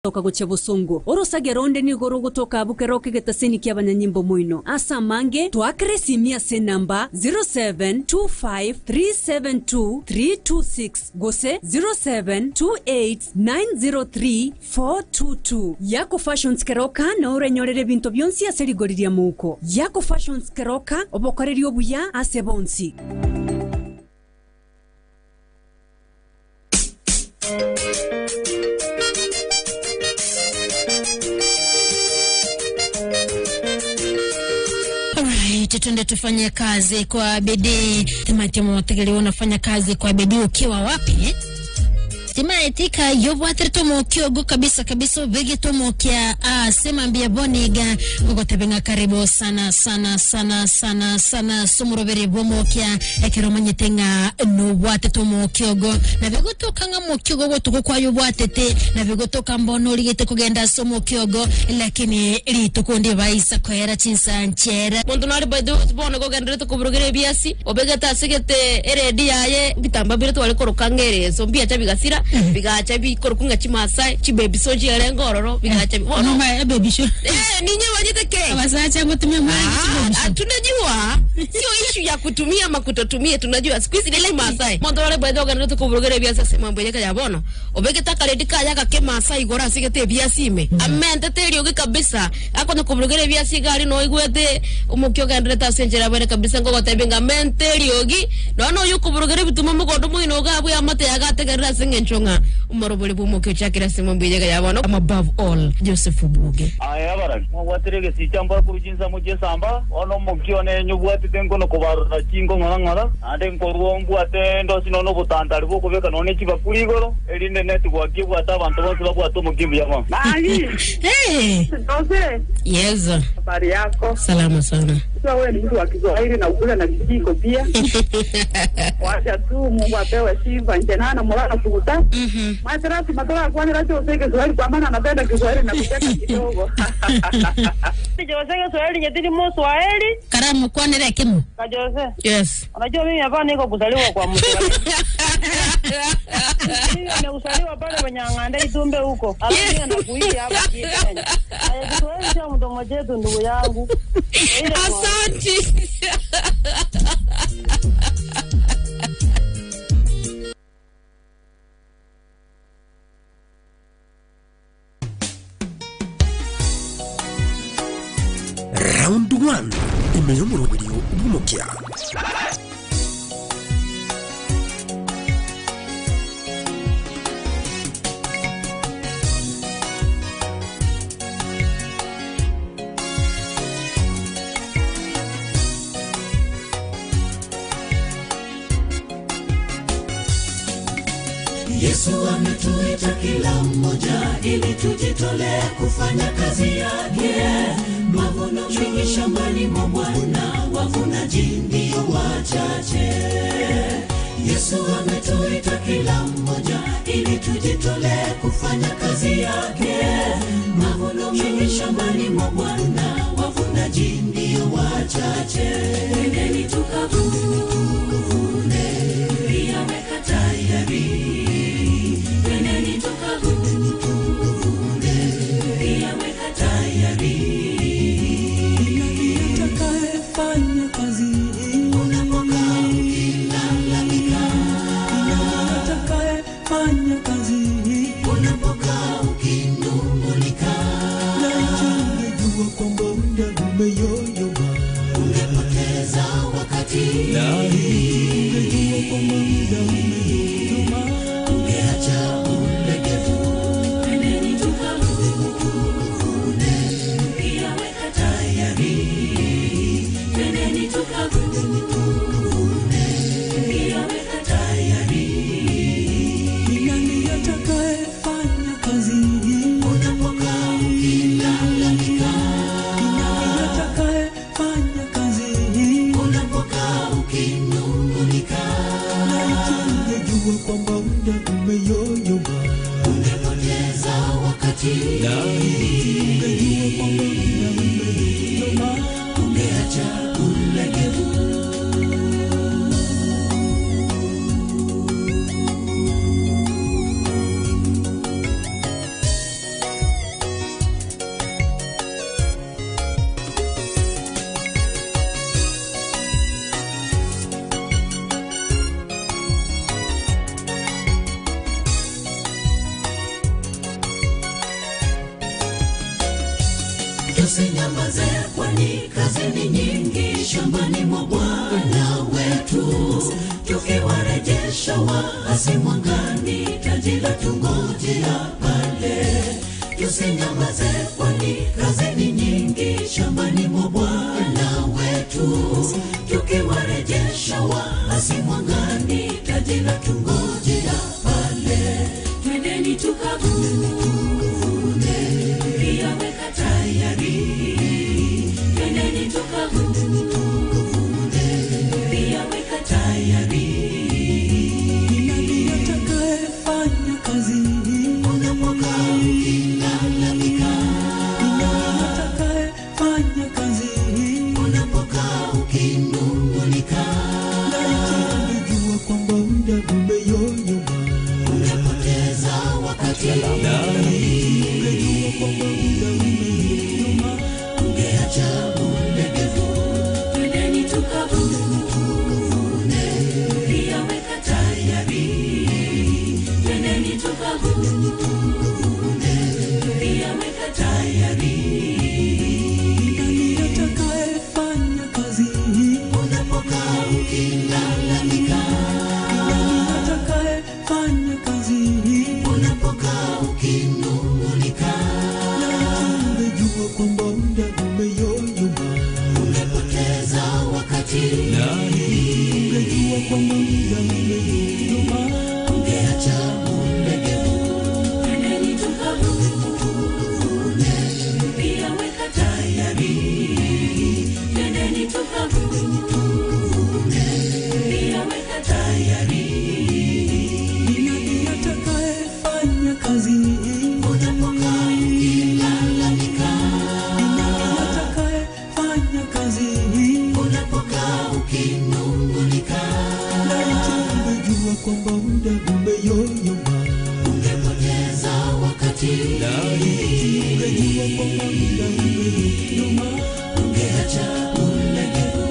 Toka gochia Bosongo orosage ronde nigo gotoka abukeroke getaseni kia abanyanyimbo moino asa mange twakere simia se namba 0725372326 gose 0728903422. Yako Fashions Keroka na orenyorere binto byonsi ase rigori muko. Yako Fashions Keroka obokoreri obuya ase bonsi. Twende tufanye kazi kwa bidii. Timatimo wategeli unafanya kazi kwa bidii ukiwa wapi? Timaetika yobwatere tomokiogo kabisa kabisa bege tomokia sema mbia boniga gogotebenga karibu sana sana sana sana sana somurobere bomokia ekero manyetenga no bwate tomokiogo na begotoka nga mokiogo gotuko kwa yobwatete na begotoka mbono ligete kugenda somokiogo lakini litukundi baisa kwera chinsanchera muntu nari baidu bono gogendere tukuburugire biasi obegeta asigete eredi yaye bitamba bire twale korokangere so mbia chabigasira bigacha bikoro kunga chimasai chibaby soji yarengo bigacha bono ma baby show ninye wajite ke abasacha kutumia mwangi tunajua sio issue ya kutumia ama kutotumia, tunajua siku hizi ile Masai mondo wale bado gani tukuburugere biasa sema mbonyeka ya bono obegeta karedika yaka ke Masai gora sigete biasi me amente terioge kabisa akona kuburugere biasi gari no igwete umukyo gandreta senjera bane kabisa ngo gotebenga mente riogi no yukuburugere bituma mugondo muino gabu ya mate yagategerera singenchonga umorobole bumukyo chakira sema mbonyeka ya bono above all Joseph Buge aya bara mwatirege sichamba kurujinsa mujesamba ono mukyo ne nyubwati tengo kubarura chingo ngora ngora ande nkoruo mbwate ndo sinono butantari bokubeka none kibakuri igoro erinde network bwata abantu bose babwata mugimbu yama nani eh Jose. Yes, habari yako? Salama sana. Sasa wewe ni mtu wa Kiswahili na ukula na kijiko pia. Wacha tu Mungu apewe sifa njenana mulana kukuta. Matarati matola kwani racho useke Kiswahili kwa maana anapenda Kiswahili na kucheka kidogo. Jose Kiswahili nyetini mo Swahili. Karamu kwani rekimu. Jose. Yes. Unajua mimi hapa niko kuzaliwa kwa mtu. Mimi nimezaliwa pale kwenye Ng'anda Itumbe huko. Alafu nakuishi hapa Kenya. Kiswahili sio mdomo wetu ndugu yangu. Asante. Round 1 imeyomurobelio bumukia. Yesu ametuita kila mmoja ili tujitolee kufanya kazi yake. Mavuno mengi shambani mwa Bwana, wavunaji ndio wachache. Yesu ametuita kila mmoja ili tujitolee kufanya kazi yake. Mavuno mengi shambani mwa Bwana, wavunaji ndio wachache. Nendeni tukavune, pia weka tayari. Nendeni tukavune, pia weka tayari. Atakayefanya kazi unapokaa ukilalamika, atakayefanya kazi unapokaa ukinung'unika, laiti ungejua kwamba muda umeyoyoma, ungepoteza wakati. Laiti ungejua kwamba muda umeyoyoma, ungeacha ulegevu. Nendeni tukavune, pia weka tayari. Nendeni tukavune, pia weka tayari. Ni nani atakayefanya kazi unapokaa ukilalamika? Ni nani atakayefanya kazi unapokaa ukinung'unika? Laiti ungejua kwamba muda umeyoyoma, ungepoteza wakati. Laiti ungejua kwamba muda umeyoyoma, ungeacha ulegevu. Tusinyamaze kwani kazi ni nyingi shambani mwa Bwana wetu. Tukiwarejesha waasi mwangani, taji la tungojea pale. Tusinyamaze kwani kazi ni nyingi shambani mwa Bwana wetu. Tukiwarejesha waasi mwangani, taji la tungojea pale. Twendeni tukavune, pia weka tayari. Twendeni tukavune, pia weka tayari. Ni nani atakayefanya kazi? Unapokaa ukilalamika. Ni nani atakayefanya kazi? Unapokaa ukinung'unika. Laiti ungejua kwamba muda umeyoyoma, ungepoteza wakati. Laiti ungejua kwamba muda umeyoyoma, ungeacha ulegevu. Twendeni tukavune, pia weka tayari. Twendeni tukavune, pia weka tayari. Ni nani atakayefanya kazi? Unapokaa ukilalamika. Ni nani atakayefanya kazi? Unapokaa ukinung'unika. Laiti ungejua kwamba muda umeyoyoma, ungepoteza wakati. Laiti ungejua kwamba muda umeyoyoma, ungeacha ulegevu. Twendeni tukavune, pia weka tayari. Twendeni tukavune, pia weka tayari. Ni nani atakayefanya kazi? Unapokaa ukilalamika. Ni nani atakayefanya kazi? Unapokaa ukinung'unika. Laiti ungejua kwamba muda umeyoyoma, ungepoteza wakati. Laiti ungejua kwamba muda umeyoyoma, ungeacha ulegevu.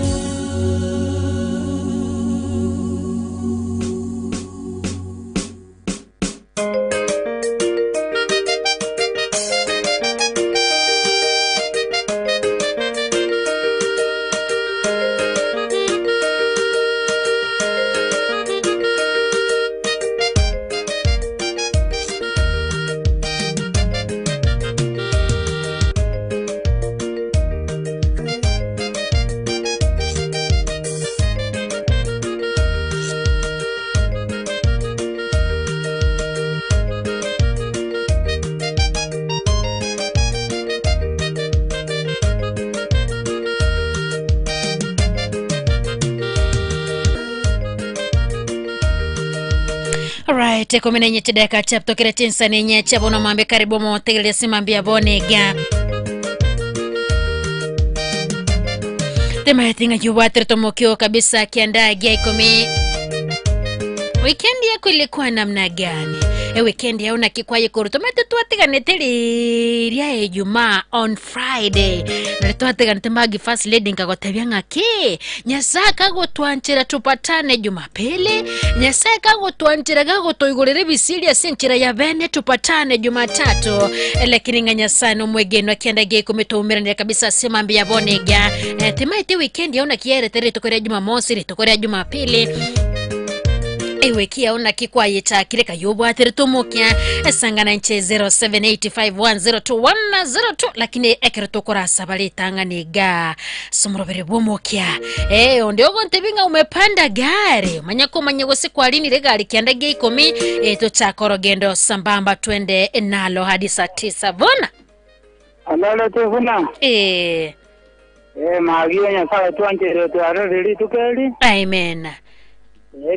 Alright, 14 dakika chaptokere tinsa nenye chabono mambe karibu motegelia simambia bonega. Tema yatinga juwatere tomokio kabisa kiandaa gia 10. Weekend yako ilikuwa namna gani? Weekend ya una kikwaye kuru tomate twatiganete riria Ijumaa on Friday. Na twatiganete magi first lady nkagotebia ng'aki Nyasaye kagotwanchera tupatane Jumapili, Nyasaye kagotwanchera gagotoigorere bisiria senchera ya bene tupatane Jumatatu. Lakini nga Nyasaye no mwegeno akienda gia 10 tuumiranira kabisa simambia bonega. Temaite weekend ya una kiere tukoria Jumamosi tukoria Jumapili. Ewe kia una kikwaye cha kireka yobwatere tomokia esangana nche 0785102102 lakini ekero tokora sabali tanganiga somorobere bomokia onde ogontebinga umepanda gari manyako manyego sikwalini regari kianda gia 10 tochakorogendo sambamba twende nalo hadi saa 9 bona alale tevuna magiyo Nyasaye twanchere twarereri tukeli. Amen.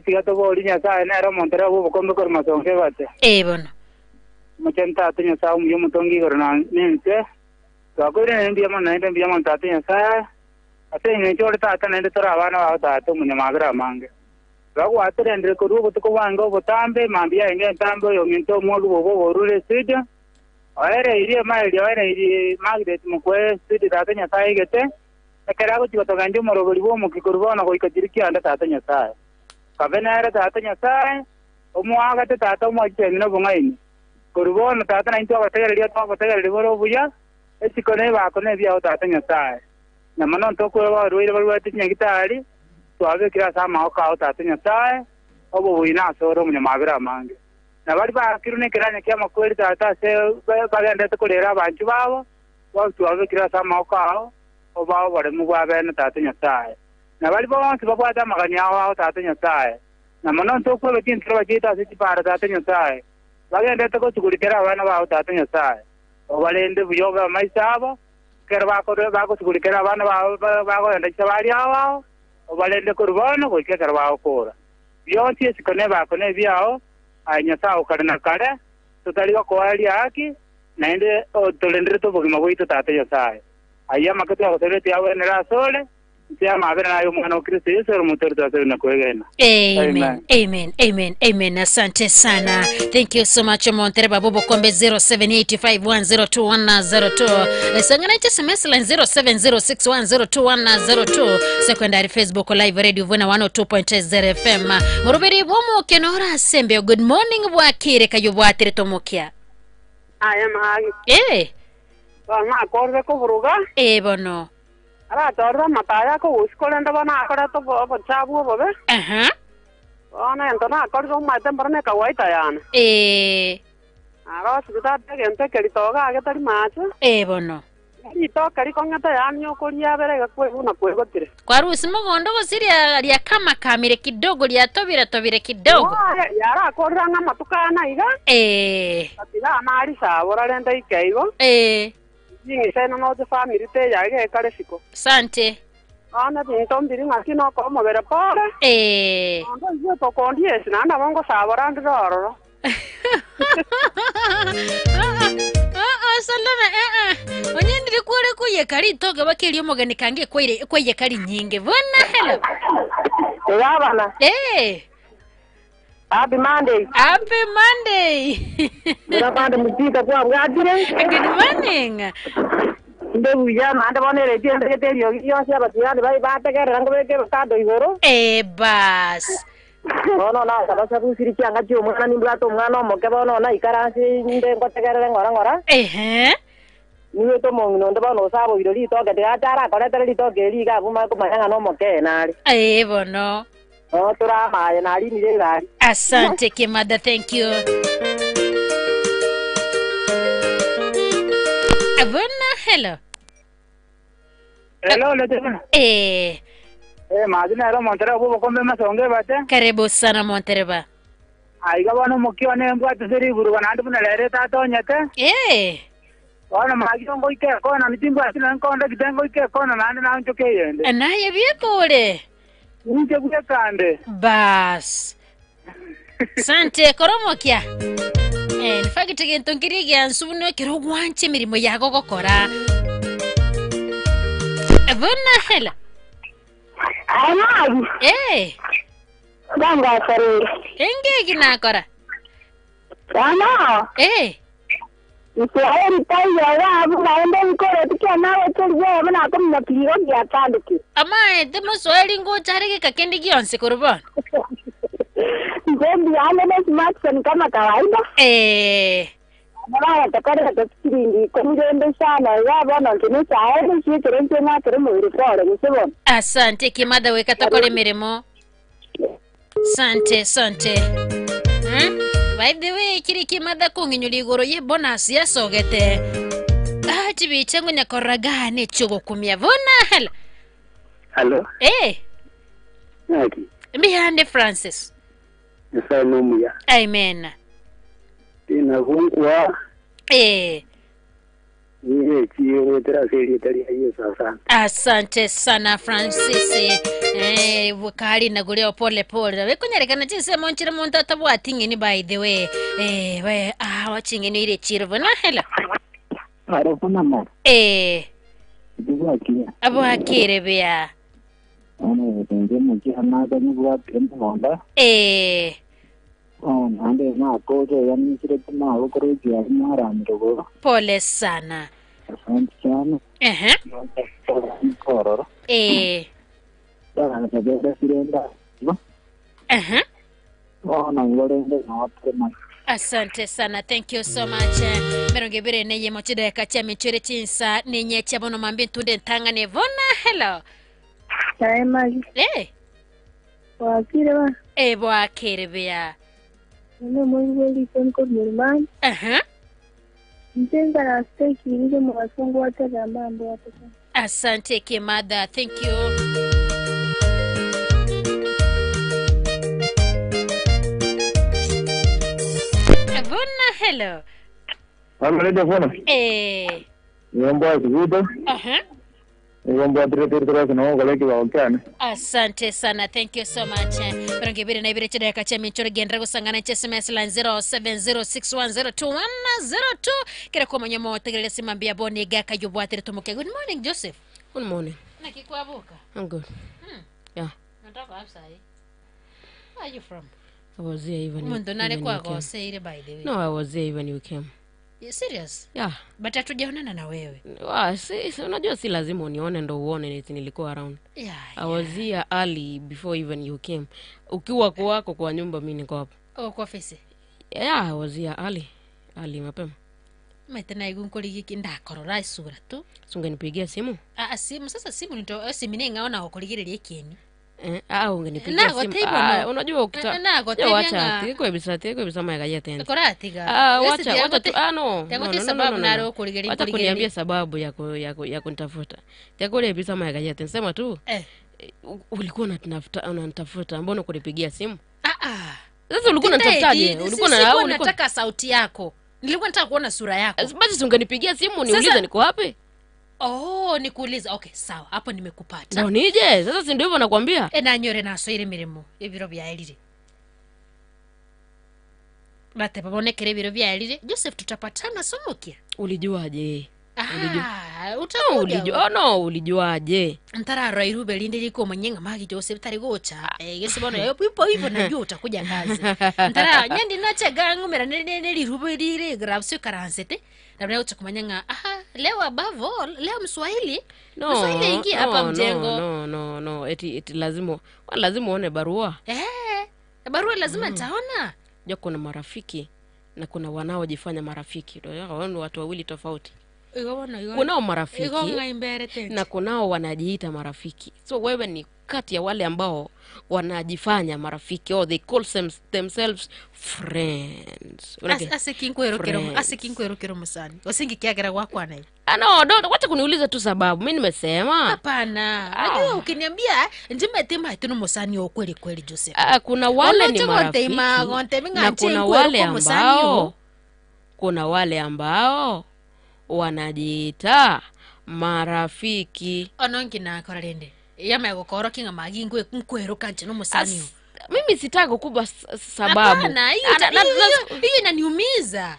Tiga tobori Nyasaye nero montera bubukombe kori masonge bate. Bono. Muchenta atu Nyasaye omuyo omutongi igoro na nense. Twakoire naende mbuya mono naende mbuya mono tata Nyasaye. Ase eng'encho ore tata naende tore abana bao tata omunyamagera amange. Bagwaterendire korwa obotuko bwange obotambe mambia enge entambe oyo ominto omwogi bobo oborure studio. Oereirie emaeria oereirie Margaret mokwe studio tata Nyasaye egete. Ekero agochia gotogendia omorobori bwa omoki korwa bono goika chiri kianda tata Nyasaye. Kabenere tata Nyasaye omwagate tata omwachitemi na obong'aini. Korwa bono tata naintwe agotegereria twagotegereria bore obuya. Esikone bako ne bia otata Nyasaye. Na mano ntokwe wa ruire barwete nyagitari twabekira sama oka otata Nyasaye obo buina soro munyamabira mange. Na bari bakirune kiranya kia makweli tata se bagenda tukolera abantu babo twabekira sama oka oba bari mu bwabene tata Nyasaye. Na bari bonse babwata maganya aho tata Nyasaye. Na mano ntokwe betintro bagita se tata Nyasaye. Bagenda tukulikera abana bawo tata Nyasaye. Obalende buyoga maisabo kera bako bako tukulikera abana bawo bako enda chabali awo obalende kurbono goikera bawo kora. Byonsi esikone bako ne byao Nyasaye kare na kare tutaliwa kwa hali haki naende tolendere to bugima bwito tata Nyasaye. Aya makati agoserete yawe nera sole Amen. Amen. Amen. Amen. Asante sana. Thank you so much Montereba Bobo Kombe 0785102102. Sangana SMS line 0706102102. Secondary Facebook live radio Vuna 102.0 FM. Murubiri bomo kenora sembe. Good morning bwakire kayubwatire tomokia. Aya mahagi. Eh. Bana korbe ko buruga. Eh bono. Ara torba mataya ko uskolenda bana akora to bochabu bobe. Aha. Ona entona akordo matem barne kawaita yana. Eh. Ara suda te keritoga age tari macha. Eh bono. Ito kari kongata yanyo koria bere gakwe una kwego tire. Kwa rusi mugondo gosiria lya kama kamire kidogo lya tobira tobire kidogo. Yara akorra nga matukana iga. Eh. Atira amari sabora lenda ikeigo. Eh. Jingisena no te family te yage kare siko. Sante. Ana tintombiri ngakino ko mobere pore. Eh. Ndo yo to kondi esina na bongo sabora ndororo. Salama onyendire kure kuye kari toga bakiri omogeni kange kwaire kwaye kari nyinge bona hello. Yabana. Eh. Happy Monday. Happy Monday. Murabanda mutita kwa bwatire. Good morning. Ndebu ya manda bonere tiende keterio yose abatiyani bai bategerera ngobeke kado igoro. Eh bas. Bono na sabasa busiri kyanga cyo mwana nimbwato mwana omoke bono na ikaransi nde ngotegerere ngora ngora. Ehe. Niwe to mongino ndo bono sabo irori toke tigatara koretere ritoke riga buma kumanyanga no moke nari. Eh bono. Oh turamaye nari nire gari. Asante Kimada, thank you. Abona hello. Hello lete. Eh. Eh madina ro Montereba bobo kombe masonge bate. Karibu sana Montereba. Aiga bono mukio ne mbwate seri buruga nandi buna lere tatonyete. Eh. Ona magio ngoike kona mitimbo asina nkonda kitengo ike kona nandi nancho keyende. Naye byekole. Unje bwekande. Bas. Sante koromokia. Eh nfagite gento ngirige ansubuno kero gwanche mirimo yago gokora. Abona hela. Amagu. Eh. Ganga kare. Engegi nakora. Ana. Eh. Israeli taya wa naenda mkoro tukia nawe tulio bana kumna piligo ya tanduki. Ama demo swali ngo charege kakendi gionse korobon. Ngombi ane na smartphone kama kawaida. Eh. Mara takare takiringi kumjembe sana ya bana kinisa aende shikirenje na keremo irikore musibon. Asante kimada weka takore mirimo. Sante sante. By the way kiri kimada kunginyuli igoro ye bonus yasogete. Ah chibiche ngo nyakoragane chugo kumya bona hala. Hello. Eh. Naki. Mbihande Francis. Nsaye nomuya. Amen. Ina Eh. Asante sana Francis. Eh wakali naguleo pole pole. Wekunyarekana chinse monchira muntu atabwatingeni by the way. Eh we ah wachingeni ile chiro bona hela. Arafuna mo. Eh. Ndibwakiya. Abwakire bya. Ono nje muki hanaga nibwa mbonda. Eh. Oh, ande na koje yani kile kama ukoroji ya mara mdogo. Pole sana. Asante sana. Eh. Kororo. Eh. Bana tabia sirenda. Eh. Oh, na ngorende na watu. Asante sana, thank you so much. Merongebere neye mochide kacha michere chinsa ninye chabono mambi tunde ntanga ne vona. Hello. Taema. Eh. Wakire ba. Eh bwakire bia. Nene mwezi konko murman. Aha. Ntenga na steki nige mwasungu watega mambo watega. Asante kimada, thank you. Vona, hello. Hello, Vona. Eh. Niomba kivuto. Aha. Niomba tire no koleki wa okane. Asante sana, thank you so much. Barangibiri na ibiri chedeka cha michoro gendra gusangana cha SMS line 0706102102 kira kwa manyamo tegelele simambia boni gaka yubwatire tumuke. Good morning Joseph. Good morning. Nakikwabuka. I'm good. Yeah. Nataka upside. Where are you from? I was there even. Mundu nale kwa goseire by the way. No, I was there even you came. You serious? Yeah. But hatujaonana na wewe. Ah, si unajua si lazima unione ndo uone nilikuwa around. Yeah. I was here early before even you came. Ukiwa kwako kwa nyumba mimi niko hapa. Oh, kwa ofisi. Yeah, I was here early. Early mapema. Maitena igunkorigi ndakorora isura tu. Sungenipigia simu? Ah, simu sasa simu nito simu ningaona okorigereria kieni. Ungenipigia simu. Unajua ukita. Wacha tiko ebisa maega yetende. Koratiga. Wacha tu. No. Tengo sababu naro kurigeria. Wacha kuniambia sababu ya kunitafuta. Tiko ebisa maega yetende. Sema tu. Ulikuwa unanitafuta, mbona kunipigia simu? Sasa ulikuwa unanitafutaje? Ulikuwa nataka sauti yako. Nilikuwa nataka kuona sura yako. Basi ungenipigia simu niulize niko wapi? Oh, nikuuliza. Okay, sawa. Hapo nimekupata. Ndio nije. Sasa si ndio hivyo nakwambia? Na nyore na soire mirimo. Ebiro bya elire. Bate babonekere ebiro bya elire. Joseph tutapatana somokia. Ulijuaje? Utakuja. Oh no, ulijuaje? Ntarara irube linde liko mwenyenga magi Joseph tari gocha. Gesibono ipo hivyo najua utakuja kazi. Ntara nyandi nache gangumera nene lirube lire grabs karansete. Na mna utakumanyanga aha leo above all leo Mswahili. No, Mswahili ingia hapa mjengo. No. Eti lazima uone barua. Barua lazima nitaona. Ja, kuna marafiki na kuna wanaojifanya marafiki. Ndio watu wawili tofauti. Kunao marafiki na kunao wanajiita marafiki. So wewe ni kati ya wale ambao wanajifanya marafiki, or they call themselves friends. Ase kinkwero musani. Osingi kiagera gwakwa naye. No, don't wacha kuniuliza tu sababu. Mimi nimesema. Hapana. Najua ukiniambia ndime tinu musani wa kweli kweli Joseph. Kuna wale ni marafiki. Na kuna wale ambao wanajiita marafiki. Onongi na koralende. Yama gokoro kinga magi ngwe nkwero kanje no musani. Mimi sitaki kukupa sababu. Hapana, hiyo inaniumiza.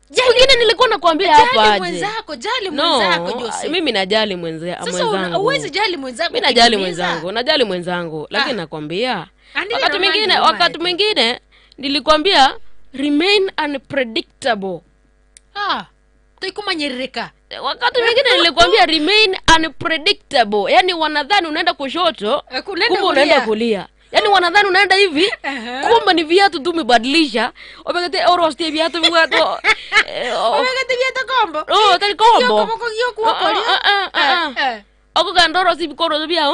Wengine nilikuwa nakwambia hapa aje. Jali mwenzako Joseph. Mimi najali mwenzangu. Sasa huwezi jali mwenzako. Mimi najali mwenzangu, lakini nakwambia wakati mwingine nilikwambia remain unpredictable. Tuikumanyereka. Wakati mwingine nilikwambia remain unpredictable. Yaani wanadhani unaenda kushoto, kumbe unaenda kulia. Yaani wanadhani unaenda hivi, kumbe ni viatu tu umebadilisha. Wamekate orosti viatu viatu. Wamekate viatu kombo. Oh, tali kombo. Kombo. Oko gandoro si bikoro bya.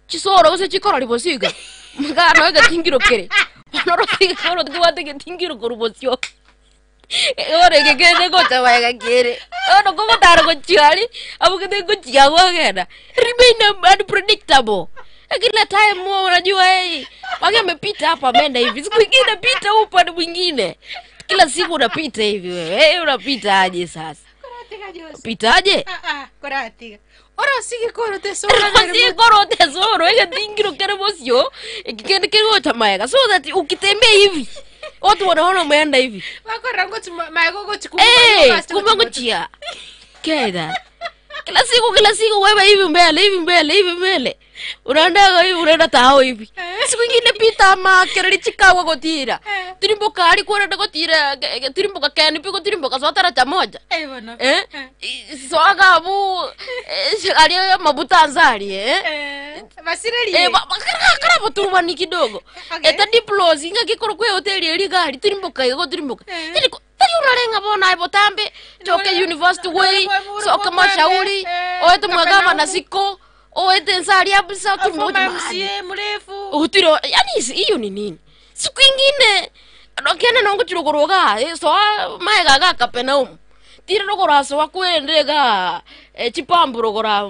Chisoro ose chikoro libosiga. Mugano ega tingiro kere. Onoro koro tuwate ke tingiro korubosio. Ore ke kene gocha waega kere. Ono ko taro ko chiali, abu kete ko chiawa gena. Remain unpredictable. Kila time unajua wage amepita hapa ameenda hivi. Siku nyingine pita upande mwingine. Kila siku unapita hivi wewe. Unapita aje sasa? Koratiga Joseph. Pitaje? Koratiga. Ora sige koro tesoro. Sige koro tesoro. Ega tingiro kere bosio. Kende kero chamaega. So that ukitembea hivi watu wanaona umeenda hivi. Wako rango maego gochukua. Kumbe ngochia. Keda. Kila siku wewe hivi mbele. Unaenda hivi unaenda tao hivi. Siku nyingine pita makere lichikawa gotira. Tirimboka ali kuenda gotira, tirimboka kani piko tirimboka swatara cha moja. Soaga abu ali mabuta anzali Basireli. Kara turubani kidogo. Eta diplos inga kikoro kwe hoteli eri gari turimboka igo turimboka. Tari urarenga bona ibotambe choke university way soka mashauri oete mwagaba na siko oete nsari abusa turimboka mrefu. Utiro yani hiyo ni nini? Siku ingine kene nongo chirogoroga so maega ga Kapenaum. Tira rogora so akwendega chipambu rogora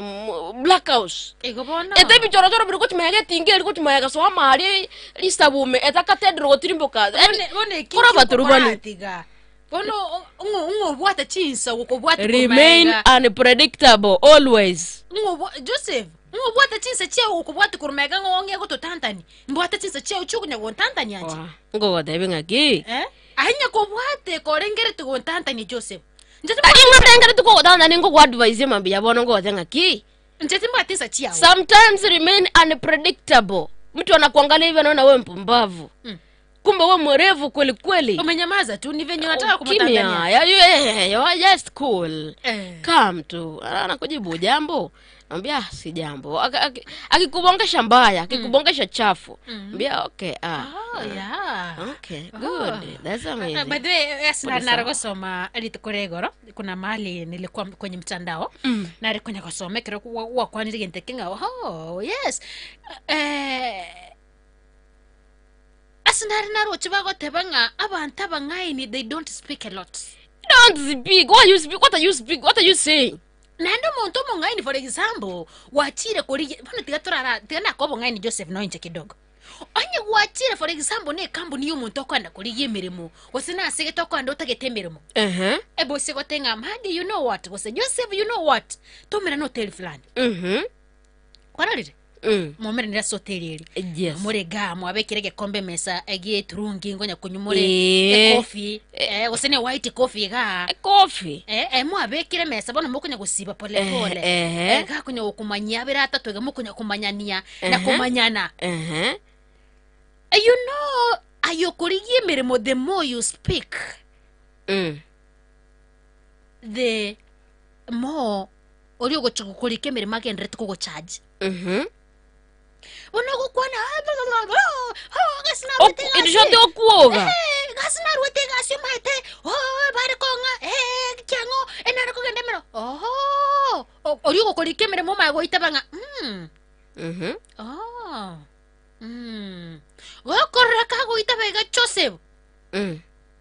Black House. Ego bona. Ete bichoro choro biriko chimege tinge riko chimega so amari lisabume eta katedro gotirimboka. Bone kora baturubani. Bono ungo bwata chinsa ukobwata remain unpredictable always. Ungo Joseph ungo bwata chinsa cheo ukobwata kurumega ngonge gototantani. Mbwata chinsa cheo chukunya gontantani anje. Ngo gotebi ngaki. Ahinya kobwate korengere tugontantani Joseph. Sometimes remain unpredictable. Mtu anakuangalia hivi anaona wewe mpumbavu. Kumbe wewe mwerevu kweli kweli. Umenyamaza tu ni venye unataka kumtangania. You are just cool. Come tu. Anakujibu jambo. Anambia si jambo. Akikubongesha mbaya, akikubongesha chafu. Ambia okay. Oh yeah. Okay, good. That's amazing. By the way, yes, naragosoma alitukoregoro. Kuna mahali nilikuwa kwenye mtandao. Na alikuwa kusoma kero kwa kwani ngentekinga. Oh, yes. Asinari naro chibago tebanga abantu abangaini they don't speak a lot. Don't speak. What you speak? What are you speak? What are you saying? Nando muntu mungaini for example wachire kuri bano tigatorara tigana ko bungaini Joseph no inje kidogo. Onye wachire for example ne kampuni y'umuntu okwanda kuri yemirimo wasina asige tokwanda utagete emirimo. Ebo sego tenga madi you know what wase Joseph you know what tomera no hotel fulani. Kwararire. Momere nira soteli eri. Mure ga mwabekirege kombe mesa egie turungi ngonya kunyumure coffee wasene white coffee ga coffee mwabekire mesa bona mukonya gusiba pole pole ga kunya kumanya birata twega mukonya kumanyania na kumanyana. You know ayokorigie mirimo the more you speak the more ori ogochukurike mirimo agendere tuko charge. Unogukwana okuoga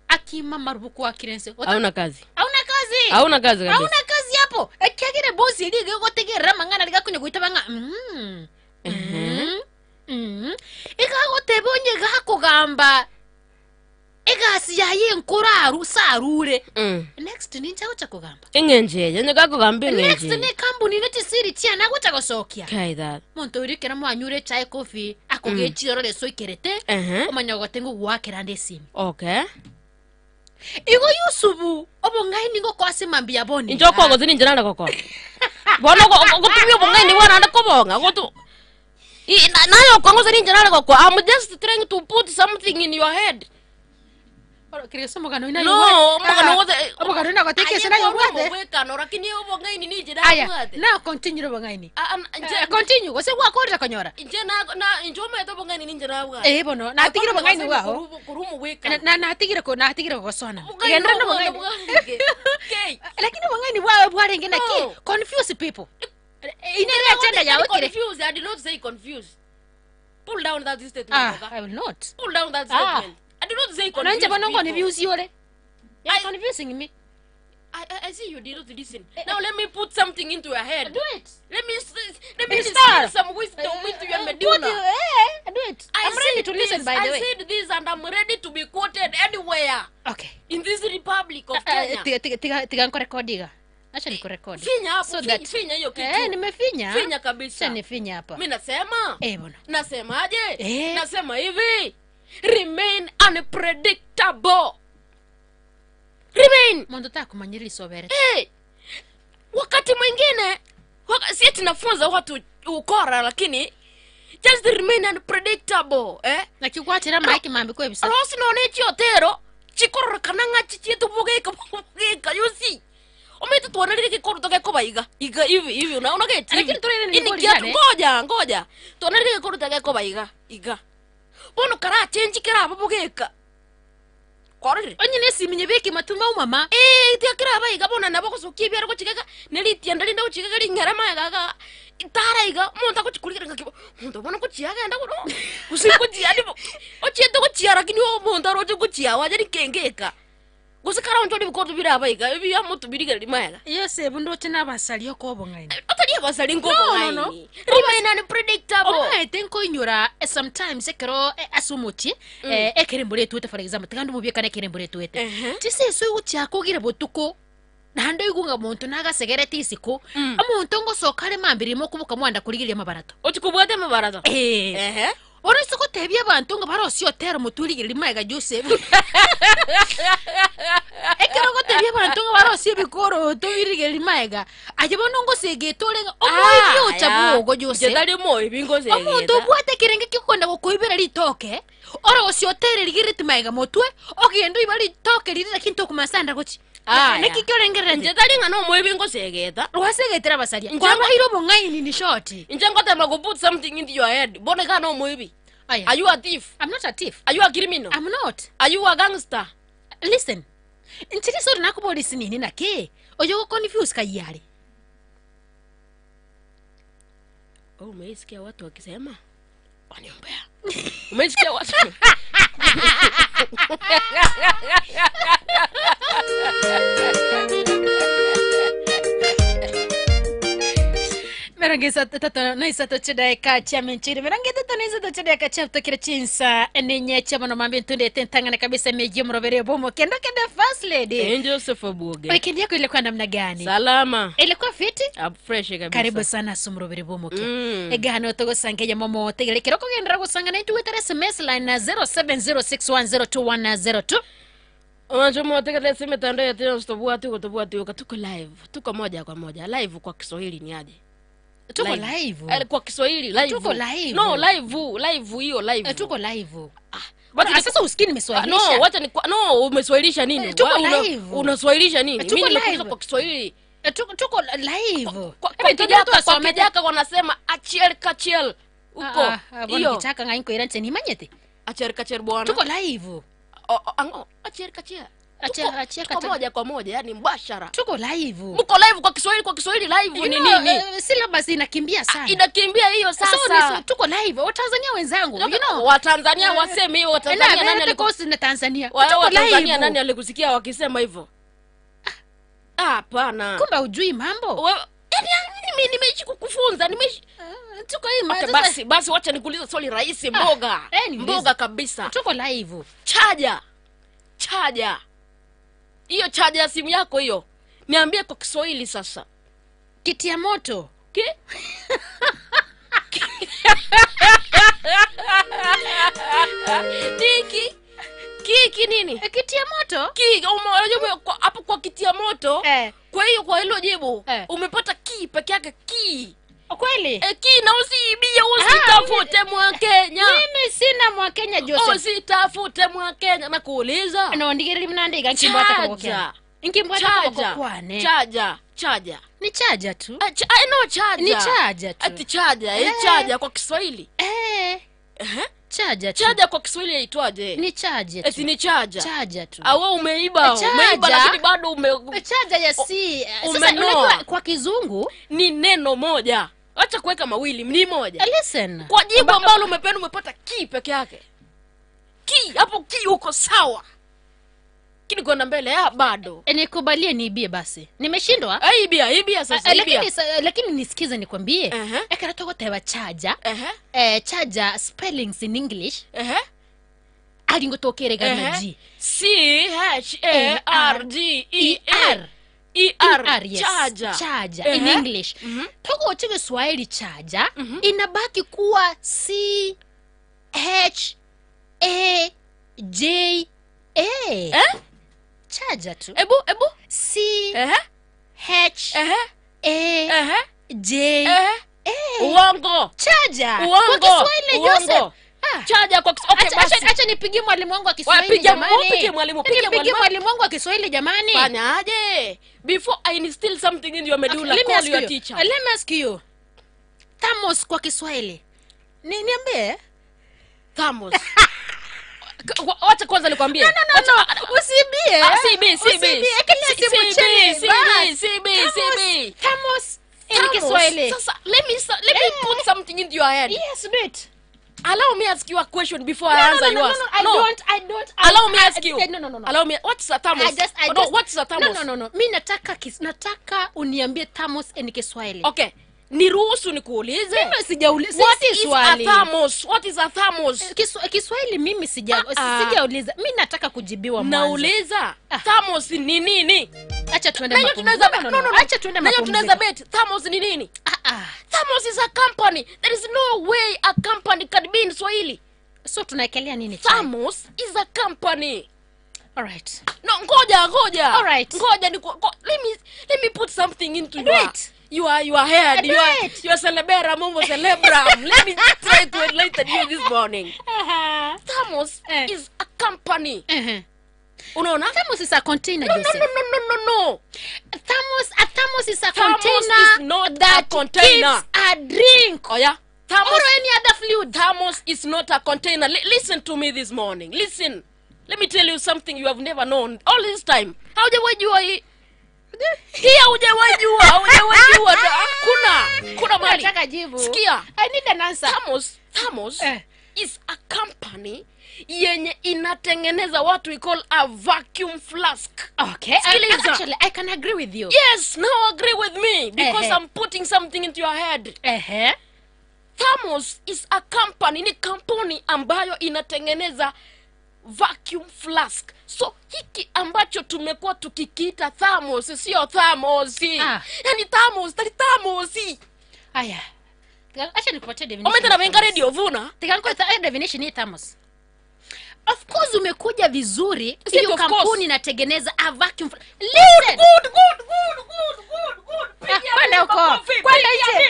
Akima marubuku akirense. Hauna kazi. Hauna kazi. Hauna kazi kabisa. Hauna kazi hapo. Ekiagire bosi lige gotegera mangana ligakunya guitabanga. Ikagotebonye gakugamba egasi yaye nkuraru sarure. Next ni nchago kugamba. Engenje yenye gakugamba engenje. Next ni kampuni netisiri tia nagocha gosokia. Kaida. Muntu urikera mwanyure chai coffee akogechiro leso ikerete omanyogote ngo gwakera ndesimi. Okay. Igo Yusufu obongaini ngo kwase mambi yaboni. Injoko ngo zini njana koko. Bona gotumia obongaini wana ndakobonga gotu. Nayo kwangu zini njana koko. I'm just trying to put something in your head. No, omugano nagotekese nayo bwate. Wekano lakini obongaini nije na. Na continue obongaini. Continue gose gwakorera konyora. Nje na njoma eto obongaini ninje nabwa. Bono natigire obongaini bwao. Kurumu weka. Na natigire ko natigire gosona. Gendera no obongaini. Lakini obongaini bwawe bwarenge na ki confuse people. Inere agenda yawe kire. Confuse, I did not say confuse. Pull down that statement. I will not. Pull down that statement. I do not say confuse. Nanje bonongo ni views yore. You are confusing me. I see you did not listen. Now let me put something into your head. Do it. Let me instill some wisdom into your medulla. Do it. I'm ready to listen, by the way. I said this and I'm ready to be quoted anywhere. Okay. In this Republic of Kenya. Tiga nkorekodiga. Acha nikurekodi. Finya hapo, so that, finya hiyo kitu. Nimefinya. Finya kabisa. Acha nifinya hapa. Mimi nasema. Bwana. Nasemaje? Nasema hivi. Remain unpredictable. Remain. Mundu takumanyiri sobere. Wakati mwingine si tunafunza watu ukora lakini just remain unpredictable, Na kikwatira mike mambi kwa ebisa. Rosi none chiotero chikorora kananga chichietu bugeka bugeka you see. Ometu tuonere gikoru toke koba iga iga hivi hivi unaona geti Lakini tore ni ini kiatu ngoja ngoja tonere gikoru toke koba iga iga bono kara change kera babugeka korire onye nesiminye beke matuma umama tia kera ba iga bona nabo kusukia byaro kuchigega nelitia ndalinda kuchigega lingera maga itara iga muntu akuchikurikira ngakibo muntu bona kuchiagenda kuno kusikuchia ndipo ochiento kuchia lakini omuntu aroche kuchia waje nikengeka gusikara onjo bikoto biraba iga ebi ya mutu biriga limaga yose bundo tena basali okobongaini otali abasali ngobongaini no. Remain unpredictable I think koinyura sometimes ekero asumuti ekere mbure tuete for example tikandi mubieka nekere mbure tuete tise so uchakugira botuko nando igunga muntu nagasegerete isiko omuntu ngosokare mambiri mokubuka mwanda kurigiria mabarato ochikubwate mabarato Ora soko tebia abantu ngo barosio tero muturigire limaega Joseph. Ekero go tebia abantu ngo barosio bikoro tuirige limaega. Aje bono ngo segetore omoyo chabugo Joseph. Jetari moyo bingo segeta. Omuntu bwate kirenge kikonda gokoibera litoke. Ora osio tere ligire timaega motwe ogendo ibali toke lirira kinto kumasanda gochi. Neki kyorengerera njetari ngano moyo bingo segeta. Rwasegetera basalia. Ngwahiro bongaini ni short. Nje ngotema go put something into your head. Bona kana moyo. Are you a thief? I'm not a thief. Are you a criminal? I'm not. Are you a gangster? Listen. Nchiri sori nakupolisi nini na ke? Oyo confuse kayari. Oh, umeisikia watu wakisema? Waniombea. Umeisikia watu? Merangeza tata naisa tochedeka chamenchiri merange tata naisa tochedeka chapto chinsa enenye chama no mambe ntunde tentangana kabisa meji mrovere bomo kendo kendo first lady Angel Joseph. Weekend yako ilikuwa namna gani? Salama. Ilikuwa fiti? Fresh kabisa. Karibu sana sumrovere bomo ke. Egano togosange ya momo tegele kiroko gendera gusanga na Twitter SMS line na 0706102102. Omanjo tegele simetandao ya tena tobua tuko live. Tuko moja kwa moja. Live kwa Kiswahili ni aje? Tuko live. Kwa Kiswahili live. Tuko live. No, live hiyo live. Tuko live. But sasa usikini nimeswahilisha. No, wacha ni no, umeswahilisha nini? Tuko live. Unaswahilisha nini? Mimi nimekuuliza kwa Kiswahili. Tuko live. Kwa kijaka wanasema achiel kachiel huko. Hiyo. Kitaka ngainko irante ni manyete. Achiel kachiel bwana. Tuko live. Achiel kachiel. Achia tuko moja kwa moja yani mbashara. Tuko live. Mko live kwa Kiswahili live ni nini? Syllabus inakimbia sana. Inakimbia hiyo sasa. So tuko live. Watanzania wenzangu, you know. Watanzania waseme hiyo Watanzania nani alikuwa na Tanzania? Tuko live. Watanzania nani alikusikia wakisema hivyo? Hapana. Kumbe hujui mambo? Yaani mimi nimeishi kukufunza, nimeishi tuko hii okay, basi wacha nikuulize swali rahisi mboga. Mboga kabisa. Tuko live. Chaja. Hiyo chaja ya simu yako hiyo. Niambie kwa Kiswahili sasa. Kitia moto. Ki? Niki? Kiki nini? Kitia moto? Ki, unajua hapo kwa kitia moto. Kwa hiyo kwa hilo jibu umepata ki peke yake ki. Kweli? Ki na usiibie, usitafute Mwakenya. Mimi sina Mwakenya Joseph. Usitafute Mwakenya nakuuliza. No ndigiri mnandika nkimbwata kwa Kenya. Nkimbwata kwa kwane. Chaja. Ni chaja tu. No chaja. Ni chaja tu. Ati chaja, chaja kwa Kiswahili. Chaja tu. Chaja kwa Kiswahili inaitwaje? Ni chaja tu. Eti ni chaja. Chaja tu. Wewe umeiba, umeiba lakini bado ume chaja ya si. Sasa unajua kwa Kizungu ni neno moja. Acha kuweka mawili, ni moja. Listen. Kwa jibu ambalo umependa umepata ki peke yake. Ki, hapo ki uko sawa. Lakini kwenda mbele bado. Nikubalie niibie basi. Nimeshindwa? Ibia sasa ibia. Lakini nisikize nikwambie. Ekara togotewa chaja. Chaja spellings in English. Alingo tokere na G. C H A R G E R. E R, yes. Chaja. Chaja in English. Togo chige Swahili chaja inabaki kuwa C H A J A. Chaja tu. Ebu. C H A J A. Uongo. Chaja. Uongo. Kwa Kiswahili Joseph. Charger kwa okay, basi. Acha nipigie mwalimu wangu wa Kiswahili jamani. Pigie mwalimu, pigie mwalimu wangu wa Kiswahili jamani. Fanyaje? Before I instill something in your medulla, okay, call your teacher. Let me ask you. Thermos kwa Kiswahili. Niambie. Thermos. Wacha kwanza nikwambie. No. Usibie. CB. CB. Thermos in Kiswahili. Sasa let me put something into your head. Yes, do it. Allow me ask you a question before I answer yours. No, I don't. Allow me ask you. No. Allow me. What's a thermos? What's a thermos? No. Mimi nataka uniambie thermos in Kiswahili. Okay. Niruhusu nikuulize. Mimi sijauliza. Si swali. What is a thermos? Kiswahili mimi sijauliza. Mimi nataka kujibiwa mwanzo. Nauliza. Thermos ni nini? Acha tuende mapumziko. No. Acha tuende mapumziko. Tunaweza bet. Thermos ni nini? Thermos is a company. There is no way a company can be in Swahili. So tunaekelea nini? Thermos is a company. All right. No, ngoja. All right. Ngoja let me put something into your head. Your celebra momo celebram. Let me try to enlighten you this morning. Thermos is a company. Unaona? Thermos is a container, Joseph. No. A thermos is a container. Thermos is not that a container. Keeps a drink. Oh yeah. Thermos, or any other fluid. Thermos is not a container. Listen to me this morning. Listen. Let me tell you something you have never known all this time. Haujawajua hii. Hii haujawajua. Hakuna mali. Nataka jibu. Sikia. I need an answer. Thermos is a company yenye inatengeneza what we call a vacuum flask. Okay. Actually, I can agree with you. Yes, now agree with me because I'm putting something into your head. Thermos is a company, ni kampuni ambayo inatengeneza vacuum flask. So hiki ambacho tumekuwa tukikiita thermos sio thermos. Yani thermos, thermos. Aya. Acha nikupatie definition. Umeenda na wenga radio vuna. Tikakupa definition hii thermos. Of course umekuja vizuri. Hiyo kampuni inatengeneza a vacuum. Listen. Good. Kwenda huko. Kwenda nje.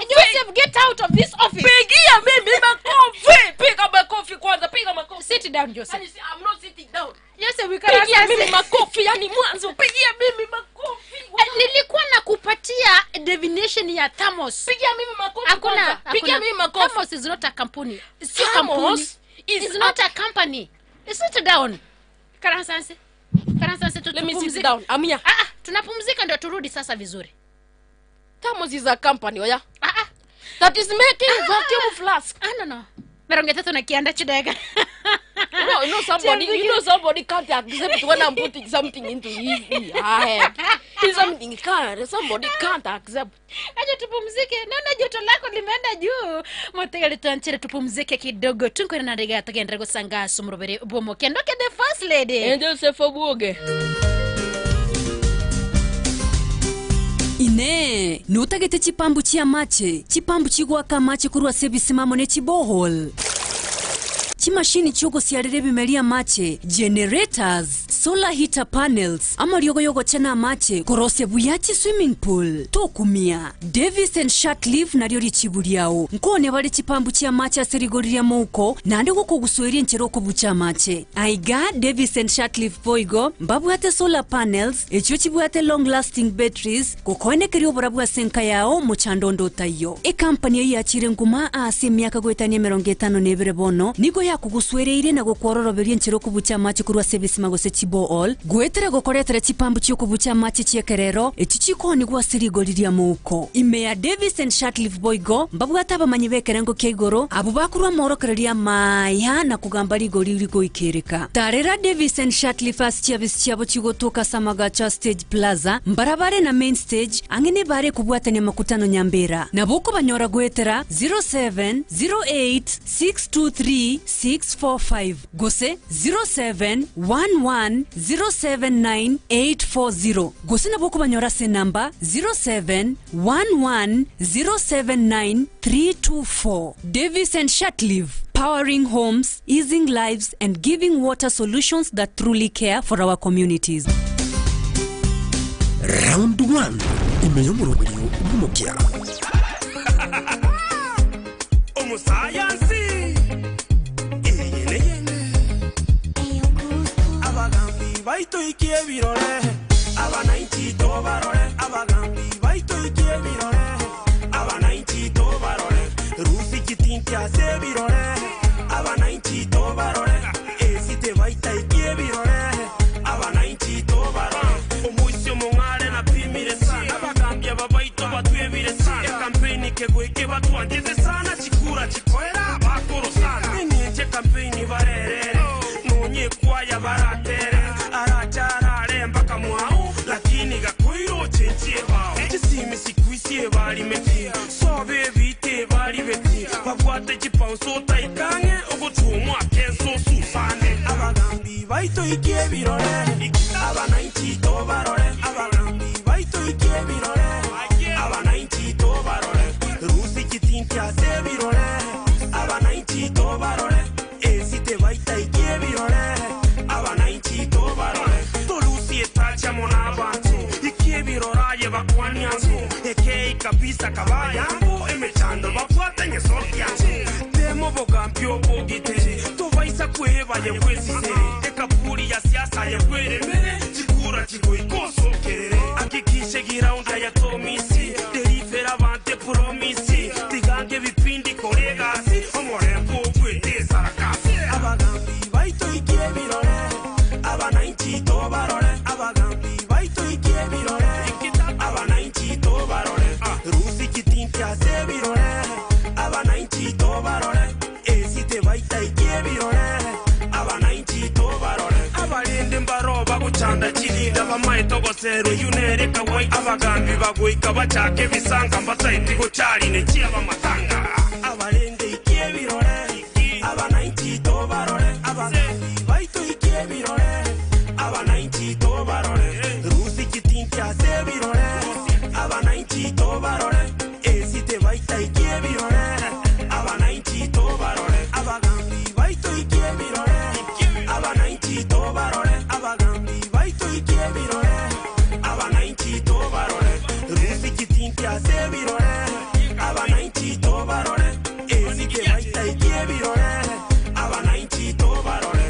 Joseph, get out of this office. Pigia mimi makofi. Piga makofi kwanza, piga makofi. Sit down, Joseph. I'm not sitting down. Joseph, we can't. Pigia mimi makofi, yani mwanzo pigia mimi makofi. Nilikuwa nakupatia definition ya thermos. Pigia mimi makofi. Hakuna. Pigia mimi makofi. Thermos is not a company. Sio kampuni. It's not a company. Sit down. Karansanse. Let me sit down. Amia. Tunapumzika ndio turudi sasa vizuri. Thermos is a company, oya. That is making vacuum flask. No. Meronge tatu na kianda chidega. No, you know somebody can't accept when I'm putting something into his head. Something can't, somebody can't accept. Acha tupumzike. Naona joto lako limeenda juu. Motega lituanchere tupumzike kidogo. Tunkwenda na ndega tukaendelea kusanga sumrubere bomo. Kendoke the first lady. Angel Sefo Buoge. Ine, nutagete chipambu chia mache, chipambu chigwaka mache kurwa sebisimamo ne chibohol. Chimashini choko siarere bimelia mache, generators, solar heater panels, ama yogo chana mache, korose buyachi swimming pool, tokumia, Davis and Shatliff na ryori chibuliao, nkone wale chipambu chia mache aserigoriria mouko, na ande wako gusueri ncheroko bucha mache. Aiga, Davis and Shatliff poigo, mbabu hate solar panels, echo chibuate long lasting batteries, kokoene kirio borabu asenka yao, mochandondo tayo. E kampani ya chire nguma ase miaka goetania merongetano nebere bono, nigo ya kuguswereire na gukwororoberia nchero kubucha machi kurwa service magose chibo all gwetere gokoretere chipambu chio kubucha machi chiekerero echichikoni gwa sirigoriria muko ime ya Davis and Shatliff boigo mbabwata abamanyi bekerengo kia igoro abo bakurwa morokereria maya na kugamba rigori rigo ikereka tarera Davis and Shatliff as chiabis chiabo chigotoka Samagacha Stage Plaza mbarabare na main stage angene bare kubwatania makutano nyambera naboko banyora gwetera 0708 623 645 gose 0711079840 gose naboko banyora se namba 0711079324. Davis and Shatliff, powering homes, easing lives and giving water solutions that truly care for our communities. Round 1 imeyomurobelio umukia. Omusayansi baitoikie birore abanainchi tobarore abagambi baitoikie birore abanainchi tobarore rusi kitintia se birore abanainchi tobarore esite baitaikie birore abanainchi tobarore omuisio mong'are na pimire sana abagambi ababaito batwebire sana ekampeni kegweke batwanjete sana chikura chikoera bakoro sana enyenche kampeni barerere nonye kwaya baratere aracharare mpaka mwau lakini gakoiro chenchie bao chisimi sikwisie balimeti sobe bite balibeti babwate chipanso taikange ogotumwa kenso susane abagambi baitoikie birore abanainchi tobarore abagambi baitoikie birore abanainchi tobarore rusi kitintia se birore abanainchi tobarore esite baitaikie birore abanainchi tobarore tolusi etacha monabantu ikie biroraye bakwanianzu ekei kabisa kabayangu emechando bafuate nyesokianzu temo bogampio bogite tobaisa kweba yekwesise ekapuri ya siasa yekweremere chikura chigoikosokerere akikishe giraunda ya tomisi derifera bante promisi tigange vipindi koregasi omorembo kwete sarakasi abagambi baitoikie birore abanainchi tobarore abagambi baitoikie birore abanainchi tobarore rusi kitintia se birore abanainchi tobarore esite baitaikie birore abanainchi tobarore abalinde mbaroba guchanda chilinda bamaitogosero yunereka wai abagambi bagwika bachake bisanga mbataiti gochari ne chiaba matanga abalinde ikie birore abanainchi tobarore abagambi baitoikie birore abanainchi tobarore rusi kitintia se birore abanainchi tobarore esite baitaikie birore abanainchi tobarore abagambi baitoikie birore abanainchi tobarore abagambi baitoikie birore abanainchi tobarore rusi kitintia se birore abanainchi tobarore esite baitaikie birore abanainchi tobarore.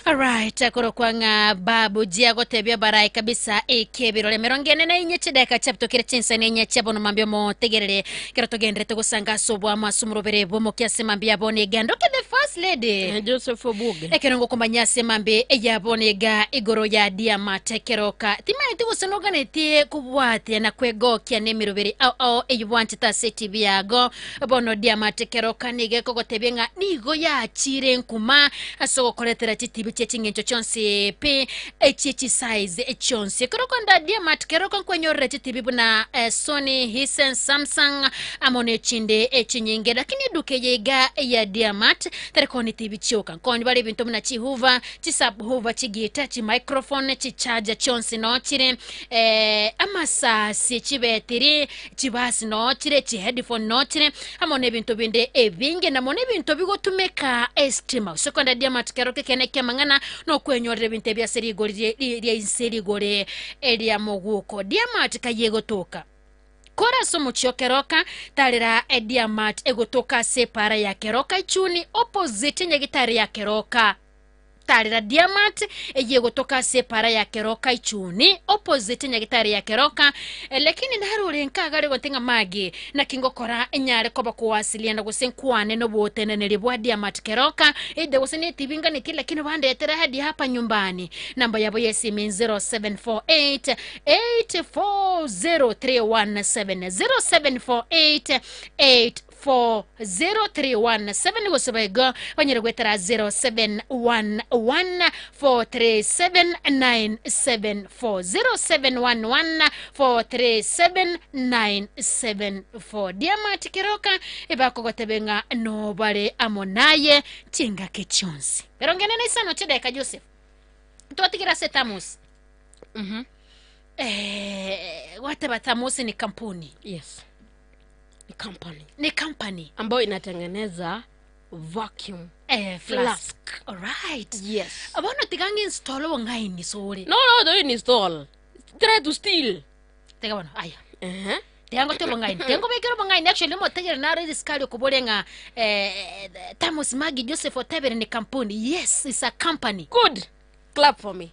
Alright, korokwanga babu jiago tebia barai kabisa ekebirore merongene na inye chideka chapto kire chinsa nenye chabono mambio mo tegerere kero togendere togosanga sobwa masumurobere bomo kiase mambia bonega ndoke the first lady Joseph Obuge ekerongo komanya semambe eyabonega igoro ya diamate keroka timani tigusenoganetie kubwatia na kwegokia nemirobere au au eyibwanchita seti yago bono diamate keroka nige kogotebenga nigo yachire nkuma asogokoretera chitibi chingencho chonse pe echichi size echonse kerokonda diamat keroko nkwenyorere chitibi buna Sony Hisense Samsung amone chinde echinyinge lakini duke yega ya diamat terekoni tibi chioka nkoni bali bintu muna chihuva chisabhuva chigita chi microphone chi charger chonse no chire amasasi chibetiri chibasi no chire chi headphone no chire amone bintu binde ebinge namone bintu bigotumeka estima sekonda diamat keroke kene mangana no kwenyorere bintu bya serigori lya inserigore elia moguko diamat kayegotoka kora somo chiokeroka talera diamat egotoka separa ya keroka ichuni opposite nyagitari ya keroka talera diamat eyegotoka separa ya keroka ichuni opposite nyagitari ya keroka lakini narure nkagare gotenga magi na kingokora enyare koba kuwasiliana gose nkwane no boteneneri bwa diamat keroka ide gose netibinga neti lakini bandetera hadi hapa nyumbani namba yabo yesimi 0748 840317 0748 84031 gosebaigo banyere gwetera 0711 437 974 0711 437 974 diamati kiroka ebakogotebenga no bale amonaye tinga kechonsi pero ngene na isano chedeka Joseph twatigira setamus wateba Thamus ni kampuni. Yes. Ni company. Ni company ambayo inatengeneza vacuum flask. All right. Yes. Abono tigangi install wangaini sore. No, no, don't install. Try to steal. Tega bono. Aya. Tiango te bongaini. Tengo bekero bongaini actually mo tegere na rezi skali okubolenga Tamos Magi Joseph Otebere ni kampuni. Yes, it's a company. Good. Clap for me.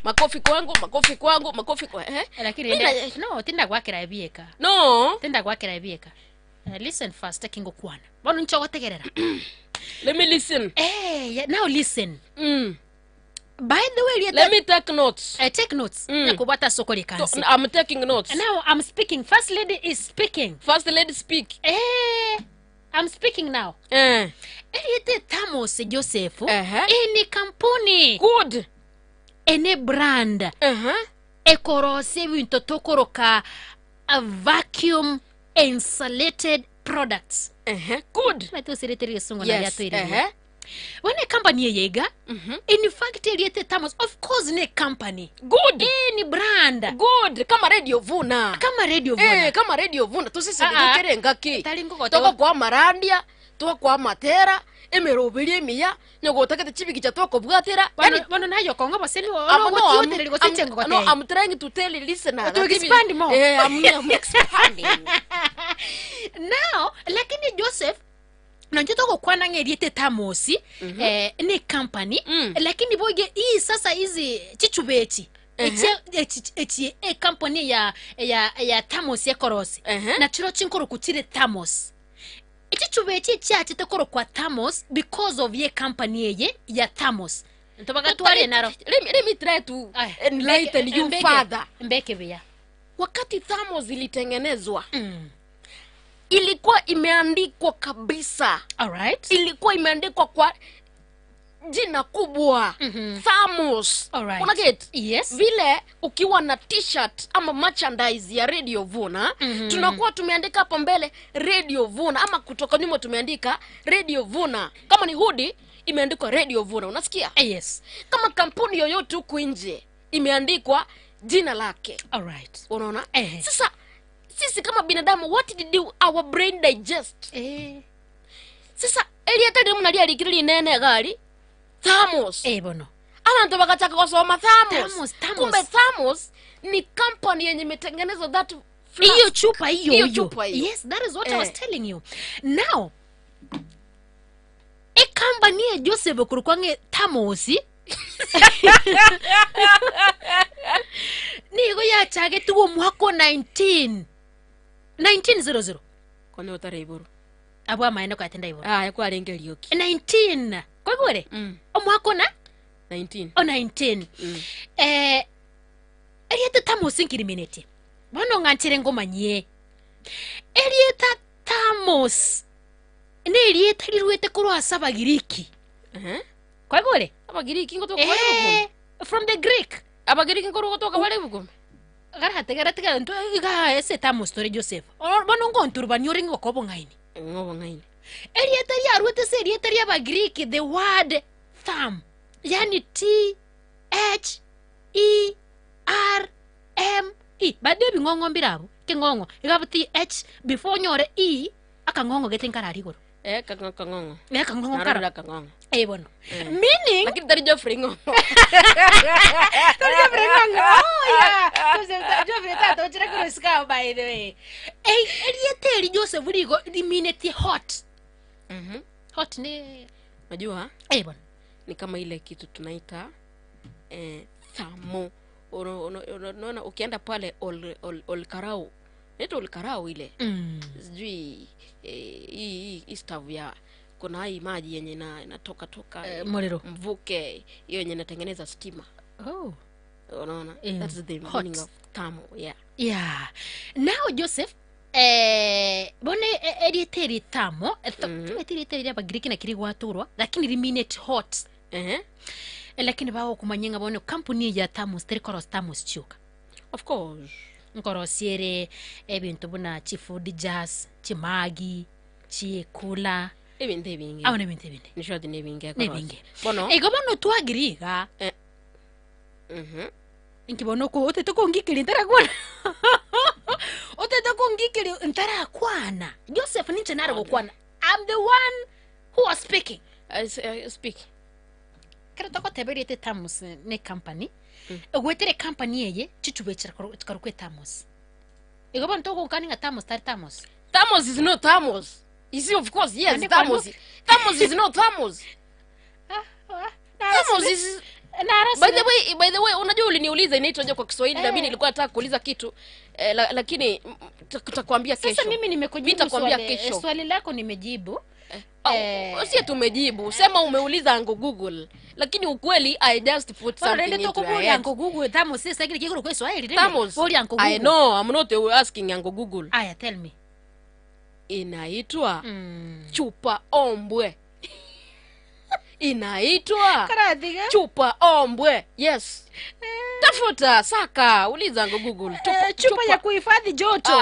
Makofi kwangu, makofi kwangu, makofi kwa eh? Lakini no, tinda gwakira ebieka. No, tinda gwakira ebieka. Listen first taking okwana. Bono ncho gotegerera. Let me listen. Eh, now listen. By the way, let me take notes. Take notes. Nakubata soko likansi. So, I'm taking notes. Now I'm speaking. First lady is speaking. First lady speak. Eh, I'm speaking now. Eh. Ete Tamos Joseph. Ni kampuni. Good. Ene brand. Ekorose winto tokoroka a vacuum insulated products. Good. Yes. When a company yega, in fact eliete Tamos, of course ne company. Good. Ni brand. Good. Kama Radio Vuna. Kama Radio Vuna. Eh, kama Radio Vuna. Tusisi ndikere ngaki. Toko kwa marandia, toko kwa matera, emerobiri emiya, nyogotakete chibikicha toko bwatera. Wano nayo kongo baseni wo. No, I'm trying to tell the listener. To expand more. Eh, I'm expanding. Now, lakini Joseph nanjito kwana ngeriete Tamosi ni company lakini boge hii sasa hizi chichubechi echi company ya Tamos ya korosi na chiro chinkoro kuchire Tamos echichubechi chiachete koro kwa Tamos because of ye company ye ya Tamos ntobaga tware naro. Let me try to enlighten you father. Mbeke bia wakati Tamos ilitengenezwa ilikuwa imeandikwa kabisa. Alright. Ilikuwa imeandikwa kwa jina kubwa. Thermos. Alright. Una get? Yes. Vile ukiwa na t-shirt ama merchandise ya Radio Vuna, tunakuwa tumeandika hapo mbele Radio Vuna ama kutoka nyuma tumeandika Radio Vuna. Kama ni hoodie imeandikwa Radio Vuna, unasikia? Yes. Kama kampuni yoyote huku nje imeandikwa jina lake. Alright. Unaona? Sasa sisi kama binadamu, what did our brain digest? Sasa elieta ndimu nalia likiri nene gari Thermos. Bono. Abantu bakataka kusoma Thermos. Thermos. Kumbe Thermos ni company yenye imetengenezwa that hiyo chupa hiyo. Chupa hiyo. Yes, that is what I was telling you. Now, e company ya Joseph kurukwange Thermos. Nigo ya chage tuwo mwaka 1900. Kone utare iburu. Abo amaeno kwa atenda iburu. Ah, kwa renge lioki. 19. Kwa gore? Omwaka na 19. O 19. Elieta Tamos nkiriminete. Bano ngantire ngoma nye. Elieta Tamos. Ne elieta liruete kurwa sabagiriki. Kwa gore? Abagiriki ngotoka wale bugo. From the Greek. Abagiriki ngotoka wale bugo. Gara nto iga ese Tamos tore Joseph. Bono ngonturuba nyore ngokobo ngaini. Ngobo ngaini. Elieta liaruete se elieta lia Bagiriki, the word thumb. Yani T H E R M E. Bado bingongo mbirabo. Kingongo. Igabu T H before nyore E akangongo gete nkarari goro. Kangongo. Kangongo kara. Kangongo. Bono. Meaning lakini tari Geoffrey ngo. Tari Geoffrey ngo. Oh yeah. Geoffrey tato chira kuruska by the way. Elieta li Joseph ligo limineti hot. Hot ni unajua? Bono. Ni kama ile kitu tunaita thermo. Unaona ukienda pale ol karau. Neto ol karau ile. Sijui hii stove ya kuna hii maji yenye inatoka toka morero mvuke hiyo yenye inatengeneza stima. Oh. Unaona? That's the meaning of thermo. Yeah. Yeah. Now Joseph bone elieteri thermo elieteri ya Bagiriki na kiri gwaturwa lakini riminate hot. Lakini bawo kumanyenga bone kampuni ya Thermos terikoros Thermos chuka. Of course. Nkorosiere ebintu buna chifood jazz, chimagi, chikula, ebintu ebingi. Abone ebintu ebingi. Nishodi nebingi. Nebingi. Bono. Ego bono twagiriga. Nkibono ko otete kongikiri ntarakwana. Otete kongikiri ntarakwana. Joseph ninche nare gokwana. I'm the one who was speaking. I speak. Kero toko teberete Thermos ne company. Ogwetere company eye chichubechera karukwe Thermos. Igo bantu kukaninga thermos tari thermos. Thermos is not thermos. You see, of course, yes, thermos. Thermos is not thermos. Thermos is By the way, unajua uliniuliza inaitwaje kwa Kiswahili na mimi nilikuwa nataka kuuliza kitu lakini tutakwambia kesho. Sasa mimi nimekujibu swali. Swali lako nimejibu. Si tumejibu. Sema umeuliza Uncle Google. Lakini ukweli I just put something into your head. Uncle Google thermos sasa kile kiko kwa Kiswahili. Thermos. Uncle Google. I know, I'm not asking Uncle Google. Aya, tell me. Inaitwa chupa ombwe. Inaitwa chupa ombwe. Yes. Tafuta, saka, uliza Uncle Google. Chupa ya kuhifadhi joto.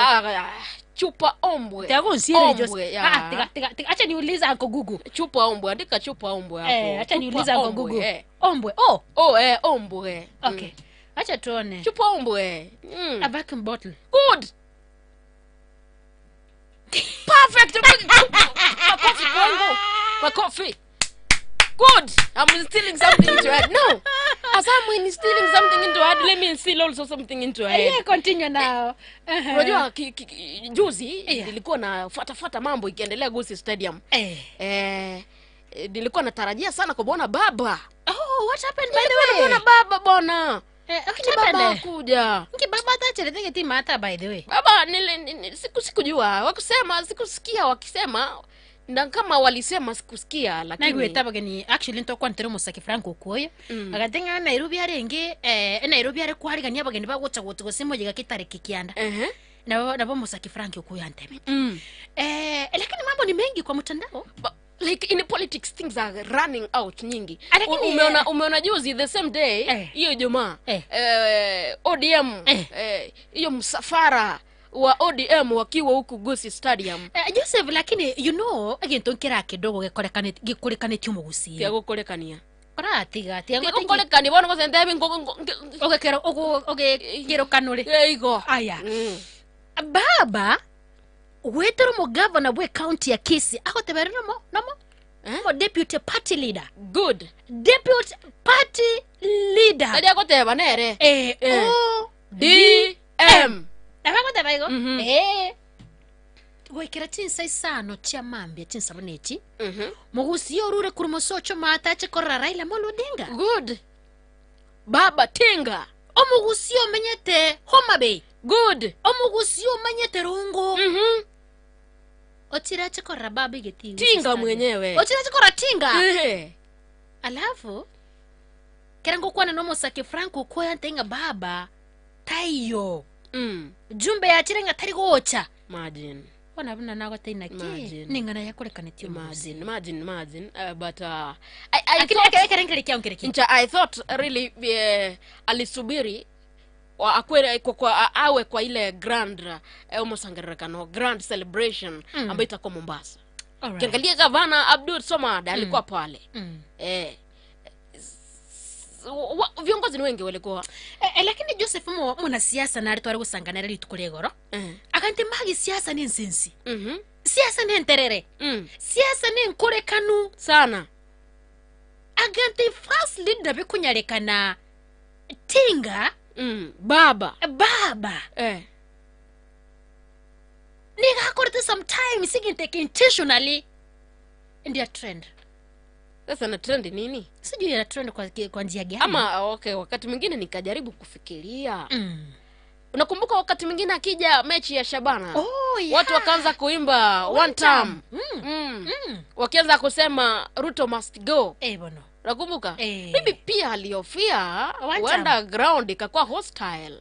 Chupa ombwe. Ombwe. Tiga. Acha niulize Uncle Google. Chupa ombwe, andika chupa ombwe hapo. Acha niulize Uncle Google. Ombwe. Oh. Oh, ombwe. Okay. Acha tuone. Chupa ombwe. A vacuum bottle. Good. Perfect. Makofi kwangu. Makofi. Good. I'm instilling something into her head. No. As I'm instilling something into her head, let me instill also something into her head. Yeah, continue now. Unajua juzi nilikuwa na fuata mambo ikiendelea Gusii Stadium. Nilikuwa natarajia sana kuona baba. Oh, what happened by the way? Nilikuwa baba bona. Okay, baba kuja. Nki baba atachelete timu hata by the way. Baba sikujua, wakusema sikusikia wakisema. Na kama walisema sikusikia lakini naigweta bageni actually ntokwa ntere Musaki Franco koyo agatenga Nairobi arenge Nairobi are kwarigania bageni bagocha gotgo jiga kitariki kianda na bo Musaki Franco koyo antebe lakini mambo ni mengi kwa mtandao. Like in politics things are running out nyingi. Umeona juzi the same day hiyo Ijumaa ODM hiyo msafara wa ODM wakiwa huku Gusii Stadium. Joseph, lakini you know again tonkera kidogo gikorekane tiumo Gusii. Tiago korekania. Kora tiga korekani bona ko sende ogekero ogekero kanore. Igo. Aya. Baba wetero mo governor we county ya Kisii akotebere nomo mo deputy party leader. Good. Deputy party leader. Kadi akoteba nere. O D M. Nabako baigo. Goikera chinsa isano chia mambia chinsa bonechi. Mugusi orure kurumosocho matache korra Raila Amolo Odinga. Good. Baba Tinga. Omugusi omenyete Homa Bay. Good. Omugusi omenyete Rongo. Ochirache korra baba igeti. Tinga mwenyewe. Ochirache korra Tinga. Alafu kerango kwana no Musaki Franco koya ntenga baba tayo. Jumbe ya chirenga tari gocha. Imagine. Wana buna nago taina ki. Ningana yakorekane tiyo. Imagine. But I thought I thought really alisubiri akwere kwa awe kwa ile grand omosangerekano grand celebration ambayo itakuwa Mombasa. Kiangalia gavana Abdul Somad alikuwa pale. Viongozi ni wengi walikuwa. Lakini Joseph mwana siasa na alitwara gusangana riri tukuregoro. Akante magi siasa ni nsinsi. Siasa ni nterere. Siasa ni nkorekanu sana. Agante first leader bekunyarekana Tinga baba. Baba. Nigga akorete sometimes siginte intentionally in their trend. Sasa na trend nini? Sijui ya trend kwa njia gani. Ama okay, wakati mwingine nikajaribu kufikiria. Unakumbuka wakati mwingine akija mechi ya Shabana? Oh, yeah. Watu wakaanza kuimba one time. Wakianza kusema Ruto must go. Bono. Unakumbuka? Mimi pia alihofia huenda ground ikakuwa hostile.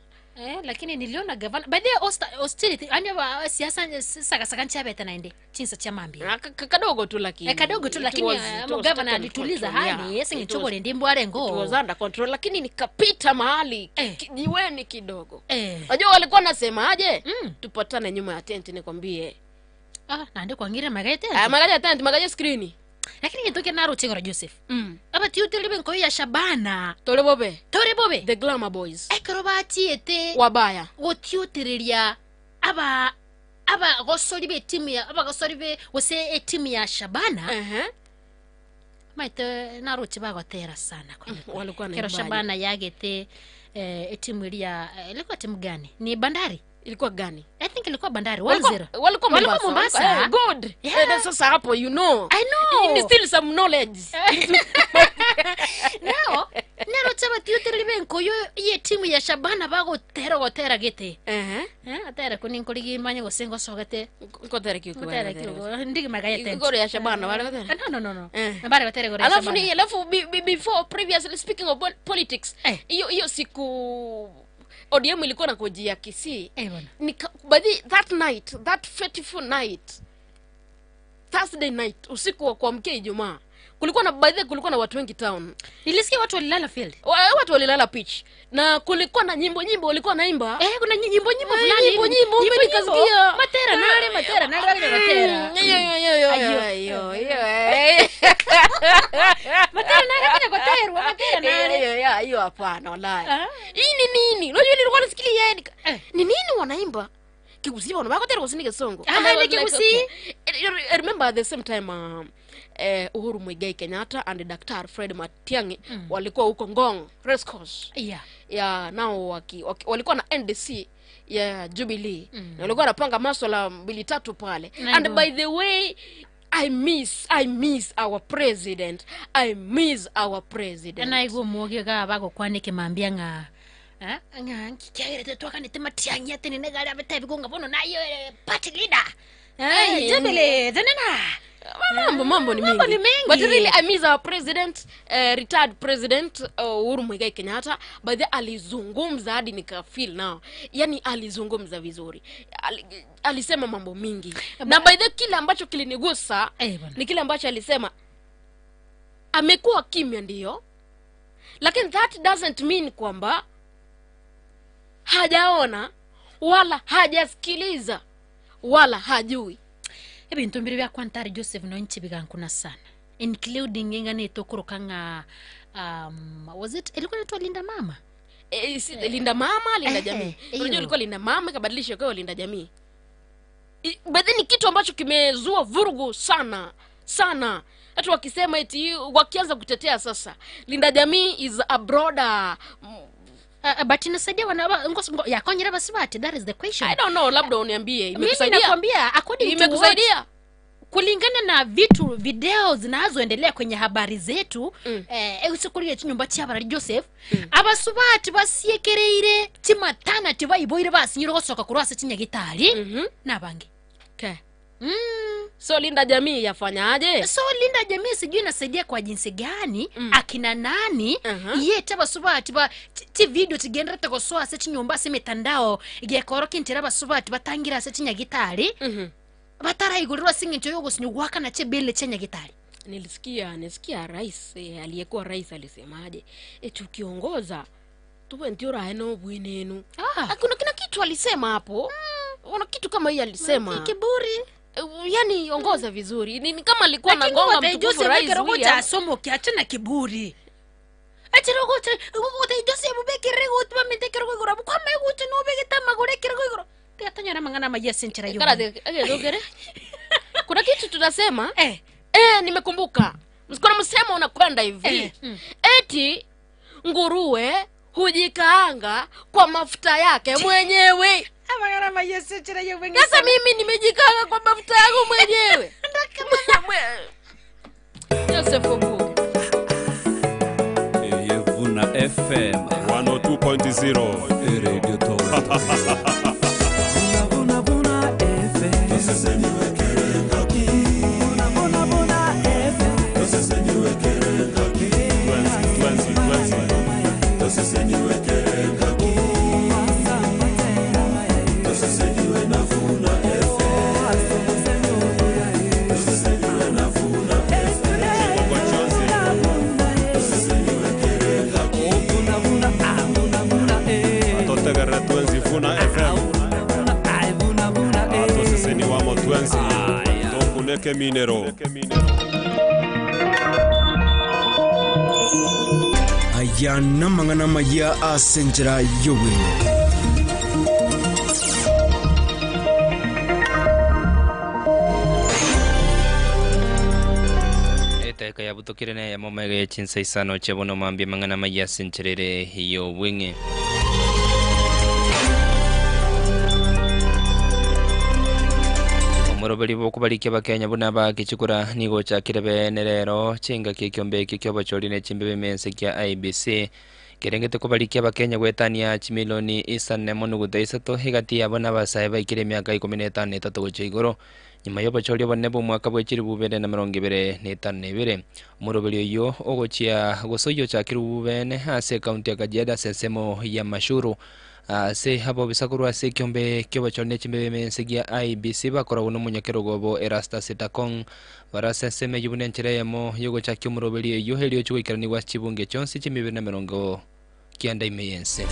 Lakini niliona gavana by the hostility anya siasa saka saka nchabeta naende chinsa cha mambia kadogo tu lakini kadogo tu lakini gavana alituliza hali yesi ngichobole ndimbo arengo. It was under control lakini nikapita mahali kijiweni kidogo. Unajua walikuwa nasemaje? Tupatane nyuma ya tent nikwambie. Naende kwa ngira magete. Magaje tent magaje screen. Lakini ngitoke naro chegora Joseph. Aba tiutelibe nkoyo ya Shabana. Tore bobe. The Glamour Boys. Ekero batiete. Wabaya. Gotiutereria aba gosori be timu ya aba gosori be gose timu ya Shabana. Maite naro chibagotera sana kwa. Walikuwa na Kero Shabana yagete timu ya ilikuwa timu gani? Ni Bandari. Ilikuwa gani? I think ilikuwa Bandari 1-0. Walikuwa Mombasa. Good. Yeah. Sasa hapo you know. I know. You still some knowledge. Now, nero chama tiutirire nkoyo ye timu ya Shabana bago tera gotera gete. Atera kuni nkoligi manya gosengo sogete. Ngotera kiuko. Ngotera kiuko. Ndigi magayete. Goro ya Shabana wale gotera. No. Bale gotera goro ya Shabana. Alafu before previously speaking of politics, hiyo siku ODM ilikuwa na koji ya Kisii. But that night, that fateful night, Thursday night, usiku wa kuamkia Ijumaa, kulikuwa na by the kulikuwa na watu wengi town. Nilisikia watu walilala field. Watu walilala pitch. Na kulikuwa na nyimbo walikuwa naimba. Kuna nyimbo fulani. Nyimbo mimi nikasikia. Matera nare. Yo. Matera nare kuna koterwa matera nare. Hiyo hapana wallahi. Hii ni nini? Unajua nilikuwa nasikilia yani. Ni nini wanaimba? Kigusi wana bakotera kusinike songo. Ni Kigusi. I remember at the same time Uhuru Muigai Kenyatta and Dr. Fred Matiang'i walikuwa huko Ngong Race Course. Yeah, nao walikuwa na NDC ya Jubilee. Na walikuwa wanapanga masuala 2-3 pale. And by the way, I miss our president. I miss our president. Na igo muoge ga bago kwanike mambia nga nga nkikyagire twakane Matiang'i atene negari abetabi gonga bono nayo party leader. Jubilee tenena. Mambo ni mengi. But really I miss our president, retired president Uhuru Muigai Kenyatta. But the alizungumza hadi nika feel now. Yani alizungumza vizuri. Alisema mambo mingi. Na by the kile ambacho kilinigusa ni kile ambacho alisema. Amekuwa kimya ndio. Lakini that doesn't mean kwamba hajaona wala hajasikiliza wala hajui. Ebintu mbiri bya kwantari Joseph no nchi bigankuna sana including ngane tokurukanga was it ilikuwa inaitwa Linda Mama? Linda Mama, Linda Jamii. Unajua ilikuwa Linda Mama ikabadilisha kwa Linda Jamii. But then ni kitu ambacho kimezua vurugu sana sana. Hata wakisema eti wakianza kutetea sasa Linda Jamii is a broader but inasaidia wana ya konyera basi bati, that is the question. I don't know, labda uniambie imekusaidia. Mimi nakwambia according to imekusaidia kulingana na vitu video zinazoendelea kwenye habari zetu usikurire chinyumba cha bara Joseph abasubati basiekereire chimatana tibayiboire basinyiro gosoka kurwasa chinyagitari nabange. Okay. So Linda Jamii yafanyaje? So Linda Jamii sijui inasaidia kwa jinsi gani, akina nani, ye tabasubati ba ti video tigendera tagosoa se chinyumba se mitandao igekoroki ntira basubati batangira se chinyagitari batarayigulirwa singincho yogosinyugwaka na chebele chenyagitari. Nilisikia rais aliyekuwa rais alisemaje? Tukiongoza tuwe ndio raeno bwinenu. Kuna kina kitu alisema hapo. Kuna kitu kama hii alisema. Kiburi. Yani ongoza vizuri. Ni kama alikuwa anagonga mtukufu rais William. Asomo kiacha na kiburi. Achirogote ngote Joseph bekere gotwa mitekere gora kwa meguche no begeta magore kere gora. Tiatanyara mangana maji senchera yo. Kara dogere. Kuna kitu tunasema nimekumbuka. Msikona msemo unakwenda hivi. Eti nguruwe hujikaanga kwa mafuta yake mwenyewe. Sasa mimi nimejikaanga kwa mafuta yangu mwenyewe. Joseph Obuge. Yevuna FM 102.0 Radio Tower. Vuna vuna FM. Sasa niwekere ngaki. Vuna vuna FM. Sasa niwekere ngaki. 20. Sasa niwekere ngaki. Sasa niwe na vuna FM. Sasa niwe na vuna FM. Sasa niwekere ngaki. Vuna vuna vuna vuna Atotegere 20 vuna FM. Ato sisi ni wamo 20. Tokuneke minero. Aya namangana maya asenjera yowe. Eteka ya butokire ne momege chinsa isano chebono mambia mangana maya asenjerere yowe. Omoroberi bokubarikia bakenya buna bakichukura nigo chakire bene rero chinga kikiombe kikyo ne chimbebe mense kia IBC kerengete kubarikia bakenya gwetania chimilioni 4.3 higati yabo n'abasae baikire emyaka 15 gocha igoro nyuma y'obochori obonene bw'omwaka bw'echiri bubere na 2022. Omoroberi oyo ogochia gosoyo chakire bubene ase ekaunti ya Kajiado ase ensemo ya Mashuru ase habo bisakurwa ase ekiombe kiobochori ne chimbebe mense gia IBC bakoragwo n'omonyakerogo obo Erastus Takong barase ensemo eywo buna enchera eyemo yogochakia omoroberi eyo erio chigoikaranigwa ase chibunge chionsi chimibere na 90 ime yense.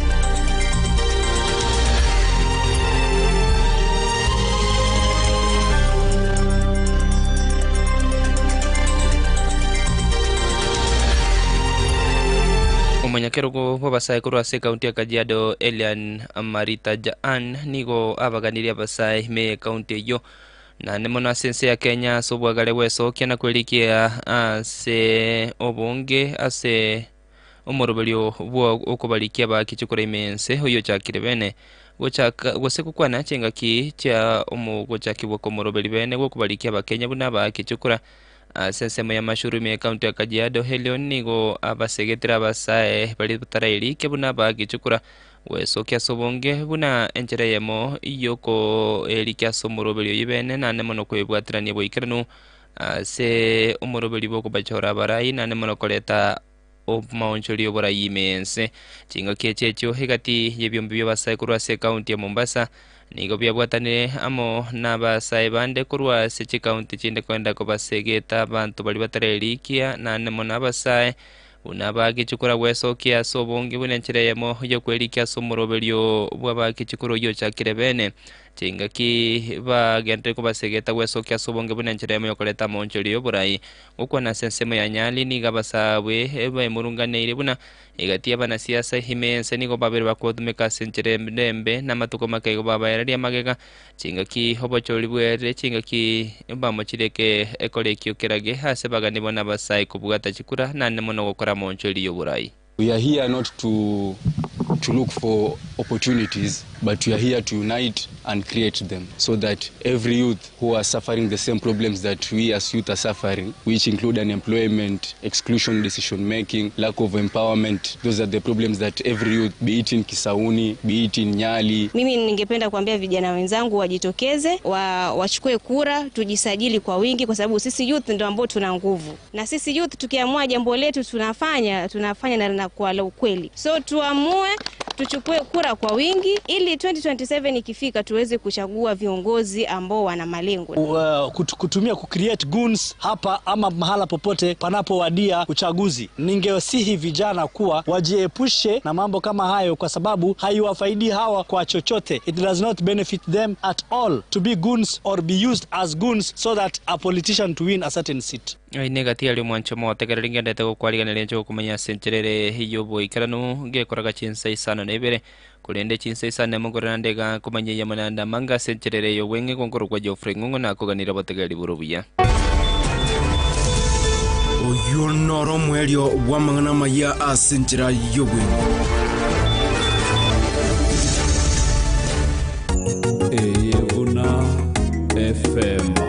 Omonyakerogo bw'abasae korwa ase ekaunti ya Kajiado Elian Marita Jaan nigo abaganirie abasae ime ekaunti eyo na nemono ase ense ya Kenya ase obwagare bwesokia na kwerikia ase obonge ase omoroberio bwa okobarikia bakichukura ime ense oyo chakire bene gochaka gose gokwana chingaki chia omogochakibwa komoroberi bene gokobarikia abakenya buna bakichukura ase ensemo ya Mashuru ime ekaunti ya Kajiado. Helion nigo abasegetera abasae bari batarairike buna bagichukura wesokia ase obonge buna enchera eyemo yoko erikia ase omoroberi oyo bene nane mono kwebwaterania boikeranu ase omoroberi bwokobachora abarai nane mono koreta omaonchori oborai ime ense. Chingaki echi echio hegati y'ebiombe by'abasae korwa ase ekaunti ya Mombasa nigo byabwatanire amo n'abasae bande korwa ase chikaunti chinde kwenda kobasegeta abantu bari batarerikia nane mono abasae buna bagichukura bwesokia ase obonge buna enchera eyemo yokwerikia ase omoroberio bw'abagichukura oyo ochakire bene. Chingaki bagendere kobasegeta bwesokia ase obonge buna enchera eyemo yokoreta amaonchori oborai gokwana ase ensemo ya Nyali nigo abasabwe baemurunganeire buna egati y'abanasiasa ime ense nigo babere bakotumeka ase enchera embe n'amatuko makaigo babaereria magega. Chingaki obochori bwerire chingaki bamochireke ekore ekio kerage ase bagani bona abasae kobwata chikura nane mono gokora amaonchori y'oborai. We are here not to look for opportunities, but we are here to unite and create them so that every youth who are suffering the same problems that we as youth are suffering, which include unemployment, exclusion, decision making, lack of empowerment, those are the problems that every youth, be it in Kisauni, be it in Nyali. Mimi ningependa kuambia vijana wenzangu wajitokeze, wachukue kura, tujisajili kwa wingi kwa sababu sisi youth ndio ambao tuna nguvu. Na sisi youth tukiamua jambo letu tunafanya na kwa la ukweli. So tuamue tuchukue kura kwa wingi ili 2027 ikifika tuweze kuchagua viongozi ambao wana malengo. Kutumia kucreate goons hapa ama mahala popote panapowadia uchaguzi. Ningewasihi vijana kuwa wajiepushe na mambo kama hayo kwa sababu haiwafaidi hawa kwa chochote. It does not benefit them at all to be goons or be used as goons so that a politician to win a certain seat. Negati ali mwancho motegereri ngendete gokwariganĩria njo kumenya sencherere hiyo boikeranu ngekoraga chinsa isano na ibere kurende chinsa isano mugorana ndega kumenya yamananda manga sencherere yo wenge gonkoro kwa Geoffrey Ng'ong'o na kuganira botegereri burubuya. Oyo noro mwelio wa mang'ana maya asenchera yobwe. Eyevuna FM.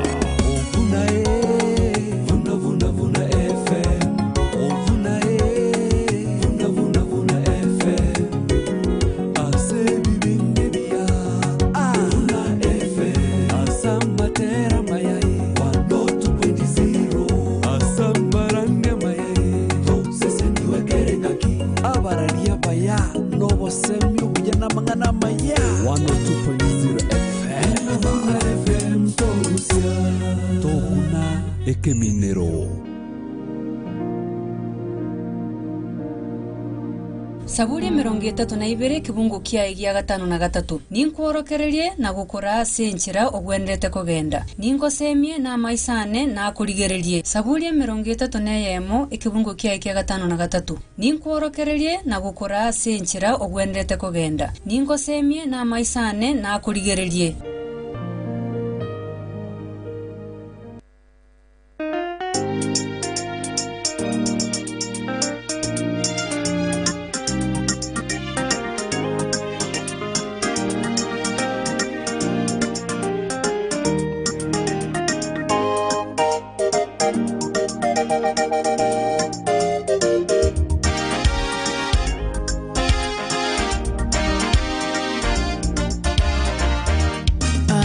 Ekeminero. Saburi 32 kibungu kia gia 53 ninkworokererie na gukora ase enchera ogwenderete kogenda ningosemie na maisane na kurigererie. Saburi 31 ekibungu kia gia 53 ninkworokererie na gukora ase enchera ogwenderete kogenda ningosemie na maisane na kurigererie.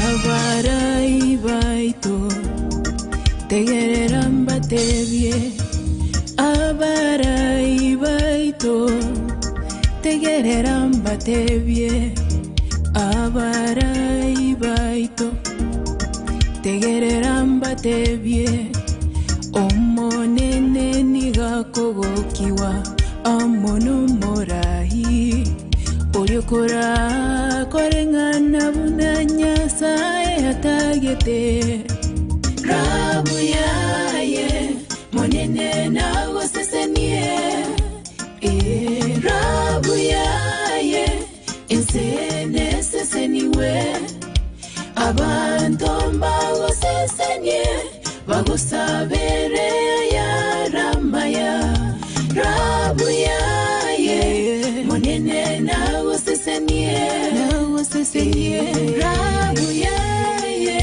Abarai baito tegerera mbatebie abarai baito tegerera mbatebie abarai baito tegerera mbatebie omonene nigakogokiwa amono morahi oriokora koreng'ana buna Nyasaye atagete rabu yaye monene nagosesenie rabu yaye ensene seseniwe abantu mbagosesenie bagosabere ya ramaya rabu yaye monene nagosesenie nagosesenie rabu yaye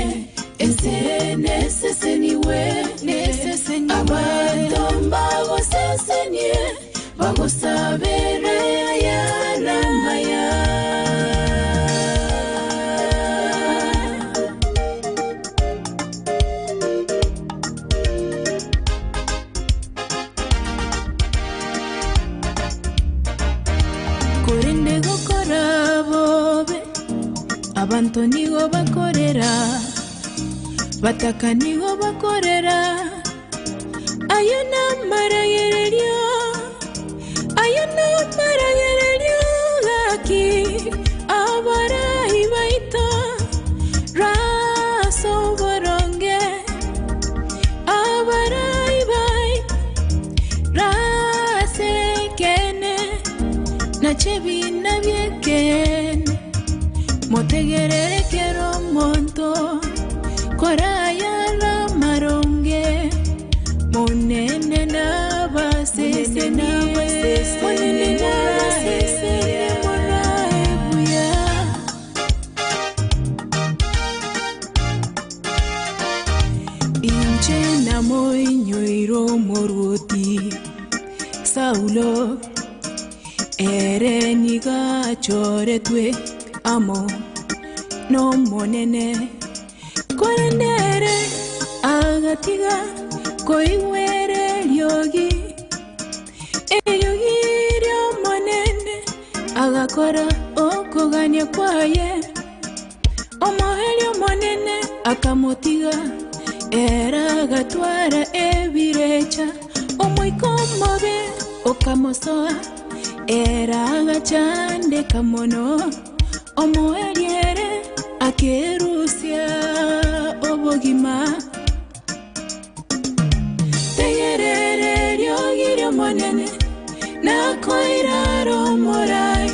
ensene seseniwe neseseniwe abantu mbagosesenie bagosabere ya ramaya. Korende gokora bobe abantu nigo bakorera bataka nigo bakorera ayo namaragererio ayo namaragererio gaki abarai baito rasoboronge abarai baito rasekene nachebina byekene motegerere kero monto koraya la maronge monene nabasesene monene nabasesene moraebuya inche namoinyoiro moruoti Saulo ere nigachoretwe amo no monene korendere agatiga koigwere riogi eriogi riomonene agakora okogania kwaye omoherio monene akamotiga era agatwara ebirecha omoiko mobe okamosoa era agachandeka mono omoeriere akerusia obogima tegerere riogi riomonene nakoiraro morai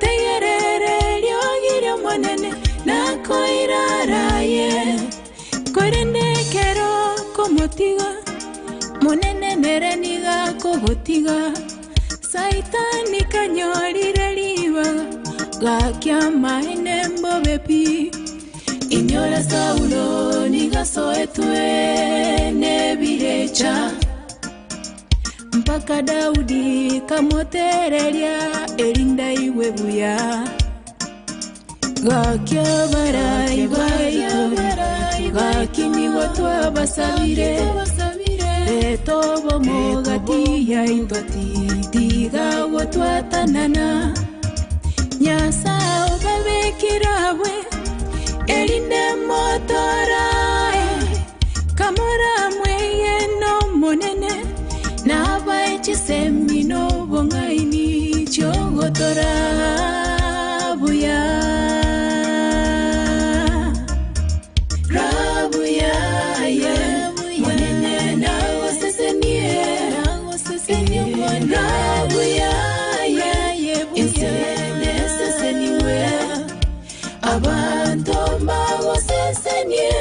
tegerere riogi riomonene nakoiraraye korende kero komotiga monene nere niga kogotiga Saitani kanyorire ribaga gakia maene mbobepi inyora Saulo nigasoetwe nebirecha mpaka Daudi kamotereria erinda iwe buya gakia barai baito gakinigo twabasabire etobo mogati yaito tigawo twatanana Nyasaye babekirabwe erinde motorae kamora mweyeno monene nabaechisemi nobong'aini chiogotora buya rabuya monene nagosesenie rabuya insene seseniwe abantu mbagosesenie.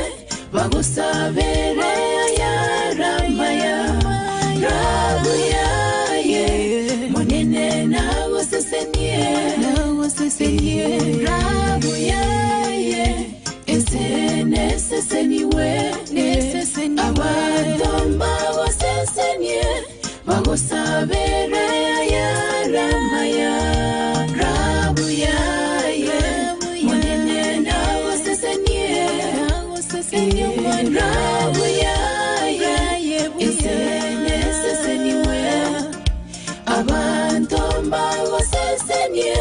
Bagosabere ya ramaya Rabuyaye Monene na wasesenie Rabuyaye Isene seseniwe Abantu bagosesenie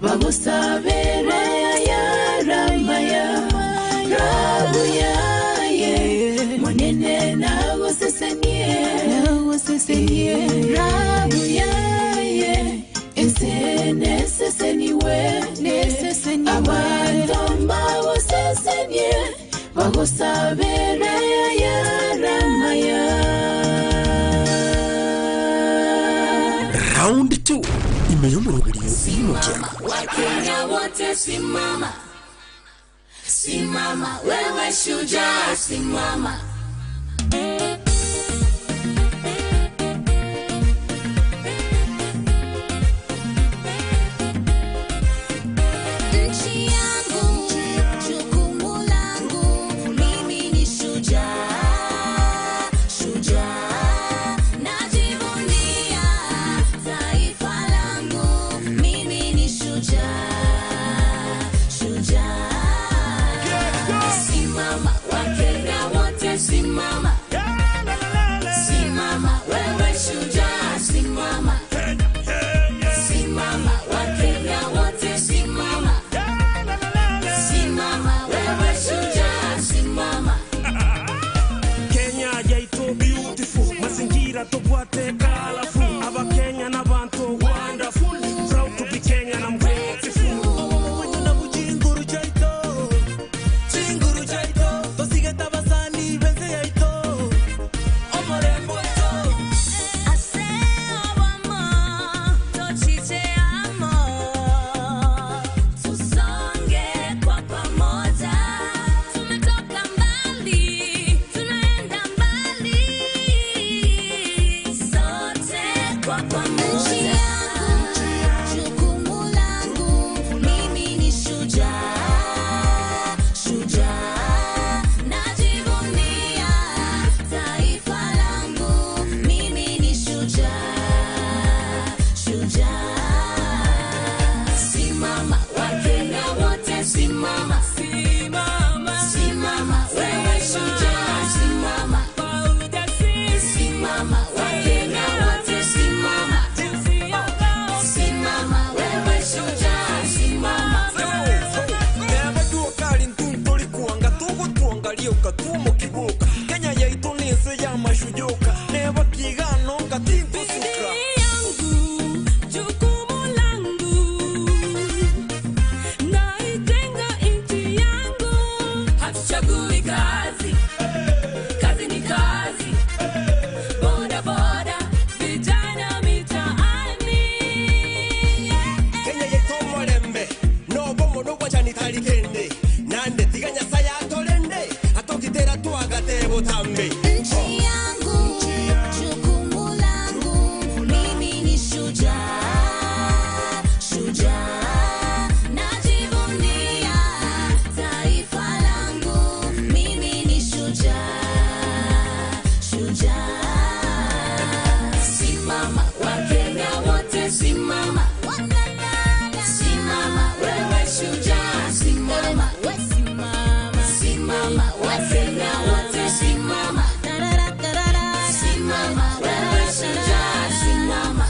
Bagosabere ya ramaya Rabuyaye Monene na wasesenie Rabuyaye Esene seseniwe Abantu bagosesenie Bagosabere ya ramaya. Round 2 imeyomorogerio imoja. Wakenya wote simama, simama wewe shujaa, simama. Nchi yangu, jukumu langu, mimi ni shujaa, shujaa. Najivunia taifa langu, mimi ni shujaa, shujaa. Simama Wakenya wote simama, simama wewe shujaa, simama. Simama Wakenya wote simama, simama wewe shujaa, simama. Kenya yaito beautiful, mazingira tobwate colorful. Aba Kenya na bantu wonderful, proud to be Kenyan, I'm grateful. Chinguru chaito, chinguru chaito, tosige tabasani benze yaito, omorembo ito. Tusonge kwa pamoja, tumetoka mbali, tunaenda mbali, sote kwa pamoja. Jukumu langu, mimi ni shujaa, shujaa. Najivunia taifa langu, mimi ni shujaa, shujaa. Simama Wakenya wote simama, simama, simama wewe shujaa, simama. Simama Wakenya wote simama, simama wewe shujaa, simama. Nebadukali ntuntuli kuanga tugutuangalia tumukibuka Kenya yaitu ni nsi ya mashujuka nebakigano katintusukra. Yangu, jukumu langu, naijenga nchi yangu. Hatuchagui kazi, kazi ni kazi. Boda boda, vijana mitaani. Kenya yaitu murembe nobo muno gwacanitarikende nande tiga Nyasaye atorende atogitera twagate butambe. Nchi yangu, jukumu langu, mimi ni shujaa, shujaa. Najivunia taifa langu, mimi ni shujaa, shujaa. Simama Wakenya wote simama, simama wewe shujaa, simama. Simama Wakenya wote simama, simama wewe shujaa, simama.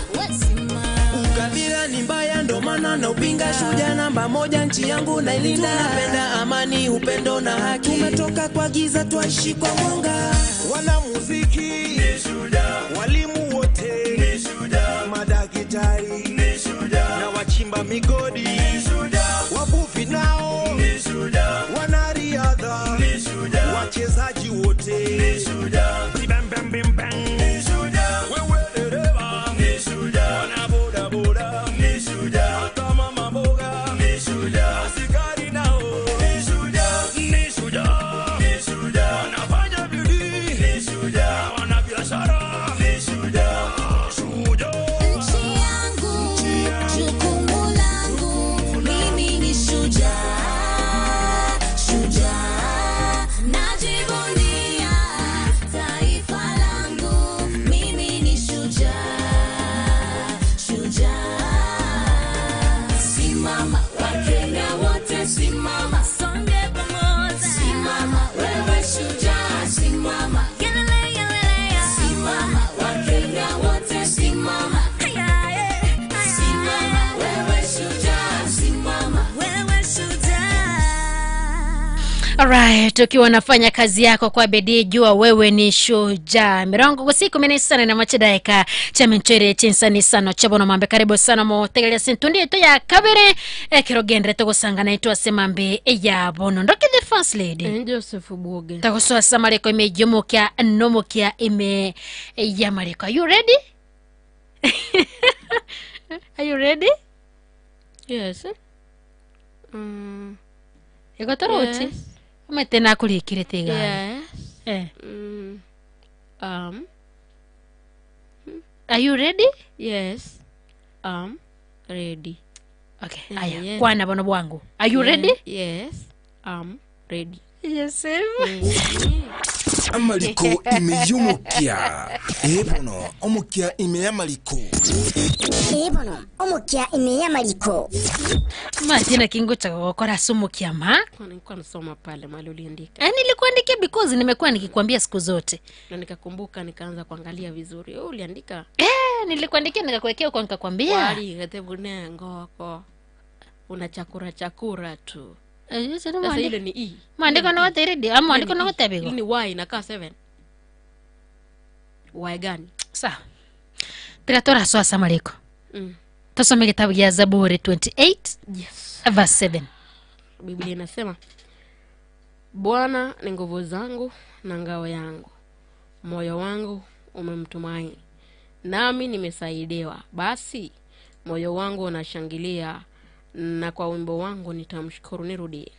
Ukabila ni mbaya ndo maana na upinga, shujaa namba moja nchi yangu nailinda. Tunapenda amani, upendo na haki, tumetoka kwa giza twaishi kwa mwanga. Wanamuziki ni shujaa, walimu wote ni shujaa, madaktari ni shujaa, na wachimba migodi ni shujaa, wavuvi nao ni shujaa, wanariadha ni shujaa, wachezaji wote ni shujaa. Bam bam bam bam ni shujaa, wewe dereva ni shujaa, wana boda boda ni shujaa, hata mama mboga ni shujaa, askari nao ni shujaa, ni shujaa, ni shujaa, wanafanya bidii ni shujaa, wana biashara Alright, ukiwa unafanya kazi yako kwa bidii jua wewe ni shujaa. Mirongo gusiku minisana na machidaika cha minchere chinsani sano chabono mambe karibu sana mo tegelia sintundi yetu ya kabere ekirogendre togosanga na itwa semambe ya bono. Ndoki the first lady. Joseph Buoge. Tagosoa samareko ime jomokia nomokia ime ya mareko. Are you ready? Are you ready? Yes. Egotorochi. Yes. Umetena kulikire tiga. Yes. Eh. Are you ready? Yes. Ready. Okay. Aya. Yes. Kwana bono bwangu. Are you ready? Yes. I'm ready. Yes. Amaliko imeyumukia. Ebono omukia imeyamaliko. Ebono omukia imeyamaliko. Martina kingo cha gokora sumukia ma. Nilikuwa nasoma pale mahali uliandika. Nilikuandikia because nimekuwa nikikwambia siku zote. Na nikakumbuka nikaanza kuangalia vizuri. Wewe uliandika? Nilikuandikia nikakuwekea huko nikakwambia. Wali gatebune ngoko. Una chakura chakura tu. Sasa ile ni E. Maandiko na wote ready. Ama maandiko na wote bego. Ile ni Y inakaa 7. Y gani? Sawa. Tiratora sawa samariko. Tusome kitabu ya Zaburi 28. Yes. Verse 7. Biblia inasema Bwana ni nguvu zangu na ngao yangu. Moyo wangu umemtumaini. Nami nimesaidiwa. Basi moyo wangu unashangilia na kwa wimbo wangu nitamshukuru. Nirudie.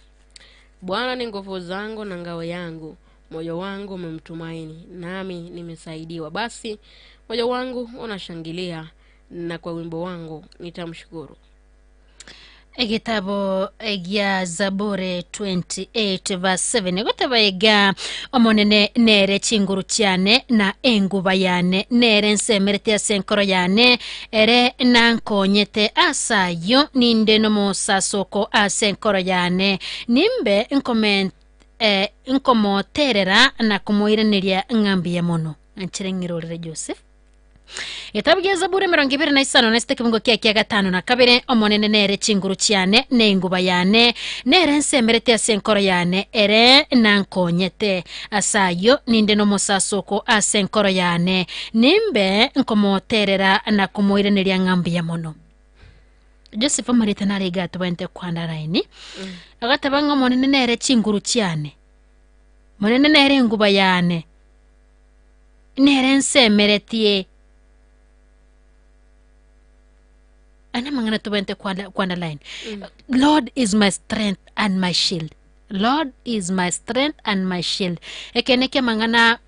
Bwana ni nguvu zangu na ngao yangu. Moyo wangu umemtumaini nami nimesaidiwa. Basi moyo wangu unashangilia na kwa wimbo wangu nitamshukuru. Egitabo ya Zaburi 28 verse 7 goteba ega omonene nere chinguru cyane na enguba yane nere nsemerete asenkoro yane ere nankonyete asayo ninde no musasoko asenkoro yane nimbe nkomoterera na kumuiraneria ngambi ya mono nchirengirorere Joseph. Gitabu gya Zaburi 25 na sita kibungo kia kia gatano na kabere omonene nere chinguru cyane ne inguba yane nere nsemerete asenkoro yane ere nankonyete asayo ninde no musasoko asenkoro yane nimbe nkomoterera na kumuiraneria ngambi ya mono. Joseph amarita nare gato bente kwanda raini agatabanga omonene nere chinguru cyane monene nere inguba yane nere nsemeretie ana mangana tubente kwanda line. Lord is my strength and my shield. Lord is my strength and my shield. Ekeneke mangana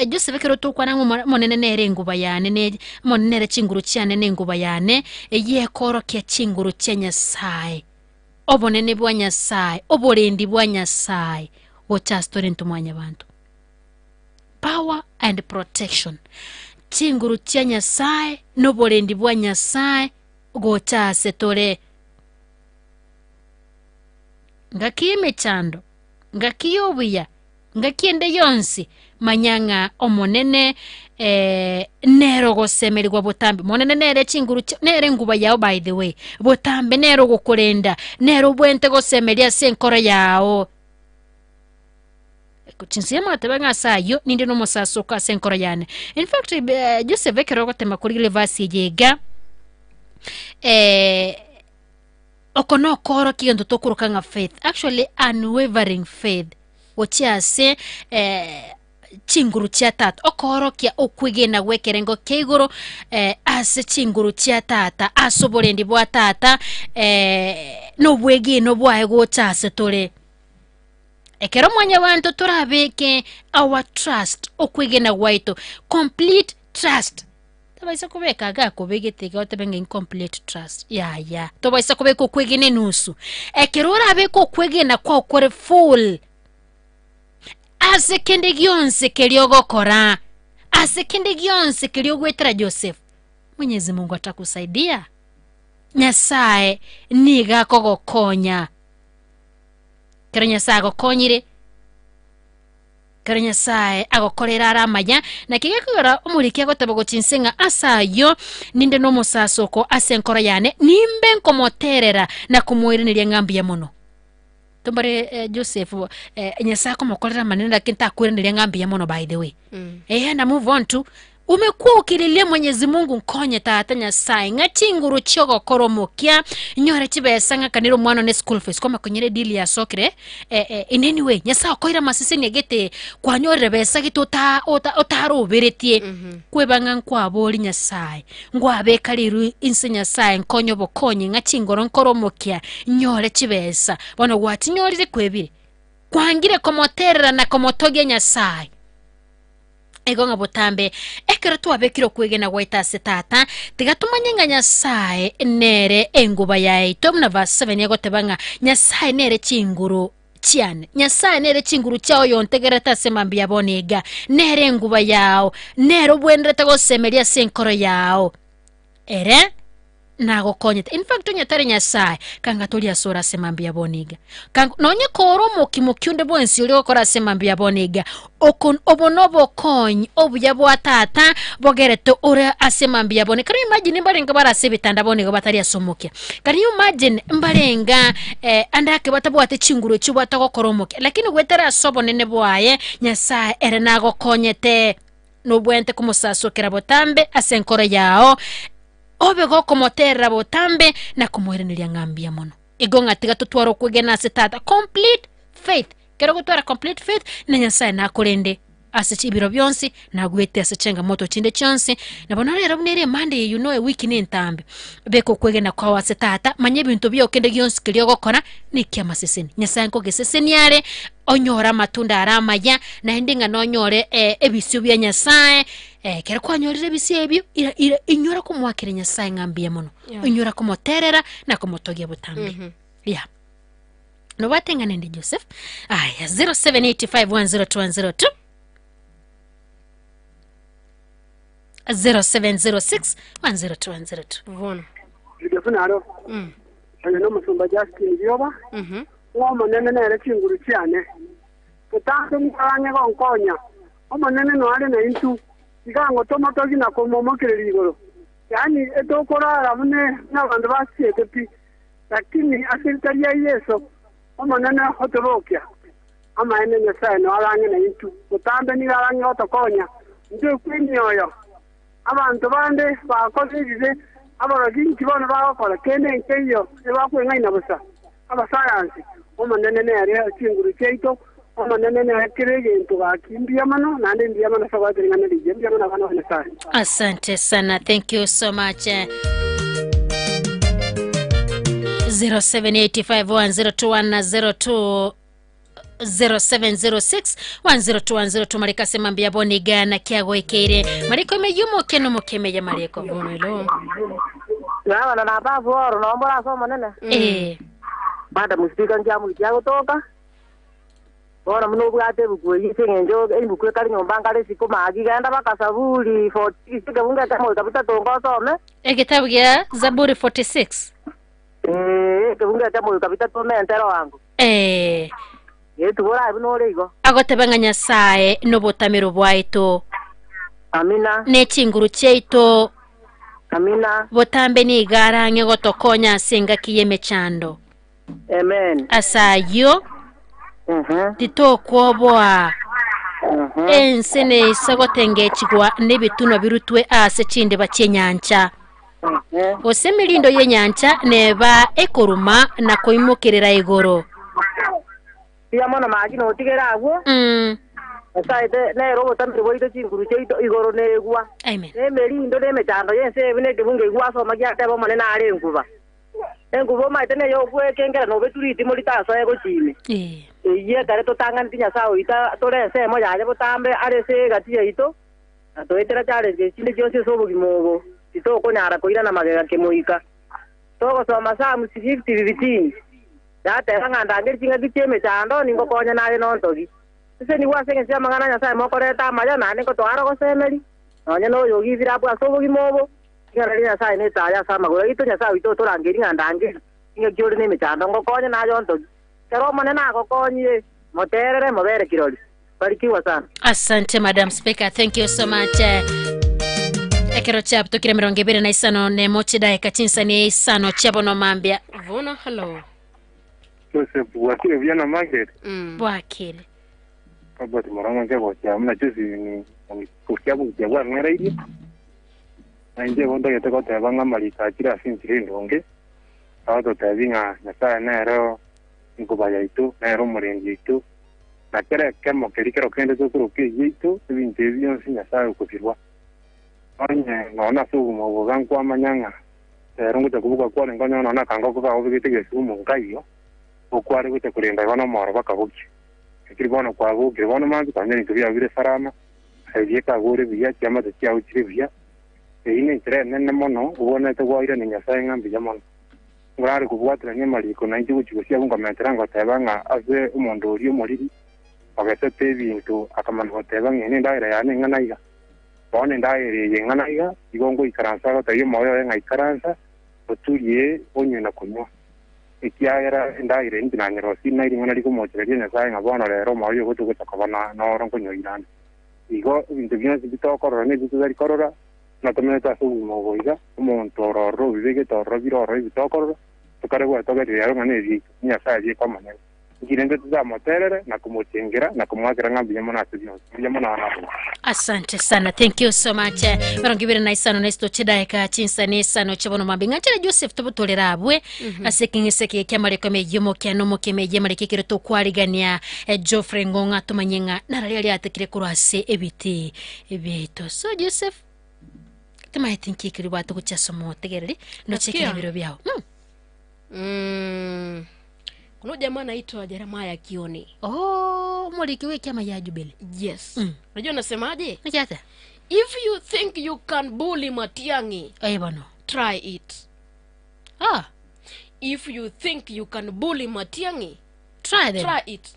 Joseph kero to kwana monene nere nguba yane ne monene chinguru cyane ne nguba yane eye koro ke chinguru cya Nyasaye. Obonene bwa Nyasaye, oborendi bwa Nyasaye. Gocha story ntumwanya bantu. Power and protection. Chinguru cya Nyasaye n'oborendi bwa Nyasaye gocha setore ngakime chando ngakiyobuya ngakiende yonsi manyanga omonene nero gosemerwa botambe monene nere chinguru nere nguba yao by the way botambe nero gokurenda nero bwente gosemeria senkoro yao kuchinsema atebanga sayo ninde no musasoka senkoro yane. In fact Joseph ekero gotema kuri verse yega okono koro kigendo tokurukanga faith, actually unwavering faith wochiase chinguru cha tata okoro kia okwigena gwekerengo keigoro ase chinguru cha tata asoborendi bwa tata no bwegino bwae gochase tore ekero mwanya wantu turabeke our trust okwigena gwaito complete trust. Tobaisa kubeka ga kubegete otebenge incomplete trust ya tobaisa kubeka okwigena nusu ekero urabeka okwigena kwa okore full ase kende gyonse keliogokora ase kende gyonse keliogwetera Joseph. Mwenyezi Mungu atakusaidia. Nyasaye niga kogokonya kero Nyasaye agokonyire kero Nyasaye agokorera aramanya na kigekora omuriki agoteba gochinsenga asayo ninde no musasoko ase enkoro yane nimbe nkomoterera na kumuireneria ngambi ya mono. Tombare Joseph Nyasaye komokorera manene lakini takwereneria ng'ambi ya mono by the way. Na move on to umekuwa ukililia Mwenyezi Mungu nkonye tata Nyasaye ng'achinguru chogokoromokia nyore chibesa ng'akaniro mwana ne school fees koma konyere deal ya sokre in any way Nyasaye okoira masiseni egete kwanyorere besa gituta otaroberetie kwebanga nkwabori Nyasaye ngwabeka riru inse Nyasaye nkonyo bokonye ng'achingoro nkoromokia nyore chibesa bono gwatinyorire kwebire kwangire komoterera na komotogia Nyasaye ego ngabotambe ekero twabekire kwegena gwaita ase tata tigatumanye nga Nyasaye nere enguba yaito muna verse 7 yagotebanga Nyasaye nere chinguru chiane Nyasaye nere chinguru chao yontegereta ase mambi yabonega nere enguba yao nere obwenderete gosemeria ase enkoro yao ere nagokonyete. In fact onyatare Nyasaye kanga tori asora ase mambi yaboniga nonye koro mokimukyunde bwensi uri gokora ase mambi yaboniga okon obonobo kony obuya bwa tata bogerete ore ase mambi yabone. Can you imagine mbarenga barase bitanda boniga batari asomokia? Can you imagine mbarenga andake batabwate chinguru chibwata gokoromokia lakini gwetera asobonene bwaye Nyasaye ere nagokonyete nobwente kumusasokera botambe ase enkoro yao obe gokomotera botambe na kumwereneria ng'ambia mono igo ng'atiga tutwara okwegena ase tata complete faith kero gutwara complete faith na Nyasaye nakorende ase chibiro byonsi nagwete ase chenga moto chinde chonsi na bono rero bunere Monday you know a week ni ntambe beko kwegena kwa ase tata manye bintu byokende gyonsi kilio gokora nikia maseseni Nyasaye nkogeseseni are onyora matunda aramaya na ndinga nonyore ebisio bya Nyasaye kero kwanyorire ebisio ebyo inyora kumwakira Nyasaye ng'ambia mono inyora kumoterera na kumotogia butambi. Yeah no batengane ndi Joseph aya 0785102102 0706102102 Vona Ndifunaro no musumba Justin Byoba omonene nere chinguru chiane tutange mukanye gonkonya omonene no ale na intu igango tomotogi na komomokere igoro yani etokorara mune n'abantu basiete pi lakini asirikali ya Yesu omonene hotorokia amaene Nyasaye no alange na intu utambe ni alange otokonya ndio kwinyoyo abantu bande bakoze abarogi kibona bakora kene nkeyo ebakwengaina busa abasayansi omonene nere chinguru cheito omonene nere kirege ntugakimbia mano nande mbia mano sabatirengana lije mbia mano bana Nyasaye. Asante sana, thank you so much. 0785102102 0706102102 marika sema mbia boni gana kiago ekeire mariko imeyumo keno mokeme ya mariko bonelo na na babu oro naomba soma nene madam speaker njamu kiago toka ora muno bwate bukuyi singenjo ebukwe kali nyomba ngale sikoma agigenda bakasaburi 46 kebunga kamo kapita tongo some ekitabu ya Zaburi 46 kebunga kamo kapita tomentero wangu yetubora ibinore igo agotebanga Nyasaye nobotamiro bwaito amina nechinguru cheito amina botambe ni igarange gotokonya senga kiyeme chando amen asayo titokwoboa ensene isagotengechigwa nebituno birutwe ase chinde bachenyancha ose milindo yenyancha neba ekoruma na koimokerera igoro ya mono magi no tigera agwo asaite nero botamire boito chinguru cheito igoro negwa amen nemelindo nemechando yense ebine kibunge igwa soma gyatebo monene are enkuba enkuba maite neyo kwekengera nobeturiti molitaso egochime iye kare totang'aneti Nyasaye oita torese emo yaye botambe arese egati yaito atoetera challenge chinde chionsi ase obogima obo titokonyara koirana magega kemoika togosoma Psalms 50:15 yateba ng'andangeri ching'aki chia emechando ningokonya naye nontogi ase nigo ase eng'encho ya amang'ana Nyasaye mokoreta amaya naende ngotwara gosemeri nonye noyogithira abwo ase obogima obo ing'ana ria Nyasaye netaya ase amagoro aito Nyasaye oito otorangeri ng'andangeri ing'aki ore na emechando ngokonya naye ontogi kero omonene agokonyire moterere mobere kirori barikiwa sana. Asante Madam Speaker, thank you so much. Ekero chap tukire 25 ne mochi dakika 95 chabo no mambia Vona hello. Joseph wakile vijana Margaret. Bwakile. Kabati morango nje kwa mna juzi ni kusiabu kujagwa ngera ili. Na nje gondo yeteko tebanga malika kila sinzi ndonge. Abato tebinga nyasaye nero nkubaya itu nero murengi itu. Na kere kemo kerikero kende tukuruki yitu ibintu byonse nyasaye ukubirwa. Onye naona sugu mo manyanga. Rungu kubuka kwa ngonya naona kanga kuba obigetegese umungayo. Okwari gute kurinda ibona moro bakabuki. Kiri bona kwa bugire bona manzi kanya ntu bya bire sarama. Ebyeka gore biya cyama cya ukiri biya. Ine ntere nene mono ubona te gwaira ni nyasaye ngambi ya mono. Ngurari kubwatira nyamaliko na igihugu kigusiya bunga meteranga tebanga aze umuntu uri umuriri. Agasete ibintu akamano tebanga ine ndaira yane ngana iga. Bona ndaire yengana iga igongo ikaransa batayo moyo yenga ikaransa oturiye onye na kunywa. Ikiagera ndaire ndinanyero sina iri ngana liko mochereria nyasaye ngabona rero moyo gotuko takabana noro nkonyo irana. Igo ibintu byose bitokorora n'ibyo tuzarikorora natometa sugu mogoiga umuntu ororo bibege torro biroro bitokorora tukaregwa togerera ngana ebi nyasaye ye kwamanya. Ngirende tuzamoterere na kumutengera na kumwakira ngambi yamona asibyo yamona na. Asante sana, thank you so much. 25 nesto chedaka chinsa sano chabono mabinga chela Joseph tobotolera abwe asekingeseke kyamaleko meyomo kyanomo kemeje malekekero tokwaligania Geoffrey Ngonga tumanyenga narali atekire kurase ebiti ebito. So Joseph tumayitinki kiri watu kuchasomo tegereri no chekire biro byao. Kuna jamaa anaitwa Jeremiah Kioni. Oh, muliki wiki ama ya Jubilee. Yes. Unajua nasemaje? Nikiata. If you think you can bully Matiang'i, bano. Try it. Ah. If you think you can bully Matiang'i, try them. Try it.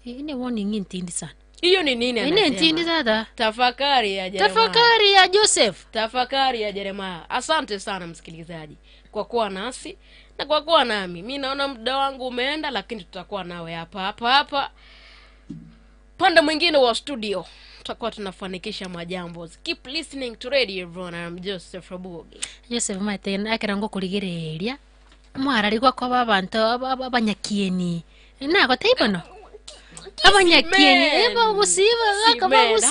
Ine warning intindi sana. Hiyo ni nini anasema? Ine intindi dada. Tafakari ya Jeremiah. Tafakari ya Joseph. Tafakari ya Jeremiah. Asante sana msikilizaji kwa kuwa nasi na kwa kuwa nami. Mimi naona muda wangu umeenda, lakini tutakuwa nawe hapa hapa hapa. Pande mwingine wa studio tutakuwa tunafanikisha majambo. Keep listening to Radio Vuna. I'm Joseph Rabugi. Joseph Martin akirango kuligereria. Mwararigwa kwa babantu abanyakieni. Nako taibono. Abanyakieni eba gusiba akabagusi.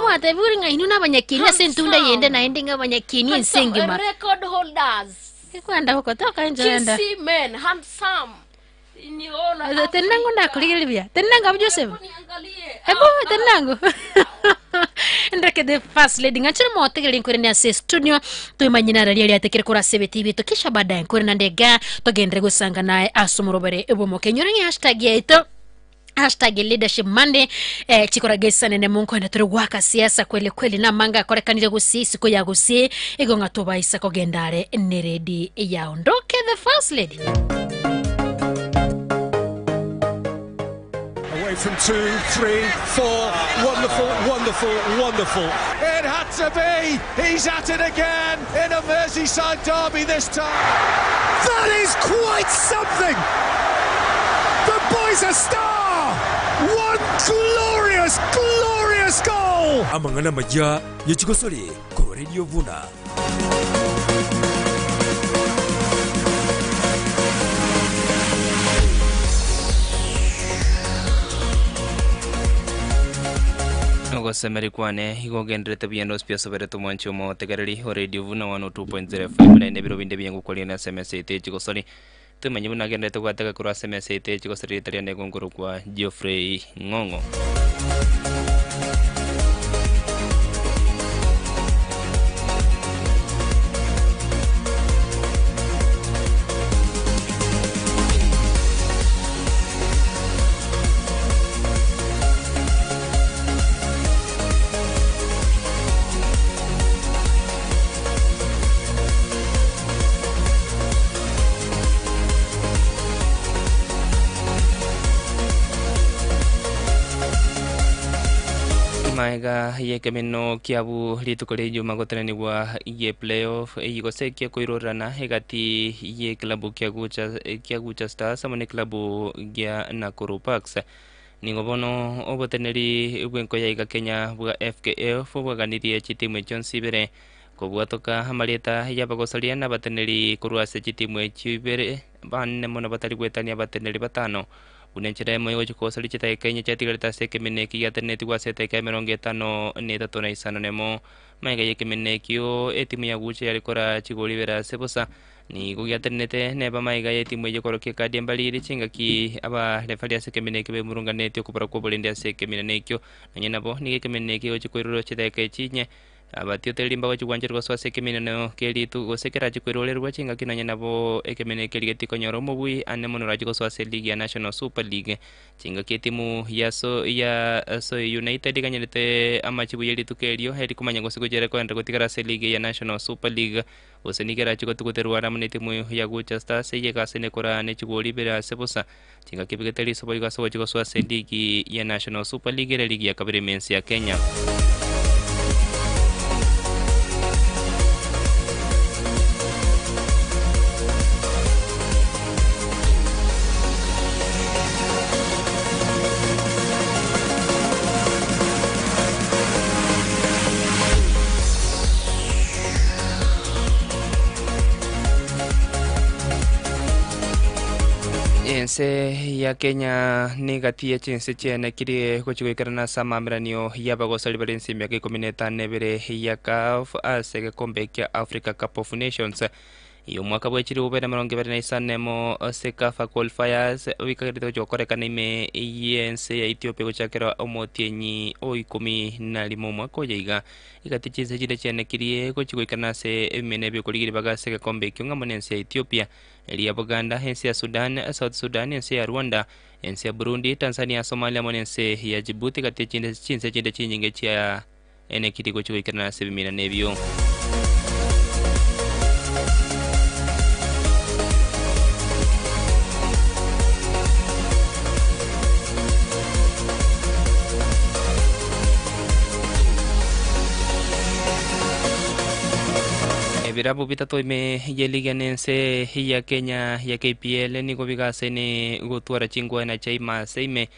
Mwate buri ngainu nabanyakieni sentunda yende na endinga abanyakieni ensengima. Record holders. Kwenda huko toka nje enda. Kisi men handsome. Niona. Tenango ndakuligerebia. Tenango Joseph. Hebu tenango. Ndake the first lady ngachira motegere nkwere ni ase studio twimanyina raria ryatekere kura CBTV to kisha baadaye nkwere na ndega togendere gusanga naye asomorobere ebomoke nyora ngi hashtag yaito hashtag leadership Monday chikoragesa nene munko na turi gwaka siasa kweli kweli na manga korekanire gusi siko ya gusi igonga tobaisa kogendare neredi yaondoke the first lady. Away from 2, 3, 4, wonderful, wonderful, wonderful. It had to be. He's at it again in a Merseyside derby this time. That is quite something. The boy's a star. One glorious, glorious goal. Amangana maya yechikosori ko Radio Vuna. Gosemeri kwane igogendrete biendo spia sobere tumwancho mo tegereri o Radio Vuna 102.0 FM na nebiro binde byangu kwali na SMS ite chikosori tumenye bunagendrete gwateka kurwa SMS ite chikosori itaria negongoro kwa Geoffrey Ngongo. Maega yekemeno kiabu rituko ryo magotenanigwa ye playoff yigosekia koirorana hegati ye klabu kya Stars amane klabu ya Nakuru Parks ningobono oboteneri bwenko yaiga Kenya bwa FKF bwaganirie chitimu chonsi bere Kobwatoka amareta yabagosaria na bateneri korwa ase chitimu echibere bane mono batari gwetania bateneri batano unenchera emo yogochikosari chitaika inye chatigarete ase ekemene eki giateneti gwase etaika 53 na isano nemo maiga yekemene ekio etimu ya Gucha yarikora chigori bera ase bosa nigo giatenete neba maiga yetimu eyekorokia ekadi embariri chingaki aba refari ase ekemene ekio bemurunganeti okobora kwa oborende ase ekemene ekio nonye nabo nigo ekemene ekio gochikoirorwa chitaika echinye abatiotereri mbagochigwancherwa gosoa ase ekemeneno keritu gose kerachikwirorerwa chingaki nonye nabo ekemene ekeri getikonyora omobui ane mono orachi gosoa ase ligi ya National Super League chingaki etimu ya Soy United ikanyerete amachibu yerituko erio erikomanya gose gochere koenda gotigara ase ligi ya National Super League gose nigo erachi gotugoterwa amo na etimu ya Gucha Stars eyegase nekora nechigori bere ase bosa chingaki ebigete risobo igo ase gochi gosoa ase ligi ya National Super League ere ligi ya kabere mensi ya Kenya. Ense ya Kenya negatia chinse chiene kiri gochigoikerana ase amaamiranio yabagosari bare ense emiaka 15 ya CAF ase egekombe kia Africa Cup of Nations iyo mwaka bwa 2025 CECAFA qualifiers wikagerete gochokorekana ime yense ya Ethiopia gochakera omotienyi o 11 mwaka oyo iga igati chinse chire chiene kirie gochigoikerana ase ebimene biokorigiri bagase egekombe ekio ng'amo na ense ya Ethiopia eri ya Buganda, ense ya Sudan, South Sudan, ense ya Rwanda, ense ya Burundi, Tanzania, Somalia amo na ense ya Djibouti gati chinse chinde chinyinge chia enekiri gochigoikerana ase ebimina ebio. Ebirabu bitatu ime yeliga nense ya Kenya ya KPL nigo bigasene gotwara chingwana chaima seime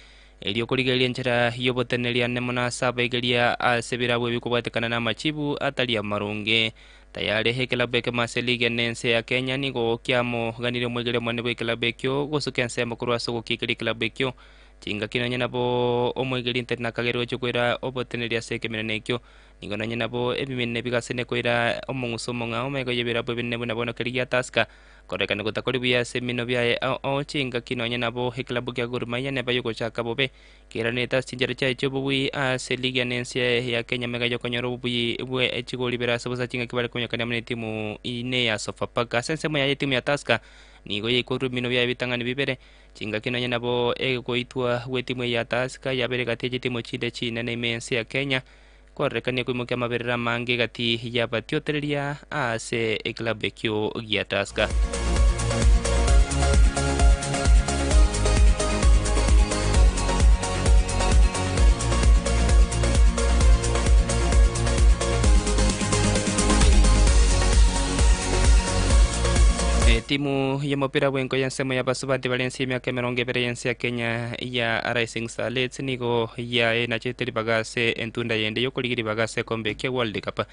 eriokorigeria enchera yoboteneria nemona saba igeria ase birabu ebikobwatekana na amachibu atari amarunge tayari ekilabu ekemase liga nense ya Kenya nigo kiamo ganire omwegere omone bwa ekilabu ekio gosuka ensemo korwa ase ogokikeria ekilabu ekio chingaki nonye nabo omwegeri ntenakagerwe gochikoira oboteneria ase ekemenene ekio nigo nonye nabo ebimene bigasene koira omong'uso omong'ao omaigo yebirabu ebinene buna bono keri gia Tusker korekana gotakori buya ase emino biaye ao chingaki nonye nabo ekilabu kia Gor Mahia neba yogochaka bobe keranete ase chinchera chiaye chiobobui ase ligi ya nense ya Kenya mega yokonyora obobui bwe echigori bere ase bosa chingaki bare konyokania amo na etimu ine ya Sofapaka ase ensemo yaye etimu ya Tusker nigo yaikorwa ebimino biaye bitang'ani bibere chingaki nonye nabo egoitwa gwa etimu ya Tusker yabere gati echitimu chinde chinene ime ense ya Kenya korekania koimokia amaberera mange gati yabatiotereria ase ekilabu ekio gia Tusker. Timu ya mupira bwenko ya nsemo ya basubati balensi emyaka 20 yensi ya Kenya ya Rising Starlets nigo ya enacheteri bagase entunda yende yokorigiri bagase kombe kia World Cup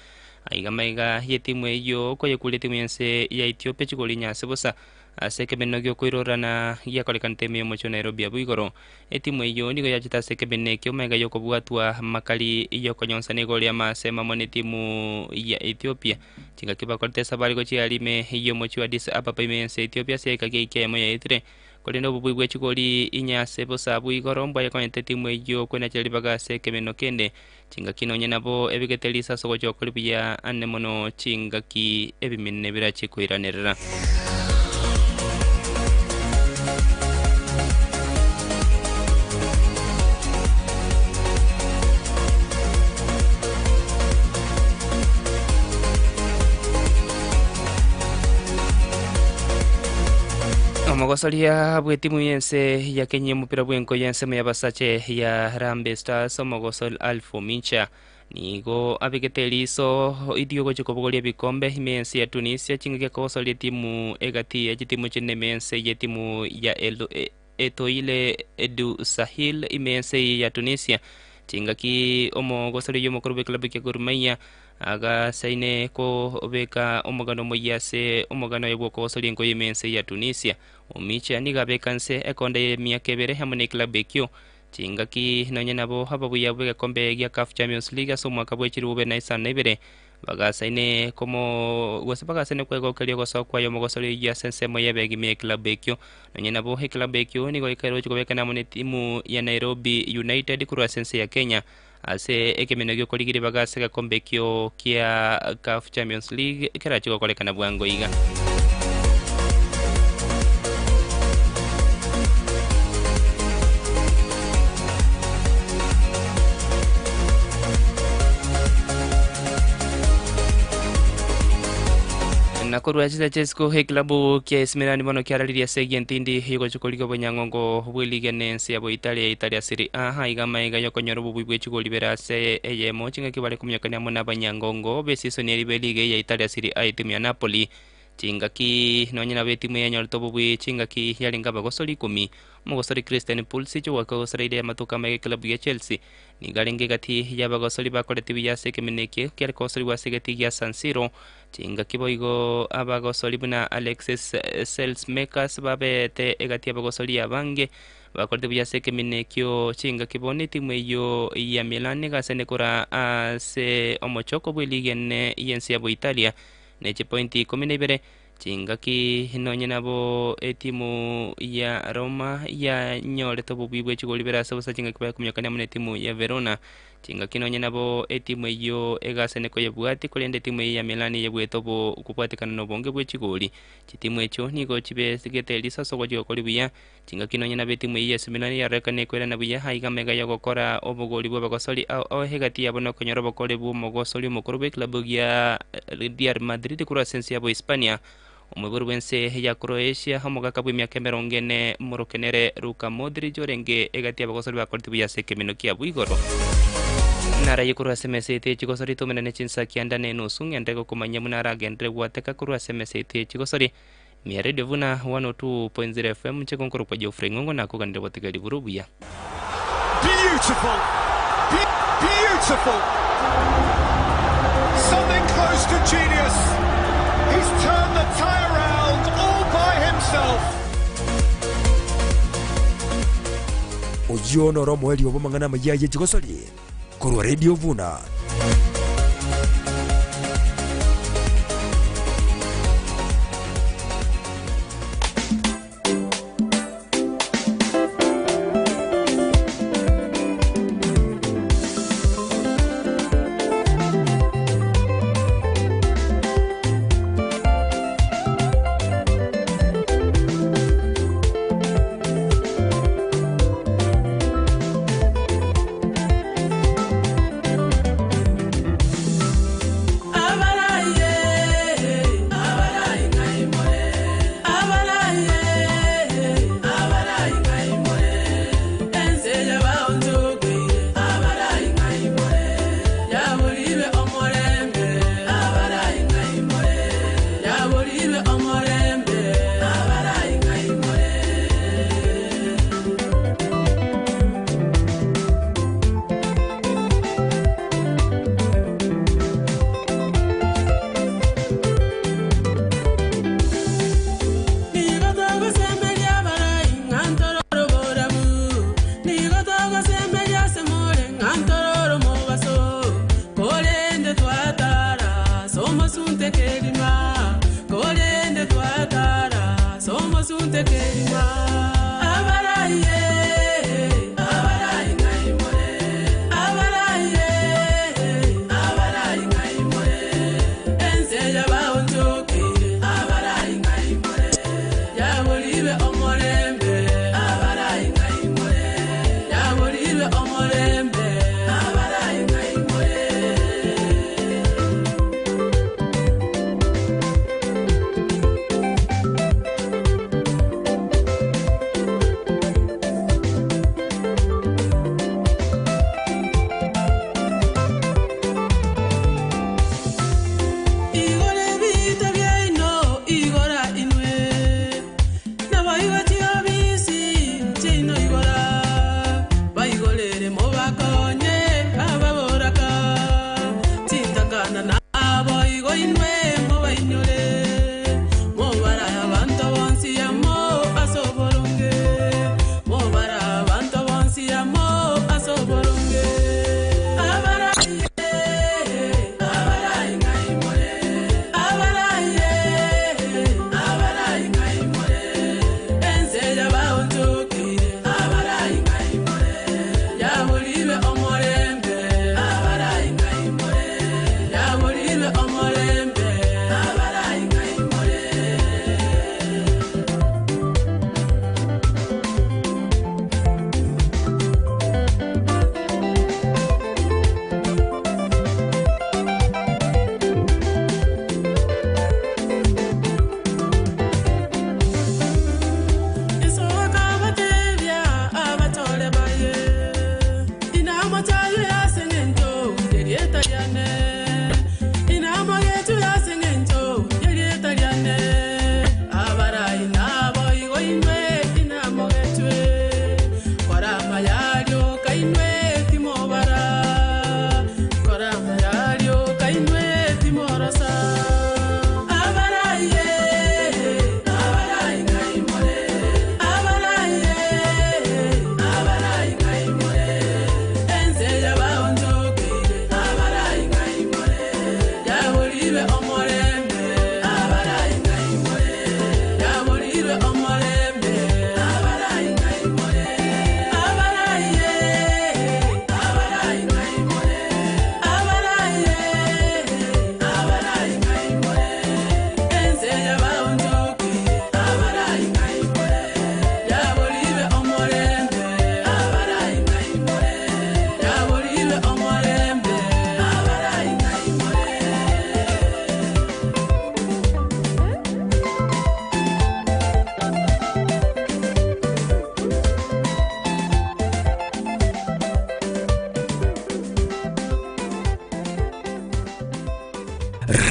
aiga maiga ye timu eyo koyekure timu yense ya Ethiopia chigori nyase bosa ase ekemeno giokoirorana giakorekana temu yomochio Nairobi abu igoro etimu eyo nigo yachete ase ekemeno ekio maiga yokobwatwa makali yokonyonsa nigo ria mase mamo na etimu ya Ethiopia chingaki bakorete esabari gochiarime yomochio Addis Ababa ime ense Ethiopia ase eka giaika emo yaetire korende obobui bwa chigori inyase bosa abu igoro mbwayekonyete etimu eyo kwenachera ribaga ase ekemeno kende chingaki nonye nabo ebigete risaso gochokori buya ane mono chingaki ebimene birachi koiranerera. Omogosoria bwa etimu yense ya Kenya omupira bwenko yensemo ya basache ya Harambee Stars omogosol Alfo Mincha nigo abegete eriso idio gochikobogoria ebikombe ime ense ya Tunisia chingaki akogosoria etimu egati ya chitimu chinene ense ya etimu ya Etoile du Sahel ime ense ya Tunisia Chingaki omogosori yomokuru b'eklabu kia Gor Mahia agasaine ko obeka omogano moyase omogano yebwokosori enko yemense ya Tunisia. Omicha niga bekanse ekonde yemiaka ebere hamwe n'eklabu ekio. Chingaki nonye nabo ababuya bw'egekombe gia CAF Champions League ase omwaka bw'echirube na isano na ibere bagasaine komo gose bagasaine kwegokeria gosoa kwayo omogosori ya sensemo yebegime eklabu ekio. Nonye nabo eklabu ekio nigo ekarochi kobeka namo ne timu ya Nairobi United kurwa sense ya Kenya ase ekemeno giokorigire bagase gakombe ekio kia CAF Champions League kerachi gokorekana bwango iga. Nakorwa chisa chesiko he klabu kia AC Milan bono kiarariria segi entindi yugochukuliga bonyangongo bweliga nense yabo Italia Italia Serie A haiga maiga yokonyora obubui bwechigoli berase eyemo chingaki bare kumyakania amo n'abanyangongo besisoni eri beliga ya Italia Serie A etimu ya Napoli. Chingaki nonye nabo etimu yanyorete obubui chingaki yarenga abagosori ikumi. Omogosori Christian Pulisic wakagosora amatuka maiga eklabu ya Chelsea nigarenge gati y'abagosori bakorete biyase ekemeneke kiare kogosori gwase gia San Siro. Chingaki boigo abagosori buna Alexis Selsmakers babete egati abagosori abange bakorete biyase ekemenekio. Chingaki bono etimu eyo ya Milan gasene kora ase omochoko bw'eliga yensi yabo Italia neche pointi 12. Chingaki nonye nabo etimu ya Roma ya nyorete obubui bw'echigoli berase bosa chingaki bakumyakania amo netimu ya Verona. Chingaki nonye nabo etimu eyo egasene koyebwati korende etimu ya Milan yebwete obo okobwatekana nobonge bw'echigoli. Chitimu echo nigo chibesigete risaso gochigokori buya. Chingaki nonye nabo etimu ya AC Milan yarekane kwerana buya haiga mega yogokora obogori bw'abagosori ao hegati yabo nokonyora obokore bw'omogosori omokuru bw'eklabu ya Real Madrid kurwa sense yabo Hispania. Omwiburu bwense ya Croatia omogaka bw'emiaka emerongo ene morokenere Luka Modric orenge egati abagosori bakorete buya ase ekemeno kiabo igoro. Naraye kurwa ase emesa ete echigosori tomenane chinsa kianda na enusu ng'ende gokomanya buna aragendere gwateka kurwa ase emesa ete echigosori mia Radio Vuna 102.0 FM nchekonkoro kwa Geoffrey Ng'ong'o nakoganire botegeri buru buya. Beautiful. Beautiful. Something close to genius. He's turned the tie around all by himself. Oyo noro mweri obomang'ana amaya yechigosori korwa Radio Vuna.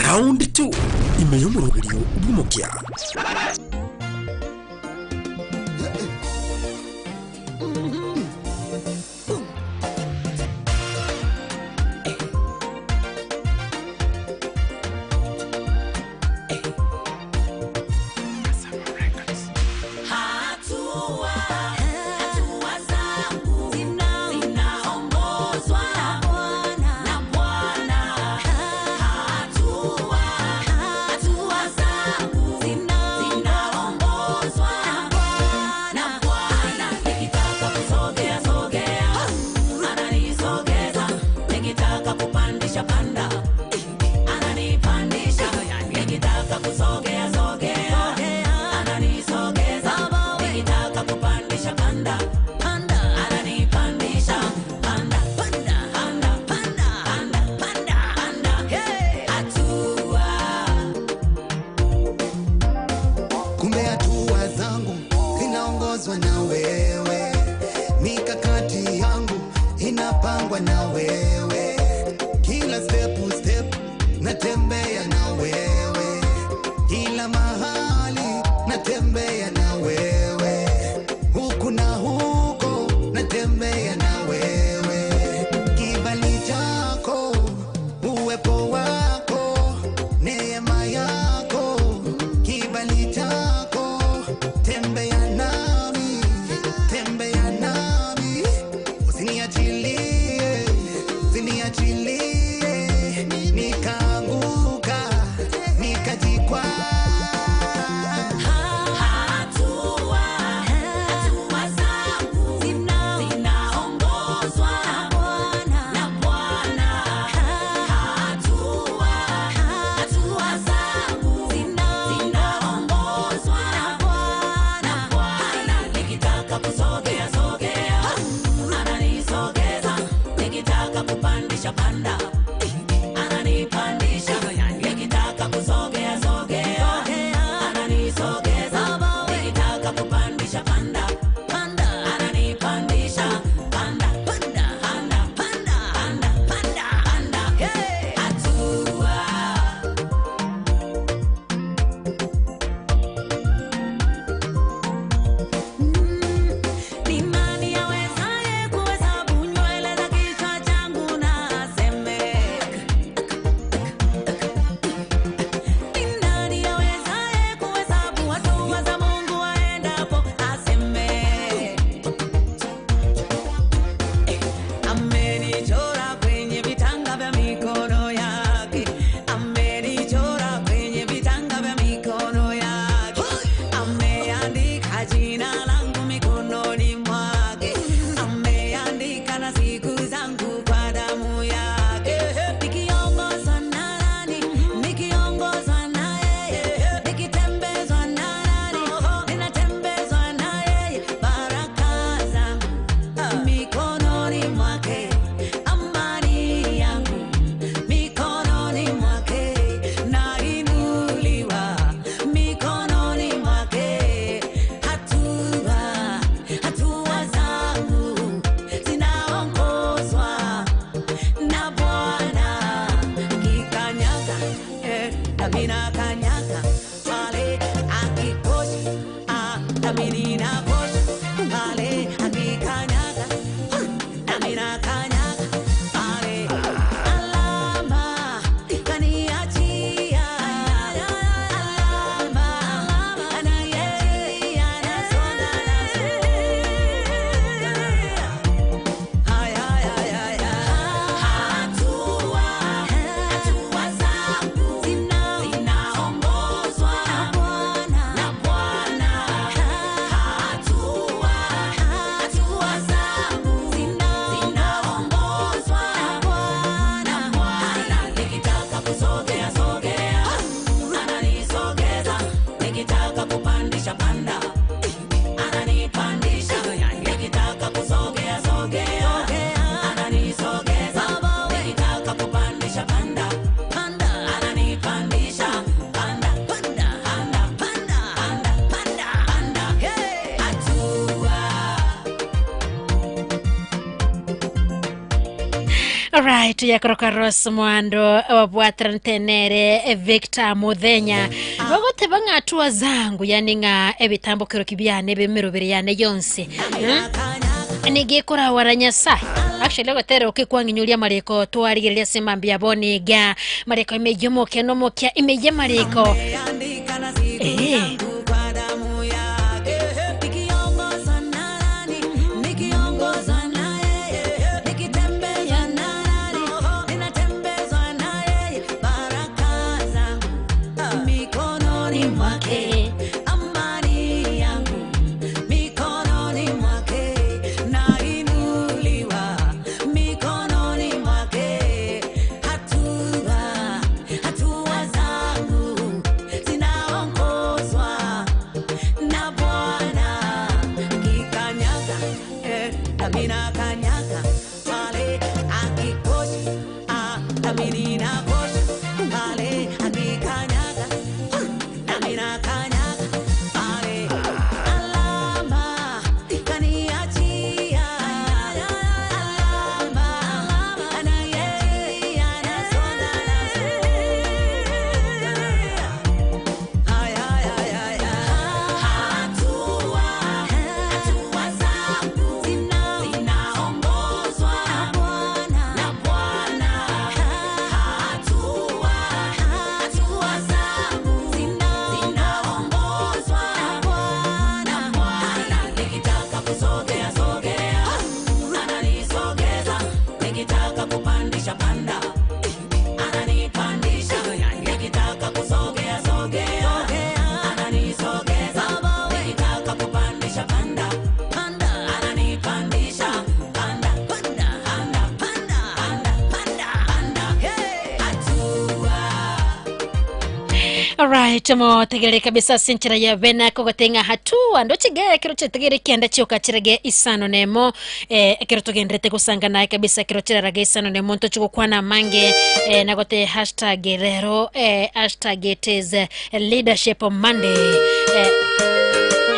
Round 2 imeyomorogerio bw'omokia. Ni nani awezaye kuhesabu nywele za kichwa changu na aseme Alright, yakoroka Rose Muhando wabwatrantenere Victor Muthenya bagoteba ng'atua zangu yani ng'a ebitambo kiro kibyane bemirobere yane yonse nigikora waranyasa. Actually gotere ukikwanginyuria mariko twarigereria simambia boniga mariko imeyomoke no mokia imeye mariko Alright, mo tegere kabisa sinchira ya bena kogotenga hatua ndo chigere kiro chetegere kianda chioka chirege isano nemo kiro tugendrete kusanga naye kabisa kiro chirage isano nemo nto chukwana mange nagote hashtag rero hashtag it is leadership Monday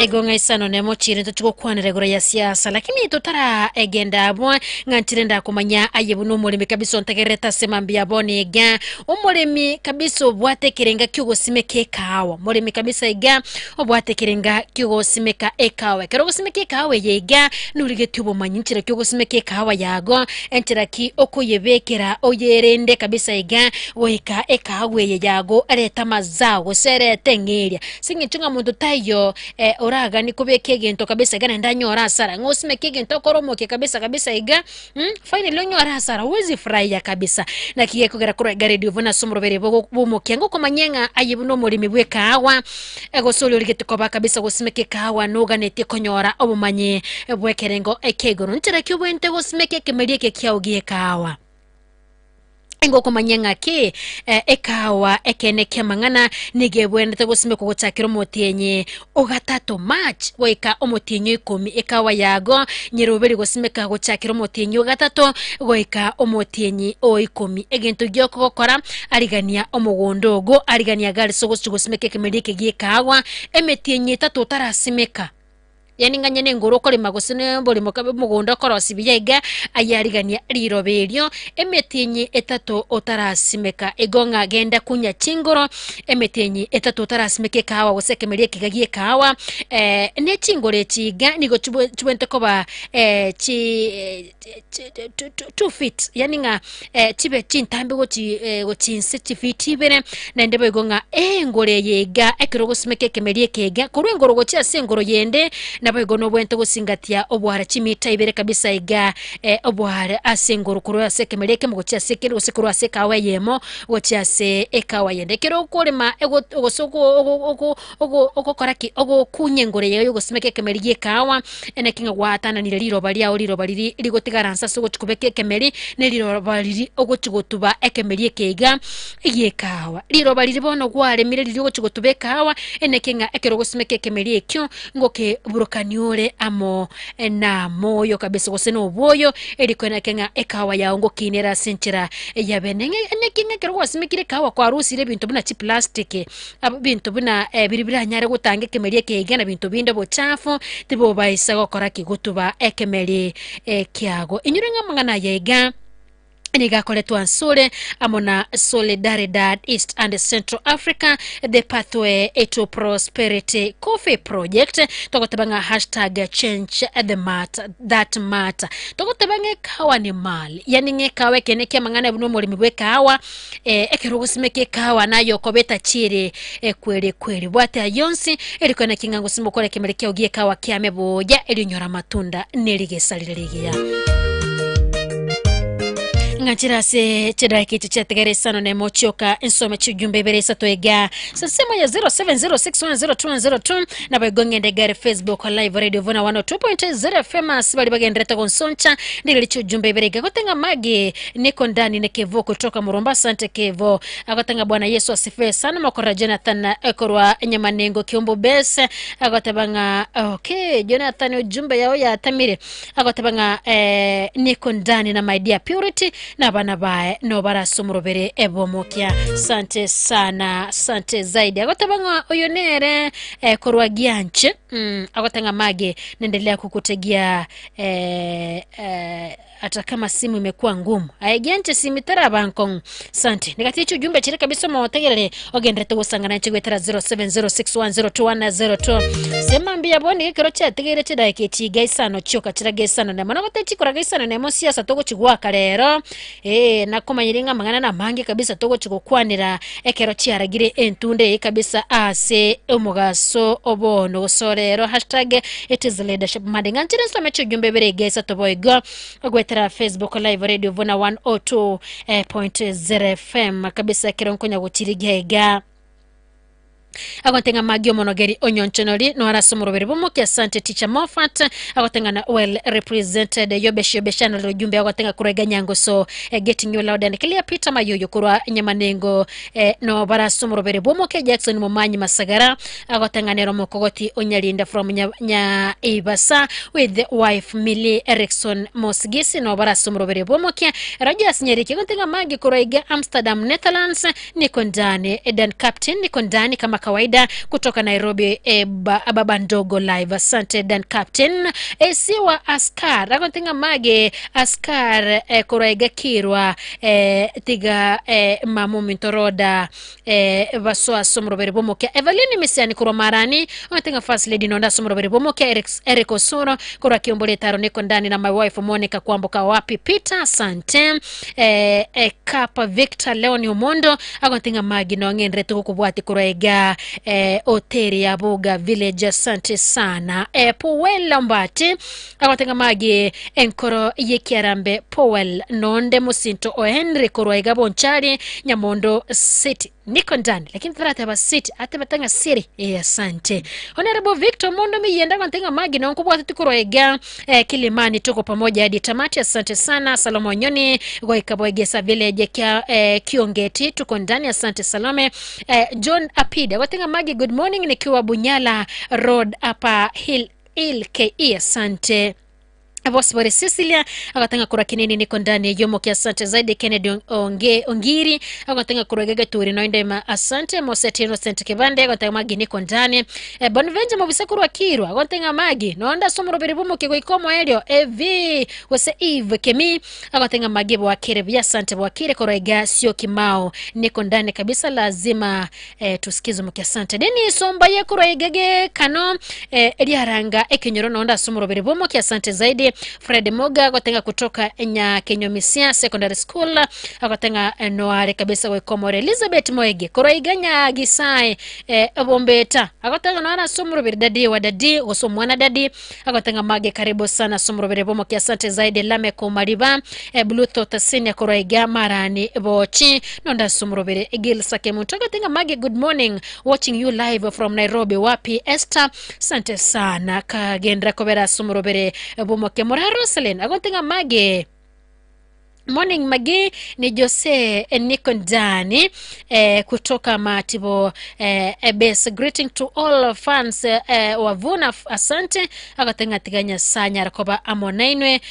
egonga isano nemo chiri nto chukwana regura ya siasa lakini totara egenda abwa nganchirenda kumanya ayebu no mulimi kabisa ntegereta semambia boni ga umulimi kabisa obwate kirenga kyugosimeka ekawa mulimi kabisa iga obwate kirenga kyugosimeka ekawa kero gosimeka ekawa yega nurigeti obumanyi nchira kyugosimeka ekawa yago enchira ki okoyebekera oyerende kabisa iga goika ekawa ye yago areta mazao serete ngeria singichunga muntu tayo oraga ni kubeka egento kabisa gana ndanyora asara ngosimeke egento koromoke kabisa kabisa iga finally onyora asara uwezi furahia kabisa na kiye kugera kuri radio vuna somrobere bomoke ngo komanyenga ayibu no mulimi bwekawa egosoli origete koba kabisa gosimeke kawa noganete konyora obumanyi bwekerengo ekegoro ntira kyobwente gosimeke kemerieke kyaugie kawa ngo komanyanga ke ekawa ekene kemangana nigebwendete gosimeka gochakira omotienye ogatato March goika omotienye 10 ekawa yago nyiroberi gosimeka gochakira omotienye ogatato goika omotienye o 10 egento gyoko gokora arigania omogondo ogo arigania gari so gosimeka ekemerike giekawa emetienye tatu tarasimeka yani nganye nengoro kolima gosene bolimo mugondo korosi biyega ayarigania riroberio emetinyi etato otarasimeka egonga genda kunya chingoro emetinyi etato otarasimeke kawa gosekemerie kigagie kawa ne chingoro echiga nigo chubente koba chi 2 feet yani nga chibe chintambe gochi gochinse chifiti ibere nende boigonga engore yega ekero gosimeke kemerie kega korwengoro gochi ase engoro yende na boigo bwente gosingatia obwara chimita ibere kabisa iga obwara ase engoro korwa ase kemereke mugochi ase kero gosi ase kawa yemo gochi ase ekawa yende kero okorema ogosoko ogokoraki ogokunye engoro yeyo gosimeke kemerie kawa enekinga gwatananire riroba riao riroba riri rigotigaransa so gochikubeka ekemeri neriroba riri ogochigotuba ekemeri ekeiga giekawa riroba riri bono gwaremire riri ogochigotuba ekawa enekinga ekero gosimeka ekemeri ekio ngoke burukaniore amo na moyo kabisa gose noboyo eriko enekinga ekawa yao ngokinera senchera yabenenge enekinga ekero gwasimekire ekawa kwarusire bintu buna chiplastic bintu buna biri biranyare gotanga ekemeri ekeiga na bintu binde bochafu tibobaisa gokora kigutuba ekemeri kiago inyure ngamangana yega Nigakoletwa nsule amona Solidaridad East and Central Africa the pathway to prosperity coffee project tokotebanga hashtag change the mat that matter tokotebanga kawa ni mali yani ngekawe kene kia mangana buno mulimi bwe kawa ekerugusimeke kawa nayo kobeta chiri kweli kweli bwate ayonsi eriko na kingango simokole kemelekea ugie kawa kiame boja elinyora matunda neligesalirigia ngachira se chedaki chichategeresano ne mochoka ensome chujumbe beresa toega sasema ya 0706102102 na bagongende gari Facebook live radio vona 102.0 FM asibali bagendreta konsoncha ndili chujumbe berega kotenga magi niko ndani nekevo kutoka Murumba sante kevo akotenga Bwana Yesu asifiwe sana makora Jonathan ekorwa nyamanengo kiombo bese akotabanga okay Jonathan ujumbe yao ya tamire akotabanga niko ndani na my dear Purity na bana bae no barasumurobere ebomokia sante sana sante zaidi agotabanga oyonere korwa gianche agotanga mage nendelea kukutegia hata kama simu imekuwa ngumu ayegianche simitara bankong sante nikati ujumbe chire kabisa maotegerere ogendrete gusangana chigwetera 0706102102 sema mbia boni kero chategere chidaike chigaisano choka chiragesano na mana gote chikoragesano na mosiasa togo chigwaka rero nakomanyiringa mangana na mangi kabisa togo chigokwanira ekero chiaragire entunde kabisa ase omugaso obono gosorero hashtag it is leadership madinga chire some chujumbe beregesa toboigo ogwetera Facebook live radio vona 102.0 FM kabisa kero nkonya gutirigiga agotenga magio monogeri onyonchonori no arasomorobere bomoki asante teacher Moffat agotenga na well represented yobesho beshano lo jumbe agotenga kurega nyango so getting you loud and clear Peter Mayoyo kurwa nyamanengo no barasomorobere bomoki Jackson Momanyi Masagara agotenga nero mokogoti onyalinda from nya Ibasa with the wife Millie Erickson Mosgisi no barasomorobere bomoki Rogers Nyeriki agotenga magi kurega Amsterdam Netherlands niko ndani Eden Captain niko ndani kama kawaida kutoka Nairobi baba ndogo live asante Dan Captain siwa askar akontinga mage askar koraiga kirwa tiga mamu mintoroda basoa somrobere bomokia Evelyn Misiani kurwa marani akontinga first lady nonda somrobere bomokia Eric Osoro kurwa kiombole taro niko ndani na my wife Monica Kwamboka wapi Peter asante Kapa Victor Leon Omondo akontinga magi no ngendre tukubwati kuraiga Oteri ya Boga Village asante sana Powell Lombati abatenga magi enkoro yekiarambe Powell nonde musinto o Henry korwaiga bonchari Nyamondo City niko ndani lakini tarata ba city atebatanga siri asante Honorable Victor Mondo miyenda kwantenga magi na nkubwa tukorwaiga Kilimani tuko pamoja hadi tamati asante sana Salomo Nyoni goika boigesa village kia Kiongeti tuko ndani asante Salome John Apida watenga magi good morning nikiwa Bunyala Road hapa Hill LKE asante Bosbore Cecilia akatanga kura kinini niko ndani yomo kia asante zaidi Kennedy Ongiri akatanga kura gaga turi no ndema asante Moseti Innocent Kibande akatanga magi niko ndani Bonvenja mobisa kurwa kirwa akatanga magi nonda somro beribumo kigoikomo elio EV wose Eve Kemi akatanga magi bwakire bya asante bwakire korega sio kimao niko ndani kabisa lazima tusikize mu asante Deni somba ye kurwa kano eliaranga ekenyoro nonda somro beribumo kia asante zaidi Fred Moga agotenga kutoka Nyakenyomisia Secondary School agotenga noare kabisa we Komore Elizabeth Moege koroiganya gisai bombeta agotenga noara somrobere dadi wa dadi gosomwana dadi agotenga mage karibu sana somrobere bomo kiasante zaidi Lame Komariba Bluetooth Tasenia koroiga marani bochi nonda somrobere Gil Sakemuntu agotenga mage good morning watching you live from Nairobi wapi Esther sante sana kagendra kobera somrobere bomo Mora Roselyn agotenga mage morning magi ni Jose niko ndani kutoka Matibo best greeting to all fans wavuna asante agotenga tiganya sanya rakoba amonainwe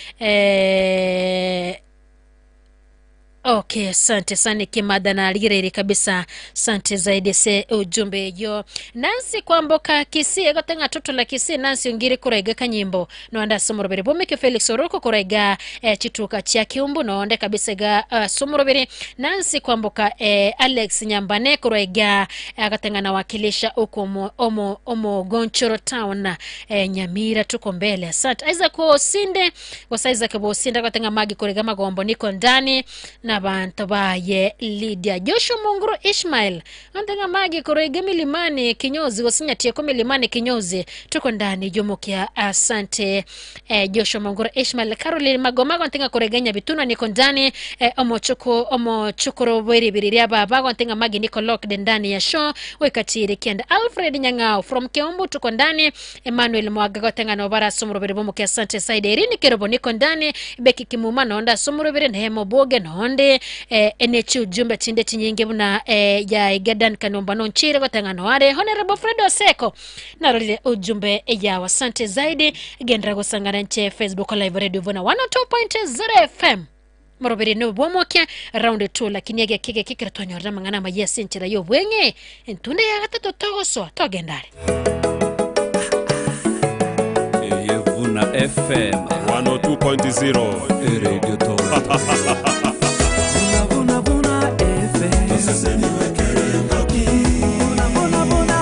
Okay, asante sana kimada na alirere kabisa. Asante zaidi se ujumbe yo. Nancy Kwamboka Kisii egotenga toto la Kisii Nancy ungire kuraiga kanyimbo. No anda somorobere bomeke Felix Oroko kuraiga chituka cha Kiumbu no onde kabisa ga somorobere Nancy Kwamboka Alex Nyambane kuraiga agatenga na wakilisha uko omo Gonchoro town Nyamira tuko mbele. Asante Isaac Osinde kwa Isaac Bosinde agatenga magi kuraiga magombo niko ndani na bantu baye Lydia Joshua Munguru Ishmael antenga magi kuraiga milimani kinyozi gosinyatie ko milimani kinyozi tuko ndani jomokia. Asante Joshua Munguru Ishmael. Caroline Magomago antenga kuregenya bituna niko ndani omo chukuro bwiri biriria baba antenga magi niko locked ndani ya show wekatiri kienda. Alfred Nyangao from Keumbu tuko ndani. Emmanuel Mwaga antenga no bara somurobere bomokia. Asante Saide Irini Kerobo niko ndani. Beki Kimuma nonda somurobere Nehemo Boge nonde enechi ujumbe tinde tinyinge buna ya Igadan Kanomba nonchire gotenga no are Honorable Fred Oseko narolile ujumbe ya asante zaidi gendra gosangana nche Facebook live radio vona 102.0 FM morobere no bomokia round 2 lakini yake kike kikira twanyorera mangana mayesi nchira yo bwenge ntunde ya gatatu togoso togendare Yevuna FM 102.0 Radio Toronto. Vuna vuna FM Vuna vuna vuna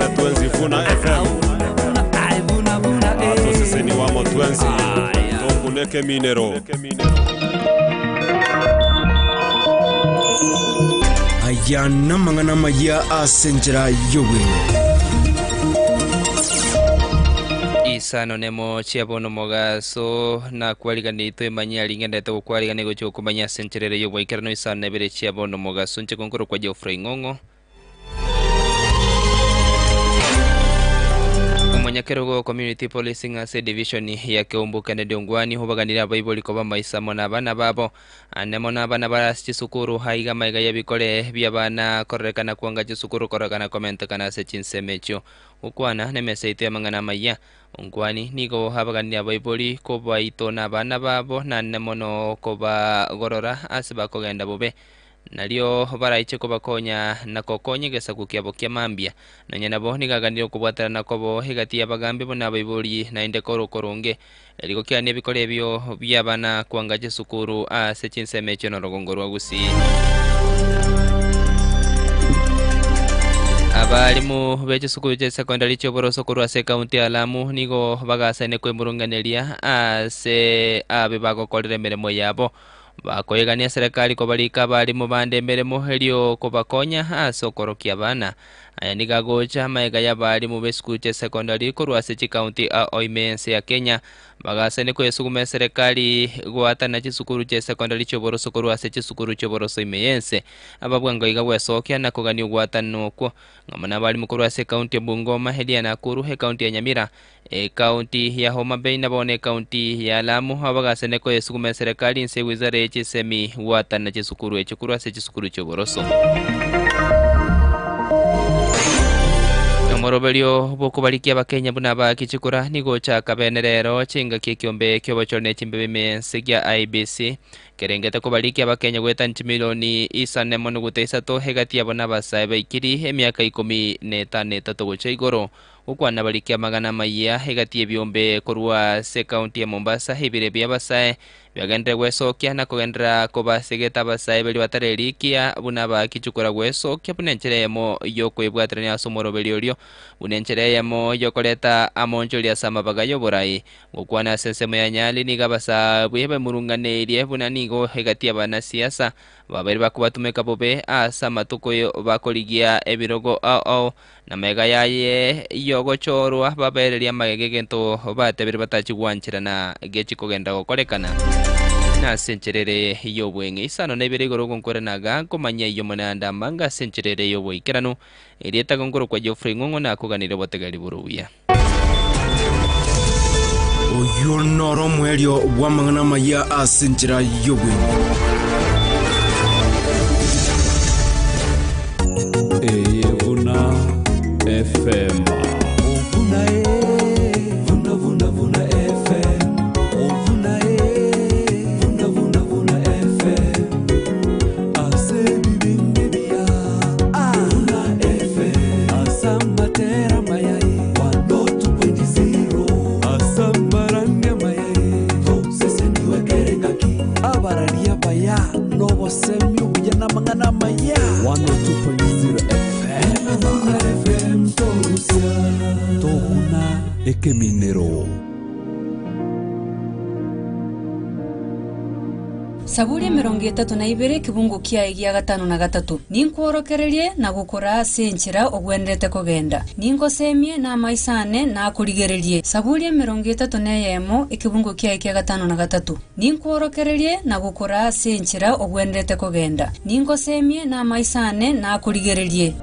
FM Vuna FM atoseseni wamo twenzi tokuneke minero aya namangana maya asenjera yowe isano nemo chiabono mogaso na kwaligani itwe manya lingendete gukwaligani gocho kumanya sencherere yobo ikerano isano nebere chiabono mogaso nche konkoro kwa Geoffrey Ngongo Munyakerogo Community Policing ase division ya Keumbu Kennedy Ongwani hubaganira abaiboli koba maisamo na abana babo anemo na abana barasichisukuru haiga maiga yabikore byabana korekana kuanga chisukuru korekana komentekana ase chinsemecho ukwana nemesa ite mangana maya Ongwani nigo habaganira abaiboli koba ito na abana babo na nemono koba gorora ase bakogenda bobe nalio baraiche kobakonya na kokonye gesaku kiabo kia mambia na nyanabo nigaganiro kubwatana na kobo higati abagambi bona abaiboli na inde korokoronge eriko kia nebikore ebyo byabana kwanga jesukuru ase chinsemecho no rogongo rwa Gusii. Abalimu b'echisukuru cha secondary choboroso korwa ase county ya Lamu nigo bagasane kwemurunganeria ase abe bagokorera emirimo yabo bakoyegania serikali kobalika abalimu bande emirimo erio kobakonya ase okorokia abana aya nigagocha maega ya abalimu b'esukuru cha secondary korwa ase chikaunti a oimense ya Kenya bagasane kwesuguma serikali gwatana chisukuru cha secondary choboroso korwa ase chisukuru choboroso imeyense ababwango iga gwesokia na kogania ogwatana okwo ng'amana abalimu korwa ase county ya Bungoma heria Nakuru he county ya Nyamira county ya Homa Bay na bone county ya Lamu abagasane kwesuguma serikali nse wizara echisemi gwatana chisukuru echo korwa ase chisukuru choboroso. Moroberio bokubarikia abakenya buna bakichikura nigo chaka benerero chinga kikiombe kyobochone chimbebe mense gya IBC kerengete kubarikia abakenya gweta nchimilioni isane mono gutesa hegati abona basae baikiri emiaka 15 gocha igoro ukwana barikia magana maya hegati ebyombe korwa se county ya Mombasa ibire bya basae byagendera gwesokia na kugendera kobasegeta basae bali batarerikia buna bakichukura gwesokia buna encheremo yokwebwaterania ase omoroberi orio buna encheremo yokoreta amonchori ase amabaga yoborai gokwana ase ensemo ya Nyali niga basabwe bemurunganeirie buna nigo hegati abanasiasa babere bakubatumeka bobe ase amatuko bakorigia ebirogo ao na mega yaye yogochorwa babereria magege gento batebere batachigwanchirana gechikogenda gokorekana na sencherere yobwenge isano nebere igoro gonkorenaga nkomanya iyo monanda manga sencherere yobweikerano erieta gonkoro kwa Geoffrey Ngongo nakuganire botegari buruya. Oyo noro mwelio bwa mang'ana maya ase enchera y'obwenge. Eyevuna FM. Ovuna e, vuna vuna vuna FM. Ovuna e, vuna vuna vuna FM. Ase bibinde bia. Vuna FM. Asamatera mayai. 1.0. Asambarania mayai. Sese niwe kerengaki. Abararia baya. Nobo semi ubujana mangana maya. 102.0 FM. Vuna FM torusia. Tobuna ekeminero. Saburi 32 kibungu kia igia 53 ninkworokererie na gukora ase enchera ogwenderete kogenda ningosemie na maisane na kurigererie. Saburi 31 ekibungu kia igia 53 ninkworokererie na gukora ase enchera ogwenderete kogenda ningosemie na maisane na kurigererie.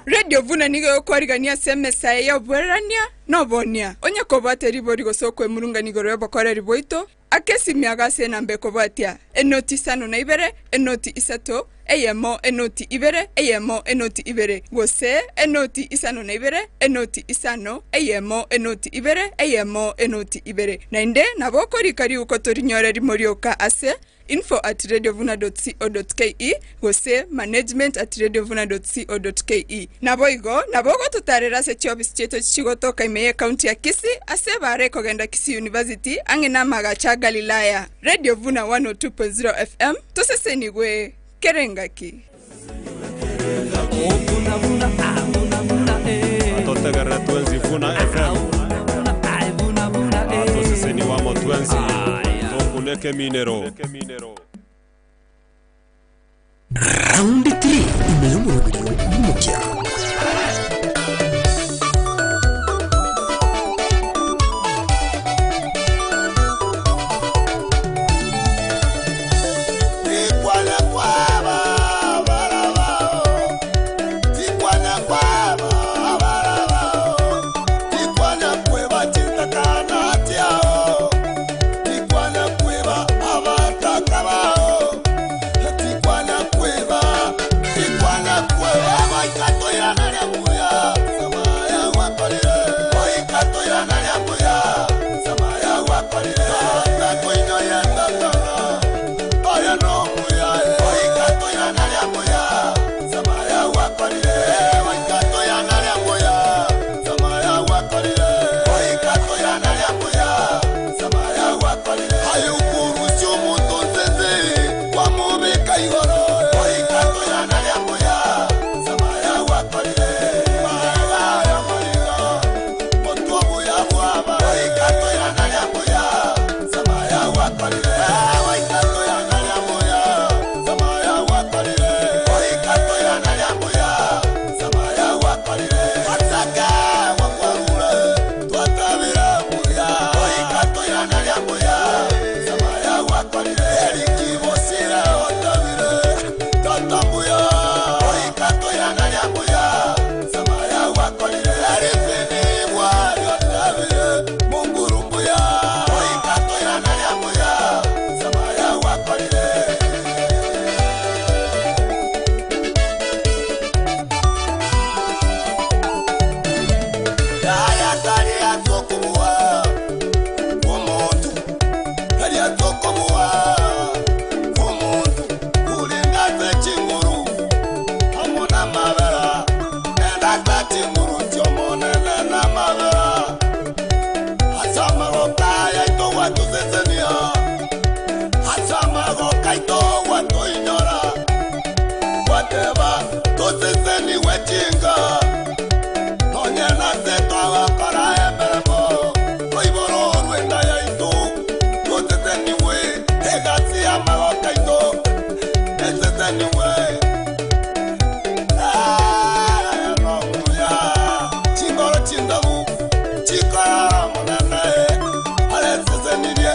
Radio Vuna nigo yokwarigania semesa ya obwerania nobonia onye kobwate ribori gosokwe murunga nigoro yobokoreri boito akesimiaga ase enamba ekobwatia enoti 52 enoti 3 eyemo enoti 2 eyemo enoti 2 gose enoti 52 enoti 5 eyemo enoti 2 eyemo enoti 2 nainde nabo korikari uko torinyoreri morioka ase info@radiovuna.co.ke gose management@radiovuna.co.ke. Naboigo nabogo tutarera se chiofisi chetu chigotoka ime county ya Kisii ase bare kogenda Kisii University ange na magacha Galilaya. Radio Vuna 102.0 FM tosesenigwe kerengaki. Atotegerera twenzi Vuna FM. Atoseseniwa mo twenzi tokuneke minero. Round 3 imeyomoroberio mukia. Chingoro chindabu, chikara munene, ale sesenirie.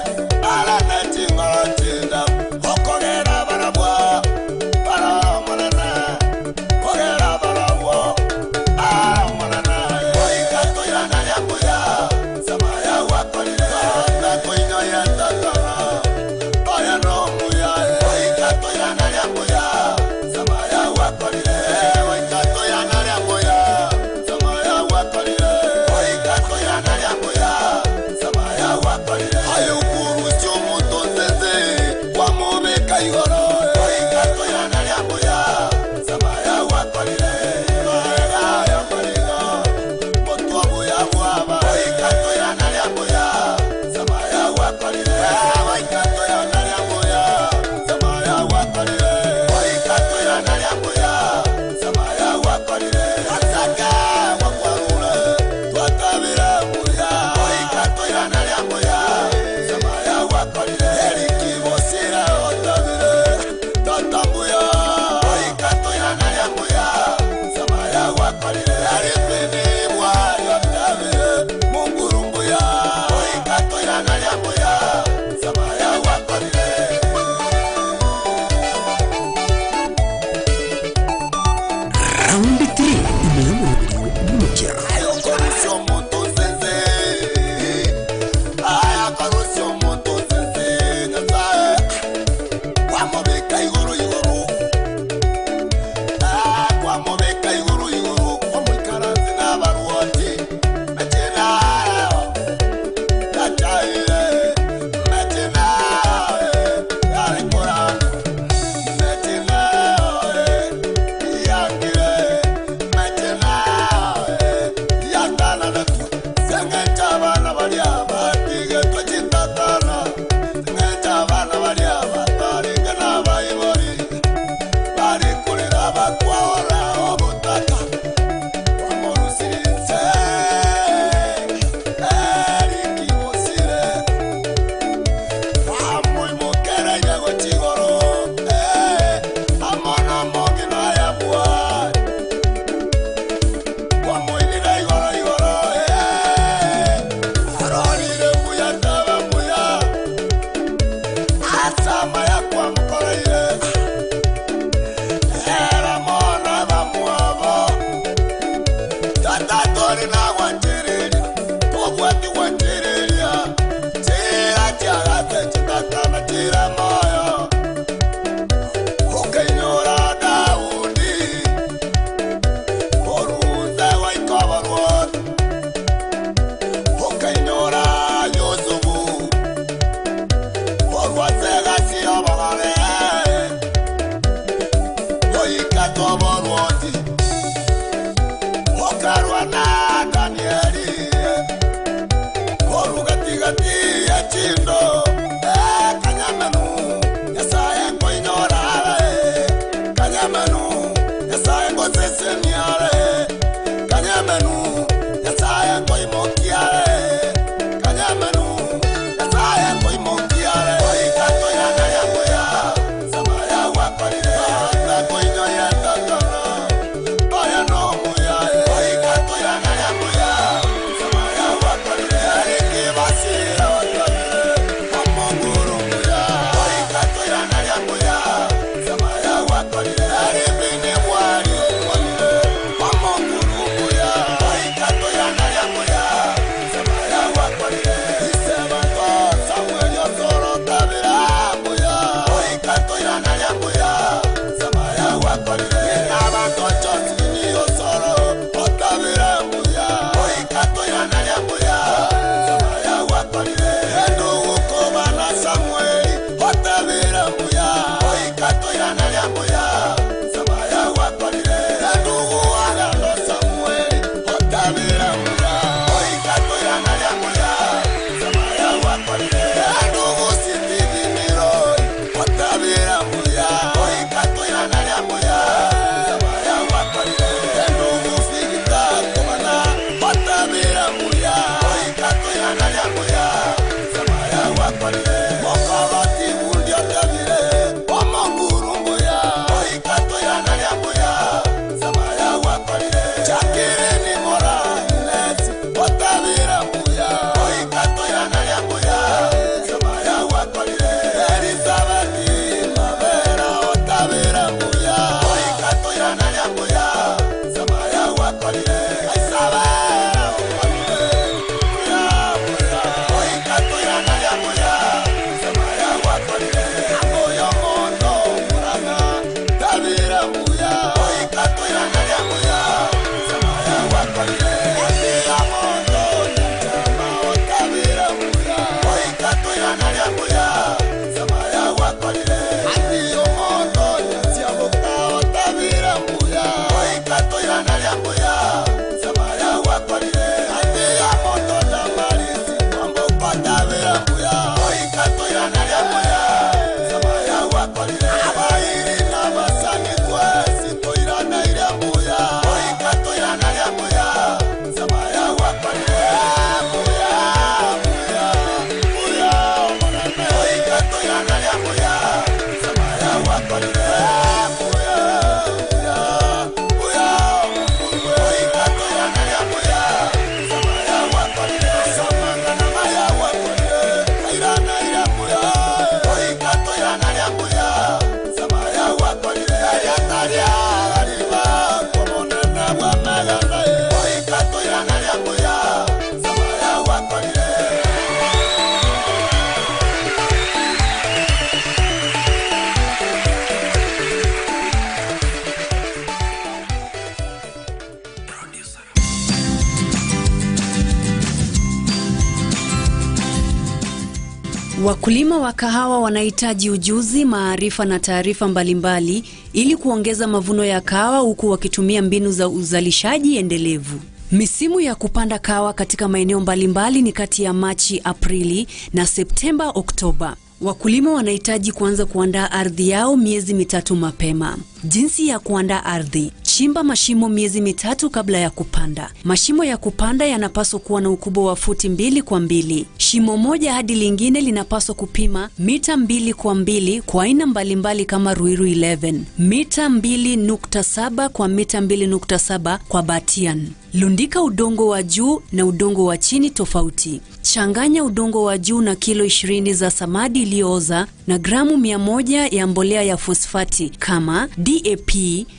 Wakulima wa kahawa wanahitaji ujuzi, maarifa na taarifa mbalimbali ili kuongeza mavuno ya kahawa huku wakitumia mbinu za uzalishaji endelevu. Misimu ya kupanda kahawa katika maeneo mbalimbali ni kati ya Machi, Aprili na Septemba, Oktoba. Wakulima wanahitaji kuanza kuandaa ardhi yao miezi 3 mapema. Jinsi ya kuandaa ardhi: chimba mashimo miezi 3 kabla ya kupanda. Mashimo ya kupanda yanapaswa kuwa na ukubwa wa futi 2 kwa 2. Shimo moja hadi lingine linapaswa kupima mita 2 kwa 2 kwa aina mbalimbali kama Ruiru 11, mita 2.7 kwa mita 2.7 kwa Batian. Lundika udongo wa juu na udongo wa chini tofauti. Changanya udongo wa juu na kilo 20 za samadi iliyooza na gramu 100 ya mbolea ya fosfati kama DAP,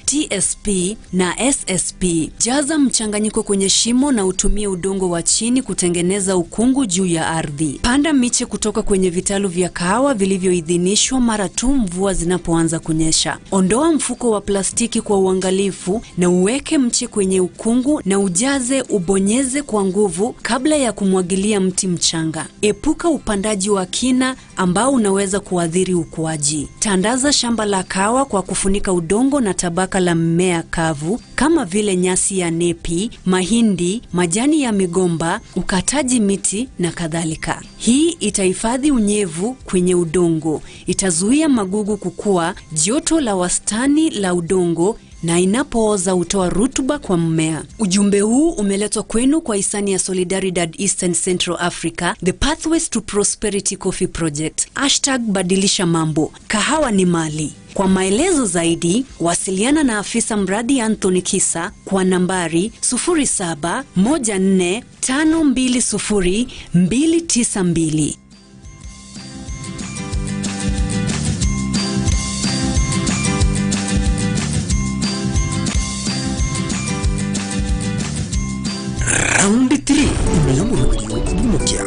TSP na SSP. Jaza mchanganyiko kwenye shimo na utumie udongo wa chini kutengeneza ukungu juu ya ardhi. Panda miche kutoka kwenye vitalu vya kahawa vilivyoidhinishwa mara tu mvua zinapoanza kunyesha. Ondoa mfuko wa plastiki kwa uangalifu na uweke mche kwenye ukungu na ujaze, ubonyeze kwa nguvu kabla ya kumwagilia mti mchanga. Epuka upandaji wa kina ambao unaweza kuathiri ukuaji. Tandaza shamba la kahawa kwa kufunika udongo na tabaka la mmea kavu kama vile nyasi ya nepi, mahindi, majani ya migomba, ukataji miti na kadhalika. Hii itahifadhi unyevu kwenye udongo, itazuia magugu kukua, joto la wastani la udongo na inapooza hutoa rutuba kwa mmea. Ujumbe huu umeletwa kwenu kwa hisani ya Solidaridad Eastern Central Africa, The Pathways to Prosperity Coffee Project. #badilisha mambo. Kahawa ni mali. Kwa maelezo zaidi, wasiliana na afisa mradi Anthony Kisa kwa nambari 0714520292. Round 3 imeyamurwa Bumokia.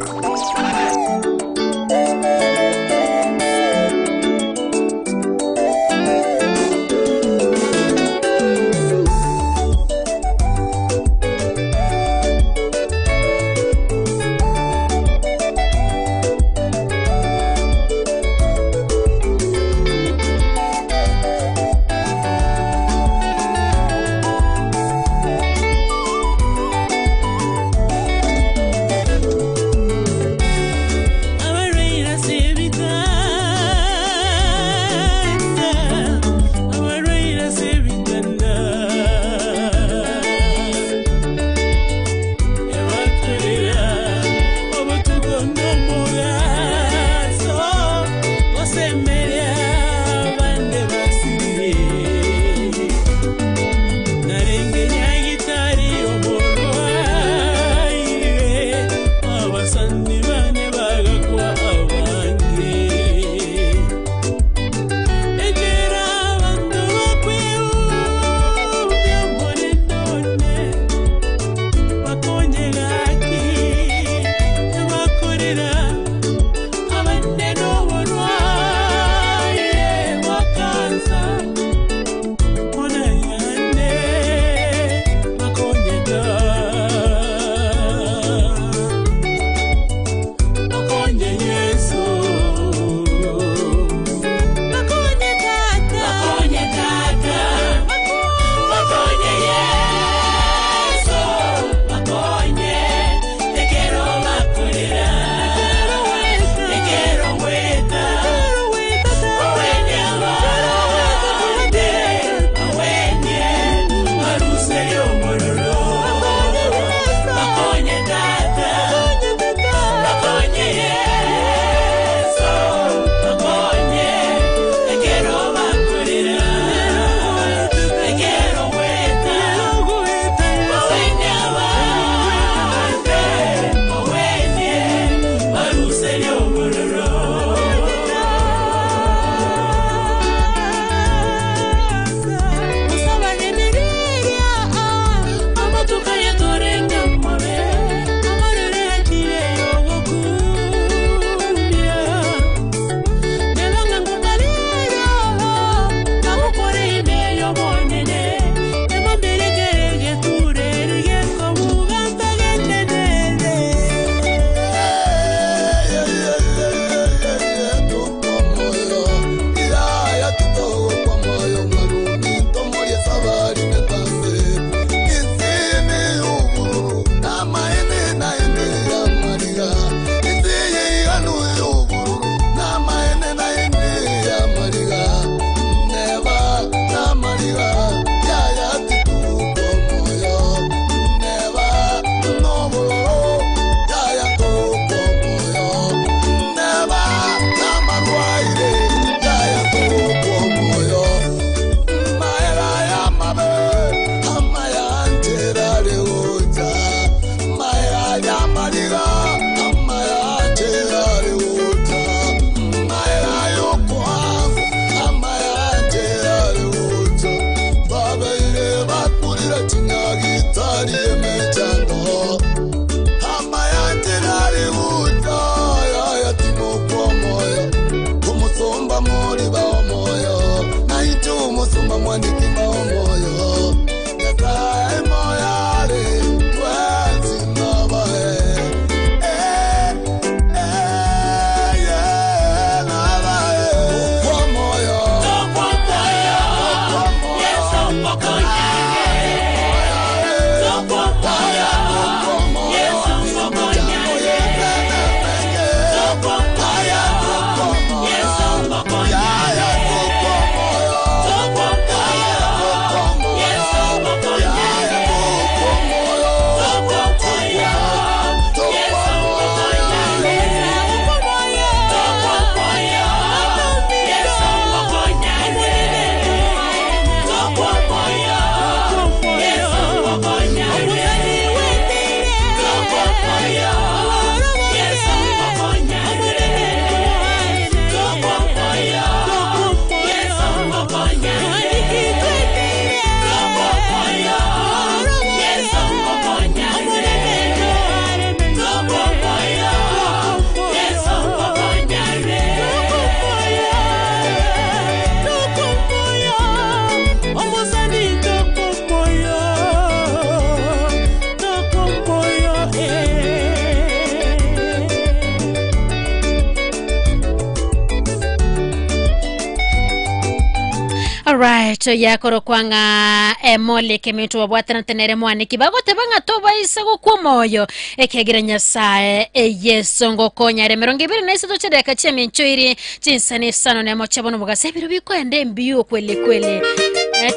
Alright, yakoro kwanga emole kemeto wabwatana tenere mwaniki bagote banga toba isago kwa moyo ekegira Nyasaye Yesu ngokonya remero ngibiri na iso tochedeka cheminchoiri chinsani sano na mochabono mugase biro bikwende mbiyo kweli kweli.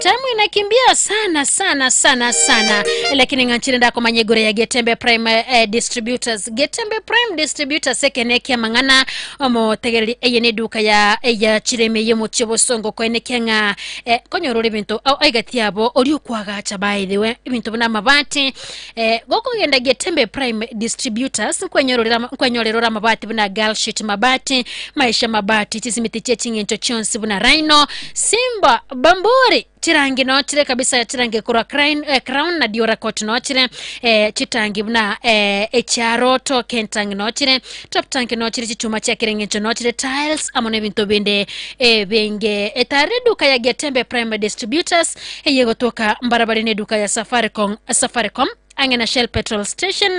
Tamu inakimbia sana sana sana sana, lakini nganchire ndako manyegure ya Getembe Prime Distributors. Getembe Prime Distributors ekeneke mangana omo tegereri eye duka ya ya chireme ye muchibosongo kweneke nga konyorore bintu au aigati abo ori okwagacha by the way bintu buna mabati gokogenda Getembe Prime Distributors kwenyorera mabati buna girl sheet mabati maisha mabati chisimiti chechingencho chonsi buna Rhino Simba Bamburi chirangi no chire kabisa chirangi kurwa crown na diora coat no chire chitangi buna echaroto kentang no chire top tank no chire chichuma cha kirengencho no chire tiles amone bintu binde benge etare duka ya Getembe Prime Distributors yegotoka mbarabara ne duka ya Safaricom angena Shell petrol station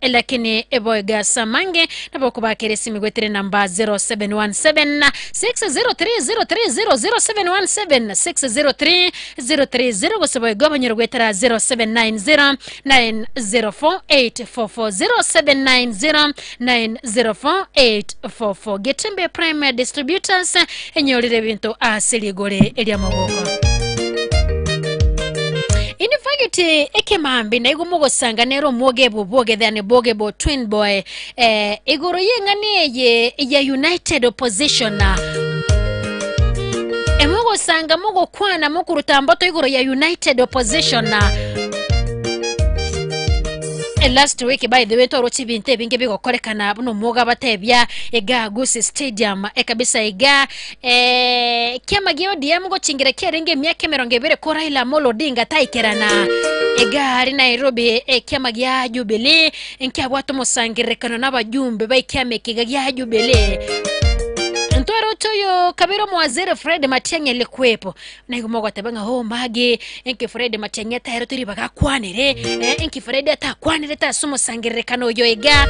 lakini eboiga samange nabokubakere simigwetere namba 0717 603 030 0717 603 030 goseboiga banyurugwetera 0790 904 844 0790 904 844. Getembe Prime Distributors enyorire bintu asiligore elia maboko. Inifagiti ekemambi na igo mugosanga nero mwogebo boge thane bogebo twin boy igoro yengane ye ya United Opposition emugosanga mugokwana mukurutamboto igoro ya United Opposition. Last week by the way toro chibinte binge bigokorekana buno mwoga batebya ega Gusii Stadium kabisa ega kiama gyo DM go chingira kerenge myaka 20 ko Raila Amolo Odinga taikerana ega hari Nairobi kiama gya Jubilee nkyabwato musangirekano n'abajumbe baikiame kiga gya Jubilee. Ntwaro toyo kabiro mwazere Fred Matiang'i likwepo na igomogwa tabanga ho mage enke Fred Matiang'i tahero turi bagakwanire enke Fred atakwanire tasumo sangirekano yo ega.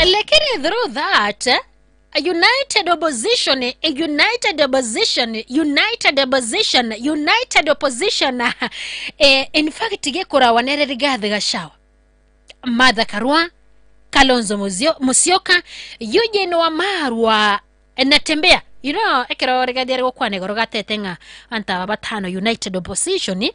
Lakini through that a united opposition, a united opposition, united opposition, united opposition in fact gekora wanere Rigathi Gachagua, Martha Karua, Kalonzo Musyoka, Eugene Wamalwa natembea. You know, ekero Rigathi ari gukwane goro gatetenga anta batano united opposition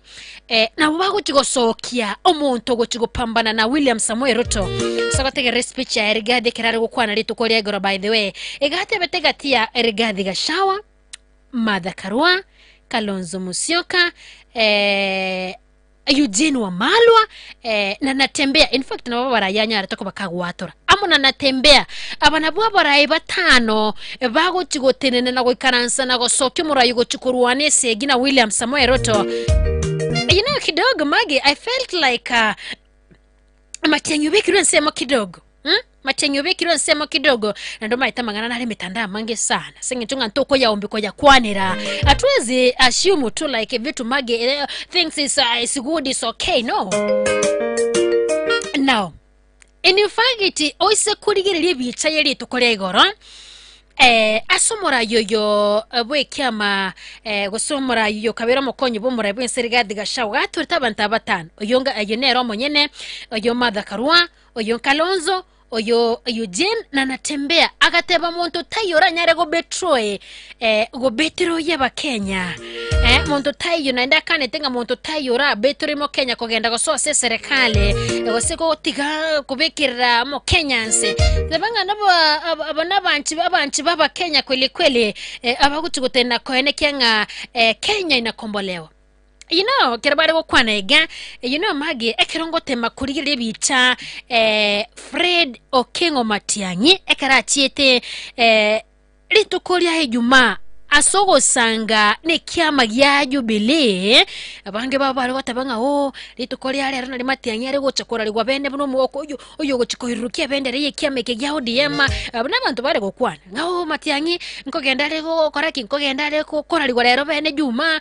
na baguchigosokia omuntu guchigopambana na William Samuel Ruto. So gategere speech ya Rigathi kerari gukwana rituko ria igoro by the way egate betegatia Rigathi Gachagua, Martha Karua, Kalonzo Musyoka, Eugene Wamalwa na natembea. In fact nabo barayanya aratoko bakagwatora amo na natembea abana bwa barayi batano bagochigotenene na goikaransa na gosokia murayi gochikurwane segi na William Samuel Ruto. You know, kidogo Maggie, I felt like Matiang'i wiki nsemo kidogo. Matiang'i obekirwe nsemo kidogo na ndo maita mang'ana nare mitandao mange sana sing'encho ng'a ntoko yaombi koja kwanera atuwezi assume tu like vitu mage things is good is okay no. Now in fact oise kurigereria ebicha yeri tukoria igoro asomora yoyo bwekiama gosomora yoyo kabera mokonyi bomora bwenserigathi gashau gaturita abantu abatano oyonga ayonero monyene oyo Martha Karua oyo Kalonzo oyo Eugene na natembea agateba muntu tayora nyare go betroe go betro yeba Kenya muntu tayo naenda kane tenga muntu tayora betro mo Kenya kogenda gosoa serikali goseko tiga kubekira mo Kenyans lebanga nabo abana banchi baba Kenya kweli kweli abagutigutena koene kenga Kenya inakombolewa. You know, kerabare gokwana iga, you know mage ekerongo tema kurigire bicha Fred Okengo Matiang'i ekarachiete rituko ria Ijumaa asogosanga nekiama gya Jubilee abange baba bari gotabanga o rituko ria rero nari Matiang'i ari gocha korarigwa bene buno muoko uyu gochikohirukia bendere yekiama eke gya ODM abana abantu bari gokwana ngao Matiang'i nkogenda ari gokora ki nkogenda ari korarigwa rero bene Juma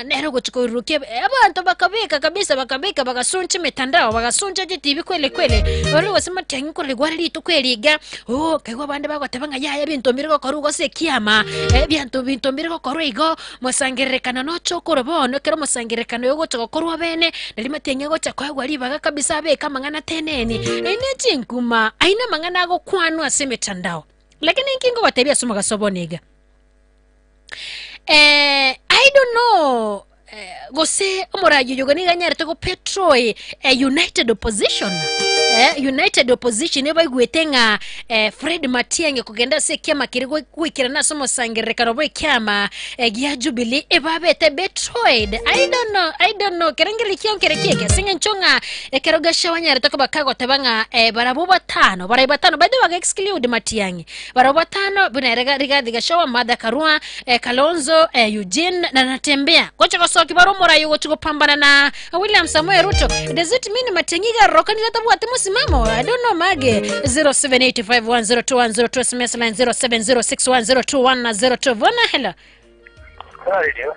nero gochikohirukia abantu bakabika kabisa bakabika bagasuncha mitandao bagasuncha TV kwele kwele bari gose Matiang'i korarigwa rituko eriga o kaigwa bande bagotabanga yaya bintu mbiri gokorugo se kiama bintu bintu mbiri gokorwa igo musangerekana no chokoro bono kero musangerekano yo gocha gokorwa bene nari Matiang'i gocha kwagwa ribaga kabisa beka mang'ana teneni ine chinkuma aina mang'ana gokwanwa ase mitandao lakini nkingo batebia soma gasobonega I don't know gose omorayo yoganiga nyarete go petroy United Opposition United Opposition ebaigwete nga Fred Matiang'i kugenda se kiama kiri gwikira naso musangerekano bwe kiama gya Jubilee ebabete betroid. I don't know kerengeri kyonkere keke singe nchonga ekerogasha wanyarete ko bakago tabanga barabo batano barai batano bade baga exclude Matiang'i barabo batano buna Rigathi Gachagua Martha Karua Kalonzo Eugene na Natembea kocha kosoki baromora yugo chikopambana na William Samoei Ruto. Does it mean Matiang'i garokani tabu musimamo? I don't know mage. 0785102102 SMS line 0706102102 vona hello. Radio.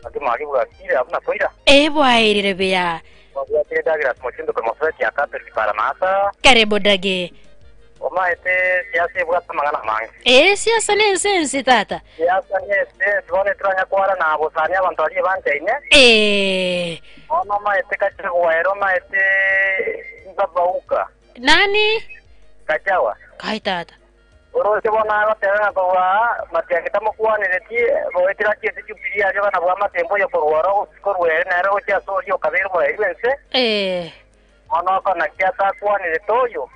Ati magi bwakire abuna koira. Bwairire bia. Bwakire dagira mochindo kwa mafreti akate para masa. Karibu dage. Omaete siasa bwata mangana mange. Siasa ne sense tata. Siasa ne sense bone tranya kwara na abosani abantu ali bante ine. Ono maete kachagwa ero maete ngabauka. Nani? Kachawa. Kai tata. Oro se bona agatera kwa Matiang'i tamokwanire ti boetira kiese Jubilee aje bana bwa matembo yo korwaro korwere nero cha sorio kabiru mo ebense. Ono kona kiata kwanire toyo.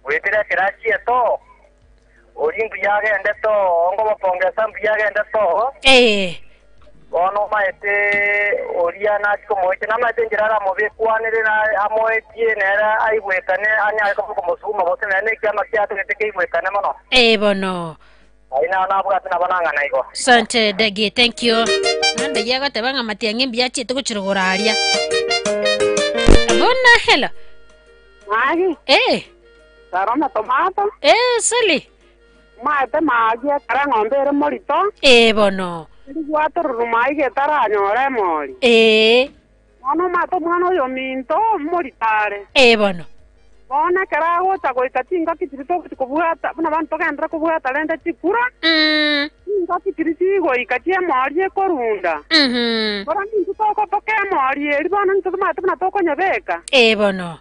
Wetira kirachie to orimbu yagende to ongo bapongeza mbu yagende to ono maete oria na komoete na maete njira mobekwanire na amoetie nera aigwekane anya ko musuma bose nene kiama kiate teke igwekane mono bono aina na bwate na bananga na igo sante dagi thank you nande yaga tabanga Matiang'i mbiachi tukuchirogoraria bona hello magi Sarona tomato. Sali. Maete magi kara ng'ombe ere morito. Bono. Rigwato rumai getara nyore mori. Mono mato mwana oyo minto moritare. Bono. Bona kara gocha goika chinga kitirito kubwata buna bantu gendra kubwata lenda chikura. Chinga kitiri goika chie mori ekorunda. Bora nintu toko poke mori eri bono nintu mato buna toko nyabeka. Bono.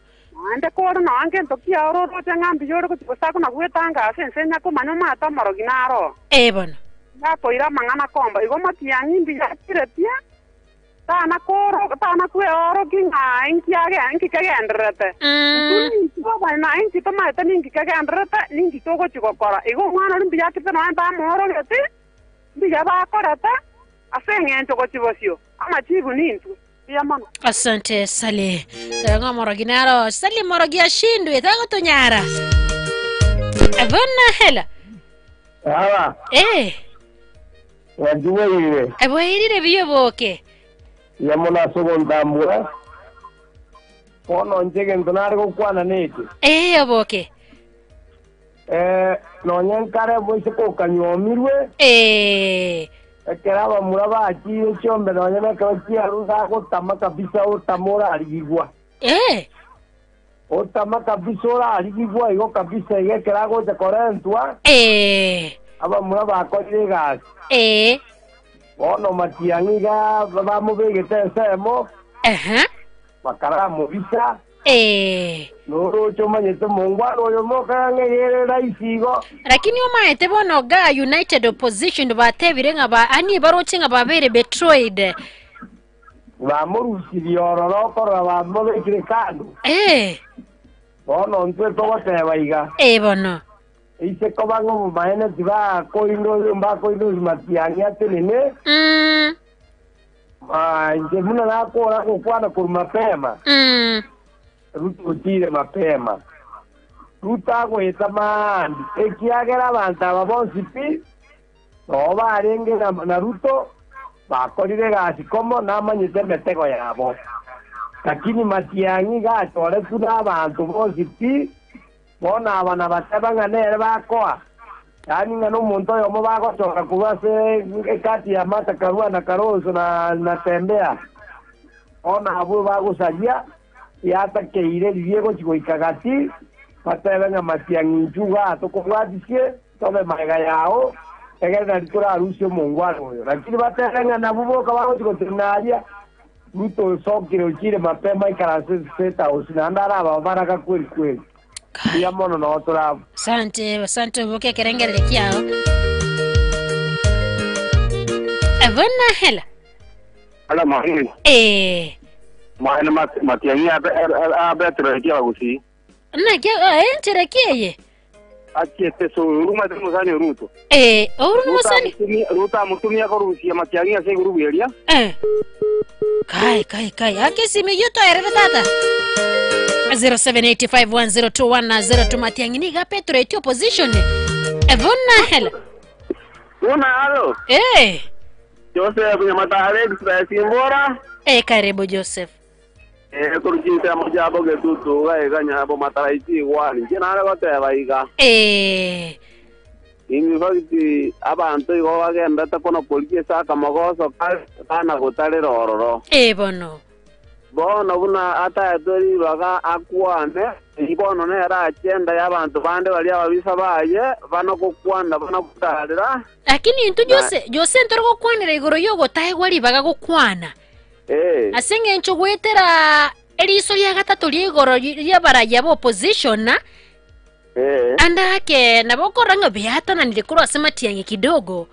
Ande koro no ange ntokia ororo ng'ambi yoro kutsako na gwetanga sensenya ko manyo mata moroginaro bono ngakoira mang'ana komba igo Matiang'i mbiyakiretia tana koro tana kwe oro kinga inkiage inkikagenderete na inki tomaete ninkikagenderete ninki togochigokora igo omwana ori mbiyakite noe mbamorogeti mbiya bakorete ase eng'encho gochibosio amachibu nintwe. Asante Sali. Ngo moroginaro Sali morogi ashindwe tango tunyara. Abona hela. Sawa. Wajuwe ile. Abo ile biyo boke. Yamona sogo ndambura. Bono nchege ntonare gokwana neke. Oboke. Nonye nkare boise kokanyomirwe. Ekera bamura bakire chombe nonye nekero chiarusa gotama kabisa otamora arigigwa. Otama kabisa ora arigigwa igo kabisa egekera gocha korentwa. Abamura bakorire egasi. Bono Matiang'i iga bamobegete ensemo. Bakaramobisa. Norocho manyete mongwaro oyo mokang'egere rahisi igo. Lakini omaete bono ga United Opposition batebire ng'a ba ani baroche ng'a babere betrayed. Bamorusirie ororo okorora bamobekire kando. Bono ntwe togoteba iga. Bono. Ise koba ng'o maene tibakoindo mbakoindo Matiang'i atenene. Nche muna nakora gokwana korwa mapema. Ruto otire mapema. Ruto agoeta maambi. Ekiagera abanto aba bonsi pi noo barenge na Ruto bakorire egasi komo namanyete emetego yabo. Lakini Matiang'i gachoretwe na abanto bonsi pi bono aba nabateba ng'a nere bakoa. Yaani ng'a na omonto oyomo bagochoka korwa ase ekati ya Martha Karua na Kalonzo na Natembeya. Bono abwo bagosaria yatakeire ririe gochi goika gati batebe ng'a Matiang'i nchuga tokobwatisie tobe maega yao egere nari torarusie omongwana oyo. Lakini batebe ng'a nabwo boka bagochi gotenaria Ruto osokire ochire mapema ikaranse State House naende araba baraka kweli kweli. Mbuya mono noo torabo. Asante, asante oboke ekerengerere kiao. Ebona hela. Ala mwahini. Mwahini Matiang'i abetere kia bagusi. Na kia enchere kieye. Achiete so ruma te musani Ruto. Oru no musani. Ruto amutumia korusia Matiang'i ase gurubu eria. Kai. Akisimi yuto erere tata. 0785102102 Matiang'i ni ga petrate opposition. Ebona hela. Una halo. Joseph Nyamatare Express Simbora. Karibu Joseph. Kurujita mojabo getutu ga ganya bo mataraiti wani. Jena goteba iga. In fact abantu igo bagenda takono polisi saka magoso kana gotarera ororo. Bono. Bono buna ataetori baga akwane ibono nera agenda y'abantu bande bali ababisa baye bano gokwana bano gutarira. Lakini intu Jose ntoro gokwanira igoro yogotaegwa ribaga gokwana. Asenge encho gwetera eriso lya gatatu lyigoro ly'abaraya ba opposition na andake nabokora nga biatananire kurwa ase Matiang'i kidogo.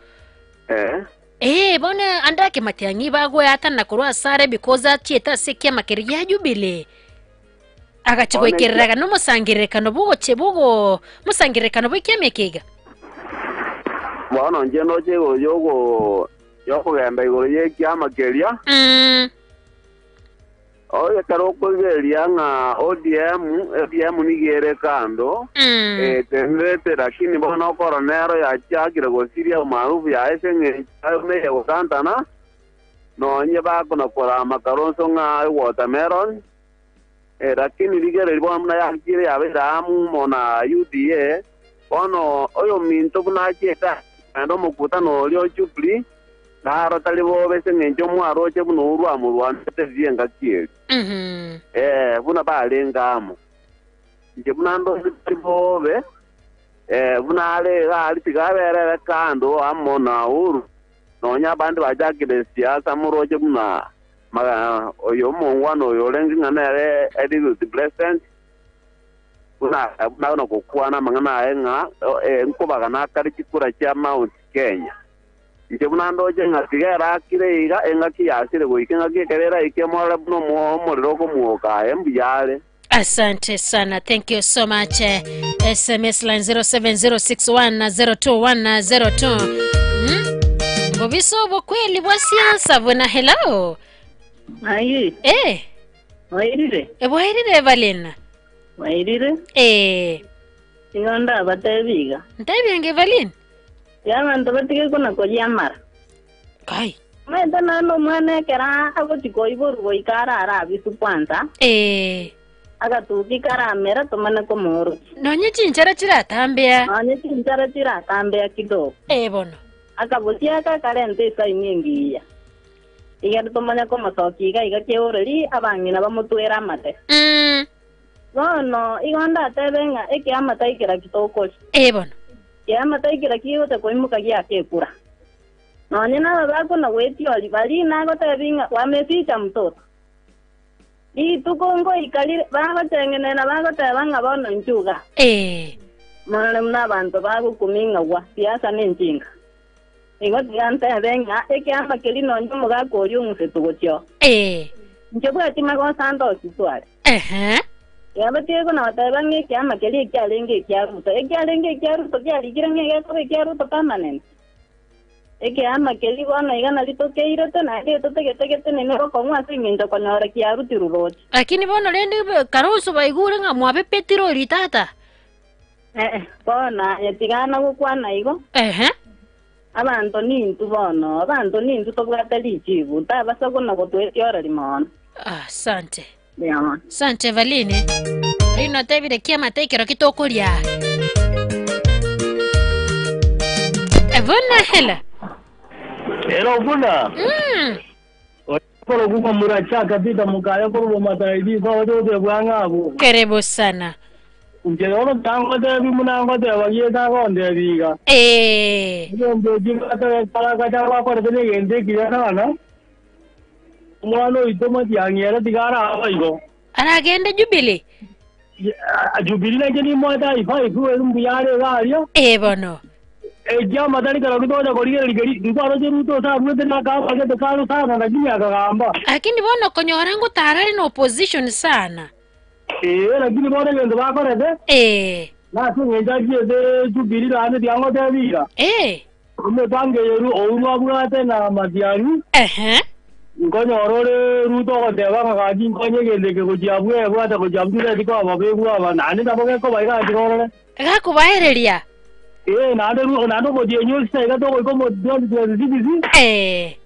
Bona andake Matiang'i bagweatana kurwa asare because achieta ase kiama keri ya Jubilee. Agachigwekereraga nomosangererekano bugoche bugo musangererekano bw'ekiama ekiga. Bono nje noche yogo yokogenda igoro y'ekiama keria. Oye karoko igeria ng'a ODM nigere kando. Tendete lakini bono koronero yachakire gosiria umaarufu ya eseng'e meye gokantana nonye bakona korama Kalonzo ng'a watermelon. Lakini ligere bono muna yakire yabera mona UDA bono oyo minto buna chieta ando mukutano olio Jubilee naro tali bobe seng'encho mwaroche buno urwamo rwamete vienga kieri. Buna balengamo nje bunando tali bobe buna ale ali tigaberere kando amo na uru nonya abandu bajakire siasa muroche buna oyo mongwana oyo leng'ana ere deputy president buna buna gokwana mang'ana aye ng'a nkobagana akari chikura chia Mount Kenya. Nje bunando je ngatigera akire iga engaki yasire goike ngaki kerera ike mora buno omorero komuoka embuyare. Asante sana. Thank you so much. SMS line 0706102102. Bobiso bokweli bwa siasa bwana hello. Ayi. Wairire. Wairire Evelyn. Wairire. Ingonda batebiga. Ntebiange Evelyn. Yabantu batige kona koyamara. Kai. Meta nalo mwana kera agotiko iboru goikara ara bisu kwanza. Agatuki karamera tumane komoro. Nonye chinchara chiratambea. Nonye chinchara chiratambea kidogo. Bono. Akabutia kakarente isaini ngiya. Iga tumanya komosoki iga iga keoreri abangina bamutwera amate. Bono igonda tebenga eke amata ikera kitoko. Bono. Ya amata ikera kiyote koimuka gia kekura. Nonye na babako na weti bali nago tebinga wameficha mtoto. Itukongo ikali bago tengenena bago tebanga bono nchuga. Mwana mna bantu bago kuminga wa siasa ni njinga. Ingo tigante benga eke ama kelino njumu gako yungse tugocho. Njobu ati mago sando kiswale. Yabatiego na watabange kiama keli kyalenge kyaruto. Ekyalenge kyaruto kyaligirange gako kyaruto permanent. Eke ama keli bono igana litokeire na ile totegete nene ko ngwa singinto konyora kyaruti rurochi. Lakini bono rende karuso baigure nga mwabe petroli tata. Bona yatigana gukwana igo. Abantu nintu bono, abantu nintu tobwate lichibu, tabasogo na gotwetiora limon. Asante. Yeah. Asante Valine. Rino tebire kiama tekero kitokuria. Evona hela. Hello buna. Koro kuko murachaka pita mukaya koro mataibi kwa wote bwanga. Karibu sana. Njerono tango te bimunango te wagieta konde biga. Ndio jika te kala kacha kwa kwa te ngende kiana na. Mwana ito matiangera tigara hawa igo. Aragende Jubilee. Jubilee na jeni mwata ifa ifu mbuyare gario. Bono. Ya matari kala ruto ja korige rigeri ndaro je ruto sa ruto na ka pa ke karo sa na kinya kagamba. Lakini bono konyorango tarari na opposition sana. Lakini bono ngendo bakorete. Na tu ngeja je Jubilee la ne diango te biga. Umepange yeru ouru abwate na matiangi. Nkonyorore ruto goteba ng'aki nkonye kende kegochiabwe bwate gochiabure tikoba bebwaba naende nabo gekoba iga tikorore gakubaereria naende naende gotienyosa iga togoika omo 2026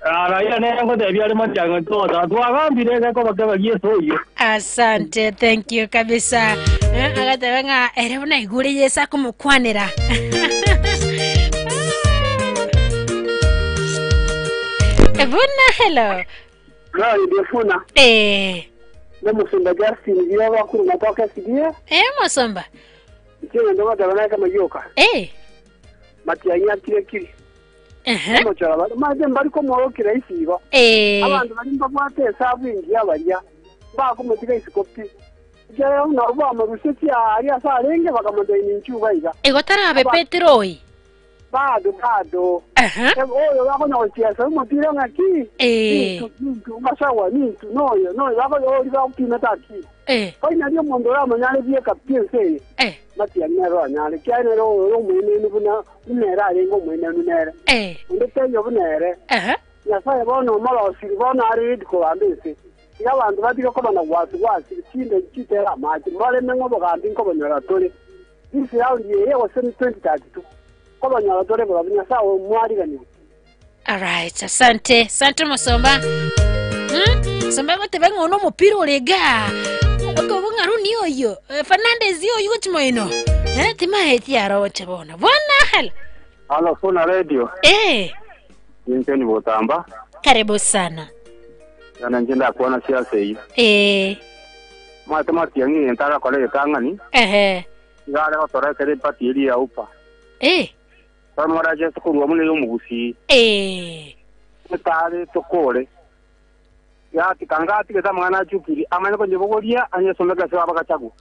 Raia ne ngotebia are matiang'i tota twagambire gekoba kebagie esoiyo. Asante, thank you kabisa. Agateba ng'a ere buna igure yesa kumukwanera. Ebuna hello. Gari defuna. Ne musumba Justin ndio bakuru matoka sidia. Musumba. Kile ndo tabana kama yoka. Matiang'i akire kiri. Mochara ba maje mbari ko mworokira isiba. Abantu bari mbabwate sabu ingi abarya. Bakumutiga isikopi. Jara una uba maruseti ari asarenge bakamudoini nchuba iga. Ego tarabe petroi. Bado bado. Oyo bakona gochiasa umupira ng'aki. Nintu masawa nintu noyo noyo bako ori bakupima taki. Koina ndio mondo ramo nyale bieka piense. Matiang'i ro nyale kyane ro ro mwene nubuna unera arengo mwene nunere. Ndete yo bunere. Nyasaye bono molo siri bono ari ko ambese. Ya bantu batiko kobana wasi wasi chinde chitera maji mbale mengo bogambi nkobonyora tore. This round ye was 2032. Kobanyora tore bogambi sawo mwari. All right, asante. Asante Musomba. Somba gote bengo no mupira orega. Okobonga runi oyo. Fernandez yo yugo ino. Timaeti aroche bona. Bona hela. Halo Funa Radio. Ninteni botamba. Karibu sana. Yana njenda kuona siasa hii. Mata yangi ntara kole kangani. Ngara ko kere pati ili ya upa. Pamora je sukuru amune yo mugusi. Tare tokore. Ya tikangati keta mwana chupiri amane ko njobogoria anye someka se abakachagu.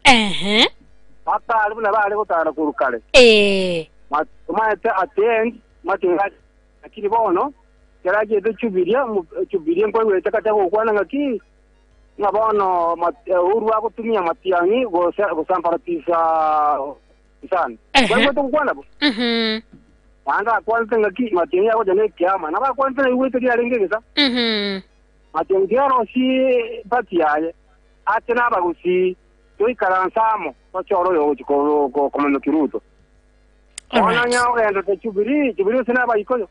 Pata alibu na bale kotara kurukale. Mata atend matinga lakini bono keraje de chubiria chubiria ko wete kata ko kwana ngaki ngabono uhuru agotumia matiangi go gosamparatiza san. Kwa to kwana bo. Anda kwanza ngaki matiangi ago jane kiama na ba kwanza iwete ya rengeza. Matiangi aro si pati yaye atena bagusi toikaransa tochoro yo ko komono kiruto. Ona nyao endo te chubiri chubiri sina ba ikoyo.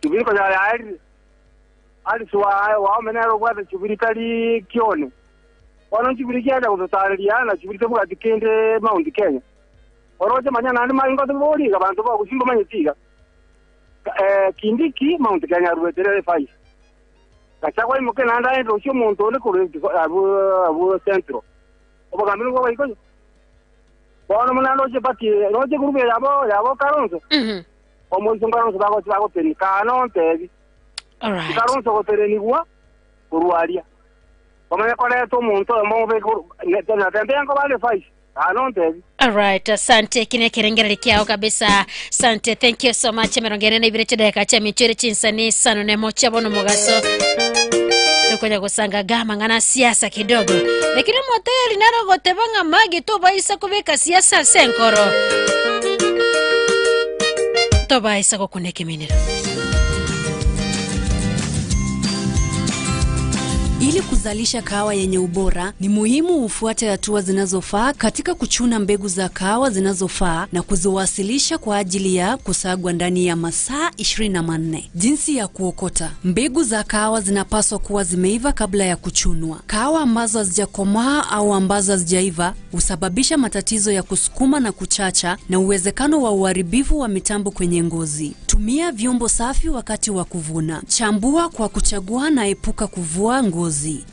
Chubiri ko ya ali ali suwa wa menero kwa chubiri kali kione. Bono chiburi kiaja gututariria na chiburi tebwati kende Mount Kenya. Oroche manyana andi maingo tebori abantu bagusimba manyetiga. Kindiki Mount Kenya ruwetere 5. Gachagua imuke nanda endo ucio muntu uri kuri abu centro. Obagamiro gwa ikoyo. Bono munando roche pati roche gurupe yabo Karonzo. Omoiso Karonzo bago bago penikano ntebi. All right. Karonzo goterenigwa kuruaria. Bamanya koreto muntu ombe na tembea ngo bale 5. All right, asante kine kirengera kiao kabisa. Asante, thank you so much. Merongene na ibire dakika cha michere chinsani sano ne mocha bono mugaso. Nukonya kusanga gama ngana siasa kidogo. Lakini moteli naro gotebanga magi to baisa kubeka siasa senkoro. To baisa kokuneke minero. Ili kuzalisha kahawa yenye ubora, ni muhimu ufuate hatua zinazofaa katika kuchuna mbegu za kahawa zinazofaa na kuziwasilisha kwa ajili ya kusagwa ndani ya masaa 24. Jinsi ya kuokota. Mbegu za kahawa zinapaswa kuwa zimeiva kabla ya kuchunwa. Kahawa ambazo hazijakomaa au ambazo hazijaiva husababisha matatizo ya kusukuma na kuchacha na uwezekano wa uharibifu wa mitambo kwenye ngozi. Tumia vyombo safi wakati wa kuvuna. Chambua kwa kuchagua na epuka kuvua ngozi.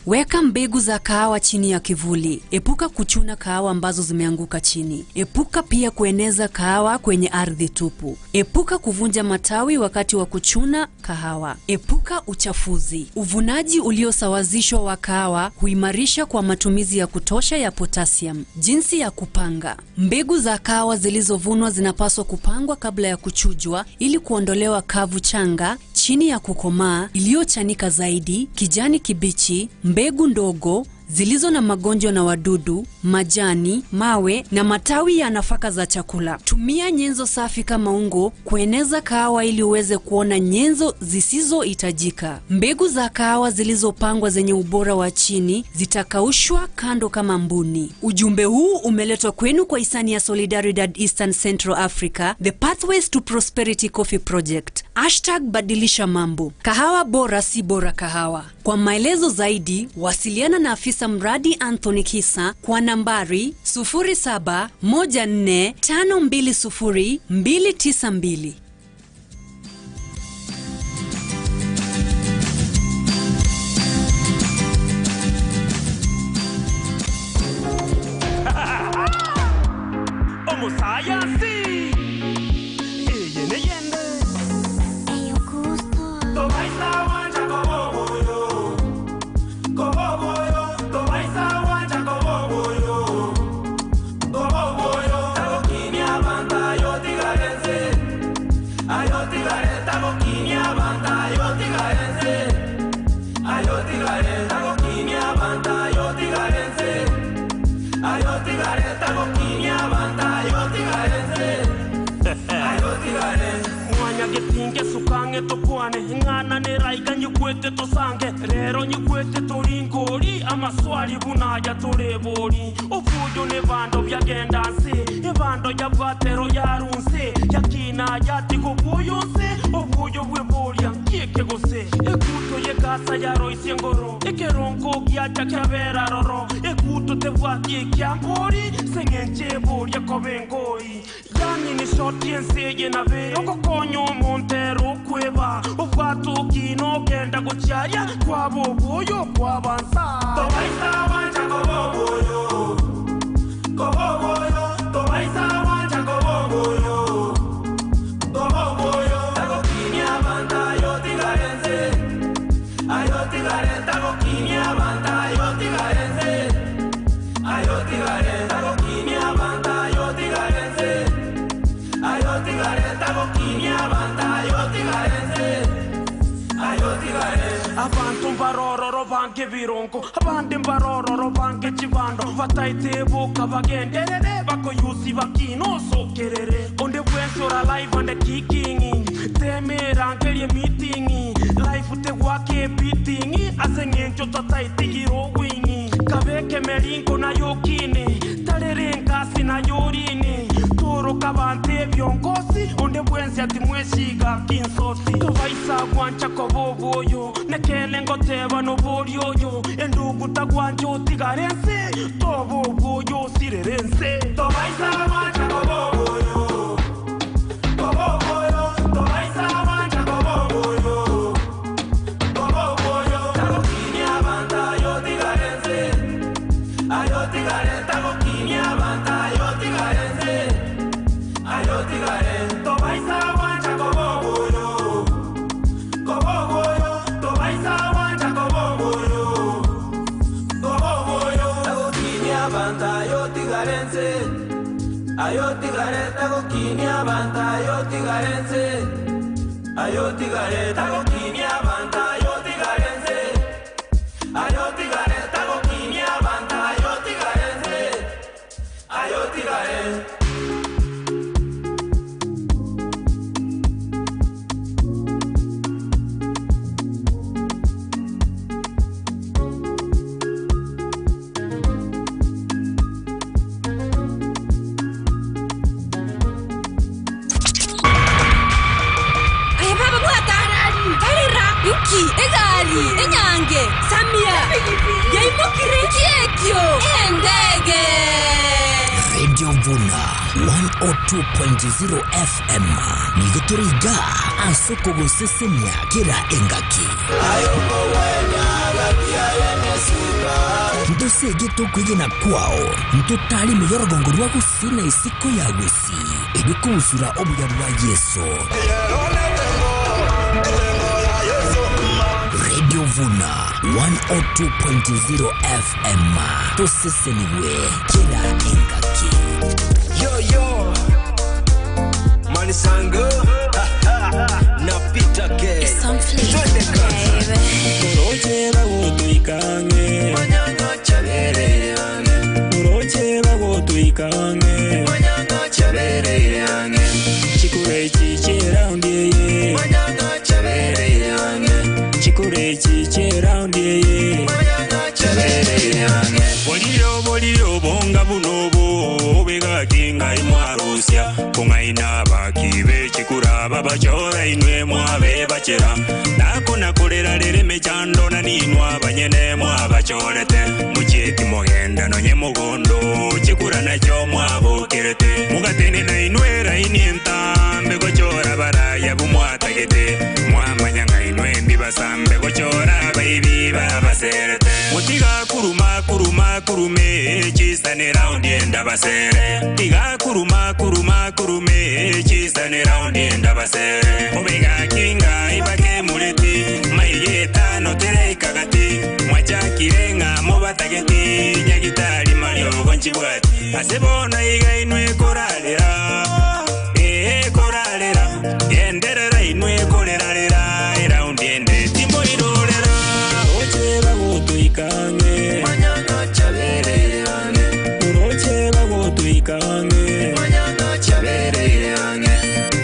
Weka mbegu za kahawa chini ya kivuli. Epuka kuchuna kahawa ambazo zimeanguka chini. Epuka pia kueneza kahawa kwenye ardhi tupu. Epuka kuvunja matawi wakati wa kuchuna kahawa. Epuka uchafuzi. Uvunaji uliosawazishwa wa kahawa huimarisha kwa matumizi ya kutosha ya potassium. Jinsi ya kupanga. Mbegu za kahawa zilizovunwa zinapaswa kupangwa kabla ya kuchujwa ili kuondolewa kavu changa, chini ya kukomaa, iliyochanika zaidi, kijani kibichi, mbegu ndogo, zilizo na magonjwa na wadudu, majani, mawe na matawi ya nafaka za chakula. Tumia nyenzo safi kama ungo kueneza kahawa ili uweze kuona nyenzo zisizohitajika. Mbegu za kahawa zilizopangwa zenye ubora wa chini zitakaushwa kando kama mbuni. Ujumbe huu umeletwa kwenu kwa hisani ya Solidaridad Eastern Central Africa, The Pathways to Prosperity Coffee Project. #badilisha mambo. Kahawa bora si bora kahawa. Kwa maelezo zaidi, wasiliana na afisa mradi Anthony Kisa kwa nambari 0714520292. Ngana ne raika nyukwete tosange rero nyukwete toringori amaswali bunaya torebori obuyo ne bando byagenda nse ebando yabwatero yarunse yakina yatiko buyonse obuyo bweboria kieke gose ekuto yekasa yaroise ngoro ekeronko gyacha kyabera roro ekuto tebwati kyambori sengenche boria kobengoi yani ni shoti enseye na be okokonyo montero kweba obwatu kino genda gochaya kwabo boyo kwabansa tobaisa wanja koboboyo koboboyo tobaisa wanja koboboyo koboboyo tagokinia banda yo tigarense ayo tigare tagokinia banda yo tigarense ayo tigare tagokinia banda yo tigarense ayo tigare tagokinia banda yo tigarense Abantu mbarororo bange birongo abandi mbarororo bange chibando bataite boka bagenderere bakoyusi bakinosokerere onde bwensi ora live and kicking temerangerie meeting life te wake beating asengencho tataitigiro wingi kabeke meringo na yokine tarere nkasi na yorine toro kabante byo viongozi onde bwenzi ati mweshiga kinsosi tobaisa gwancha koboboyo nekele ngoteba noboryoyo endugu tagwanja otigarense toboboyo sirerense tobaisa gwancha koboboyo koboboyo tobaisa gwancha koboboyo koboboyo tagokinia banta yotigarense ayotigare tagokinia banta yotigarense ayotigare tobaisa gwancha koboboyo koboboyo tobaisa gwancha koboboyo koboboyo tagokinia banta yotigarense ayotigare tagokinia banta yotigarense ayotigare tagokinia banta yotigarense ayotigare tagokinia banta yotigarense ayotigare. Egari, enyange, Samia, yaimokire, kiekio, endege. Radio Vuna 102.0 FM nigotoriga asoko gosesemia kira engaki. Ndosege tokwigena kwao ntotali miyorogongo rwa gusina isiko ya gusi ebikubusura obuya bwa Yesu. Radio Vuna 102.0 FM toseseniwe kila engaki. Yo yo Manisango na Peter K. Uroche bagotuikange Manyanga chabere ange Uroche bagotuikange Manyanga chabere ange Chikure chiche round ye Manyanga chabere ange Chikure chiche round ye Manyanga chabere ange Boliro boliro bonga bunobo obega kinga imwarusia kungaina bakibe chikura babachora inwe mwabe bachera nakona kolera lere mechando na ninwa banyene mwabachorete mucheti mogenda nonye mugondo chikura nacho mwabokerete mugatene na inwera inientambe gochora baraya bumwatagete mwamanyanga inwe mbibasambe gochora baibi babaserete mutiga kuruma kuruma kurume chisane round enda basere tiga kuruma kuruma kurume chisane round enda basere obega kinga ibake mureti maiyeta no tereka gati mwachakirenga mobatageti nyagitari mariogo nchibwati asebona iga inwe koralera koralera enderera inwe korerarera round ende timbo irorera oche bagotuikange Manyanga chabere ange uroche bagotuikange Manyanga chabere ange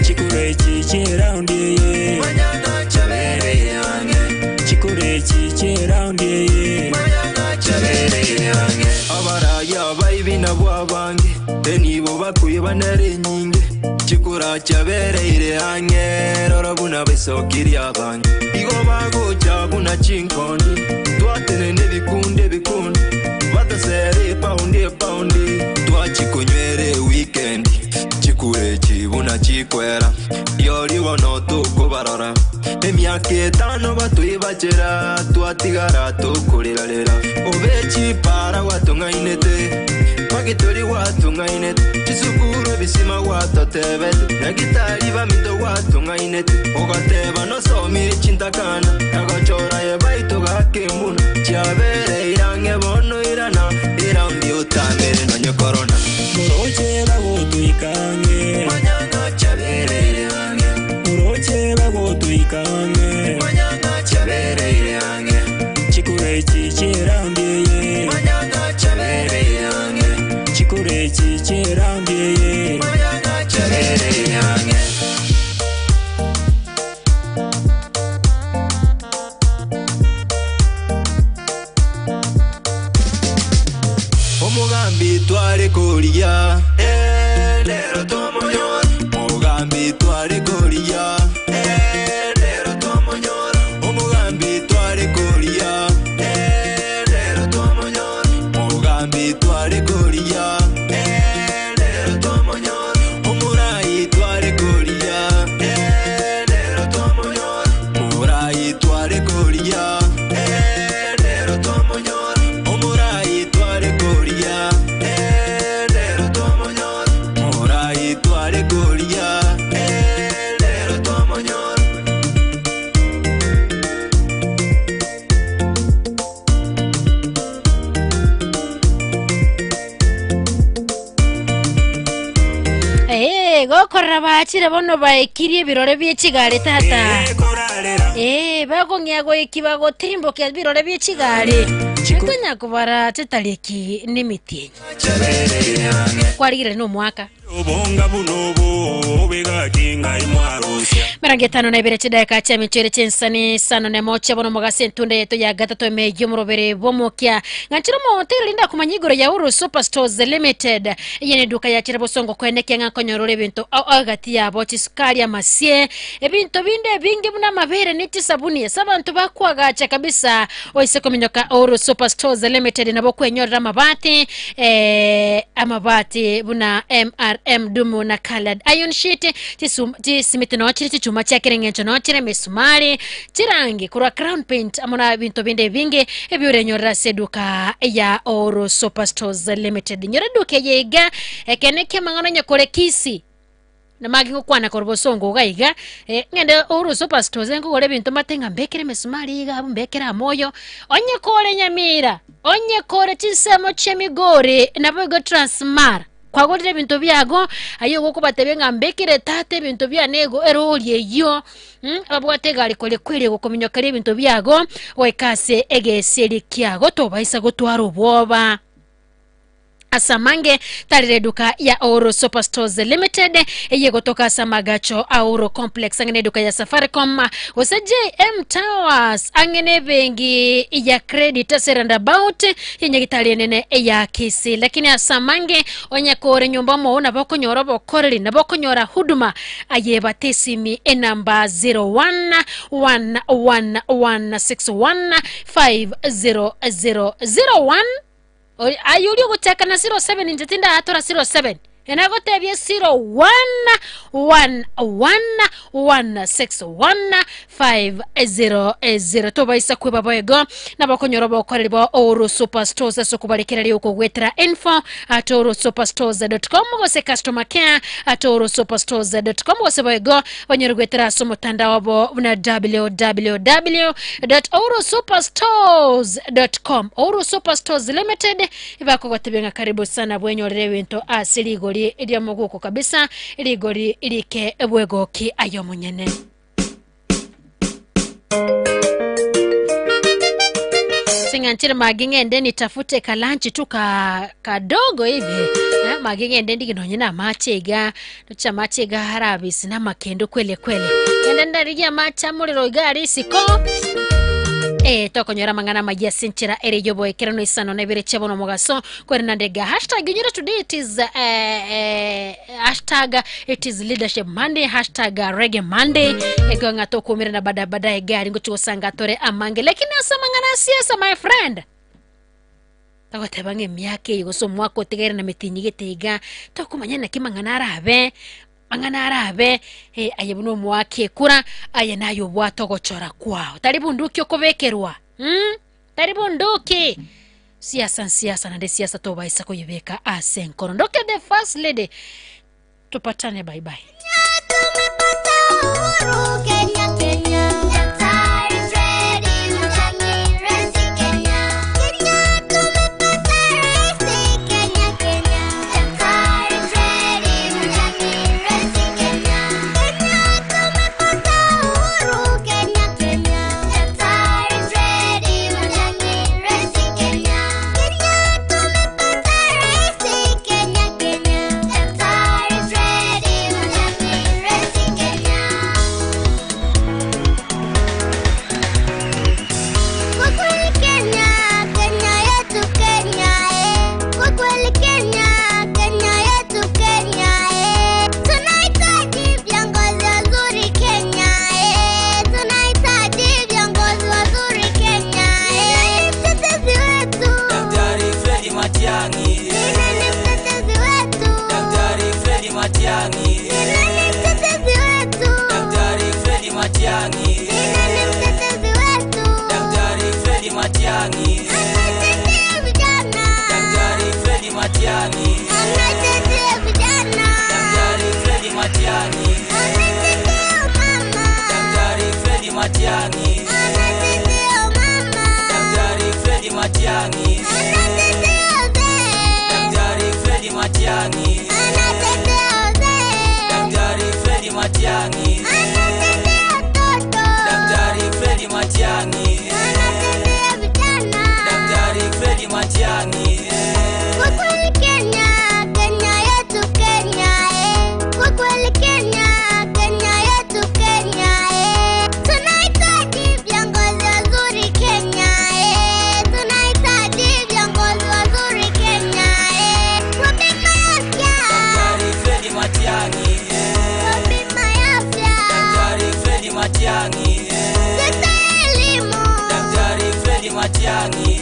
chikure chiche round ye Manyanga chabere ange chikure chiche round ye Manyanga chabere ange Abaraya baibi nabo abange enibo bakuye banere nyinge chikura chabere ange rorabuna besokiri abange igo bagocha buna chinkondi twatene nebikunde bikunde batasere paundi paundi twachikunywere weekend chikure chibuna chikwera yoriwo no tukubarora emyaka etano batwibachera twatigara tukurirarira obechipara watung'ainete pagitori watung'ainete chisukuru bisima watotebete nyagitari bamindo watung'ainete ogateba nosomire chintakana agachora yebaito gakemuna chiabere irange bono irana iraundi utamere nonye korona Moroche bagotuikange Manyanga chabere ange Moroche bagotuikange Manyanga chabere ange Chikure chiche round ye Manyanga chabere ange Chikure chiche round ye Manyanga chabere ange. Omugambi tware kuria lero tomonyo Omugambi tware koria lero twamonyora Omugambi tware koria lero twamonyora Omugambi tware koria lero twamonyora Omurai tware koria lero twamonyora Omurai tware koria lero twamonyora Omurai tware koria lero twamonyora Omurai tware koria lero twamonyora. Gokorera bachire bono baekirie ebirore bie chigari tata. Bagong'ea goiki bagotirimbokia ebirore bie chigari. Ntonya kubara chitariki n'emitienyi. Kwarigire n'omwaka. Obonga bunobo obegakinga imwarusia. Mirongo itano na ibere chidakika chia michere chinsani sano na mocha bono mogase entunde yetu ya gatatu emeyo murobere bomokia ng'anchiro motere linda kumanya igoro ya Uru Superstores Limited yene duka ya chire bosongo kweneke ng'akonyorore ebinto agati yabo chisukari amasie ebinto binde bingi buna mabere ni chisabuni sabantu bakwagacha kabisa oise kominyoka Uru Superstores Limited nabo kwenyorera amabati amabati buna MRM dumu na colored iron sheet chisimiti nochire chichuma chiakirengencho nochire misumari chirangi kurwa crown paint amona binto binde bingi ebyurenyorera seduka ya Oro Superstores Limited nyora duka yega ekeneke mang'ano nyakore kisi na magi gukwana korobosongo gaiga ngende Oro Superstores ngogore binto matenga mbekere misumari iga mbekere amoyo onye kore nyamira onye kore chinsemo chemigore nabo transmar kwagorire ebintu byago ayo gokubatebe nga mbekere tate ebintu byanego erori eyo abwate gari kole kwere gokominyokera ebintu byago goikase egeseri kyago tobaisa gotwara obwoba asamange tarire duka ya Oro Superstores Limited eye gotoka samagacho Auro Complex angene duka ya Safaricom gose JM Towers angene bengi ya credit roundabout yenye gitari nene ya Kisii. Lakini asamange onye kore nyumba mo na bokonyora bokoreri na bokonyora huduma aye batesimi enamba 011116150001 ayuri gochaka na 07 njetinda atora 07 enagotebie 0111161500 tobaisa kweba boego nabakonyora bokoreri bo Oro Superstores ase okubarekera riuko gwetera info@orosuperstores.com gose customer care@orosuperstores.com gose boego banyore gwetera ase omotandao bo buna www.orosuperstores.com. Oro Superstores Limited ibakogotebia karibu sana bwenyorere ebinto ase rigori ria muguko kabisa rigori rike bwegoki ayo munyene. Singanchira magingende nitafute kalanchi tu kadogo hivi magingende ndiginonye na machega nucha machega harabisi na makendo kwele kwele ngende ndarigia macha muliro igari siko tokonyora mangana magia sinchira ere yobo ekerano isano na ibere chebono mogaso kwerina ndega hashtag nyura today it is hashtag it is leadership Monday hashtag reggae Monday ego ngato kumira na bada bada egari ngochosanga tore amange lakini asa mangana siasa my friend tagotebange myake igoso mwako tegere na mitinyigete iga tokumanya na kimangana arabe mangana arabe aye buno mwake kura aye nayo bwato gochora kwao tari bunduki okobekerwa tari bunduki siasa siasa na siasa tobaisa kuyibeka asenkoro ndoke the first lady tupatane bye bye. Kenya, Kenya. Matiang'i. Ni nani mtetezi wetu? Daktari Fred Matiang'i. Ni nani mtetezi wetu? Daktari Fred Matiang'i. Ni nani mtetezi wetu? Daktari Fred Matiang'i. Anatetea vijana. Daktari Fred Matiang'i. Anatetea vijana. Daktari Fred Matiang'i. Anatetea mama. Daktari Fred Matiang'i. Anatetea mama. Daktari Fred Matiang'i. Anatetea wazee. Daktari Fred Matiang'i. Anatetea wazee. Daktari Fred Matiang'i. Anatetea watoto. Daktari Fred Matiang'i. Anatetea vijana. Daktari Fred Matiang'i. Kwa kweli Kenya, Kenya yetu Kenya, eh. Kwa kweli Kenya, Kenya yetu Kenya, eh. Tunahitaji viongozi wazuri Kenya, eh. Tunahitaji viongozi wazuri Kenya, eh. Kwa bima ya afya. Daktari Fred Matiang'i. Kwa bima ya afya. Daktari Fred Matiang'i. Sekta ya elimu. Daktari Fred Matiang'i.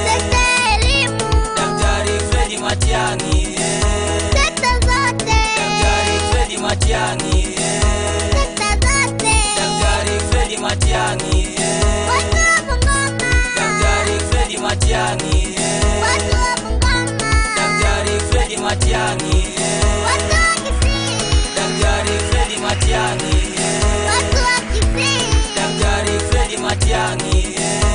Sekta ya elimu. Daktari Fred Matiang'i. Sekta zote. Daktari Fred Matiang'i. Sekta zote. Daktari Fred Matiang'i. Watu wa Bungoma. Daktari Fred Matiang'i. Watu wa Bungoma. Daktari Fred Matiang'i. Watu wa Kisii. Daktari Fred Matiang'i. Watu wa Kisii. Daktari Fred Matiang'i.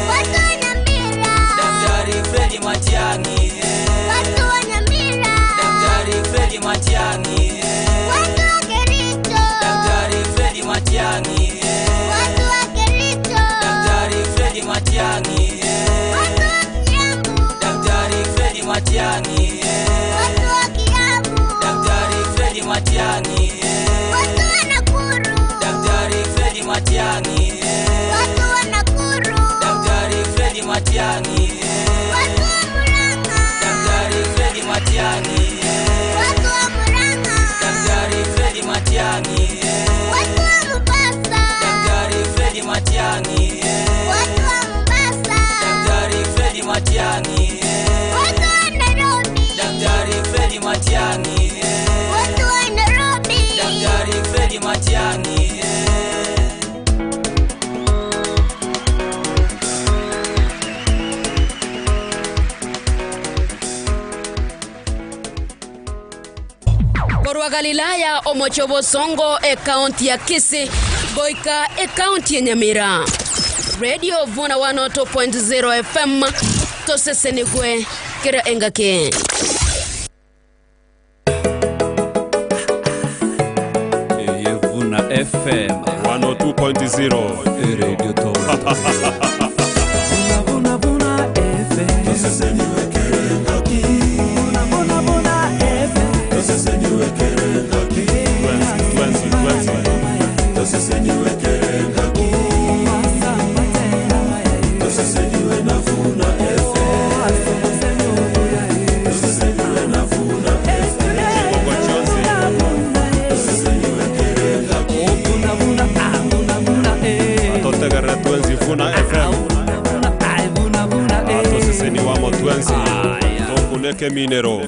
Watu wa Nyamira. Daktari Fred Matiang'i. Watu wa Nyamira. Daktari Fred Matiang'i. Watu wa Kericho. Daktari Fred Matiang'i. Watu wa Kericho. Daktari Fred Matiang'i. Watu wa Kiambu. Daktari Fred Matiang'i. Watu wa Kiambu. Daktari Fred Matiang'i. Watu wa Nakuru. Daktari Fred Matiang'i. Watu wa Nakuru. Daktari Fred Matiang'i. Watu wa Murang'a. Daktari Fred Matiang'i. Watu wa Murang'a. Daktari Fred Matiang'i. Watu wa Mombasa. Daktari Fred Matiang'i. Watu wa Mombasa. Daktari Fred Matiang'i. Watu wa Nairobi. Daktari Fred Matiang'i. Watu wa Nairobi. Daktari Fred Matiang'i. Korwa Galilaya omochobo Songo e county ya Kisii goika e county ya Nyamira. Radio Vuna 102.0 FM tosesenigwe kera engake. Vuna FM 102.0 Radio Top. Vuna Vuna FM tosesenigwe kera engake. Vuna Vuna FM tosesenigwe kera engake. 20 tosesenigwe kera engake. Tosesenigwe na Vuna FM. Tosesenigwe na Vuna FM. Tosesenigwe kera engake. Vuna Vuna Vuna Vuna Atotegere twenzi Vuna FM. Atoseseni wamo twenzi tokuneke minero.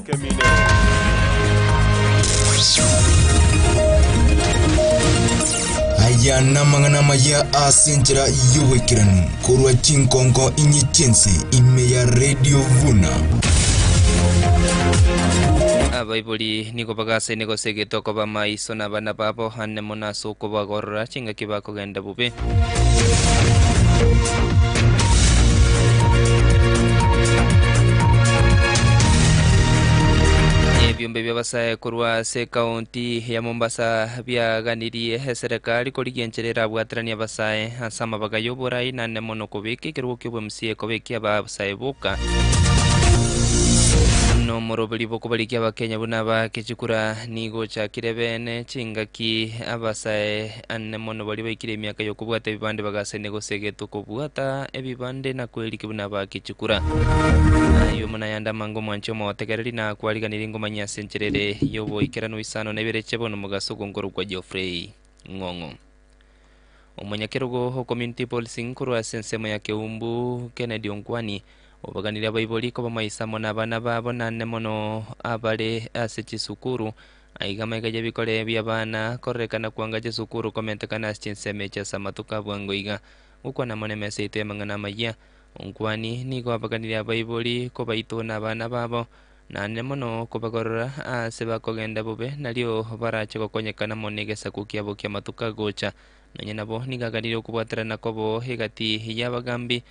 Aya namangana ya asenchera yuwekiranu korwa chinkongo inye chense ime ya Radio Vuna. Abaibuli niko bagase niko segetoko ba maiso na bana babo hanne monaso ko bagorora chinga kibako genda bube. Ebyombe byabasaye korwa se county ya Mombasa byaganirie serikali korigencherera bwatrania basaye asama bagayobora inane mono kobeke kirugo kyobwe msie kobeke abasaye boka no morobeli boko balikia abakenya buna bakechikura nigo chakire bene chingaki abasae anne mono bali baikire emiaka yokobwata ebibande bagasene gosegeto kobwata ebibande na kweliki buna bakechikura ayo muna yanda mango mwancho motegereri na kwariganira ingoma nyasencherere yobo ikerano isano nebereche bono mugaso gongoro kwa Geoffrey Ng'ong'o. Omunyakerugo community policing kurwa sensemo ya Keumbu Kennedy Ongwani Obaganire abaibori ko bamaisamo n'abana babo nane mono abare ase chisukuru aiga maiga jebikore by'abana korekana kwanga chisukuru komentekana ase chinsemo chia samatuka bwango iga gukwana mone mesa ito emang'ana amaya. Onkwani nigo abaganire abaibori ko baito n'abana babo nane mono kobagorora ase bakogenda bobe nario barache gokonyekana mono egesaku kiabo kia matuka gocha. Nonye nabo nigaganire okobwaterana kobo egati y'abagambi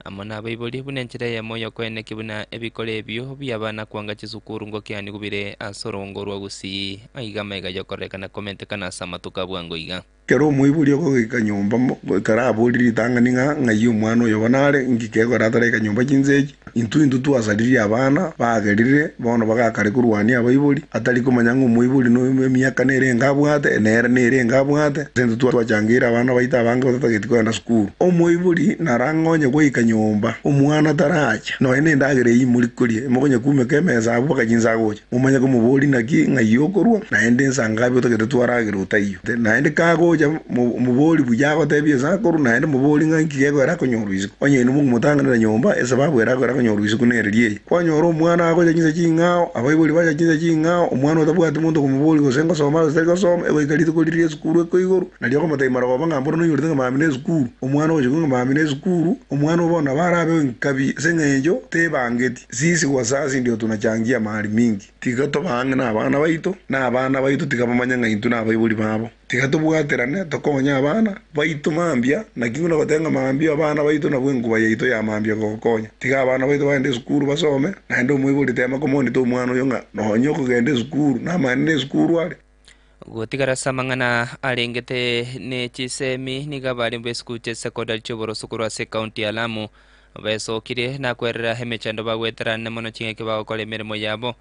amo n'abaibori buna enchera eyemo yokoeneki buna ebikore ebio by'abana kwanga chisukuru ngokiani gubire ase orongo rwa Gusii aiga maiga yokorekana komentekana ase amatuka bwango iga. Kero omoibori ogoika nyomba karabori ritang'ani ng'a ng'ai omwana oyo bonare ngikegora ataraika nyomba chinsechi intu intu twasaririe abana bagerire bono bagakare korwania abaibori atari komanya ng'a omoibori no emiaka nere engabwate nere nere engabwate intu twachangira abana baito abange batatageti kogenda sukuru. Omoibori narang'onye goika nyomba omwana taracha noe nendagera eywo muri koria mokonye kumeka emesa abwo bakachinsa agocha momanye komobori naki ng'ai okorwa naende ensangabi otagete twaragera otaiyo naende kagocha mubori buyago tebia sakoru naende mubori ng'anki gekwera konyorwa isiko onye inu mumutanganira nyomba esababu erakwera konyorwa isiko nererie kwanyora omwana agocha chinsa ching'ao abaibori bacha chinsa ching'ao omwana otabwati monto komubori gose ngosoma gose gosoma egoika rituko riria esukuru ekoigoro nario okomotebi marogoba ng'a mboro noyorete ng'a mami na esukuru omwana ogocha ng'a mami na esukuru omwana obona barabe nkabi ase eng'encho tebangeti sisi wazazi ndio tunachangia mahali mingi tiga tobange na abana baito na abana baito tiga bamanya ng'a intwe na abaibori babo tiga tobwaterane tokonya abana baito mambia naki ng'una gotenga mambia abana baito nabwo enkuba yaito ya mambia gokonya tiga abana baito bagende esukuru basome naende omoibori tema komonete omwana oyo ng'a nonye okogenda esukuru namaene esukuru are. Gotigara samang'ana arengete ne chisemi niga bari mbesukuru che secondary choboroso korwa ase county ya Lamu besokire na kwerera emechando bagweterane mono ching'eke bagokora emeremo yabo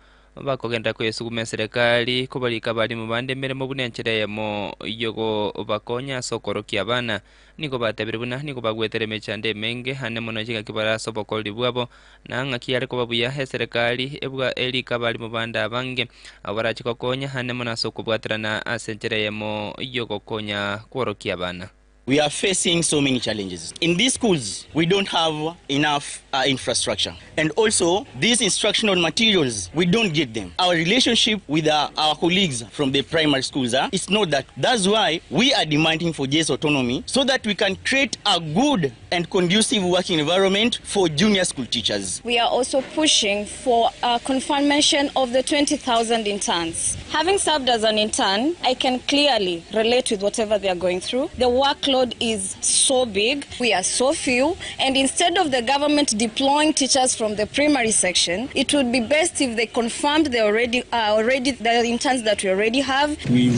bakogenda kwesuguma serikali kubalika balimu bande emeremo buna enchera eyemo yogo bakonya ase okorokia abana nigo batebire buna nigo bagwetere emechando emenge ane mono ching'aki barase obokoreri bwabo na ng'aki yare koba buya eserikali ebwa erika balimu bande abange abo barache gokonya ane mono ase okobwaterana ase enchera eyemo yogokonya kworokia abana. We are facing so many challenges. In these schools, we don't have enough infrastructure. And also, these instructional materials, we don't get them. Our relationship with our colleagues from the primary schools, it's not that. That's why we are demanding for JS autonomy so that we can create a good and conducive working environment for junior school teachers. We are also pushing for a confirmation of the 20,000 interns. Having served as an intern, I can clearly relate with whatever they are going through. The workload is so big, we are so few, and instead of the government deploying teachers from the primary section, it would be best if they confirmed the already the interns that we already have. We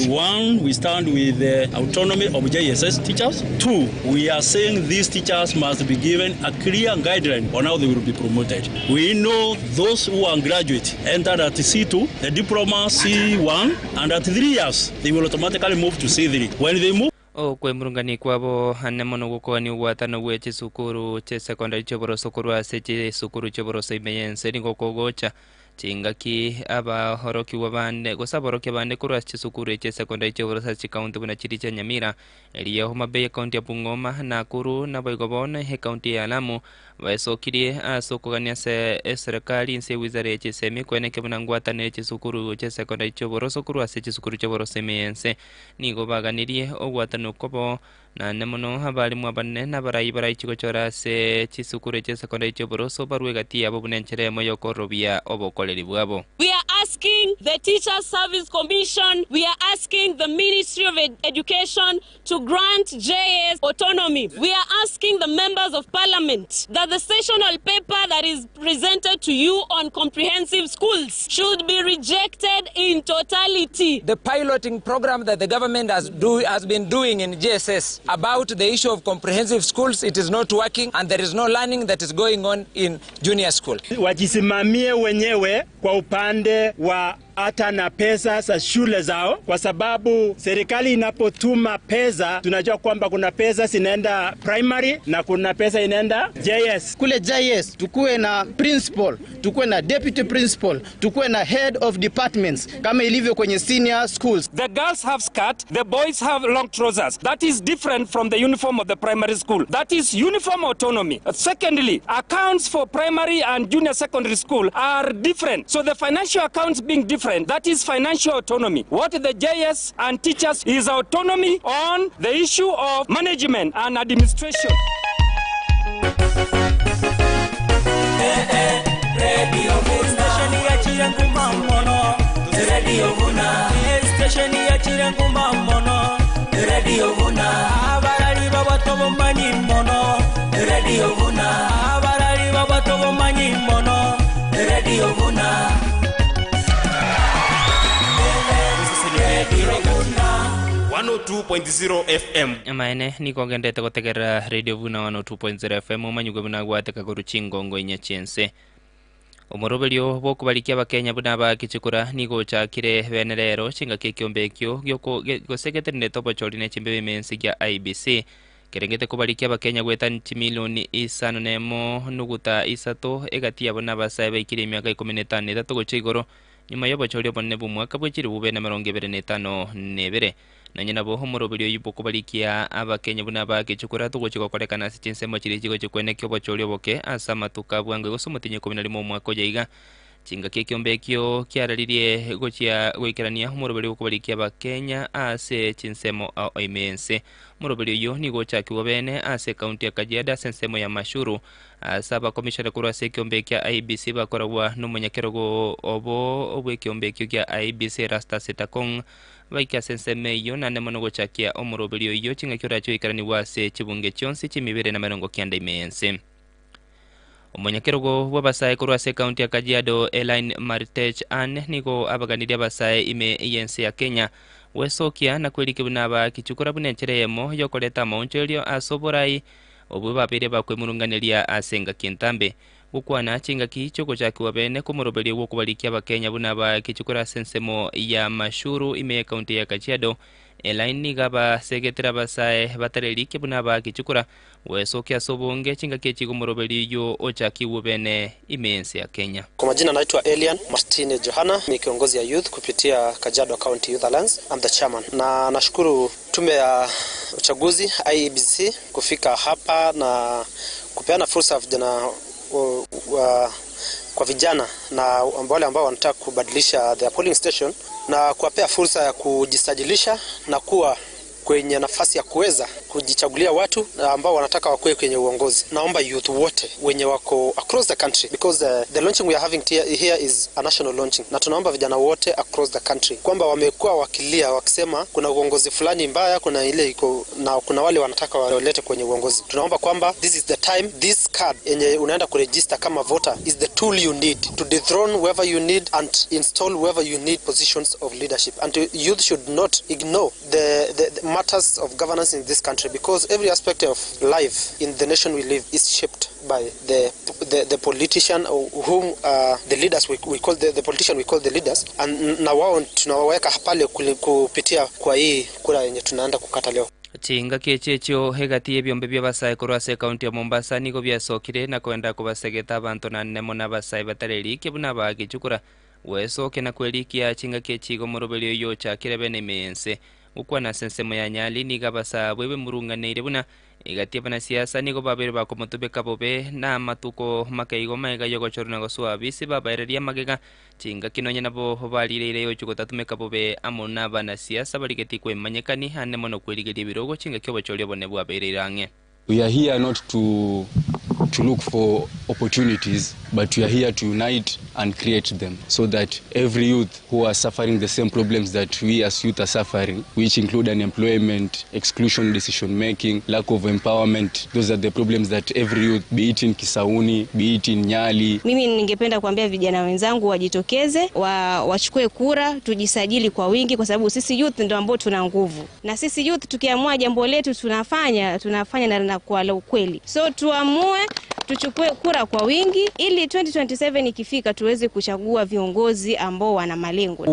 stand with the autonomy of JSS teachers. 2, we are saying these teachers must be given a clear guideline on how they will be promoted. We know those who are graduate entered at C2, the diploma C1, and at 3 years they will automatically move to C3. When they move okwemurungani kwabo ane mono gokogania ogwatano gwe chisukuru che secondary choboroso korwa ase chisukuru choboroso ime yense nigo kogocha chingaki abahorokiwa bande gose aborokia bande korwa ase chisukuru che secondary choboroso ase chikaunti buna chiri chia Nyamira eria Homa Bay ekaunti ya Bungoma, Nakuru naboigo bono ekaunti ya Lamu baesokirie ase okogania ase eserikali inse ewizara ya chisemi kweneke buna ngwatanire chisukuru che secondary choboroso korwa ase chisukuru choboroso ime yense nigo baganirie ogwatano kobo nane mono abalimu abanene nabarai baraichigochora ase chisukuru che secondary choboroso barwe gati yabo buna enchera eyemo yokorobia obokoreri bwabo. We are asking the Teacher Service Commission, we are asking the Ministry of Education to grant JS autonomy. We are asking the members of parliament that the sessional paper that is presented to you on comprehensive schools should be rejected in totality. The piloting program that the government has been doing in JSS about the issue of comprehensive schools, it is not working and there is no learning that is going on in junior school. Wajisimamie wenyewe kwa upande wa hata na pesa za shule zao, kwa sababu serikali inapotuma pesa tunajua kwamba kuna pesa zinaenda primary na kuna pesa inaenda JS. Kule JS tukue na principal, tukue na deputy principal, tukue na head of departments kama ilivyo kwenye senior schools. The girls have skirt, the boys have long trousers. That is different from the uniform of the primary school. That is uniform autonomy. Secondly, accounts for primary and junior secondary school are different. So the financial accounts being different, that is financial autonomy. What the JS and teachers is autonomy on the issue of management and administration. Radio Station ya Chiranguma mono, Radio Vuna. Station ya Chiranguma mono, Radio Vuna. Abarali baba tobo manyi mono, Radio Vuna. Abarali baba tobo manyi mono, Radio Vuna. Radio Vuna 102.0 FM. Maene niko gendete gotegera Radio Vuna 102.0 FM omanyugo buna gwateka koruchingongo inya chense. Omoroberio bokubarikia abakenya buna bakichikura nigo chakire bene rero chingaki ekiombekio gioko gosegeterine tobochori ne chimbe bimensi gia IBC kerengete kubarikia abakenya gwetani chimilioni 5.3 egati yabo n'abasae baikire emiaka 15 gocha igoro nyuma y'obochori obonene bw'omwaka bw'echiri bube na 2052 nonye nabo omoroberio oyo bokubarikia abakenya buna bakichukura tugochi gokorekana ase chinsemo chiri chigochi kweneki obochori oboke ase amatuka bwange gose omotinyi 11 omwaka oyo iga chingaki ekiombekio kiararirie gochia goikerania omoroberio bokubarikia abakenya ase chinsemo imense. Omoroberio oyo nigo ochakiwa bene ase kaunti ya Kajiado ase ensemo ya Mashuru ase abakomishona korwa ase ekiombe kia IBC bakoragwa n'omonyakerogo obo obw'ekiombekio kia IBC Erastus Takong baika ase ensemo eyio naende mono gochakia omoroberio oyo chingaki orache goikeraniwa ase chibunge chionsi chimibere na 90 imense. Omonyakerogo bw'abasae korwa ase kaunti ya Kajiado Elaine Martech Ann nigo abaganirie abasae ime yense ya Kenya wesokia na kwelike buna bakichukura buna enchera eyemo yokoreta amaonchorio ase oborai obwe babere bakwemurunganeria ase engaki entambe gokwana chingaki chiogochakiwa bene komoroberio gwokobarikia abakenya buna bakichukura ase ensemo ya Mashuru ime ya kaunti ya Kajiado. Elaine niga basegetera abasae batarerike buna bakichukura wesokia ase obonge chingaki echigomoroberio ochakiwa bene ime ense ya Kenya. Kwa majina naitwa Elian Martine Johana, ni kiongozi ya youth kupitia Kajiado County Youth Alliance. I'm the chairman. Na nashukuru tume ya uchaguzi IEBC kufika hapa na kupeana fursa vijana kwa vijana na wale ambao wanataka kubadilisha their polling station na kuwapea fursa ya kujisajilisha na kuwa kwenye nafasi ya kuweza kujichagulia watu ambao wanataka wakuwe kwenye uongozi. Naomba youth wote wenye wako across the country, because the launching we are having here is a national launching, na tunaomba vijana wote across the country kwamba wamekuwa wakilia wakisema kuna uongozi fulani mbaya, kuna ile iko na kuna wale wanataka walete kwenye uongozi. Tunaomba kwamba this is the time, this card yenye unaenda kuregister kama voter is the tool you need to dethrone whoever you need and install whoever you need positions of leadership. And youth should not ignore the matters of governance in this country, because every aspect of life in the nation we live is shaped by the politician whom the leaders we call the politician we call the leaders, and na wao tunawaweka pale kupitia kwa hii kura yenye tunaenda kukata leo. Chinga kiechechio hegati ebyombe by'abasae korwa ase kaunti ya Mombasa nigo byasokire na kwenda kubasegeta abantu na nemo n'abasae batarerike buna bagichukura wesoke na kwelikia chinga kiechigo moroberio yo chakire bene mense ukwana sensemo ya Nyali niga basa bwebe murunganeire buna igati abanasiasa nigo babere bakomotubeka bobe na matuko makeigo maega yogochoro na goswa bisi babaereria magega chinga kinonya nabo balireire yochugotatumeka bobe amo n'abanasiasa barigeti kwemanyekani hane mono kwerigeria ebirogo chinga kiobochoria bone bwabereire ang'e. We are here not to look for opportunities, but we are here to unite and create them so that every youth who are suffering the same problems that we as youth are suffering, which include unemployment, exclusion, decision making, lack of empowerment. Those are the problems that every youth, be it in Kisauni, be it in Nyali. Mimi ningependa kuambia vijana wenzangu wajitokeze, wachukue kura, tujisajili kwa wingi, kwa sababu sisi youth ndio ambao tuna nguvu. Na sisi youth tukiamua jambo letu tunafanya na kwa la ukweli. So tuamue Tuchukue kura kwa wingi ili 2027 ikifika tuweze kuchagua viongozi ambao wana malengo.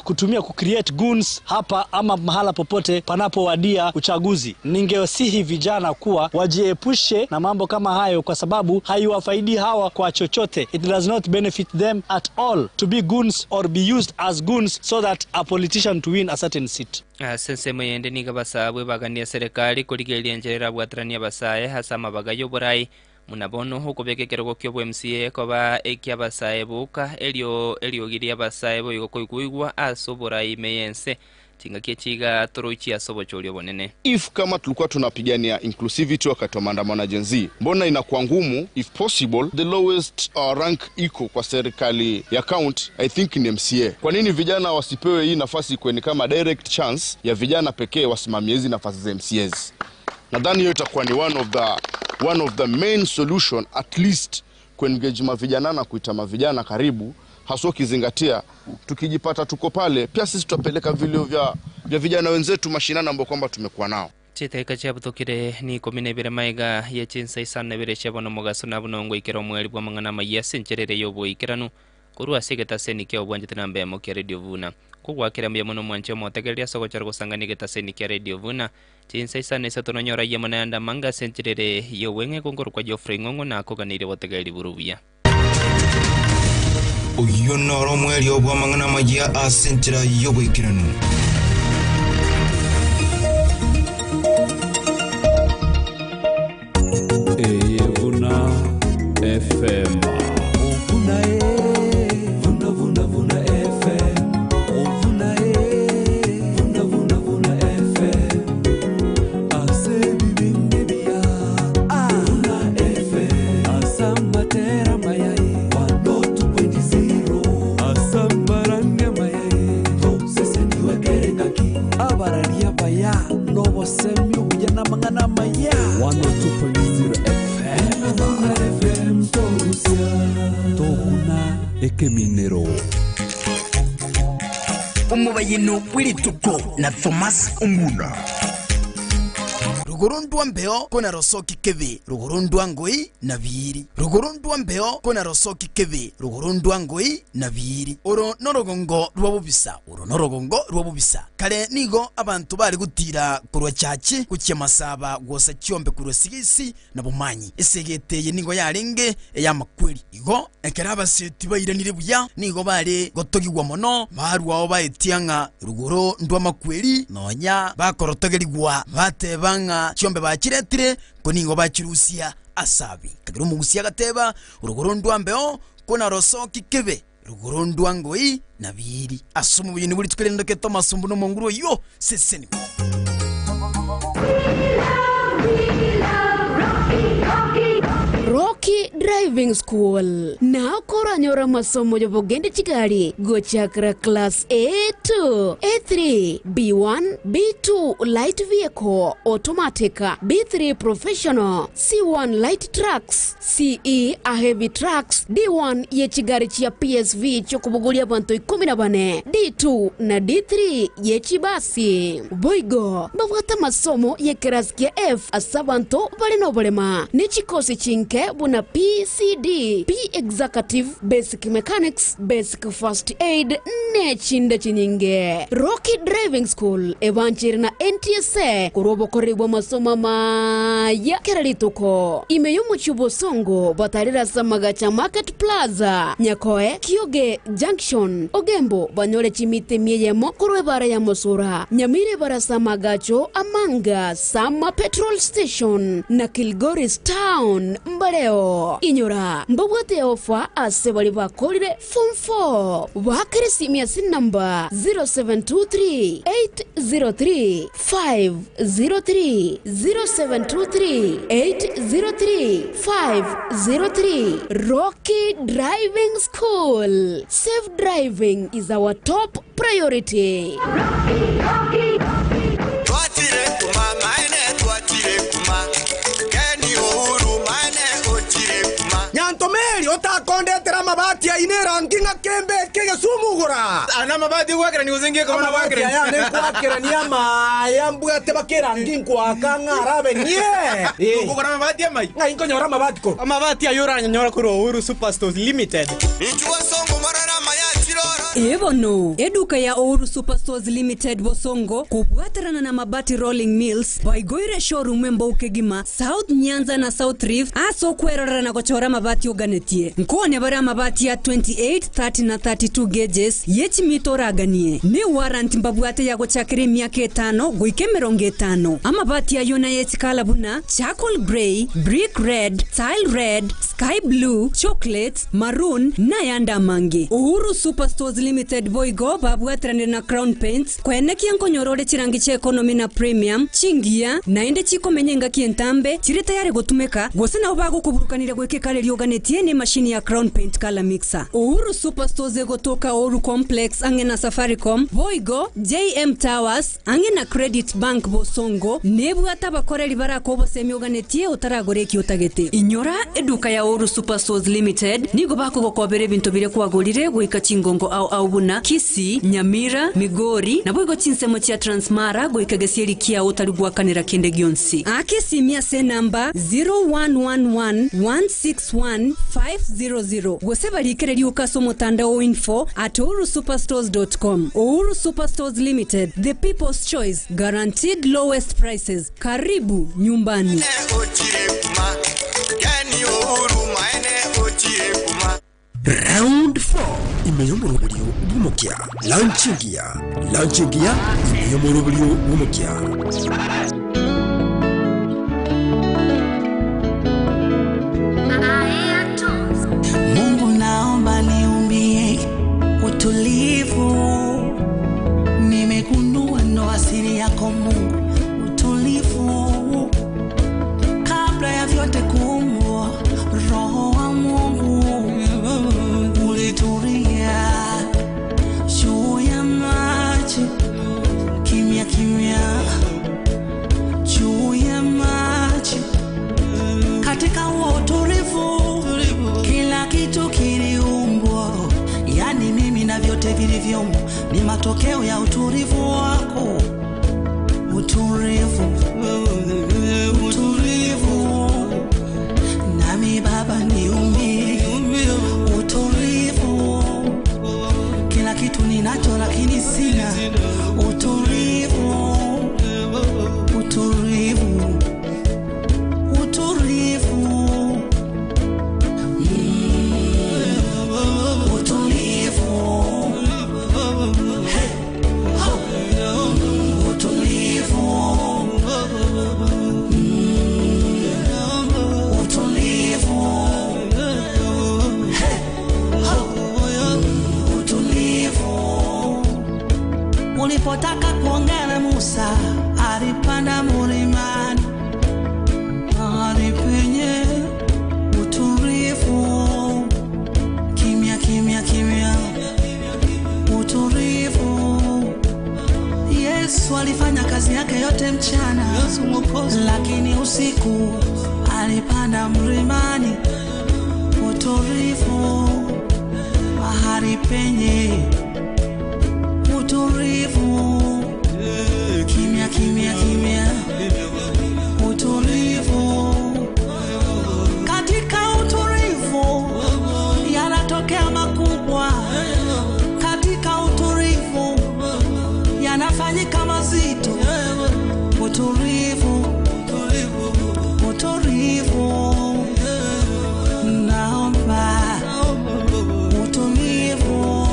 Kutumia kucreate goons hapa ama mahala popote panapowadia uchaguzi. Ningewasihi vijana kuwa wajiepushe na mambo kama hayo kwa sababu haiwafaidi hawa kwa chochote. It does not benefit them at all to be goons or be used as goons so that a politician to win a certain seat. Sensemo yende niga basabwe bagania serikali kuligelia njerera bwatrania basaye hasa mabagayo borai munabono huko bekekerego kyo MCA koba ekia basaye buka elio eliogiria basaye boigo koiguigwa aso borai meyense tingakie chiga toroichi asobo cholio bonene. If kama tulikuwa tunapigania inclusivity wakati wa maandamano ya Gen Z, mbona inakuwa ngumu? If possible the lowest rank iko kwa serikali ya county I think ni MCA. Kwa nini vijana wasipewe hii nafasi kweni kama direct chance ya vijana pekee wasimamie hizi nafasi za MCAs? Nadhani hiyo itakuwa ni one of the main solution, at least kuengage mavijana na kuita mavijana karibu, haswa ukizingatia tukijipata tuko pale pia sisi tutapeleka vilio vya vijana wenzetu mashinani ambao kwamba tumekuwa nao. Chiteka chabutokire ni 12 maiga ya chinsa isana bere chabono mugaso nabunongo ikero mweli bwa mangana mayase ncherere yobo ikeranu kurwa segeta seni kya obwanje tinambe ya mokia Radio Vuna kugwakira mbiya muno mwanche motegeria soko charo gusangani geta seni kya Radio Vuna chinsa isana isato nonyora ya manayanda manga sencherere yowenge kongoro kwa Geoffrey Ngongo na akoganire botegeri burubia. Uyu noro mweli obwa mangana majia asenchera yobo ikeranu. Vuna FM. Vuna vuna vuna vuna FM. Vuna vuna vuna vuna FM. Ase bibi bia. Vuna FM. Asamatera mayai. 102.0. Asambaranga mayai. To sese niwe kerengaki. Abararia baya. No wasemi ujana mangana maya. 102.0 FM. FM Torusia Tokuna Ekeminero. Umubayino wilituko na Thomas Onguna. Rugurundwa mbeo kona rosoki kebe rugurundwa ngoi na biri. Rugurundwa mbeo kona rosoki kebe rugurundwa ngoi na biri. Oro norogongo rwabubisa, oro norogongo rwabubisa. Kare nigo abantu bari gutira kurwa chachi kuchia masaba gwosa chiombe kurwa sigisi na bumanyi. Esegeteye nigo yarenge ya makweli. Igo ekeraba seti bairanire buya nigo bare gotogigwa mono barwao baetianga ruguru ndwa makweli nonya bakorotogerigwa batebanga chiombe bachiretire koningo bachirusia asabi kagira umugusia gateba uruguru ndwambeo kona rosoki kebe ruguru ndwangoi na biri asumu bintu buri tukerendoke Thomas mbuno monguru yo seseni. Rocky Driving School na koranyora masomo yobogende chigari gochakra class A2, A3, B1, B2 light vehicle automatic, B3 professional, C1 light trucks, CE a heavy trucks, D1 ye chigari chia PSV chokubugulia bantu 14, D2 na D3 ye chibasi. Boigo babwata masomo ye kerasi ya F asabanto balinobolema ni chikosi chinke buna PCD, P Executive, Basic Mechanics, Basic First Aid, ne chinda chinyinge. Rocky Driving School, ebanchiri na NTSA, kurobo koribwa masoma maya keralituko. Imeyumu chubo songo, batarira samagacha Market Plaza, Nyakoe, Kioge Junction, Ogembo, banyole chimite mieyemo, kurwebara ya Mosura, Nyamire bara samagacho, Amanga, Sama Petrol Station, na Kilgoris Town, Mbareo. Inyora, mbabwate ofa ase bali bakorire form 4. Wakere simia sin number 0723 803 503 0723 803 503. Rocky Driving School. Safe driving is our top priority. Rocky, Rocky. Nyantomeri otakondetera Amabati aine rangi ng'akembe kegesumugura. Ana mabati gwakera ni uzingie kama Amabati aya ne kwakera ni amaya mbwate bakerangi nkwaka ng'arabe nie. Ukora mabati amai. Ng'ai nkonyora mabati ko. Amabati ayora nyora kuri Uhuru Superstores Limited. Ebono eduka ya Uhuru Superstores Limited Bosongo kubwatarana na Mabati Rolling Mills baigoire showroom embokegima South Nyanza na South Rift aso kwerorera na gochora mabati oganetie nkone bara mabati ya 28 30 na 32 gauges yechimitoraganie ni warranty mbabwate ya gochakire miaka 5 goike 50 amabati ayo na yechikala buna charcoal grey, brick red, tile red, sky blue, chocolate, maroon na yanda mangi. Uhuru Superstores Limited boigo babwatrane na Crown Paints kwenekia nkonyorore chirangi cha economy na premium chingia naende chikomenyenga kientambe chiri tayari gotumeka gose nabo bagokuburukanira gwekekale ryoganetie ne mashini ya Crown Paint color mixer. Uhuru Superstores egotoka Uhuru Complex ange na Safaricom boigo JM Towers ange na Credit Bank Bosongo nebwata bakoreri barako bose myoganetie utaragoreki utagete. Inyora eduka ya Uhuru Superstores Limited nigo bakugokobere bintu bire kwagorire goika chingongo au au buna Kisii, Nyamira, Migori na boigo chinsemo chia Transmara goika gesieri kia utarigwakanira kende gionsi. Akesimia se namba 0111161500 gose barikere ukaso mutandao info@uhurusuperstores.com. Uhuru Superstores Limited, the people's choice, guaranteed lowest prices. Karibu nyumbani. Round 4 imeyomorobrio bumukia launchingia launchingia imeyomorobrio bumukia. Mungu naomba niumbie utulivu, nimegundua ndo asili yako Mungu, utulivu kabla ya vyote kuumbwa, roho wa Mungu ulitulia juu ya maji, kimya kimya juu ya maji. Katika utulivu kila kitu kiliumbwa, yani mimi na vyote vilivyomo ni matokeo ya utulivu wako. Utulivu, utulivu, nami Baba niumbie utulivu. Kila kitu ninacho lakini sina utulivu, utulivu, utulivu, utulivu. Hey, ho, utulivu, utulivu. Hey, ho, utulivu. Ulipotaka kuongea na Musa, alipanda mlimani, mahali penye utulivu, kimya kimya kimya, utulivu. Yesu alifanya kazi yake yote mchana, lakini usiku alipanda mlimani, utulivu, mahali penye utulivu, kimya kimya kimya, utulivu. Katika utulivu yanatokea makubwa, katika utulivu yanafanyika mazito. Utulivu, utulivu, naomba utulivu.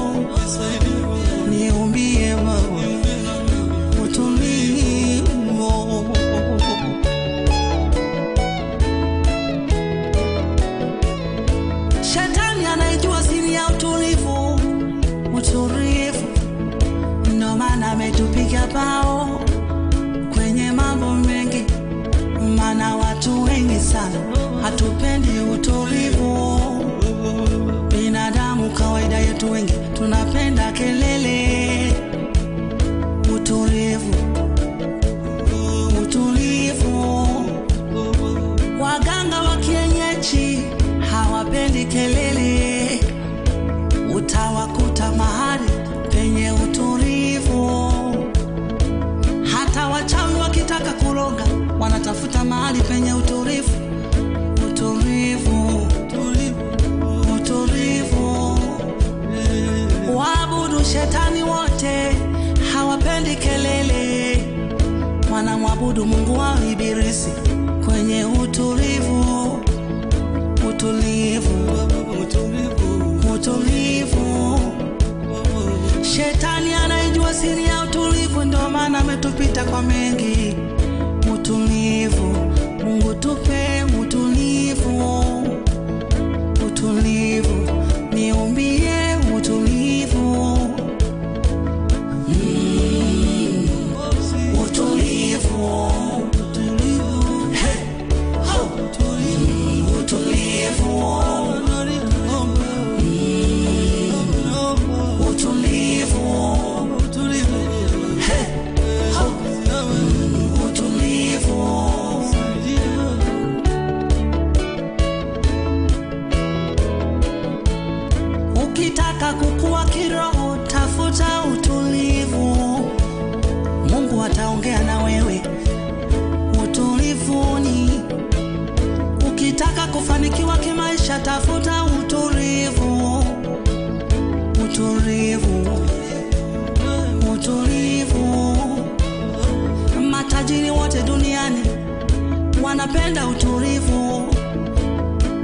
wanatafuta mahali penye utulivu. Hata wachawi wakitaka kuroga wanatafuta mahali penye utulivu. Utulivu, utulivu. Waabudu shetani wote hawapendi kelele, wanamwabudu Mungu wa Ibilisi kwenye utulivu. Utulivu, utulivu. Shetani anaijua siri ya utulivu, ndio maana ametupita kwa mengi. Utulivu, Mungu tupe utulivu. Utulivu, niumbie utulivu. Utulivu, hey, ho, utulivu. Utulivu, hey, ho, utulivu. Ukitaka kukua kiroho tafuta utulivu. Mungu ataongea na wewe utulivuni. Ukitaka kufanikiwa kimaisha tafuta utulivu. Utulivu, utulivu. Matajiri wote duniani wanapenda utulivu.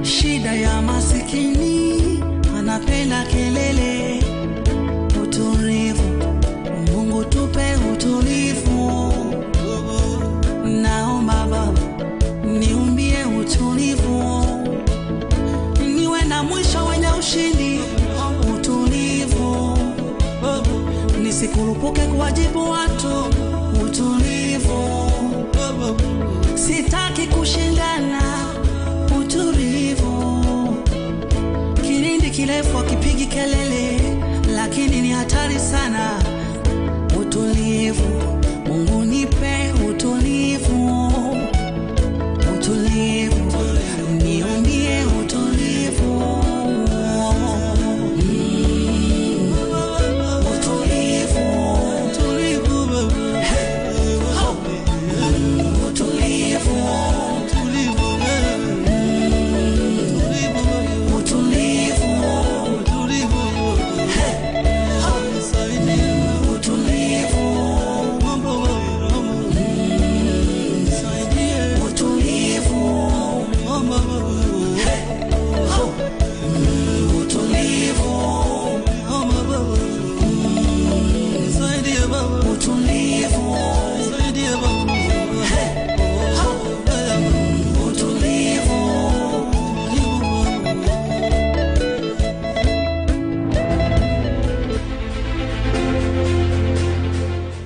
Shida ya masikini anapenda kelele. Utulivu, Mungu tupe utulivu. Naomba Baba niumbie utulivu, niwe na mwisho wenye ushindi. Utulivu, nisikurupuke kuwajibu watu. Utulivu, sitaki kushindana. Utulivu, kilindi kirefu hakipigi kelele, lakini ni hatari sana. Utulivu, Mungu nipe utulivu. Utulivu, niumbie utulivu. Utulivu, hey, ho, utulivu. Utulivu, hey, ho, utulivu. Utulivu, hey, ho, utulivu. Utulivu, hey, ho, utulivu.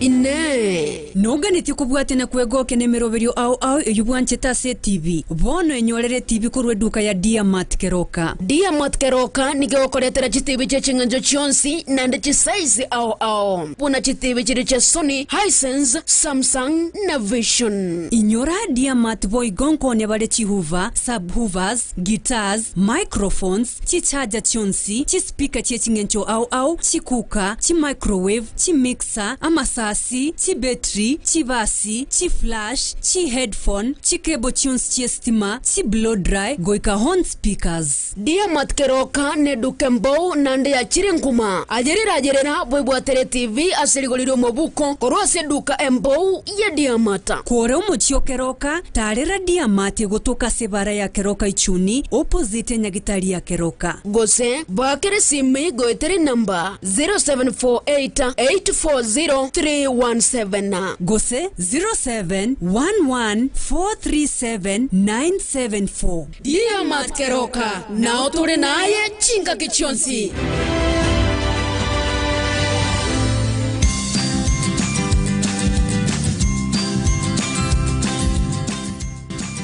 Ine noganeti kubwate na kwegoke nemeroberio au au eyubwanche ase TV bono enyorere TV korwe duka ya Diamat Keroka. Diamat Keroka nigeokoretera chitibi che ching'anjo chionsi nande chisize au au buna chitibi chiri cha Sony, Hisense, Samsung na Vision. Inyora Diamat boigonko ne bare chihuva, subhoovers, guitars, microphones, chichaja chionsi, chispeaker che ching'encho au au, chikuka, chi microwave, chi mixer, amasasi, chi battery, chivasi, chi flash, chi headphone, chi cable tunes, chi estima, chi blow dry, goika horn speakers. Diamat Keroka ne dukembo nande ya chirinkuma. Ajerera ajerera boibwatere TV asirigoliro mobuko korwase duka embo ya Diamata. Kore umuchio Keroka, tarera Diamate gotoka sebara ya Keroka ichuni, opposite nyagitari ya Keroka. Gose, bakere simi goetere namba 0748 840 317. Gose 0711437974. Diamat Keroka, nao tore naye chinga kichonsi.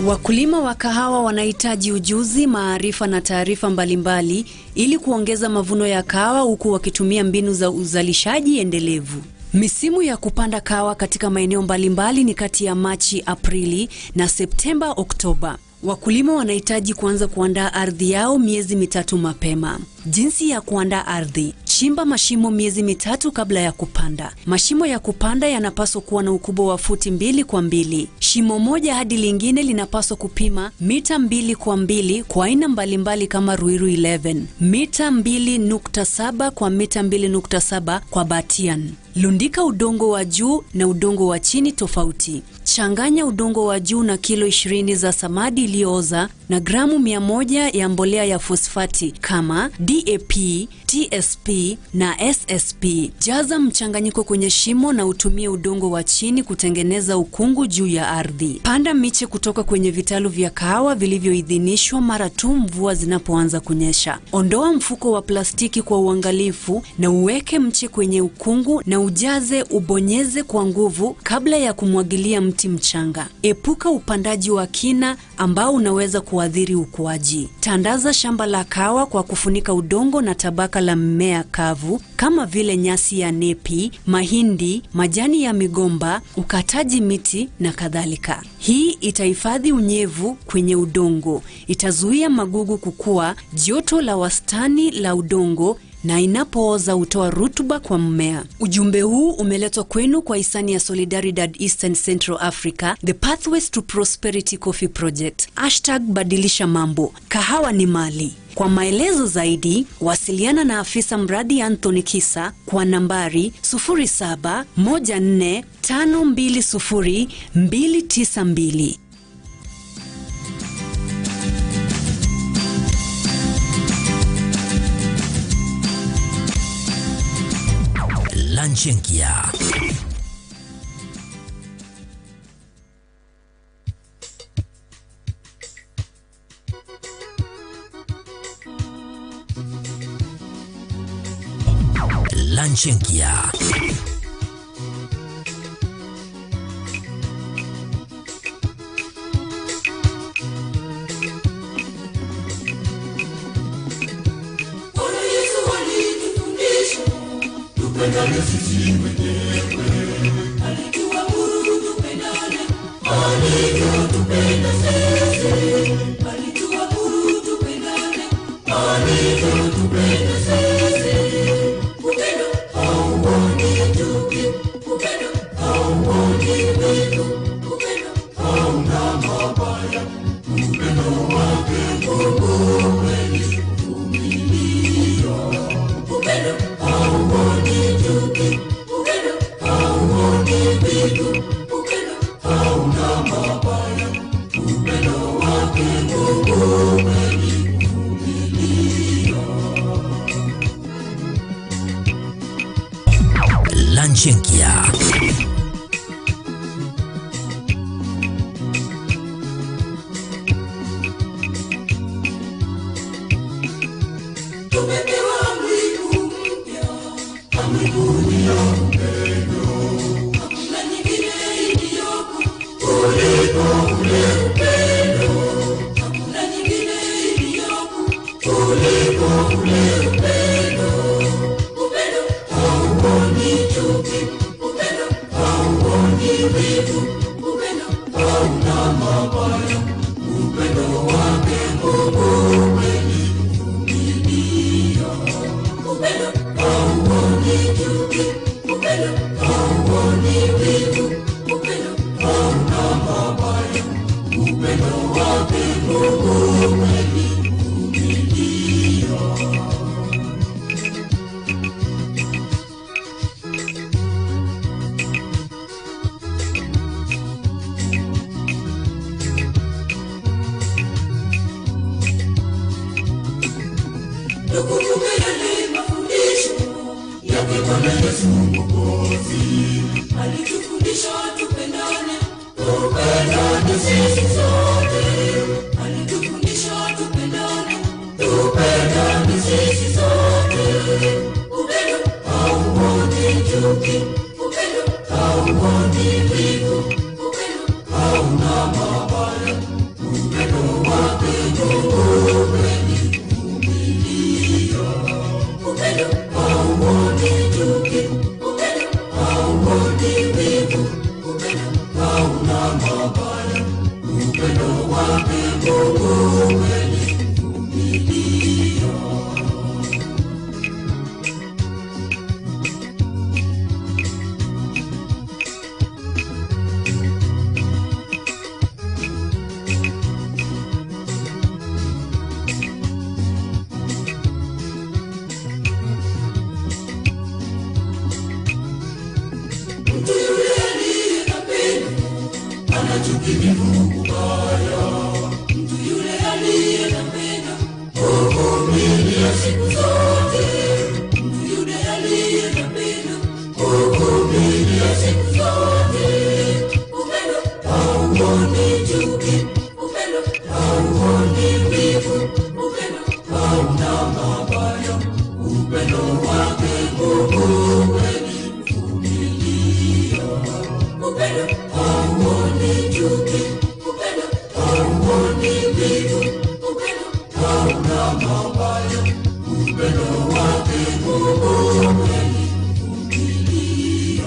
Wakulima wa kahawa wanahitaji ujuzi, maarifa na taarifa mbalimbali ili kuongeza mavuno ya kahawa huku wakitumia mbinu za uzalishaji endelevu. Misimu ya kupanda kahawa katika maeneo mbalimbali ni kati ya Machi, Aprili na Septemba, Oktoba. Wakulima wanahitaji kuanza kuandaa ardhi yao miezi 3 mapema. Jinsi ya kuandaa ardhi: chimba mashimo miezi 3 kabla ya kupanda. Mashimo ya kupanda yanapaswa kuwa na ukubwa wa futi 2 kwa 2. Shimo moja hadi lingine linapaswa kupima mita 2 kwa 2 kwa aina mbalimbali kama Ruiru 11, mita 2.7 kwa mita 2.7 kwa Batian. Lundika udongo wa juu na udongo wa chini tofauti. Changanya udongo wa juu na kilo 20 za samadi iliyooza na gramu 100 ya mbolea ya fosfati kama DAP, TSP na SSP. Jaza mchanganyiko kwenye shimo na utumie udongo wa chini kutengeneza ukungu juu ya ardhi. Panda miche kutoka kwenye vitalu vya kahawa vilivyoidhinishwa mara tu mvua zinapoanza kunyesha. Ondoa mfuko wa plastiki kwa uangalifu na uweke mche kwenye ukungu na ujaze, ubonyeze kwa nguvu kabla ya kumwagilia mti mchanga. Epuka upandaji wa kina ambao unaweza kuathiri ukuaji. Tandaza shamba la kahawa kwa kufunika udongo na tabaka la mmea kavu kama vile nyasi ya nepi, mahindi, majani ya migomba, ukataji miti na kadhalika. Hii itahifadhi unyevu kwenye udongo, itazuia magugu kukua, joto la wastani la udongo na inapooza hutoa rutuba kwa mmea. Ujumbe huu umeletwa kwenu kwa hisani ya Solidaridad Eastern Central Africa, The Pathways to Prosperity Coffee Project. #badilisha mambo. Kahawa ni mali. Kwa maelezo zaidi, wasiliana na afisa mradi Anthony Kisa kwa nambari 0714520292. Lanchenkia. Lanchenkia. Tupendane sisi wenyewe, alituamuru tupendane, alivyotupenda sisi, alituamuru tupendane, alivyotupenda sisi. Upendo hauoni chuki, upendo hauoni wivu, upendo hauna mabaya, upendo wake Mungu kweli huvumilia. Upendo hauoni chuki, upendo hauoni wivu, upendo hauna mabaya, upendo wake Mungu kweli huvumilia. Lanchenkia. Tumepewa amri mpya, amri kuu ya upendo, hakuna nyingine iliyoko kuliko ule upendo, hakuna nyingine iliyoko kuliko ule upendo. Upendo hauoni chuki, upendo hauoni wivu, upendo hauna mabaya, upendo wake Mungu kweli huvumilia. Upendo hauoni chuki, upendo hauoni wivu, upendo hauna mabaya, upendo wake Mungu kweli huvumilia. Tukumbuke yale mafundisho yake Bwana Yesu Mwokozi, alitufundisha tupendane, tupendane sisi sote, alitufundisha tupendane, tupendane sisi sote. Upendo hauoni chuki, upendo hauoni wivu, upendo hauna mabaya, upendo wake Mungu kweli huvumilia. Upendo hauoni chuki, upendo hauoni wivu, upendo hauna mabaya, upendo wake Mungu Mtu yule aliye na pendo hana chuki, wivu, ubaya. Mtu yule aliye na pendo huvumilia siku zote. Mtu yule aliye na pendo huvumilia siku zote. Upendo hauoni chuki, upendo hauoni wivu, upendo hauna mabaya. Upendo wake Mungu kweli huvumilia. Upendo hauoni chuki, upendo hauoni wivu, upendo hauna mabaya. Upendo wake Mungu kweli huvumilia.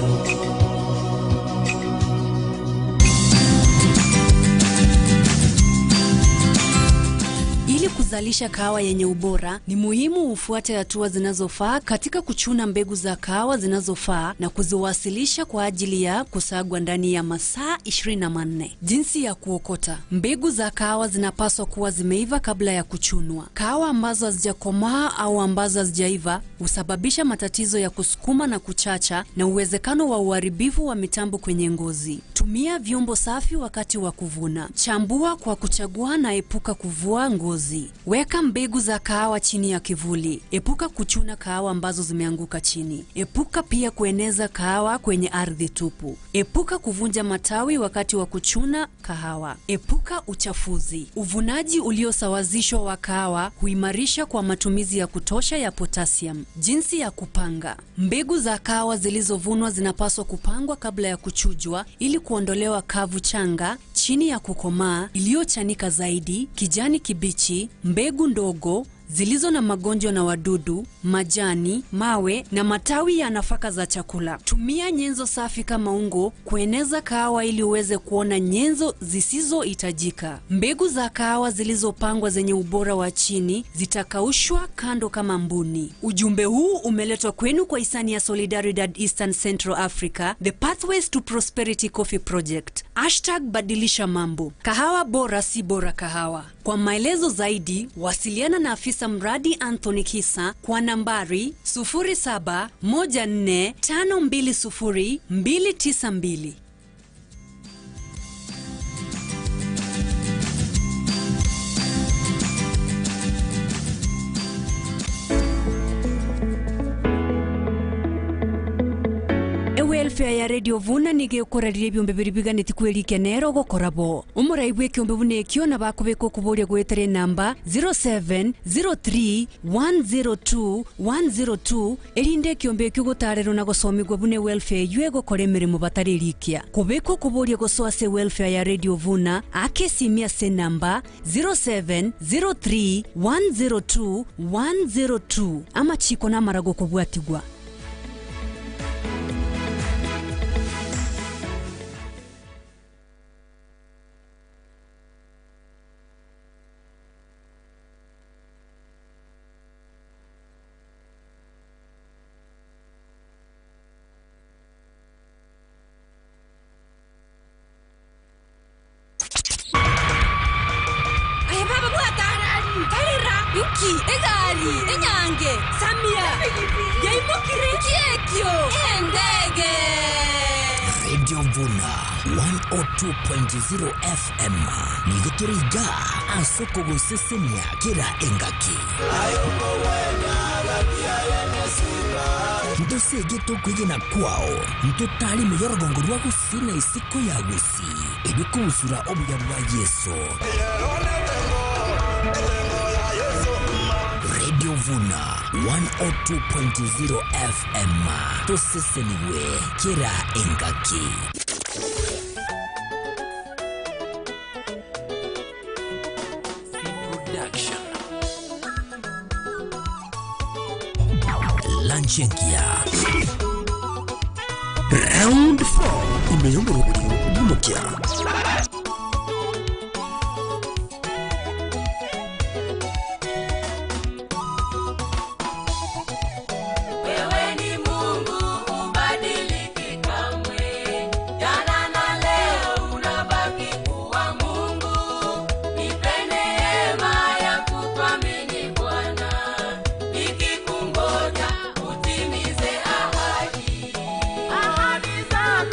Ili kuzalisha kahawa yenye ubora, ni muhimu ufuate hatua zinazofaa katika kuchuna mbegu za kahawa zinazofaa na kuziwasilisha kwa ajili ya kusagwa ndani ya masaa 24. Jinsi ya kuokota. Mbegu za kahawa zinapaswa kuwa zimeiva kabla ya kuchunwa. Kahawa ambazo hazijakomaa au ambazo hazijaiva husababisha matatizo ya kusukuma na kuchacha na uwezekano wa uharibifu wa mitambo kwenye ngozi. Tumia vyombo safi wakati wa kuvuna. Chambua kwa kuchagua na epuka kuvua ngozi. Weka mbegu za kahawa chini ya kivuli. Epuka kuchuna kahawa ambazo zimeanguka chini. Epuka pia kueneza kahawa kwenye ardhi tupu. Epuka kuvunja matawi wakati wa kuchuna kahawa. Epuka uchafuzi. Uvunaji uliosawazishwa wa kahawa huimarisha kwa matumizi ya kutosha ya potassium. Jinsi ya kupanga. Mbegu za kahawa zilizovunwa zinapaswa kupangwa kabla ya kuchujwa ili kuondolewa kavu changa, chini ya kukomaa, iliyochanika zaidi, kijani kibichi, mbegu ndogo zilizo na magonjwa na wadudu, majani, mawe na matawi ya nafaka za chakula. Tumia nyenzo safi kama ungo kueneza kahawa ili uweze kuona nyenzo zisizohitajika. Mbegu za kahawa zilizopangwa zenye ubora wa chini zitakaushwa kando kama mbuni. Ujumbe huu umeletwa kwenu kwa hisani ya Solidaridad Eastern Central Africa, The Pathways to Prosperity Coffee Project. Hashtag badilisha mambo. Kahawa bora si bora kahawa. Kwa maelezo zaidi, wasiliana na afisa mradi Anthony Kisa kwa nambari 0714520292. Welfare ya Radio Vuna nigeukoraria ebiombe biri biganeti kwerikia nero gokorabo omoraibu ekiombe buna ekio na bakobeka okoboria goetere namba 0703102102 erinde ekiombe ekio gotarerwa na gosomigwa bune welfare eywo egokora emeremo batarerikia kobeka okoboria gosoa ase welfare ya Radio Vuna akesimia ase namba 0703102102 amachiko namara gokobwatigwa. Radio Vuna 102.0 FM nigotoriga asoko gosesenia kira engaki ntosege tokwigena kwao ntotali meyorogongo rwa gusina isiko ya gusi ebikubusura obuya bwa Yesu. Radio Vuna 102.0 FM toseseniwe kira engaki. Lanchenkia Round 4 imeyomborobrio bumokia. Ahadi zako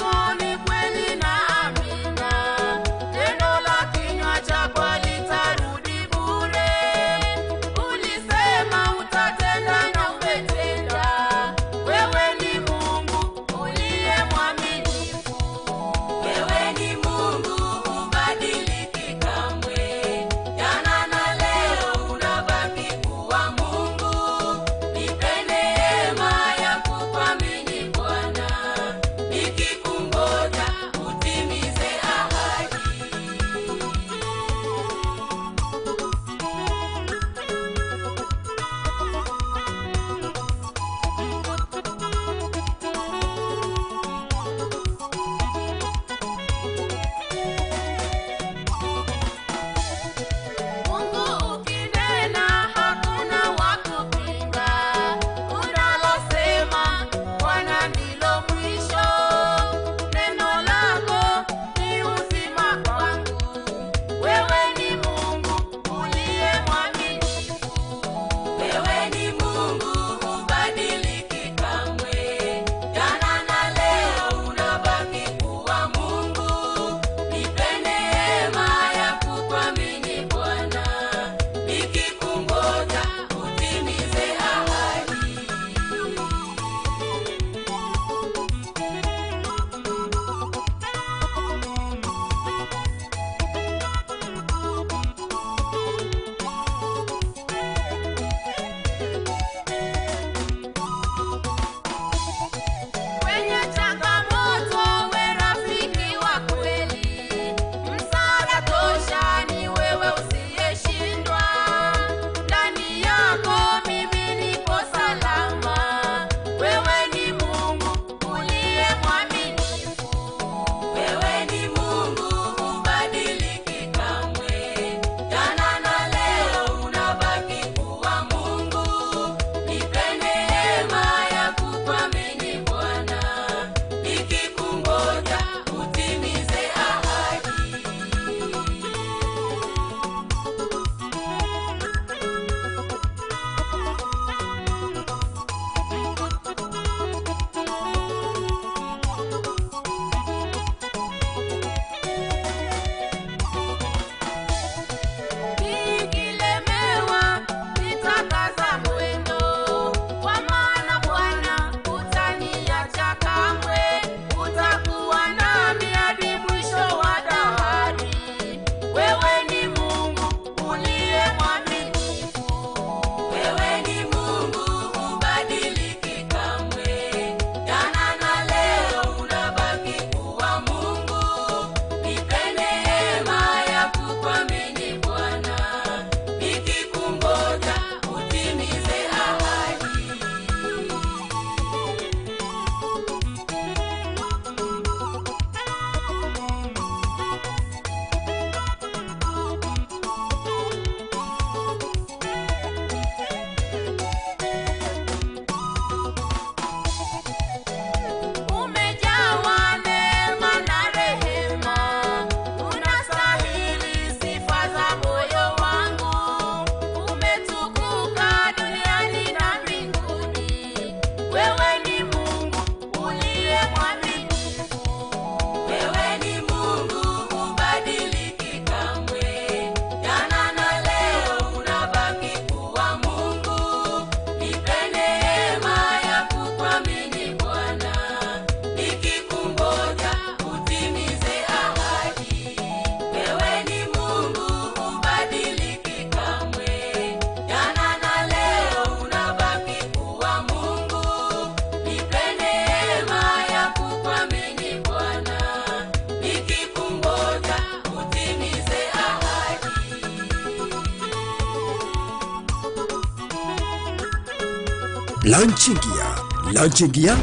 Lanchingia Lanchingia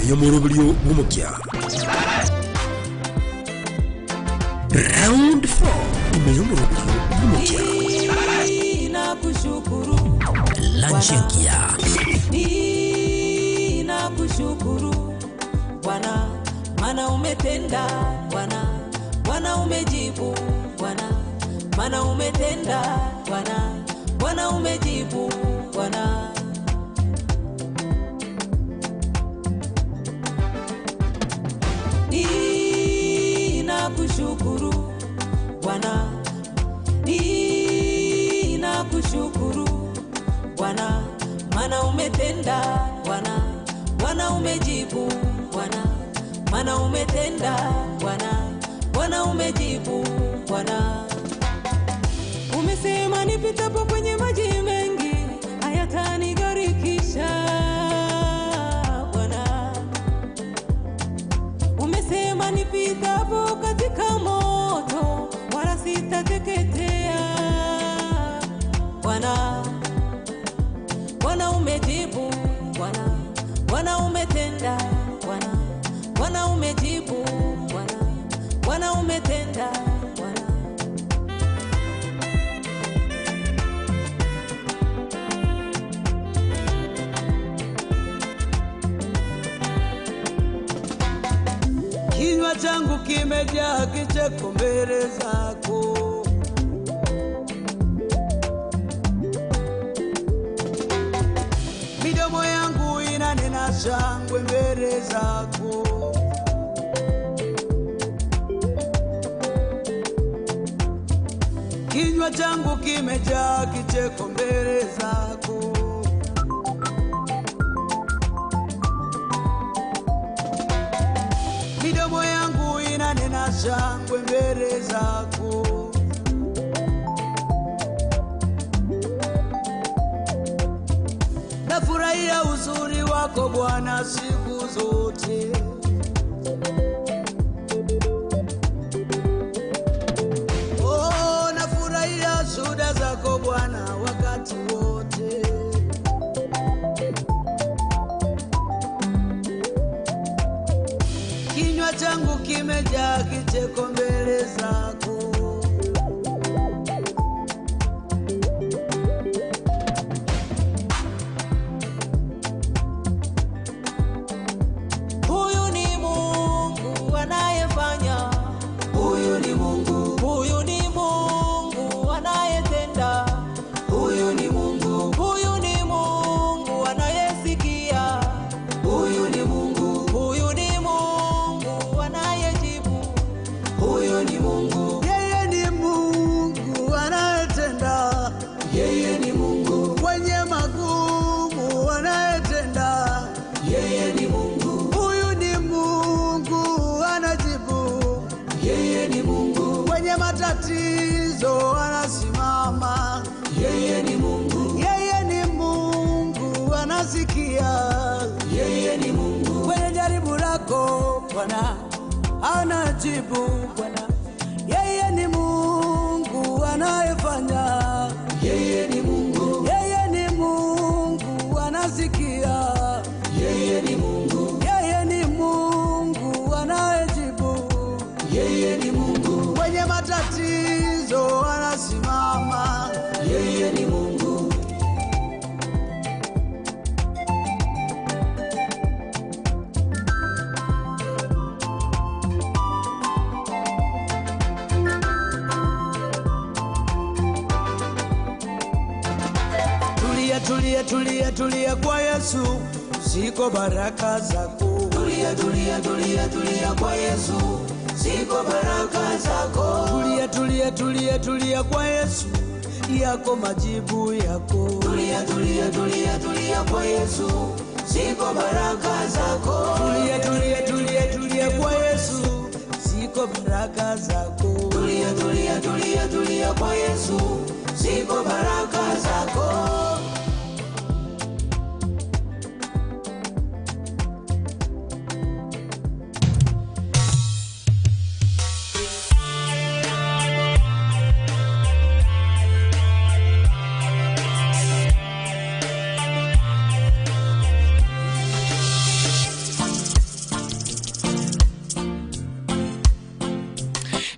imeyomorobilio bumokia. Round 4 imeyomorobilio bumokia. Ninakushukuru Lanchingia. Ninakushukuru Bwana, maana umetenda Bwana, Bwana umejibu Bwana, maana umetenda Bwana, Bwana umejibu Bwana. Ninakushukuru Bwana, ninakushukuru Bwana, maana umetenda Bwana, Bwana umejibu Bwana, maana umetenda Bwana, Bwana umejibu Bwana. Umesema nipitapo kwenye maji mengi hayatanigarikisha Bwana. Umesema nipitapo katika moto wala sitateketea Bwana. Bwana umejibu Bwana, Bwana umetenda Bwana, Bwana umejibu Bwana, Bwana umetenda Bwana. Kinywa changu kimejaa kicheko mbele zako, midomo yangu inanena shangwe mbele zako. Kinywa changu kimejaa kicheko mbele zako, midomo yangu inanena shangwe mbele zako. Nafurahia uzuri wako Bwana siku zote. Oh, nafurahia shuhuda zako Bwana wakati wote. Kinywa changu kimejaa kicheko mbele zako. Huyu ni Mungu anayefanya, huyu ni Mungu, huyu ni Mungu anayetenda, huyu ni Mungu, huyu ni Mungu anayesikia, huyu ni Mungu, huyu ni Mungu anayejibu, huyu ni Mungu. Yeye ni Mungu anayetenda, yeye ni Mungu kwenye magumu anayetenda, yeye ni Mungu, huyu ni Mungu anajibu, yeye ni Mungu kwenye matatizo anasimama, yeye ni Mungu, yeye ni Mungu anasikia, yeye ni Mungu kwenye jaribu lako Bwana anajibu Bwana, yeye ni Mungu anayefanya, yeye ni Mungu, yeye ni Mungu anasikia, yeye ni Mungu, yeye ni Mungu anayejibu, yeye ni Mungu kwenye matatizo anasimama, yeye ni Mungu. Tulia, tulia, tulia, tulia kwa Yesu, ziko baraka zako. Tulia, tulia, tulia, tulia kwa Yesu, ziko baraka zako. Tulia, tulia, tulia, tulia kwa Yesu, yako majibu yako. Tulia, tulia, tulia, tulia kwa Yesu, ziko baraka zako. Tulia, tulia, tulia, tulia kwa Yesu, ziko baraka zako. Tulia, tulia, tulia, tulia kwa Yesu, ziko baraka zako.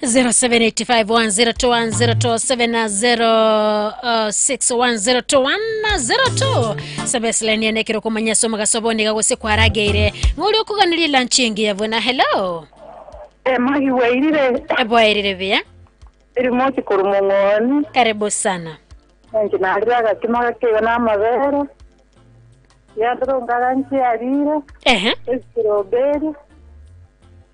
0785102102 0706102102 sabeslenia nekiro kumanya soma gasoboneka gose kwarageire nguri okuganirira lanchingi yavuna. Hello. Magi wairire. Bwairire bia. Remote kurumongoni. Karibu sana. Nginariraga kimaga kiga na mabere. Yandrongaga nchiarire. Strawberry.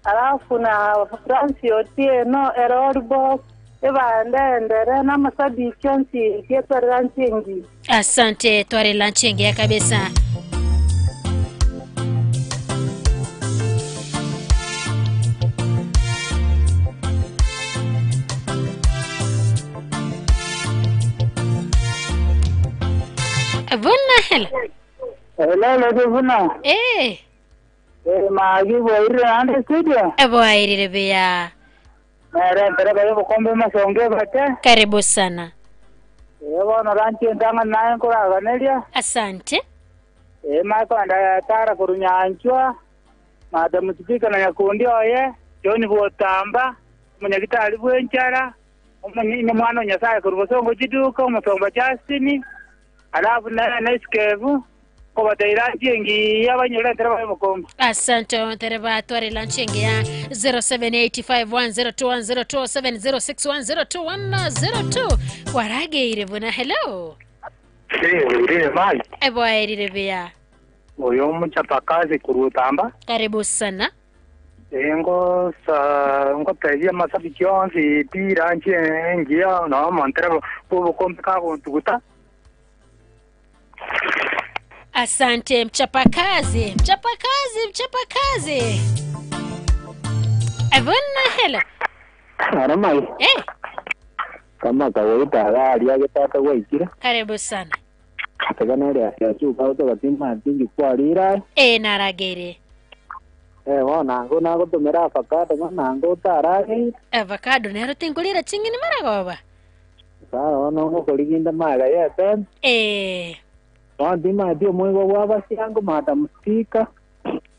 Alafu na Franci Otieno Erorbo ebandendere na masabiki onsi ketwarira nchingi. Asante, twarela nchingi ya kabisa. Vuna hela. Hello, vuna. Magi bwairire ande studio. Bwairire bia. Mara mbere bayo bukombe masonge bate. Karibu sana. Bono ranchi ndanga naye nkoraganeria. Asante. Mako anda tara kurunyanchwa. Madam Speaker na nyakundi oye, John Botamba, munyagitari bwenchara, umunye mwana nyasaye kurubosongo chiduka, umusomba Justin. Alafu na neskevu kobateira njengi yabanyura tereba mukomba. Asante tereba twarela nchengi ya 07851021027061022102 warageire vuna. Hello. Ire mai. Bwairire bia. Oyo mchapakazi kurutamba. Karibu sana. Engo sa ngoteria masabiki onzi pira njengi ya no montrebo bukombe ka kuntukuta. Asante mchapakazi, mchapakazi, mchapakazi. Avona hela. Aramai. Kama kawaida gari yake tata waikira. Karibu sana. Tegana ya chuka utoka tima tingi kwa lira. Naragere. Wona ngo nago tumera avocado nango tarage. Avocado nero tingulira chingini maragoba. Sawa wono ngo kuliginda maga yete. Ndima ndio mwigo wa basiango Madam Speaker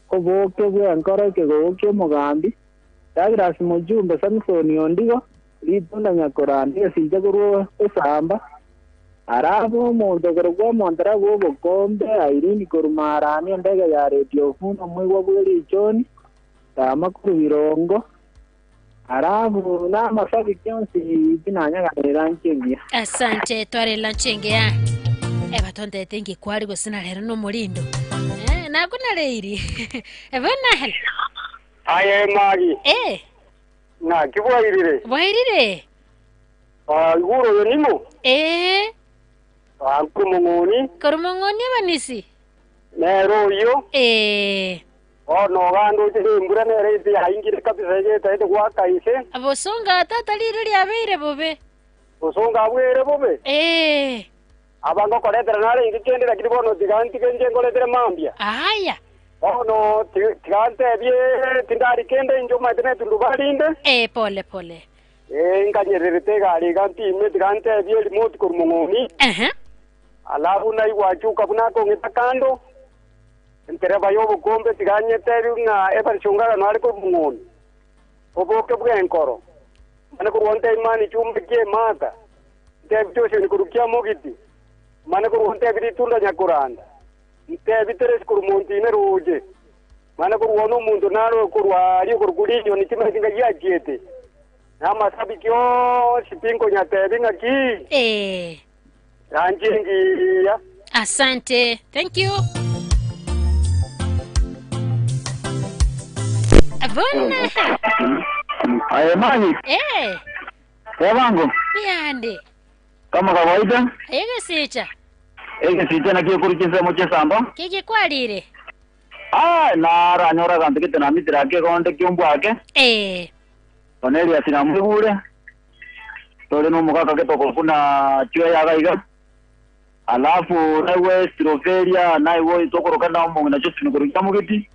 oboke bwe nkoro kego mugambi Douglas Mujumbe Samson Ondigo litunda nyakorandi sija kurwo esamba arabo mondogoro gwa mondara gwo bokombe Irene kurumarani ndege ya radio funo mwigo bweli John tamakuru birongo arabo na masabi kyonsi binanya garanchengia. Asante twarela nchengia. Ebatonde tengi kwari gosina lero no mulindo. Nakuna leiri. Ebona hela. Aye magi. Na kibwairire. Bwairire. Iguro yonimo. Kurumongoni. Kurumongoni banisi. Nero yo. Ono gando mbura nere iti haingire kabisa yete ite gwaka ise. Abosonga tata liri lyabeire bobe. Bosonga bwere bobe. Abango koletera nare ingikende lakini bono tiganti kenje ngoletere mambia. Aya. Bono tigante bie tindari kende injuma tene tundubalinde. Pole pole. Nganyerere gari ganti ime tigante bie remote kurumongoni. Alafu na iwachuka bunako ngitakando. Ntereba yobo kombe tiganye teru nga ebarishungara nare kurumongoni. Oboke bwenkoro. Mane kurwonte imani chumbe kie mata. Tebitoshe nikurukia mogiti. Mane kuruonte bitunda nyakuranda. Ntebitere kurumontine ruje. Mane kuruono muntu naro kurwari kurukulinyo nitima tinga yajete. Na masabikyo sipingo nyatebi ngaki. Ranjingi ya. Asante. Thank you. Avona. Aye mani. Yabango. Biande. Kama kawaida. Ege sicha. Ege sicha na kiyo kuruchinsa moche samba. Kiki kwalire. Nara nyora gantu kite na mitira ke konde kiumbu ake. Onelia sina mwigure. Tole no mukaka ke toko kuna chue ya gaiga. Alafu naiwe stroferia naiwe tokoro kanda omongi na chosi nukurukia mugiti.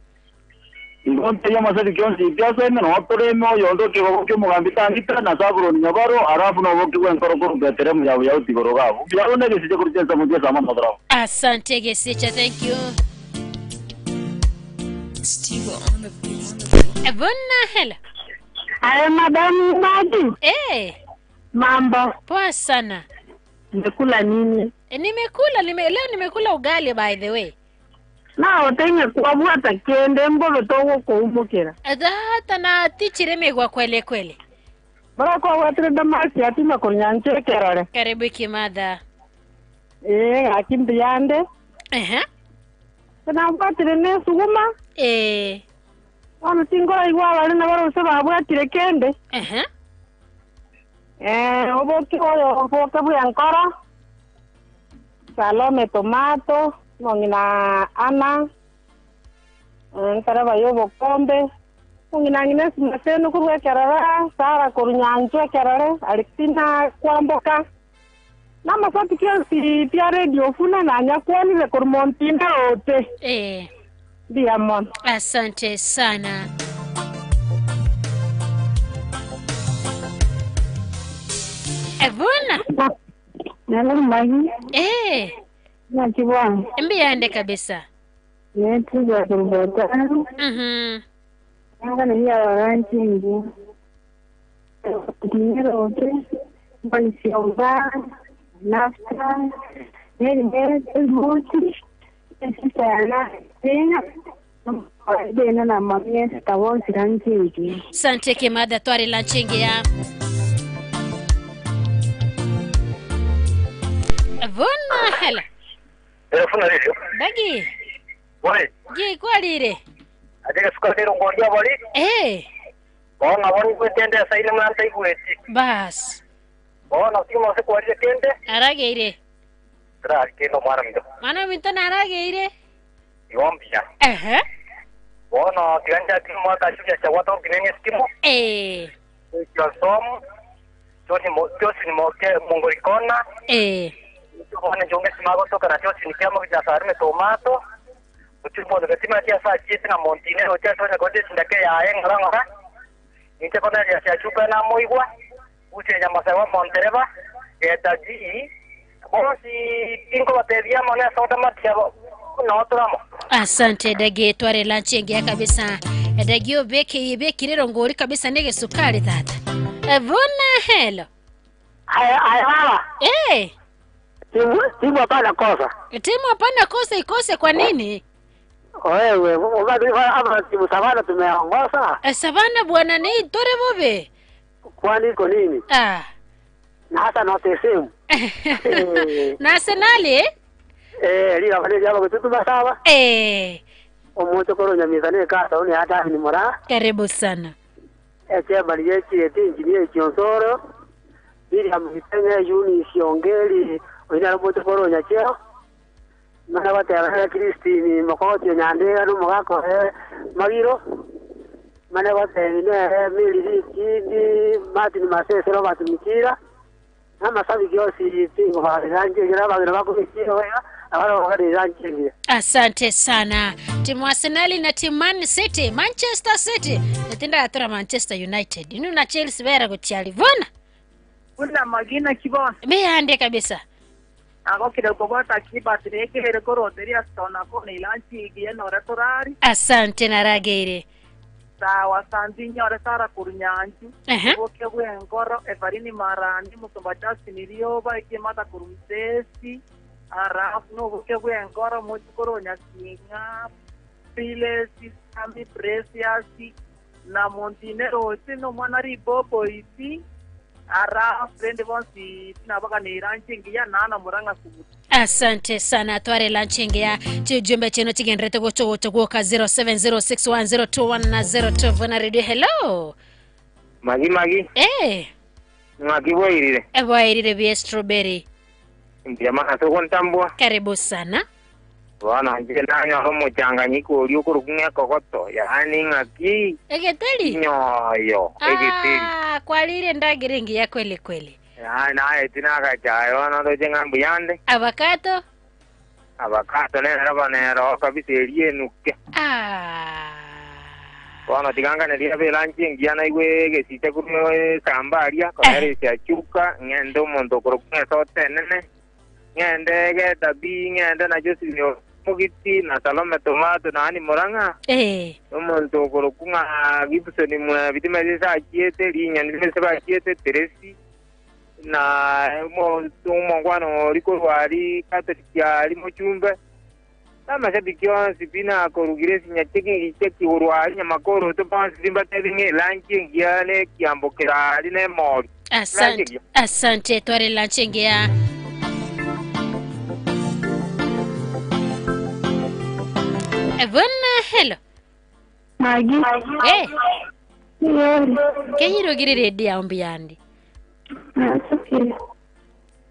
Igonte ya masari kionsi piasa eme no otore eme yondo kiko kio mugambita angita na saburo nyabaro alafu no woki kwa nkorokoro beteremu ya uyauti korogabu. Yaone gesiche kuruchinsa moche samba madrao. Asante gesicha, thank you. Steve on the beat. Ebona hela. Aye madamu maji. Mambo. Poa sana. Nimekula nini? Nimekula leo nimekula ugali by the way. Na otenge kwabwata kende mbolo togo kuumukira. Hata na tichire megwa kwele kwele. Bara kwa watire damasi atima kunyanche kerore. Karibu kimadha. Akimbiande. Na watire ne suguma. Wano tingora igwa wale na baro se babwatire kende. Oboki oyo oboke buyankora. Salome tomato, mongina ana. Ntaraba yobo kombe. Mongina ngines maseno kurwa kerara, Sara kurunyanche kerare, Alexina kwamboka. Na masati kiasi pia radio funa na nyakwani le kurmontinda ote. Diamond. Asante sana. Evona. Nalo magi. Nachiwa. Mbiande kabisa. Netuza kurbota. Nanga ni ya waranchi ngi. Dinero ote. Bonisiomba. Nafta. Neri moti. Sante kimada twari la chingi ya Vona hela. Telefona radio. Dagi. Wai. Ji kwalire. Adega sukari ngoria bali. Bona boni kwetende saile mlanta ikueti. Bas. Bona sima se kwalire kende. Arageire. Kendo mwana mido. Mwana minto narageire. Iwombia. Bono tiganja kimo kashuja cha watu kinene skimo. Kwa somo. Josi ni moke mongorikona. Bona jonge simago toka na josi ni kama kija sarme tomato. Utupo ndo katima kia saa chiti na montine ocha sona kote sindake ya engara ngara. Nite kona ya chachuka na moigwa. Uche nyama sawa montereba. Eta ji. Bosi tinko bateria mona soda matia no tramo. Asante dage tware lunch ngia kabisa. Dage obeke ibeke rero ngori kabisa nege sukari tata. Vona hello. Ay mama. Timu hapana kosa. Timu hapana kosa ikose kwa nini? Wewe hapa timu Savana tumeongoza. Savana bwana ni tore bobe. Kwani iko nini? Na hata na TSM. Na Arsenal lira vale ya kututu basawa. Omoto koro nyamizane ka sauni hata ni mora. Karibu sana. Chema ni yechi engineer Chionsoro. Bili amhitenge Yuni Siongeli oina omoto koro nyacheo. Mana wate ala Kristini makoti nyande anu magako magiro. Mana wate ne mili kidi Martin Masese Robert Mikira. Nama sabi kiosi tingo ba Asante sana. Timu Arsenal na timu Man City, Manchester City. Natinda atora Manchester United. Inu na Chelsea vera kuchiali. Vona. Una magina kibon. Mimi kabisa. Ako kidogo bota kibatireke rekoroteria stona kone ilanchi gieno retorari. Asante na rageire. Sawa santi nyore sara kurunyanju. Oke bwengoro evarini marani musomba Justin Rioba ikimata kurumsesi. Arafu no oke bwengoro muchukoro nyasinga. Pilesi sami precious na Montinero tino mwana ribobo iti. Ara friend bonsi tinabaka ni ranching ya nana muranga subutu. Asante sana tware launching ya chijumbe cheno chigenrete gocho gocho goka 0706102102 vona radio. Hello magi magi magi boirire boirire bi strawberry ndiama atokontambwa. Karibu sana bwana nje nanyo homo changanyiko uliokuru kokoto yaani ngaki egeteli nyoyo egeteli kwalire ndagiringi ya kweli kweli. Naye tinaka chayo na ndo jenga mbuyande avocado avocado nero nero kabisa elienuke bwana tiganga nelia belanchi ngiana igwe gesite kuno sambaria konere sia chuka ngendo mondo koro sote nene ngende geta bi ngende na josi Mugiti na Salome Tomato na Ani Murang'a. Omonto okorokunga Gibson mwa bitima sakiete linya ndimese bakiete Teresi na omongwano rikorwari Catholic ari muchumbe namashabiki onsi pina korugire sinyacheki cheki urwari nyamakoro to bonsi simbatebinge lanchi ngiane kiambokera ari ne mori. Asante, asante tware lanchi ngia. Evona hello. Magi. Kenyirogire redio ya ombi yandi.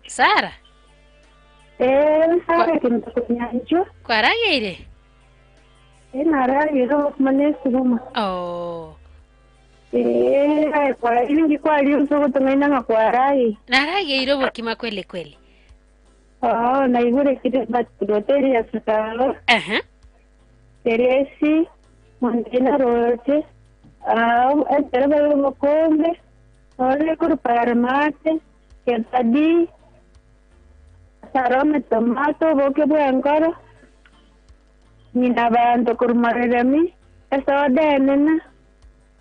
Sara. Sara kintukunyancho. Kwarageire? Naragire mane suguma. Oh. Kwa ingi kwa liyo tunaenda na kwarai. Narageire bokima kweli kweli. Oh, naigure kile batuteri ya sukalo. Teresi, Mondina Roche, enteraba mokombe, ole kurparmate, ketadi, sarome tomato, boke bwankoro, ninabanto kurmarerami, estaba denena.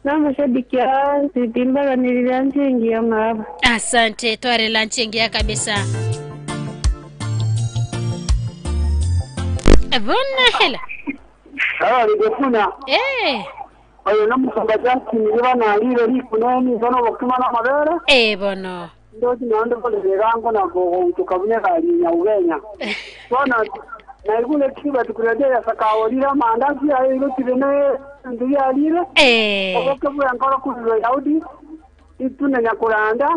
No mashabikia, sitimba ganiriranchi ingia ngaba. Asante, tware lanchi ingia kabisa. Ebona hela. Nigefuna. Oyo namusamba Justin niba nalire rikuneni bono bokima na mabere. Bono. Ndozi naondo kole berango na gogo kali ya ugenya. Bona na igule kiba tukurejea sakawolira mandazi ayo ilo tibene ndiye alire. Oboke bwankora kuliro Daudi itune nyakuranda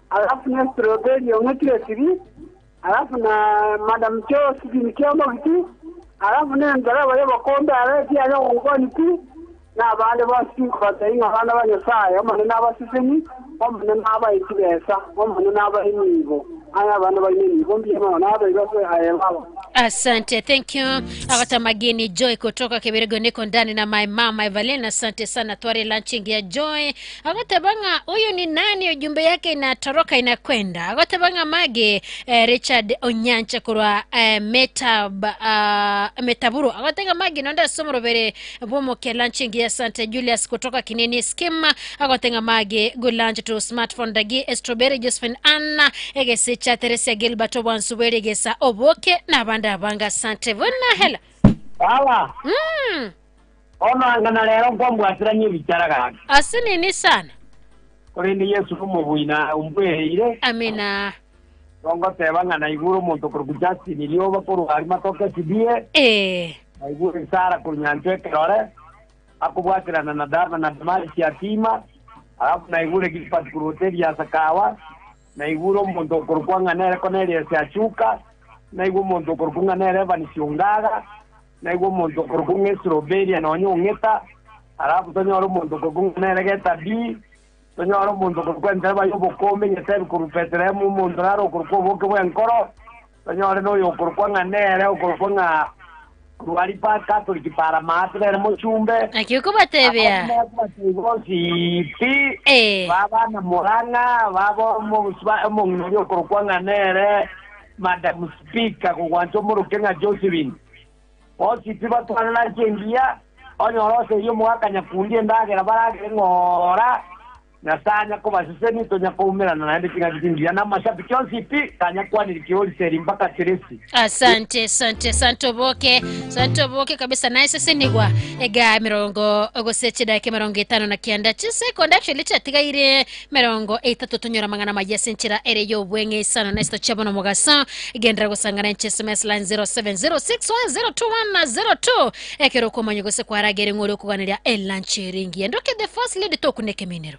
alafu na strawberry ongekire sibi alafu na madam Cho sibi kiombo kiti alafu nendara baye bakombe areti ayo ngoni pi na abande basi abana ba Nyasaye omane n'abasiseni omane n'abayitibesa omane n'abayimibo aya abana bayimibo mbiyema n'abayibase ayebabo. Asante, thank you. Agata Mageni Joy kutoka Kibirigo, niko ndani na my mama Evelyn. Asante sana, tware launching ya Joy. Agata banga huyu ni nani, ujumbe yake inatoroka inakwenda. Agata banga Mage Richard Onyancha kurwa Metaburu. Agata Mage nonda somo robere bomo ke launching ya asante Julius kutoka Kinini Skema. Agata Mage good lunch to smartphone dagi Strawberry Josephine Anna Egesicha Teresia Gilbert Obansuwere Gesa Oboke na banda banga. Asante vona hela. Baba. Ona ngana lero kwambwatira nyibicara gake. Asini ni sana. Kuri Yesu kumubuina umbweire. Amina. Rongo tebanga na iguru muntu kuri Justin ilioba kuri harima toke sibie. Na iguru Sara kuri nyanchwe kerore. Akubwatirana na Dharma na Damali Siatima. Alafu na iguru Gilbert kuri hoteli ya Sakawa. Na iguru muntu kuri kwanga nere Cornelius Achuka. Naigwo muntu kurukunga nere Evan Siungaga, naigwo muntu kurukunga Strawberry na onyongeta, alafu tonyoro muntu kurukunga nere Geta B, tonyoro muntu kurukunga ntereba yobokome nyeteri kurupetremu muntu raro kurukunga boke bwenkoro, tonyore no yokurukunga nere okurukunga Ruari pa Catholic para matre muchumbe. Akiuko batebia. Si baba na Murang'a, baba mo kurukunga nere Madam Speaker kugwancho murukenga Josephine. Osi tiba twana chengia onyorose yo mwaka nyakundi ndagera baragere ngora nasanya ko basiseni tonya kuumira na naende kinga kingia na mashabiki onsi pi kanya kwani kioli mpaka Teresi. Asante, asante, santo boke kabisa. Na sisi nigwa ega mirongo ogoseche dake mirongo 59 chise actually chatigaire mirongo 3 tonyora mangana majesenchira ere yo bwenge sana na isto chabono mugasa gendra gusangana SMS line 0706102102 ekero komanyo gose kwaragere ngore kuganira elanchiringi ndoke the first lady tokuneke minero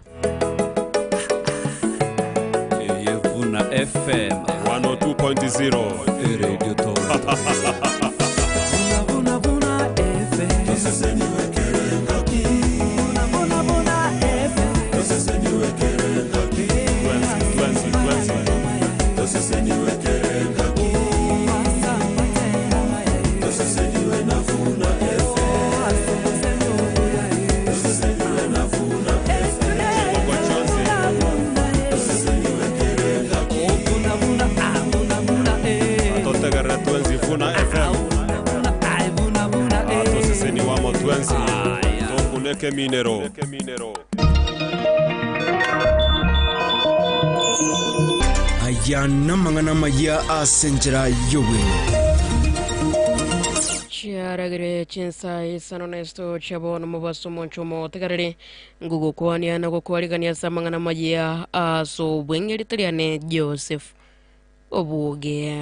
Vuna FM 102.0 Radio Toronto. Vuna Vuna FM. Vuna Vuna FM. Vuna FM. Keminero. Aya namangana maya asenjera yobwene. Chiaragire chinsa isano nesto chabono mubaso monchomo tegarere ngugo kwani na gokwarigania samangana maya aso bwenge litaliane Joseph Obuge.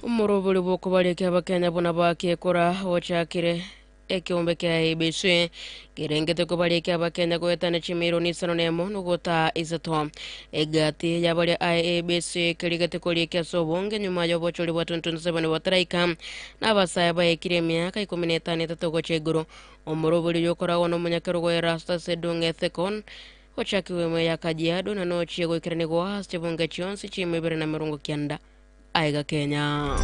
Umurubuli bwokubaleka abakenya bona bakekora ochakire ekiombe kya ABC kirengete kubaleka abakenya goetana chimiro nisano nemo nugota izato egati yabali IABC kirigete koleka sobonge nyuma yobocholi bwa 2027 wataraika n'abasaya bayekire emyaka 15 gocheguro umurubuli yokorawo n'omunyakerugo Erastus Sedunge Thekon ochakiwe mwe ya Kajiado na nochie goikirani gwa chibunge chionsi chimibere na 90 aiga Kenya.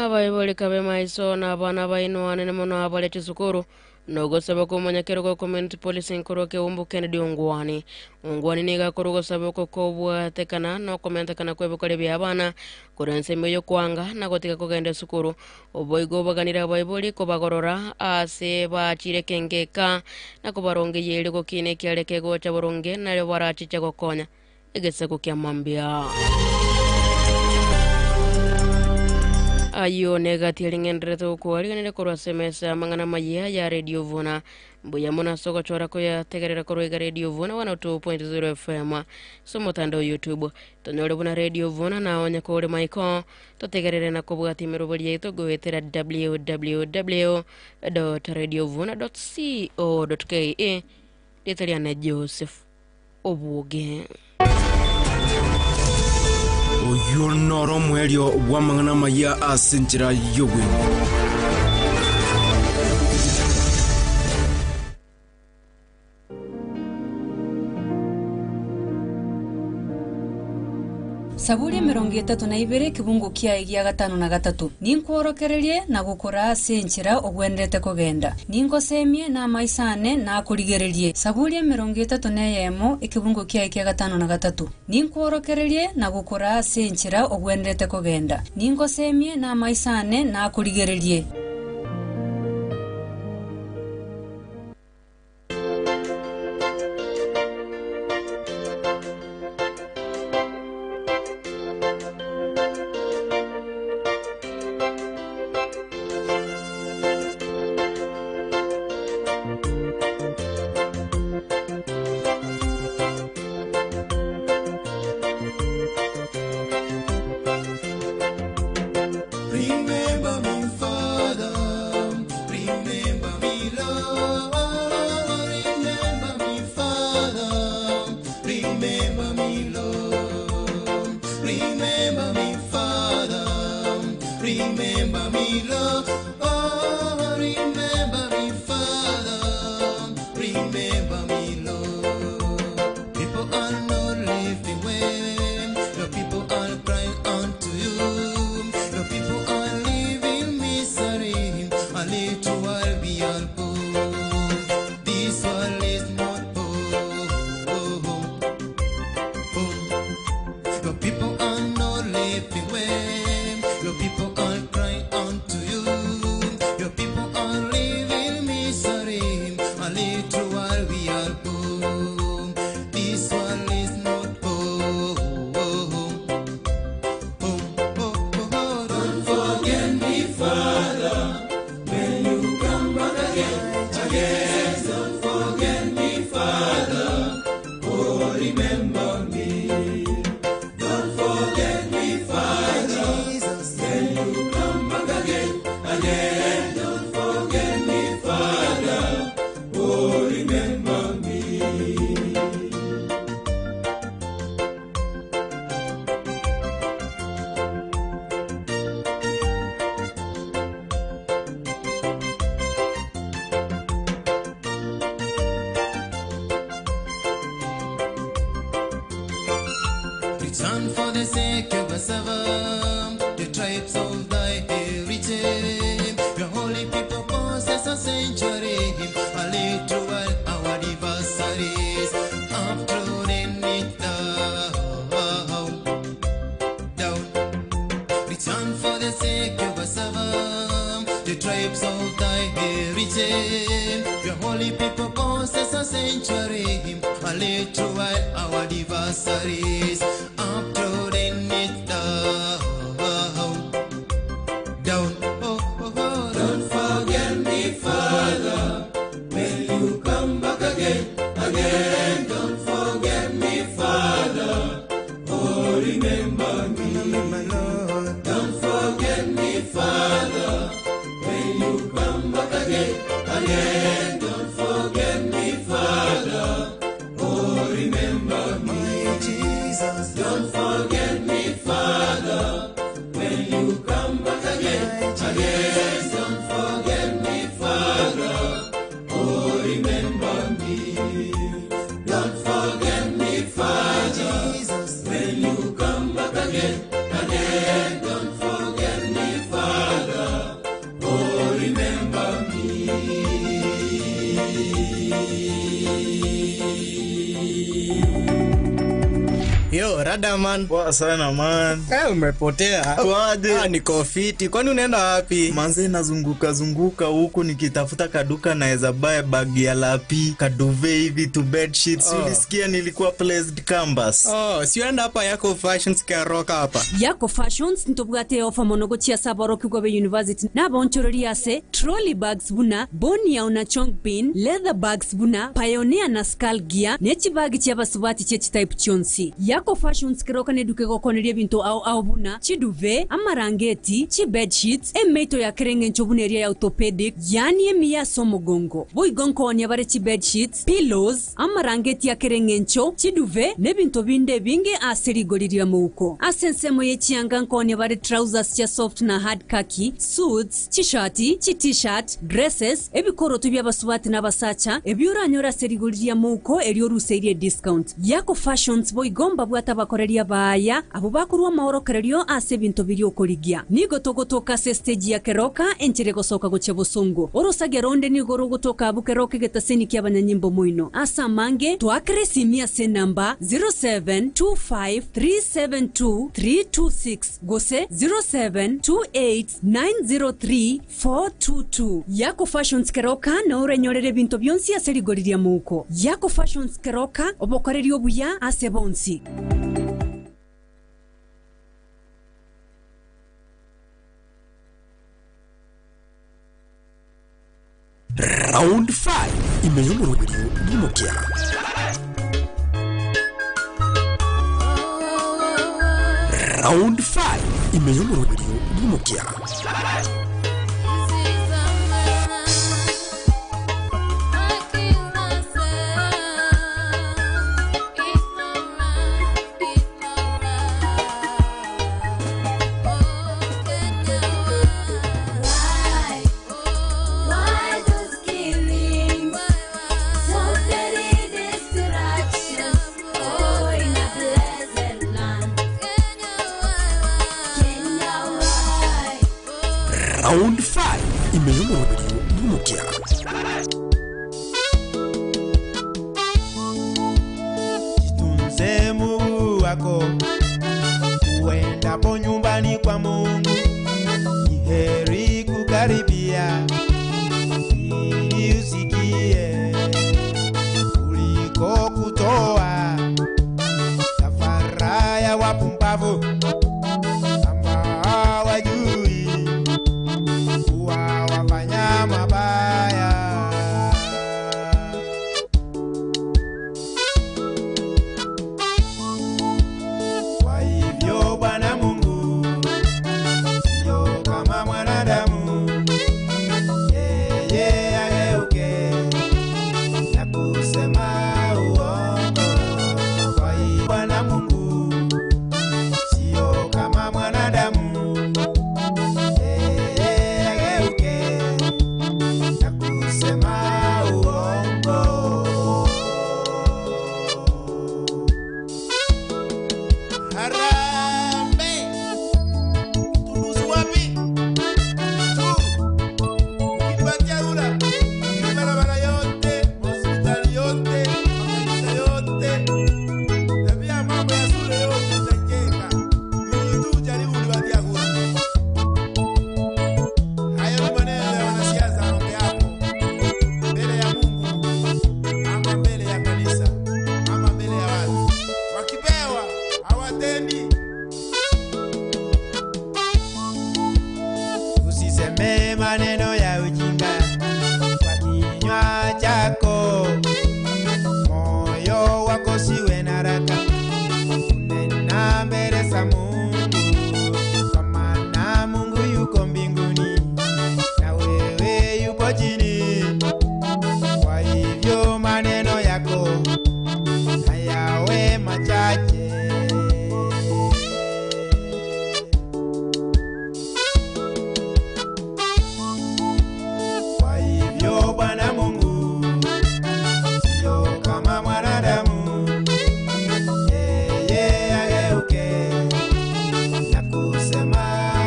Abaiboli kabe maiso na abana baino anene mono abale chisukuru nogosaba kumanya community police nkoroke umbu Kennedy Ongwani Ongwani niga korogosaba kokobwatekana no komentekana kwebikore bya abana kurense meyo kwanga na gotika kugenda sukuru oboigo baganira abaiboli kobagorora ase bachire kengeka na kubaronge yeli gokine kyaleke gocha boronge nalyo barachicha gokonya egeseko kya mambia. Ayo negati lingendereto kuwaliganire korwa semesa mangana maya ya Radio Vuna mbuya mona soko chora koya tegerera korwa iga Radio Vuna 102.0 FM so mutandao YouTube tonyore buna Radio Vuna na onya kore maiko totegerere na kobwati mirobori yetu goetera www.radiovuna.co.ke litaliana Joseph Obuge. Oyo noro mwelio wa mangana maya asenjera yobwe. Saburi 32 kibungu kia igia 53 ninkworokererie na gukora ase enchera ogwenderete kogenda ningosemie na maisane na kurigererie. Saburi 31 ekibungu kia igia 53 ninkworokererie na gukora ase enchera ogwenderete kogenda ningosemie na maisane na kurigererie. Return for the sake of us, the tribes of thy heritage. Your holy people possess a sanctuary, a little while our adversaries have thrown it down. Return for the sake of our servant, the tribes of thy heritage. Your holy people possess a sanctuary, a little while our adversaries up to it down, down. Oh, oh, oh. Don't forget me, Father, when you come back again, again. Don't forget me, Father. Oh, remember me, my Lord. Don't forget me, Father, when you come back again, again. Don't forget me, Father. Oh, remember me, Jesus. Don't forget me, Father, when you come back again, again. Don't forget me, Father. Oh, remember me. Don't forget me, Father, when you come back again, again. Don't forget me, Father. Oh, remember me. Yo, rada man. Poa sana man. Umepotea. Kwaje? Niko fiti. Kwani unaenda wapi? Manze nazunguka zunguka huku nikitafuta kaduka naweza buy bag ya lapi, kaduve hivi to bed sheets. Oh. Ulisikia nilikuwa placed canvas. Oh, si uenda hapa Yako Fashions Keroka hapa. Yako Fashions ntobwate ofa monogo chia saboro kigwabe University nabonchorori ase trolley bags buna bonia una chongbin leather bags buna pioneer na skull gear nechi bag chia basubati chechi type chonsi. Yako Fashions Keroka neduke gokoneria binto au au buna chiduve amarangeti chi bed sheets emeito ya kerenge nchobuneria ya orthopedic yani emiya somogongo boigonko onya bare chi bed sheets pillows amarangeti ya kerenge ncho chiduve nebinto binde binge aserigoriria muko asensemo yechianga nkonya bare trousers cha soft na hard khaki suits chishati chi t-shirt dresses ebikoroto byabasubati n'abasacha ebyuranyora serigoriria muko eryoruseirie discount. Yako Fashions boigomba bwata bakoreria baya abo bakurwa mahorokererio ase binto biryo korigia nigo togotoka se stage ya Keroka enchere gosoka goche bosongo orosage ronde nigo rogotoka abu Keroka getaseni kia abanyanyimbo muino asa mange twakre simia se namba 0725372326 gose 0728903422. Yako Fashions Keroka na orenyorere binto byonsi ase rigoriria muko. Yako Fashions Keroka obokorerio buya ase bonsi. Round 5 imeyomoroberio bw'omokia. Round 5 imeyomoroberio bw'omokia. Round 5 imeyomoroberio bw'omokia. Jitunze Mungu wako uendapo nyumbani kwa Mungu, ni heri kukaribia ili usikie kuliko kutoa kafara ya wapumbavu ambao hawajui kuwa wafanya mabaya. Kwa hivyo Bwana Mungu sio kama mwanadamu, yeye ageuke na kusema uongo. Kwa hivyo Bwana Mungu sio Sipendi. Usiseme maneno ya ujinga kwa kinywa chako, moyo wako siwe na haraka kunena mbele za Mungu, kwa maana Mungu yuko mbinguni na wewe yupo chini. Kwa hivyo maneno yako hayawe machache. Kwa hivyo Bwana Mungu sio kama mwanadamu, yeye ageuke na kusema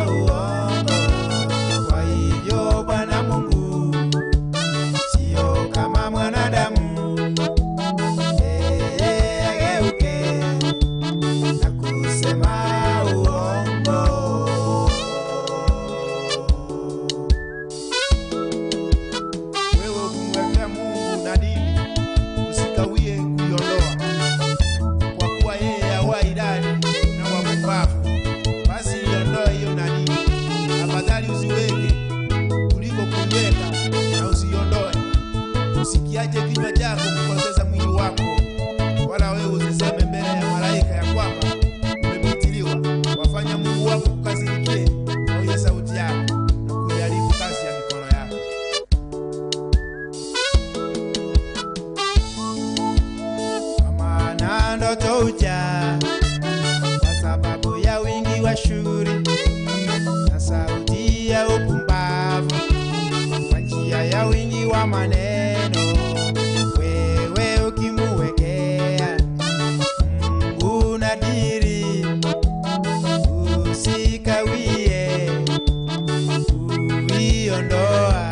uongo. Kwa hivyo Bwana Mungu sio kama mwanadamu, yeye ageuke na kusema uongo. Wewe ukimwekea Mungu nadhiri, usikawie kuiondoa, kwa kuwa yeye hawai idadi na wapumbavu. Basi iondoe hiyo nadhiri, afadhali usiweke kuliko kuiweka na usiondoe. Usikiache kinywa chako kukosesha mwili wako, wala wewe usiseme mbele ya malaika ya kwamba umepitiliwa. Wafanya Mungu wako kukasirikie kwa ile sauti yako na kujaribu kazi ya mikono yako. Kwa maana ndoto huja kwa sababu ya wingi wa shughuli na sauti ya upumbavu kwa njia ya wingi wa maneno. Wewe ukimuwekea Mungu nadhiri, usikawie kuiondoa.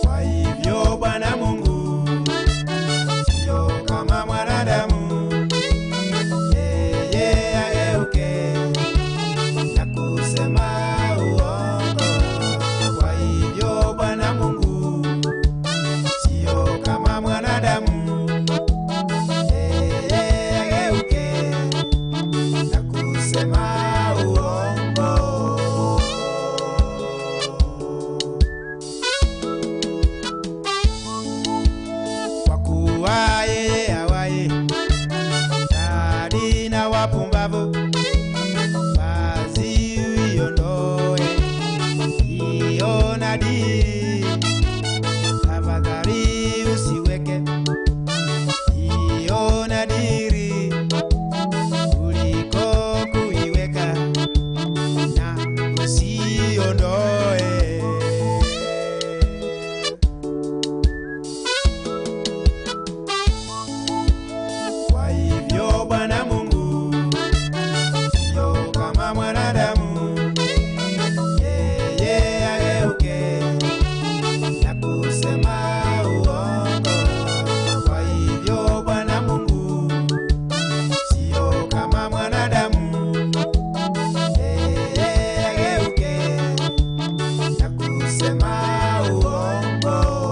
Kwa hivyo Bwana Mungu sio kama mwanadamu, yeye ageuke na kusema uongo. Kwa hivyo Bwana Mungu sio kama mwanadamu, yeye ageuke na kusema uongo. Kwa kuwa yeye awaye dadi na wapumbavu, basi uiondoe hiyo nadhiri. Tafadhali usiweke hiyo nadhiri kuliko kuiweka na usiondoe. Kwa hivyo Bwana Mungu sio kama mwanadamu, yeye ageuke na kusema uongo. Kwa hivyo Bwana Mungu sio kama mwanadamu, yeye ageuke na kusema uongo.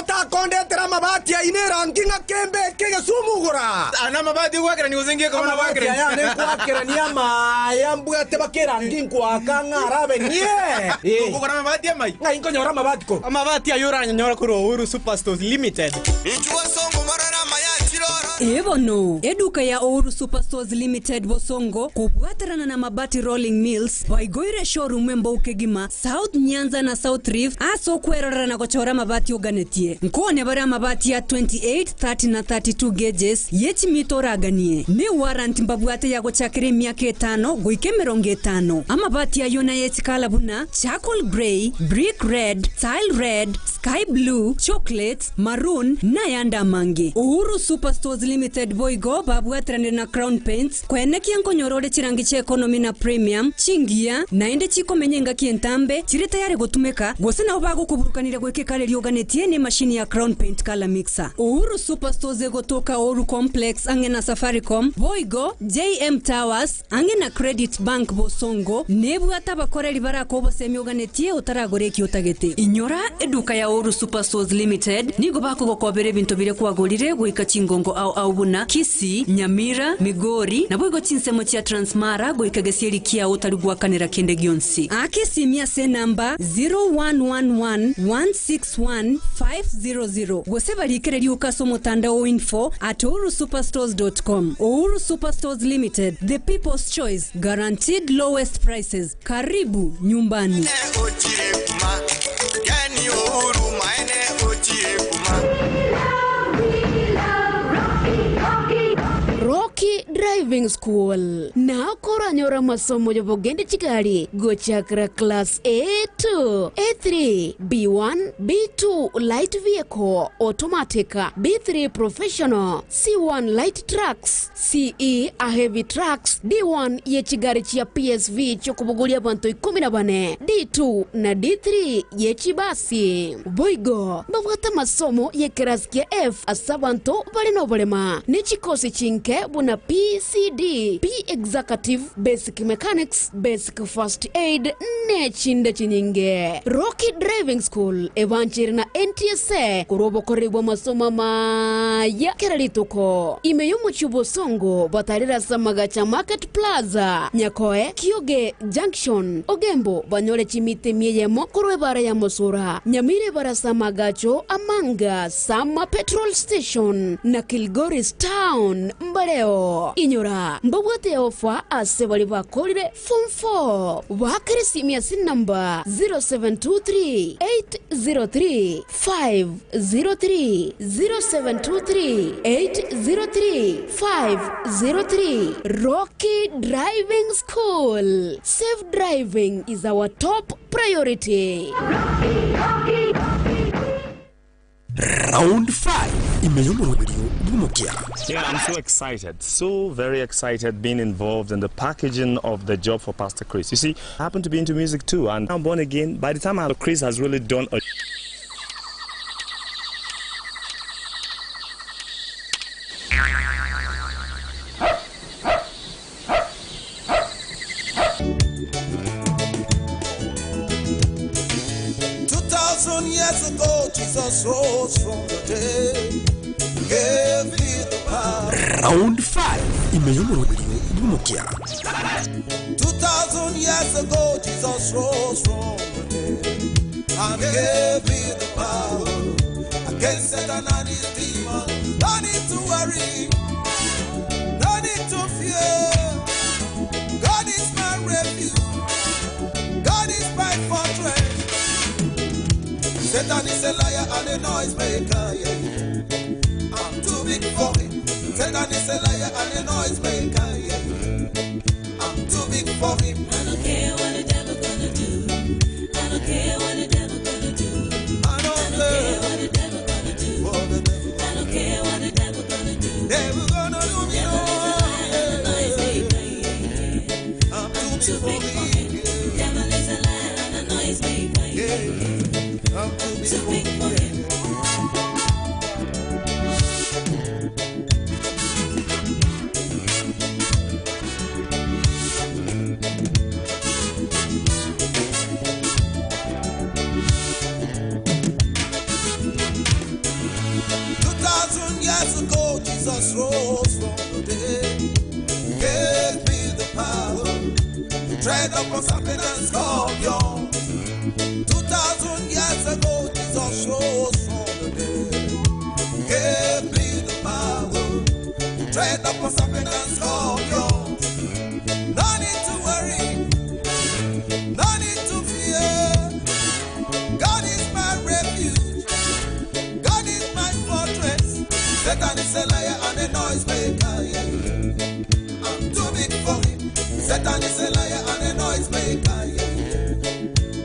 Otakondetera mabati aine rangi ng'akembe kegesumugura. Ana mabati gwakera ni uzengie kama na Mabati aya ne kwakera ni amaya mbwate bakerangi nkwaka ng'arabe nie. Ukugora mabati amai. Ng'ai nkonyora mabati ko. Amabati ayo uranyonyora kuri Uhuru Superstores Limited. Ebono eduka ya Uhuru Superstores Limited Bosongo kubwaterana na Mabati Rolling Mills waigoire showroom embou kegima South Nyanza na South Rift aso kwerorera na gochora mabati oganetie nkone bare mabati ya 28 30 na 32 gauges yechimitoraganie ni warrant mbabwate ya gochakire emyaka 5 goike 50 amabati ayo na yechikala buna charcoal grey, brick red, tile red, sky blue, chocolate, maroon na yanda mangi. Uhuru Superstores Limited boigo babwaterane na Crown Paints kwenekia nkonyorore chirangi cha economy na premium chingia naende chikomenyenga kientambe chiri tayari gotumeka gose nabo bagokuburukanire gwekekare ryoganetie ni mashini ya Crown Paint color mixer. Uhuru Superstores egotoka Uhuru Complex ange na Safaricom boigo JM Towers ange na Credit Bank Bosongo nebwata bakoreri barako bose myoganetie utaragoreki utagete. Inyora eduka ya Uhuru Superstores Limited nigo bakugokobere ebinto bire kwagorire goika chingongo au aubuna Kisii, Nyamira, Migori na boigo chinsemo chia Transmara goika gesieri kia utarigwakanira kende gionsi. Akisimia se namba 0111 161 500 gose barikere ukaso mutandao info@uhurusuperstores.com. Uhuru Superstores Limited, the people's choice, guaranteed lowest prices. Karibu nyumbani. Rocky Driving School na koranyora masomo yobogende chigari gochakra class A2, A3, B1, B2 light vehicle automatic, B3 professional, C1 light trucks, CE a heavy trucks, D1 ye chigari chia PSV chokubugulia bantu 14, D2 na D3 ye chibasi. Boigo babwata masomo ye class kia F asabanto balinobolema ni chikosi chinke buna PCD, P Executive, Basic Mechanics, Basic First Aid, ne chinde chinyinge. Rocky Driving School, evanchiri na NTSA, kurobo koribwa masoma maya keralituko. Imeyomo chubo songo, batarira samagacha Market Plaza, Nyakoe, Kioge Junction, Ogembo, banyole chimite mieyemo, korwebara ya Mosura, Nyamire bara samagacho, Amanga, Sama Petrol Station, na Kilgoris Town, Mbareo. Inyora mbabwate ofa ase bali bakorire form 4 wakere simia sin number 0723 803 503 0723 803 503. Rocky Driving School. Safe driving is our top priority. Rocky, Rocky. Round 5 Yeah, I'm so excited, so very excited being involved in the packaging of the job for Pastor Chris. You see, I happen to be into music too, and I'm born again. By the time Chris has really done a years ago, Jesus rose from the dead. Gave me the power. Round 5. 2,000 years ago, Jesus rose from the dead and gave me the power against Satan and his demons. No need to worry, no need to fear. God is my refuge. God is my fortress. Satan is a liar and a noise maker, yeah. I'm too big for him. Satan is a liar and a noise maker, yeah. I'm too big for him. I don't care what the devil gonna do. I don't care what the devil gonna do. I don't care what the devil gonna do. I don't care what the devil gonna do. Devil gonna do me no. Devil is a liar and a noise maker, yeah. I'm too big for him. Devil is a liar and a noise maker, yeah. I'm too big for him. Jesus rose from the dead. Gave me the power to tread upon serpent and scorpion. 2,000 years ago, Jesus rose from the dead. Gave me the power to tread upon serpent and scorpion. No need to worry, no need to fear. God is my refuge, God is my fortress. Satan is a liar and a noise maker. Yeah. I'm too big for him. Satan is a liar and a noise maker. Yeah.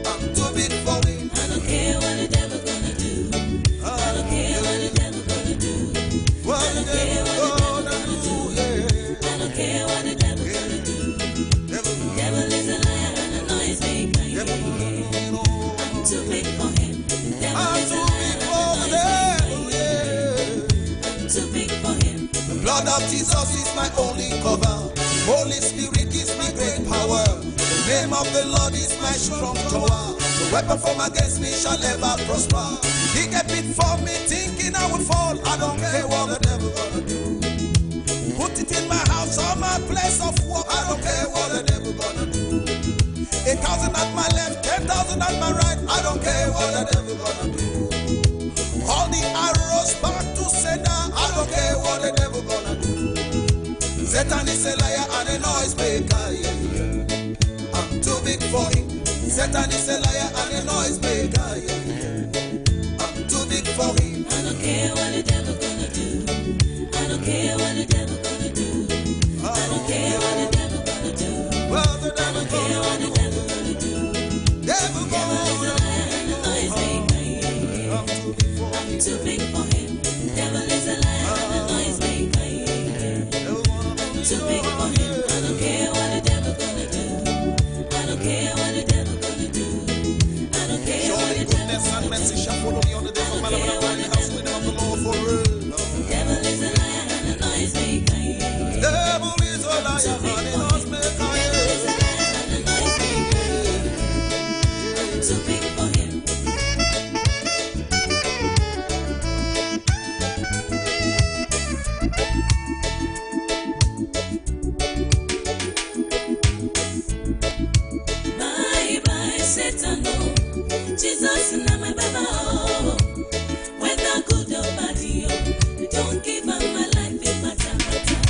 I'm too big for him. I don't care what the devil gonna do. I don't care what the devil gonna do. I don't care what the devil gonna do. I don't care what the devil gonna do. Devil is a liar and a noise maker. Yeah. I'm too big for him. Devil is a liar and a noise maker. I'm too big for him. The blood of Jesus is my only cover. Holy Spirit is my great power. The name of the Lord is my strong tower. The weapon formed against me shall never prosper. He kept it for me, thinking I would fall. I don't care what the devil gonna do. Put it in my house or my place of work. I don't care what the devil gonna do. 1,000 at my left, 10,000 at my right. I don't care what the devil gonna do. All the arrows back to sender. I don't care what the devil gonna do. Satan is a liar and a noise maker. Yeah, yeah. I'm too big for him. Satan is a liar and a noise maker. Yeah, yeah. I'm too big for him. I don't care what the devil gonna do. I don't care what the devil gonna do. I don't care what the devil gonna do. I don't care what the devil gonna do. Devil is a liar and a noise maker. Yeah, yeah. I'm too big for him. Devil is a liar and a noise maker. Yeah, yeah. I'm too big for him. I don't care what the devil gonna do. I don't care what the devil gonna do. I don't care what Surely the devil goodness and gonna mercy do. shall follow me all the days of my life, and I will in the house of the Lord forever. Devil is a liar and a noise maker. Yeah, yeah. Devil is a liar and a noise maker. Devil is a liar and a noise maker. I'm too big for him. Bye bye, Satan. Oh. Jesus, na my baba. Oh. Whether good or bad, oh, don't give up my life in matter, matter.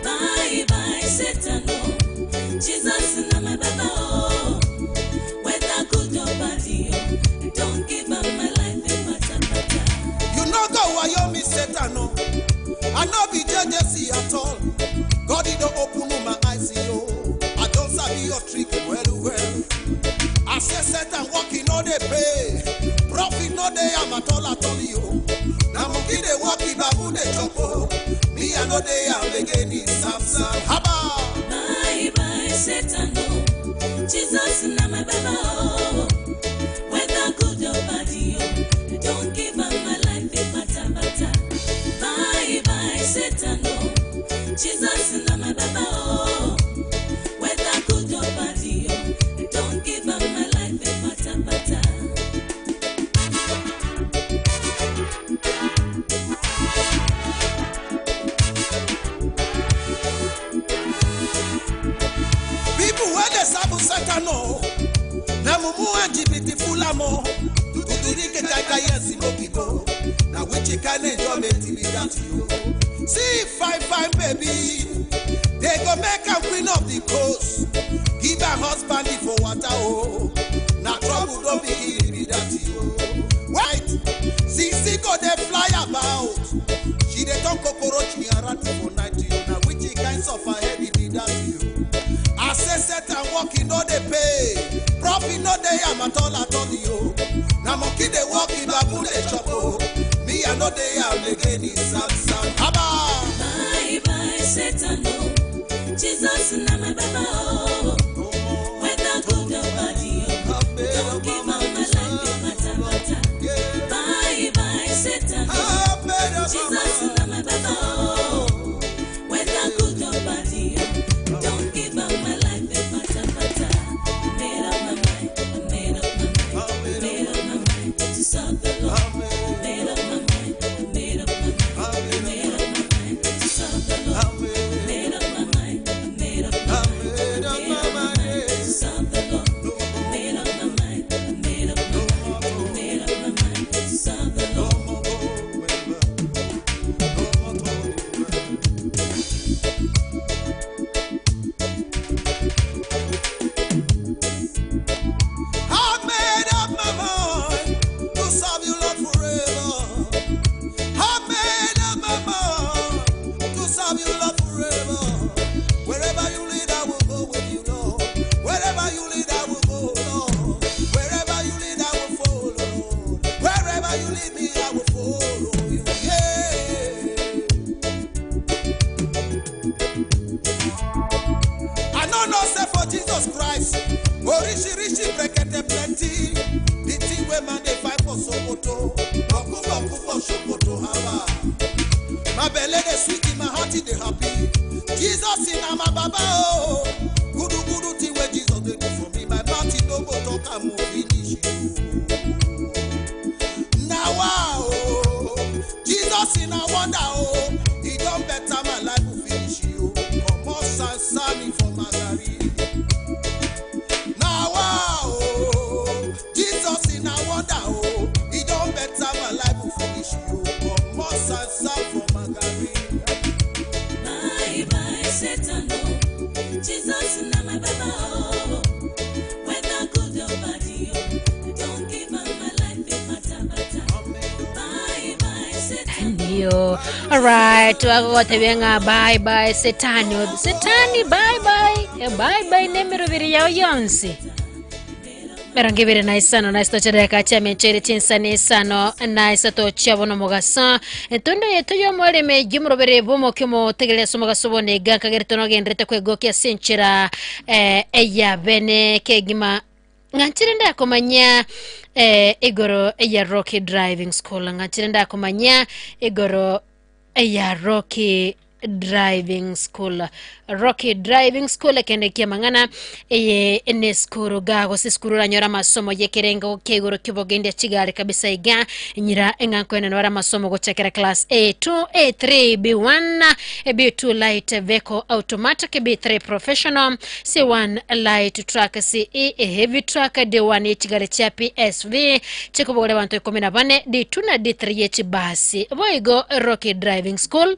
Bye bye, Satan. Oh. Jesus, na my baba. Oh. Whether good or bad, oh, don't give up my life in matter, matter. You no go Wyoming, Satan, no. I no be JJC at all. God, he don't open my eyes, yo. I don't sabi your trick well, well. I say Satan working no dey pay. Profit no dey am at all, yo. Now monkey dey work, babu dey chop, oh. Me I no dey am again, it's Sam Sam. Haba! Bye bye, Satan, oh. Jesus, na my baba, oh. Whether good or bad, oh, don't give up my life in matter, matter. Bye bye, Satan, oh. Jesus, na my baba, oh. Whether good or bad, oh, don't give up my life in matter, matter. People where they sabu Satan, oh. Na mumu and GPT fulamo. Tuturike taika yes mokiko. Na which kind enjoyment be that you? See fine fine baby. They go make her queen of the coast. Give her husband the for water oh. Na trouble don't be be that you. Wait, see go they fly about. She dey turn kokorochi and rat for night you. Na which kind suffer head be that you? I say Satan working no dey pay. Profit no dey am at all yo. Na monkey dey work, babu dey chop oh. Me I no dey am again, it's Sam Sam. Haba! Bye bye, Satan, oh. Jesus, na my baba, oh. Whether good or bad, oh, don't give up my life in matter, matter. Bye bye, Satan, oh. Jesus, na my baba, oh. Whether good or bad, oh, don't give up my life in matter, matter. I made up my mind, I made up my mind, I made up my mind to serve the Lord. I made up my mind, I made up my mind, I made up my mind to Sokoto, Boku Boku for Sokoto haba. My belly dey sweet, my heart dey happy. Jesus in my baba oh. Gudu gudu thing where Jesus dey do for me. My party no go talk am finish. Now wow, Jesus in a wonder oh. He don better my life will finish you. Come on, Sansani for Magari. Now wow, Jesus in a wonder oh. He don better my life will finish you. Come on, Sansani for Magari. Bye bye, Satan oh. Jesus na my baba oh. Whether good or bad oh, don't give up my life if matter matter. Bye bye, Satan. Ndio. Alright, wagotebenga bye bye Setani. Setani bye bye. Bye bye nemirubiri yao yonsi. Mirongo ibere na isano na isito chadaka cha menchere chinsane isano na isato chabono mugasa entondo yetu yo mwaleme jumurobere bomo kimo tegelesa mugaso bone gaka gerto no gendrete kwegokia senchera eya bene kegima ngachire ndakomanya igoro eya Rocky Driving School ngachire ndakomanya igoro eya Rocky Driving School. Rocky Driving School kende kia mangana eye ene skuru gago siskuru ranyora masomo yekerengo kegoro kibogende chigare kabisa iga nyira enganko ene nwara masomo gochekera class A2 A3 B1 B2 light vehicle automatic B3 professional C1 light truck CE heavy truck D1 chigare cha PSV chikobogore bantu 14 D2 na D3 yechibasi boigo Rocky Driving School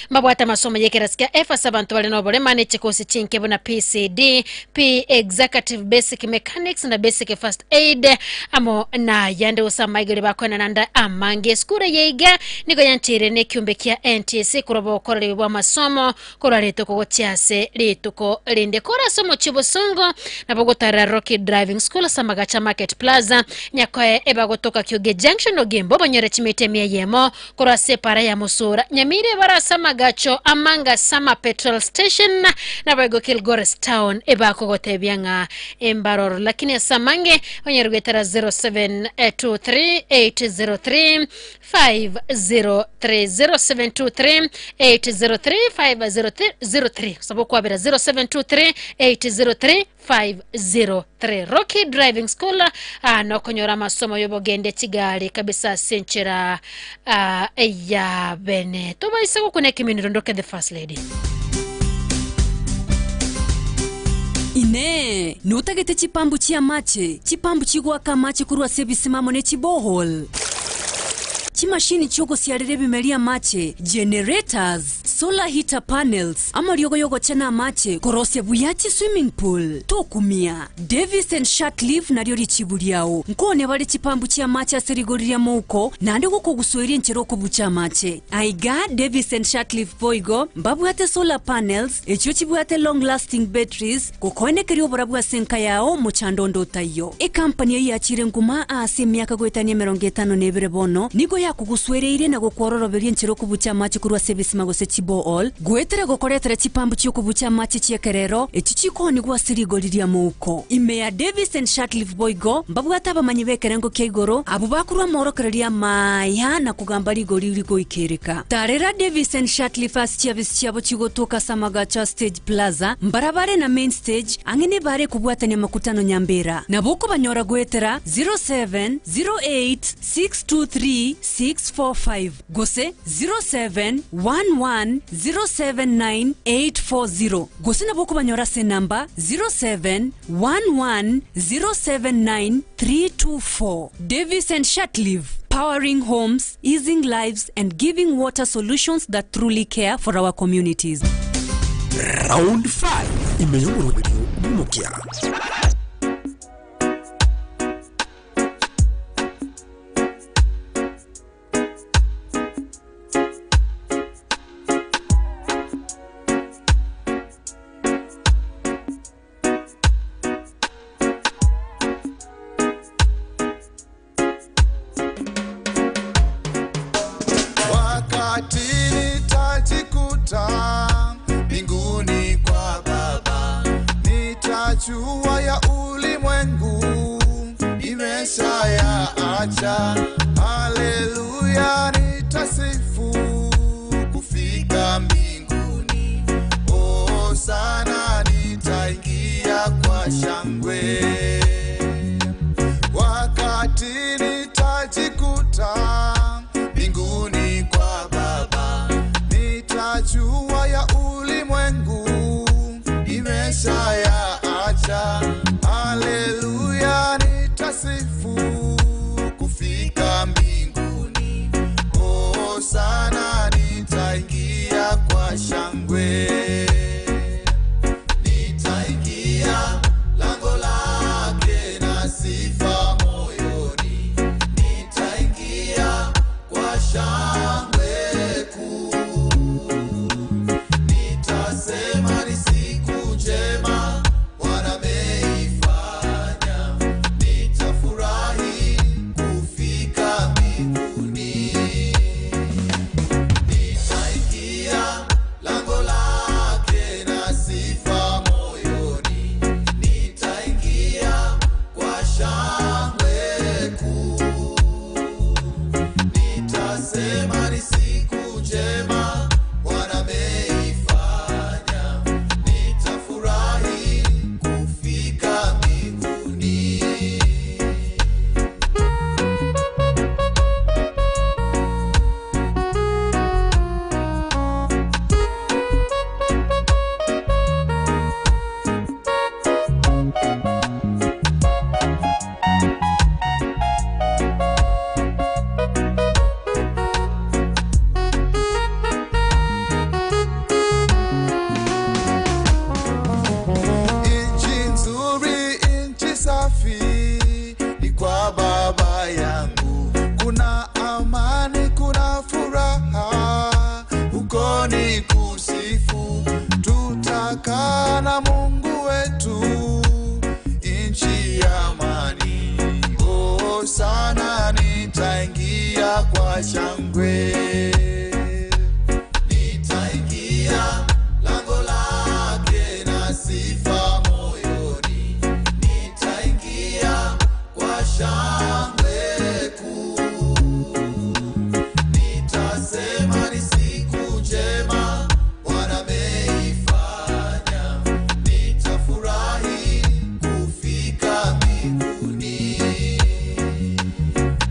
mabwata masomo yekerasikia F sabantu wale nobole manage kosi chinke na PCD P executive basic mechanics na basic first aid amo na yande usamaigere bakona nanda amange skure yeiga niko yantire ne kyumbe kya NTC kurobo korere bwa masomo kora letuko gotyase letuko linde kora somo chibosongo na bogotara Rocky Driving School Samagacha Market Plaza nyakoe ebagotoka Kyuge Junction ogembo banyore chimete miyemo kora separa ya musura nyamire bara Samagacho amanga sama petrol station na bago Kilgores town ebako gotebyanga embaroro lakini samange onyerugetara 0723 803 503 0723 803 503 sababu kwa bila 0723 803 503 Rocky Driving School nokonyora masomo yobogende chigari kabisa senchera ya bene tobaisa kukuneka iminiro the first lady. Ine nutagete chipambu chia mache chipambu chigwaka mache kurwa sebisimamo ne chibohol chimashini choko siarere bimelia mache generators solar heater panels amaryogo yogo chena mache korosya buyachi swimming pool tokumia Davis and Shatcliffe naryo richibuliao nkone bali chipambu chia mache aserigoriria mouko nande gukogusweria ncheroko bucha mache aiga Davis and Shatcliffe boigo mbabwate solar panels echo chibwate long lasting batteries kokoenekerio borabwa senka yao muchandondo tayo e company yachire nguma ase miaka goetania 52 bono nigo yakuguswereire na gukwororoberia ncheroko bucha mache kurwa service magose chibo all gwetere gokoretere chipambu chiokubucha mache chiekerero echichikoni gwasirigoriria mouko ime ya Davis and Shatcliffe boigo mbabwata abamanyi bekerengo kia igoro abo bakurwa morokereria maya na kugamba rigori rigoikereka tarera Davis and Shatcliffe as chiabisi chiabo chigotoka Samagacha Stage Plaza mbarabare na main stage angene bare kubwatania makutano nyambera naboko banyora gwetera 0708 623 645 gose 0711 079 840 gose naboko banyora se namba 0711 079 324. Davis and Shatcliffe, powering homes, easing lives and giving water solutions that truly care for our communities. Round 5 imeyungurwa bumukia. Mbinguni kwa Baba, nitajua ya ulimwengu imesha ya nimeshayaacha. Haleluya, nitasifu kufika mbinguni. Oh, sana nitaingia kwa shangwe. Wakati nitajikuta mbinguni kwa Baba, nitajua ya ulimwengu nimeshayaacha. Haleluya, nitasifu kufika mbinguni. Oh, sana nitaingia kwa shangwe. Nitaingia lango lake na sifa moyoni. Nitaingia kwa shangwe kuu. Nitasema ni siku njema Bwana ameifanya. Nitafurahi kufika mbinguni. Nitaingia lango lake na sifa moyoni. Nitaingia kwa shangwe kuu. Nitasema ni siku njema Bwana ameifanya. Nitafurahi kufika mbinguni. Nchi nzuri, nchi safi, ni kwa Baba yangu. Kuna amani, kuna furaha, huko ni kusifu. Tutakaa na Mungu wetu, nchi ya amani. Oh, sana nitaingia kwa shangwe. Nitaingia lango lake na sifa moyoni. Nitaingia kwa shangwe kuu. Nitasema ni siku njema Bwana ameifanya. Nitafurahi kufika mbinguni.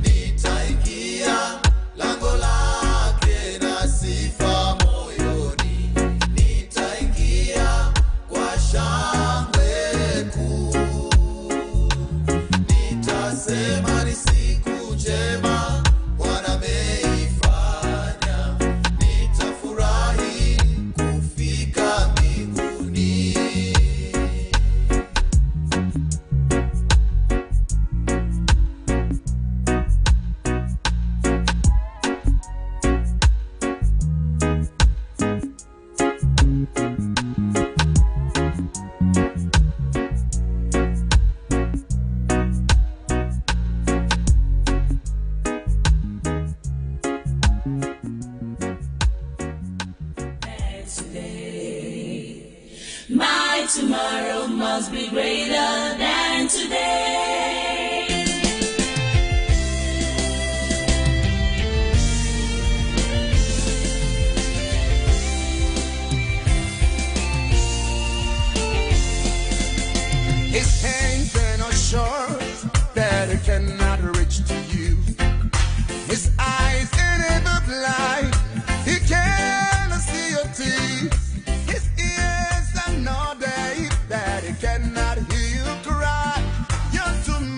Nitaingia lango lake na sifa moyoni. Nitaingia kwa shangwe kuu. Nitasema ni siku njema Bwana ameifanya. Nitafurahi kufika mbinguni. Today. My tomorrow must be greater than today. His hands are not short that he cannot reach to you. His eyes are never blind, he cannot see your tears. His ears are not deaf that he cannot hear you cry. Your tomorrow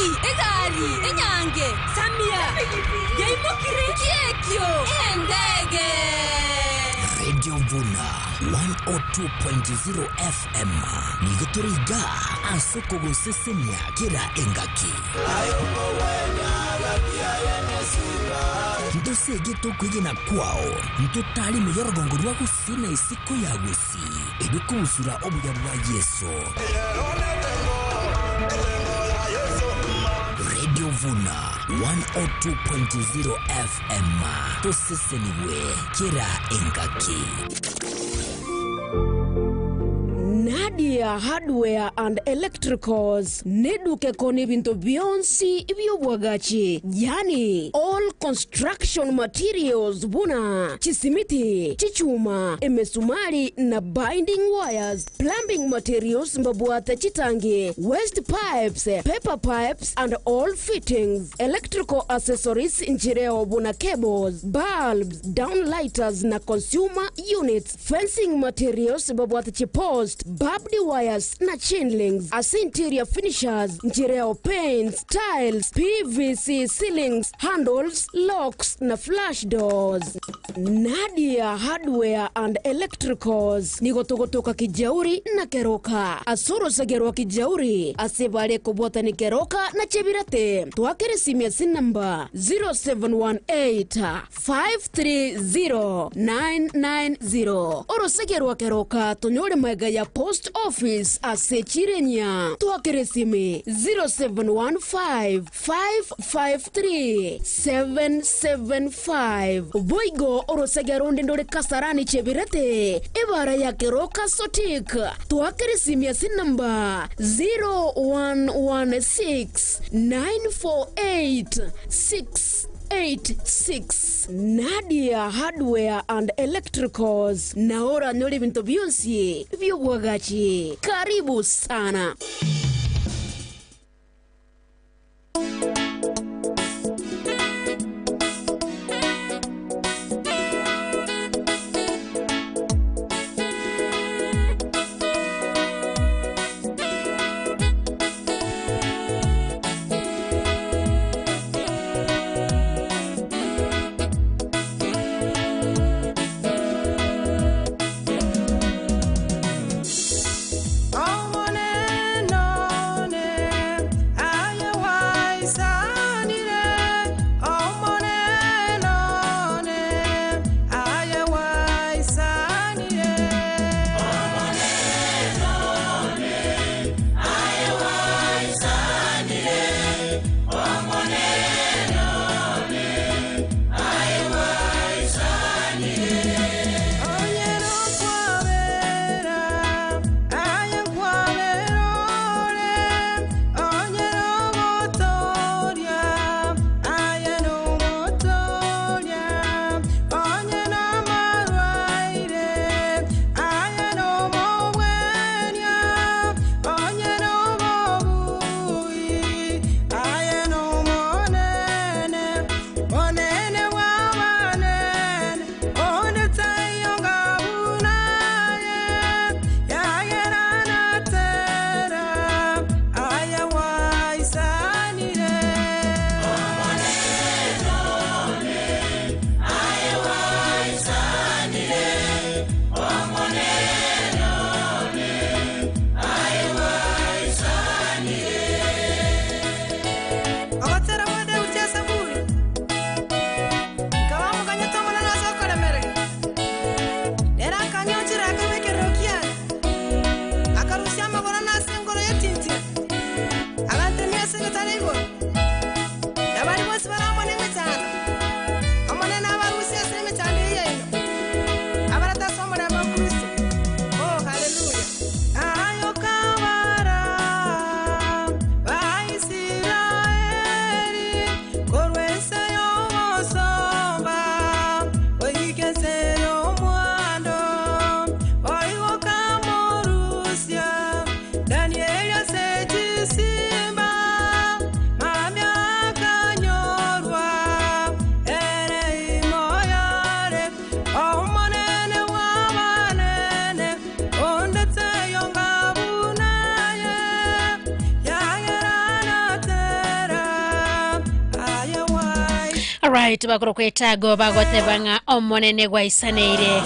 Epigipigi, egari, enyange, Samia, yaimokire, kiekio, endege. Radio Vuna 102.0 FM nigotoriga asoko gosesemia kira engaki. Ndosege tokwigena kwao ntotali meyorogongo rwa gusina isiko ya gwesi ebikubusura obuya bwa Yesu. Radio Vuna 102.0 FM toseseniwe kira engaki. Nadia Hardware and Electricals neduke koni bintu byonsi byobwagachi, yani all construction materials buna chisimiti, chichuma, emesumari na binding wires, plumbing materials mbabwate chitangi, waste pipes, paper pipes and all fittings, electrical accessories nchireo buna cables, bulbs, downlighters na consumer units, fencing materials mbabwate chipost, barbed wires na chain links, as interior finishers, nchireo paints, tiles, PVC ceilings, handles, locks na flash doors. Nadia Hardware and Electricals nigotogotoka Kijauri na Keroka, asoro sagerwa Kijauri asebale kobota ni Keroka na Chebirate. Tuakere simia sin namba 0718 530 990. Oro sagerwa Keroka tonyore mega ya post office ase Chirenya. Tuakere simi 0715 553 775. Boigo orosegeronde ndore Kasarani Chebirete ebara ya Keroka Sotik. Tuakere simia sin namba 0116 948 686. Nadia Hardware and Electricals naora nyori vinto byonsi vyobwagachi. Karibu sana. Onene. Alright, bakuru kwetago bagotebanga omonene gwaisaneire.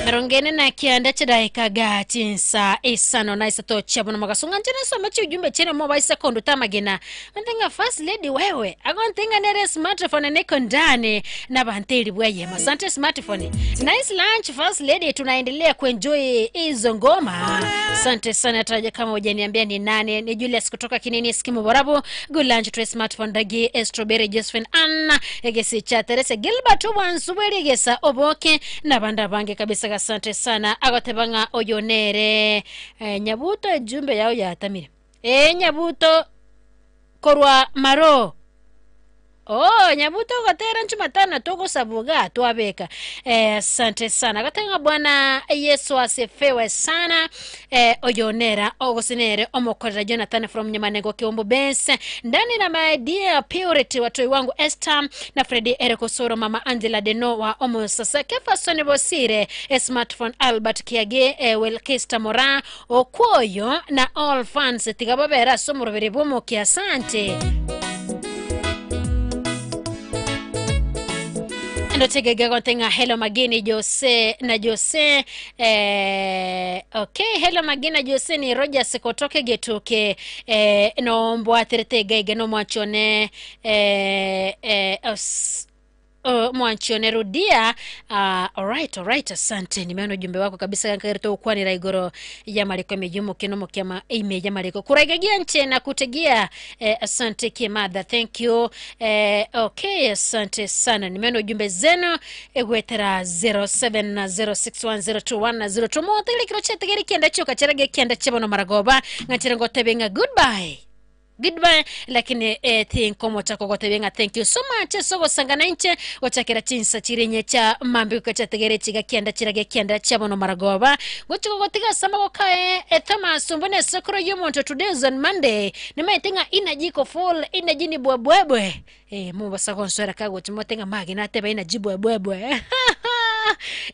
Merongene na kianda chidahika ga chinsa isano na isato chabono magasunga njene soma ujumbe chene mo baisa kondo tamagena. Ntenga first lady wewe. Agontenga nere smartphone niko ndani na banteli bwaye. Asante smartphone. Nice lunch first lady, tunaendelea kuenjoy hizo ngoma. Asante sana taraja kama hujaniambia ni nani. Ni Julius kutoka Kinini Skimu Borabu. Good lunch to smartphone dagi strawberry Josephine Anna egesi cha Teresa Gilbert Wansuweli gesa oboke na banda bange kabisa. Asante sana agotebanga oyonere nyabuto ejumbe yao ya tamire nyabuto korwa maro. Oh, nyabuto gatera nchumatana toko sabuga tuabeka. Asante sana. Gatenga Bwana Yesu asifiwe sana. Oyonera ogosinere omokorera Jonathan from Nyamanengo Kiombo Bense. Ndani na my dear Purity watoi wangu Esther na Freddy Erekosoro mama Angela Deno wa Omosasa Kefason Bosire smartphone Albert Kiage Welkista Mora Okwoyo na all fans tigababera somurubiri bomoki asante. Ndotegega kontenga hello magini Jose na Jose okay hello magini Jose ni Rogers kotoke getuke no mbwaterete gege no mwachone mwanchione rudia. Alright asante nimeona ujumbe wako kabisa nkagerto ukwani raigoro ya mariko mejumo kinomo kiama ime ya mariko kuraigagia nche na kutegia asante kimadha thank you. Okay asante sana nimeona ujumbe zenu egwetera 0706102102 mo tele kiro chetegeri kienda choka cherage kienda chebono maragoba ngachirengo tebenga goodbye. Goodbye lakini tinkomo chako gotebenga thank you so much sogo sangana inche wachakira chinsa chirenye cha mambi kachategere chiga kianda chirage kianda chabono maragoba gochiko gotiga sama gokae Thomas mbone sokoro yomonto today is on Monday nimetenga energy ko full energy ni bwebwebwe mumba sakonswera kago timotenga magi na teba energy bwebwebwe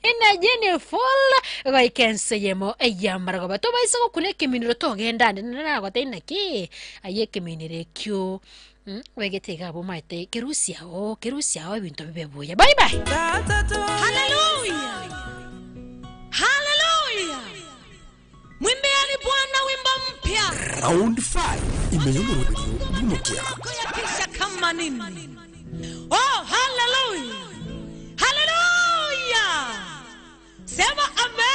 energy ni full goikense yemo eyamaragoba to baisa gokune kiminiro togenda na gote ki aye kiminire kyo wegetega bo maite kerusia o ebintu bibebuya bye bye. Hallelujah, hallelujah. Mwimbieni Bwana wimbo mpya. Round 5 imeyomoro mumokia kisha kama nini. Oh, hallelujah, hallelujah. Sema amen.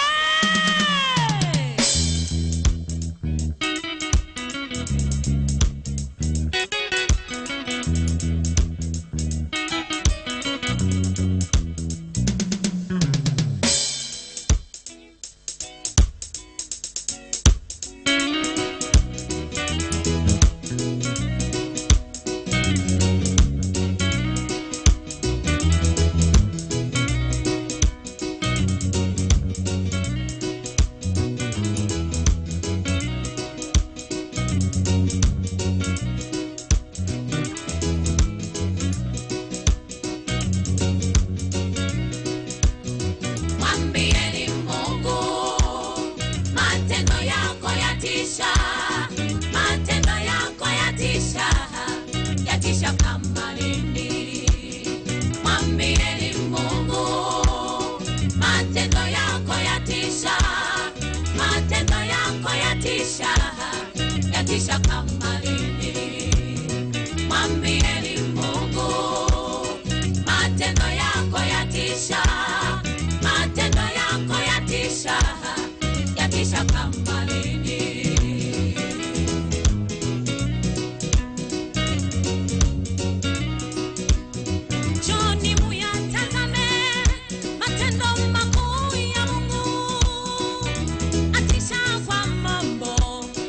Atisha kwa mambo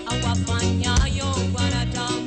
awafanyayo wanadamu.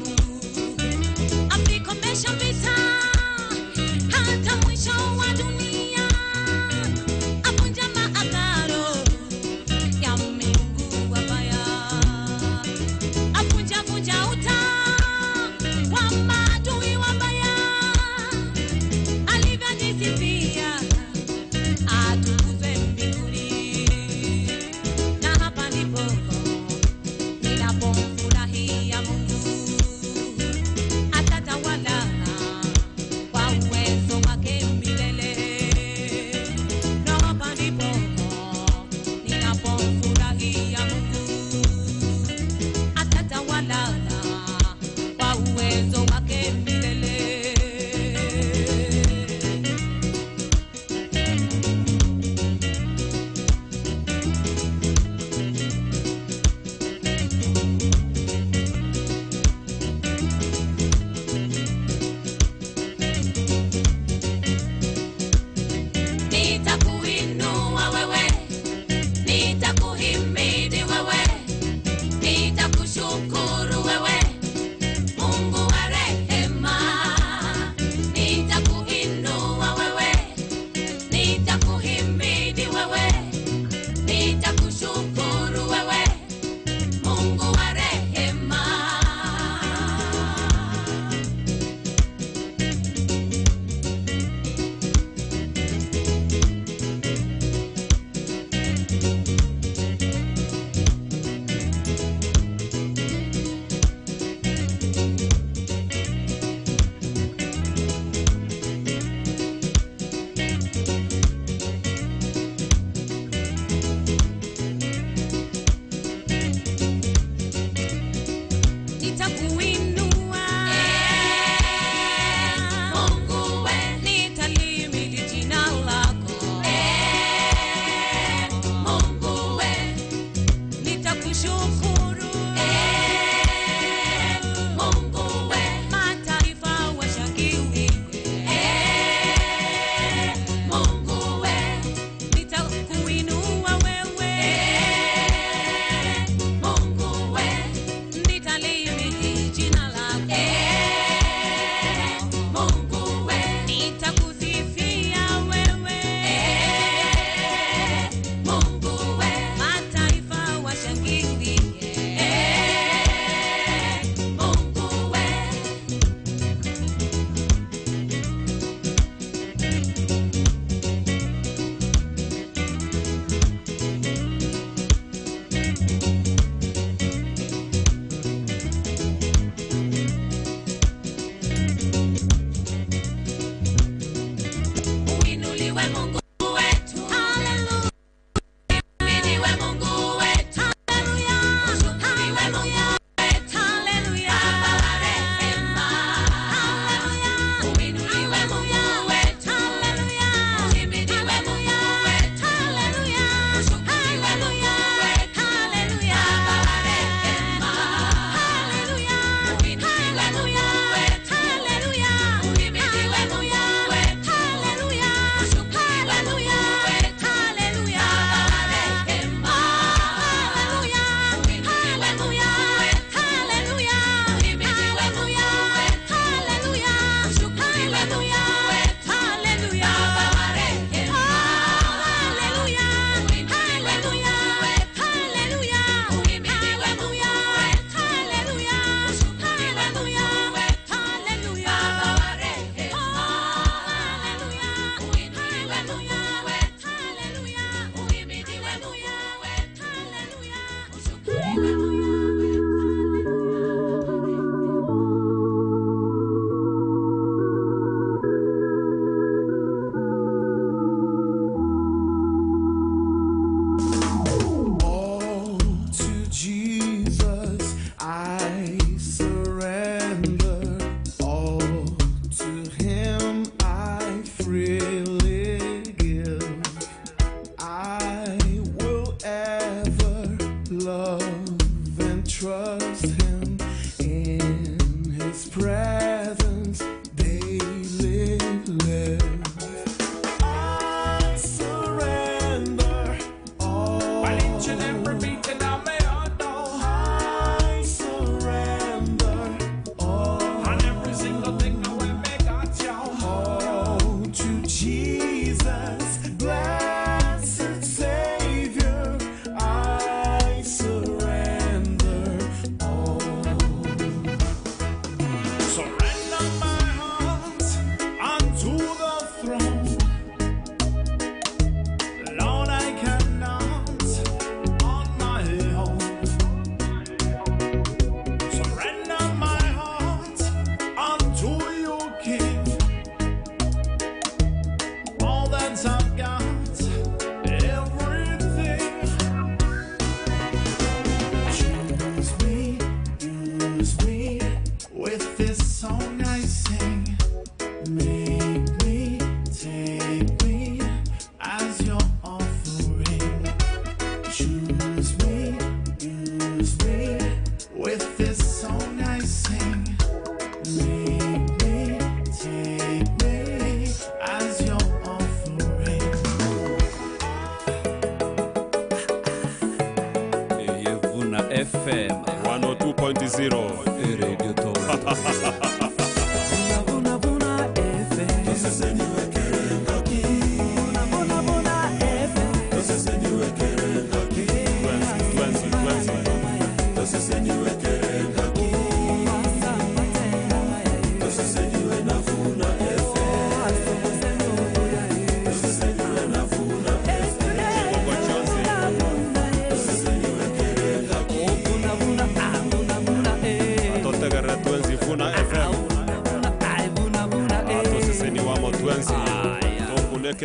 FM 102.0 Radio Toronto.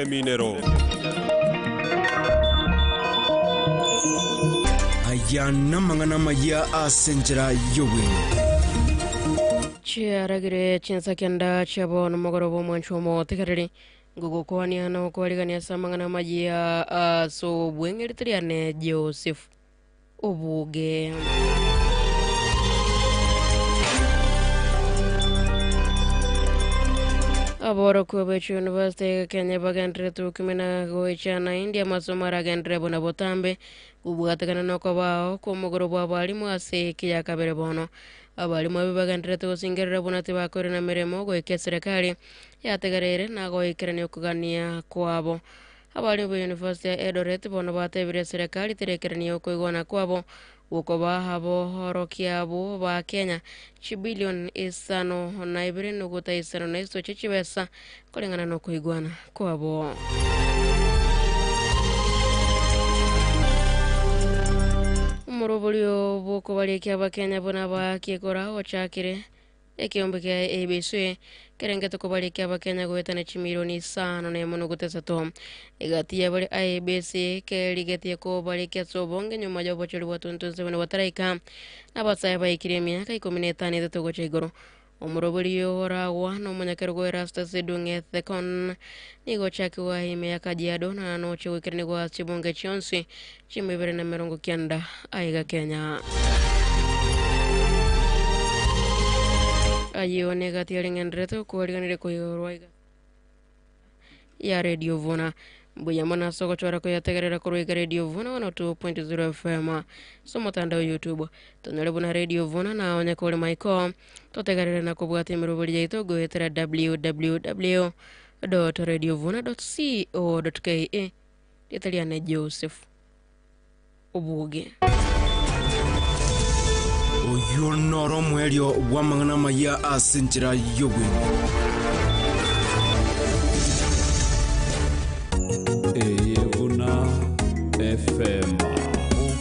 Minero. Aya namangana maya asenjera yowe. Chiaragire chinsa kenda chabo nomogorobo mwanchomo tekariri ngugokwani ano kwaligania samangana maya aso bwengeritriane Joseph Obuge. Aboro kubechu University Kenya bagendre tukimena goichana India masomo aragendre bona botambe kubwatakana noko bao kumugoro bwa abalimu ase kiya kabere bono abalimu abe bagendre tusingerera bona tibakore na miremo goike serikali yategerere na goikerania okugania kwabo. Abalimu ba University ya Eldoret bono batebire serikali terekerania okoigwana kwabo ukoba habo horokiabo ba Kenya chibilion 5.2 na iso chichibesa kulingana no kuigwana kwabo. Umurubulio buko balikia ba Kenya bona ba kikora ochakire ekiombe kia ABC kerenge tukubalikia ba Kenya gwetana chimilioni 5.3 igatia bali ABC kerigetie ko balikia sobonge nyuma ya bocholi wa 2027 wataraika na basaya baikire miaka 15 gocha igoro. Omurobulio oragwa no munyakerugo Erastus Dunge Thekon nigo chakiwa ime ya Kajiado na noche wikirani gwa chibunge chionsi chimibere na 90 aiga Kenya. Ayo negati ringendreto kuwaliganire kuigorwa ya Radio Vuna mbuyamana soko chora kuyategerera kuruiga Radio Vuna 102.0 FM so mutandao YouTube tonore buna Radio Vuna na onye kuri maiko totegerere na kubwati mirubuli yaito goetera www.radiovuna.co.ke. Italiane Joseph Obuge. Oyo noro mwelio wa mangana maya asenjera yogwe. Vuna FM.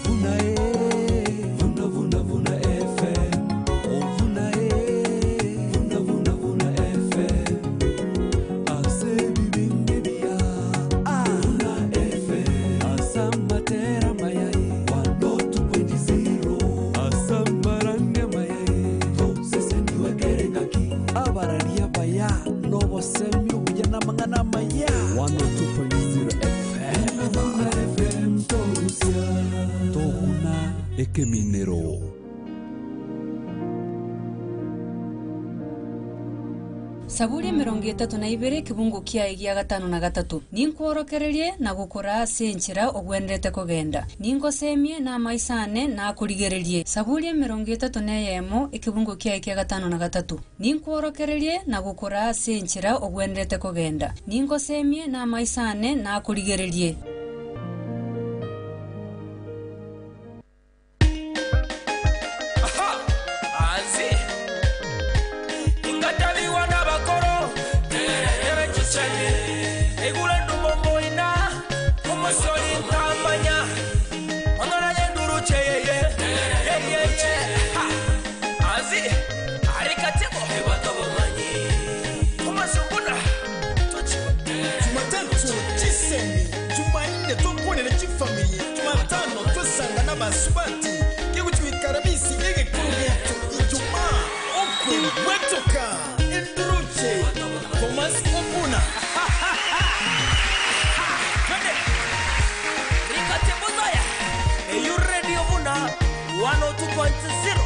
Vuna vuna vuna vuna FM. Vuna vuna vuna vuna FM. Ase bibingebia. Vuna FM. Asamatera mayai. 102.0. Asamaranga mayai. Sese niwe kerengaki. Abararia baya. Nobo semyo buyana mangana maya. 102.0 FM. FM Torusia. Toguna Ekeminero. Saburi 32 kibungu kia igia 53 ninkworokererie na gukora ase enchera ogwenderete kogenda ningosemie na maisane na kurigererie. Saburi 31 ekibungu kia igia 53 ninkworokererie na gukora ase enchera ogwenderete kogenda ningosemie na maisane na kurigererie. Subati kigutuikaramisi egekurugetu ijuma okwe wetoka enduruche Thomas Opuna twende rikatebuzaya eyu Radio Vuna 102.0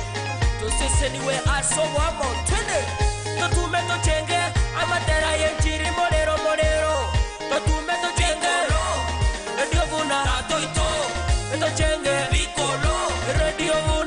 tuseseniwe asobwamo twende tutume tochenge amatera yenjiri molero molero tutume tochenge Radio Vuna tatoito tochenge Radio Vuna.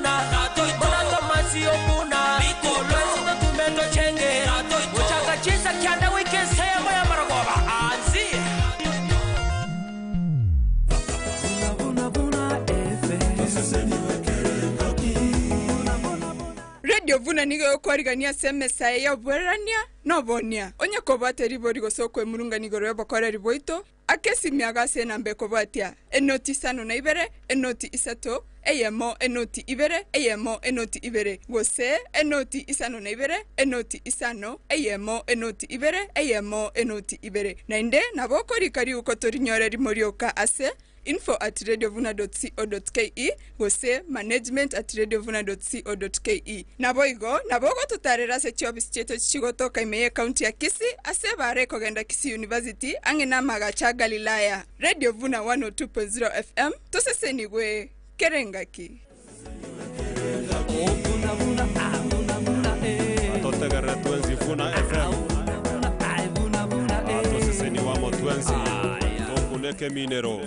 Radio Vuna nigo yokwarigania ase emesa ya obwerania na obonia. Onye kobwate ribori gose okwemurunga nigoro yobokoreri bwaito, akesimiaga ase enamba ekobwatia enoti 52 enoti 3 eyemo enoti 2 eyemo enoti 2 gose enoti 52 enoti 5 eyemo enoti 2 eyemo enoti 2. Naende nabo okorika uko torinyore rimorioka ase info@radiovuna.co.ke gose management@radiovuna.co.ke. Naboigo nabo gototarera ase chiofisi chietu chigotoka ime ye county ya Kisii ase bare kogenda Kisii University ang'e na amagacha Galilaya. Radio Vuna 102.0 FM tosesenigwe kerengaki. Atotegerera twenzi Vuna FM. Atoseseniwamo twenzi tokuneke minero.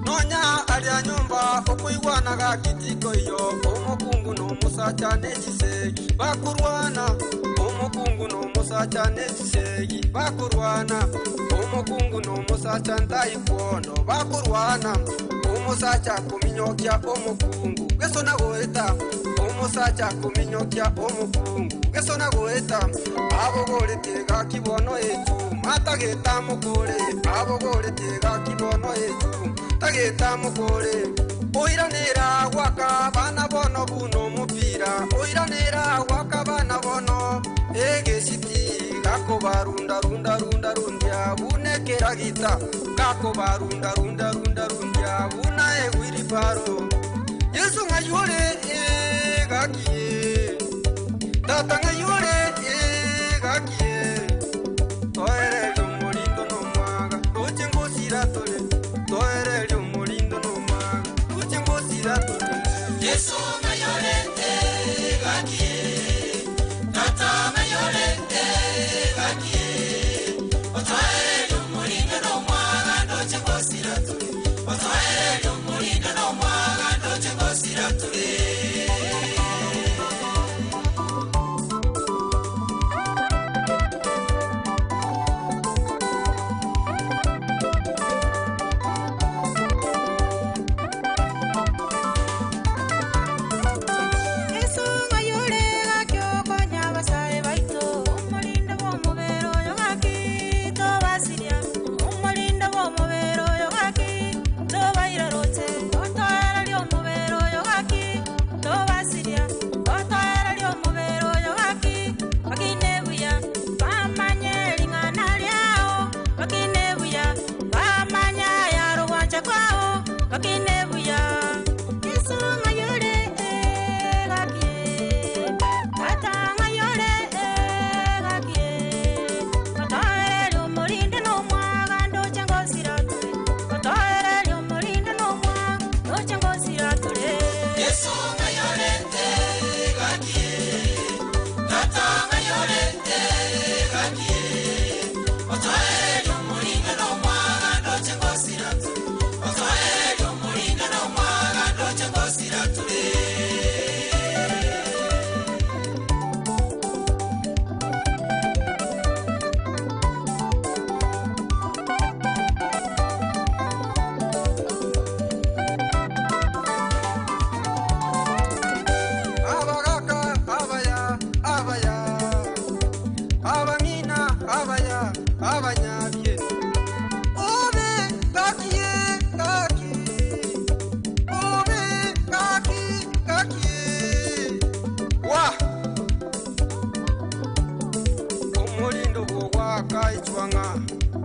Nonya alia nyumba okuigwanaga kitiko iyo omukungu n'omusacha n'ekisegi bakurwana omukungu n'omusacha n'ekisegi bakurwana omukungu n'omusacha ntaikwono bakurwana omusacha kuminyokya omukungu geso nagoeta omusacha kuminyokya omukungu geso nagoeta abogoretega kibono echu matageta mukore abogoretega kibono echu tageta mukore oiranera gwaka bana bono buno mupira oiranera gwaka bana bono egesiti gakobarunda runda runda rundia bunekera gita gakobarunda runda runda rundia buna egwiri paro Yesu ngayore gakie tata ngayore gakie toere murindo no mwaga roche tore toere murindo no mwaga roche tore Yesu ngayore gakie tata ngayore gakie otoere murindo no mwaga.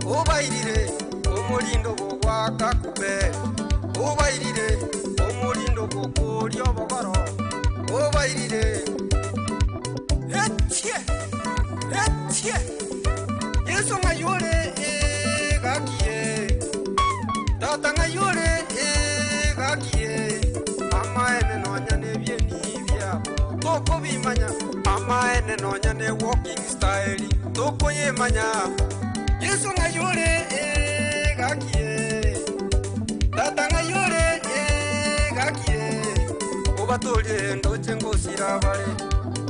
Obairire omulindo gwaka kube obairire omulindo gokolyo bogoro obairire etie etie Yesu ngayore gakie tata ngayore gakie amaene nonya nebyeni byabo tokobimanya amaene nonya ne walking style tokoyemanya Yesu ngayore gakie tata ngayore gakie obatolie ndoche ngosira bale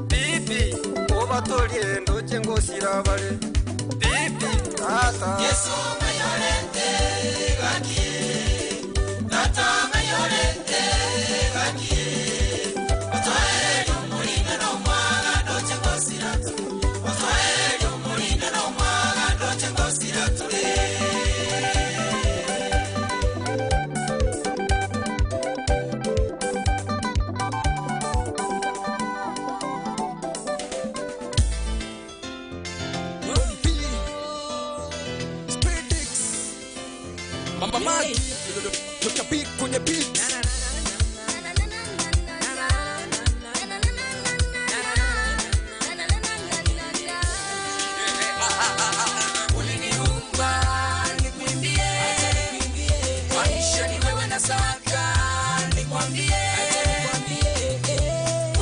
pipi obatolie ndoche ngosira bale pipi tata Yesu ngayore gakie tata ngayore gakie otoere omulindo no mwaga ndoche ngosira otoere omulindo no mwaga ndoche ngosira tule. Mama Maki, Dr. Beat kwenye beat. Uliniumba nikuimbie, maisha ni wewe nasaka nikwambie.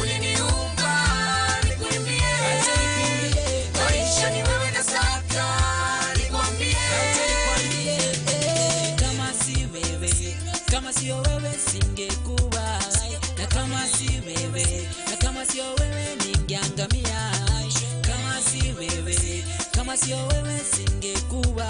Uliniumba nikuimbie, maisha ni wewe nasaka nikwambie. Kama sio wewe singekuwa, na kama si wewe, na kama sio wewe ningeangamia. Kama si wewe, kama sio wewe singekuwa,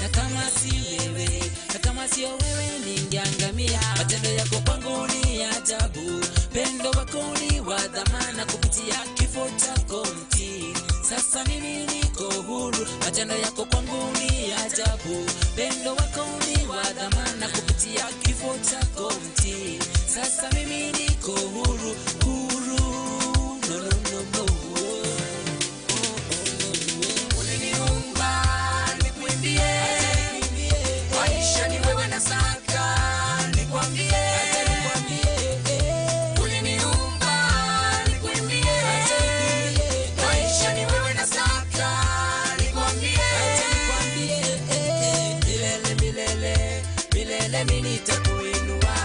na kama si wewe, na kama sio wewe ningeangamia. Matendo yako kwangu ni ajabu, pendo wako ni wa dhamana, kupitia kifo chako mtini sasa mimi niko huru. Matendo yako kwangu ni ajabu, pendo wako ni wa dhamana, kupitia kifo chako mtini sasa mimi niko huru, huru. No, no, no, no. Uliniumba nikuimbie, maisha ni wewe nasaka nikwambie. Uliniumba nikuimbie, maisha ni wewe nasaka nikwambie. Milele milele milele mimi nitakuinua,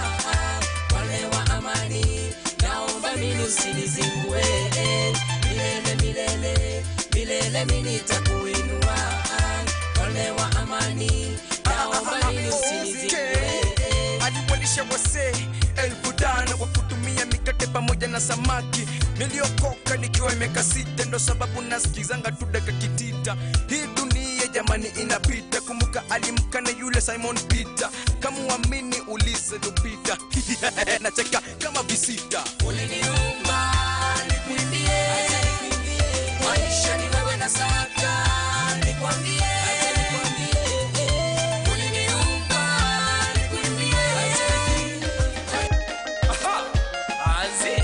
wale wa amani naomba mimi usinizingue. Milele milele milele mimi nitakuinua, wale wa amani naomba mimi usinizingue. Aliwalisha wase 5,000 kwa kutumia mikate pamoja na samaki. Niliokoka nikiwa miaka 6, ndo sababu nasikizanga tu dakika kitita. Hii dunia jamani inapita, kumbuka alimkana yule Simon Peter. Kama uamini ulize Lupita. Nacheka kama visita. Uliniumba nikuimbie, maisha ni wewe nasaka nikwambie. Uliniumba nikuimbie. Aha, azi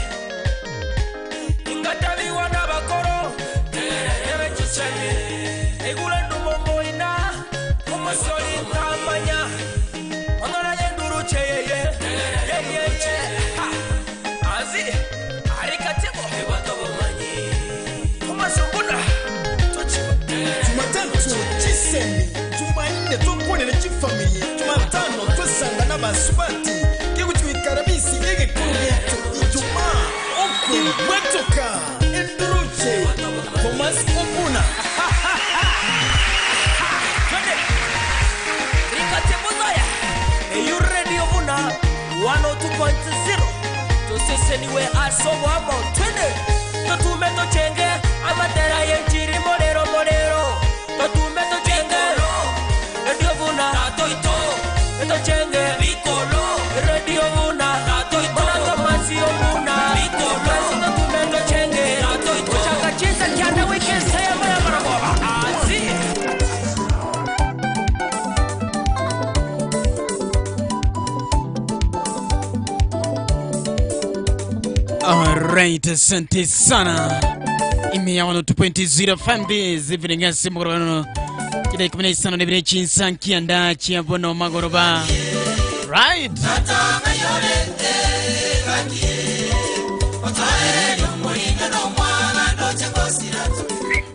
ingatabiwa n'abakoro terere chichane igula ndumomoina umusoli ntamanya ongana yenduruche yeye yeye ha azi arikatebo ebatobomanyi kumasunguna Jumatatu chisemi, Jumanne tukwone na chifamilia, Jumatano twesanga n'abasubati kikuchwikaramisi igikuru gitu Ijumaa okwe bwetoka enduruche Thomas Obuna. Twende rikatebozaya eyu radio buna 102.0 toseseniwe asobwamo. Twende totume tochenge amatera yenchiri molero molero totume tochenge radio buna tatoito tochenge likolo radio buna tatoito tomasi obuna likolo totume tochenge tatoito chaka chinsa kyana weekend saya mara mara azi. Alright, asante sana. Ime ya 102.0 FM this evening. Yes, mkorano. Kida 15 nebire chinsanki anda chiabono magoroba. Right.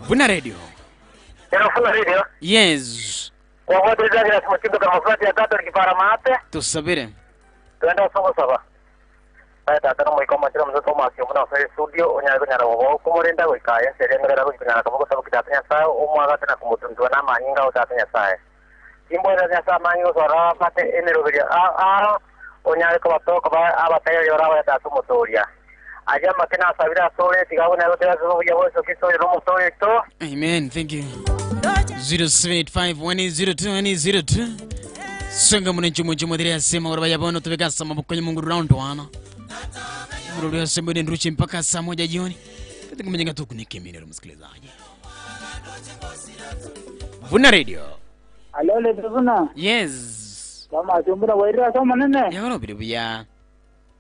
Vuna radio. Vuna radio. Yes. Kwa wote zagira tumutindo kama mafati ya tatu nikipara mate. Tusabire. Tuenda usongo saba. Haya tata no mwiko machira mzoto masio muna usai studio onyago nyara wogo kumurenda goikaya seria ngara go kunyara kama sababu kitatu nyasaye omwaga tena kumutuntua na manyinga utatu nyasaye. Kimbo ya nyasaye manyinga sora pate eneroberia a onyago kabatoka ba abataya yora ya tatu motoria. Aja makena sabira sore tigago na rote zo ya voso kiso romo sore to. Amen. Thank you. 0785102102. Songa munenchumo chumo dire sema gorba yabono tubeka sama bukonye Mungu round 1. Mrudi asembe nruche mpaka saa 1 jioni. Katika mjenga tu kunikemini msikilizaji. Vuna radio. Alo le Vuna. Yes. Kama tumbura waira kama nene. Yabona bibuya.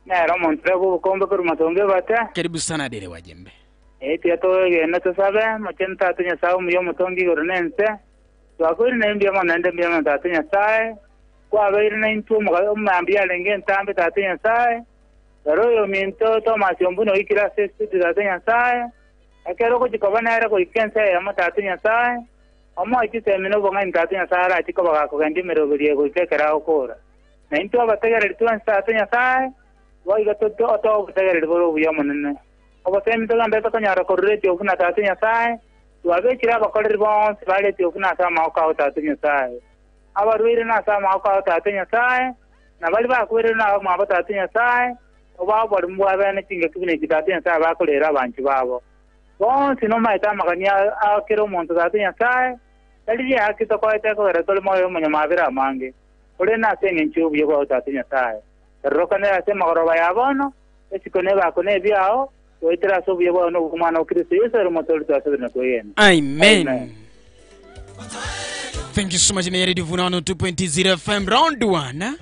Na romo ntrego kombe kwa matonge bata. Karibu sana dere wajembe. Tia to na to sabe machenta tunya sawu myo mutongi goronense. Twakuri na mbia manende mbia matatunya sae. Kwa beire na intu mambia lenge ntambe tatunya sae. Royo minto Thomas yombuno ikira sestu tatunya sae. Akero ko chikobana era ko ikense ya matatunya sae. Omo ikite mino bonga ntatunya sae ra chikobaga ko gendi meroberie go ikekera okora. Na intu abategere tuan tatunya sae. Waiga to to bategere boro buya monene. Obasemi to gambe to kanyara korre tiofuna tatunya sae. Tuabe chira bakorre bonse bale tiofuna sa mauka tatunya sae. Abaruire na sa mauka tatunya sae. Na bali bakwire na maba tatunya sae. Oba barumbu abene chinga kibine tatunya sae bakolera bantu babo. Bonse no maita maganya akero monto tatunya sae. Tali ya akito koete ko retol moyo munyamabira mange. Ore na senge nchubu yego tatunya sae. Rokane ase magoroba yabono esikone bakone biao oitera sobu yebo no kumana Kristo Yesu romotori tasabina koyena. Amen. Thank you so much. Ni Radio Vuna 2.0 FM round 1.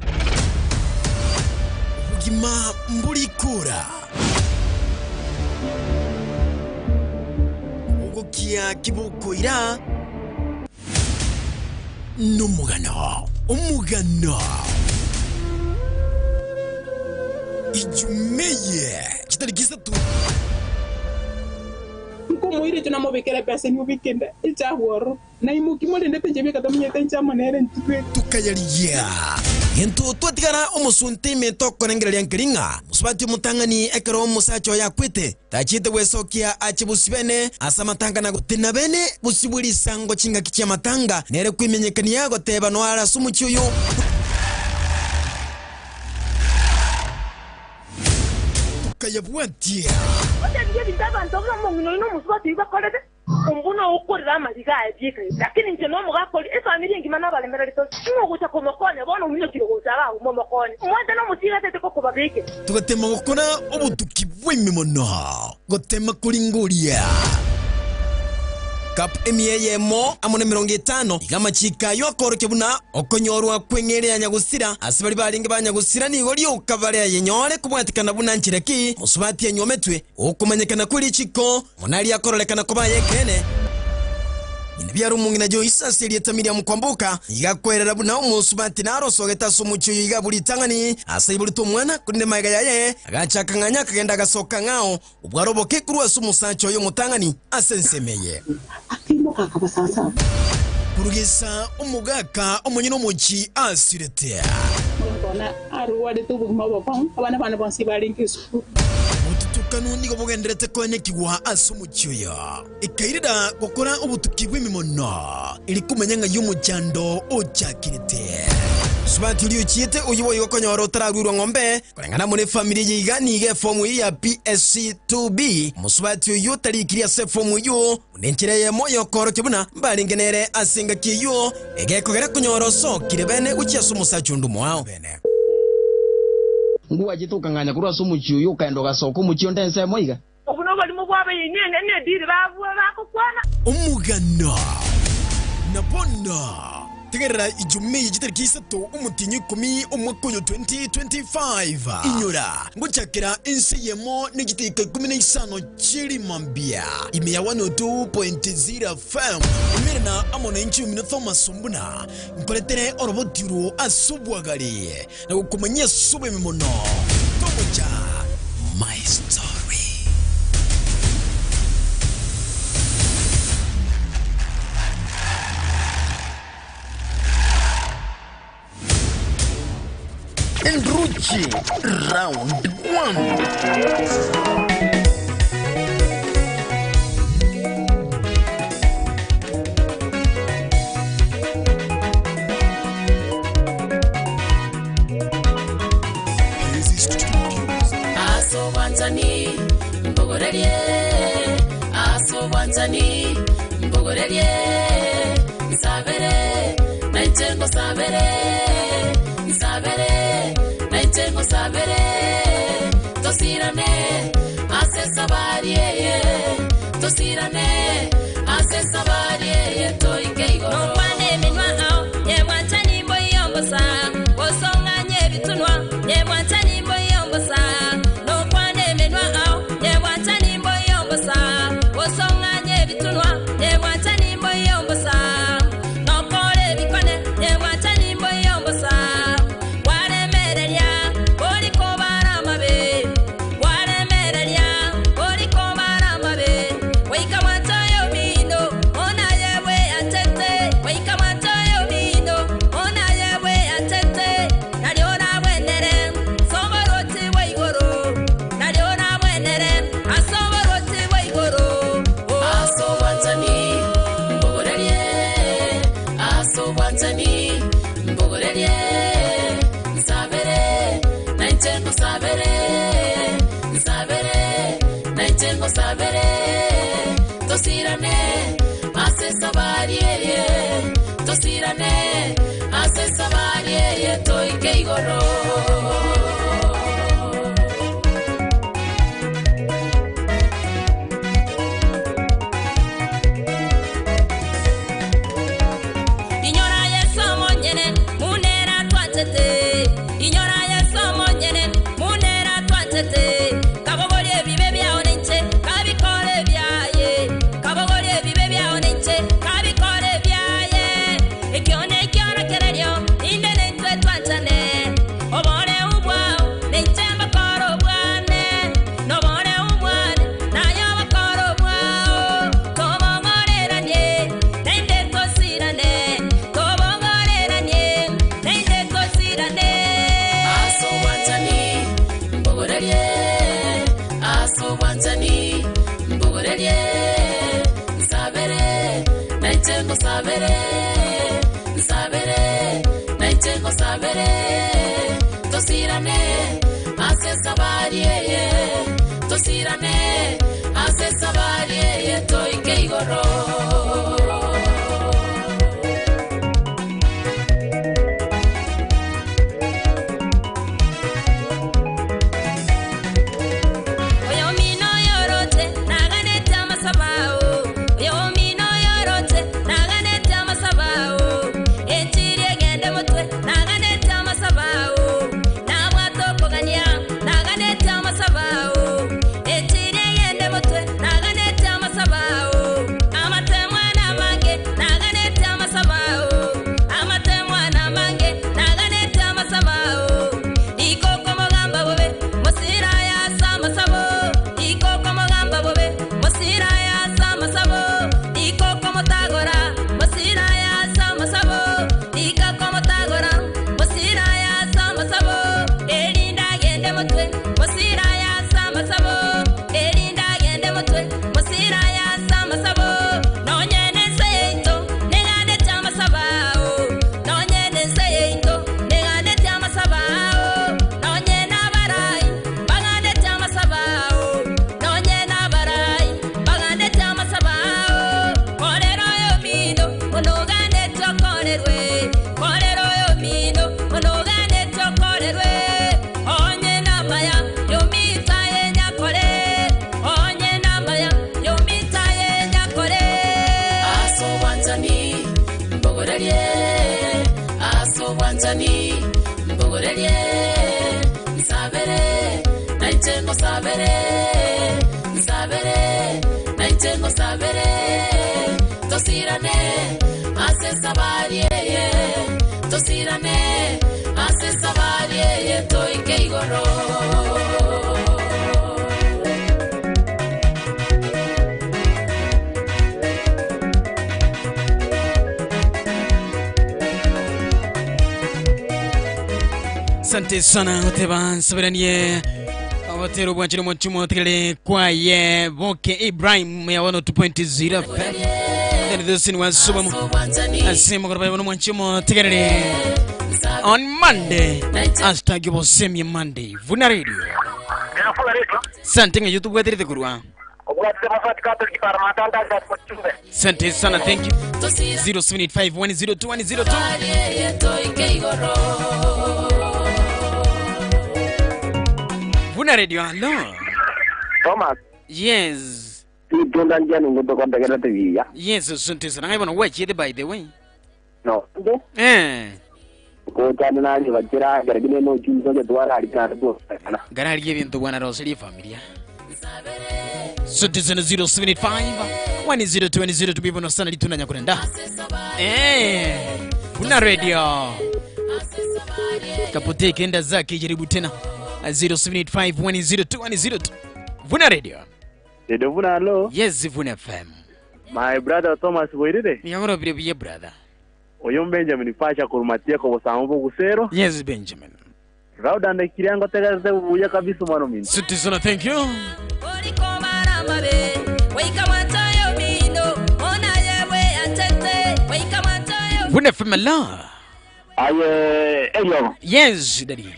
Bugima mbulikura. Ogokia kiboko ira. Numugano. Umugano. Ijumeye kitarikisa tu nkomoire tunamobekera pesa ni weekend ichahoro na imukimole ndepenje beka tamnyeta nchamonere ntwe tukayaliya ento twatigara omusunte metoko nengereria nkiringa musubati mutangani ekero musacho yakwite tachite wesokia achibusibene asamatanga na gotina bene busibuli sango chinga kichia matanga nere kwimenyekania goteba no ara sumuchuyu kayabwantia otabye bintabantu b'omuntu n'omusubati bakolete umbuno ukorera amaliga abyike lakini nje no mugakoli efamily ngima nabalemera lito ngokuta komokone bona umnyokiro gozaba umomokone mwende no mutira tete koko babike tugatema gukora obutuki bw'imimono gotema kuringuria Cup emiyemo amone 50 igamachika yokoroke buna okonyorwa kwengere ya nyagusira asibali balinge banyagusira nigo lyokabale yenyore kubwatikana buna nchireki musubati yenyometwe okumanyekana kuli chiko monali yakorolekana kuba yekene Inabyaro mungina jo isaseli etamiria mukwambuka igakwerera buna umusubati narosogeta sumucho igabuli tangani asayibuli tumwana kunde maiga yaye agachakanganya kagenda gasoka ngao ubwaroboke kurwa sumusacho yo mutangani asensemeye akimo kakabasasa kurugisa umugaka omunyino muchi asirete ngona aruwade tubuguma bokon abana bana bonsi balinki sukuru ututukano nigo bugenderete kwenekigwa asumuchuyo ikairira gukora ubutuki bw'imimono iri kumenya nga y'umujando ochakirite Subati uliuchiete uyiwo yokonyoro utaragwirwa ng'ombe kulingana muri family yiganige fomu ya PSC 2B musubati uyu tarikiria se fomu yu unenchereye moyo koro kibuna mbalingenere asinga kiyo egekogera kunyoro so kirebene uchiasu sumusacho mwao bene nguwa jitukanganya kurwa sumuchiyo ukaenda gasoko muchiyo ndense moiga obuno bali mu bwabe yinene ne diri babwa bakukwana umugano nabona Tegerera Ijumaa jitariki 3 umutinyi 10 umwaka wa 2025. Inyura nguchakira insiyemo n'igitika 15 Chirimambia. Ime ya 102.0 FM. Imirina amona inchi mino Thomas Mbuna. Nkoletere orobotiro asubwagari. Na gukumanyia sube mimono. Tomocha my story. Enruchi round 1. Aso mbogorerie, aso wanzani mbogorerie, nsabere naitengo sabere, nsabere naitengo sabere, tosirane ase sabarie, tosirane ase sabarie toike igoro. Nopane minwa ao ye mwanchani mboyombosa, osonganye bitunwa ye mwanchani mboyombosa. Sabere, tosirane, ase sabarie, tosirane, ase sabarie, toike igoro. Inyora yeso monyene, munera twachete. Inyora yeso monyene, munera twachete. Kabogorie bibe byao nenche. Bwanchani mbogorerie nsabere naitengo sabere nsabere naitengo sabere tosirane ase sabari ye tosirane ase sabari ye toike igoro. Asante sana oteba nsabiranie abatero bwanchire mwachumo tikele kwaye Boke Ibrahim ya 102.0 FM. Then this in was subamu asema kwa bwana mwachumo tikele on Monday hashtag Bosemia Monday Vuna Radio. Asante nga YouTube bwatirite kurwa. Asante sana, thank you. 0785102102. Vuna Radio, hello. Thomas. Yes. Tunda njani ngoto kwa ndagera TV ya. Yes, asante sana. Ngaibona wachi by the way. No. Eh. Ko tana nani wachira garagine no chinzo je dwara ari kana bo. Garari bintu bwana Roseli familia. Asante sana 0785 1020 bibono sana lituna nyakurenda. Eh. Vuna Radio. Kapote kenda zake jaribu tena. 0785102102. Vuna Radio. Radio Vuna, hello. Yes, Vuna FM. My brother Thomas Boirire. Nyamoro bire brother. Oyo Benjamin Pasha kurumatia ko bosambo gusero. Yes, Benjamin. Rauda ndekiriango tegereze buya kabisa mwana mimi. Suti sana, thank you. Vuna FM la. Aye, eyo. Yes, daddy.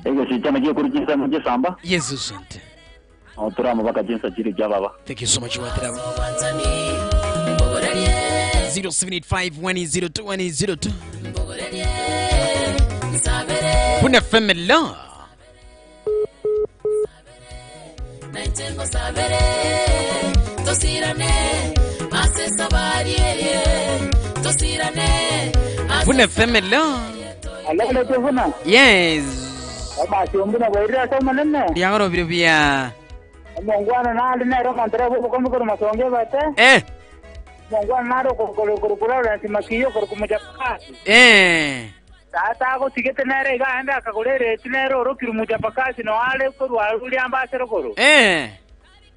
Ego sichana kiyo kurichisa mje samba. Yes, asante. Oturama baka jinsa chiri jababa. Thank you so much watraba. 0785102102. Vuna FM la. Naitengo sabere tosirane ase sabari ye tosirane. Vuna FM la. Hello, Vuna. Yes. Basi ombuna boirira soma nene. Ndiangoro biro bia. Mongwana nali nero kantere bo komo ko masonge bate. Eh. Mongwana naro ko ko ko ko la simakiyo ko kumujapakasi. Eh. Tata ko tigete nere ga anda akagorere tinero ro kirumujapakasi no ale ko rwa amba sero koro. Eh.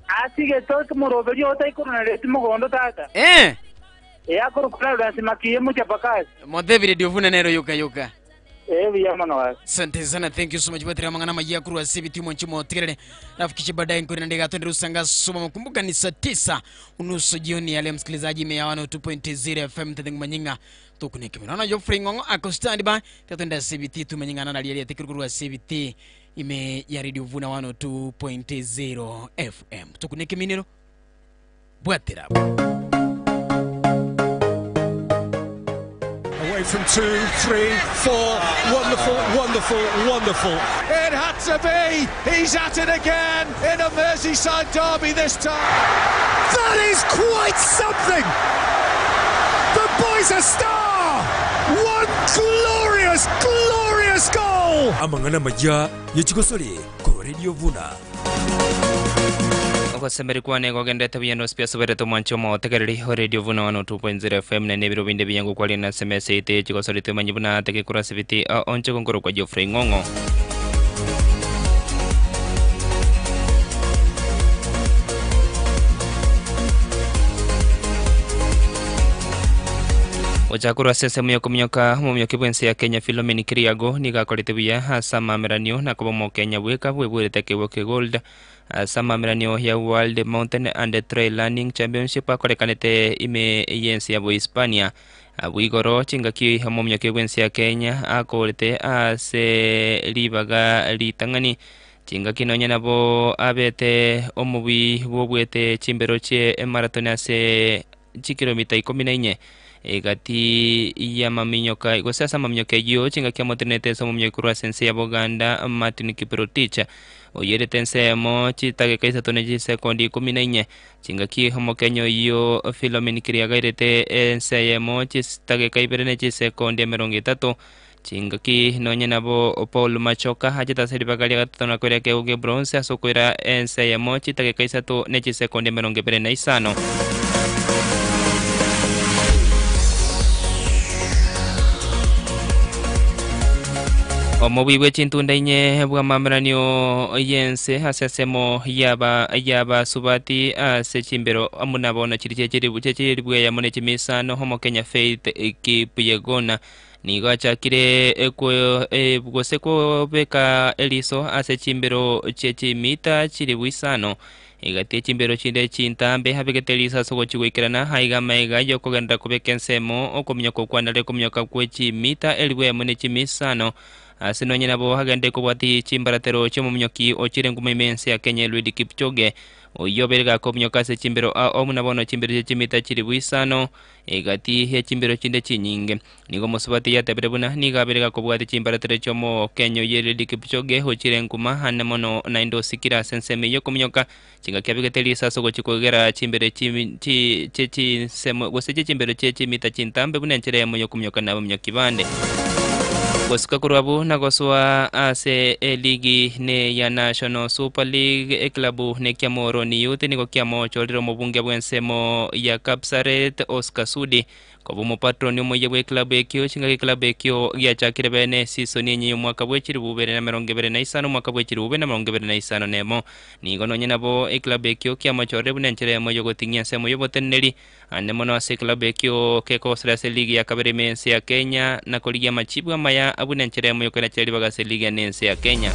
Asige to moroberio otai ko na timogondo tata. Eh. Ya ko ko la simakiyo mujapakasi. Modebire diovuna nero yoka yoka. Asante sana, thank you so much. Batira mangana majia kurwa CBT mwanchimo tigrele. Rafikishe baadaye nkuri na ndega twende rusanga soma. Mkumbuka ni saa 9:30 jioni yale msikilizaji mia 102.0 FM tendeng manyinga tukunike. Naona Geoffrey Ngongo ako stand by. Twende CBT tumanyinga na aliye tikurwa CBT ime ya Radio Vuna 102.0 FM. Tukunike minero. Bwatira. Away from 2, 3, 4. Wonderful, wonderful, wonderful. It had to be. He's at it again in a Merseyside derby this time. That is quite something. The boy's a star. One glorious, glorious goal. Amangana maja yechikosole ko Radio Vuna. Okosemeri kwane gogendete biyano spia sobereto mwancho mo tegereri Radio Vuna 102.0 FM na nebiro binde biyangu kwali na SMS ite chikosorite manyibuna teke kura CBT onche kongoro kwa Geoffrey Ngongo. Ochakura sese muyoko mnyoka mumyoki bwense ya Kenya Philomena Kiriago nigakorete buya hasa mameranio na kuba mo Kenya bweka bwebwerete keboke gold asa mameranio ya World Mountain and Trail Running Championship akorekanete ime yensi ya Hispania bwigoro chingaki mumyoki bwense ya Kenya akorete ase libaga litangani chingaki nonya nabo abete omubi bwobwete chimbero che marathon ase chikilomita 14 egati ya maminyoka igosasa maminyoka yo chinga kya motenete somo mnyekuru sense ya Buganda Martin Kiprotich oyerete ensemo chitageka 3 sekondi 14 chinga ki homo Kenya yo Philomena Kiriaga irete ensemo chitageka 2 sekondi 30 Chingaki nonye nabo Paul Machoka hajeta seribagaria gatatu na kwera keuge bronze asokwera ense ya mochi tageka isato nechi sekonde 25. Omobiwe chintunda inye bwa mameranio yense asesemo yaba subati ase chimbero amuna bona chiri chiri bwe ya mone chimisano homo Kenya Faith Kipyegona nigo achakire gose kobeka eliso ase chimbero chechimita chiri bwisano igati chimbero chinde chintambe habegete elisa sogochigwikerana haiga maiga yokogenda kubeka ensemo okominyoka okwanare kominyoka kwechimita elibwe mone chimisano asinonye nabo hagende kubwati chimbaratero chomumunyoki ochire ngume imense ya Kenya Eliud Kipchoge oyoberega komunyoka se chimbero omunabono chimbero chimita chiri bwisano egati ya chimbero chinde chinyinge nigo musubati yatebere buna niga kubwati chimbaratero chomo Kenya Eliud Kipchoge ochire nguma hane mono naindo sikira senseme yokomunyoka chingakyabegete lisaso gochikogera chimbero chi semo gose chimbero chimita chintambe buna enchere ya yokomunyoka nabo munyoki bande. Gosika kurwabu na goswa ase ligi ne ya National Super League eklabu ne kiamoro ni yote niko kiamo choliro mobunge bwensemo ya Kapsaret Oscar Sudi kobumo patroni omoye bwe klabu ekyo chinga klabu ekyo gyachakire bene season yenye mwaka bwechiri bubere na 25 mwaka bwechiri bubere na 25 nemo nigo nonye nabo eklabu ekyo kiamo chore bunenchere mo yogotingia semo yoboteneri ane mono ase klabu ekyo kekosera ase ligi ya kabere mense ya Kenya na koligia machibu amaya abunenchere mo yokena cheri bagase ligi ya nense ya Kenya.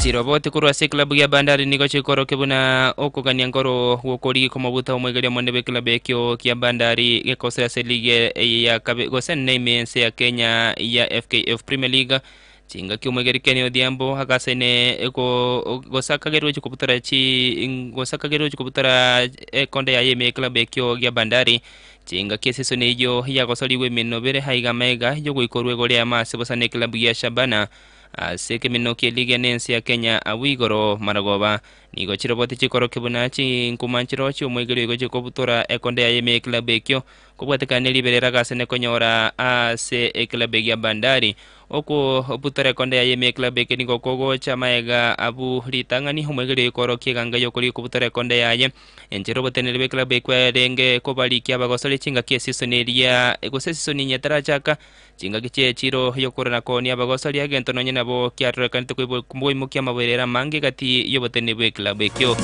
Chiroboti kurwa se klabu ya Bandari nigo chikoro kebuna okogania ngoro wokori komabuta omwegeria monde klabu ekyo kia Bandari gekosera se ligi ya gose name ya Kenya ya FKF Premier League chinga kiomwegeri Ken Odhiambo akasene eko gosakagerwe chikubutora chi gosakagerwe chikubutora ekonde ya yeme klabu ekyo ya Bandari chinga kieseso neyo yagosoliwe minobere haiga mega yogoikorwe gole amase bosane klabu ya Shabana aseke minoki liga nensi ya Kenya awigoro maragoba nigo chiroboti chikoro kebuna chinkumanchiro chiomwegeri igo chikobutora ekonde ya yeme klabu ekyo kobwatekana liberera gasene konyora ase eklabu ya Bandari oko butora ekonde ya yeme klabu ekyo nigo kogocha maega abu litangani omwegeri ikoro kiganga yokori kubutora ekonde yaye enchero botenere klabu ekwerenge kobalikia abagosole chinga kiesiso neria egose season nyetarachaka chinga kiche chiro yokorana koni abagosole agento nonye nabo kiarorekanete kuimukia maberera mange gati yobotene bwe klabu ekyo.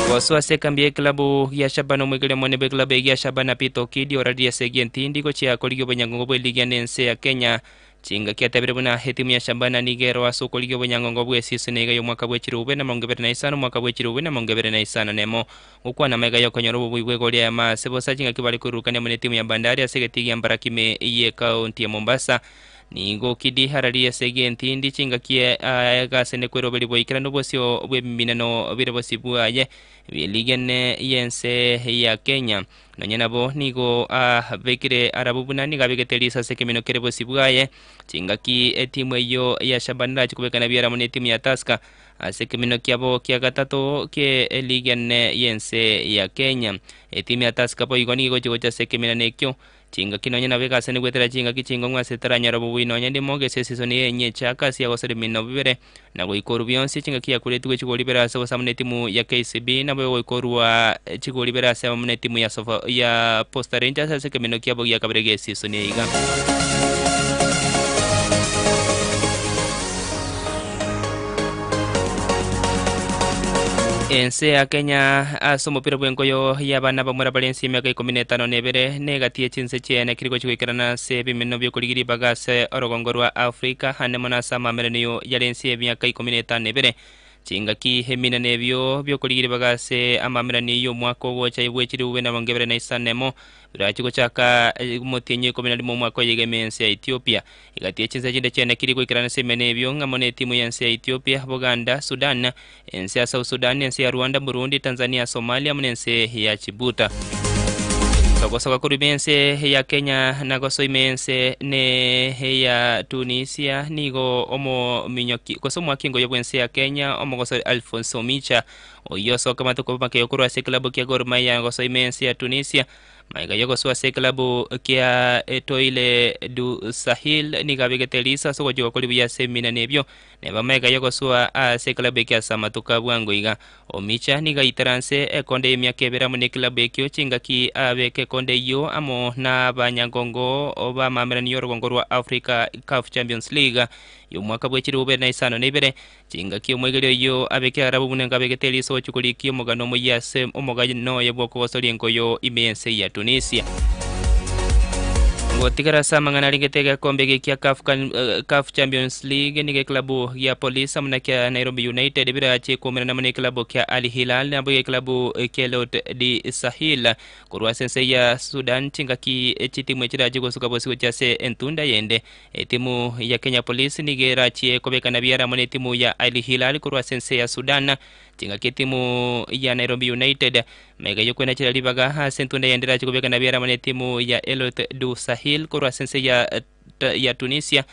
Goswa sekambie klabu ya Shabana omwegeri mwene bwe klabu ya Shabana Pito Kidi oradia segienti ndiko chia koligyo benyangongo bwe liga nense ya Kenya chinga kiatabire buna hetimu ya Shabana nigero asoko ligyo benyangongo bwe season ega yo mwaka bwe chirube na 25 mwaka bwe chirube na 25 nemo ukwana mega yokonyoro bwe goli ya masebo chinga kibali kurukania mwene timu ya Bandari asegeti ya Mbarakime iye kaunti ya Mombasa nigo kidi hararia segienti ndi chinga kie agasene kweroberi boikira nobosio bwe minano birebosi bwaye ligene yense ya Kenya nonye nabo nigo bekire arabu bunani gabegetelisa sekemino kerebosi bwaye chinga ki etimu eyo ya Shabana chikubekana biara mune timu ya Tusker asekemino kiabo kia gatatu ke ligene yense ya Kenya etimu ya Tusker po igo nigo chigocha sekemina nekyo chinga kinonye nabeka sene gwetera chinga kichingo ngwasetera nyarabo bwinonya ndimo gese season yenye chaka siya gosere mino bibere na goikoru byonse chinga kiya kuletu chigoli bera sabo samne timu ya KCB na bo goikorwa chigoli bera samne timu ya Sofa ya Posta Rangers ase kemino kiabo ya kabrege season yiga. Ense ya Kenya aso mupira bwenkoyo yabana bamura balensi emyaka 15 nebere negatie chinse chiene kiriko chigwikerana se bimeno byokuligiri bagase orogongo rwa Afrika hane mona sama mereniyo yalensi emyaka 15 nebere chingaki hemina nebyo byokuligiri bagase amameraniyo mwaka ogocha ibwechiri ube na bongebere na isanemo birachi gochaka mutinyi 11 mwaka yegemense ya Ethiopia igatie chinse chinde chene kiriko ikirana se menebyo ngamone timu ya nse ya Ethiopia, Buganda, Sudan, ense ya South Sudan, ense ya Rwanda, Burundi, Tanzania, Somalia munense ya Chibuta. Sogosoga kuribense ya Kenya nagoso imense ne ya Tunisia nigo omo minyoki koso mwakingo yobwense ya Kenya omo goso Alfonso Micha Oyo soka matuko makeyo ase klabu kia Gor Mahia goso imensi ya Tunisia maiga yogo ase klabu kia Etoile du Sahel nigabegetelisa soko jo koli buya semina nebyo neba maiga yogo ase klabu kia Samatuka bwango iga Omicha niga itaranse ekonde emyaka ebera mune klabu ekyo chingaki abeke konde yo amo na banyangongo oba mamerani yorogongo rwa Africa CAF Champions League yo mwaka bwechiri ube na isano nebere chingaki omwegelyo yo abeke arabu munenga abegeteliso chukuliki omugano muyase omugano yebwoko gosolie yo imense ya Tunisia. Ngotigara sama ngana lingetega kombe kia CAF Champions League nige klabu ya Police amna kia Nairobi United bila che kumena na mne klabu kia Al Hilal na boye klabu kia Lot di Sahel kurwa sense ya Sudan chinga ki chitimu chiraji gosuka bosi chase entunda yende timu ya Kenya Police nige rachi kobeka na biara mne timu ya Al Hilal kurwa sense ya Sudan chinga ki timu ya Nairobi United mega yokwena chiralibaga sentunda yende rachi kobeka na biara mne timu ya Elot du Sahel korwa sense ya Tunisia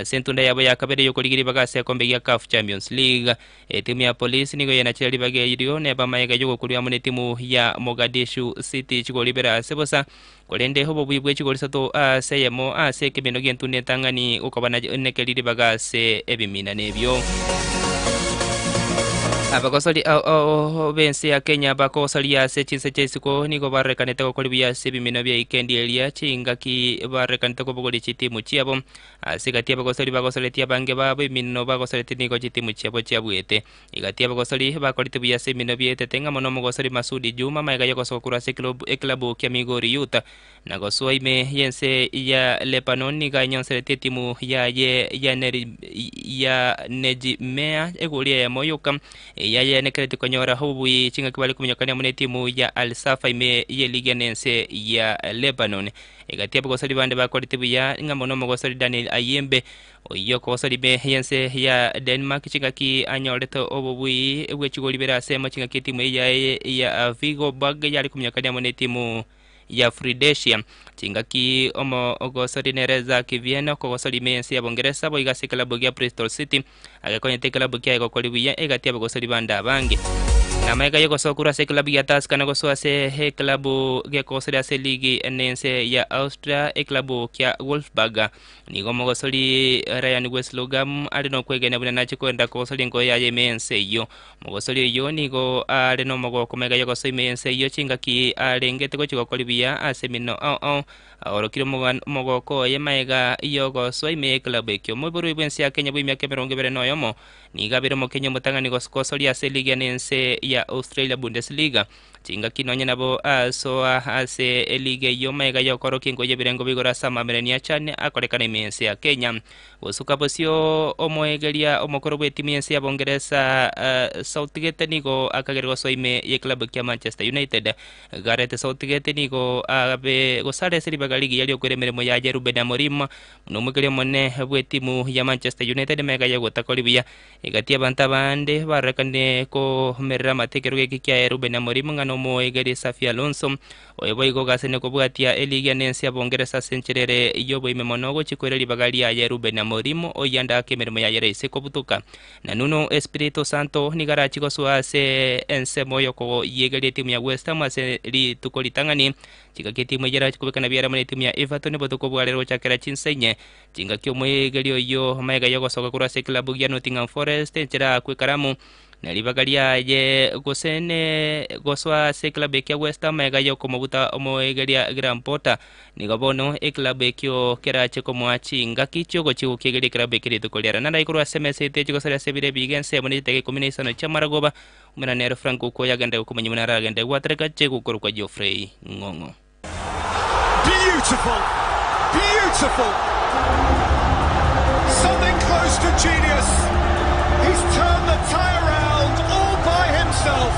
sentunda yabo yakabere yokoligiri bagase kombe ya CAF Champions League timu ya Police nigo yanacheli bage irio neba maega yoko kulya mune timu ya Mogadishu City chigolibera sebosa kolende hobo bwibwe chigolisato seyemo ase kibino gentune tangani ukobana nekeliri bagase ebimina nebyo. Abakosoli bensi ya Kenya bakosoli ase chinse chesiko nigo barekanete gokolibia sebimino bya ikendi elia chingaki barekanete kobogoli chitimu chiabo asigati abakosoli bakosoletia bange babo imino bakosoleti nigo chitimu chiabo chiabwete igati abakosoli bakolite bya semino byete tenga mono mogosoli Masudi Juma maega yokosokura se club eklabu kia Migori Yuta nagosoa ime yense ya Lebanon niga nyonselete timu ya ya Nejmea egulia ya Moyoka yaya nekreti konyora hubu chinga kibali kuminyokania mune timu ya Al Safa ime ye liga nense ya Lebanon egati abagosoli bande bakora timu ya ngamono mogosoli Daniel Ayembe oyo kosoli be yense ya Denmark chinga ki anyoleto obubui bwechigoli bera sema chinga ki timu ya Vigo Bag yali kuminyokania mune timu ya Fridesia chingaki omo ogosori nereza kivieno kogosori mensi ya Bongeresa boigase klabu ya Bristol City agakonye klabu kia egokolibuya egati abagosori banda bange na maega yogosokura se klabu ya Tusker na gosoa se he klabu gekosori ase ligi nense ya Austria e klabu kia Wolfsburg nigo mogosori Ryan Weslogam ali no kwegena buna nachi kwenda kosori ngo ya mense yo mogosori yo nigo ali no mogoko mega yogosoi mense yo chingaki alengete gochigokolibuya ase mino orokiro mogoko ye maega yogosoi me klabu ekyo moboru ibwensi ya Kenya bwimyaka 21 nigabire mo Kenya mutangani gosokosori ase ligi nense ya Australia Bundesliga chinga kinonye nabo asoa ase elige yo maega yokoroki ngoye birengo bigora sama merenia chane akorekana imense ya Kenya gosuka bosio omoegeria omokoro bwe timu yense ya Bongeresa Southgate nigo akagerwa soime ye club kia Manchester United Gareth Southgate nigo abe gosare siribaga ligi yali okwere mirimo ya Ruben Amorim nomwegeria mone bwe timu ya Manchester United mega yagotakolibia igatia banta bande barekane ko merera matekero kia Ruben Amorim ngano moegeri Safi Alonso oebo igo gasene kobwatia eligia nensi ya Bongeresa sencherere yobo imemonogo chikwere libagalia ya Ruben Amorim oyanda kemerimo ya yere kobutuka na Nuno Espirito Santo nigara chikoswa ase ense moyo ko yegeria timu ya West Ham ase lituko litangani chingaki timu yera chikubekana biara mune timu ya Everton botuko bwalero chakera chinsenye chingaki omwegerio yo maega yogosoka kurase klabu ya Nottingham Forest enchera kwekaramu nalibagalia ye gosene goswa se club ya West Ham mega yokomobuta omoegeria Graham Potter nigobono e club ekyo kerache komwachi ngaki chogo chigukigeria club ekirituko liara nanda ikurwa SMS ite chigosara sebire bigense munite 15 chamaragoba umenanero Franco ko yagende kumenya munara agende gwatreka chegukuru kwa Geoffrey Ngongo. Beautiful, beautiful, something close to genius. He's turned the tie around all by himself.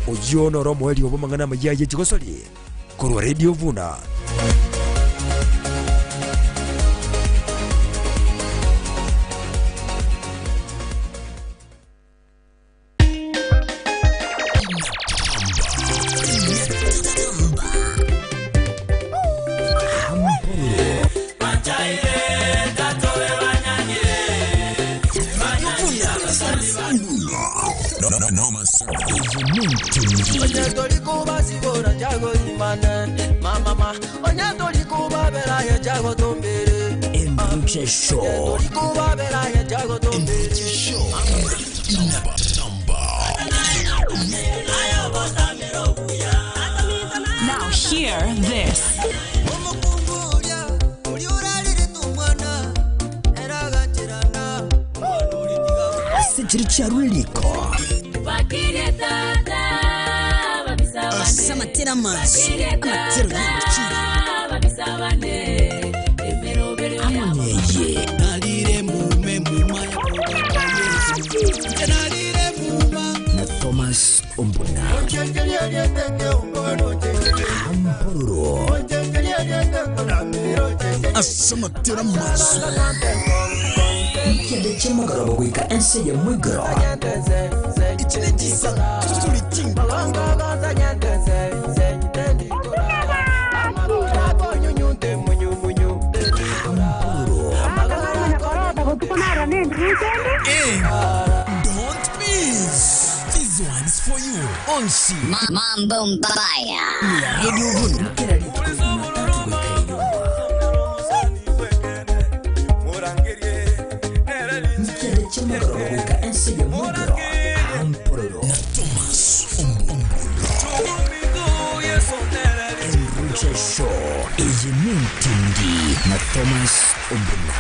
Oyo noro mweli obomangana mayaye chigosori korwa Radio Vuna. Enruche Show. Enruche Show. Now hear this. Chiricharuliko. Amatera maso, amatero amoneye. Na Thomas Ombuna. Ampororo. Asamatera maso. Kiende chemagorobo gwika ense ya mwigoro. Ichine jisa tulitinga. Don't miss. This one's for you. On C. Mambo Mbaya. Radio Vunu. Na Thomas Ombuna. Enruche Show. Eyementindi na Thomas Ombuna.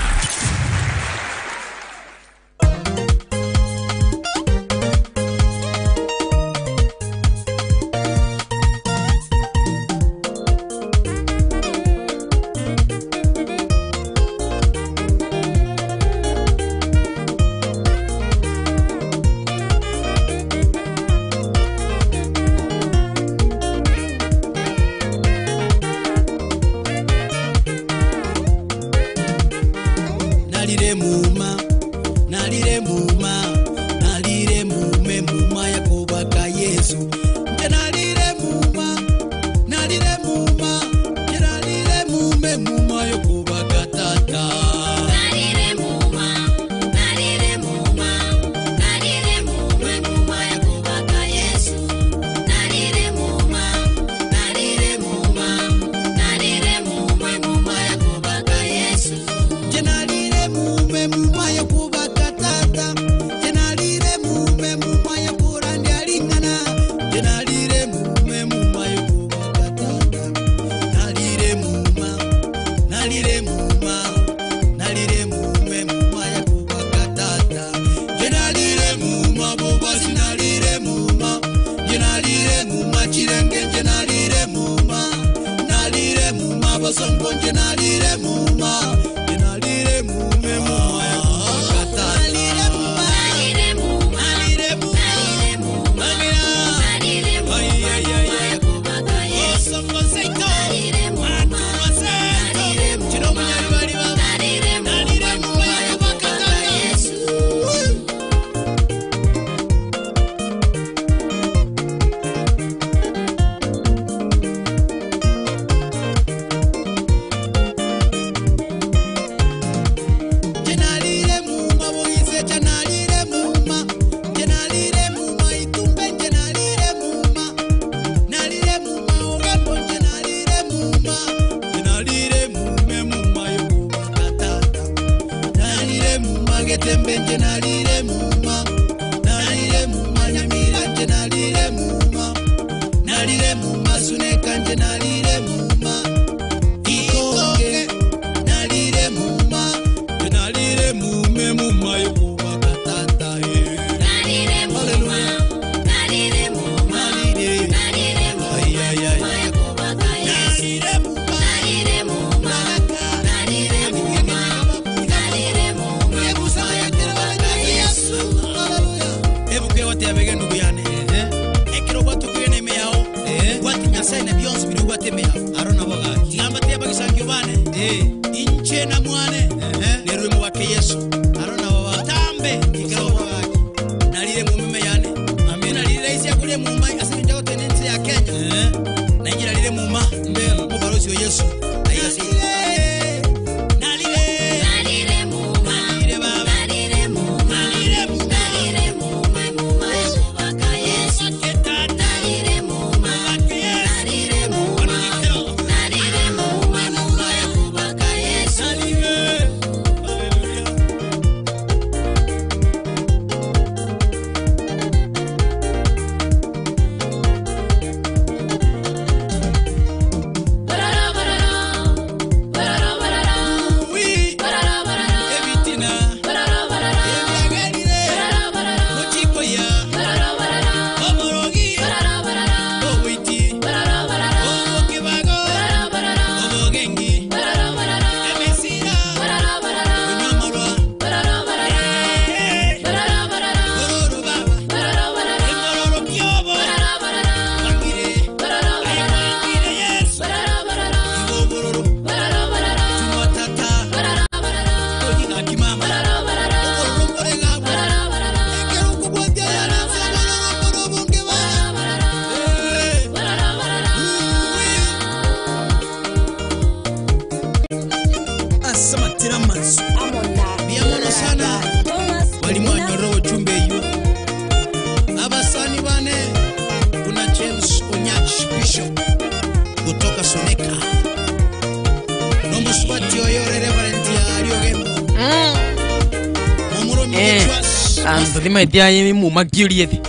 Anto thimaithia muma kiuriethi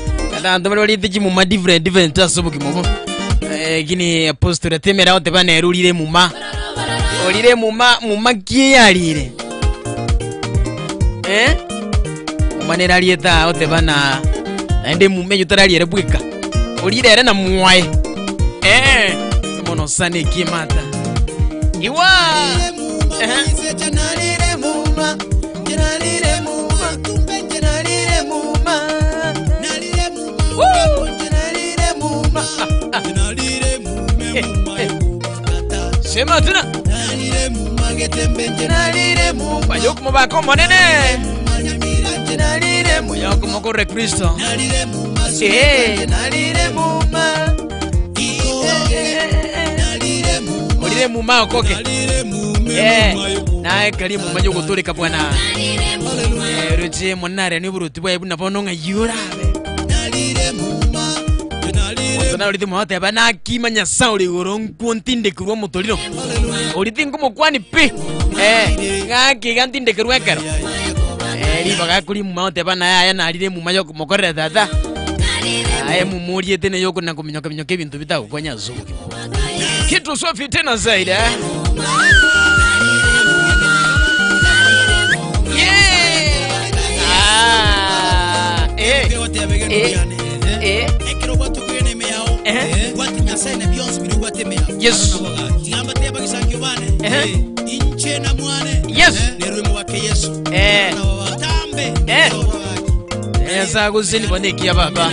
anto baria bariete muma different different ase bokimo gini apostle atemera ote banerurire muma orire muma muma kiyarire muma nerarieta ote bana naende mume yutarariere bwika orire ere na mwae mono sane kimata iwa sema tena bayokumo bakomonene muyokumo kore Kristo orire muma okoke nae kari muma yogotoreka bwana roje monare ni buruti bwae buna bono ng'ayurabe na urithi muhote bana kimanya sauri goro nkuntinde kurwa mutoriro urithi ngumukwani pi ngaki gantinde kurwa kero riba gakuri muhote bana yaya narire muma yokumokorera tata aye mumuriete ne yoko na kuminyoka minyoka ebintu bitagukonya zuki kitu safi tena zaidi Yes. Yes. Baba.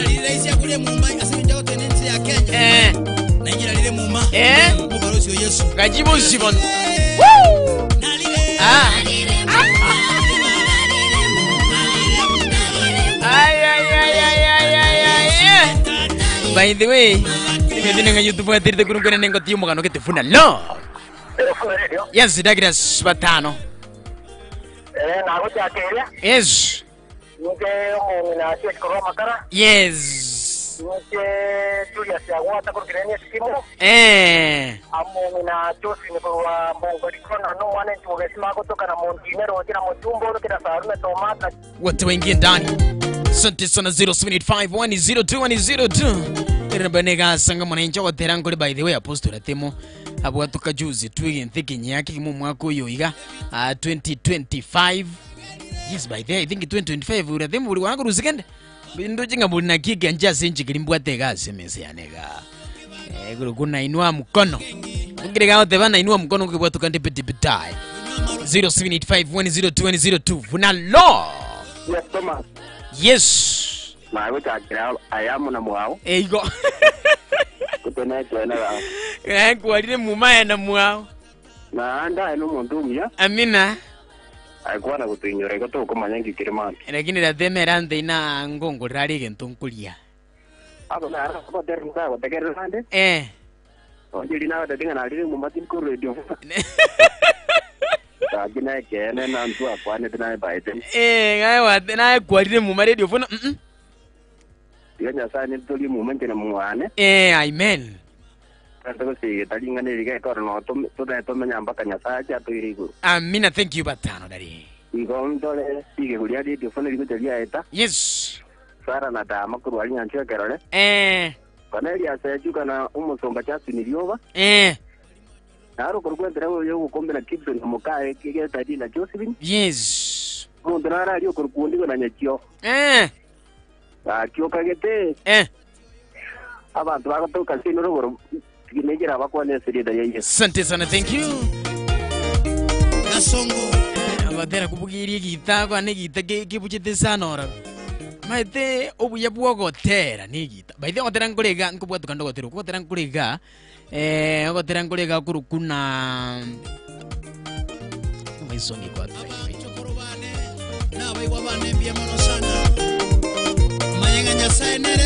By the way, nimedinga YouTube atirite kurungana nengo tiyo mugano ketefuna lo. Yes, Douglas batano. Yes. Yes. Wote waingie ndani. Asante sana 0785102102. Nbanega sanga mwananchi wa Terango by the way apostle atemo abwatuka juzi twige nthikinyi yake mu mwaka uyu iga 2025. Yes, by the way, I think 2025 urathemu uri wangu rusikende ndo jinga muri na kike nja sinji kilimbwa tega semese yanega guru kuna inua mkono ngirega wote bana inua mkono ukibwatuka ndipiti bitai 0785102102 vuna lo. Yes, Thomas. Yes. Magochakira ayamu na mwao. Eigo. Kutenekena ba. Kwarire mumaya na mwao. Na anda eno mundu umya. Amina. Aikwana gutuinyora iko tukumanya ngikire mami. Lakini rathemera nthina ngongorera rige ntunkuria. Abo na ara ko der muka gotekerera nde. Onjiri na datinga na rire mumati ko radio. Tagina kene na ntu akwane tena baite. Ngaye wa na kwarire muma radio funa. Yo nyasaye nitoli mumente na mwane. Amen. Amina, thank you batano dari. Yes. Sara na dama kurwali nyancho kerole. Kanelia sejuka na umusomba chasu nilioba. Naro kurkwendera yo gukombera Gibson mukae kigeta dina Josephine. Yes. Mundu nara ryo kurkundigo na nyakio. Akio kagete. Abantu bagatoka sino ruguru kinegera bakwane sirida yeye. Asante sana, thank you. Nasongo. Abatera kubugira gita kwa negita kibuchete sana ora. Maite obuya bwogotera negita. Baithe gotera nkurega nkubwatuka ndogotera gotera nkurega. Gotera nkurega kurukuna. Maisongi kwa chokorobane na baiwa bane mbia mono sana. Mayenga nyasaye nere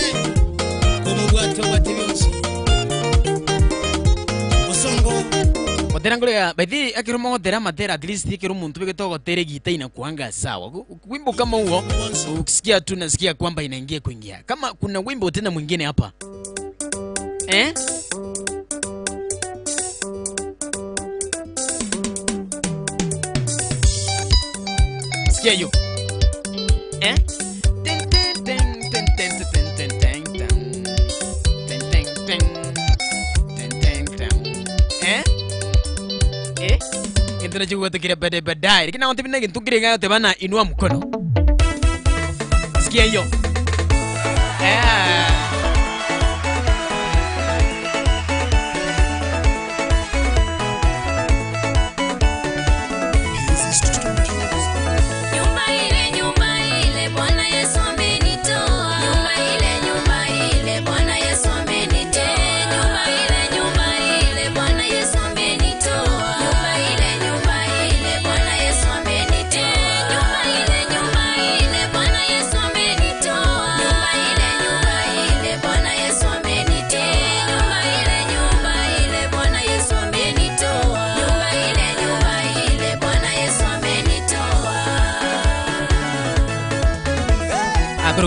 kumubwato watibionsi. Gotera ngorega bathi akiruma gotera matera at least ikiro muntu bigito gotere gita inakuanga sawa. Wimbo kama huo ukisikia tu nasikia kwamba inaingia kuingia. Kama kuna wimbo tena mwingine hapa. Sikia hiyo. Ten ten ten ten. Eh? Eh? Ndio chukua baadaye baadaye. Lakini naona tena kitu kile yote bana inua mkono. Sikia hiyo. Eh.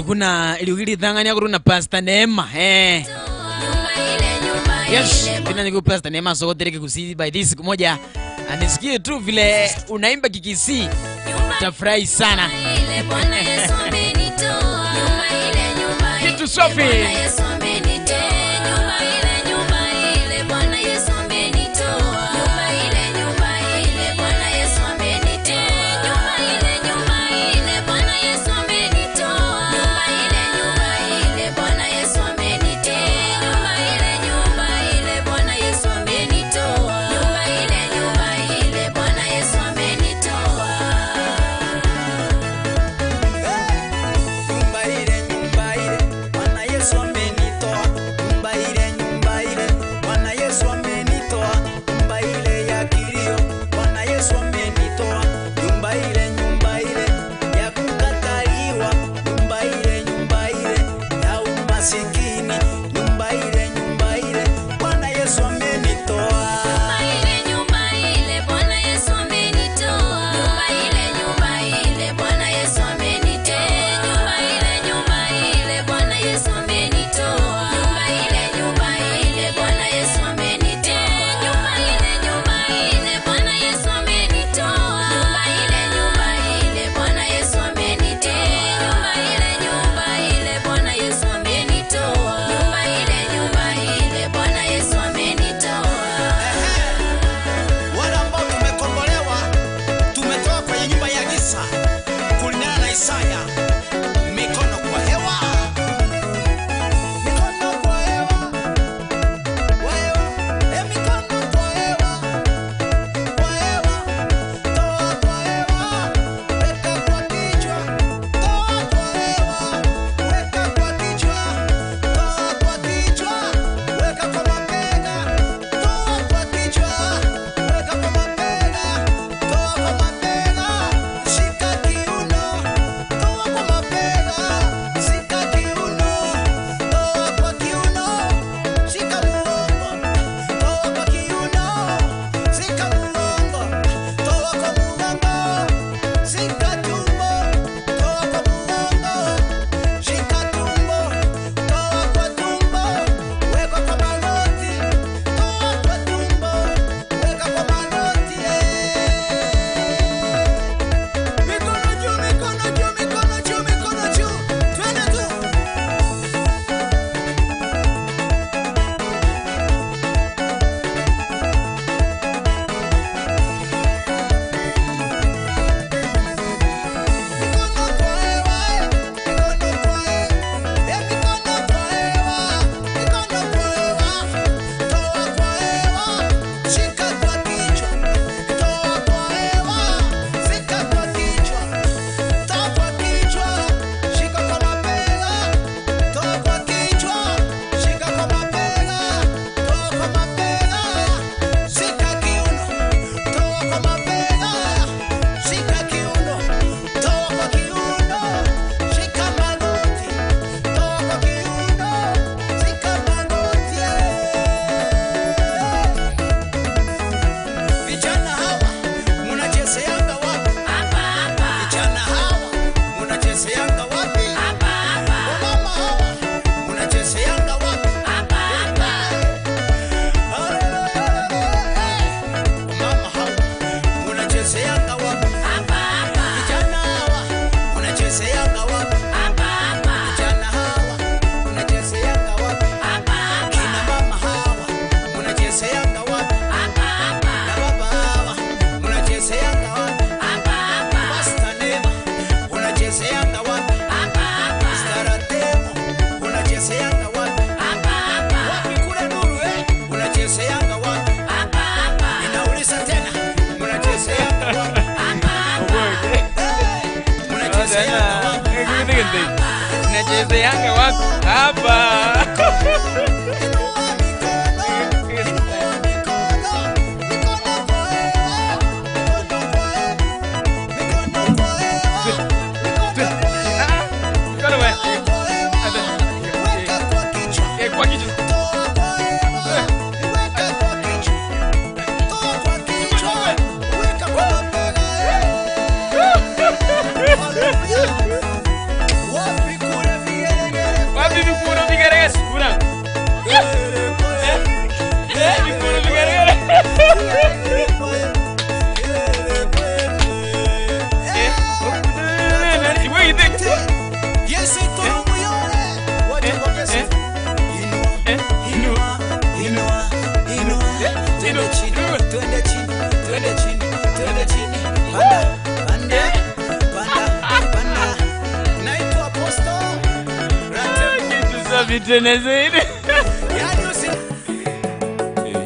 Kuna iliugili dhangani kuna Pastor Neema eh. Yes, tena niko Pastor Neema so dereke kusi by this siku moja anisikie tu vile unaimba kikisi tafurahi sana. Kitu safi. Wanachezeanga wapi hapa?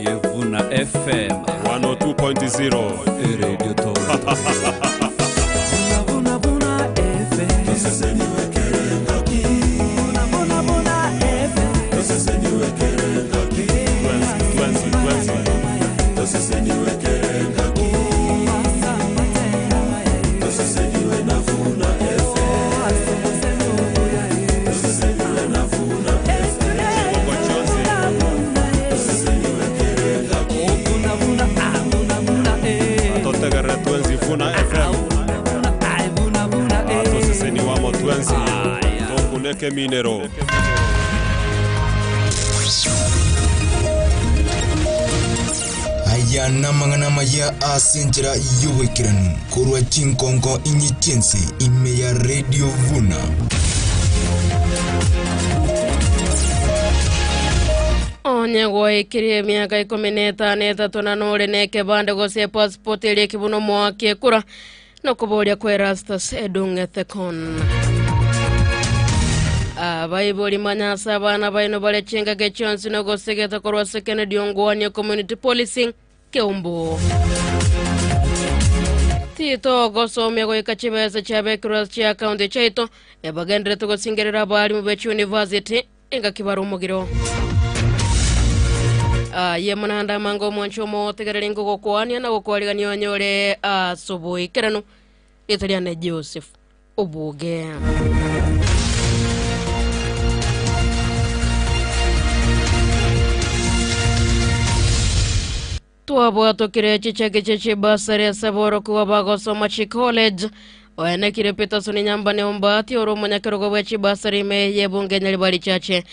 Yevuna FM 102.0 Radio Town. Minero. Aya namangana maya asenchera yowekiranu korwa chinkongo inyichense ime ya Radio Vuna. Onye gwaikire miaka 13 na nore neke bande gose passport eri kibuno mwake kura no kuboria kwa Erastus Edung'ethekon. Abaibori manyasa abana baino bare chenga gechonsi no gosegeta korwa Kennedy Ongwani community policing Keumbu. Tito gosomia goika chibesa chabekirwa chia county chaito ebagendere tugosingerera abarimu be university enga kibaro mugiro. Ye munanda mango mwancho motegerera ngo gokwania na gokwarigania onyore asubuhi kerano italiane Joseph Obuge. Twabwatokire chicheke cheche basari saboro kuwa bagosoma chi college oenekire Peterson Nyambane Ombati oro munyakerogo bwe chibasari me yebunge Nyaribari Chache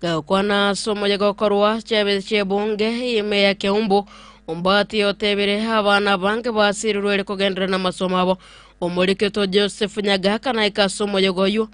gakwana somo yegokorwa chebe chebunge ime ya Keumbu. Ombati otebere abana bange basirirwe kugendera na masomo abo omuriketo Joseph Nyagaka na ikasomo yegoyu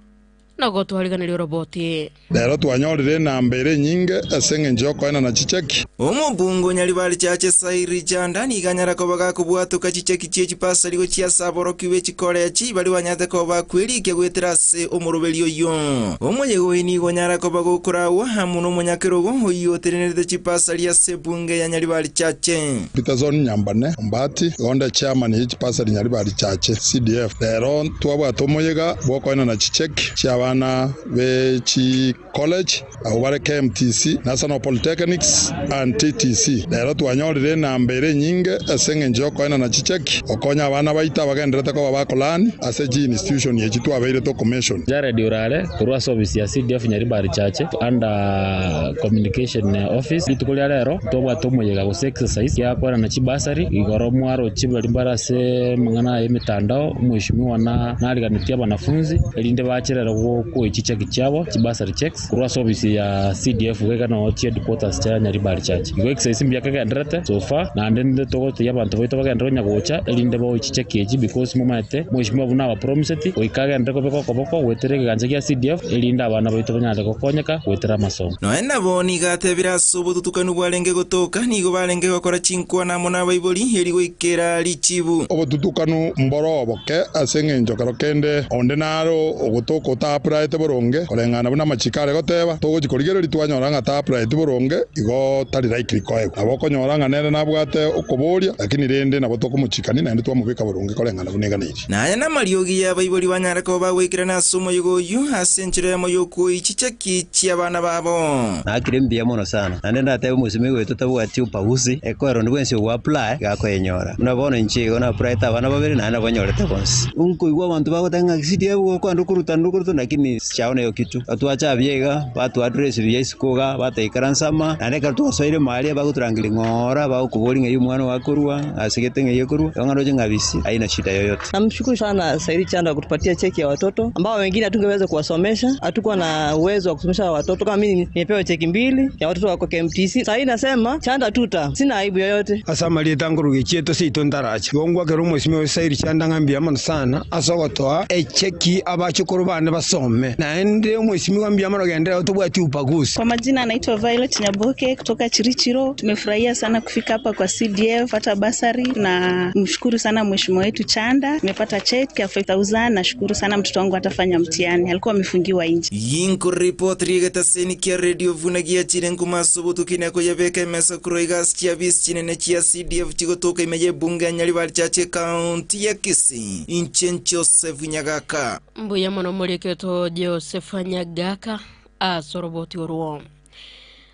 nago twariganire roboti lero twanyorire nambere nyinge asenge njoko ena na chicheki omubungo Nyaribari Chache sairi janda niganyara ko bagakubwatuka chicheki chiechipasa ligo chia saboro kiwe chikolechi bali wanyate ko bakwirike gwetera se omurubeli oyo omuyego nigo nyara ko bagokurawa hamu no munyakerogo oyo terenerete chipasa lya sebunge ya Nyaribari Chache Peterson Nyambane Ombati gonda chairman y'chipasa Nyaribari Chache CDF lero twabwata omuyega bwoko ena na chicheki chia abana be chi college abo bare KMTC National Polytechnics and TTC lero twanyorire nambere nyinge asenge njoko ena na chicheki okonya abana baita bagenderete ko bakolani ase ji institution yechi twabeire to commission Jared Urare kurwa service ya CDF Nyaribari Chache under communication office litukulia lero tobwa tomoyega go exercise ya kwara na chibasari igoro mwaro chibali mbarase mangana ya mitandao mheshimiwa na naliganitia wanafunzi elinde bachirera ko chicheki chabo chibasari checks kurwa service ya CDF weka no headquarters cha Nyaribari Chache igo exercise mbya kagenderete so far na ndende togote yabantu boito bagendera nyagocha elinde bo chicheki echi because mumate mheshimiwa buna wa promised oikagendere kobeko koboko wetere ganja ya CDF elinde abana boito banyale kokonyeka wetera masomo no enabo nigatebira asubu tutukanu bwarenge gotoka nigo barenge gokora chinkwa na mona baibori eri goikera richibu obotutukanu mboro boke asenge njokero kende onde naro ogotoko ta apply boronge koreng'ana buna machikare goteba togochikorigereri twanyora ng'a ta apply boronge igo tari likely koegwa nabo okonyora ng'a nere nabwate okoboria lakini rende nabo tokomochikani naende twamobeka boronge koreng'ana buna eganeri. Naya namariogi y'abaibori banyare koba bagwikirana ase omoyigo oyu ase enchera yamo y'okoichicheki chi'abana babo. Nakire mbuya mono sana naende ndateba omosimi gwetu tabwati upaguzi ekwero ndi bwensi ogwa apply gakoenyora buna bono inche igo na apply abana babere naende banyorete bonsi unkoigwa abanto bagotanga CDF gokwanda kuruta ndukuruta lakini sichaona hiyo kitu atuacha byega batu address bya bataikara nsama naende ekero twasoire maria bagoturangiri ng'ora bagokobori ng'a omwana wakorwa asigete ng'a yekorwa ng'aroche ng'abisi haina shida yoyote. Namshukuru sana Saidi Chanda kutupatia cheki ya watoto ambao wengine hatungeweza kuwasomesha, hatukuwa na uwezo wa kusomesha watoto. Kama mimi nimepewa cheki 2 ya watoto wako KMTC. Sasa hii nasema Chanda tuta, sina aibu yoyote. Asa mali tanguruge cheto sito ndaracha gongwa kero mwesimiwa Saidi Chanda ngambia mono sana asogotoa echeki abachukuru bane basome naende mwesimiwa mbia mono gendera tubwati upaguzi. Kwa majina anaitwa Violet Nyaboke kutoka Chirichiro. Tumefurahia sana kufika hapa kwa CDF hata basari, na mshukuru sana mheshimiwa wetu Chanda. Nimepata cheki ya 5000, nashukuru sana, mtoto wangu atafanya mtihani, alikuwa amefungiwa nje. Yinko report rigeta senikia radio vunagia chirengu masubutu kinako yabeka mesa kuroigas chia bis chinene chia CDF chigotoka imeje bunge Nyaribari Chache county ya Kisii. Inchen Joseph Nyagaka. Mbuya mono muliketo Joseph Nyagaka asoroboti oruo.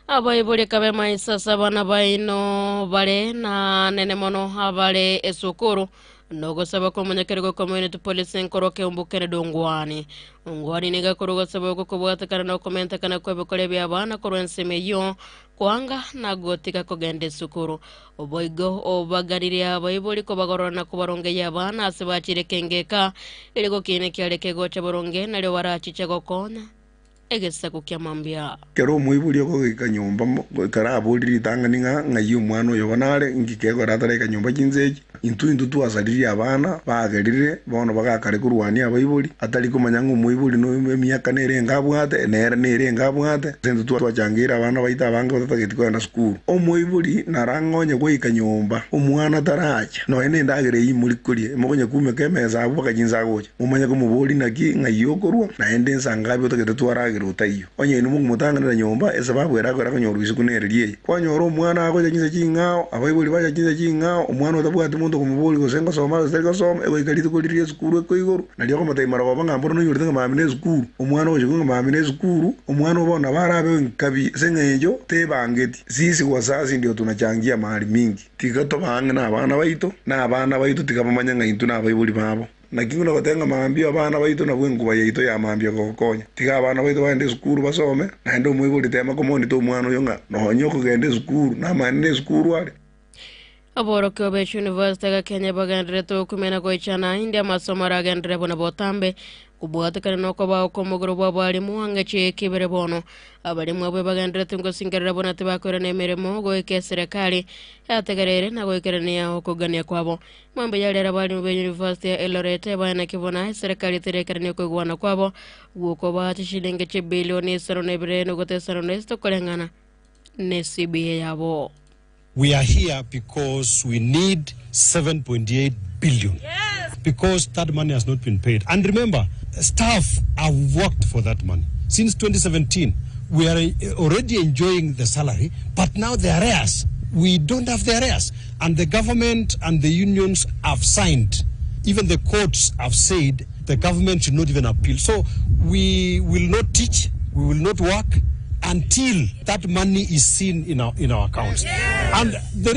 Abaibori kabe maisa sabana baino bare na nene mono abare esukuru nogosaba komunyakerego community police nkoroke umbukene dongwani ungwani niga kurugosaba okubwatakana no komentakana kwebikore bya abana korwensemeyo kwanga na gotika kogenda esukuru oboigo obagarire abaibori kobagorora kubaronge abana ase bachire kengeka eriko kine kyareke gocha boronge nalyo barachiche gokonya egesaku kya mambia. Kero muiburi ogoika nyomba karaburi tanga ninga ngayi omwana oyo bonare ngikego ratareka nyomba kinzeji intu twasariri abana bagerire bono bagakare kurwania abaibori atari kumanya ngo muiburi no emiaka nere ngabwate nere ngabwate sentu twachangira abana baita abange batatageti kwenda sukuru omuiburi narangonye goika nyomba omwana taracha no ene ndagere yimuri kurie mokonye kume kemeza abo bakajinza gocha umanye kumubori naki ngayokorwa naende nsangabi otagete twaragira utayo onye numu mutanganira nyomba esababu erakora konyoru isukunererie kwanyora omwana agocha kinze chingao abaibori bacha kinze chingao omwana otabwate muntu kumubori gosenga soma gosenga soma egoikari tukoririe sukuru ekoigoro nalyo komotaimara goba ngamboro noyorete nga mamine sukuru omwana oje nga mamine sukuru omwana obona barabe nkabi sengenjo tebangeti sisi wazazi ndio tunachangia mahali mingi tikatobange na abana baito na abana baito tikabamanya nga intu na abaibori babo na gotenga maambio abana baito na bwenguba yaito ya maambio gokonya tiga abana baito baende sukuru basome naende omoibori tema komoni to omwana oyo nga nohonyo kogenda sukuru na manene sukuru ale. Aborokio be University ga Kenya bagendere tokumena goichana india masomo ragendere bona botambe kubwatakana noko bao komogoro bwa barimu angeche kibere bono abarimu abo bagendere tungosingerera bona tibakore nemiremo goike serikali yategerere na goikerania okugania kwabo mwambe yarera barimu be University ya Eldoret bana kibona serikali terekerania kwigwana kwabo guko bahati shilingi che bilioni 7.5 kolengana ne CBA yabo. We are here because we need 7.8 billion. Yes. Because that money has not been paid. And remember, staff have worked for that money. Since 2017, we are already enjoying the salary, but now the arrears, we don't have the arrears. And the government and the unions have signed. Even the courts have said the government should not even appeal. So we will not teach, we will not work until that money is seen in our accounts. Yes. And the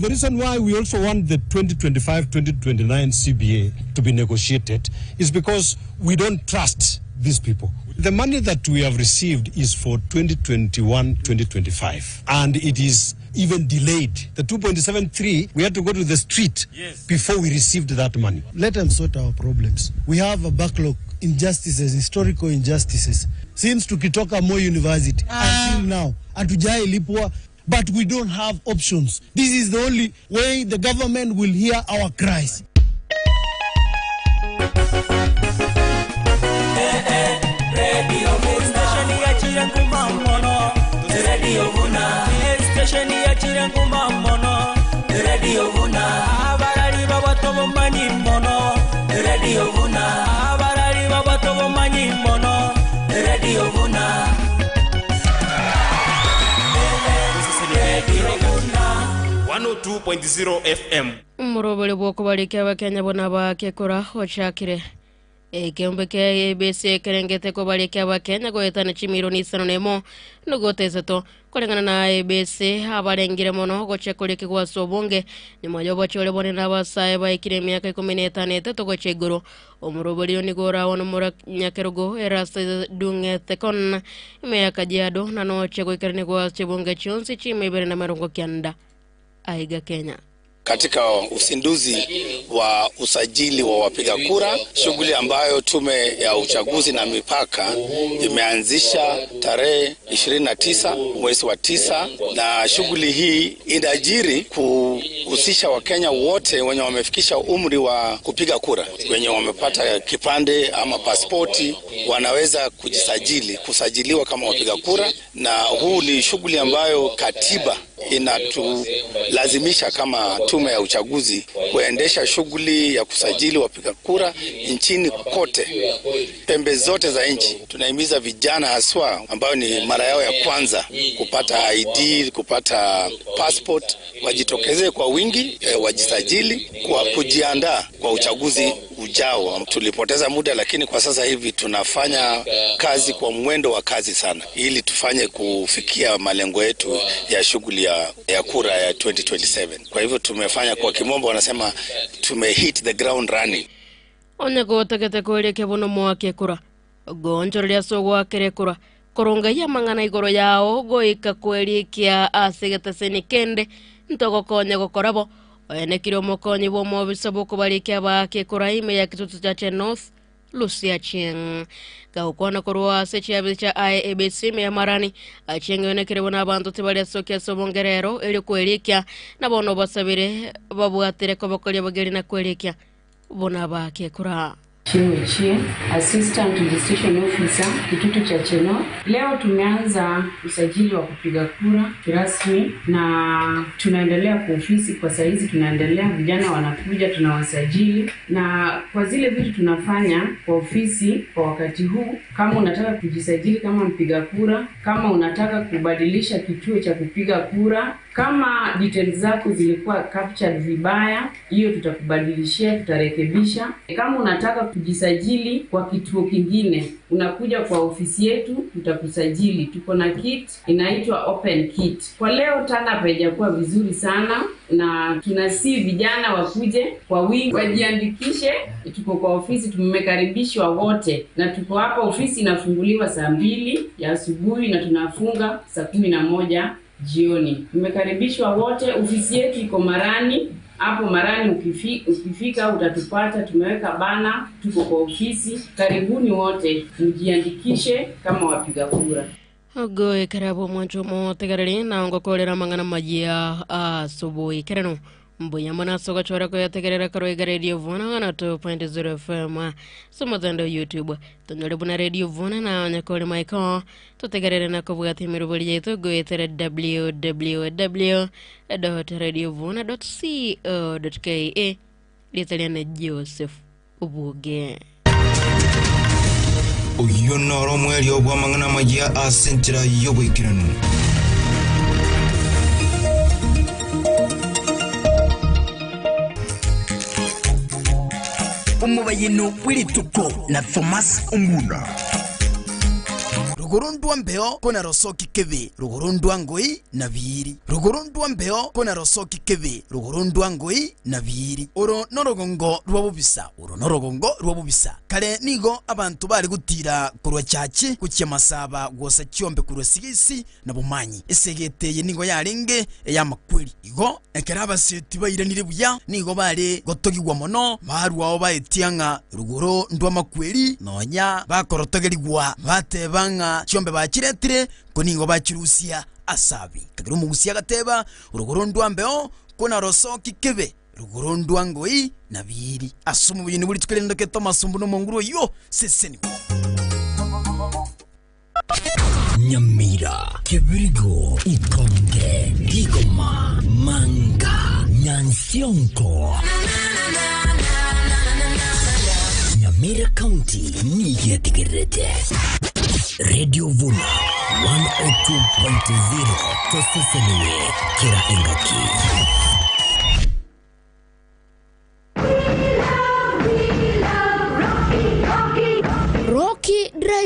reason why we also want the 2025-2029 CBA to be negotiated is because we don't trust these people. The money that we have received is for 2021-2025, and it is even delayed. The 2.73, we had to go to the street before we received that money. Let them sort our problems. We have a backlog, injustices, historical injustices. Since tukitoka Moi University until now, hatujai lipwa, but we don't have options. This is the only way the government will hear our cries. Radio Vuna, 102.0 FM. Murobole bwoko balike abakenya bona bakekora ochakire ekembe ke ABC kerengete ko balike abakenya goetana chimiliyoni 5 nugotezeto kulingana na ABC abalengire mono gochekoleke kwa sobonge nyuma yo bachole bone nabasaye baikire miaka 15 togoche iguru omuroboli ni gora wono mura nyakerugo erasa dungete kon imeyaka Kajiado na noche goikerene kwa chebonge chonsi chimibere na 90 aiga Kenya. Katika uzinduzi wa usajili wa wapiga kura, shughuli ambayo Tume ya Uchaguzi na Mipaka imeanzisha tarehe 29 mwezi wa 9, na shughuli hii inajiri kuhusisha Wakenya wote wenye wamefikisha umri wa kupiga kura, wenye wamepata kipande ama pasipoti wanaweza kujisajili, kusajiliwa kama wapiga kura. Na huu ni shughuli ambayo katiba inatulazimisha kama Tume ya Uchaguzi kuendesha shughuli ya kusajili wapiga kura nchini kote, pembe zote za nchi. Tunahimiza vijana haswa ambao ni mara yao ya kwanza kupata ID, kupata passport, wajitokeze kwa wingi, wajisajili kwa kujiandaa kwa uchaguzi ujao. Tulipoteza muda, lakini kwa sasa hivi tunafanya kazi kwa mwendo wa kazi sana ili tufanye kufikia malengo yetu ya shughuli ya kura ya 2027. Kwa hivyo tumefanya, kwa kimombo wanasema tume hit the ground running. Onyego tegete kweleke bono mwake kura gonjo lya sogwa kere kura koronga ya mangana igoro yao goika kwelikia asegete senikende ntoko konya gokorabo oenekire mokonyi bo mobisa boko balike abake kura ime ya Kitutu Chache North Lucia Cheng gaukwana korwa sechi cha IEBC ya marani Achieng yonekire bona abantu tibali asokia sobongerero ili kwelikia na bono basabire babwatire kobokolia bageri na kwelikia bona bake kura. Chie, Assistant Registration Officer, Kitutu Chache North. Leo tumeanza usajili wa kupiga kura kirasmi na tunaendelea kwa ofisi kwa saizi, tunaendelea, vijana wanakuja tunawasajili, na kwa zile vitu tunafanya kwa ofisi kwa wakati huu, kama unataka kujisajili kama mpiga kura, kama unataka kubadilisha kituo cha kupiga kura, kama details zako zilikuwa captured vibaya, hiyo tutakubadilishia, tutarekebisha. Kama unataka kujisajili kwa kituo kingine, unakuja kwa ofisi yetu, tutakusajili. Tuko na kit inaitwa open kit. Kwa leo tana haijakuwa vizuri sana, na tunasi vijana wakuje kwa wingi wajiandikishe. Tuko kwa ofisi, tumekaribishwa wote, na tuko hapa. Ofisi inafunguliwa saa 2 ya asubuhi na tunafunga saa 11 jioni. Tumekaribishwa wote. Ofisi yetu iko Marani. Hapo Marani ukifika utatupata, tumeweka bana, tuko kwa ofisi. Karibuni wote, mjiandikishe kama wapiga kura. Goe karibu mwancho motegareli na ongokolera mangana majia asubuhi kereno mbuya mwana soka chora ko yategerera karoiga Radio Vuna na 2.0 FM somozando YouTube tonyole buna Radio Vuna na onyakole maiko tutegerere na kubwati mirubuli yetu goetere www.radiovuna.co.ke. Litaliana Joseph Ubuge. Uyu noro mweli obwa mangana majia asentira yobwikirano. Umubayino wilituko na Thomas Onguna. Rugurundwa mbeo kona rosoki kebe, rugurundwa ngoi na biri. Rugurundwa mbeo kona rosoki kebe, rugurundwa ngoi na biri. Oro norogongo rwabubisa, oro norogongo rwabubisa. Kare nigo abantu bari gutira kurwa chachi kuchia masaba gwosa chiombe kurwa sigisi na bumanyi. Esegeteye nigo yarenge ya makweli. Igo ekera abaseti bairanire buya nigo bari gotogigwa mono barwao baetianga ruguru ndwa makweli nonya bakorotogerigwa batebanga chiombe bachiretire koningo bachirusia asabi. Kagira umugusia gateba uruguru ndwa mbeo kona rosoki kebe ruguru ndwa ngoi na biri. Asumu bini buli tukelendo ke Thomas Mbuno monguru yo seseni. Nyamira, Kibirigo, Ikonge, Gigoma, Manga, Nyansionko. Nyamira County ni yetigirete. Radio Vuna 102.0 toseseniwe kira engaki.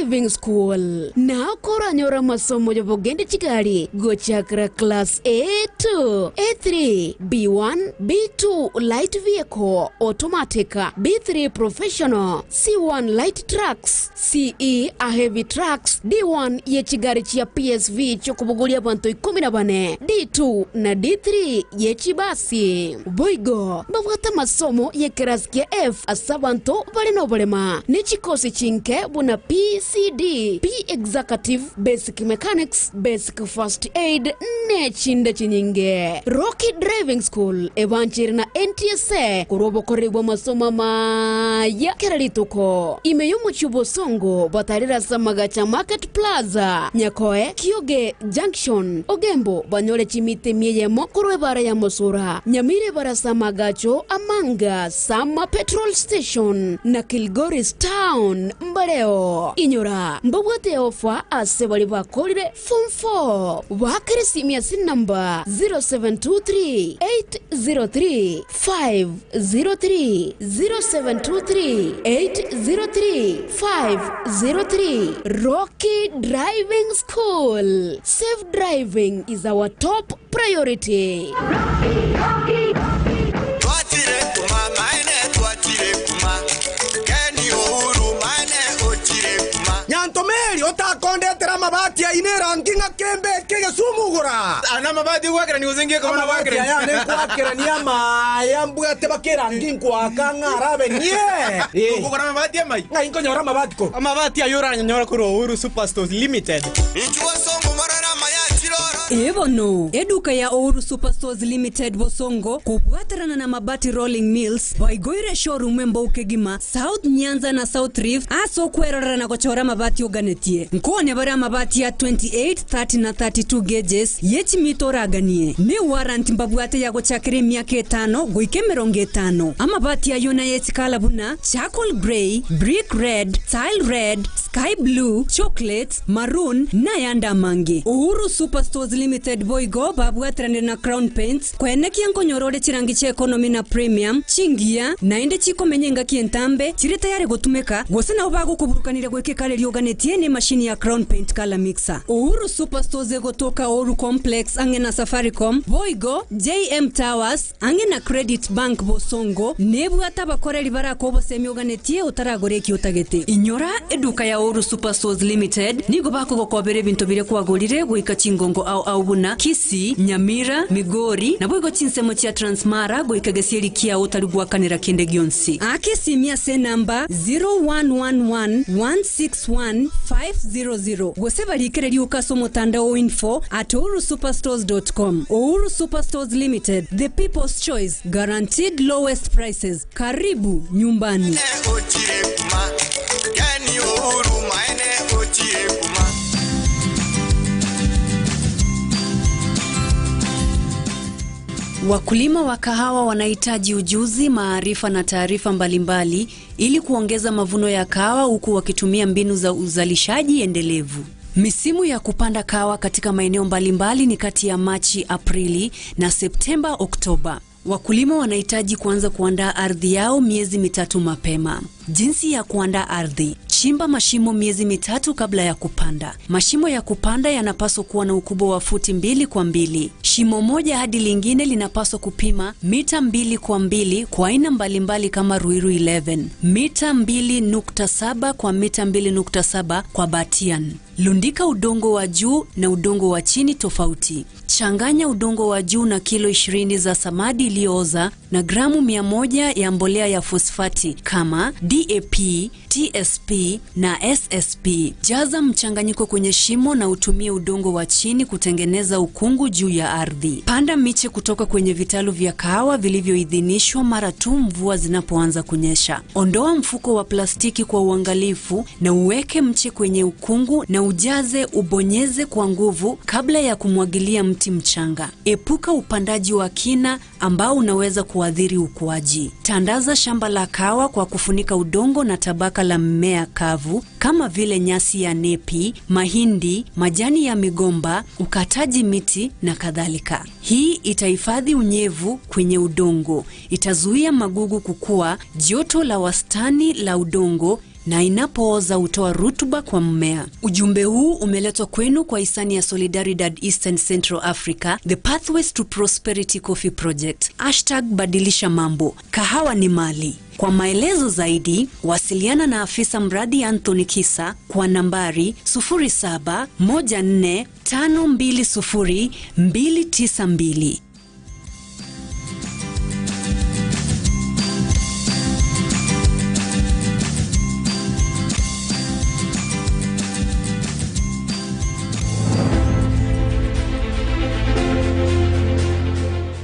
Driving School. Na koranyora masomo yobogende chigari gochakra class A2, A3, B1, B2 light vehicle automatic, B3 professional, C1 light trucks, CE a heavy trucks, D1 ye chigari chia PSV chokubugulia bantu 14, D2 na D3 ye chibasi. Boigo babwata masomo ye kerasi ya F asabanto balino bolema ne chikosi chinke buna PCD, P Executive, Basic Mechanics, Basic First Aid ne chinde chinyinge. Rocky Driving School ebanchiri na NTSA kurobo koribwa masomo maya keralituko imeyomo chubosongo batarira samagacha Market Plaza Nyakoe Kioge Junction Ogembo banyole chimite mieyemo korwe bara ya Mosura Nyamire bara samagacho Amanga Sama Petrol Station na Kilgoris Town Mbareo. Inyora mbabwate ofa ase bali bakorire form 4 wakere simia sin number 0723 803 503 0723 803 503. Rocky Driving School. Safe driving is our top priority. Rocky, Rocky. Nyantomeri otakondetera mabati ainera nginga kembe kege sumugura. Ana mabati wakera ni uzingie kama na wakera. Ya ne kwakera ni ama ya mbwate bakera nginkwa kangarabe nie. Ukugura mabati ya mai. Ngai nkonyora mabati ko. Amabati ayora nyora kuro Uhuru Superstores Limited. Ichuwa songo marara maya chirora. Ebono eduka ya Uhuru Superstores Limited Bosongo kubwatarana na Mabati Rolling Mills baigoire showroom mbokegima South Nyanza na South Rift aso kwerorera na gochora mabati oganetie nkone bara mabati ya 28 30 na 32 gauges yechimitoraganie ni warranty mbabwate ya gochakire miaka 5 goike 50 amabati ayo na yechikala buna charcoal grey, brick red, tile red, sky blue, chocolate, maroon na yanda mangi. Uhuru Superstores Limited boigo babwatrane na Crown Paints kwenekia nkonyorore chirangi cha economy na premium chingia naende chikomenyenga kientambe chiri tayari gotumeka gose nabo bagokuburukanire gweke kale ryoganetie ne machine ya Crown Paint color mixer. Uhuru Superstores gotoka Uhuru Complex ange na Safaricom boigo JM Towers ange na Credit Bank Bosongo nebwata bakoreri barako bose myoganetie utaragoreki utagete. Inyora eduka ya Uhuru Superstores Limited nigo bakogokobere bintu bire kwagorire goika chingongo au aubuna Kisii, Nyamira, Migori na boigo chinsemo chia Transmara goika gesieri kia utarugwakanira kende gionsi. Akesimia se namba 0111 161 500 gose barikere riukaso mutandao info@uhurusuperstores.com. Uhuru Superstores Limited, the people's choice, guaranteed lowest prices. Karibu nyumbani. Wakulima wa kahawa wanahitaji ujuzi, maarifa na taarifa mbalimbali ili kuongeza mavuno ya kahawa huku wakitumia mbinu za uzalishaji endelevu. Misimu ya kupanda kahawa katika maeneo mbalimbali ni kati ya Machi, Aprili na Septemba, Oktoba. Wakulima wanahitaji kuanza kuandaa ardhi yao miezi 3 mapema. Jinsi ya kuandaa ardhi: chimba mashimo miezi 3 kabla ya kupanda. Mashimo ya kupanda yanapaswa kuwa na ukubwa wa futi 2 kwa 2. Shimo moja hadi lingine linapaswa kupima mita 2 kwa 2 kwa aina mbalimbali kama Ruiru 11, mita 2.7 kwa mita 2.7 kwa Batian. Lundika udongo wa juu na udongo wa chini tofauti. Changanya udongo wa juu na kilo 20 za samadi iliyooza na gramu 100 ya mbolea ya fosfati kama DAP, TSP na SSP. Jaza mchanganyiko kwenye shimo na utumie udongo wa chini kutengeneza ukungu juu ya ardhi. Panda miche kutoka kwenye vitalu vya kahawa vilivyoidhinishwa mara tu mvua zinapoanza kunyesha. Ondoa mfuko wa plastiki kwa uangalifu na uweke mche kwenye ukungu na ujaze, ubonyeze kwa nguvu kabla ya kumwagilia mti mchanga. Epuka upandaji wa kina ambao unaweza kuathiri ukuaji. Tandaza shamba la kahawa kwa kufunika udongo na tabaka la mmea kavu kama vile nyasi ya nepi, mahindi, majani ya migomba, ukataji miti na kadhalika. Hii itahifadhi unyevu kwenye udongo, itazuia magugu kukua, joto la wastani la udongo na inapooza hutoa rutuba kwa mmea. Ujumbe huu umeletwa kwenu kwa hisani ya Solidaridad Eastern Central Africa, The Pathways to Prosperity Coffee Project. Hashtag badilisha mambo. Kahawa ni mali. Kwa maelezo zaidi, wasiliana na afisa mradi Anthony Kisa kwa nambari 0714520292.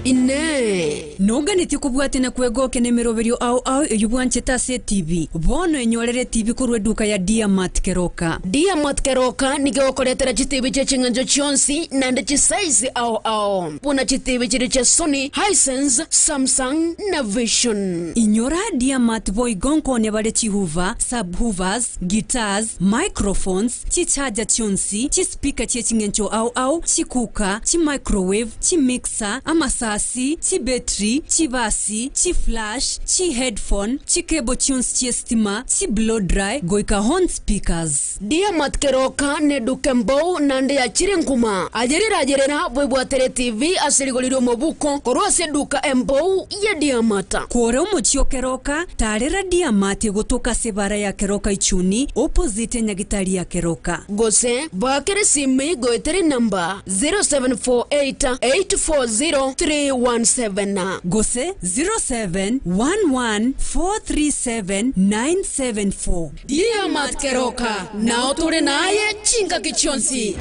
Ine noganĩtie kũbwatĩ na kwegoke nĩ mĩroberio au au ĩyubwanchete ase TV bono enyorere TV korwa eduka ya Diamat Keroka. Diamat Keroka nigĩgũkũretera chitibi cha ching'anjo chionsi nande chisaizi ao ao buna chitibi chiri cha Sony, Hisense, Samsung na Vision. Inyora Diamat boigonkone bare chihuva, subhoovers, guitars, microphones, chichaja chionsi, chispika che ching'encho au au, chikuka, chimicrowave, chimixer, amasasi, chibetri, chibasi, chiflash, chiheadphone, chikebo tunes chiestima, chiblow dry, goika horn speakers. Diamat Keroka ne duka mbou nande ya chirinkuma. Ajerera ajerera bwebwatere TV asirigoliro mobuko korwa se duka embou ya Diamata. Kuore umuchio Keroka, tarera Diamati gotoka sebara ya Keroka ichuni, opposite nyagitari ya Keroka. Gose, bakere simi goetere namba 0748 840 317. Gose 0711437974. Diamat Keroka, nao tore naye chinga kichonsi.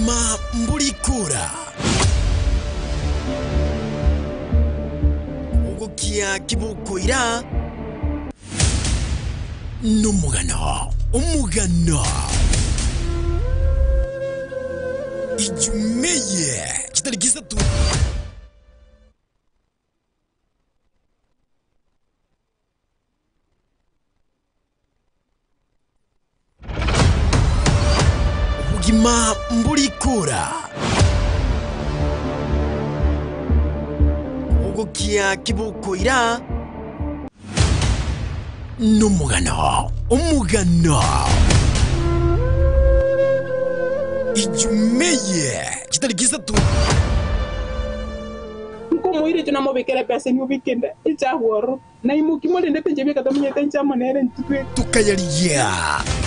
Obugima mbulikura Ogokia kibukoira Numugano Umugano Ijumeye Kitariki 3 Obugima mbulikura Ogokia kibukoira Numugano Umugano Ijumeye Kitariki 3 Nkomoire tunamobekera pesa ni weekend ichagoro na imukimole ndepenje beka tomenye tencha monere ntitwe tukayaliya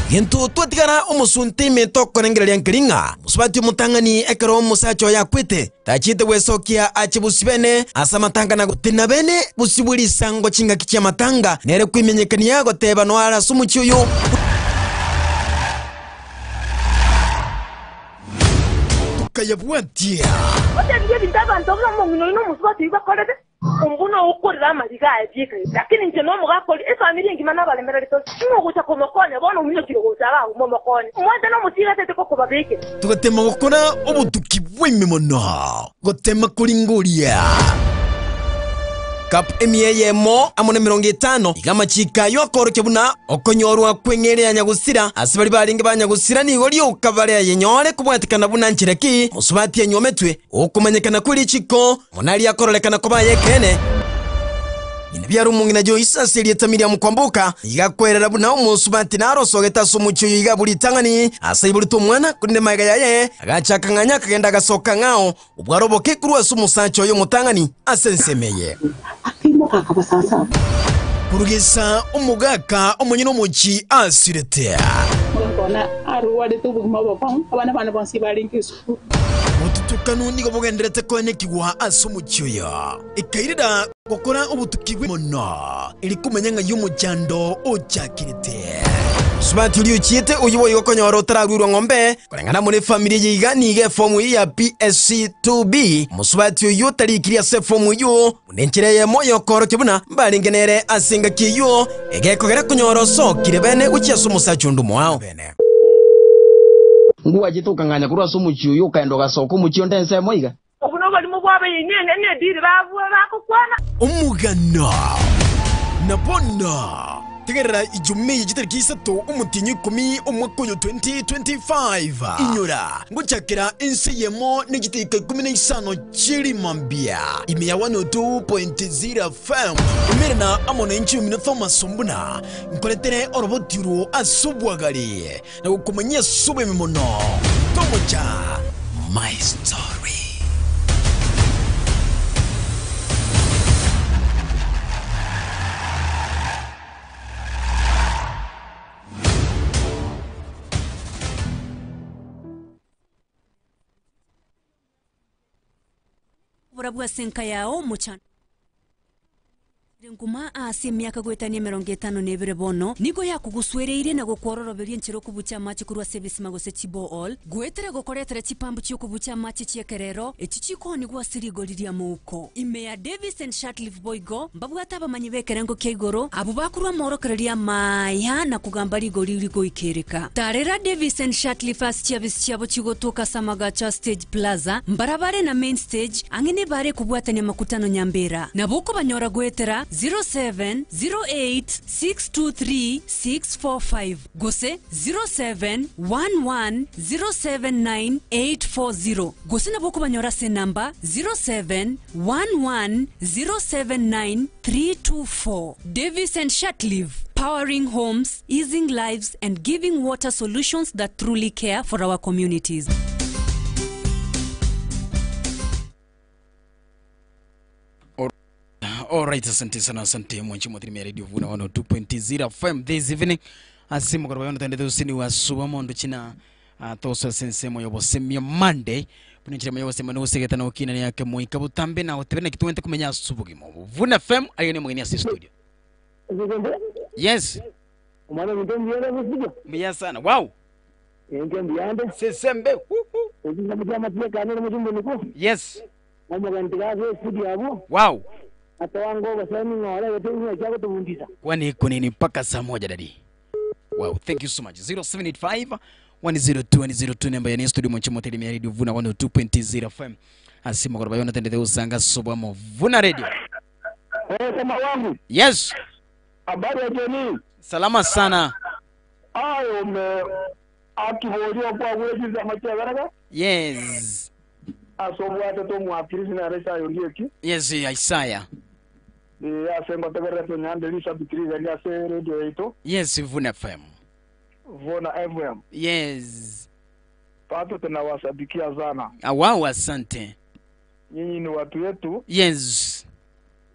Gento twatigara omusunte imento korengereria nkiringa musubati omutang'ani ekero omusacha oyo akwete tachite gwesokia ache busibene ase amatanga na gotina bene busibwe risango chingaki chia matanga nere kwimenyekania goteba noara ase omochi oyo tukayabwatia Otebie bintu abantu b'omong'ina oino omusubati bakorete ombuno okorera amariga aye lakini nche nomugakori efamily engima nabalemera rito ng'ogocha komokonya bono omunyokire gocha bauma omokonya omwante nomotigatete kokobabekera tugatema gokora obotuki bw'ime mono gotema koringoria Cup emiyeyemo amone 50 igamachika yokoroke buna okonyorwa kweng'ere ya nyagusira ase bari baringe banyagusira nigo ryoka bare yenyore kubwatikana buna nchireki musubati enyometwe okumanyekana kuri chiko munali akorolekana ko bayekene Inabyara umungina jo isaseli etamiria mukwambuka igakwerera buna umusubati narosogeta somucho yiga buri tangani ase iburi tumwana kunde maiga yaye agachakanganya kagenda gasoka ngao ubwaroboke kurwa sumusacho yo mutangani asensemeye akimoka kabasasa kurugesa umugaka umunyino muchi asirete mukona aruwade tubuguma bokon abana bana bonsi barinki sukuru Mututukanu nigo bugenderete kwenekigwa ase omuchioyo ikairira gukora obutuki bw'imono iri kumenya nga y'omuchando ochakirite Subati uri uchiete uyu boyo konyora otararwirwa ng'ombe korengana muri family yiga niga fomu ya PSC 2B musubati uyu tarikiria se fomu yu munenchereye moyo koro kibuna mbaringenere asinga kiyo egekogera kunyora sokire bene guchiasa omusacha ondu mwao bene Nguwa jitu kanganya kurwa sumu chiyo kaendo gasoko muchiyo ndense moiga obuno bali mu bwabe yinene ne diri bavuwa bakukwana Umugano Nabona Tegerera ijume gitariki 3 umutinyi 10 umwaka wa 2025 Inyura nguchakira insiyemo n'igitika 15 chirimambia Ime ya 102.0 FM Imerena amona inchi umino Thomas Ombuna Nkoletere orobotiro asubwagali na gukumanyia sube mimono Tomocha My Story. Burabwa senka yao muchana Nguma ase miaka gwetania 52 bono nigo yakuguswereire na gukwororoberia nchiro kubucha machi kurwa service magose chibo all gwetere gukoretere chipambu chio kubucha machi chiekerero echichiko ni gwasirigo liria muko ime ya Davis and Shatliff Boygo mbabwata abamanyi bekerengo kia igoro abo bakurwa morokereria maya na kugamba rigo ririgo ikereka tarera Davis and Shatliff as chiabisi chiabo chigotoka Samagacha Stage Plaza mbarabare na main stage angene bare kubwatania makutano nyambera naboko banyora gwetera 0708623645 gose 0711079840 gose naboko banyora se namba 0711079324. Davis and Shatliff, powering homes, easing lives and giving water solutions that truly care for our communities. Alright, asante sana, asante mwanchi mwathiri Radio Vuna 102.0 FM this evening. Asimu kwa bayono tende usini wa suwa mondo china tosa sensemo yobosemia Monday. Punenchira mayobosema no segeta na okina ni yake moika butambe na otebena kituwente kumenya subugimo. Vuna FM ayone mwingine asi studio. Yes. Mbiya sana. Wow. Enje mbiyande. Sesembe. Yes. Wow. Kwani kunini mpaka saa 1 dadi. Wow, thank you so much. 0785 102 102 namba ya studio mwanchimo tele mia radio Vuna 102.0 FM. Asima kwa bayona tende usanga soba mo Vuna Radio. Kama wangu. Yes. Habari ya jioni. Salama sana. Ayo me akiborio kwa wezi za machagaraka. Yes. Asobu atoto mwakirisi na resa yorieki. Yes, Isaiah. Asengo tegere tunyande lisa bitiriza ni ase radio yetu. Yes, Vuna FM. Vuna FM. Yes. Pato tunawasadikia sana. Wow, asante. Nyinyi ni watu wetu. Yes.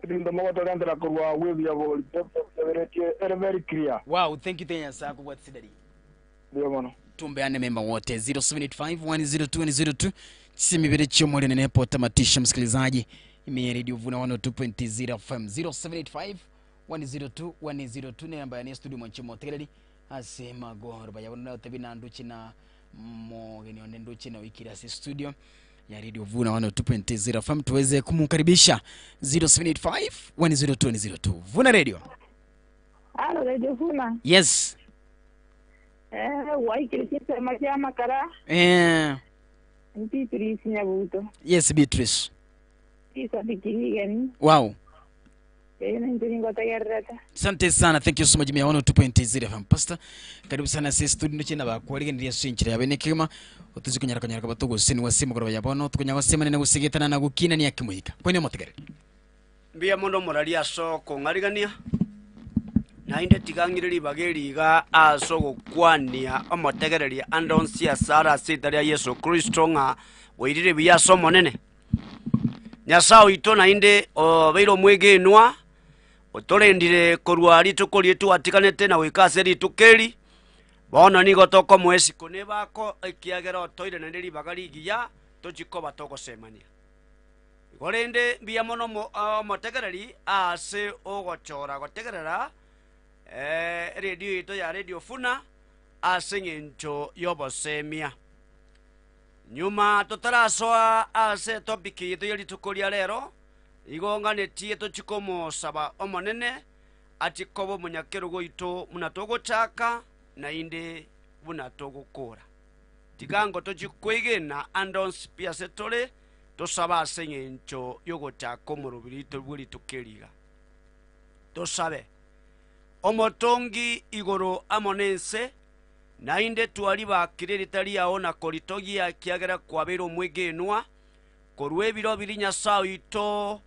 Ndindo mwato kurwa wewe ya boli. Very clear. Wow, thank you tena sako kwa tsidari. Ndio mwana. Tumbeane memba wote 0785 102 102. Simibere chomole nenepo tamatisha msikilizaji. Ime Radio Vuna 102.0 FM 0785 102 102 namba ya studio mwanchimo tegeleli asema goro bayabona tabina nduchi na mogeni onde nduchi na wikira si studio ya Radio Vuna 102.0 FM tuweze kumkaribisha 0785 102 102 Vuna Radio. Halo Radio Vuna. Yes. Waikirikisa majama kara. Beatrice Nyabuto. Yes, Beatrice. Wow. Asante sana, thank you so much. Mia 102.0 FM Pastor. Karibu sana sisi studio chena bakwalike ndiye swinchira yabene kima utuzi kunyara kunyara kabatugo sini wasimu koroba yabono tukunya wasema nene gusigetana na gukina ni akimuhika. Kwani motegere. Mbia mondo moralia soko ngarigania. Na inde tigangire bageriga aso gukwania omotegereria andonsia sara sitaria Yesu Kristo nga wirire biaso monene. Nyasao ito na inde obeiro mwegenwa otorendire korwa rituko rietu atikanete na wikase ritukeri bono nigo toko mwesi kone bako ekiagera otoire nende ribagarigiya tochikoba togosemania igorende mbia mono omotegereri ase ogochora gotegerera radio ito ya Radio Funa ase ng'encho yobosemia. Nyuma totarasoa ase topic yetu ya rituko ria rero igonganetie tochikomosaba omonene atikobo munyakerugo ito munatogochaka na inde bunatogokora tigango tochikwegena andons piasetore tosaba ase ng'encho yogochaka omorobiri tobweri tukeriga tosabe omotongi igoro amonense na inde twari bakire ritari yao na koritogia kiagera kwabero mwegenwa korwe biro biri Nyasaye ito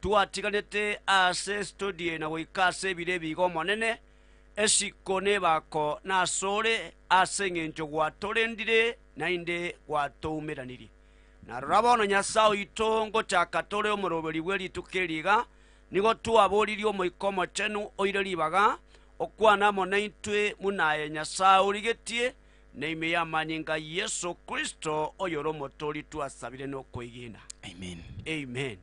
twatiganete ase studio na goikase bire bigo monene esikone bako nasore ase ng'encho gwatorendire na inde gwatoumeraniri na rabono Nyasaye ito ngochaka tore omoroberi bwe ritukeriga nigo twaboririe omoiko mochenu oire ribaga okwana monaitwe munaye Nyasaye origetie neime ya manyinga Yesu Kristo oyoro motori twasabire no koigina. Amen. Amen.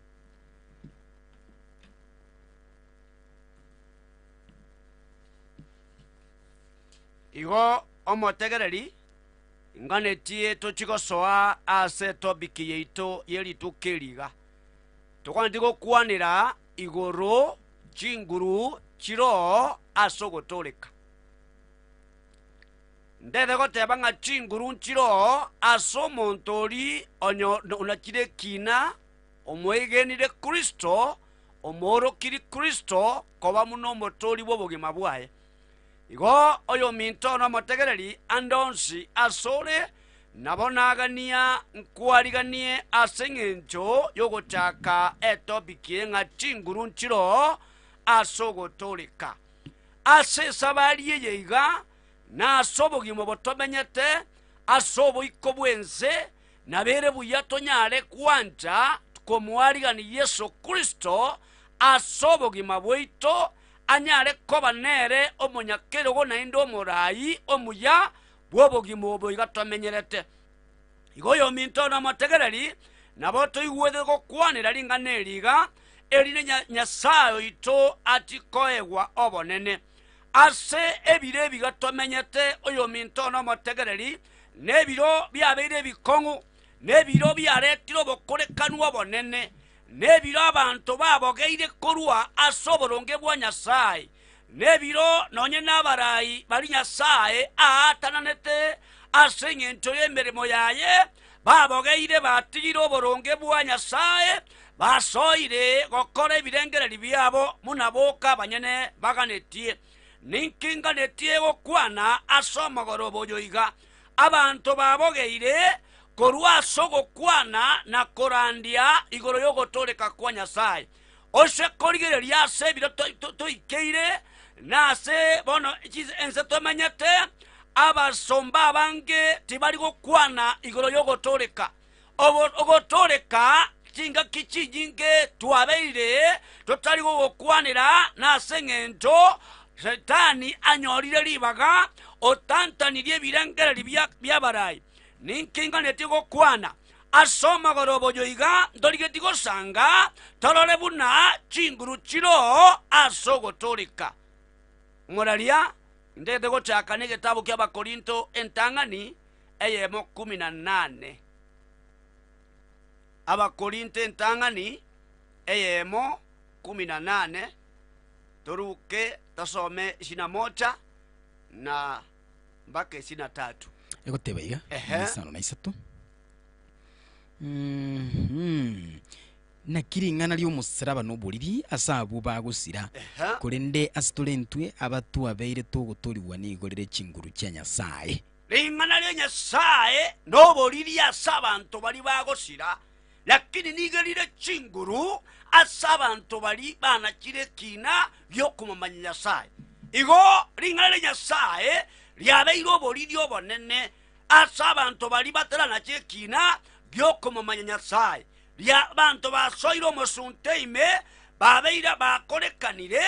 Igo omotegereri nganetie tochigosoa ase topic yeito yeritukeriga tukwanti gokwanira igoro chinguru chiro asogotoreka ndethe goteba ng'a chinguru nchiro ase omonto ori onyo onakire kina omwegenire Kristo omorokiri Kristo koba muno omotori bw'obogima bwaye. Igo oyo minto nomotegereri andonsi asore nabonagania nkwariganie ase ng'encho yogochaka etopiki ng'a chinguru nchiro asogotoreka ase sabari yeiga na asobogimo botomenyete asoboiko bwense nabere buya tonyare kwancha komwarigani Yesu Kristo asobogima bweito anyare koba nere omonyakerogo naende omorai omuya bwobogima obo iga tomenyerete. Igo oyo minto nomotegereri nabo toigwethe gokwanera ring'ana eriga erine Nyasaye oito atikoegwa obonene ase ebire ebiga tomenyete oyo minto nomotegereri Nebiro biabeire bikong'u, nebiro biaretire obokorekanwa bonene, nebiro abanto babogeire korwa ase oboronge bwa Nyasaye, nebiro nonye n'abarai bari Nyasaye aatananete ase eng'encho y'emeremo yaye, babogeire batigire oboronge bwa Nyasaye, basoire gokora ebirengereri biabo muna boka abanyene baganetie. Ninkinganetie gokwana ase omogoroba oyo iga, abanto babogeire korwa ase ogokwana na korandia igoro y'ogotoreka kwa Nyasaye. Ose korigereria ase ebiro toikeire nase bono ense tomenyete, abasomba abange tibari gokwana igoro y'ogotoreka. Ogotoreka chingaki chinyinge twabeire totari gogokwanera nase eng'encho Setani anyorire ribaga otantanirie ebirengereri bi'abarai. Ninkinganeti gokwana ase omogoroba oyo iga, ntorigeti gosanga torore buna chinguru chiro ase ogotoreka. Moraria ndete gochaka n'egetabu kia Abakorinto entang'ani eyemo 18. Abakorinto entang'ani eyemo 18 toruke tasome 21 na mpaka 23. Egoteba iga 53. Nakiring'ana ry'omusaraba n'oboriri ase abwo bagosira, korende ase torentwe abatwabeire togotorigwa nigorere chinguru chia Nyasaye. Ring'ana rya Nyasaye n'oboriri ase abanto bari bagosira, lakini nigerire chinguru ase abanto bari banakire kina byokumumanya Nyasaye. Igo ring'ana rya Nyasaye ryabeire oboriri obonene ase abanto bari bataranakire kina byokumumanya Nyasaye. Rya bantu basoire omosunte ime babeire bakorekanire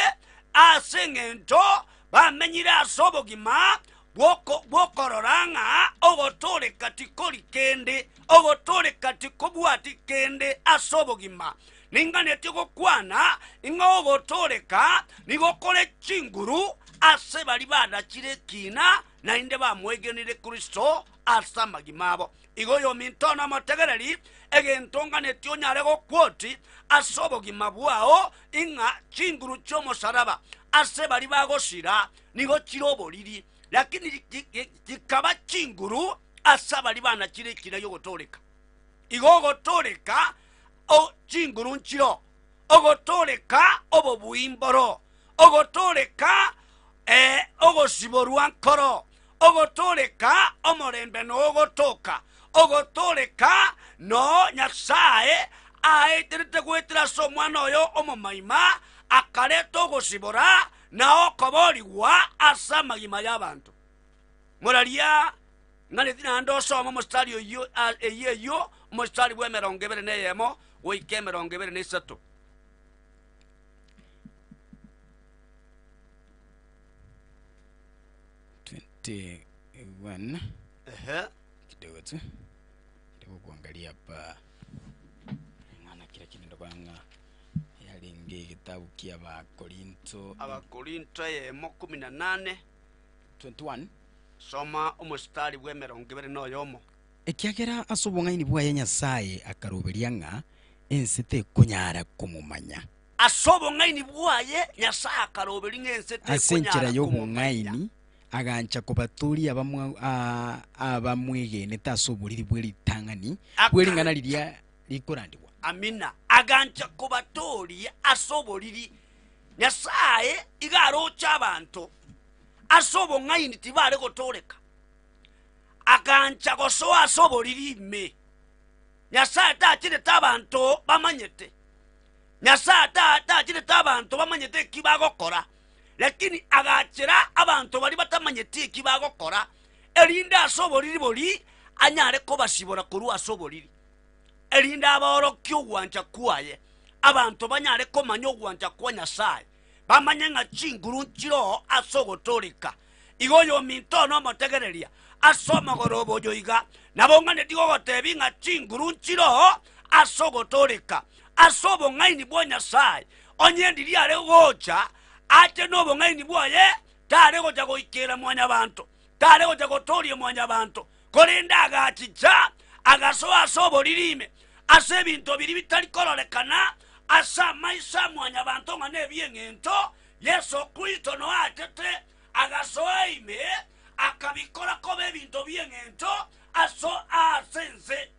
ase eng'encho bamenyire ase obogima bwokorora ng'a ogotoreka tikori kende, ogotoreka tikobwati kende ase obogima. Ninganeti gokwana ing'a ogotoreka nigokore chinguru ase bari banachire kina nainde bamwegenire Kristo ase amagima abo. Igo yominto n'amategereri egento nganeti onyare gokwoti ase obogima bwao ing'a chinguru chi'omosaraba ase bari bagosira nigo chire oboriri, lakini chikaba chinguru ase bari banachire kina yogotoreka. Igo ogotoreka o chinguru nchiro, ogotoreka obobuimboro, ogotoreka ogosiborwa nkoro, ogotoreka omorembe nogotoka, ogotoreka no Nyasaye aeterete gwetera ase omwana oyo omomaima akareta ogosibora na okoborigwa ase amagima y'abanto. Moraria nganeti naende osoma omostari oyo eyo omostari bwa 21 goika 23. Kidogo tu kidogo kuangalia hapa maana kila kinendo kwanga yalinge kitabu kia Abakorinto, Abakorinto eyemo 18 21. Soma omostari bwa 21. Ekiagera ase obong'aini bwaye Nyasaye akaroberia ng'a ense tekonyara komomanya. Ase obong'aini bwaye Nyasaye akaroberia ng'a ense ase enchera tekonyara y'obong'aini agancha kobatoria abamwegenete ase oboriri bw'eritang'ani bw'ering'ana riria rikorandibwa. Amina. Agancha kobatoria ase oboriri. Nyasaye iga arocha abanto ase obong'aini tibare gotoreka, agancha gosoa ase oboriri ime. Nyasaye tachirete abanto bamanyete, Nyasaye tachirete abanto bamanyete eki bagokora, lakini agachera abanto bari batamanyete eki bagokora, erinde ase oboriri bori anyare kobasibora korwa ase oboriri, erinde abaorokia ogwancha kwaye, abanto banyare komanya ogwancha kwa Nyasaye, bamanye ng'a chinguru nchiro ase ogotoreka. Igo yominto n'omotegereria ase omogoroba oyo iga nabo ng'aneti gogotebi ng'a chinguru nchiro ase ogotoreka ase obong'aini bwa Nyasaye. Onye ndiri are gocha ache n'obong'aini bwaye tare gocha goikera mwanyabanto, tare gocha gotoria mwanyabanto, Korenda agachicha agasoa soboririme ase ebinto biri bitari kororekana asa maisa mwanyabanto ng'a nebieng'ento. Yesu Kristo no atete agasoa ime akabikora koba ebinto bieng'ento aso asense.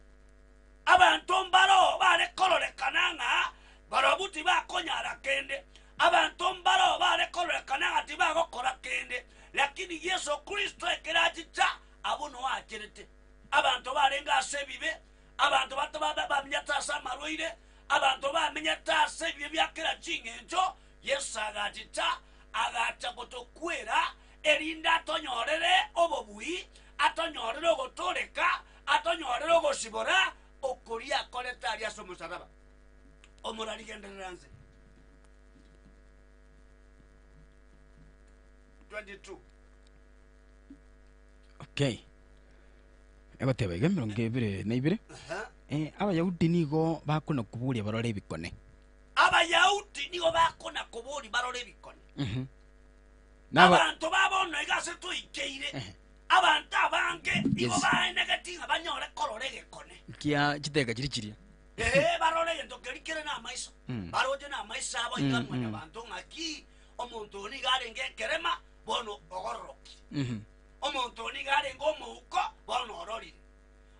Abantu mbaro bare kororekana ng'a barabuti bakonyara kende. Abantu mbaro bare kororekana ng'a tibagokora kende. Lakini Yesu Kristo ekerachicha abo no acherete. Abantu barenga ase ebibe, abantu bato bamenyete ase amarwaire, abantu bamenyete ase ebibe biakera ching'encho. Yesu agachicha agacha gotokwera erinda atonyorere obobui, atonyorere ogotoreka, atonyorere ogosibora okoria akorete aria ase omosalaba. Omorarigenderera nse 22. Okay. Egoteba iga 22. Abayahudi nigo bakona kuburia barore ebikone. Abayahudi nigo bakona kuburi barore ebikone. Abantu babona iga ase toikeire. Abantu abange nigo baenegetinga banyore korora egekone. Kia chiteka chiri chiria. Barore egento keri kere na amaiso. Baroche na amaiso abo iga mwanyabanto ng'aki omonto nigo arenge ekerema bono ogororoki. Omonto nigo arenge omouko bono ororire.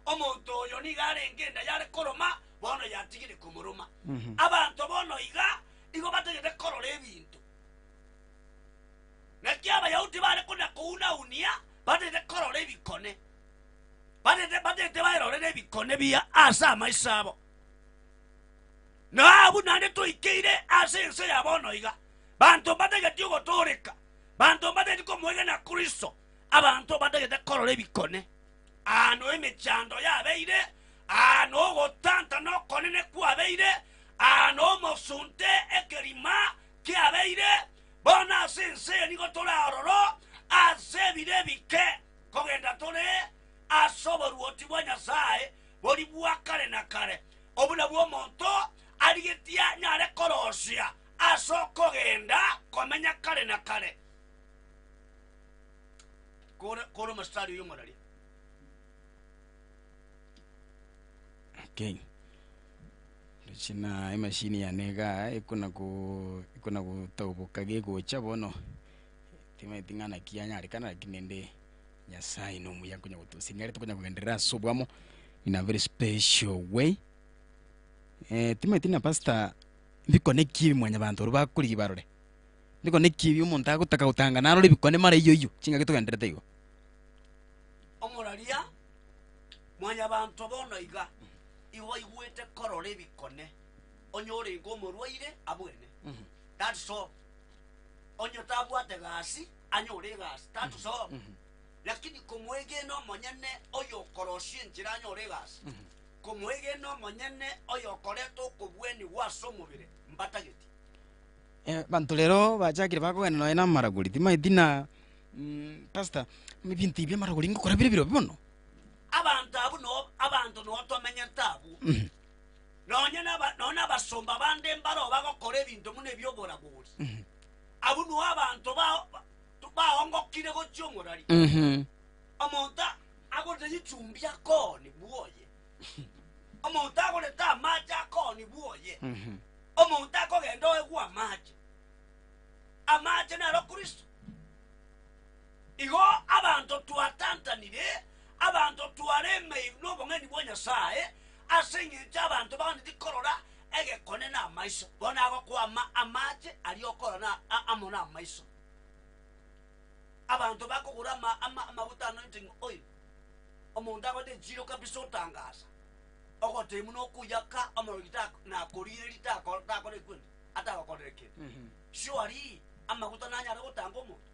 Omonto oyo nigo arenge enda yare koroma bono yatigire komoroma. Abanto bono iga igo bategete korora ebinto. Naki abayahudi bare kona kounaunia batete korora ebikone. Batete baerorere ebikone bia ase amaiso abo. Na abu nande toikeire ase ense ya bono iga. Banto bategete ogotoreka. Banto bategete komwegena Kristo. Abantu bategete korora ebikone. Ano emechando yabeire, ano ogotanta nokonene kwabeire, ano omosunte ekerima kiabeire. Bona ase ense nigo toraororo ase ebire bike kogenda tore ase oboruoti bwa Nyasaye bori bwa kare na kare. Obuna bwa omonto arigetia nyare korosia ase okogenda komenya kare na kare. Koro mstari uyo morari. Okay. China imashini ya nega ikuna gutaubuka gigocha bono timaitingana kianyarikana lakini nde Nyasaye no muya kunya gutusinyare tukunya kugenderera sobwamo in a very special way. Timaitina pastor bikone kibi mwanyabantu rubakuri barore bikone kibi omuntu agutaka gutanga narore bikone mara iyo iyo chinga gitugenderete igo omoraria mwanyabantu bono iga iwo igwete korora ebikone onyore ngo omorwaire abwene. That's all. Onyo tabwate gasi anyore gasi. That's all. Lakini komwegena omonyene oyo korosie enchera anyore gasi. Komwegena omonyene oyo koreta okobweni gwase omobere mbatageti. Bantu lero bachakire bakogenda noe na amaragori timaitina pastor ebinto ebi amaragori ngokora bire biro bono. Abantu abo no abantu no tomenyete abo. Nonye nona abasomba bande mbaro bagokora ebinto muno ebyoboragori. Abo no abantu baongokire gochia omorari. Omonto agorete chichumbi akoni bwoye. Omonto agorete amache akoni bwoye. Omonto akogenda oegwa amache. Amache naro Kristo. Igo abanto twatantanire, abantu twareme nobong'eni bwa Nyasaye ase eng'encho abantu bagandeti korora egekone na amaiso. Bono agokwama amache aria okora na amo na amaiso. Abantu bakogora amaguta anointing oil. Omonto agote echiro kabisa otangasa. Ogotemu nokuyaka omorogi nakorire ritakore ekwende atagokorere kende. Surely amaguta nanyare gotanga omonto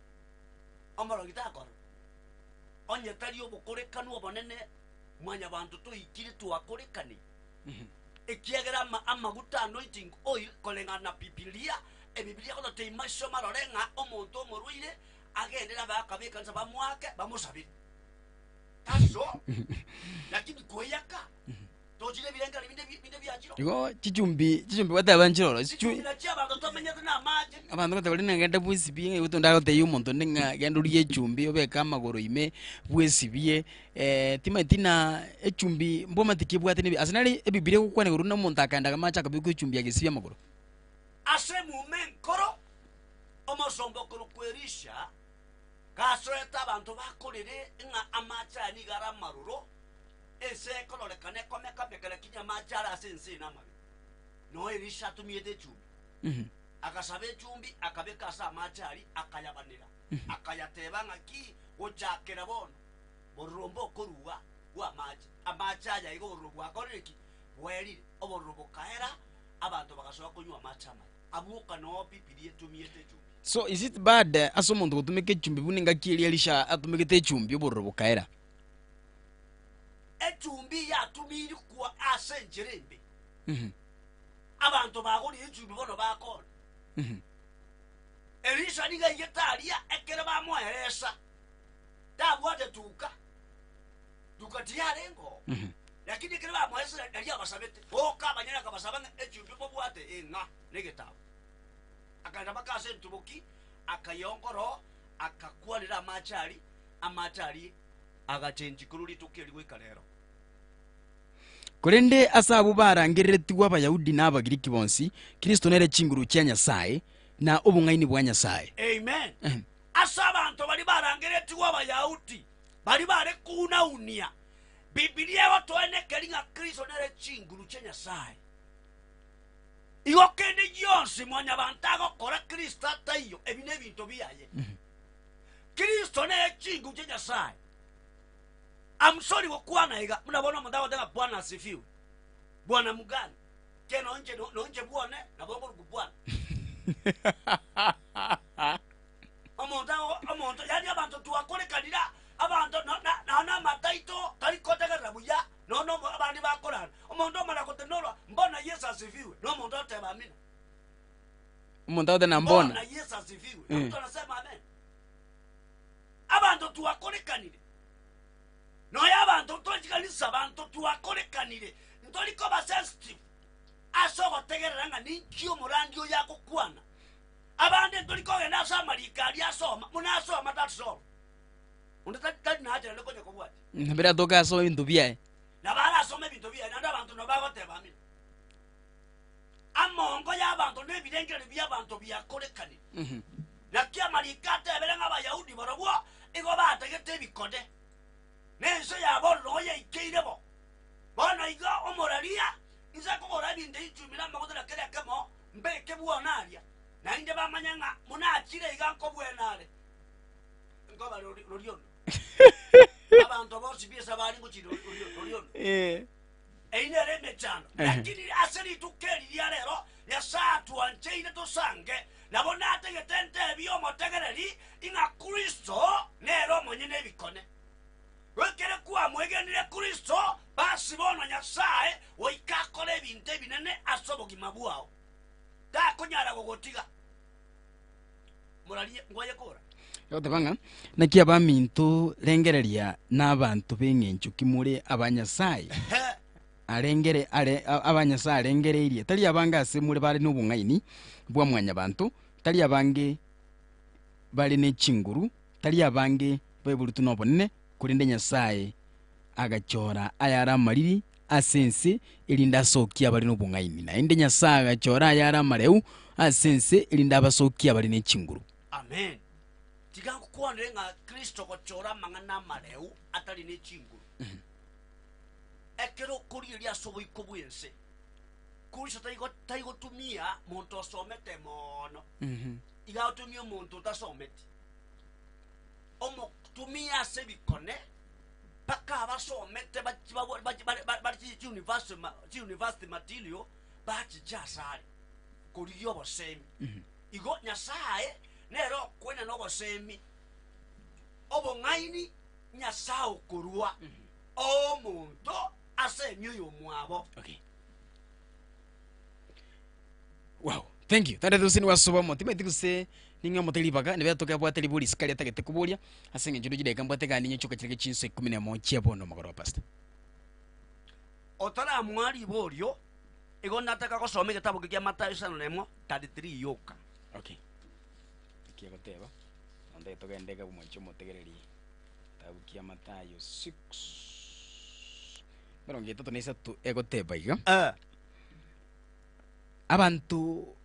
omorogi takora. Onye tari obokorekanu obonene mwanyabantu toikire twakorekani. Ekiagera amaguta anointing oil koreng'ana na Bibilia, ebibilia gototei maiso marore ng'a omonto omorwaire agendera bakabeka bamwake bamusabire. That's all. Lakini kweyaka Tochire birengera binde byachiro. Igo chichumbi wataba nchiroro. Chichumbi abantu tomenyete na amache. Abantu batabali nangenda bwesibie utonda gote yumonto ninga gendurie echumbi obeka amagoro ime bwesibie timatina echumbi mboma tikibwate nibi asinali ebibire gukwane guru nomonto akanda amache akabika echumbi agesibia amagoro. Ase mumenkoro omosombo kurukwerisha gasoeta abantu bakorere nga amache ani garamaruro ese kolorekane komeka mekere kinya amache ara ase namabe. No Elisha atumiete echumbi. Akasaba echumbi akabeka ase amache ari akayabanira. Akayateba ng'aki gochakera bono borombo okoruga bwa amache. Amache aya igo bororo bwakorire ki bwerire obororo bokaera abantu bagasoa konywa amache amaye. Abuka no Bibilia etumiete echumbi. So is it bad ase omonto gotumeka echumbi buna engaki eria Elisha atumegete echumbi obororo bokaera? Echumbi yatumire kwa ase enchera embe. Abantu bagorire echumbi bono bakora. Elisha niga yetaria ekere bamuheresa tabwate tuka tuka tiarengo. Lakini ekere bamuheresa nari abasabete boka abanyana kabasaba echumbi bobwate enga negetabo akaenda bakase ntubuki akayongoro akakwarira amachari amachari agachenji kururi tukeri gwikarero. Korende asabu barangereretiwe Abayahudi n'Abagiriki bonsi Kristo nere chinguru chia Nyasaye na obong'aini bwa Nyasaye. Amen. Asa abantu bari barangeretiwe Abayahudi bari bare kunaunia Bibilia watoenekeri ng'a Kristo nere chinguru chia Nyasaye. Igo kende yonsi mwanyabantu agokora Kristo ataiyo ebi n'ebintu biaye. Kristo nere chinguru chia Nyasaye. I'm sorry gokwana iga mnabona mndao tena Bwana asifiwe. Bwana mugani. Keno nje no nje bwana na bongo bwana. Omonto yani abantu tuwakorekanira abantu na mataito tarikotegera buya no no abandi bakorana. Omonto mara kotenora mbona Yesu asifiwe. No omonto ateba amina. Omonto tena mbona. Mbona Yesu asifiwe. Mtu anasema amen. Abantu tuwakorekanire. No ya abantu tochikanisa abantu tuwakorekanire ntoliko ba sensitive asogo tegerera nga ninkio murandio yakokwana abande ntoliko genda asamarika ali asoma munasoma that's all undi tali naje ndiko nyakobwati nabira doka asoma bintu byaye nabara asoma bintu byaye nanda abantu no bagoteba amina amongo y'abantu n'ebirengere by'abantu byakorekanire. Nakia marika tebere ng'abayahudi barobwo igo bategete ebikode nenso yabo roya ikeirebo bona iga omoraria inza kogora binde ichumira amagodera kere kemo mbeke bwonaria nainde bamanya nga munachire iga nkobwenare ngoba roriono abantu bose biesa bari nguchiro roriono einere mechano lakini aseri tukeri ya lero Nyasaye ancheire tosange nabona ategetente ebyomotegereri inga Kristo nero monyene ebikone. Wekere kuwa mwegenire Kristo basi bono Nyasaye oikakora ebintu ebinene ase obogima bwao takonyara gogotiga murarie ngwaye kora yotebanga naki abaminto rengereria n'abantu b'eng'encho kimure abanyasaye arengere are abanyasaye arengereirie tari abange ase mure bare n'obong'aini bwa mwanyabantu tari abange bare n'echinguru tari abange baiburitu n'obonene kurinde Nyasaye agachora ayara mariri asense ilinda sokia bari n'obong'aini naende Nyasaye agachora ayara mareu asense ilinda abasokia bari n'echinguru. Amen. Tiga kukwanire nga Kristo gochora mang'ana mareu atari n'echinguru. Ekero kuriria soboiko bwense Kristo taigotumia muntu osomete mono. Iga otumia omuntu otasomete omotumia ase bikone paka abasomete university material bachijasare kuriyo obosemi. Igo Nyasaye nero kwena n'obosemi obong'aini Nyasaye okorua omonto ase emioyo mwabo. Okay. Wow, thank you. Tande thusini wasuba mo timeti kuse ninga moteli baga nebe toka bwate liburi sikali atagete kuburia asenge njudu jideka mbwate gani nyochoka chireke chinso 11 chia bono magoro pastor. Otara mwari borio igo nataka gosoma gitabo kia Mathayo 5:33 yoka. Okay. Kiagoteba. Ande togendeka bumwancho motegereri. Tabu kia Mathayo 6. Pero ngito tonesa tu egoteba iga. Abantu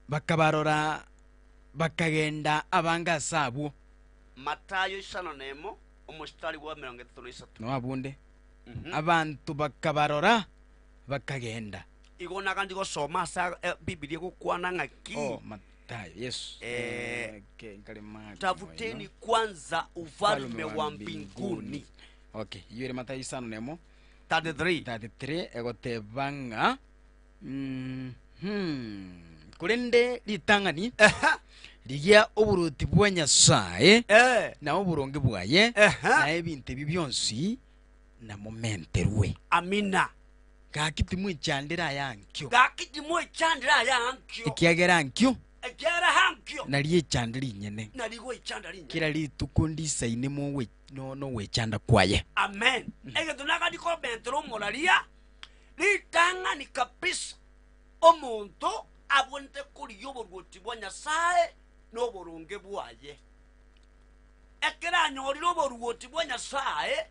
bakabarora bakagenda abanga sabu. Mathayo 5 omustari wa 33. No abunde. Abantu bakabarora bakagenda. Igo nakandi gosoma sa Biblia gukwana ngaki. Oh, Mathayo, yes. Okay, nkalima. Tafuteni kwanza ufalme wa mbinguni. Okay, iyo Mathayo 5 33. 33 egotebanga. Kurende litangani. Ligia oburuti bwa Nyasaye na oburonge bwaye na ebintu ebi byonsi na momenterwe. Amina. Gakiti mwichandira yankyo. Gakiti mwichandira yankyo. Ikiagera nkyo. Ekera hankyo. Naliye chandiri nyene. Naligo ichandiri nyene. Kila litukundisa ine mowe no wechanda kwaye. Amen. Ege tunaka diko bentro moralia. Litanga ni kabisa. Omuntu abonte kuri yoborwoti bwa Nyasaye no boronge bwaye. Ekera nyoriro borwoti bwa Nyasaye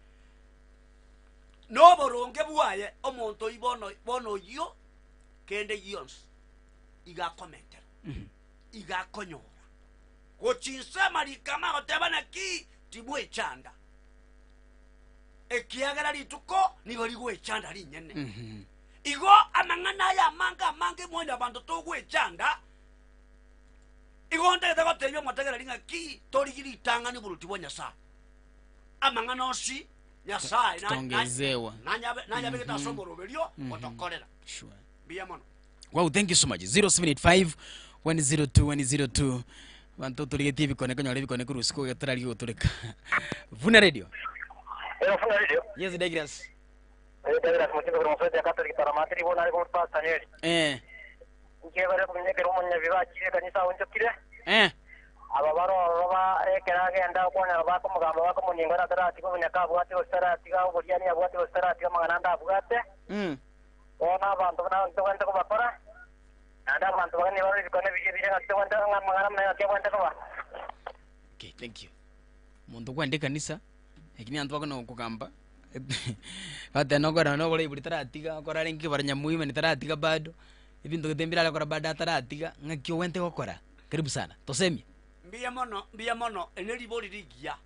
no boronge bwaye omuntu ibono bono yo kende yonse igakomentera. Igakonyora. Gochinsa marikama gotebana ki tibwe chanda. Ekiagera lituko nigo ligwe chanda linyene. Igo amang'ana ya manga mange mwenda bantu togwe chanda. Igo ndete gotebya mwategera linga ki torigiri tanga ni buruti bwa Nyasaye. Amang'ana osi Nyasaye na nanya begeta somoro belio otokorera. Sure. Biya mono. Wow, thank you so much. 0785 102 102. Bantu turigeti bikone konyore bikone kurusiko getarari gotureka. Vuna Radio. Vuna Radio. Yes, Douglas. Douglas mutingo promoso ya Catholic Paramatri bona ari ko pastor. Ngiye kumenya kero munya bibakire kanisa onchokire. Aba baro baba ekerage enda kwana bako mugamba bako muningora tarati ko munyaka bwate ostarati ga oburyani abwate ostarati magana nda abwate. Ona abantu na ntwende ko bakora. Nda abantu bagani baro bikone bije bije ntwende magana mna ntwende ko ba. Okay, thank you. Muntu kwende kanisa lakini antu bako no kugamba. Bate no gora no bole iburitara atiga kora rengi baranya muhima nitara bado ibintu getembira kora bada ataratiga ngakyo wente gokora. Karibu sana tosemye mbiya mono eneri bori rigia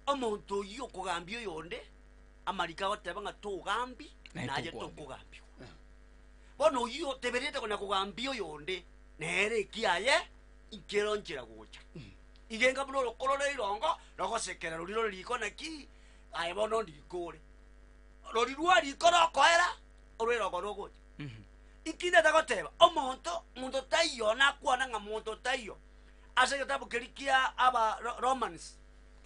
omuntu yo kugambio yonde amarika goteba nga tugambi naye tukugambio bono yo teberete kona kugambio yonde nere kiaye ikeronjira gocha igenga buno rokorore irongo rogosekera ruriro riko naki aye bono ndikore rori rwa riko rokoera orwero rogocha ikinde tagoteba omuntu muntu taiyo nakwana nga muntu taiyo ase gitabu kerikia aba Romans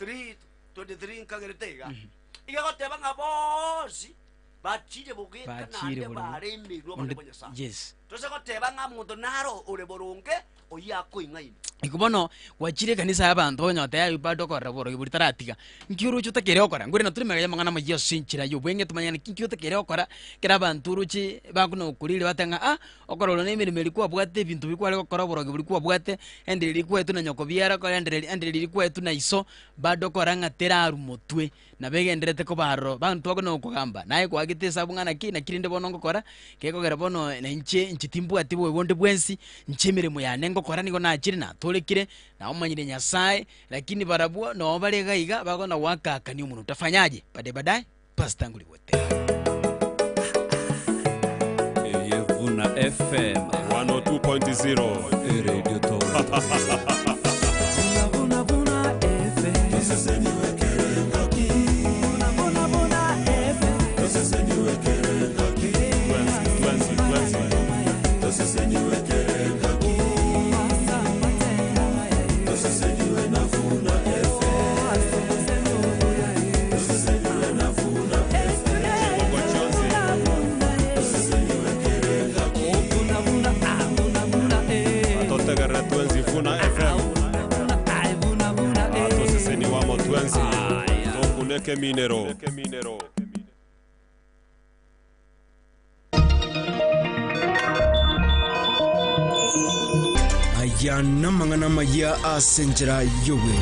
3:23 nkageretega igagoteba nga bosi bachire bugeka nande baremirwa bane Nyasaye. Yes. Tose goteba nga muntu naro ore boronge oyako ingaini. Ikubono wachire kanisa y'abantu banyota ya bado korra boro iburitara nkiurucho takere okora ngure na turime mangana mayo sinchira yo bwenge tumanyana kinkyo takere okora kera abantu ruchi bakuno kurire batanga ah okora lo nemirimo likuwa bwate bintu bikuwa okora boro bulikuwa bwate endere likuwa etu na nyoko biara kora endere likuwa etu na iso bado kora ngatera arumotwe na begenderete ko barro bantu bakuno kugamba naye kwagite sabungana ki na kirinde bono ngokora kekogera bono na inche nchitimbwa ati bwe bonde bwensi nchemirimo yane ngokora nigo nachire na kire na umanyire Nyasaye lakini barabua no barega iga bagona wakaka ni umuntu utafanyaje baadaye baadaye pastor nguli wote. Vuna FM 102.0 Radio Top. Vuna Vuna FM. Vuna Vuna FM. Vuna FM. Atoseseni wa motwenzi. Tokuneke minero. Aya namang'ana maya ase enchera y'obwenge.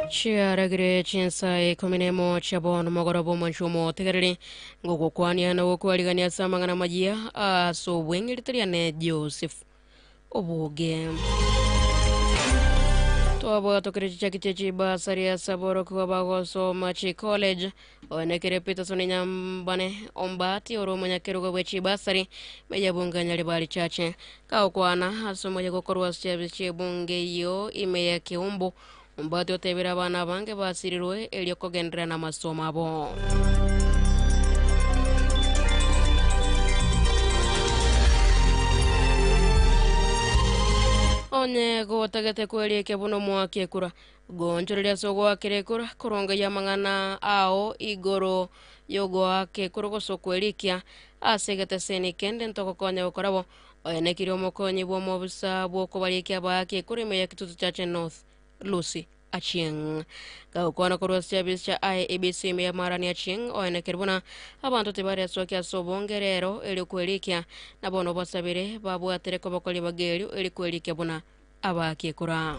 Chiaragire chinsa 11 chiabono mogorobo mwanchumo tegerere ngogokwania na gokwarigania ase amang'ana majia ase obweng'e riteriane Joseph Obuge. Twabwatokire chichaki chechibasari ase aborokigwa bagosoma chicollege oenekire Peterson Nyambane Ombati ore omonyakerugo bwe chibasari meyabunga Nyaribari Chache kaokwana ase omoyega gokorwa ase chiebunge iyo ime ya Kiumbu. Ombati otebera abana bange basirirwe erio kogenderera na masomo abo. Onye gotagete kwerieke buno mwaki ekura gonchoreria ase ogoakera ekura koronga ya mang'ana ao igoro yogoaka ekura gose okwerikia ase egeteseni kende ntogokonya gokorabo oenekire omokonyi bwa omobusa bwokobarikia abaaki ekura ime ya Kitutu Chache North Lucy Achieng. Gakwana korwa service cha IEBC ime ya Marani Achieng oenekire buna abanto tibari asokia ase obongerero erio kwerikia na bono basabire babwatere kobokori bagerio eri kwerikia buna abaaki ekura.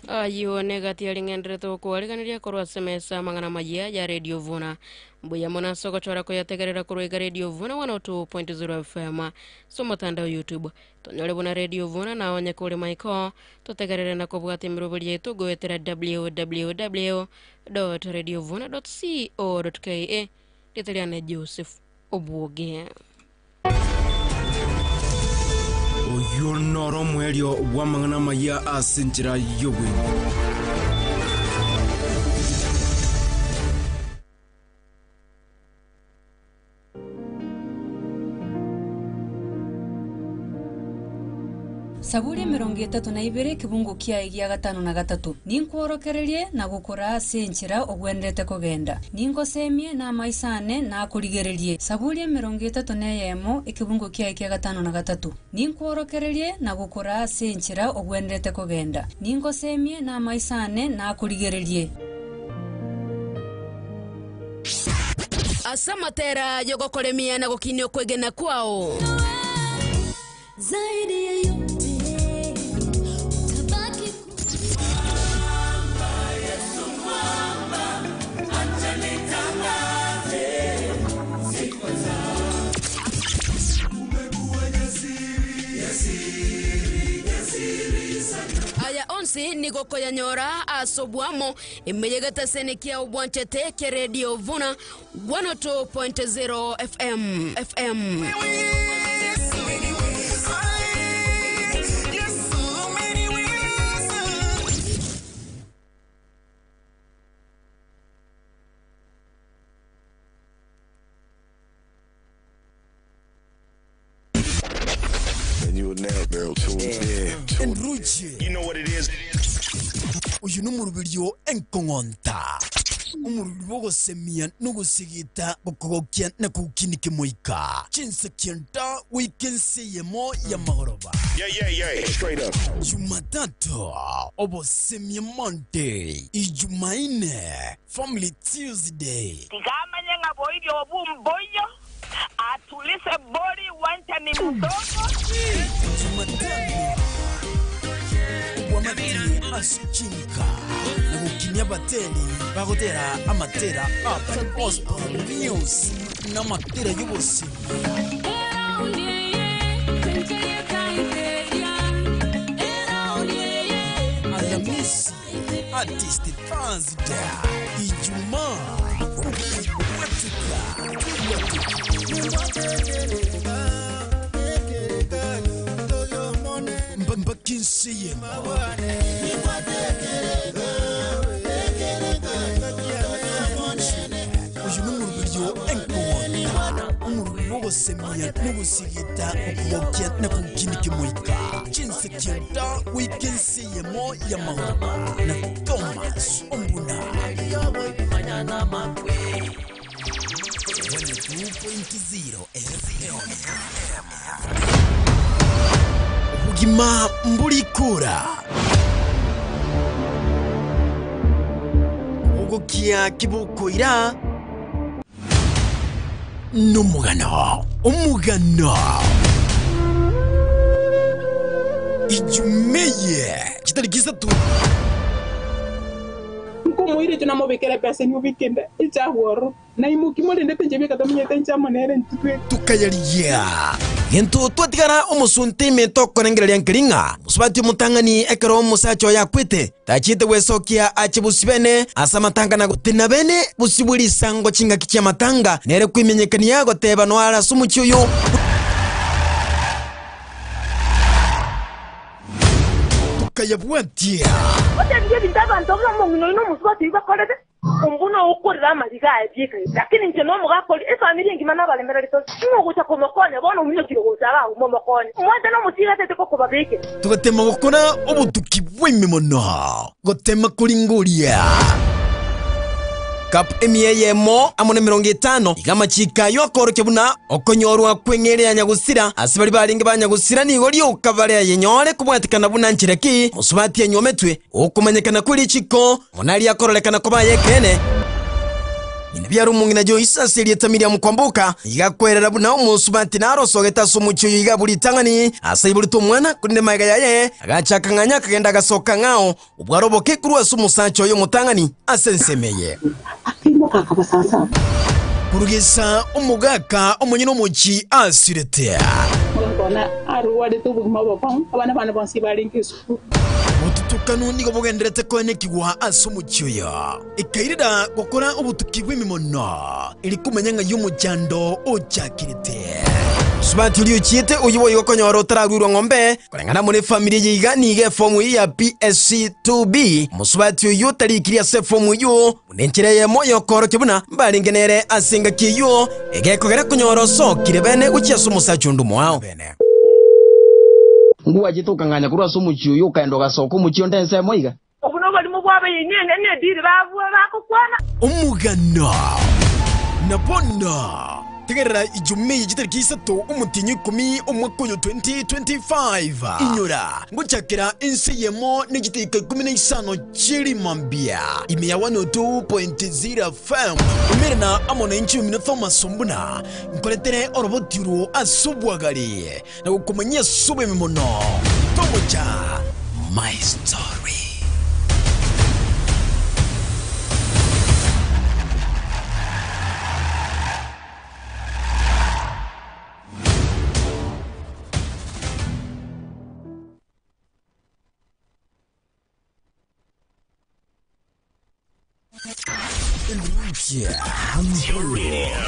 Ayo negati aring'enderete gokwariganiria korwa ase mesa mang'ana maya ya Radio Vuna. Mbuya mona soko chora koyategerera korwa iga Radio Vuna 102.0 FM so mutandao YouTube tonyore buna Radio Vuna na onye kore maiko totegerere na kobwata emirobori yetu goetera www.radiovuna.co.ke. Riteriane Joseph Obuoge. Oyo noro mwerio wa mang'ana maya ase enchera y'obwenge. Saburi 32 kibungo kia igia 53 ninkworokererie na gukora ase enchera ogwenderete kogenda ningosemie na amaisane na akorigererie. Saburi 31 ekibungo kia igia 53 ninkworokererie na gukora ase enchera ogwenderete kogenda ningosemie na amaisane na akorigererie. Asamatera yogokoremia na gokinio kwegena kwao zaidi ya yote. Aya onsi nigoko ya nyora asobwamo imeyegata senekia ubwanchete ke Radio Vuna 102.0 FM FM. Enruche. You know what it is. Uyu numurubiryo enkongonta. Umurubiryo gosemia nugusigita gokogokia na kukinike moika. Chinse kienta weekend ya magoroba. Yeah, straight up. Jumatatu obosemia Monday, Ijumaine Family Tuesday. Tigamanye ngaboiryo obumboyo atulise bori wanta ni mdogo. Jumatano wamati asichinka na gukinya bateri bagotera amatera urban gospel music n'amatera y'ubuzima. Alamisi Artist Thursday, Ijumaa Watika Mbakinsiyemo. Uyu n'umurubiryo enkonda umurubiryo gosemia n'ugusigita okugokia na kukinikimoika chinse kienta wikensiyemo ya mahoro na Thomas Ombuna 102.0 FM. Ubugima mbulikura ugokia kibuko ira N'omugano omugano ijumeye kitariki isatu nkomoire tunamobekera pesa ni weekend ichagworo na imukimole ndepenje bikatomenyete nchamonere ntutwe tukayaria gento twatigara omusunte metokorengereria nkiringa musubati omutang'ani ekero omusacha oyo akwete tachite gwesokia ache busibene ase amatanga na gotina bene busibwe risango chingaki chia matanga nere kwimenyekania goteba noara ase omochi oyo tukayabwatia otengie bintu abantu b'omong'ina oino omusubati bakorete ombuna okorera amariga aye lakini nche nomugakori efamily engima nabalemera ritosi ng'ogocha komokonya bono omunyokire gocha baguma omokonya omwete nomotigatete kokobabekera tugatema gokora obotuki bwaime mono gotema koringoria Cup emiyemo amone 50 igamachika yokoroke buna okonyorwa kweng'ere ya nyagusira ase bari baringe banyagusira nigo ryoka bare yenyore kubwatikana buna nchireki musubati enyometwe okumanyekana kuri chiko monali yakorolekana koba yekene Inabyara omong'ina Joyce ase Miriam Kwamboka igakwerera buna omusubati narosogeta ase omochi oyo iga buri tang'ani ase iborete omwana korende maega yaye agachaka ng'anya akagenda agasoka ng'ao obwaroboke korwa ase omosacha oyo omotang'ani ase ensemeye kurugesa omogaka omonyene omochi asirete mugakona arwarete obogima bokong'u abana bane bonsi barenge esukuru obutukanu nigo bugenderete koenekigwa ase omochi oyo ekairira gokora obutuki bw'emimono eri komenya ng'a y'omochando ochakirete Subati uliochiete oyo oyo konyora otararwirwa ng'ombe koreng'ana muri family yiga niga efomu ya PSC2B musubati oyo tarikiri ase efomu yo nenchera yemo yokorokia buna mbaringenere ase engaki eyo egekogera konyora osokire bene gochia ase omosacha onde omwao Nguwa tukang'anya kurwa ase omochi oyo okaenda ogasoka omochi onde ensemo iga obuno balimu bwabe yinene nediri babwe bakokwana omugano nabona tegerera ijumeye kitariki isatu omutinyi 10 omwaka oyo 2025 inyora ngochakera ense yemo negitika 15 chirimambia ime ya 102.0 FM umerena amona inchi umino Thomas Ombuna nkoletere orobotiro asobwagari na gukumanyia sube mimono tomocha my story.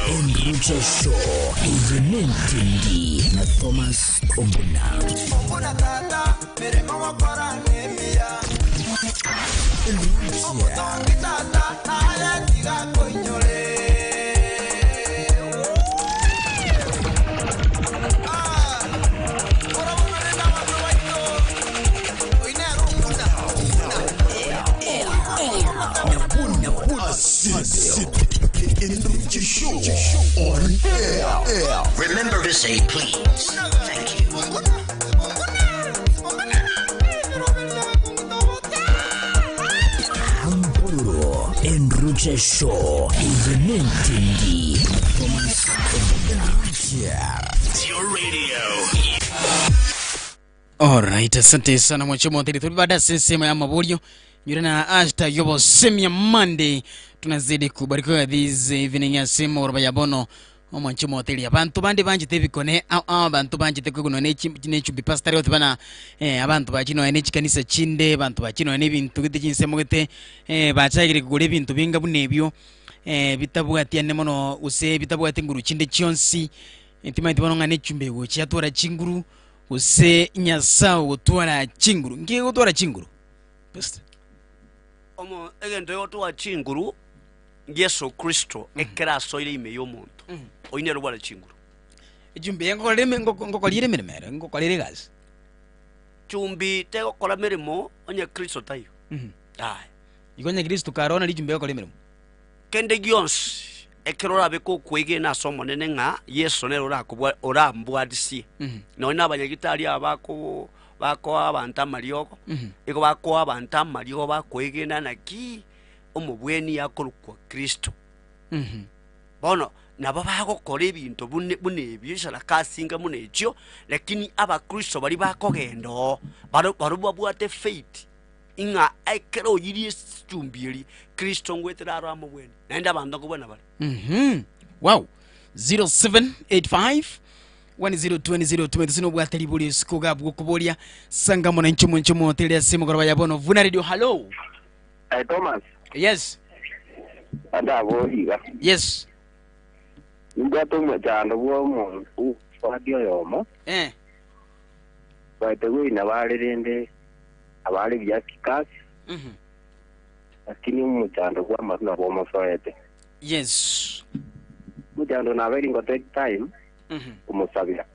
Enrucha Show Ivenentindi na Thomas Ombuna. Ombuna tata mirimo wakora nemia Omutongi tata naya tiga koinyore Show on air. Remember to say please. Thank you. Ampororo Enruche Show Ivenentindi Thomas Your radio. Alright, asante sana mwachomo baada sisi ya maborio na hashtag yobo semia Monday tunazidi kubarikiwa this evening ya sema oroba ya bono omwanchomo hoteli abantu bandi banjite bikone abantu banjite kuno nechumbi pastor yote bana abantu bakino ne chikanisa chinde abantu bakino ne bintu gite chinsemo gite bachagire kugura ebintu binga bunebyo bitabwati ane mono use bitabwati nguru chinde chionsi intimaiti bono ngane chumbi gochi atora chinguru use nyasao gotwara chinguru ngiye gotwara chinguru pastor omo egento yotwa chinguru Yesu Kristo ekera soire ime yomuntu oine rwara chinguru ejumbe ngokolere ngokolire mirimo ngokolere gazi chumbi tego kola mirimo onye Kristo tayo ah igonya Kristo karona lijumbe yokola mirimo kende gyonsi ekero rabe ko kwege na somo nene nga Yesu nero rakubwa orambwadisi no nabanyagitari abako bako abantu amalioko iko bako abantu amalioko bakwegena naki omubweni yakorukwa Kristo bono Nabo bagokora ebinto bune bune ebyo kasinga mune ekyo lakini abakristo bali bakogendo baro babwate faith inga ekero yiri chumbieri Kristo ngwetera aro amubwene naenda bantu kubona bali. Wow. 0785 10202 sino bwatari buri sikoga bwo kuboria sanga mona nchumo nchumo hotel simu goroba yabono Vuna Radio. Hello. Thomas. Yes. Andabo higa. Yes. Ngwato mujando bwo mu radio yomo. Baite gwina balirinde abali byakikasi. Lakini mujando gwa maruna bwo mosoete. Yes. Mujando na very ngo take time. Kumusabira.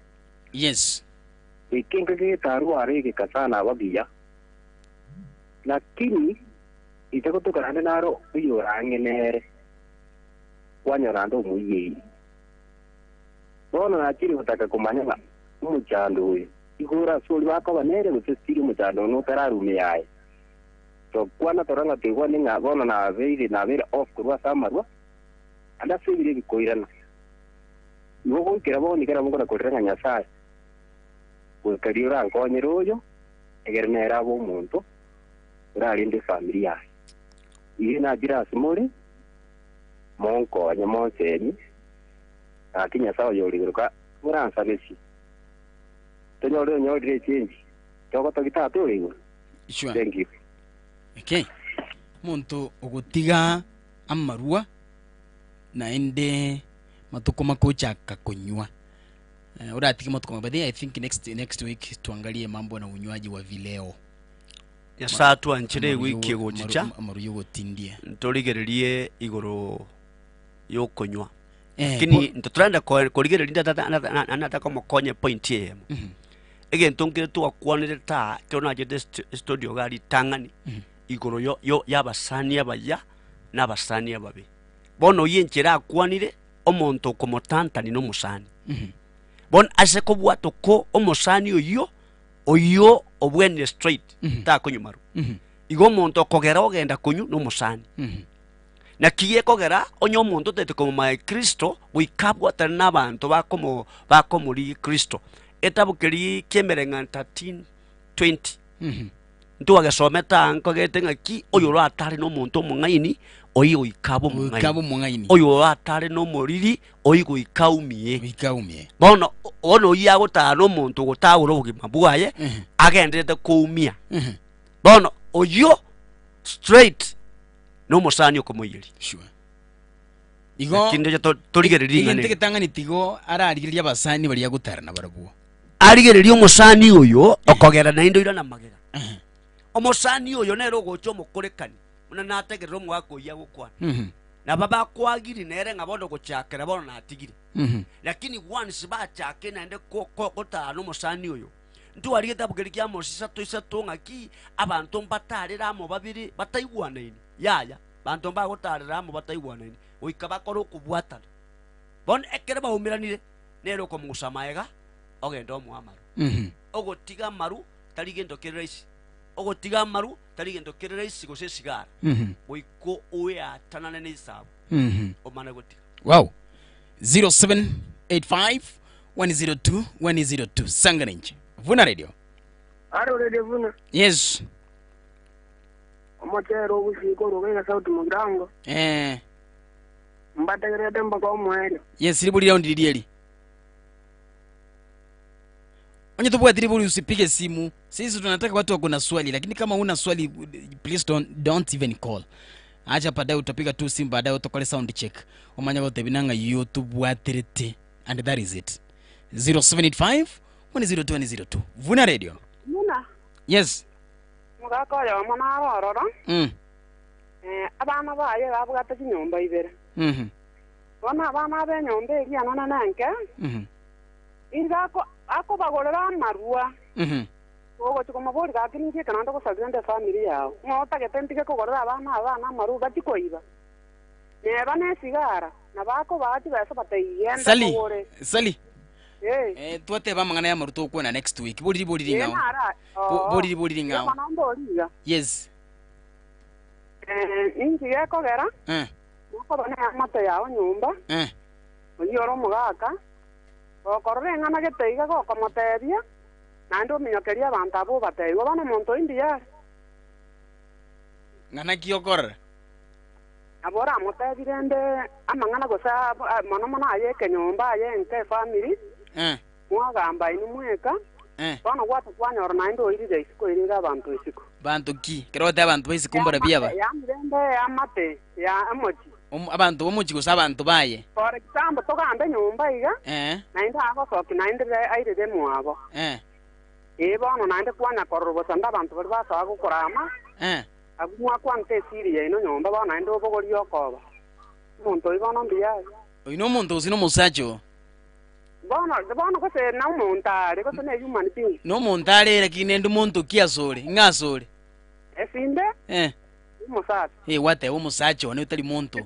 Yes. Ikinga gitaru arege kasana ababiya. Lakini itako tukarande naro uyo rangenere. Wanyorando muyeyi. Bono nachiri gutaka kumanya umuchando uyu. Igura soli wako banere gutestiri umuchando no tararume yae. To kwana toranga tegwa ninga bono na veire na veire off kurwa samarwa. Anda sevire bikoirana. Iwo kira boni kira mungu nakorera Nyasaye. Gukariura nkonyera uyo egernera bo omuntu urarinde familia. Iye nagira asimore monkonye monsenyi ati Nyasaye yoriruka muransa besi. Tonyore nyorire change. Toko tagita tori. Sure. Thank you. Okay. Muntu ogutiga amarua naende matuko makochaka kunywa. Uratiki matuko but I think next week tuangalie mambo na unywaji wa vileo. Ya saa tuanchire wiki gochicha amaru yogotindie. Ntorigererie igoro yokonywa. Lakini ntoturanda korigereria ndata anataka mokonye point yemo. Egento nkire twakwanire ta kyona je studio gari tangani igoro yo yabasani abaya nabasani ababe. Bono yenchera akwanire omonto komotantani no musani. Bon ase kobwato ko omusani oyo oyo obwene straight ta kunyumaru. Igo omonto kogera ogenda kunyu no musani. Na kiye kogera onyo omonto tete koma Kristo goikabwa tari nabanto bakomo bakomuri Kristo. Etabukeri kemerenga 13:20. Ntu agesometa nkogete ngaki oyo ratari no omonto omong'aini oyi goikabo mong'aini. Oyo ratari no moriri oyi goikaumie. Goikaumie. Bono ono yagotara no omonto gotagura obogima bwaye agenderete koumia. Bono oyo straight no mosani okomoyeri. Sure. Igo kinde torigereria ngane. Igente tangani tigo ararigereria abasani bari yagotara na barabwo. Arigereria omosani oyo okogera nainde ira na magera. Omosani oyo nero gocho omokorekani. Una nategerera omwako ya gokwana. Na baba kwagiri nere ngabono gochakera bono natigire. Lakini once bachake naende kotara no mosani oyo. Ntuwarigete abugeri mosisa toisa ngaki abantu mbatarera amo babiri bataigwanaine. Yaya bantu mbagotarera amo bataigwanaine. Goika bakora okobwatana. Bono ekere baumiranire nero okomugusa maega ogenda omoa amaru. Ogotiga amaru tari gento kere rahisi. Ogotiga amaru tari gento kere rahisi gose sigara. Goiko oeatanane na esabu. Omane gotiga. Wow. 0785 102 102 Sangarenje. Vuna Radio. Aro Radio Vuna. Yes. Omotero ushiko rugenga sauti mugirango. Mbategerete mpaka omwero. Yes, riburi round lieli. Onye tubwa triburi usipige simu. Sisi tunataka watu wako na swali, lakini kama una swali please don't even call. Acha baadaye utapiga tu simu baadaye utokole sound check. Omanya wote binanga YouTube waterete and that is it. 0785 102 102. Vuna Radio. Vuna. Yes. Mugako ya mwana arorora. Abana baye babwate chinyomba ibere. Bona abana be nyomba eria nana nanke. Ingako ako bagorera amarua. Ogo tukomabori gakinje kana ndo kusagenda family yao. Ngota getentike kogorera abana amaru batikoiba. Neba nesigara na bako baati besa batayenda kogore. Sali. Tuate ba mangana ya maruto kuona next week. Bori bori ngao. Bori bori ngao. Yes. Inji yakogera. Nako bana amata yao nyumba. Oyoro mugaka gokorora eng'ana gete iga gokomotebia naende ominyokeria abanto abo batebigwa bono omonto oyo mbuya are. Ng'ana ki okorora? Nabo oramotebire nde amang'ana gose mono mono aye ekenyomba aye enka efamily mwagamba inwe mweka bono gwata kwanyora naende oirire isiko erire abanto isiko. Bantu ki? Kero oteba abanto ba isiko mbora biaba? Yamirembe yamate ya emochi. Abanto bomochi gose abanto baye? For example togambe nyomba iga naende agosoki naende airire mwabo. Bono naende kwana korora bosa nda abanto bari basoa gokorama abu mwakwante esiri yaino nyomba bono naende obogori okoba. Omonto oyo bono mbuya are. Oyo no omonto gose nomosacha oo? Bono bono gose na omonto are gose ne human being. No omonto are lakini ende omonto ki asore? Ng'a asore? Esinde? Omosacha. Gwateba omosacha one otari monto.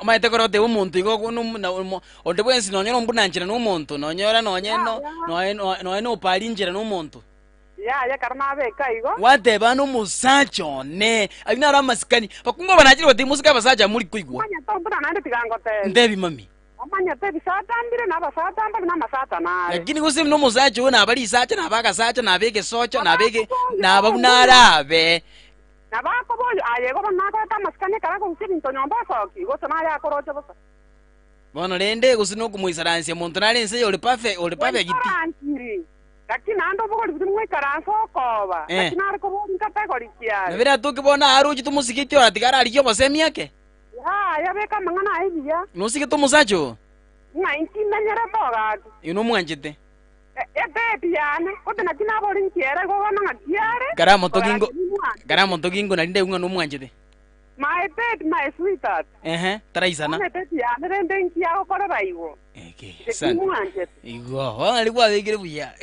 Maete koro oteba omonto igo onde bwensi nonye nombunanchera nomonto nonyora nonye nonye nopari nchera nomonto. Ya karo nabeka igo. Wateba nomosacha one abi naro amasikani bakunga banachire bati musika abasacha muri koigwa. Manya tombuna naende tigangotebia. Ntebi mami. Omanyete bisatambire nabasatambire namasatana are. Lakini gose nomosacha oyo naba risacha naba agasacha naba egesocho naba ege naba buna arabe. Nabakoboyo aye gobo nakoreta amasikani ekero akogusia ebinto nyomba osoki gose naye akoroche bosa. Bono rende gose nokomoisaransia monto nare ense ore perfect ore perfect. Oisaransirie lakini naende obogori buri mwaikaransa okoba lakini nare kobori nkategori kiare. Nabere atoke bono aroche tomosigete ora tiga ararigie obosemi ake. Yabeka amang'ana aye buya. Nosigete omosacha oo? Ng'a inkimenyere bogaki. Oyo nomwanchete? Ebebi yane kote naki nabori nkiere igo bono ng'a kiare. Karamoto gingo nari ndaigu ng'a nomwanchete. My babe, my sweetheart. Taraisana. Bono ebebi yane rende nki agokorera igo. Asante. Kimwanchete. Igo, bono nari kwabekire buya.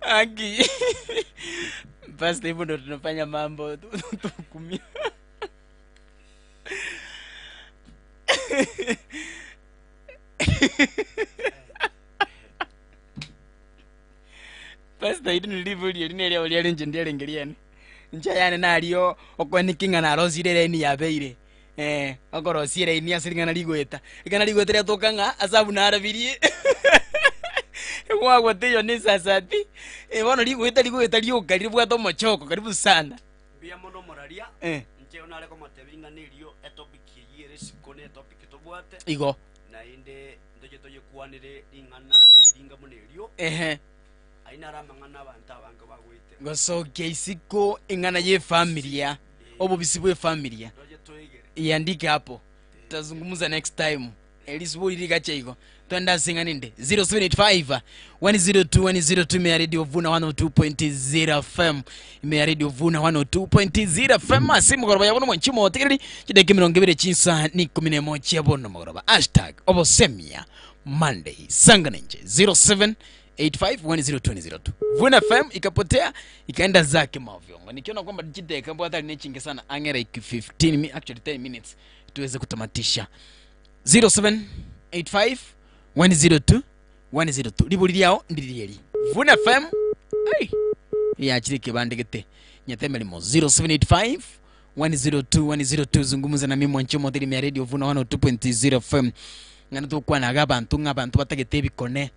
Aki. Basi hivyo ndo tunafanya mambo tukumia. Pastor idini live line lia lia nje ndiye ngeliane. Ncha yane nalio okwenikinga na rosire line yabeire. Okorosire line asiringana ligweta. Igana ligweta ryatokanga asabu narabirie. Wagwa ni sasati. Bono ligweta ligweta lyoka libwata omochoko karibu sana. Mbia mono moraria. Nche onare komotebinga nerio etopic yere siko ne topic tobwate. Igo. Na inde ndoje toye kwanire ring'ana eringa munerio. Aina ramang'ana abantu abange bagwete. Gosokia isiko ing'ana ye familia. Obobisi bwe familia. Iandike hapo. Tutazungumza next time. Elisibu iligacha igo. Twenda singa ninde 0785 102 102 Mea Radio Vuna 102.0 FM. Mea Radio Vuna 102.0 FM. Asimu goroba yabono mwanchimo otegereri chideki 20 chinsa ni 11 yabono magoroba. Hashtag Obosemia Monday. Sanga ninje 0785 102 102. Vuna FM ikapotea ikaenda zake mavyongo. Nikiona kwamba chideka mbo hatari nechingi sana angera iki 15 actually 10 minutes tuweze kutamatisha. 0785 102 102 libuli lyao ndilieli Vuna FM. Ai ya chirike bandegete nyatemelimo 0785 102 102. Zungumza na mimi mwanchomo tili mia radio Vuna 102.0 FM. Ngana tukwana abantu ngabantu batagete ebikone.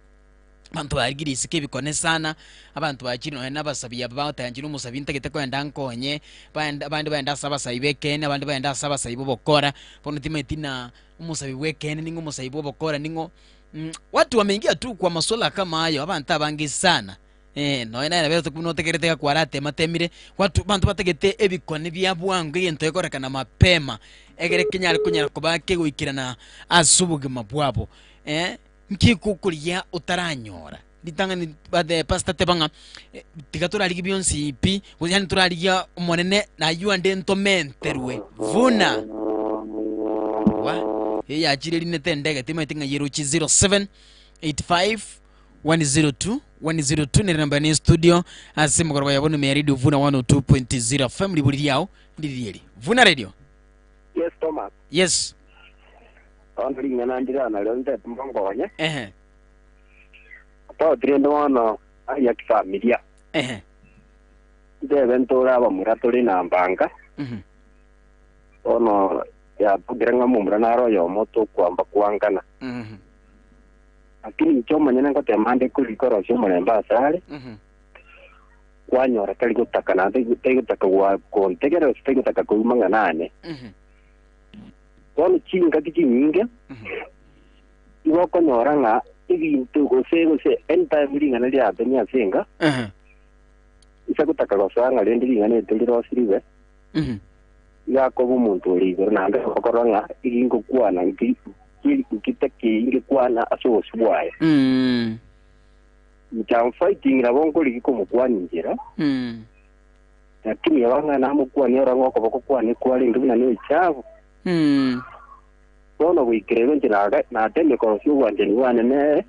Abantu barigiri isike ebikone sana. Abantu bakiri no nabasabi abatayanjira umusabi ntagete kwenda nkonye. Abandi baenda sabasabi bekene, abandi baenda sabasabi bobokora. Bono timetina umusabi wekene ningo umusabi bobokora ningo. Watu wameingia tu kwa masuala kama hayo abantu abangi sana. No ena na beto kunotekerete kwarate matemire watu bantu bategete ebikone bya bwangu egento ekorekana mapema egere kenyari kunyara kubake guikirana asubugima bwabo. Nkikukuria utaranyora litangani bade pastor tebanga tigatura ligi bionsi ipi yani turaligia omonene na yuande ntomenterwe Vuna wa ya chire line ndege timatinga yeruchi 0785 102 102 ni namba ni studio asimu kwa yabone me radio Vuna 102.0 FM libuli lyao ndilieli Vuna radio. Yes Thomas. Yes. Andri ngana ndira na londe mbongo nye. Pa trendo wana ya familia. Ndebe ntora abamura turi na mbanga. Ono ya tugira mumura naro yo moto kwamba kuangana. Lakini icho manyana ngote amande kulikoro sio muremba asale. Kwanyora tali gutaka na tali gutaka gwa kontegera tali gutaka kuumanga nane. Kono chinga kichinyinge. Iwo konyora nga ibintu gose gose enta muringana lya benya singa. Isakutaka gosanga lendi ringana etulirosiriwe. Yakobo omuntu ori igoro naende okorora ng'a igingokwana nkitaki ingekwana ase obosi bwaye. Nta fighting nabo nkori gikomokwana injira. Lakini abang'a namokwana ora ng'okoboko kwane kwarenge buna ne echabu. Bono goikererwa inche nateme korosia obwanchani bwane nere.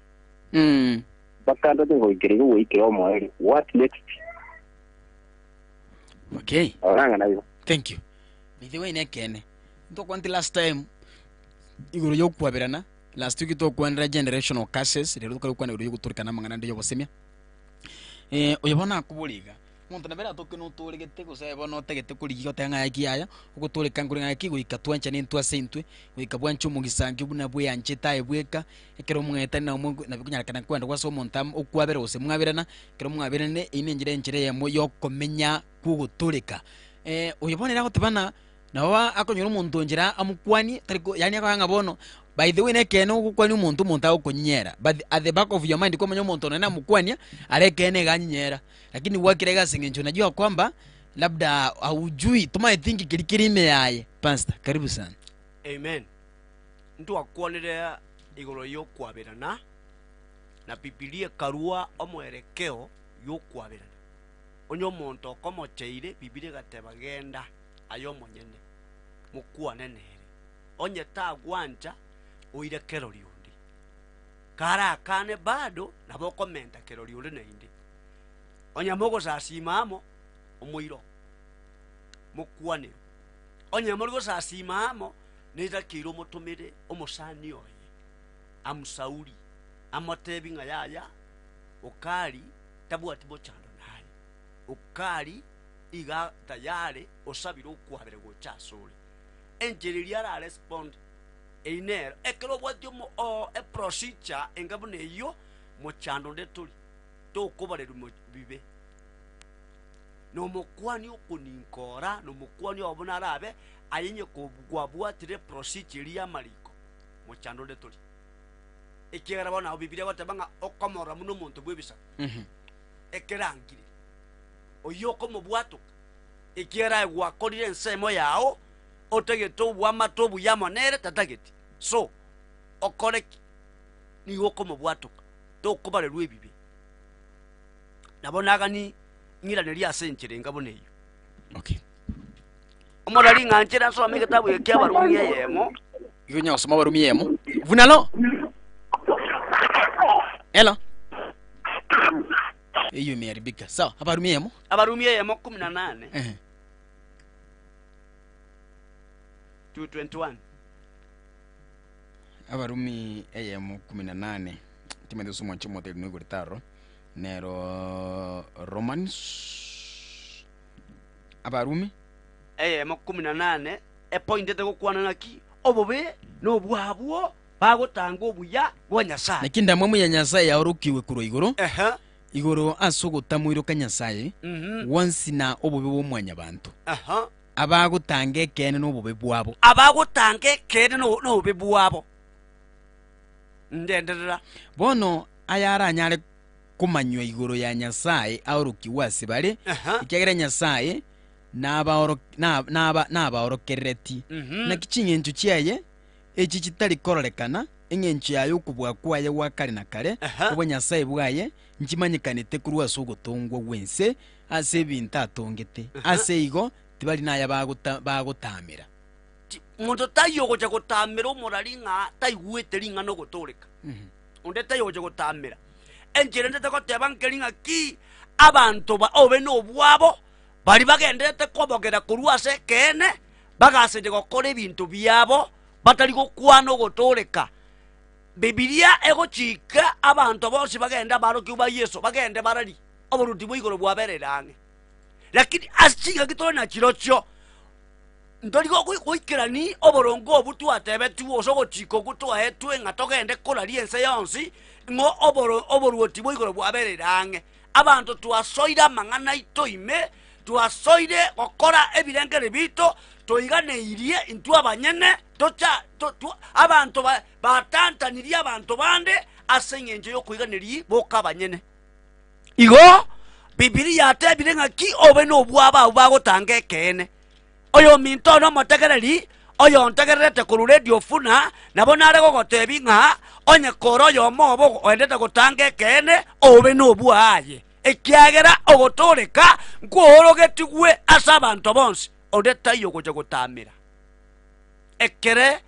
Bakanda tingoikererwa goikera omoerio. What next? Okay. Oranga nayo. Thank you. By the way, nekene ntokwanti last time igoro yokwaberana last week tokwanira generational curses rero tukarukwana igoro yoguturikana mangana ndi yobosemia oyobona akuburiga muntu nabera toke notoregete gose bona otegete kurigiga otanga yaki aya uguturika nguri ngaki goika twancha nintwa sentwe goika bwancho mugisangi buna bweyanche taye bweka ekero mweta na nabikunyarikana kwenda gwase omuntu okwabera gose mwaberana ekero mwaberane ine njira enjira yemo yokomenya kuguturika oyobonera gotebana nawa akonyora omuntu njira amukwani tariko yani akanga bono by the way nekene ogukwani omuntu omuntu agokonyinyera but at the back of your mind komanya omuntu nene amukwania arekene ganyinyera lakini wakirega sengencho najua kwamba labda haujui tuma think kirikirime yaye. Pastor, karibu sana. Amen. Ntu akwanire igoro yokwaberana na Biblia karua omwerekeo yokwaberana onye omuntu okomocheire Biblia gateba genda ayo monyene mukwane nere onye tagwancha oire kerori undi kara kane bado nabo komenta kerori undi nainde onye mogosasima amo omoiro mukwane onye mogosasima amo nitakiro mutumire omosani oye amusauri amotebi nga yaya okali tabwati bochando naye okali iga tayari osabira okwabere gochasore enjeri lyara respond einero ekero bwati o e procedure engabune iyo mochando ndetuli tokobarera bibe no mokwani okuninkora no mokwani obona arabe ayenye kobwabwatire procedure ya mariko mochando ndetuli ekera bona Biblia batabanga okomora muno muntu bwebisa ekerangire oyoko mubwatuka ekera gwakorire ensemo yao otegete obwamato obuyamonere tatageti so okoreki nigo komobwatuka tokobarerwa ebibe nabonaga ni ngirane lyasenkyere ngabona eyo. Okay. Omorali ng'anchera nsome ekitabu eki Abarumi eyemo igo nyosoma Abarumi eyemo vunalo elo iyo imeharibika. Sawa, Abarumi eyemo Abarumi eyemo 18 221 Abarumi eyemo 18 timende usumwa nchomo teli nuiguritaro nero Romans Abarumi eyemo 18 epointete gokwana naki obobe nobwabwo bagotanga obuya bwa Nyasaye nakinda mwemu ya Nyasaye yaorukiwe kurwa igoro igoro asogotamwiroka Nyasaye once na obobe bw'omwanya bantu abagotanga ekene n'obobe bwabo abagotanga ekene n'obobe bwabo ndenderera bono ayaranyare kumanywa igoro ya Nyasaye aorukiwe ase bare ikiagera Nyasaye nabaorokerereti nakichingencho chiaye echi chitari kororekana eng'encho yayo okobua kwaye gwa kare na kare obo Nyasaye bwaye nchimanyikanete korwa ase ogotongwa gwense ase ebinto atongete ase igo tibari naya bagotamera omonto taiyo gocha gotamera omorari ng'a taigwete ring'ana ogotoreka onde taiyo gocha gotamera enchera ndete goteba nkeri ng'aki abanto ba obe nobwabo bari bagendete kobogera korwa ase ekene bagaseche gokora ebinto biabo batari gokwana ogotoreka. Bibilia egochika abanto bonsi bagenda barokiwa ba Yesu bagende barari oboruti bwa igoro bwaberera ang'e. Lakini asiga gitona chirocho ndorigo goikerani oborongo obutu atebe tuo sogochiko gutwa etwe ngatogende koraria ense yonsi ng'o oboruoti boigoro bwabererange abanto twasoire amang'ana itoime twasoire gokora ebirengere bito toiganeirie intwe abanyene tocha abanto batantanirie abanto bande ase eng'encho yokoiganeria boka abanyene igo Bibilia yatebire ng'aki obe nobwaba abwo bagotanga ekeene oyo minto no motegereri oyo ntegererete korwa Radio Funa nabo nare gogotebi ng'a onye koro oyo mobo oendete gotanga ekeene obe nobwaye ekiagera ogotoreka nkworogetigwe ase abanto bonsi onde taiyo gocha gotamera ekere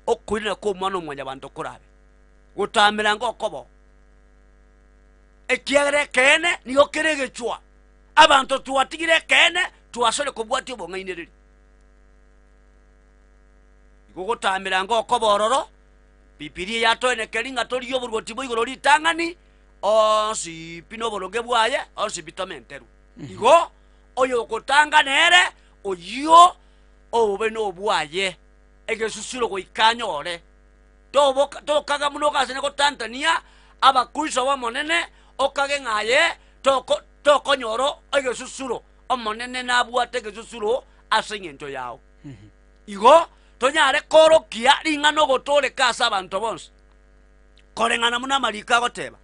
okoirana kwa omwana omwanyabanto korabe gotamera ngokobo ekiagera ekeene nigo kere egechwa abanto twatigire ekeene twasore kobwatia obong'ainereri igo gotamera ngokobororo Bibilia yatoenekeri ng'a tori oborwoti bwa igoro ritang'ani onsi pi noboronge bwaye onsi bitomenterwe igo oyo okotanga nere oyio obobe nobwaye egesusuro goikanyore tokaga muno okasene gotantania abakristo bomonene okage ng'aye tokonyoro egesusuro omonene nabwate egesusuro ase eng'encho yao igo tonyare korokia ring'ana ogotoreka ase abanto bonsi koreng'ana muna amariko agoteba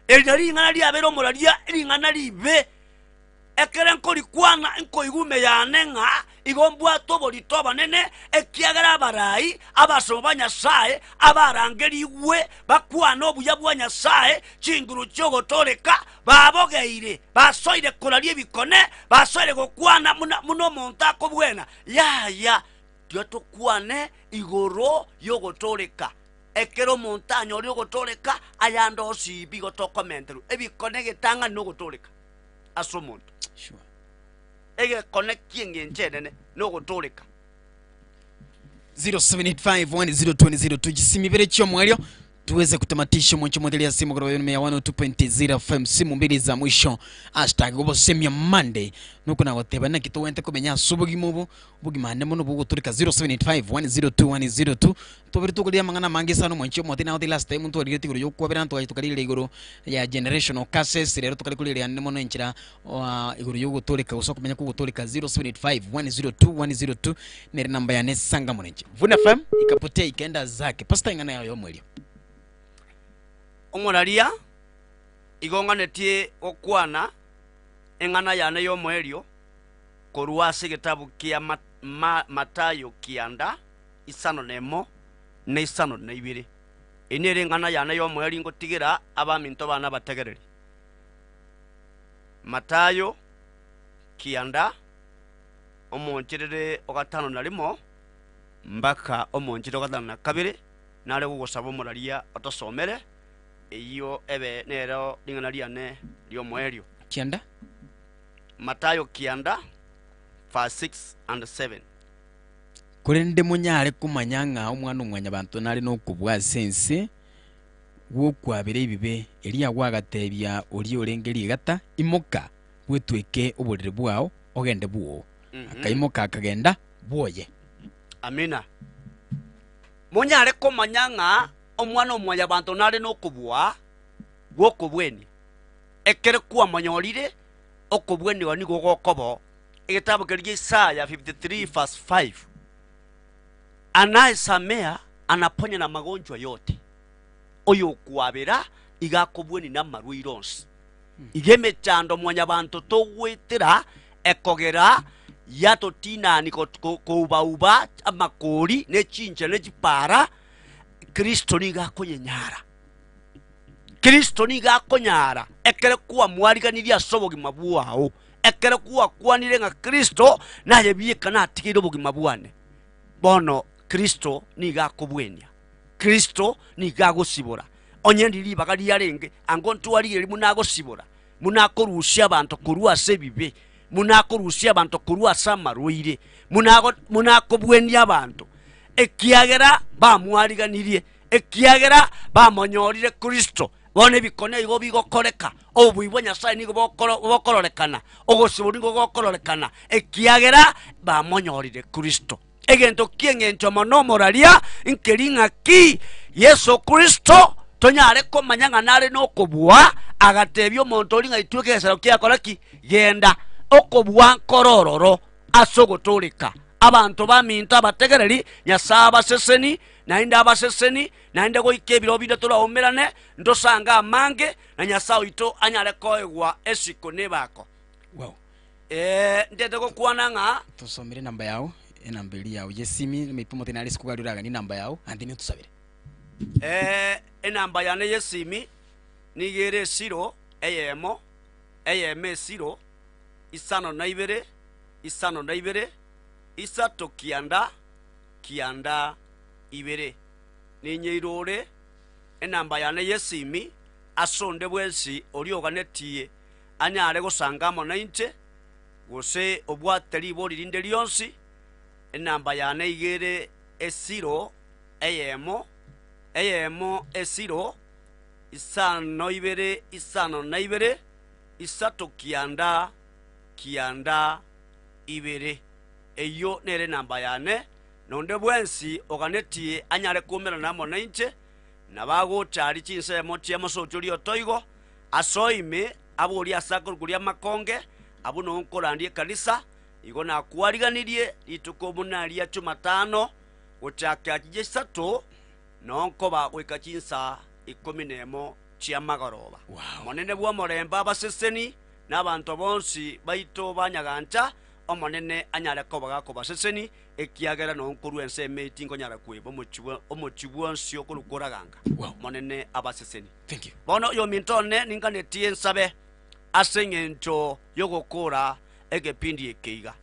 eri ring'ana riabere omoraria ring'ana ribe ekere nkorikwana nkoigume yane ng'a igo mbwate oborito obonene ekiagera abarai abasomo ba Nyasaye abarangerigwe bakwana obuya bwa Nyasaye chinguru chiogotoreka babogeire basoire koraria ebikone basoire gokwana muno omonto akobwena yaya tio tokwane igoro yogotoreka ekero omonto anyore ogotoreka ayande osibi gotokomenterwa ebikone getang'ani nogotoreka ase omonto. Sure. Egekone kieng'encho enene nogotoreka 0785102002 jisimibere chiomwelio tuweze kutamatisha mwancho modeli ya simu kwa ya 102.0 FM simu mbili za mwisho hashtag obosemia Monday nuko na goteba na kito wente komenya subugi mubu bugimane muno bugoturika 0785102102 tobere tukulia mangana mangi sana mwancho modeli na the last time muntu alireti igoro yokwabera ntu tukalire igoro ya generational curses rero tukalikulira ne muno enchira igoro yogoturika usokumenya kugoturika 0785102102 nere namba ya nesanga munenche Vuna FM ikapotea ikaenda zake pasta ingana yayo mwelio omoraria igong'anetie gokwana eng'ana yane yomoerio korwa ase egetabu kia Matayo kianda isano nemo na isano na ibere ene ere eng'ana yane yomoerio ngotigera abaminto bana bategereri Matayo kianda omoncherere ogatano na rimo mpaka omoncherere ogatano na kabere nare gogosaba omoraria otosomere iyo ebe nero ring'ana riane riomoerio kianda Matayo kianda verse 6 and 7 kurende munyare kumanya ng'a omwana omwanyabanto nare nokobwa sense gwokwabire ebibe eria gwagatebia ori orenge rigata imoka bwetweke oborere bwao ogende bwo akaimoka akagenda bwoye. Amina munyare kumanya ng'a omwana omwanyabanto nare nokobua gwokobweni ekere kwamonyorire okobweniwa nigo gokobo egetabu keria Isaya 53 verse 5 anayesamea anaponya na magonjwa yote oyo kwabera igakobweni na marwaire onsi iga emechando mwanyabanto togwetera ekogera yatotinani koubauba amakori nechincha nechipara Kristo nigakonyenyara Kristo nigakonyara ekere kwamwariganiria ase obogima bwao ekere kwakwanire ng'a Kristo naye bieka natigire obogima bwane bono Kristo nigakobwenia Kristo nigagosibora onye ndiribaga riarenge ango ntwarire munagosibora munakorusia abanto korwa ase ebibe munakorusia abanto korwa ase amarwaire munakobwenia abanto ekiagera bamwariganirie ekiagera bamonyorire Kristo Bono ebikone igo bigokoreka obui bwa Nyasaye nigo bokororekana ogosibo nigo gokororekana ekiagera bamonyorire Kristo. Egento kieng'encho mono moraria nkeri ng'aki Yesu Kristo tonyare komanya ng'a nare nokobua agatebia omonto ori ng'a itwe egesero kiakora ki genda okobua nkorororo ase ogotoreka abantu baminto abategereri Nyasaye abaseseni naende abaseseni naende goika ebiro binde toraumerane ntosanga amange na Nyasaye oito anyare koegwa esiko nebako. Wow. Ndete gokwana ng'a tusomere namba yao enamba yao yesimi mipumo tenari sikugaruraga ni namba yao andini tusabire. Enamba yane yesimi nigere 0 eyemo eyeme 0 52 52 3 9 9 2 ninyeirore enamba yane yesimi asonde bwensi orioganetie anyare gosangamo nainche gose obwate ribori rinde rionsi. Enamba yane igere 0 eyemo eyemo 0 52 52 3 9 9 2 eyo nere namba yane nonde bwensi oganetie anyare kumerana namo nainche nabagochari chinsemo chiamosocho riotoigo asoime abori asakorukuria makonge abu nonkorandie kanisa igo nakwariganirie rituko munaria Jumatano gochaka chisatu nonkoba goika chinsa 11 chiamagoroba. Wow. Monene bwa moremba abaseseni n'abanto bonsi baito banyagancha omonene anyare koba gakobaseseni ekiagera nonkorwa ense emeti nkonyara kweba omochibwa onsi okorukoraganga. Wow. Monene abaseseni. Thank you. Bono yo mintone ninganetie nsabe ase eng'encho yogokora egepindi ekeiga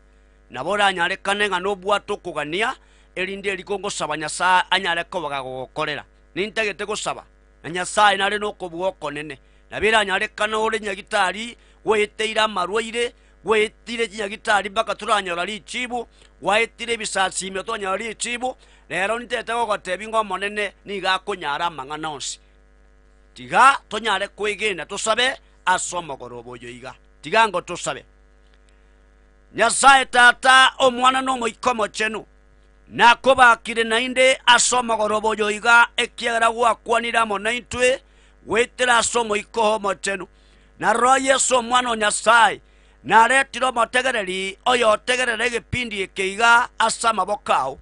nabo ranyarekane ng'a nobwate okogania erinde eriko ngosaba Nyasaye anyare kobaga gogokorera nintagete gosaba na Nyasaye nare nokobua okonene nabo eranyarekana ore nyagitari gweteire amarwaire gweetire chinyagitari mpaka toranyora richibu gwaetire ebisasime twanyora richibu rero nintete gogotebi ng'a omonene niga akonyara amang'ana onsi tiga tonyare kwegena tosabe ase omogoroba oyo iga tiga ngo tosabe. Nyasaye tata omwana n'omoika omochenu nakobakire nainde ase omogoroba oyo iga ekiagera gwakwanire amo naintwe gwetera ase omoika omochenu narora Yesu omwana o Nyasaye naretire omotegereri oyo otegerere egepindi eke iga ase amaboko ao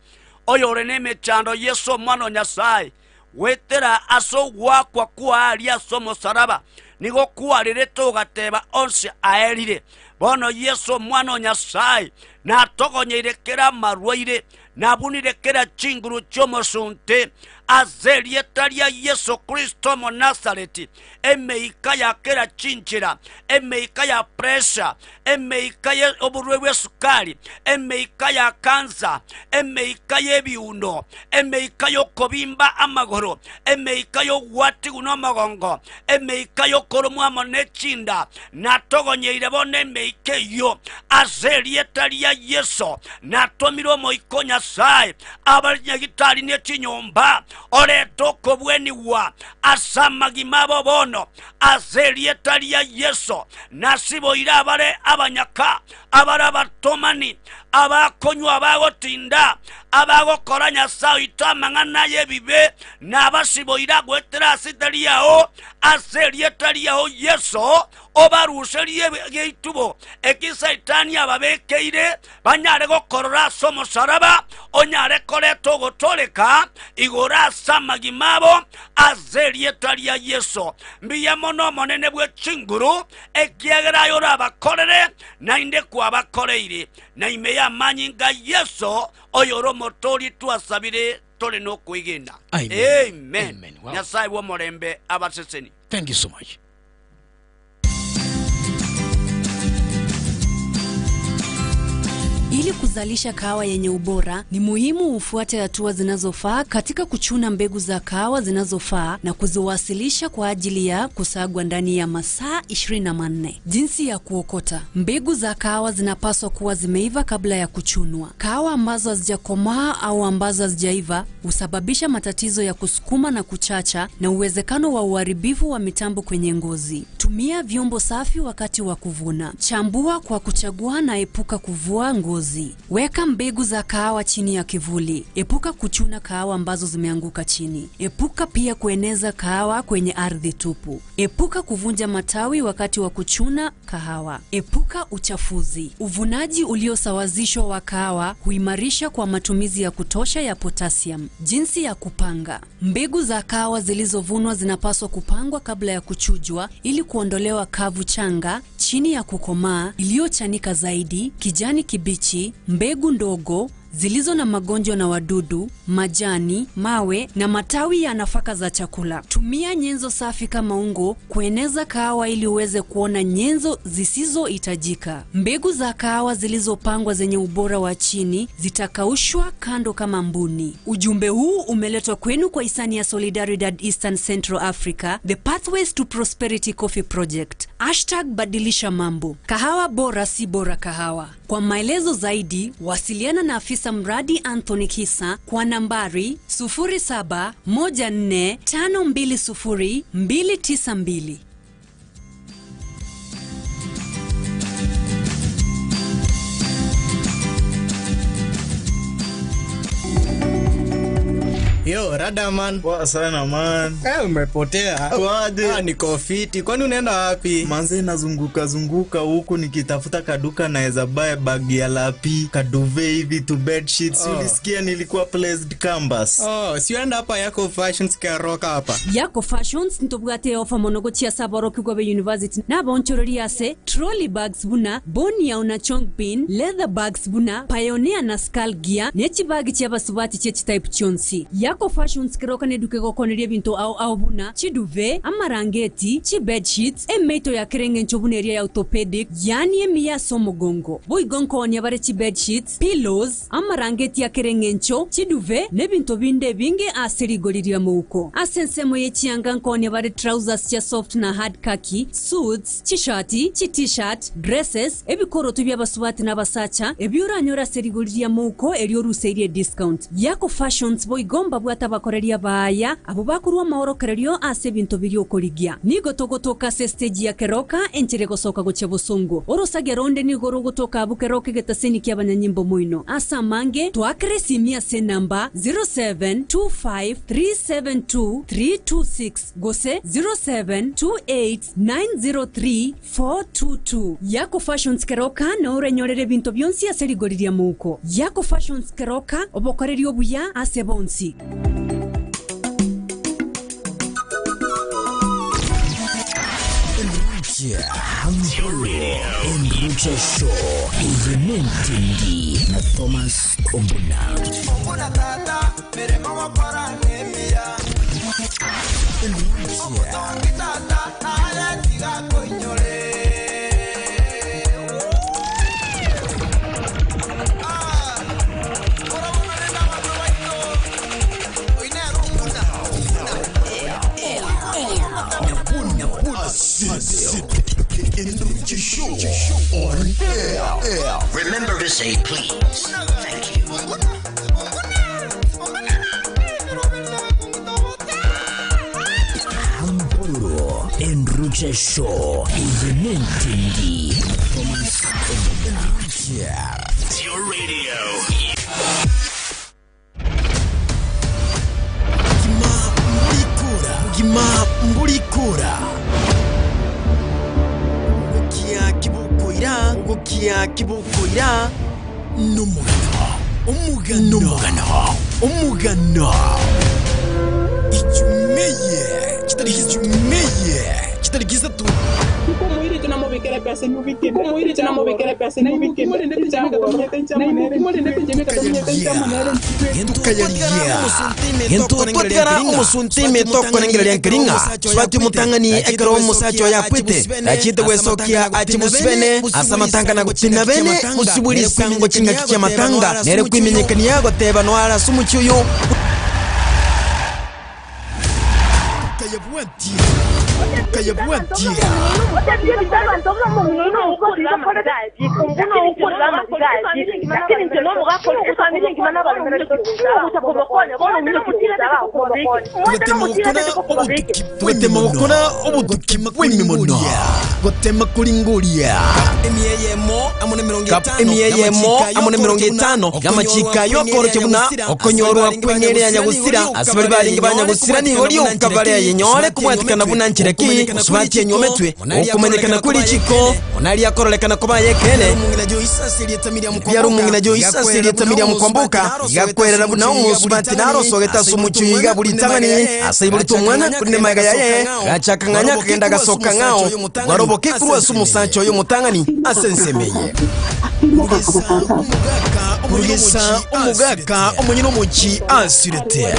oyo ore n'emechando Yesu omwana o Nyasaye gwetera ase ogwakwa kwaria ase omosaraba nigo kwarerete ogateba onsi aerire. Bono Yesu omwana o Nyasaye natogonyeire kera amarwaire nabunire kera chinguru chiomosunte ase erieta ria Yesu Kristo omonasareti emeika ya kera chinchera emeika ya pressure emeika ya oburwe bwa sukari emeika ya kansa emeika y'ebiuno emeika y'okobimba amagoro emeika y'ogwatigu n'omogongo emeika y'okoromwa amo n'echinda natogonyeire bono emeika eyo ase erieta ria Yesu natomire omoika Nyasaye abanyagitari n'echinyomba oreta okobweniwa ase amagima abo bono ase erieta ria Yesu nasiboire abare abanyaka abare abatomani abakonywa abagotinda abagokora Nyasaye oito amang'ana y'ebibe nabasiboire agwetera ase etari yao ase erieta riao Yesu obaruserie geitubo eki Saitani ababekeire banyare gokorora ase omosaraba onyare koreta ogotoreka igoro ase amagima abo ase erieta ria Yesu mbuya mono omonene bwe chinguru ekiagera aye orabakorere nainde kwabakoreire na ime y'amanyinga Yesu oyo ore omotori twasabire tore nokwegena. Amen. Amen. Amen. Wow. Nyasaye bwa omorembe abaseseni. Thank you so much. Ili kuzalisha kahawa yenye ubora, ni muhimu ufuate hatua zinazofaa katika kuchuna mbegu za kahawa zinazofaa na kuziwasilisha kwa ajili ya kusagwa ndani ya masaa 24. Jinsi ya kuokota. Mbegu za kahawa zinapaswa kuwa zimeiva kabla ya kuchunwa. Kahawa ambazo hazijakomaa au ambazo hazijaiva husababisha matatizo ya kusukuma na kuchacha na uwezekano wa uharibifu wa mitambo kwenye ngozi. Tumia vyombo safi wakati wa kuvuna. Chambua kwa kuchagua na epuka kuvua ngozi. Weka mbegu za kahawa chini ya kivuli. Epuka kuchuna kahawa ambazo zimeanguka chini. Epuka pia kueneza kahawa kwenye ardhi tupu. Epuka kuvunja matawi wakati wa kuchuna kahawa. Epuka uchafuzi. Uvunaji uliosawazishwa wa kahawa huimarisha kwa matumizi ya kutosha ya potassium. Jinsi ya kupanga. Mbegu za kahawa zilizovunwa zinapaswa kupangwa kabla ya kuchujwa ili kuondolewa kavu changa, chini ya kukomaa, iliyochanika zaidi, kijani kibichi, mbegu ndogo zilizo na magonjwa na wadudu, majani, mawe na matawi ya nafaka za chakula. Tumia nyenzo safi kama ungo kueneza kahawa ili uweze kuona nyenzo zisizohitajika. Mbegu za kahawa zilizopangwa zenye ubora wa chini zitakaushwa kando kama mbuni. Ujumbe huu umeletwa kwenu kwa hisani ya Solidaridad Eastern Central Africa, The Pathways to Prosperity Coffee Project. #badilisha mambo. Kahawa bora si bora kahawa. Kwa maelezo zaidi, wasiliana na afisa mradi Anthony Kisa kwa nambari 0714520292. Yo, rada man. Poa sana man. Umepotea. Kwaje? Niko fiti. Kwani unaenda wapi? Manze nazunguka zunguka huku nikitafuta kaduka naeza buy bag ya lapi, kaduve hivi to bed sheets. Oh. Ulisikia nilikuwa placed canvas. Oh, si uenda hapa Yako Fashions Keroka hapa. Yako Fashions ntobwate ofa monogo chia saboro kigwabe University. Na bonchorori ase trolley bags buna, Bonia na Chongbin, leather bags buna, Pioneer na Skull Gear, nechi bag chia basubati chechi type chonsi. Yako Fashions Keroka neduke gokoneria binto au au buna, chiduve, amarangeti, chi bed sheets, emeito ya kerenge nchobuneria ya orthopedic, yani emiya somogongo. Boigonko onyabare chi bed sheets, pillows, amarangeti ya kerenge ncho, chiduve, nebinto binde binge aserigoriria mouko. Asensemo ye chianga nkonyabare trousers cha soft na hard khaki, suits, chishati, chi t-shirt, dresses, ebikoroto by'abasubati n'abasacha, ebyuranyora serigoriria mouko eryoruseirie discount. Yako Fashions boigomba bwata bakoreria baya abo bakurwa mahorokererio ase binto biriyokorigia. Nigo togotoka se stage ya Keroka enchere gosoka goche bosongo. Orosage ronde nigo rogotoka abu Keroka getaseni kyabanyanyimbo moino. Asa mange twakre simia se namba 0725372326 gose 0728903422. Yako Fashions Keroka na orenyorere binto byonsi aserigoriria mouko. Yako Fashions Keroka obokorerio buya ase bonsi. Enrucha Show Iyenentindi na Thomas Ombuna. Ombuna tata miremo wakora nemia. Omutongi tata naya tiga koinyore. Enrucha Show on air. Remember to say please. Thank you. Hamburgo Enrucha Show Iyenentindi Thomas Ombuna. Your radio. Gima mbulikura. Kibukoira, ugokia kibukoira, numugano, umugano, numugano, umugano. Ichumeye, kitari ichumeye, Chitarikisa tu. Gentutwatgara omusuntime tokonengereria nkiringa swati mutangani ekero omusacho yakwite achite gwesokia achimusibene asa matanga na gutina bene musiburi sango chinga kicha matanga nere kwimenyekania goteba no ara sumuchuyo Tugatema obutukima kw'emimono gotema kuringuria kap emiyeyemo amone 50 gamachika yokoroche buna okonyorwa kwengere ya nyagusira asibari baringi banyagusira nigo ryokabare yenyore kubwatikana buna nchireki usubati enyometwe okumenyekana kuri chiko onali akorolekana kuba yekene byarumungina jo isasiri tamiria mukwambuka gakwerera buna umusubati narosogeta sumuchuyiga buri tangani asayiburi tumwana kune maga yaye gachakanganya kagenda gasoka ngao waroboke kuruwa sumusancho yo mutangani asensemeye kurugesa omugaka omunyino muchi asirete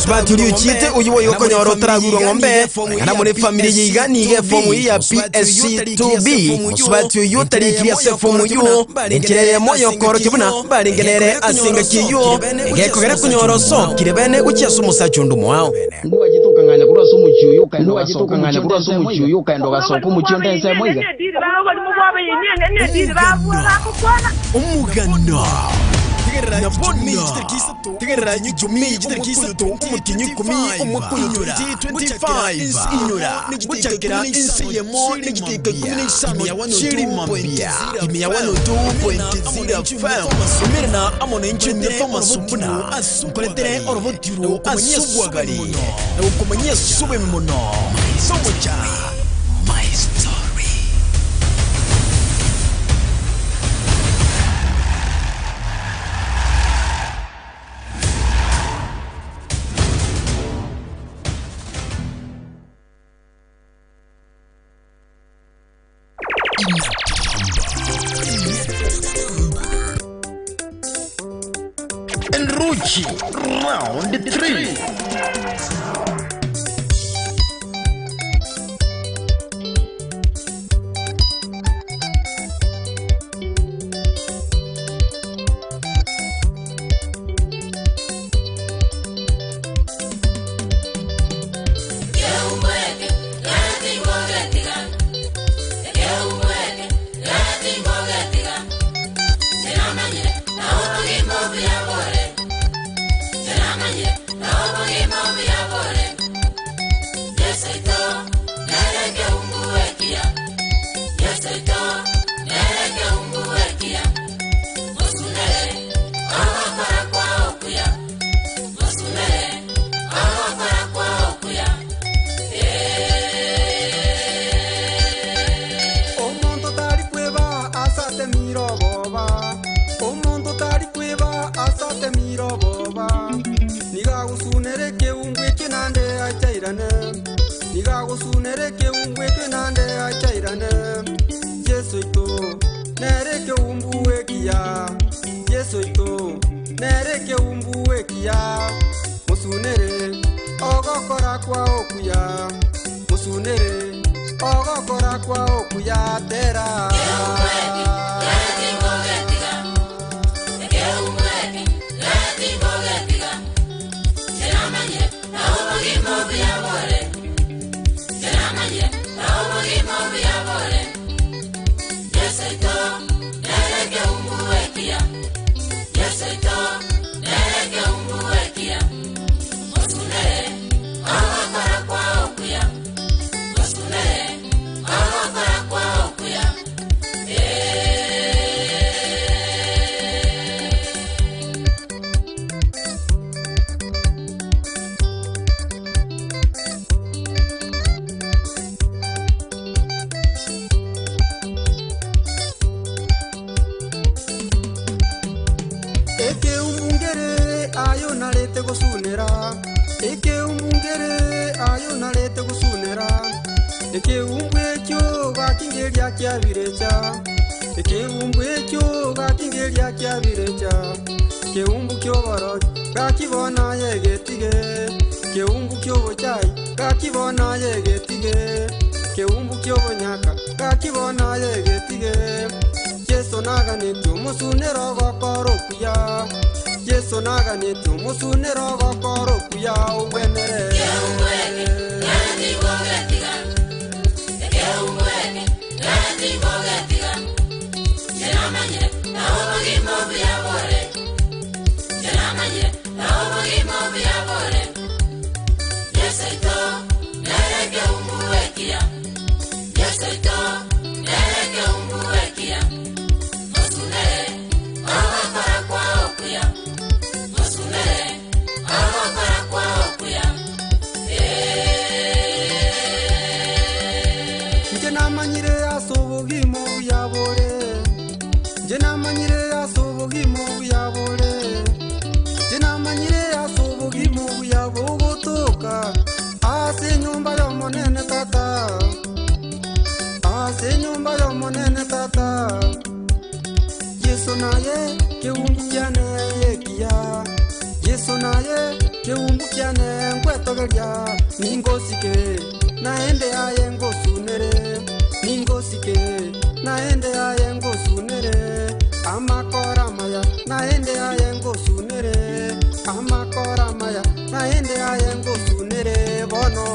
Sibati uyu yokonyoro taragurwa ngombe ngana muri family yiganige fomu ya PSC 2B sibati uyu tariki ya fomu yu enkerere moyo koro kibuna baringenere asinga kiyo ngekogera kunyoro so kirebene gukiasa umusacho ndumo Nduwa jito kanganya kurwa sumu chiyo kaendo gasoka kanganya kurwa sumu chiyo kaendo gasoka umuchiyo ndense moiga Umugano Tegerera ijumi jitarikisatu umutinyi kumi umukunyura 25 inyura guchakira insiyemo n'igiteka 15 chirimambia imiya 102.0 FM umirna amone nchinde Thomas Mbuna nkoletere orobotiro asubwagari ukumanye sube mimono somocha my story. Enruchi round 3. Eke umungere ayo narete gusunera Eke umungere ayo narete gusunera Eke umbwekyo gakingeria kyabirecha Eke umbwekyo gakingeria kyabirecha Ke umbukyo boro gakibona yegetige Ke umbukyo bochai gakibona yegetige Ke umbukyo bonyaka gakibona yegetige Yesu naganete umusunero gokorokuya Yesu naganete umusunero gokorokuya uwenere Yesu naye keumbukiane yekia Yesu naye keumbukiane ngwetogeria ningosike naende aye ngosunere ningosike naende aye ngosunere amakora maya naende aye ngosunere amakora maya naende aye ngosunere bono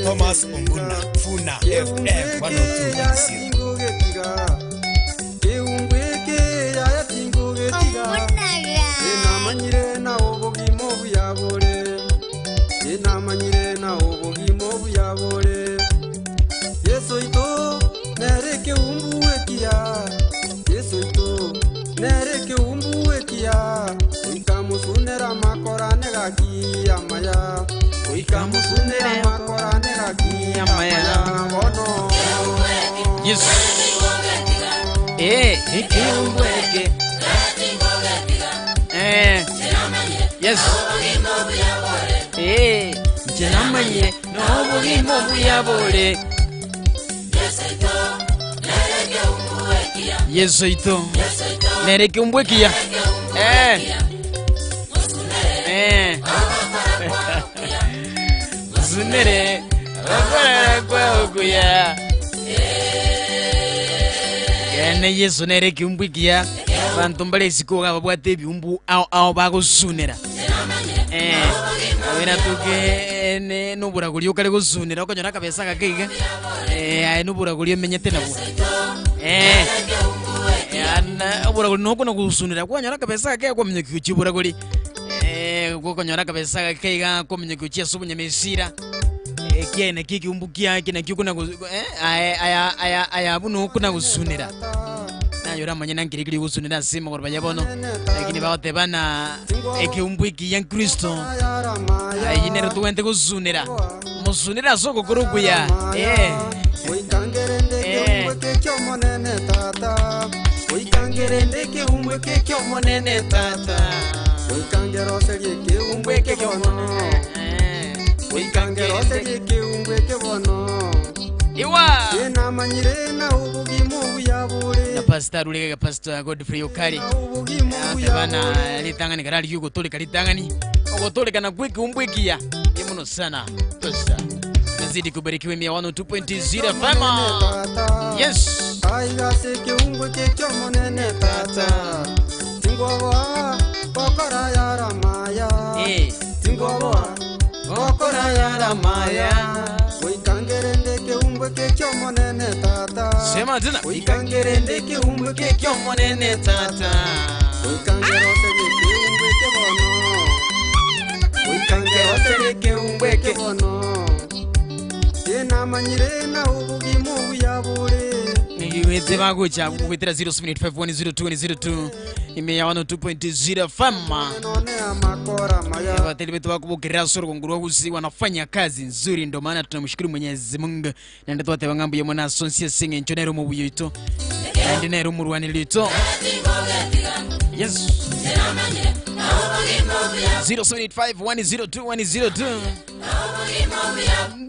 Thomas Ombuna Funa FM 102.0. Yesu ito nereke umbuwekia Yesu ito nereke umbuwekia Uikamusunera makora negaki amaya Uikamusunera makora negaki amaya Bono Yes. Eh, ikiumbweke. Yes. Njenamanye nobugimo buyabole. Yesu ito nereke umbwekia. Zunere okora kwa Ene Yesu nereke umbwekia. Bantu mbale siko babwate ebiumbu ao bagosunera. Awena tuke ne nuburaguri ukare guzunera okonyora kabesa gakeiga. Aye nuburaguri emenyete nabwo. Ana oburaguri noko no gusunera kwanyora kabesa gakeiga kwamenye kuchiburaguri. Gokonyora kabesa gakeiga kwamenye kuchia subunyamesira. Kiene kiki umbukia kina kyukuna aya aya aya buno kuna gusunera. Nayora manyana ngirikiri gusunera sima korba yabono lakini baote bana ekiumbwiki ya Kristo ayinero tuwente gusunera musunera soko kurukuya Iwa na pastor ulega pastor Godfrey Okari bana litangani karali yugo toleka litangani ogotoleka na kwiki umbwikia yemuno sana pesa nazidi kubarikiwe 102.0 FM. Yes. Aiga seke umbweke kyomonene tata tingowa kokora yaramaya tingowa kokora yaramaya uikangerendeke umbweke kyomonene tata. Sema tena uikangerendeke umbweke kyomonene tata uikangeroseke umbweke bono uikangeroseke umbweke bono enamanyire na ubugimo buyabure niweze bagocha kuwetera 0785102002 imeya 102.0 FM. Bateli betu bakubukira soro kongurwa kusi wanafanya kazi nzuri, ndo maana tunamshukuru Mwenyezi Mungu na ndo twate bangambo ya mwana sonsia singe nchonero mu buyoito ndi nero mu rwanilito. Yes. 0785102102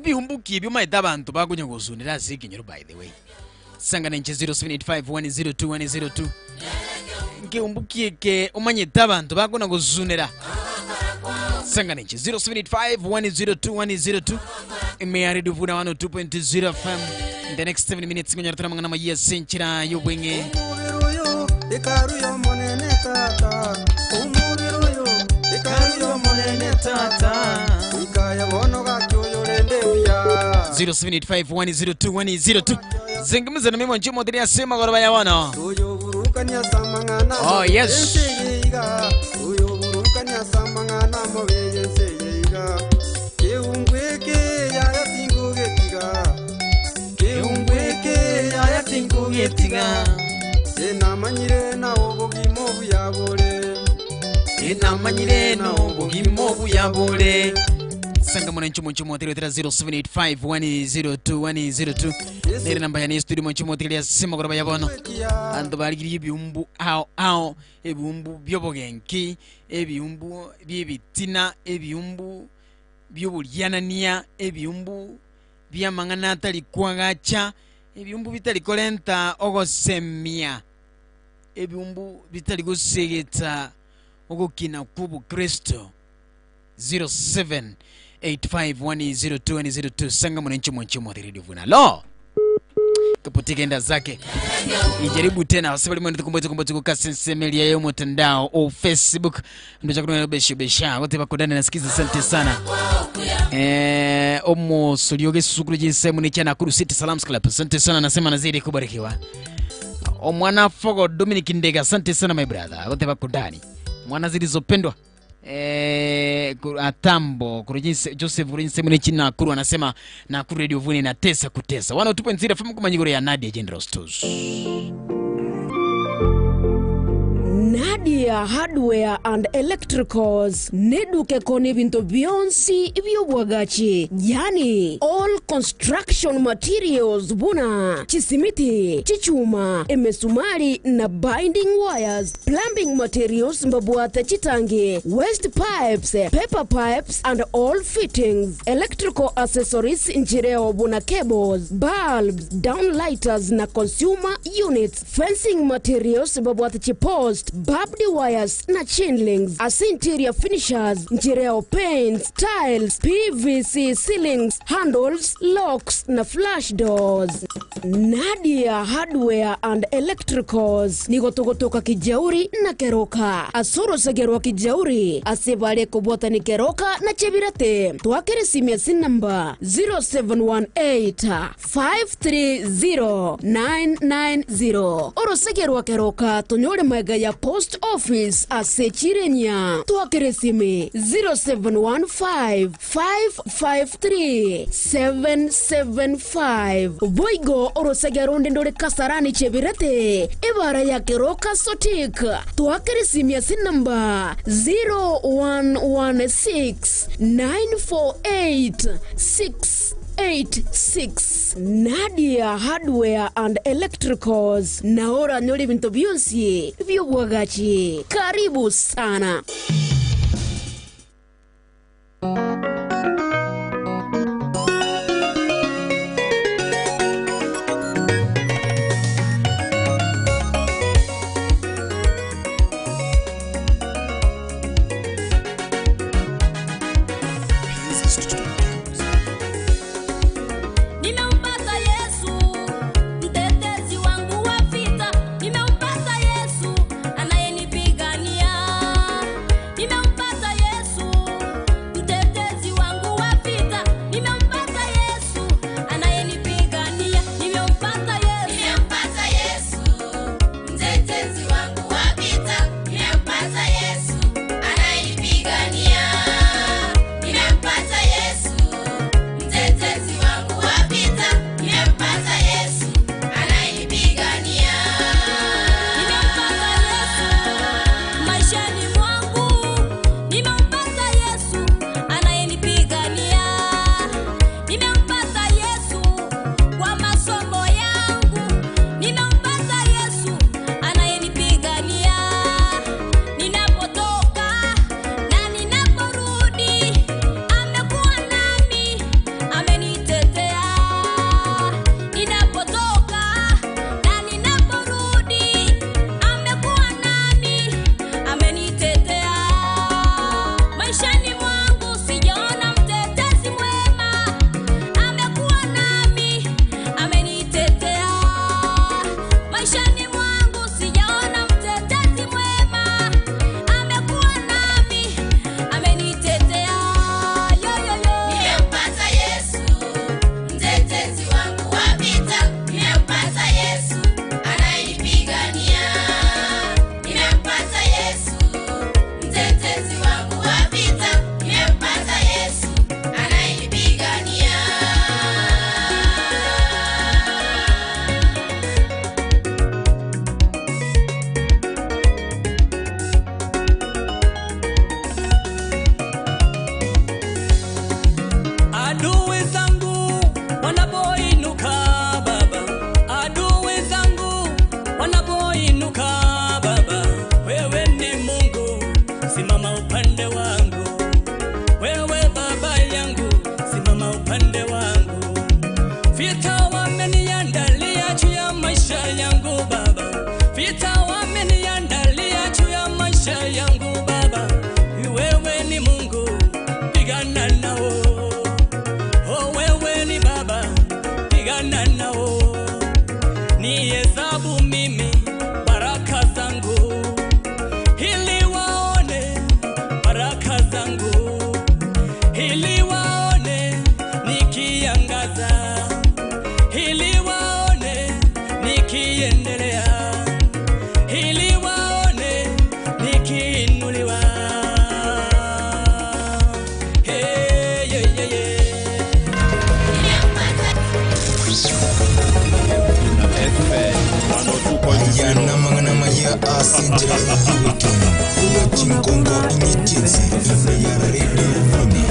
Bihumbuki byuma abantu bagunya guzunira zikinyoro by the way. Sangana nche 0785102102 Ngeumbukie ke umanyeta abantu bakuna guzunira. Sangana nche 0785102102 Imeya Radio Vuna 102.0 FM. In the next 7 minutes ngonyara turamangana mayiya senchira yobwenge. Ekaruyo monene tata umuruyo ekaruyo monene tata ikaya bono gakyuyorende uya 0785102102 Zungumza na mimi nchimo ndiye asema goroba ya wana. Uyo burukanya samangana. Oh yes. Uyo burukanya samangana mobeyense yiga. Keungweke ya tingugetiga. Keungweke ya tingugetiga. Enamanyire na obugimo buyabole. Enamanyire na obugimo buyabole. Sanga mwana nchumo nchumo 0785102102 nere namba ya studio nchumo tiri sima goroba ya bono. Anto baligiri ebiumbu ao ao ebiumbu byobogenki ebiumbu byebitina ebiumbu byobulyanania ebiumbu byamangana atali kwagacha ebiumbu bitali kolenta ogosemia ebiumbu bitali gusegeta ogokina kubu Kristo. 0785102102 sanga mwana nchumo nchumo Radio Vuna. Lo kapotikenda zake ijaribu tena wasibali mwende kumbote kumbote kukasensemelia yo mtandao au Facebook ndio chakuna besho besha wote bakudana nasikiza. Asante sana omo solioge sukuru jisemu ni chana Nakuru City Salams Club. Asante sana, nasema nazidi kubarikiwa. Omwana Fogo Dominic Ndega, asante sana my brother, wote bakudani mwana zilizopendwa. Atambo kurujinse Joseph Urinse mune china Nakuru anasema Nakuru Radio Vuni na tesa kutesa 102.0 FM kumanyigoro ya Nadia General Stores. Nadia Hardware and Electricals neduke koni bintu byonsi by'obwagachi, yani all construction materials buna chisimiti, chichuma, emesumari na binding wires, plumbing materials mbabwate chitangi, waste pipes, paper pipes and all fittings, electrical accessories nchireo buna cables, bulbs, downlighters na consumer units, fencing materials mbabwate chipost, barbed wires na chain links, as interior finishers nchireo paints, tiles, PVC ceilings, handles, locks na flash doors. Nadia Hardware and Electricals ni gotogotoka Kijauri na Keroka. Asoro segerwa Kijauri asebale kobota ni Keroka na Chebirate. Twakere simia sin namba 0718 530 990. Oro segerwa Keroka tonyore maega ya post office ase Chirenya. Twakere simi 0715 553 775. Boigo orosegeronde ndore Kasarani Chebirate ebara ya Keroka Sotik. Twakere simia sin namba 0116 948 686. Nadia Hardware and Electricals naora nyori bintu byonsi byobwagachi. Karibu sana. Nimempata Yesu, mtetezi wangu wa vita. Nimempata Yesu, anayenipigania. Nimempata Yesu, mtetezi wangu wa vita. Nimempata Yesu, anayenipigania. Nimempata Yesu. Nimempata Yesu, mtetezi wangu wa vita. Nimempata Yesu, anayenipigania. Nimempata Yesu, mtetezi wangu wa vita. Nimempata Yesu, anayenipigania. Nimempata Yesu maishani mwangu. Nimempata Yesu anayenipigania. Nimempata Yesu kwa masomo yangu. Nimempata Yesu anayenipigania. Ninapotoka na ninaporudi, amekuwa nami, amenitetea. Ninapotoka na ninaporudi, amekuwa nami, amenitetea. Maishani mwangu sijaona mtetezi mwema, amekuwa nami, amenitetea. Maishani mwangu sijaona mtetezi mwema, amekuwa nami, amenitetea. Yo yo yo. Nimempata Yesu, mtetezi wangu wa vita. Nimempata Yesu, anayenipigania. Nimempata Yesu, mtetezi wangu wa vita. Nimempata Yesu, anayenipigania. Adui zangu wanapoinuka Baba, adui zangu wanapoinuka Baba, wewe ni Mungu, simama upande wangu. Wewe Baba yangu, simama upande wangu. Vita wameniandalia juu ya maisha yangu Baba, vita wameniandalia juu ya maisha yangu Baba, wewe ni Mungu, pigana nao. Oh, wewe ni Baba, pigana nao. Nihesabu mimi baraka zangu, ili waone baraka zangu. Asenjera y'ubukene Chinkongo inyichinzi Ime ya Radio Vuna.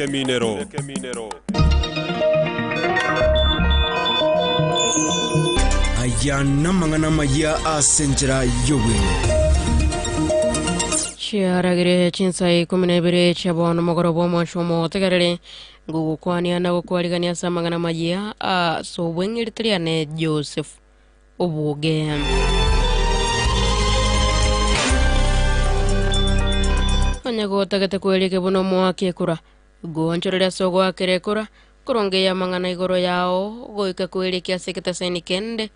Minero. Aya namangana maya asenjera yowe. Chiaragire chinsai 12 chabono mogorobo mwachomo tegerere ngugukwania na gukwarigania samangana maya a sobweng'iritriane Joseph Obuge. Onyago tagete kwelike buno mwake kura gonchorera sogo akerekora korongeya mang'ana igoro yao goika kwelikia seketa kende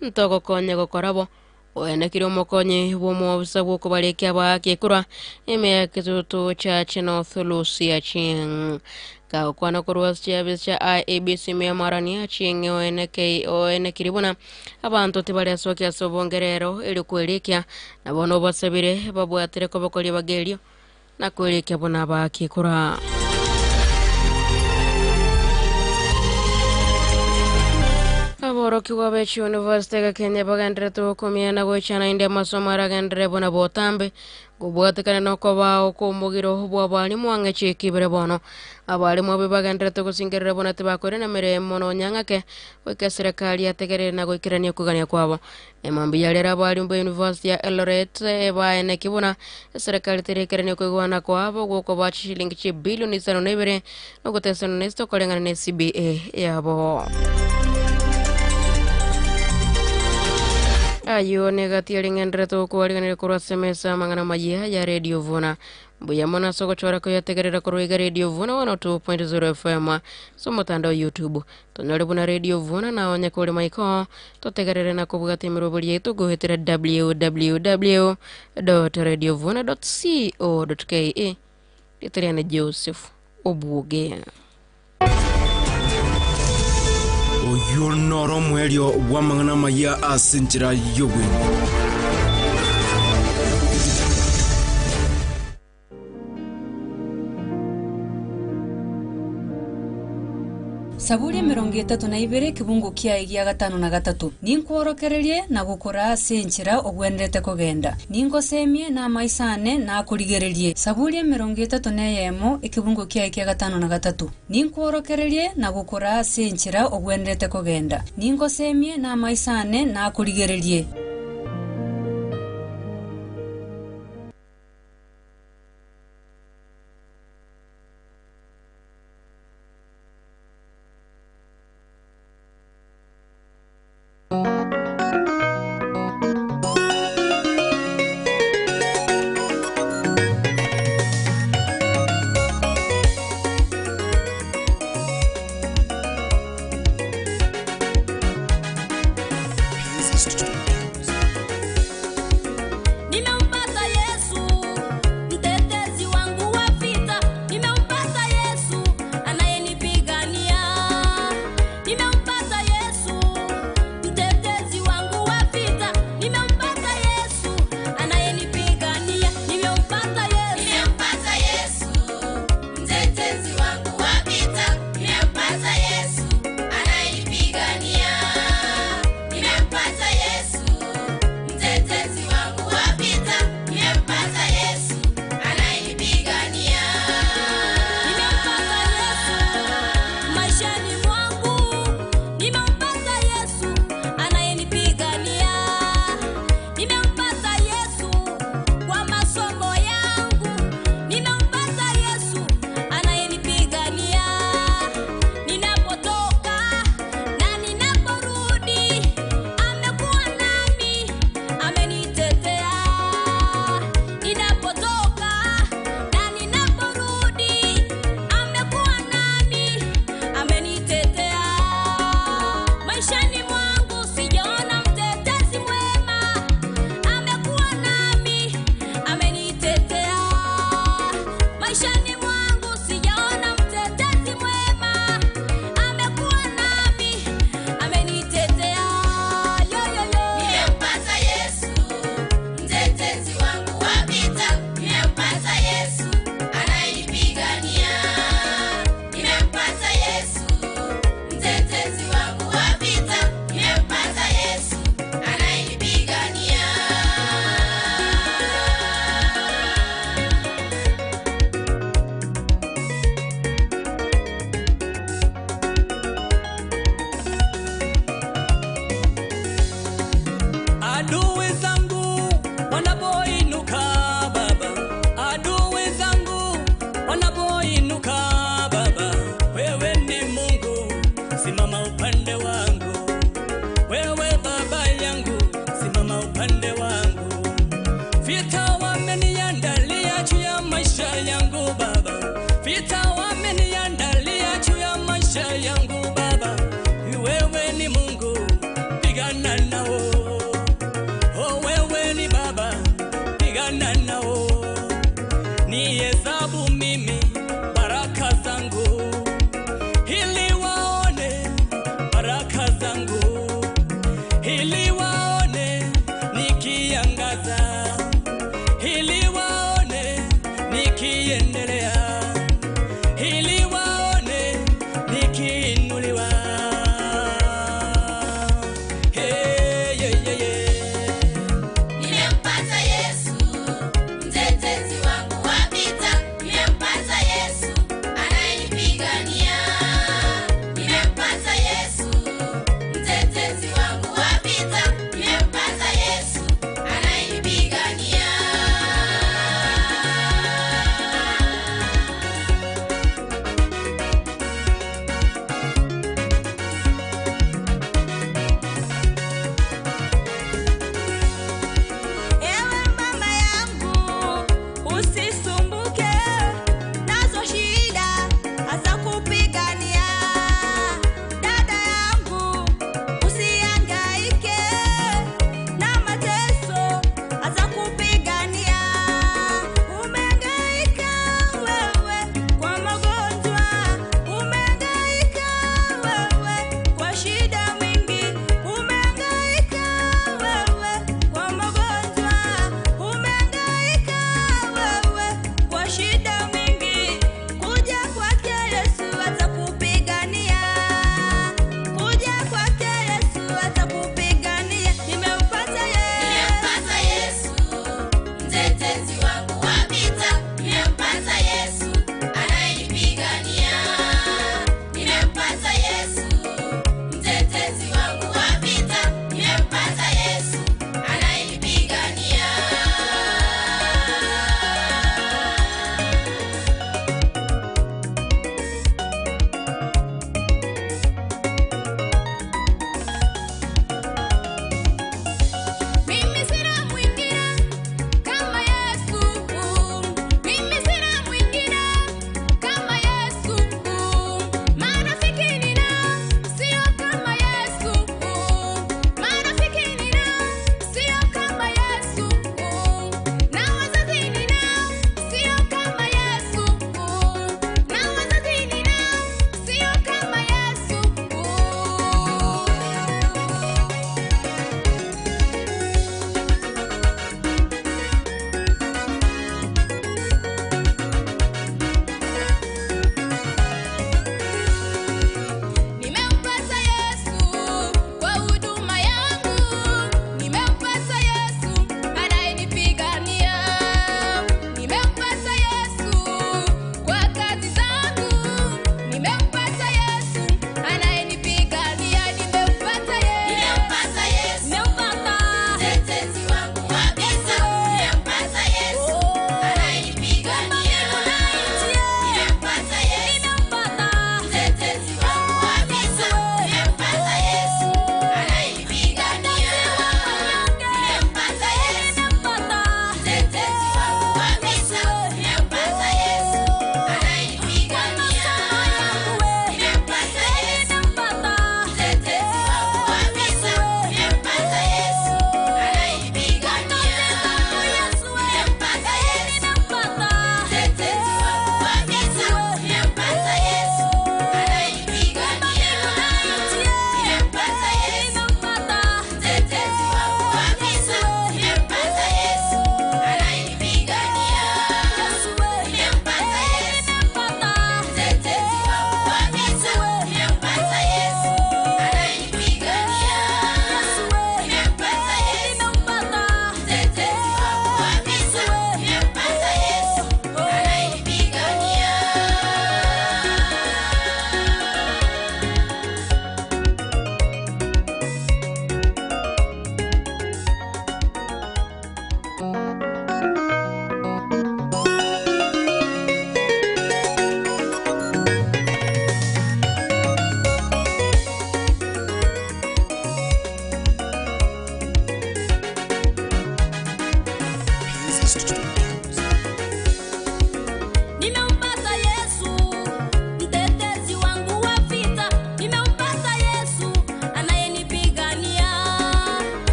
ntogo konya gokorabo oenekire omokonyi bw'omwobisa bw'okobarekia baakekura emeyaketutu cha North Lucia Ching gakwana korwa chiabis cha IEBC meamarania Ching oenekiri buna abantu tibariasokia sobongerero eri kwelikia nabono basabire babwatire kobakoria bagerio na kwelikia buna baakekura. Aborokiwa bechi University ga Kenya bagendere tukumia na gochana inde masomo aragendere bona botambe gobwatekana no kobao kumugiro bwa balimu ang'echiki bere bono abalimu abe bagendere tugusingerere bona tibakore na miremo no nyang'ake goika serikali yategerere na goikerania kugania kwabo emambi yarera abalimu ba University ya Eldoret baene kibona serikali terekerania kuigwana kwabo goko ba shilingi chi bilioni 5 no gotesana nesto kolengana ne CBA yabo. Ayo negati alingendere tukuwaliganire kurwa semesa mangana majia ya Radio Vuna. Mbuya mona soko chora kuyategerera kuruiga Radio Vuna 102.0 FM. So mutandao YouTube. Tonyole buna Radio Vuna na onye kule maiko. Totegerere na kubugati miroboli yetu guhetera www.radiovuna.co.ke. Litariane Joseph Obuge. Oyo noro mwelio wa mangana maya asenjera yowe. Saburi 32 kibungu kia igia 53 ninkworokererie na gukora ase enchera ogwenderete kogenda ningosemie na maisane na kurigererie. Saburi 31 ekibungu kia igia 53 ninkworokererie na gukora ase enchera ogwenderete kogenda ningosemie na maisane na kurigererie.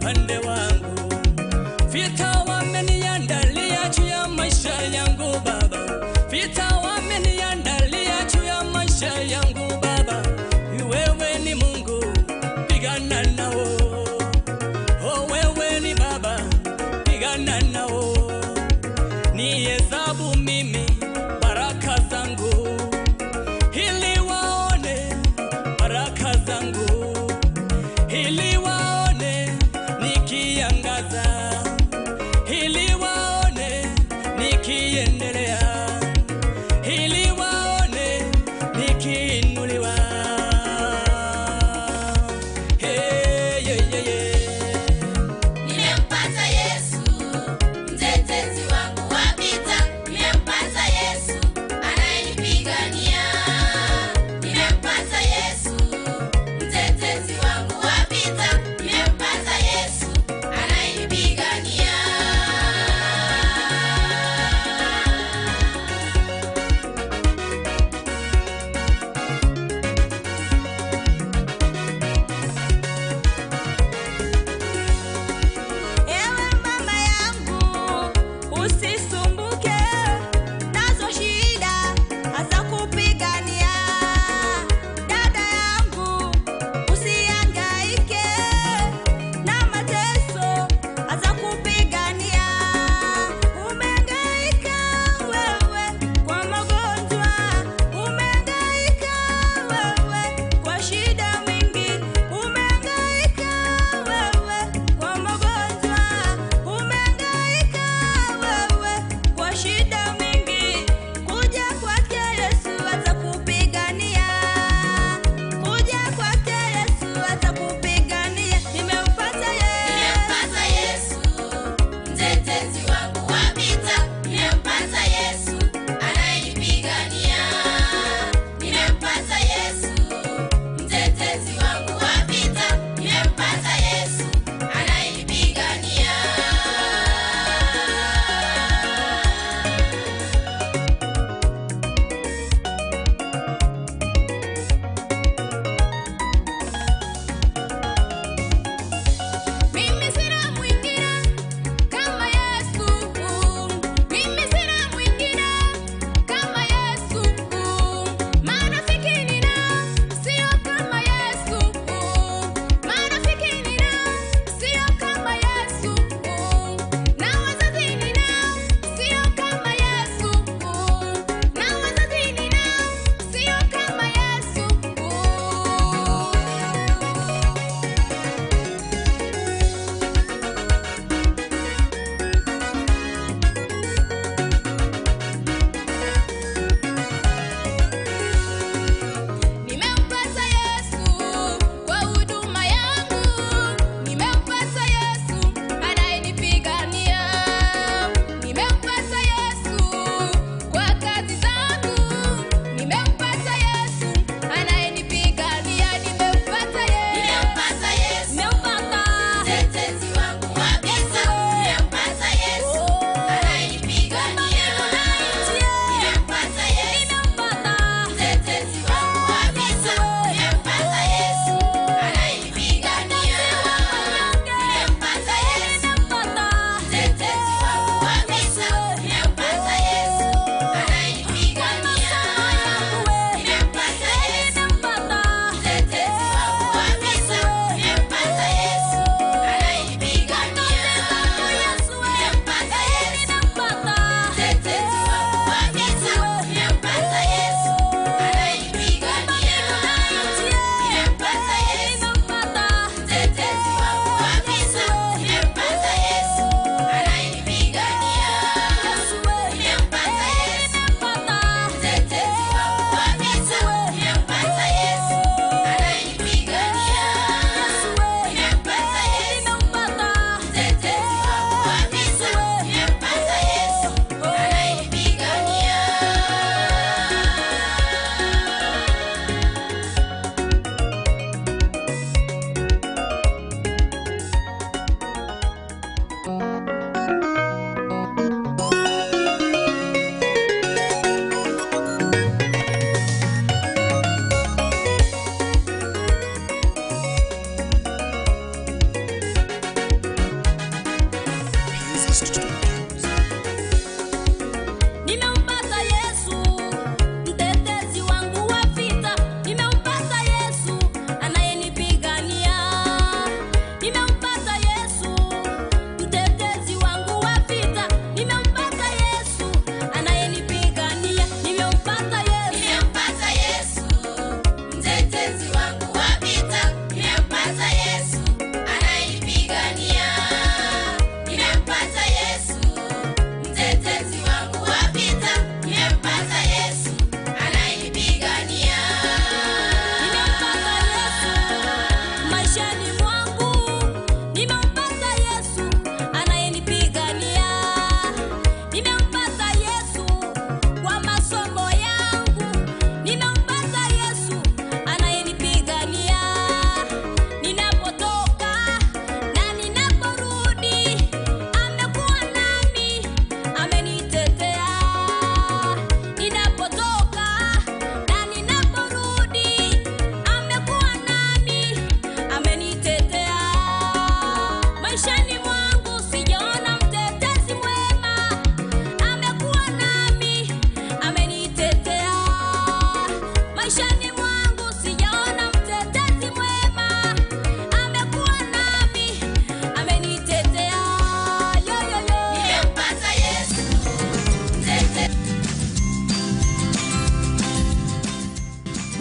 upande wangu. Vita wameniandalia juu ya maisha yangu Baba, vita wameniandalia juu ya maisha yangu Baba. Wewe ni Mungu, pigana nao. Oh, wewe ni Baba, pigana nao. Nihesabu mimi baraka zangu, ili waone baraka zangu, ili waone niki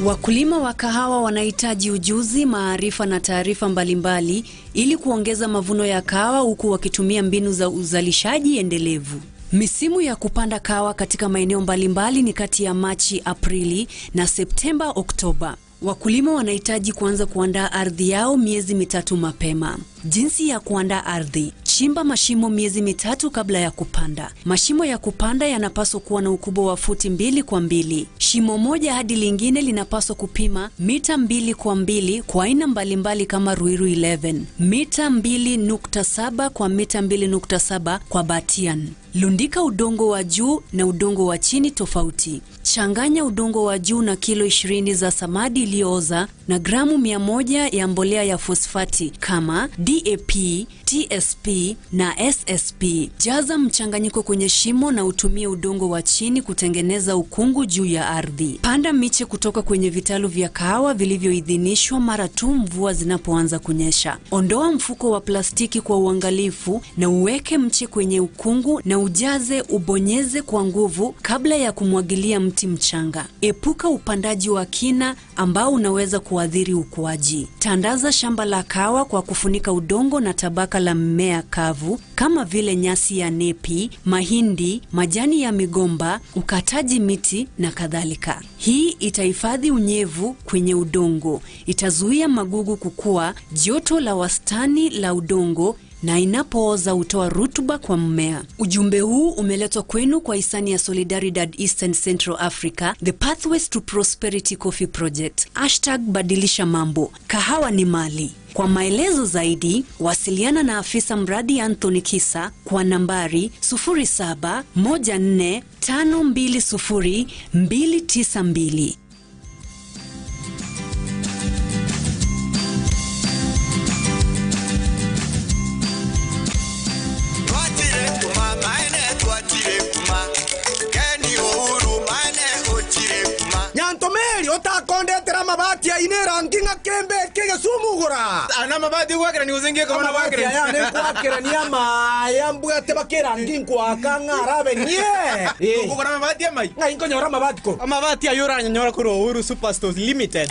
Wakulima wa kahawa wanahitaji ujuzi, maarifa na taarifa mbalimbali ili kuongeza mavuno ya kahawa huku wakitumia mbinu za uzalishaji endelevu. Misimu ya kupanda kahawa katika maeneo mbalimbali ni kati ya Machi, Aprili na Septemba, Oktoba. Wakulima wanahitaji kuanza kuandaa ardhi yao miezi 3 mapema. Jinsi ya kuandaa ardhi: chimba mashimo miezi 3 kabla ya kupanda. Mashimo ya kupanda yanapaswa kuwa na ukubwa wa futi 2 kwa 2. Shimo moja hadi lingine linapaswa kupima mita 2 kwa 2 kwa aina mbalimbali kama Ruiru 11, mita 2.7 kwa mita 2.7 kwa Batian. Lundika udongo wa juu na udongo wa chini tofauti. Changanya udongo wa juu na kilo 20 za samadi iliyooza na gramu 100 ya mbolea ya fosfati kama DAP, TSP na SSP. Jaza mchanganyiko kwenye shimo na utumie udongo wa chini kutengeneza ukungu juu ya ardhi. Panda miche kutoka kwenye vitalu vya kahawa vilivyoidhinishwa mara tu mvua zinapoanza kunyesha. Ondoa mfuko wa plastiki kwa uangalifu na uweke mche kwenye ukungu na ujaze, ubonyeze kwa nguvu kabla ya kumwagilia mti mchanga. Epuka upandaji wa kina ambao unaweza kuathiri ukuaji. Tandaza shamba la kahawa kwa kufunika udongo na tabaka la mmea kavu kama vile nyasi ya nepi, mahindi, majani ya migomba, ukataji miti na kadhalika. Hii itahifadhi unyevu kwenye udongo, itazuia magugu kukua, joto la wastani la udongo na inapooza hutoa rutuba kwa mmea. Ujumbe huu umeletwa kwenu kwa hisani ya Solidaridad Eastern Central Africa, The Pathways to Prosperity Coffee Project. #badilisha mambo. Kahawa ni mali. Kwa maelezo zaidi, wasiliana na afisa mradi Anthony Kisa kwa nambari 0714520292. Nyantomeri otakondetera mabati ainera nginga kembe kegesumugura ana mabati gwakira ni uzingie kama na gwakira ya ne gwakira ni ama yambwa tebakera nginkwa kangarabe nie ukugura mabati amai ngai nkonyora mabati ko amabati ayura nyora kuri Uhuru Superstores Limited.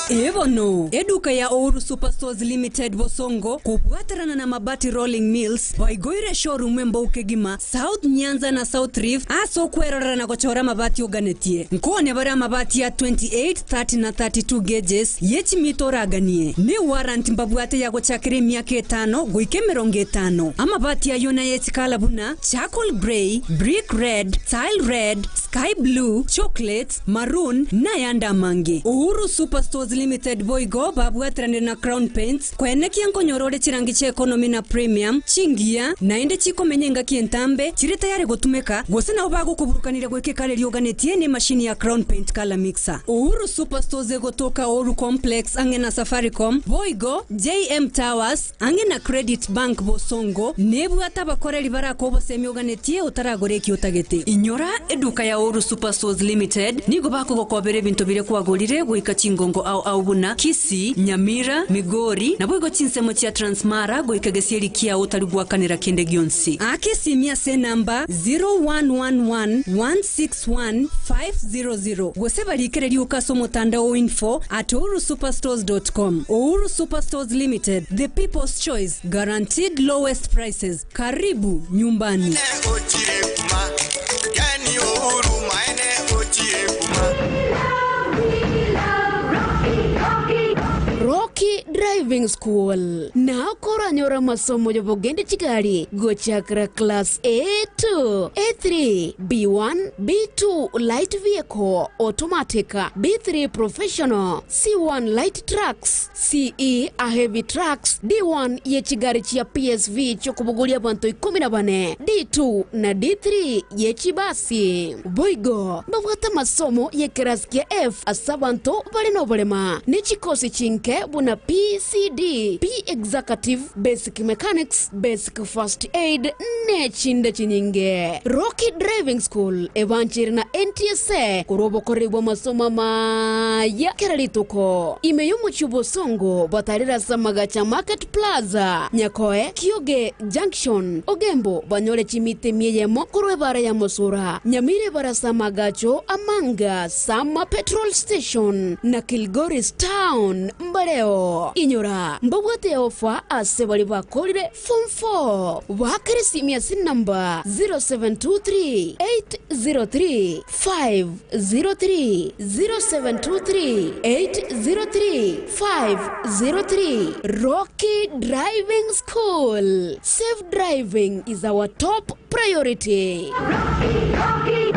Ebono, eduka ya Uhuru Superstores Limited Bosongo kubwatarana na Mabati Rolling Mills waigoire showroom Embou-Kegima South Nyanza na South Rift aso kwerorera na gochora mabati oganetie nkone bara mabati ya 28, 30 na 32 gauges yechimitoraganie ni warrant mbabwate ya gochakire miaka 5 goike 50. Amabati ayo na yechikala buna charcoal grey, brick red, tile red, sky blue, chocolate, maroon na yanda mangi. Uhuru Superstores Limited boigo babwatrane na Crown Paints kwenekia nkonyorore chirangi che economy na premium chingia naende chikomenyenga kientambe chiri tayari gotumeka gose nabo bagokuburukanire gwekekare ryoganetie ni mashini ya Crown Paint color mixer. Uhuru Superstores gotoka Uhuru Complex ange na Safaricom boigo JM Towers ange na Credit Bank Bosongo nebwata bakoreri barako bose myoganetie utaragoreki utagete. Inyora eduka ya Uhuru Superstores Limited nigo bakugokobere bintu bire kwagorire goika chingongo au aubuna Kisii, Nyamira, Migori na boigo chinsemo chia Transmara goika gesieri kia utarigwakanira kende gionsi. Akisimia se namba 0111161500 gose barikere ukaso mutandao info@uhurusuperstores.com. Uhuru Superstores Limited, the people's choice, guaranteed lowest prices. Karibu nyumbani. Rocky Driving School na koranyora masomo yobogende chigari gochakra class A2, A3, B1, B2 light vehicle automatic, B3 professional, C1 light trucks, CE a heavy trucks, D1 yechigari chia PSV chokubugulia bantu 14, D2 na D3 yechibasi. Boigo babwata masomo yekeraskia F asabanto balinobolema nechikosi chinke buna PCV. B C D, P Executive, Basic Mechanics, Basic First Aid nechinde chinyinge. Rocky Driving School ebanchiri na NTSA kurobokorerwa masomo maya kera rituko. Ime y'omuchi Bosongo batarira Samagacha Market Plaza, Nyakoe, Kioge Junction, Ogembo banyore chimite mieyemo korwe bara ya Mosura, Nyamire bara Samagacho, Amanga, Sama Petrol Station na Kilgoris Town, Mbareo. Inyora mbabwate ofa ase bali bakorire form 4. Wakere simia sin number 0723 803 503 0723 803 503. Rocky Driving School. Safe driving is our top priority. Rocky, Rocky.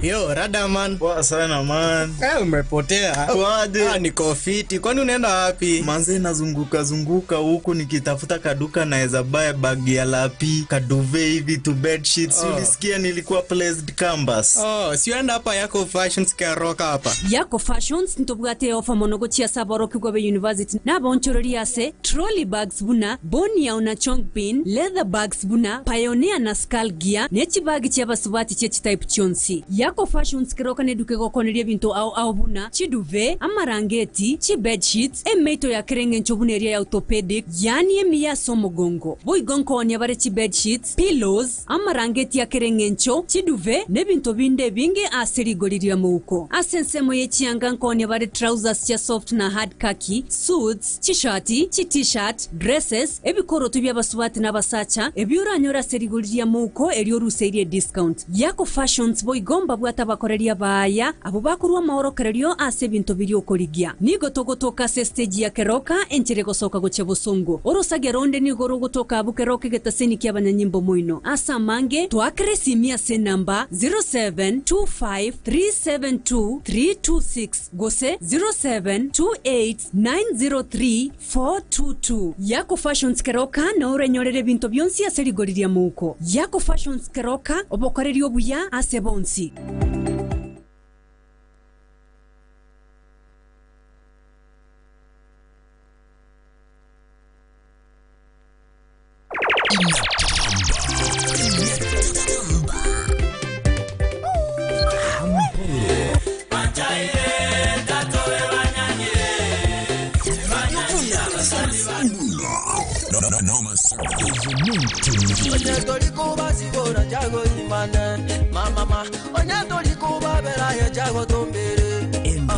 Yo, rada man. Poa sana man. Umepotea. Waje. Niko fiti. Kwani unaenda wapi? Manze nazunguka zunguka huku nikitafuta kaduka naweza buy bag ya lapi, kaduve hivi to bed sheets. Oh. Ulisikia nilikuwa placed canvas. Oh, si uenda hapa Yako Fashions Keroka hapa. Yako Fashions ntobwate ofa monogo chia saboro kigwabe University. Nabonchorori ase trolley bags buna, Bonia una chongbin, leather bags buna, Pioneer na Skull Gear, nechi bag chia basubati chia type chonsi. Yako Fashions Keroka neduke gokoneria binto au au buna, chiduve, amarangeti, chi bed sheets, emeito ya kerenge nchobuneria ya orthopedic, yani emiya somogongo. Boigonko onyabare chi bed sheets, pillows, amarangeti ya kerenge ncho, chiduve, nebinto binde binge aserigoriria muuko. Asensemo ye chianga nkonyabare trousers chia soft na hard khaki, suits, chishati, chi t-shirt, dresses, ebikoroto by'abasubati n'abasacha, ebyuranyora serigoriria muuko eryoruseirie discount. Yako Fashions boigomba bwata bakoreria baya abo bakurwa mahorokererio ase binto biri okorigia. Nigo togotoka se stage ya Keroka enchere gosoka goche Bosongo. Orosage ronde nigo rogotoka abu Keroka getaseni kia abanyanyimbo moino. Asa mange twakere simia se namba 0725372326 gose 0728903422. Yako Fashions Keroka na orenyorere binto byonsi ase rigoriria muko. Yako Fashions Keroka obokorerio buya ase bonsi.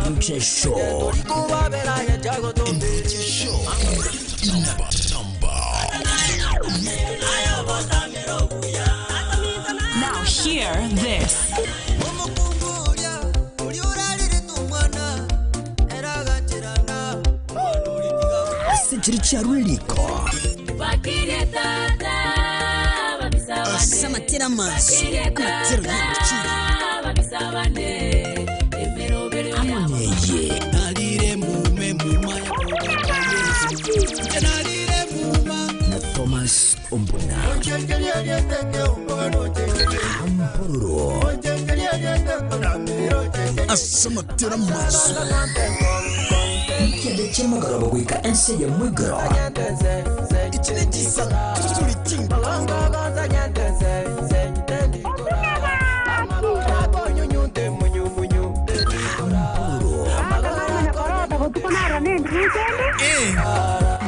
Enruche Show. Enruche Show. Now hear this. Asijiricharuliko. Asamatera maso. Amatero y'igiciro. Amoneye. Na Thomas Ombuna. Ampororo. Asamatera maso. Mkiende chema gorobo gwika ense ya mwigoro. Ichine jisa tulitinga.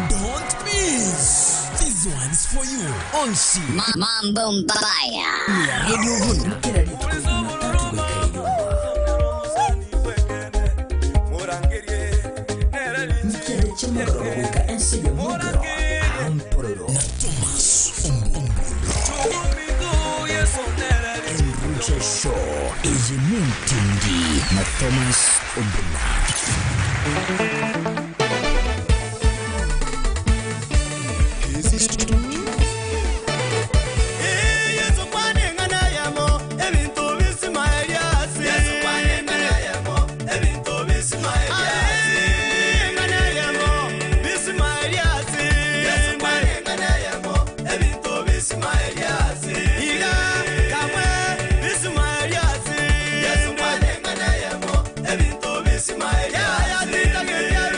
Don't miss. This one's for you. On C. Mambo Mbaya. Radio Hunu. Na Thomas Enruche Show. Ejimintindi na Thomas Ombuna. Yeah,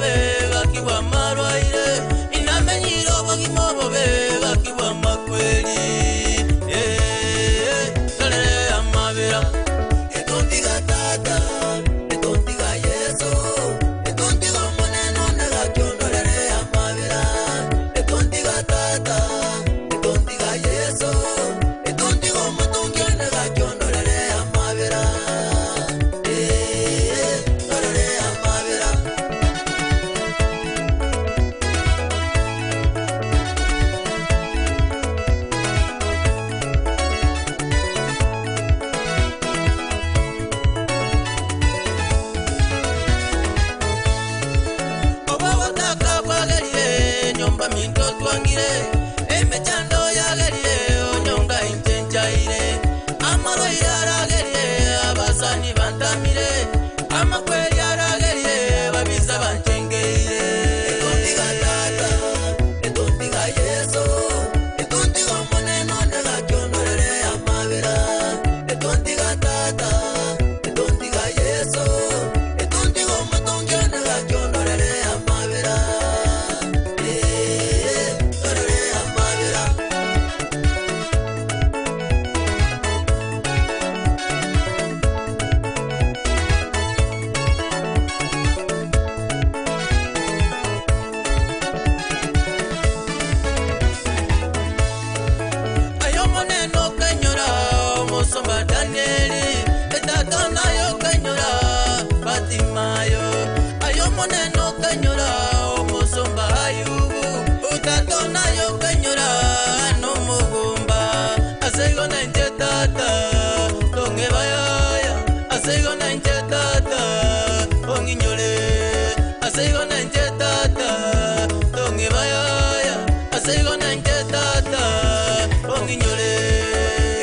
bobe gakibwa marwaire inamenyire obogima obobe gakibwa makweli lorere amabera etontiga tata etontiga Yesu etontiga omonene negakionorere amabera etontiga tata etontiga Yesu etontiga omotongi negakionorere amabera lorere amabera. Oba bwagerire nyomba minto twangire emechando yagerire onyonga inchenchaire amarwaire aragerire abasani bantamire amakweri aragerire babisa banchengeire etontiga tata etontiga Yesu etontiga omonene negakionorere amabera etontiga tata etontiga Yesu etontiga omotongi negakionorere amabera lorere amabera. Ayo moneno kenyora omusomba Danieli etata nayo kenyora Fatimayo ayo moneno kenyora omusomba Ayubu utato nayo kenyora nomugumba asego nenje tata tonge bayaya asego nenje tata onginyore asego nenje tata tonge bayaya asego nenje tata onginyore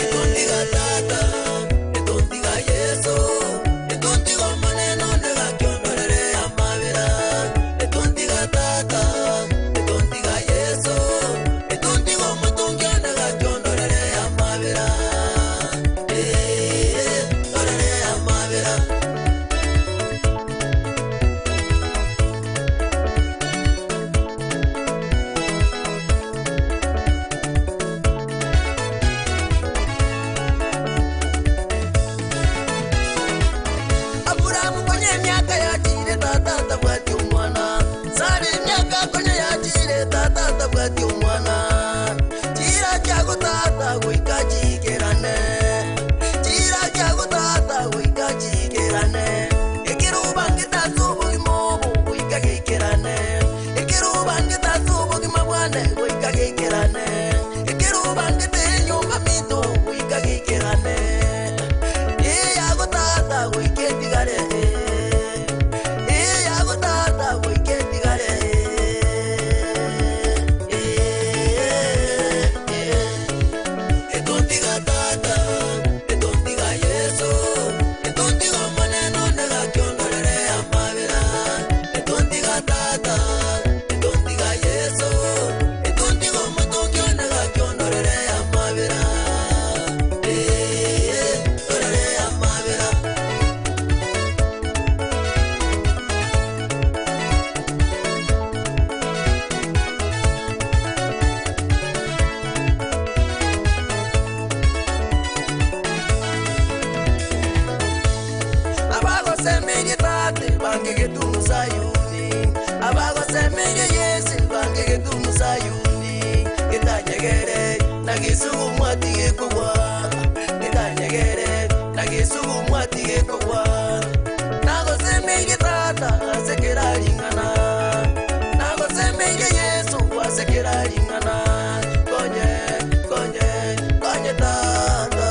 etontiga tata etontiga Yesu etontiga omonene negakionorere amabera etontiga tata etontiga Yesu etontiga omotongi negakionorere amabera lorere amabera. Aburahamu kwenye miaka yachire tata tabwati omwana Sara emiaka kwenye yachire tata tabwati omwana chira chago tata goika chikerane chira chago tata goika chikerane ekiruba ngitatu obogima obo goika gikerane ekiruba ngitatu obogima bwane goika gikerane ekiruba ngite enyomba mito goika gikerane yago tata goika etigare yago tata goika etigare. Etontiga tata etontiga Yesu etontiga omonene negakionorere amabera etontiga tata etontiga Yesu etontiga omotongi negakionorere amabera lorere amabera. Abagosemerie tate bange getumu Sayuni abagosemerie Yesu bange getumu Sayuni getanyegere na gisugu mwatige kugwa getanyegere na gisugu mwatige kugwa nagosemerie tata asekeraringana nagosemerie Yesu asekeraringana konye konye konye tata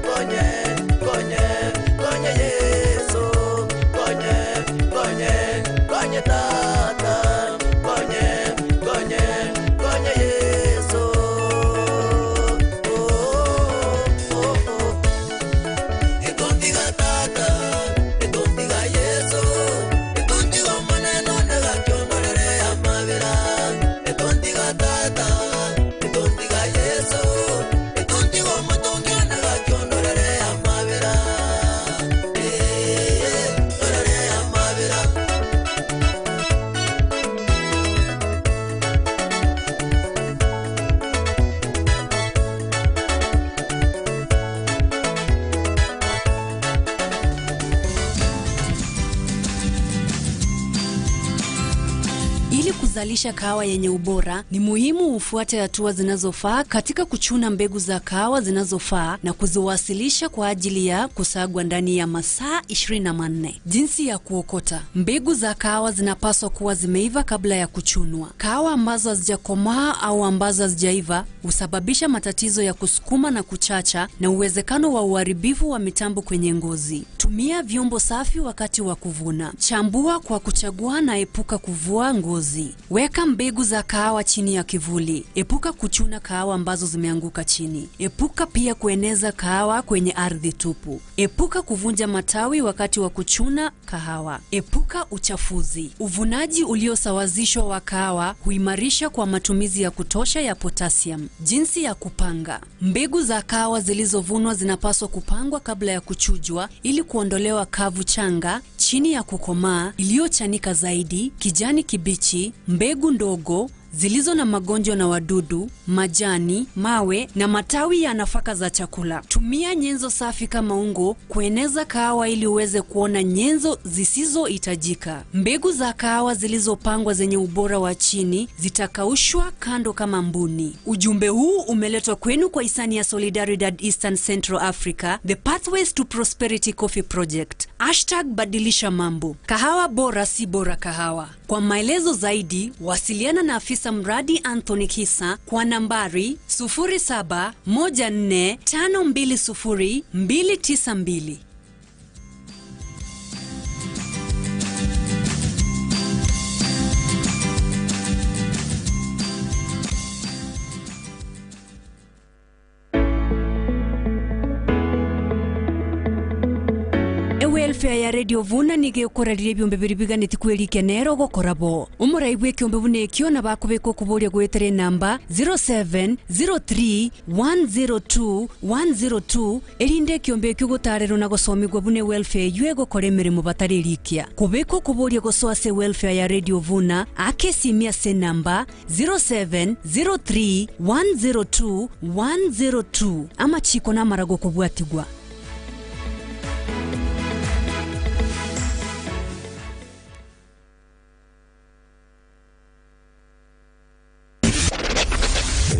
konye konye konye Yesu konye konye konye tata konye konye konye Yesu. Oh, oh, oh. Etontiga tata etontiga Yesu etontiga omonene negakionorere amabera etontiga tata etontiga Yesu etontiga omotongi negakionorere amabera lorere amabera. kuzalisha kahawa yenye ubora, ni muhimu ufuate hatua zinazofaa katika kuchuna mbegu za kahawa zinazofaa na kuziwasilisha kwa ajili ya kusagwa ndani ya masaa 24. Jinsi ya kuokota. Mbegu za kahawa zinapaswa kuwa zimeiva kabla ya kuchunwa. Kahawa ambazo hazijakomaa au ambazo hazijaiva husababisha matatizo ya kusukuma na kuchacha na uwezekano wa uharibifu wa mitambo kwenye ngozi. Tumia vyombo safi wakati wa kuvuna. Chambua kwa kuchagua na epuka kuvua ngozi. Weka mbegu za kahawa chini ya kivuli. Epuka kuchuna kahawa ambazo zimeanguka chini. Epuka pia kueneza kahawa kwenye ardhi tupu. Epuka kuvunja matawi wakati wa kuchuna kahawa. Epuka uchafuzi. Uvunaji uliosawazishwa wa kahawa huimarisha kwa matumizi ya kutosha ya potassium. Jinsi ya kupanga. Mbegu za kahawa zilizovunwa zinapaswa kupangwa kabla ya kuchujwa ili kuondolewa kavu changa, chini ya kukomaa, iliyochanika zaidi, kijani kibichi, mbegu ndogo zilizo na magonjwa na wadudu, majani, mawe na matawi ya nafaka za chakula. Tumia nyenzo safi kama ungo kueneza kahawa ili uweze kuona nyenzo zisizohitajika. Mbegu za kahawa zilizopangwa zenye ubora wa chini zitakaushwa kando kama mbuni. Ujumbe huu umeletwa kwenu kwa hisani ya Solidaridad Eastern Central Africa, The Pathways to Prosperity Coffee Project. #badilisha mambo. Kahawa bora si bora kahawa. Kwa maelezo zaidi, wasiliana na afisa mradi Anthony Kisa kwa nambari 0714520292. Welfare ya Radio Vuna nigeukorarire byombe biribiganiti kwelikenero gokorabo umuraibwe kyombe bunekyo na bakubeko kuboria gwetere namba 0703102102 erinde kyombe kyo gotarero na gosomigwa bune welfare ywe gokora emirimo batarerikia kubeko kuboria gosoa se welfare ya Radio Vuna akesimia se namba 0703102102 amachiko na marago kubwatigwa.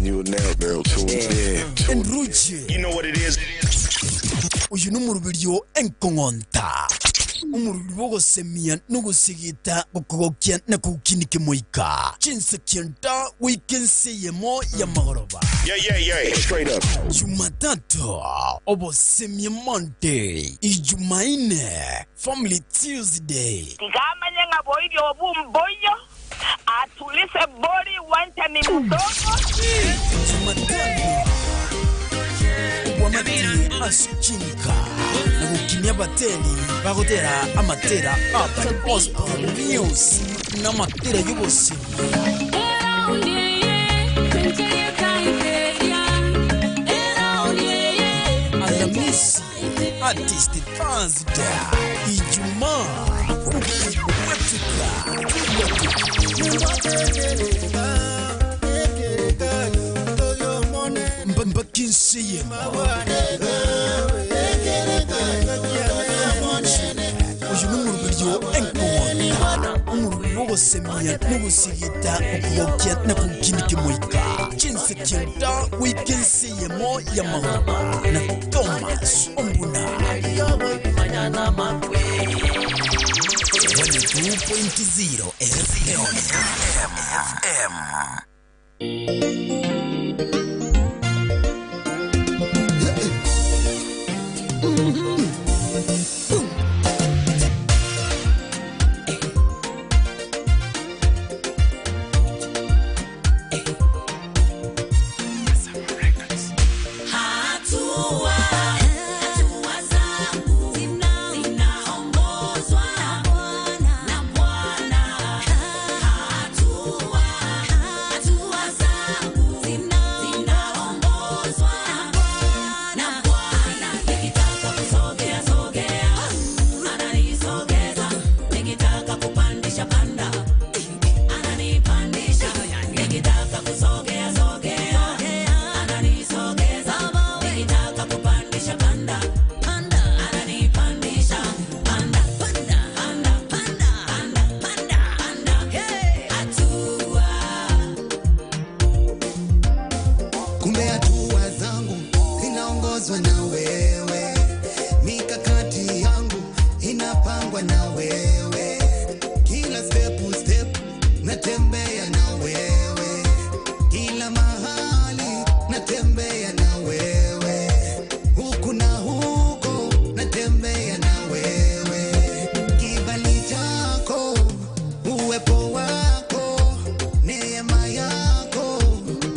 You now girl tuned in. Enruche. You know what it is. Uyu numurubiryo enkongonta. Umurubiryo gosemia nugusigita gokogokia na kukinike moika. Chinse kienta weekend yemo ya magoroba. Yeah yeah yeah, straight up. Jumatatu obosemia Monday, Ijumaine Family Tuesday. Ngamanye ngaboiryo obumboyo. Atulise bori wanta ni mdogo. Jumatano wamati asichinka na kukinia bateli bagotera amatera urban gospel music na matera y'ubuzima. Alamisi Artist Thursday, Ijumaa Kukuwetika. Mbakinsiyemo uyu numurubiryo enkonda umurubiryo gosemia nugusigita ukubokya na kukinike moika chinse kinta weekend ya mahoro na Thomas Ombuna 102.0 FM. Hatua Kumbe hatua zangu zinaongozwa na wewe, mikakati yangu inapangwa na wewe, kila step step natembea na wewe, kila mahali natembea na wewe, huku na huko natembea na wewe. Kibali chako, uwepo wako, neema yako,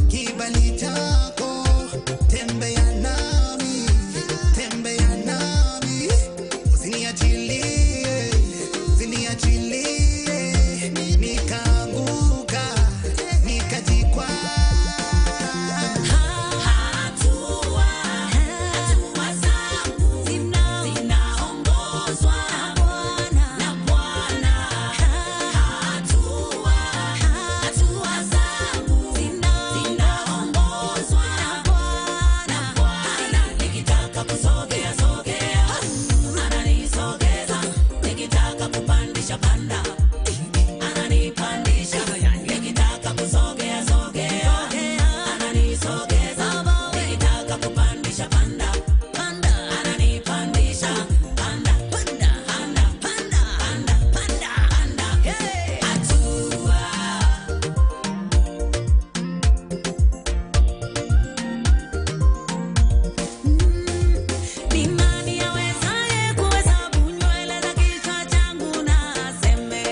kibali chako, tembea nami, tembea nami, usiniachilie, usiniachilie, nikaanguka, nikajikwaa. Hatua, hatua zangu zinaongozwa na Bwana. Hatua, hatua zangu zinaongozwa na Bwana. Nikitaka kusogea sogea, ananisogeza. Nikitaka kupandisha panda, ananipandisha. Nikitaka kusogea sogea, ananisogeza. Nikitaka kupandisha panda, panda, ananipandisha. Panda, panda, panda, panda, panda, panda, panda. Hey! Hatua. Ni nani awezaye kuhesabu nywele za kichwa changu na aseme?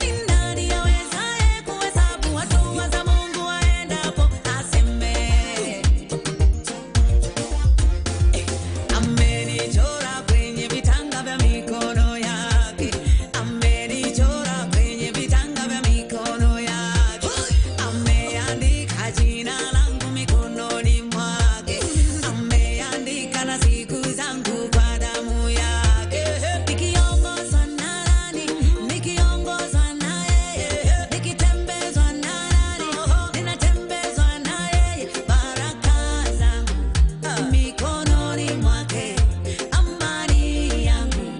Ni nani awezaye kuhesabu hatua za Mungu aendapo aseme? Amenichora kwenye vitanga vya mikono yake, amenichora kwenye vitanga vya mikono yake, ameandika jina langu mikononi mwake, ameandika na siku zangu kwa damu yake. Nikiongozwa na nani? Nikiongozwa na yeye, nikitembezwa na nani? Ninatembezwa na yeye, baraka zangu mikononi mwake, amani yangu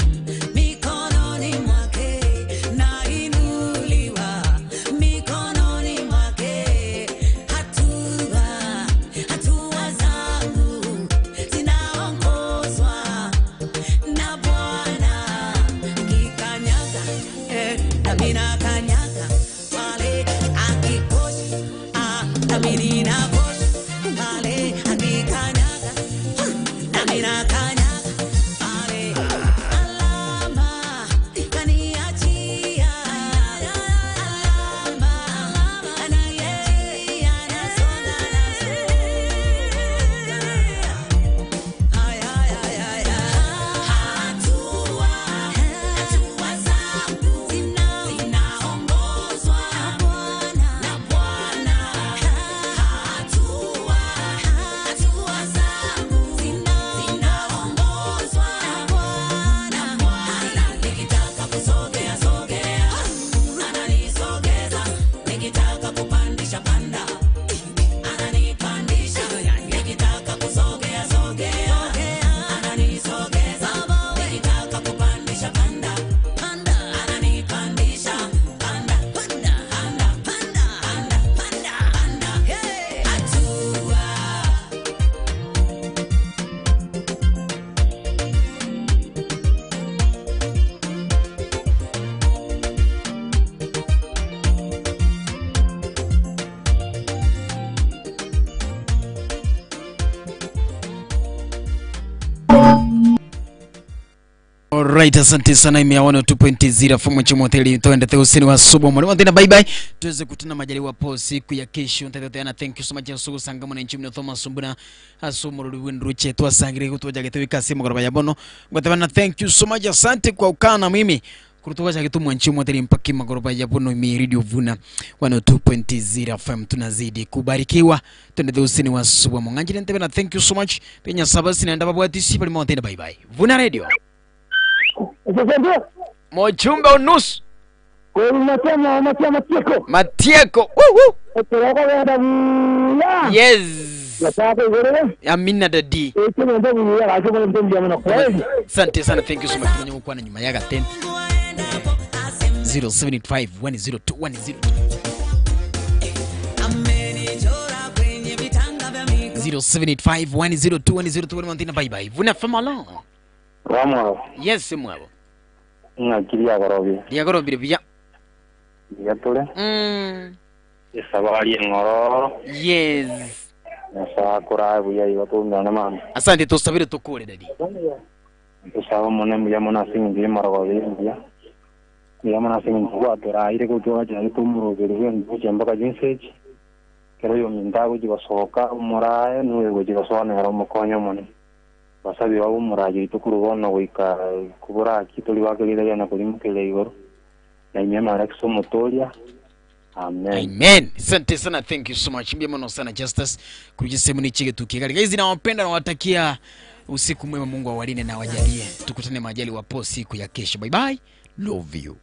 mikononi mwake, nainuliwa mikononi mwake. Hatua, hatua zangu zinaongozwa na Bwana. Kikanyaga, nami nakanyaga pale, akikosha, nami ninakosha pale, akikanyaga, nami nakanyaga pale. Alama kaniachia, alama kaniachia, nasonga, nasonga. Hatua, hatua zangu zinaongozwa na Bwana. Hatua, hatua zangu zinaongozwa na Bwana. Nikitaka kusogea sogea, ananisogeza. Nikitaka kupandisha panda, ananipandisha. Nikitaka kusogea sogea, ananisogeza. Nikitaka kupandisha panda, panda, ananipandisha. Panda, panda, panda, panda, panda, panda, panda. Hey! Hatua. Alright, asante sana imea 102.0 FM chimoteli twende theusini wa subo mwalimu tena bye bye, tuweze kutana majaliwa po siku ya kesho ntatana. Thank you so much asugu sanga mwana nchimino Thomas Sumbuna asumu ruri nruche twasangire kutoja getwika simu kwa ya bono ngotebana. Thank you so much, asante kwa ukana mimi kurutuka cha kitu mwanchi moteli mpaka magoroba ya bono imi Radio Vuna 102.0 FM tunazidi kubarikiwa twende theusini wa subo mwanganjire ntebana. Thank you so much penya sabasi naenda babwatisi bali motenda bye bye. Vuna Radio Mochumba unusu Matieko. Yes. Amina dadi. Asante sana, thank you so much. Mwenye mkwana nyuma yaga 10 075 102 102. 0785 102 102 1 bye bye. Vuna famalo. Ramwabo. Yes mwabo. Ngakiri agorobia. Yagorobire bya. Yatule. Isabari ngororo. Yes. Nasa kura buya iba tumana mama. Asante tusabire tukure dadi. Tusaba mone muya mona singi marwabe muya. Muya mona singi kwa tora ire ko toa jari tumurobere we mpaka jinseji. Kero yo mindago jibasoka umuraye nuwe jibasobanura umukonyo mone. Basabi wabo umuraye itukurubona wika kubura kitoli wakelele na kulimukele igoro. Na inyama rakso motolia. Amen. Amen. Asante sana, thank you so much. Mbia sana Justice kuruji sehemu ni chige tukigali. Guys, nawapenda na watakia usiku mwema, Mungu awalinde na awajalie. Tukutane majali wapo siku ya kesho. Bye bye. Love you.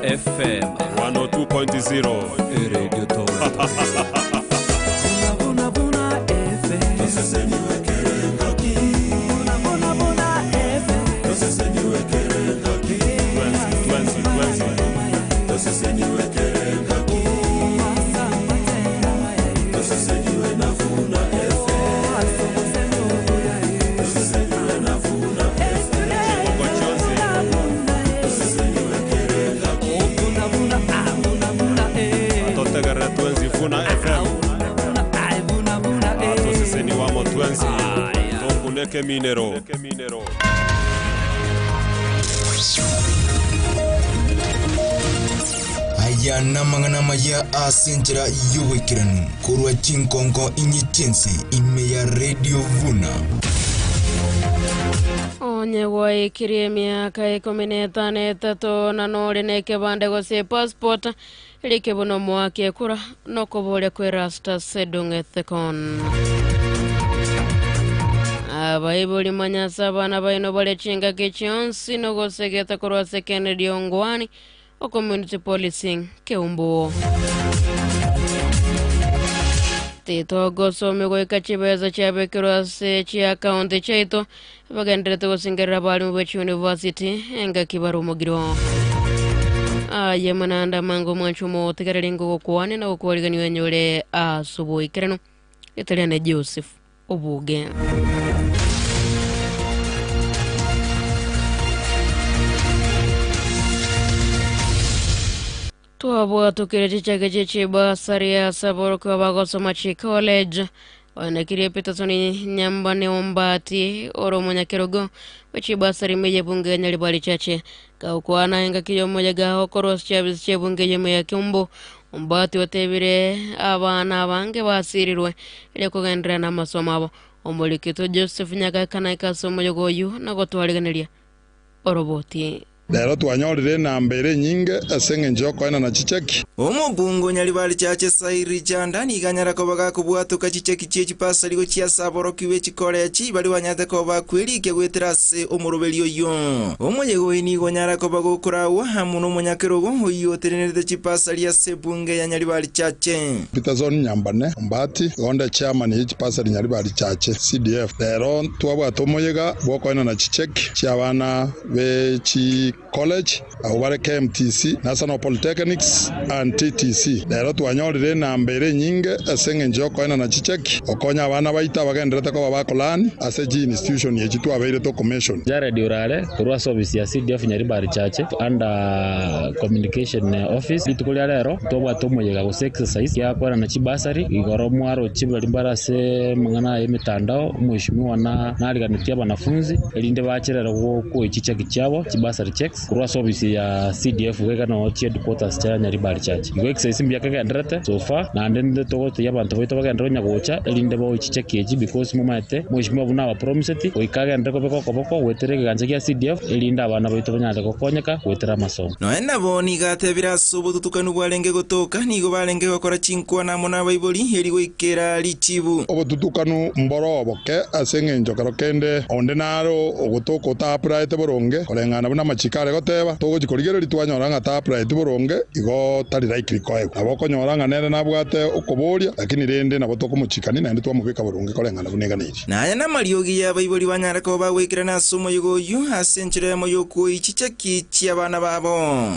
FM 102.0 Radio Town. Vuna Vuna FM. Vuna Vuna FM. Vuna FM atoseseni wamo twensi tokuneke minero. Aya namangana maya asenchera yuwekiranu korwa chinkonko inyi chense ime ya Radio Vuna. Onye gwaikirie miaka 13 na nore neke bande gose passport rikebuno mwake kura no kobore kwerasta sedungethekon. Abaibuli manyasa bana baino bale chinga kechionsi no gosegeta korwa Kennedy Ongwani o community policing keumbu. Tito gosomi goika chibeza chiabekirwa ase chiakaunti chaito bagenderete gosingerera abarimu b'echi university enga kibarumugiro. Aye mananda mango mwanchumo otigareri ngogokwane na gokwariganiwa enyore asubuhi kereno etariane Joseph Obuge. Twabwatukire chichake chechibasari asaboroko bagosoma chi college onekirie Peterson Nyambane Ombati oro munyakerogo wechibasari meje bunge nyalibali chache kaukwana enga kiyomo gaho koros chabis chebunge yemo ya Kyumbu. Ombati watebire abana abange basirirwe ile kugendera na masomo abo. Omulikito Joseph Nyagakana ikasomo yogoyu na gotwariganiria oroboti. Lero twanyorire namba ere nyinge ase eng'encho yokoena na chicheki. Omobungo nyalibali chache Sairi Chanda niganyara kobaga kubwatuka chicheki chiechipasari gochia saborokiwe chikolechi bari banyate koba kwirike gwetera ase omoroberi oyo. Omoyego nigo nyara koba gokorawa hamu n'omonyakerogo oyo oterenerete chipasari ase bunge ya nyalibali chache. Peterson Nyambane Ombati gonda chairman y'echipasari nyalibali chache CDF. Lero twabwata omoyega bwokoena na chicheki chiabana be chi college abo bare KMTC National Polytechnics and TTC. Lero twanyorire namba ere nyinge ase eng'encho yokoena na chicheki okonya abana baita bagenderete koba bakolani ase ji institution yechi twabeire to commission. Jared Urare korwa service ya CDF Nyaribari Chache under communication office litukulia lero twabwata omoyega gose exercise yakora na chibasari igoro mwaro chibali mbarase mang'ana ya mitandao omweshimiwa na nariganitie abanafunzi erinde bacherera gwo chicheki chiabo chibasari checks kurwa service ya CDF weka no headquarters cha Nyaribari Chache. Igo exercise mbya kagenderete so far na ndende togote yabantu boito bagendera nyagocha erinde bo chicheki echi because mumaete mweshimiwa buna aba promised oikagendere kobeko koboko gwetere kiganja kia CDF erinde abana boito banyare gokonyeka gwetera amasomo. Noe nabo nigatebira ase obotutukanu bwarenge gotoka nigo barenge gokora chinkwana mono abaibori eri goikera richibu. Obotutukanu mboro oboke ase eng'encho kero kende onde naro ogotoka otaapplyete boronge koreng'ana buna amachikare goteba togochikorigereria twanyora ng'a taapplyete boronge igo tari likely koegwa. Nabo okonyora ng'a nere nabwate okoboria lakini rende nabo tokomochikani naende twamobeka boronge koreng'ana buna eganeiri. Naye namariogi y'abaibori banyare koba bagwikirana ase omoyego oyu ase enchera emo yokwoi chicheki chi'abana babo.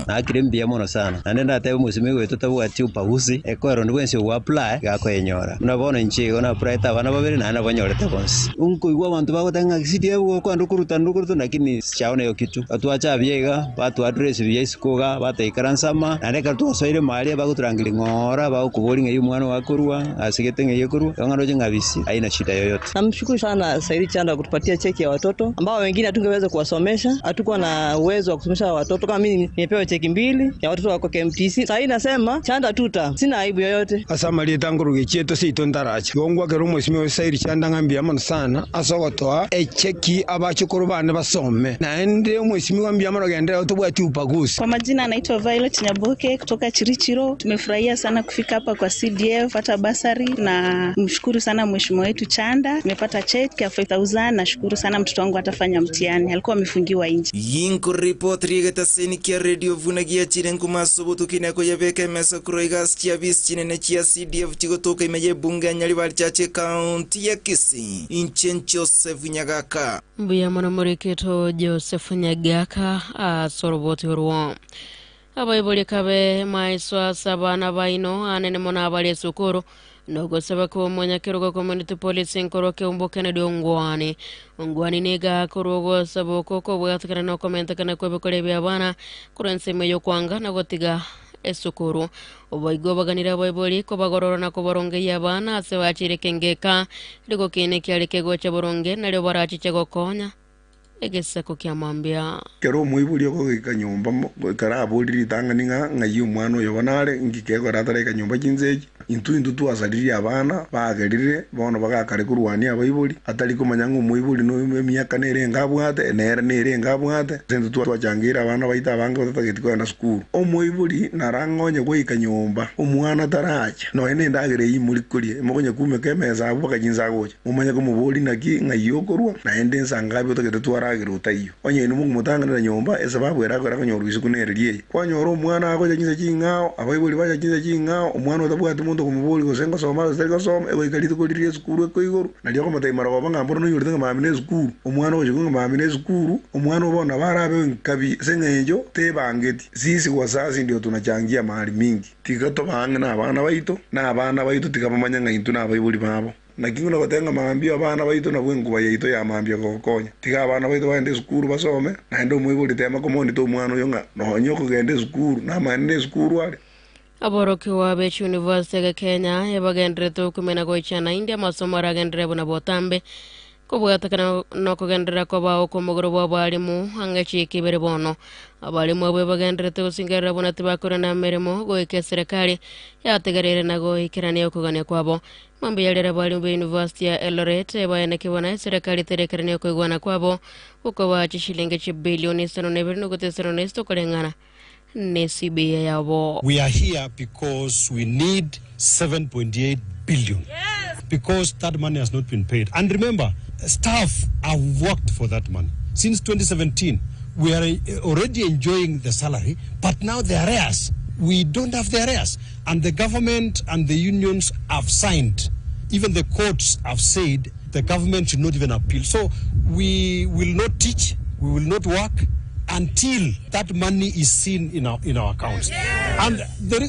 Nakire mbuya mono sana naende ndateba omosimi gwetu tabwati ubaguzi ekwero ndi bwensi ogwapply gakoenyora buna bono inche igo naapplyete abana babere naende nabanyorete bonsi nkoigwa abanto bagoteba ng'a CDF gokwenda okoruta ndokoruta lakini sichaona hiyo kitu batwacha biega batu address bya isikoga bataikaransama naende ekero twasoire maria bagoturangeria ng'ora bagokobori ng'a omwana wakorwa asigete ng'a yekorwa ng'aroche ng'abisi haina shida yoyote. Namshukuru sana Saidi Chanda kutupatia cheki ya watoto ambao wengine hatungeweza kuwasomesha, hatukuwa na uwezo wa kusomesha watoto. Kama mimi nimepewa cheki 2 ya watoto wako KMTC. Sasa nasema Chanda tuta, sina aibu yoyote. Asamali tanguruge cheto sito ndaracha yongwa kero mweshimiwa Saidi Chanda ngambia mono sana asogotoa echeki abachukuru bane basome naende omweshimiwa mbia Mbuyamano gendera tubwati upaguzi. Kwa majina anaitwa Violet Nyaboke kutoka Chirichiro. Tumefurahia sana kufika hapa kwa CDF hata basari, na mshukuru sana mheshimiwa wetu Chanda. Nimepata check ya 5000, nashukuru sana, mtoto wangu atafanya mtihani, alikuwa amefungiwa nje. Yinko report rigeta senikia radio vunagia chirengu masobo kinako yabeka emesa kuroigas chia bis chinene chia CDF chigotoka imeye bunge Nyaribari Chache county ya Kisii. Inchen Joseph Nyagaka. Mbuya mwana muriketo Joseph Nyagaka asoroboti ruwa. Abaibuli kabe maiswa sabana baino anene mona abali sukuru. Nogo sabako mwanyakerugo community police nkoroke umbo Kennedy Ongwani. Ongwani niga kurugo saboko ko bwatakana no komenta kana kwebekore bya bana kurense meyo kwanga na gotiga esukuru. Obaigo baganira baibuli ko bagorora na ko baronge yabana ase bachire kengeka liko kine kyaleke gocha boronge nalyo barachiche gokonya egesako kyamambia kero muibuli ko kanyumba karabuliri tanga ninga ngayi umwana oyo banare ngikego ratare kanyumba kinzeji intu twasariri abana bagerire bono bagakare kurwania abaibuli atari kumanya ngo muibuli no emyaka nere ngabwate nere nere ngabwate sentu twachangira abana baita abange batatageti kwenda sukuru omuibuli narangonye goika nyumba omwana taracha no ene ndagere yimuri kurie mokonye kume kemeza abo bakajinza gocha mumanye ko mubuli naki ngayokorwa naende nsangabi otagete twara utayo onye numu mutangana nyumba esababu erako rakonyoru isukunererie kwanyoro omwana agocha kinza chingao abaibuli bacha kinza chingao omwana otabwate mundu kumubuli gosenga soma sitari soma egoikarite koririe sukuru ekoigoro nalyo komataimara goba ngamboro noyorete ng'amami ne sukuru omwana oje ng'amami ne sukuru omwana obona barabe nkabi seng'enjo tebangeti sisi wazazi ndio tunachangia mahali mingi tikatobange na abana baito na abana baito tikabamanya ng'aintu na abaibuli babo nakingo nabatenga maambio abana baito na bwenguba yaito ya maambio gokonya tiga abana baito baende sukuru basome naende omuibuli tema komoni to omwana oyo ng'a nonye okogenda esukuru namaene esukuru are. Aboroki wa Beach University ya Kenya yabagendere okumena goichana India masomo aragendere buna botambe kobwatakana nokogendera kwabao komogoro bwa abalimu angachiki bere bono abalimu abo bagenderete gusingerera buna tibakora na mirimo goike serikali yategerere na goikerania okogania kwabo mambo yarera abalimu be University ya Eldoret bayanekibona serikali terekerania okoigwana kwabo uko chilingi chi bilioni 5.5 kulingana ne CBA yabo. We are here because we need 7.8 billion. Yes. Because that money has not been paid. And remember, staff have worked for that money. Since 2017, we are already enjoying the salary, but now the arrears, we don't have the arrears. And the government and the unions have signed. Even the courts have said the government should not even appeal. So we will not teach, we will not work until that money is seen in our accounts. Yes. And the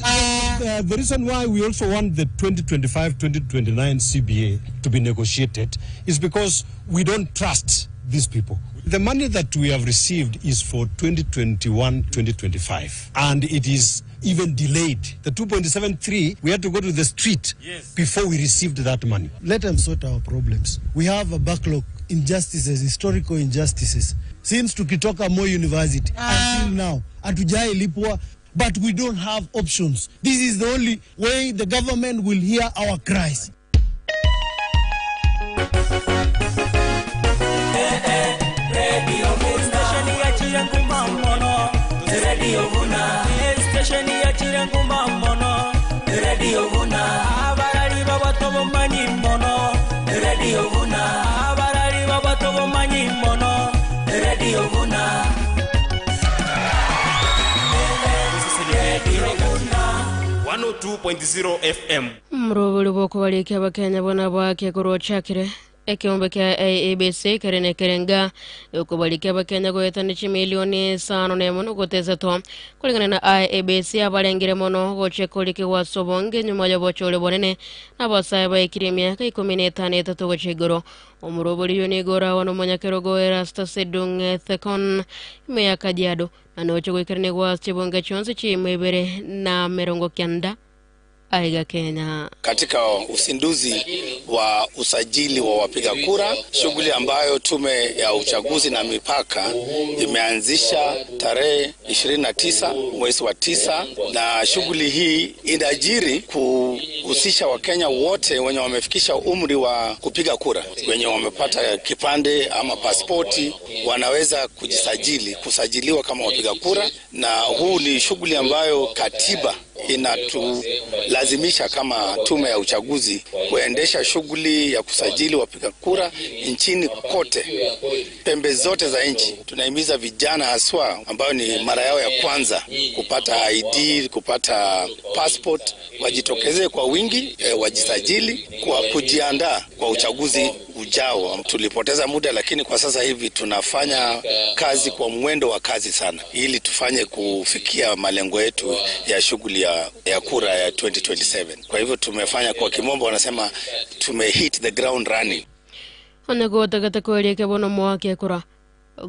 reason why we also want the 2025-2029 CBA to be negotiated is because we don't trust these people. The money that we have received is for 2021-2025, and it is even delayed. The 2.73, we had to go to the street before we received that money. Let them sort our problems. We have a backlog, injustices, historical injustices. Since tukitoka Moi University until now, hatujai lipwa, but we don't have options. This is the only way the government will hear our cries. Radio Vuna. Radio Vuna 102.0 FM. Mrubuli boko walike abakenya bona bwake kurochakire ekiombe kya AABC kerene kerenga yokubalike abakenya goetana chimilioni 5 goteza to kulingana na IABC abalengire mono goche kolike wasobonge nyuma ya bochole bonene nabasaye baikire emyaka 15 gochigoro omuroboli yonigora wano munyakerogo Erastus Sedung Thekon meya Kajiado na nocho goikerene gwa chibonge chonse chimwebere na 90 aiga Kenya. Katika uzinduzi wa usajili wa wapiga kura, shughuli ambayo Tume ya Uchaguzi na Mipaka imeanzisha tarehe 29 mwezi wa 9, na shughuli hii inajiri kuhusisha Wakenya wote wenye wamefikisha umri wa kupiga kura, wenye wamepata kipande ama pasipoti wanaweza kujisajili, kusajiliwa kama wapiga kura. Na huu ni shughuli ambayo katiba inatulazimisha kama tume ya uchaguzi kuendesha shughuli ya kusajili wapiga kura nchini kote, pembe zote za nchi. Tunahimiza vijana haswa ambayo ni mara yao ya kwanza kupata ID, kupata passport, wajitokeze kwa wingi, wajisajili kwa kujiandaa kwa uchaguzi ujao. Tulipoteza muda, lakini kwa sasa hivi tunafanya kazi kwa mwendo wa kazi sana ili tufanye kufikia malengo yetu ya shughuli ya kura ya 2027. Kwa hivyo tumefanya, kwa kimombo wanasema tume hit the ground running. Onegotagata kwelieke bono mwake kura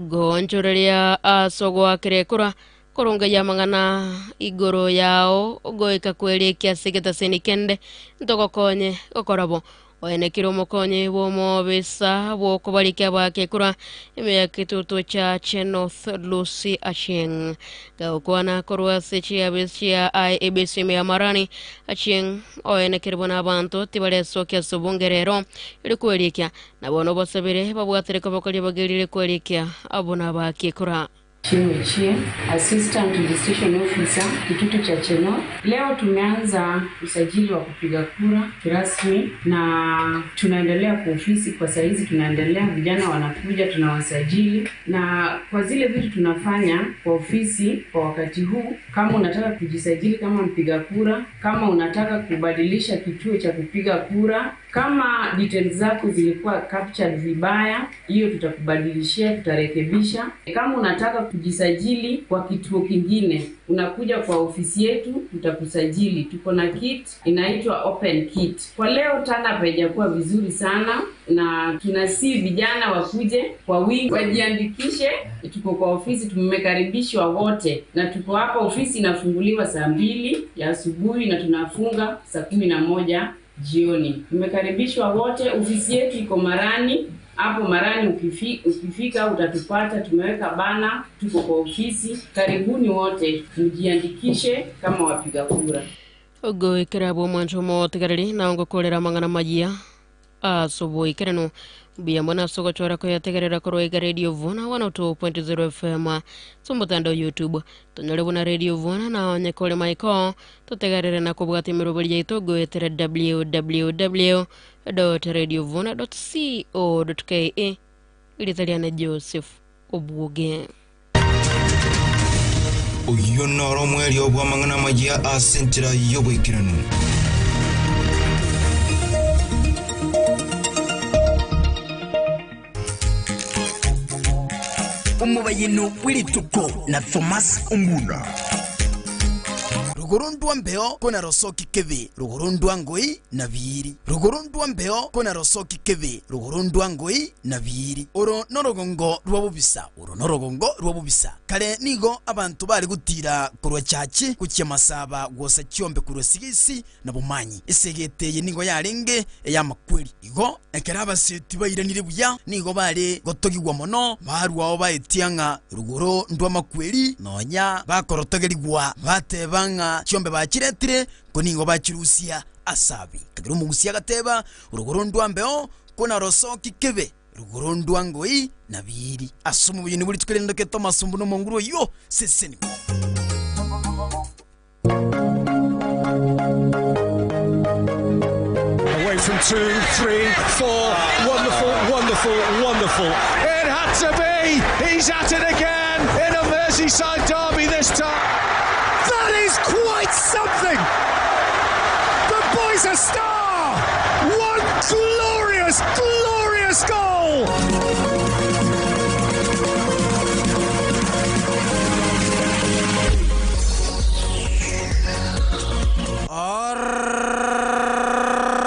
gonchoreria asogo akire kura koronga ya mangana igoro yao goika kwelikia sigeta senikende ntogokonye gokorabo oenekiro mokonye bomo besa bokobarikia bake kura emeya kitutu cha Chenoth Lucy Achieng gaukwana korwa sechia besia IEBC ya marani Achieng oenekiro bona abantu tibaresokia sobongerero ilikwelikia na bono bosabire babwatere kobokoli bagirire kwelikia abona bake kura. Chie, Assistant Registration Officer, kitutu cha Cheno. Leo tumeanza usajili wa kupiga kura kirasmi na tunaendelea kwa ofisi kwa saizi, tunaendelea, vijana wanakuja tunawasajili, na kwa zile vitu tunafanya kwa ofisi kwa wakati huu, kama unataka kujisajili kama mpiga kura, kama unataka kubadilisha kituo cha kupiga kura, kama details zako zilikuwa captured vibaya, hiyo tutakubadilishia, tutarekebisha. Kama unataka kujisajili kwa kituo kingine, unakuja kwa ofisi yetu, tutakusajili. Tuko na kit inaitwa open kit. Kwa leo turn up haijakuwa vizuri sana, na tunasi vijana wakuje kwa wingi wajiandikishe. Tuko kwa ofisi, tumekaribishwa wote, na tuko hapa. Ofisi inafunguliwa saa 2 ya asubuhi na tunafunga saa 11 jioni. Tumekaribishwa wote. Ofisi yetu iko Marani. Hapo Marani ukifika utatupata, tumeweka bana, tuko kwa ofisi. Karibuni wote, mjiandikishe kama wapiga kura. Ogoikera bo mwancho motegereri na ongokorera mangana majia asoboikereno bia mwana sogochora koyategerera korwaiga Radio Vuna 102.0 FM somotando YouTube tonyore bona Radio Vuna na onye kore maiko totegerere na kobwati mirobori yaito goetere www.radiovuna.co.ke. Ilitaliana Joseph Obuoge. Uyu noro mweri obwa mangana majia asenchera yoboikerano. Umubayino wilituko na Thomas Onguna. Rugurundwa mbeo kona rosoki kebe rugurundwa ngoi na biri. Rugurundwa mbeo kona rosoki kebe rugurundwa ngoi na biri. Oro norogongo rwabubisa, oro norogongo rwabubisa. Kare nigo abantu bari gutira korwa chachi kuchia masaba gwosa chiombe kurwa sigisi na bumanyi. Isegeteye nigo yarenge ya makweli. Igo ekeraba seti bairanire buya nigo bare gotogigwa mono barwao baetianga ruguru ndwa makweli nonya bakorotogerigwa batebanga chiombe bachiretire koningo bachirusia asabi kagira umugusia gateba uruguru ndwambeo kona rosoki kebe ruguru ndwangoi na biri asumu bintu buri tukerendo Thomas mbuno monguru yo seseni. Away from 2, 3, 4. Wonderful, wonderful, wonderful. It had to be. He's at it again in a Merseyside derby this time. That is quite something! The boy's a star! One glorious, glorious goal! All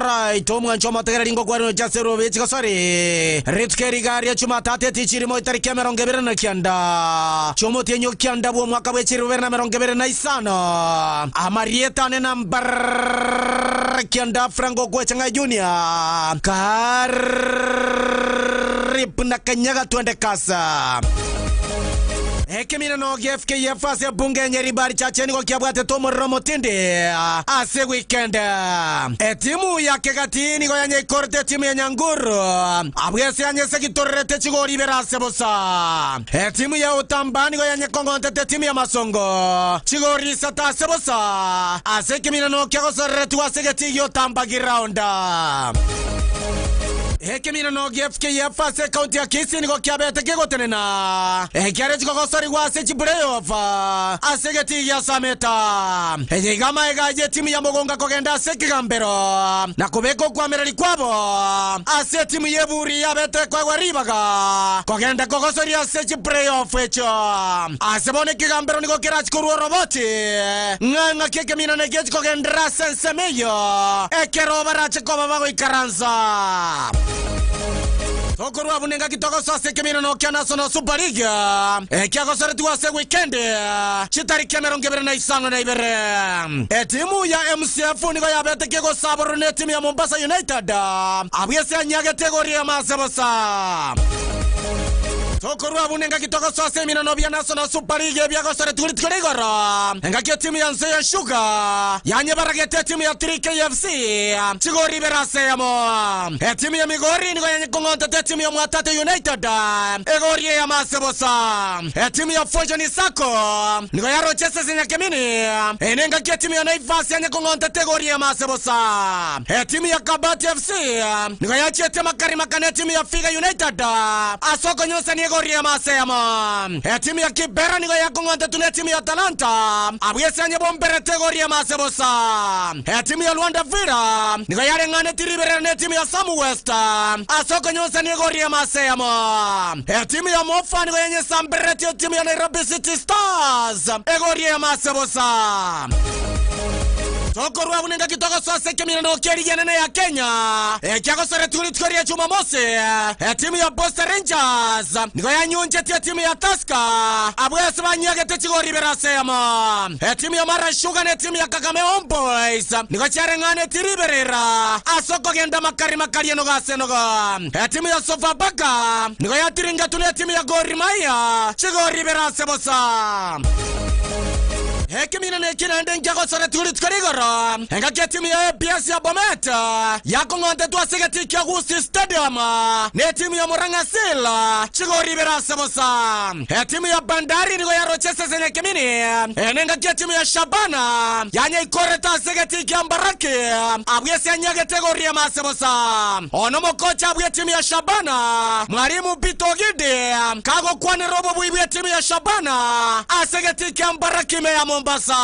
right, Itomu nchomo tegereringo kwarino chasero bechika sore Ritkeri gari Jumatatu tichirimo itariki 29 Chomo tenyo kianda bwo mwaka bwechiri 2025 Amarieta ne number kianda Franco Kwechanga Junior Karibu na kanyaga tuende kasa. Ekemina no FKF ase bunge Nyaribari Chache niko kiabwate tomo romo tinde ase weekend. Etimu ya Kegati niko yanye korte timu ya Nyanguru abwese yanye sekitorete chigori berase bosa. Etimu ya Utamba niko yanye kongonte timu ya Masongo chigori sata ase bosa. Ase kemina no kiagosoretu ase geti Utamba giraunda. Ekemina no FKF ase county ya Kisii niko kiabete kigotenena. Ekiare chikogosori wase chiplayoff ase geti ya Sameta. Ejigama egaje timu ya Mogonga kogenda ase kigambero na kubeko kwa mereli kwabo ase timu yeburi yabete kwa gwaribaga kogenda kogosori ase chiplayoff echo. Ase bone kigambero niko kirachikuru roboti nganga kekemina negechi kogendra sensemeyo ekero barache koba bagoikaransa. Tokorwa bunenga kitoko sase kemino no kia National Super League. Kia gosoretu ase weekend. Chitariki 25. Timu ya MCF niko ya bete kego saboru ne timu ya Mombasa United. Abwese anyage tegori ya masebosa. Tokorwa bunenga kitoko sase mino no bia National Super League bia gosoretu litigoro. Engaki timu ya Nzoia Sugar. Yanye baragete timu ya 3KFC. Chigori berase mo. Timu ya Migori niko yanye kongonte timu ya Mwatate United. Egori ya masebosa. Timu ya Fortune Sacco niko ya Rochester Zinyakemini. Enenga timu ya Naivas yanye kongonte tegori ya masebosa. Timu ya Kabati FC niko ya Chete Makari Makane timu ya Figa United. Asoko nyosa ni egori ya masema. Timu ya Kibera niko ya kongonte tune timu ya Talanta. Abwese yanye bombere tegori ya masebosa. Timu ya Luanda Vira niko ya Rengane Tiribere ne timu ya Samu West. Asoko nyosa ni egori ya masema. Timu ya Mofa niko yenye sambere timu ya Nairobi City Stars. Egori ya masebosa. Tokorwa bunenga kitoko sase kemina no keri yenene ya Kenya. Kiagosore tuli ya Jumamosi. Timu ya Posta Rangers niko ya nyunje timu ya Tusker. Abwese banyage chigori berasema. Timu ya Mara Sugar ne timu ya Kakame Homeboys niko charengane tiriberera. Asoko genda makari makari no gasenoga. Timu ya Sofapaka niko ya tiringa tune timu ya Gor Mahia chigori berasebosa. Ekemina nekina ndengia gosore tuli tukarigoro. Engaki timu ya APS ya Bomet yakongonte twasegeti kya Gusii Stadium ne timu ya Murang'a Seal chigori berasebosa. Timu ya Bandari niko ya Rochester Zenekemini. Enengaki timu ya Shabana yanye ikoreta segeti kya Mbaraki abwese anyage tegori ya masebosa. Onomo kocha abwe timu ya Shabana mwalimu Pito Gide kago kwane robo buibwe timu ya Shabana asegeti kya Mbaraki me ya Mombasa.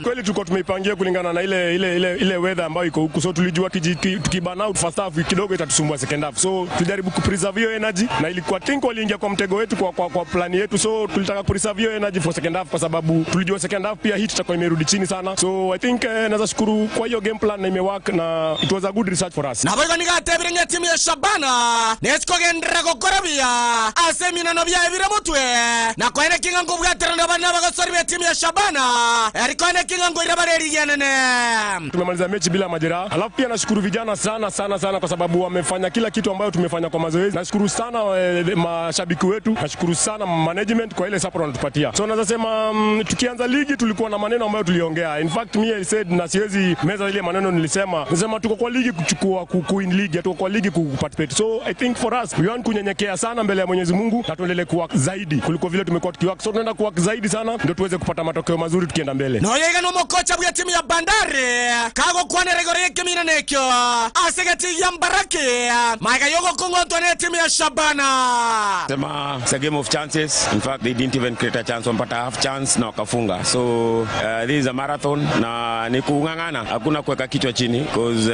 Kweli tulikuwa tumeipangia kulingana na ile weather ambayo iko huku, so tulijua tukibana out first half kidogo itatusumbua second half, so tulijaribu kupreserve hiyo energy na ilikuwa think waliingia kwa mtego wetu kwa plan yetu, so tulitaka kupreserve hiyo energy for second half kwa sababu tulijua second half pia hit itakuwa imerudi chini sana, so I think naweza shukuru kwa hiyo game plan na imework na it was a good research for us. Na boy nigatebire timu ya Shabana nesikogendera gokorabia asemina no bya ebire mutwe na kwene kinga ngubwatera ndabana bagosori be timu ya Shabana erikone kinga ngo irabareri yenene. Tumemaliza mechi bila majeraha. Alafu pia nashukuru vijana sana sana sana kwa sababu wamefanya kila kitu ambayo tumefanya kwa mazoezi. Nashukuru sana mashabiki wetu, nashukuru sana management kwa ile support wanatupatia. So naweza sema tukianza ligi tulikuwa na maneno ambayo tuliongea. In fact me I said na siwezi meza ile maneno nilisema. Nisema tuko kwa ligi kuchukua ku win league, tuko kwa ligi kuparticipate. So I think for us we want kunyenyekea sana mbele ya Mwenyezi Mungu na tuendelee kuwork zaidi kuliko vile tumekuwa tukiwork. So tunaenda kuwork zaidi sana ndio tuweze kupata matokeo mazuri tukienda mbele. No yega no mokocha bwa timu ya Bandari kago kwane regore yekemina nekyo asegeti ya Mbaraki maika yogo kongonto ne timu ya Shabana. Sema it's a game of chances. In fact they didn't even create a chance, wampata half chance na wakafunga. So this is a marathon na ni kungangana, hakuna kuweka kichwa chini because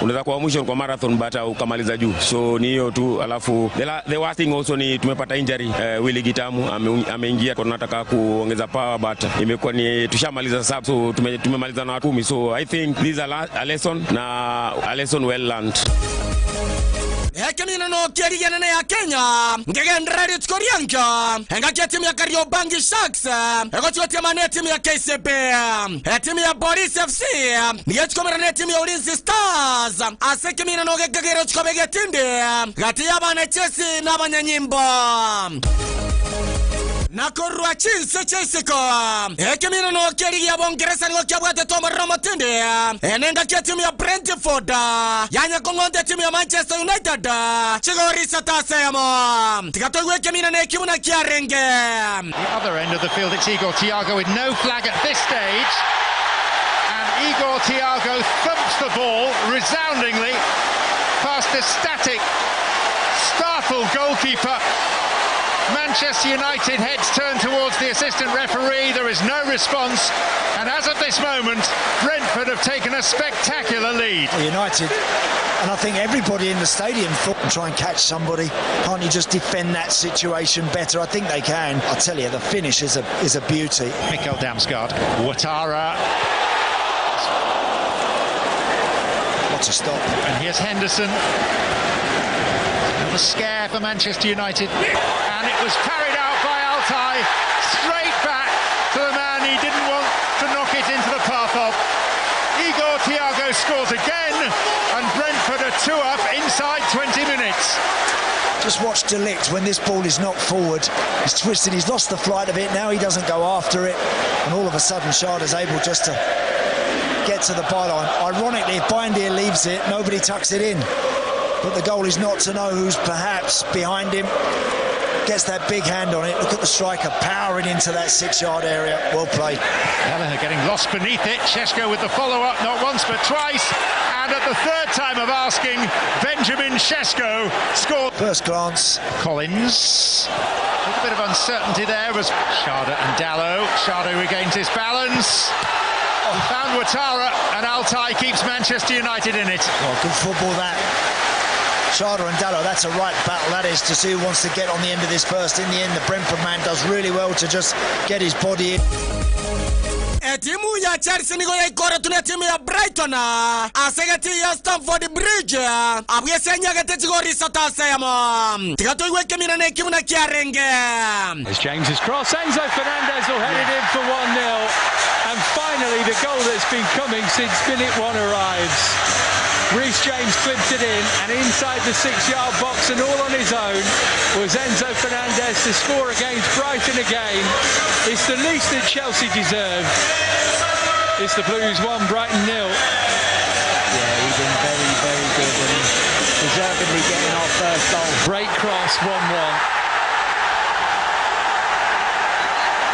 unaweza kuwa mwisho kwa marathon but ukamaliza juu. So ni hiyo tu. Alafu the worst thing also ni tumepata injury. Willy Gitamu ameingia kwa tunataka kuongeza power but imekuwa ni Ni tushamaliza sasa, so tumemaliza na 10, so I think this is a lesson na a lesson well learned. Ekemina no kierigene ya Kenya ngegendera ritskorianka engakia timu ya Kariobangi Sharks ekochwa mane timu ya KCB, timu ya Police FC ngechikomera ne timu ya Ulinzi Stars asekemina no gegegero chikobegetinde gati ya bana Chelsea na banyanyimbo nakorwa chinse chesiko ekemino no keri ya bongeresa ngo kyabwate tomorro motinde enenga kya timu ya Brentford yanya kongonde timu ya Manchester United chigorisa tasemo tikatogwe kemina ne kimuna kyarenge. The other end of the field, it's Igor Thiago with no flag at this stage, and Igor Thiago thumps the ball resoundingly past the static, startled goalkeeper. Manchester United heads turn towards the assistant referee. There is no response, and as of this moment, Brentford have taken a spectacular lead. United, and I think everybody in the stadium thought, try and catch somebody. Can't you just defend that situation better? I think they can. I tell you, the finish is a beauty. Mikkel Damsgaard, Ouattara. What a stop. And here's Henderson. Another scare for Manchester United. And it was carried out by Altay, straight back to the man he didn't want to knock it into the path of. Igor Thiago scores again, and Brentford are 2 up inside 20 minutes. Just watch De Ligt when this ball is knocked forward. He's twisted, he's lost the flight of it, now he doesn't go after it, and all of a sudden Sharda's able just to get to the byline. Ironically, if Bindier leaves it, nobody tucks it in. But the goal is not to know who's perhaps behind him. Gets that big hand on it. Look at the striker powering into that 6-yard area. Well played. Kelleher getting lost beneath it. Šeško with the follow-up, not once but twice. And at the third time of asking, Benjamin Šeško scored. First glance. Collins. A little bit of uncertainty there was Sharda and Dalot. Sharda regains his balance. He found Ouattara, and Altay keeps Manchester United in it. Well, good football that. Sharda and Dalot, that's a right battle, that is, to see who wants to get on the end of this first. In the end, the Brentford man does really well to just get his body in. Timu ya Chelsea nigo ya ikore tune timu ya Brighton asegeti ya Stamford Bridge abwesenyagete chigorisa tasemo tikatoiwe kemina ne kimuna kiarenge. As James's cross, Enzo Fernandez will head it in for 1-0, and finally the goal that's been coming since minute 1 arrives. Reece James clipped it in, and inside the 6-yard box and all on his own was Enzo Fernandez to score against Brighton again. It's the least that Chelsea deserve. It's the Blues 1, Brighton 0. Yeah, he's been very, very good and deservedly getting our first goal. Great cross, 1-1.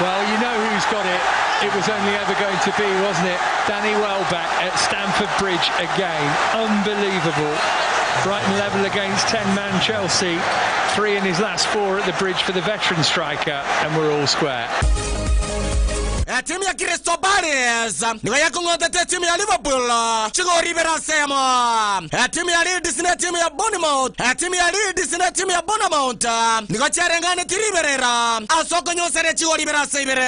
Well, you know who's got it. It was only ever going to be, wasn't it? Danny Welbeck at Stamford Bridge again. Unbelievable. Brighton level against 10-man Chelsea. 3 in his last 4 at the bridge for the veteran striker, and we're all square. Timu ya Crystal Palace nigo yakung'otete timu ya Liverpool chigoribera semo. Timu ya Leeds na timu ya Bournemouth, timu ya Leeds na timu ya Bournemouth nigo charengane tiriberera asoko nyosere chigoribera seibere.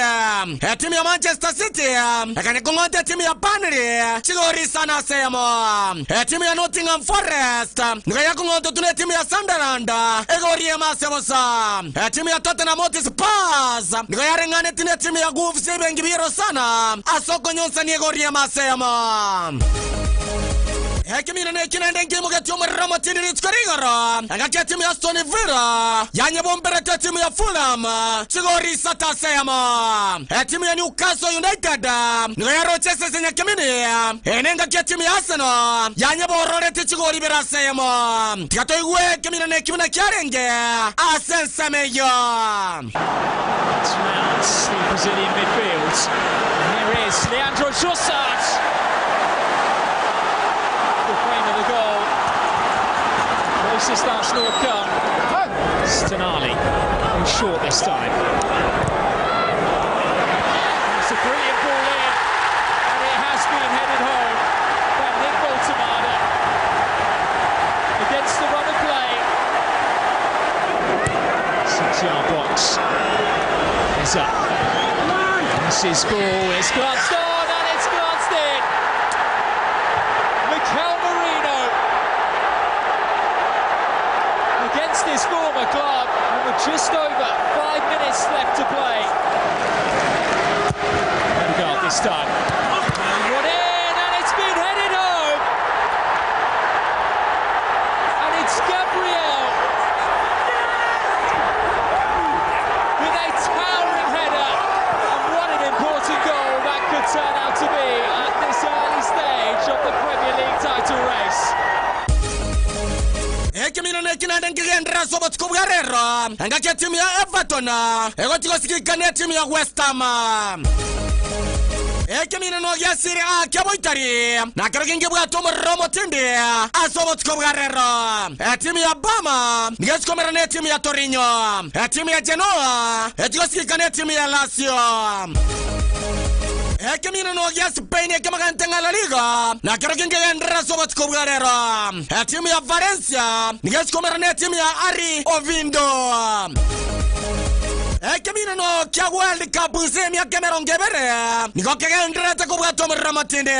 Timu ya Manchester City akane timu ya Burnley chigorisana semo. Timu ya Nottingham Forest nigo yakung'ote tune timu ya Sunderland egorie masebosa. Timu ya Tottenham Hotspur nigo yarengane tine timu ya Wolves ngibiro sana asoko nyonsa niegoria masema. Hekimina ne kinende ngimu gati omuramo tiniri tkorigoro angakia timu ya Aston Villa yanye bombere timu ya Fulham chigori satasema. Timu ya Newcastle United nigo ya Rochester senya kimini enenga kia timu ya Arsenal yanye borore tichigori berasema. Tikatoigwe kimina ne kimina kiarenge asensemeyo. It's the Brazilian midfield. And here is Leandro Trossard. The frame of the goal. Closest Arsenal have come. It's Tonali. And short this time. It's a brilliant ball in. And it has been headed home by Nick Woltemade. Against the run of play. 6-yard box. Is up. Rice's ball is glanced on and it's glanced in. Mikel Merino against his former club, and with just over 5 minutes left to play. Odegaard this time. One in, and it's been headed home. And it's Gabriel with a towering header. And what an important goal that could turn out to be at this early stage of the Premier League title race. Ekimino nekinande nkigendera sobotuko bwa rero engaki timu ya Everton egotigosigikania timu ya West Ham. Ekimino no ya Serie A keboitari na kero bwa tomorro motinde asobotuko bwa rero timu ya Bama nigesikomera ne timu ya Torino, timu ya Genoa etigosigikania timu ya Lazio. Ekimino no ya Spain ekamagantenga La Liga na kero kingendera sobotuko bwa rero timu ya Valencia nigesikomera ne timu ya Ari Ovindo. Ekimino no kya World Cup zemia Cameron Gebere niko kegendera tekubwa tomorro motinde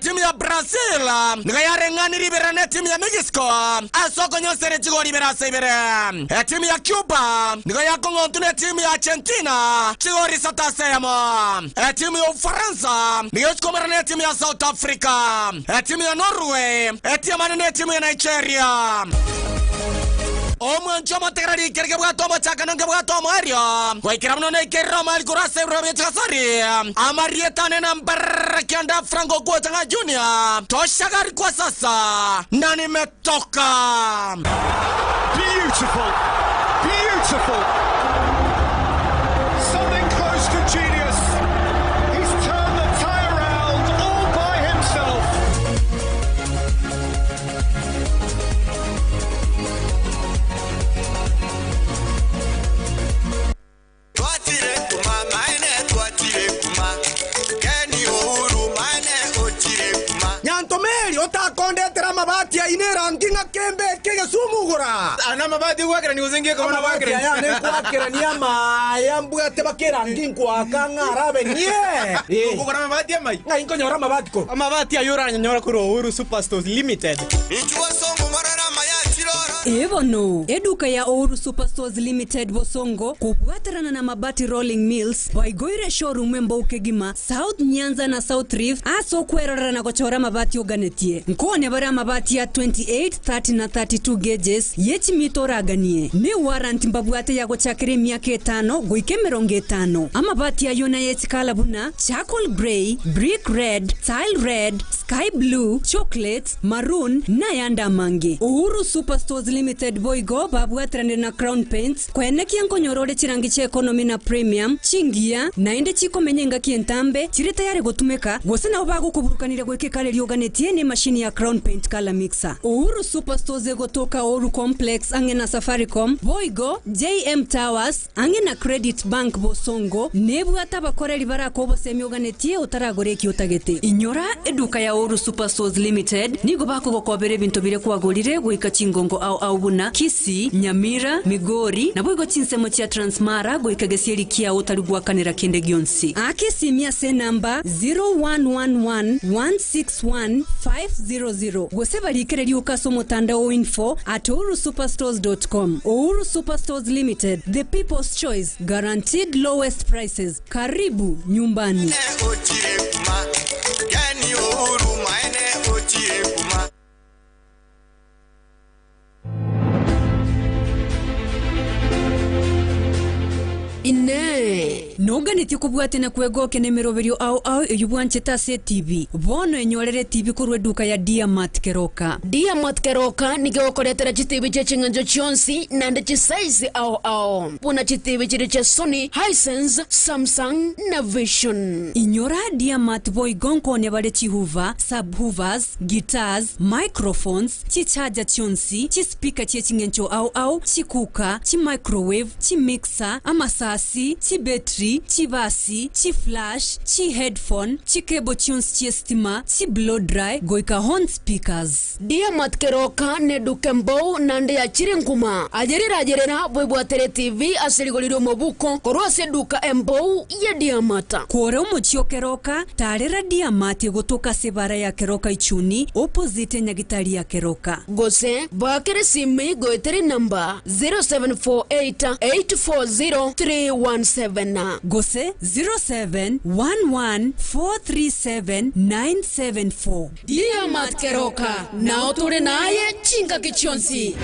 timu ya Brazil niko yarengani ribera ne timu ya Mexico asoko nyosere chigori bera sebere timu ya Cuba niko yakongontu ne timu ya Argentina chigori satasemo timu ya Ufaransa niko sikomera ne timu ya South Africa timu ya Norway timu ne timu ya Nigeria. Omwancho motegrari kerge bwa tomo chaka nonge bwa tomo ario waikira mno ne kerro mal kurase bro bechasari amarieta ne number kianda Franco Guatanga Junior toshagari kwa sasa na nimetoka. Beautiful, beautiful, something close to genius. He's turned the tie around all by himself. Nyantomeri otakondetera mabati ya inera nginga kembe kege sumugura ana mabati gwakira ni uzingie kama mabati ya ne kwakira ni ama ya mbwate bakera nginkwa kangarabe nie ukora mabati ya mai ngai nkonyora mabati ko mabati ayura nyora kuro Uhuru Superstores Limited. Ebono eduka ya Uhuru Superstores Limited Bosongo kubwatarana na Mabati Rolling Mills waigoire showroom embokegima South Nyanza na South Rift aso kwerora na gochora mabati oganetie nkone bara mabati ya 28 30 na 32 gauges yechimitoraganie ne warranty mbabwate ya gochakire miaka 5 goike 50 amabati ayona yechikala buna charcoal grey, brick red, tile red, sky blue, chocolate, maroon na yanda mange. Uhuru Superstores Limited boigo babwatrande na Crown Paints kweneki yankonyorore chirangi che economy na premium chingia naende chikomenyenga kientambe chiri tayari gotumeka gose nabo bagukuburukanire gwekekale ryoganetie ne machine ya Crown Paint color mixer. Uhuru Superstores gotoka Uhuru Complex ange na Safaricom boigo JM Towers ange na Credit Bank Bosongo nebwata bakoreri barako bose myoganetie utaragoreki utagete. Inyora eduka ya Uhuru Superstores Limited nigo bakugokobere bintu bire kwagorire goika chingongo au aubuna Kisi, Nyamira, Migori na boigo chinsemo chia Transmara goika gesieri kia utarugwakanira kende gyonsi. Akesimia se namba 0111 161 500 gose barikere ukaso mutandao info@uhurusuperstores.com. Uhuru Superstores Limited, the people's choice, guaranteed lowest prices. Karibu nyumbani. Ine noganeti kubwate na kwegoke nemeroberio au au eyubwancheta se TV bono enyorere TV kurwe duka ya Diamat Keroka. Diamat Keroka nigeokoretera chitibi che chinganjo chionsi nande chisize au au puna chitibi chiri cha Sony, Hisense, Samsung na Vision. Inyora Diamat boy gonko nebale chihuva, subhoovers, guitars, microphones, chicharger chionsi, chispeaker che chingencho au au, chikuka, chi microwave, chi mixer, amasasi, chi battery, Chibasi, chi flash, chi headphone, chi cable tunes chi estima, chi blow dry, goika horn speakers. Diamat Keroka ne dukembo nande ya chirinkuma. Ajerera ajerera bwebwatere TV asirigoliro mobuko korwase duka embou ya Diamata. Kuore umuchio Keroka, tarera Diamati gotoka sebara ya Keroka ichuni, opposite nyagitari ya Keroka. Gose, bakere simi goetere namba 0748 840 317. Gose 0711 437 974. Diamat Keroka, na otore naye chinga kichonsi.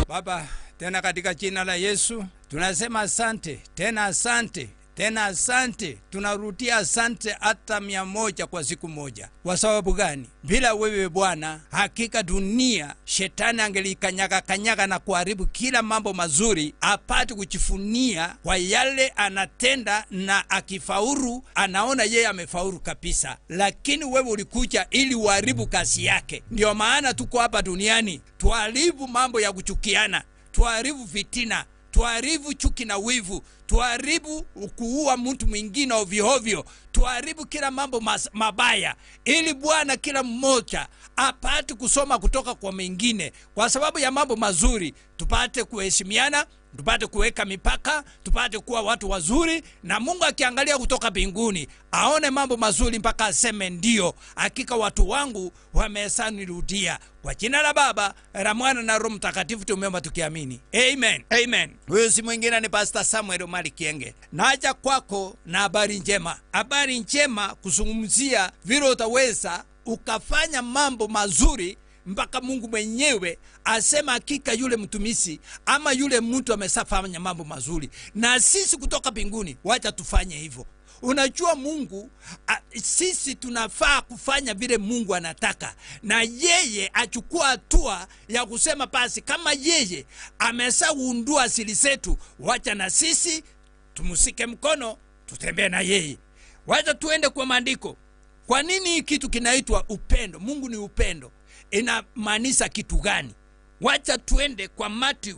Baba, tena katika jina la Yesu tunasema asante, tena asante, tena asante. Tunarudia asante hata 100 kwa siku moja. Kwa sababu gani? Bila wewe Bwana, hakika dunia shetani angelikanyaga kanyaga na kuharibu kila mambo mazuri, apate kujifunia kwa yale anatenda, na akifaulu anaona yeye amefaulu kabisa. Lakini wewe ulikuja ili uharibu kazi yake. Ndio maana tuko hapa duniani, tuharibu mambo ya kuchukiana, tuharibu fitina, tuharibu chuki na wivu, tuharibu kuua mtu mwingine ovyo ovyo, tuharibu kila mambo mabaya, ili Bwana kila mmoja apate kusoma kutoka kwa mwingine. Kwa sababu ya mambo mazuri tupate kuheshimiana, tupate kuweka mipaka, tupate kuwa watu wazuri, na Mungu akiangalia kutoka mbinguni aone mambo mazuri mpaka aseme ndio, hakika watu wangu wamesanirudia. Kwa jina la Baba, la Mwana na Roho Mtakatifu tumeomba tukiamini. Amen. Amen. Huyu si mwingine ni Pastor Samuel Omari Kienge. Naja kwako na habari njema. Habari njema kuzungumzia vile utaweza ukafanya mambo mazuri mpaka Mungu mwenyewe asema hakika yule mtumishi ama yule mtu amesafanya mambo mazuri. Na sisi kutoka mbinguni wacha tufanye hivyo. Unajua Mungu, sisi tunafaa kufanya vile Mungu anataka, na yeye achukua hatua ya kusema basi kama yeye ameshaundua asili zetu, wacha na sisi tumusike mkono tutembee na yeye. Wacha tuende kwa maandiko. Kwa nini kitu kinaitwa upendo? Mungu ni upendo. Inamaanisha kitu gani? Wacha tuende kwa Matthew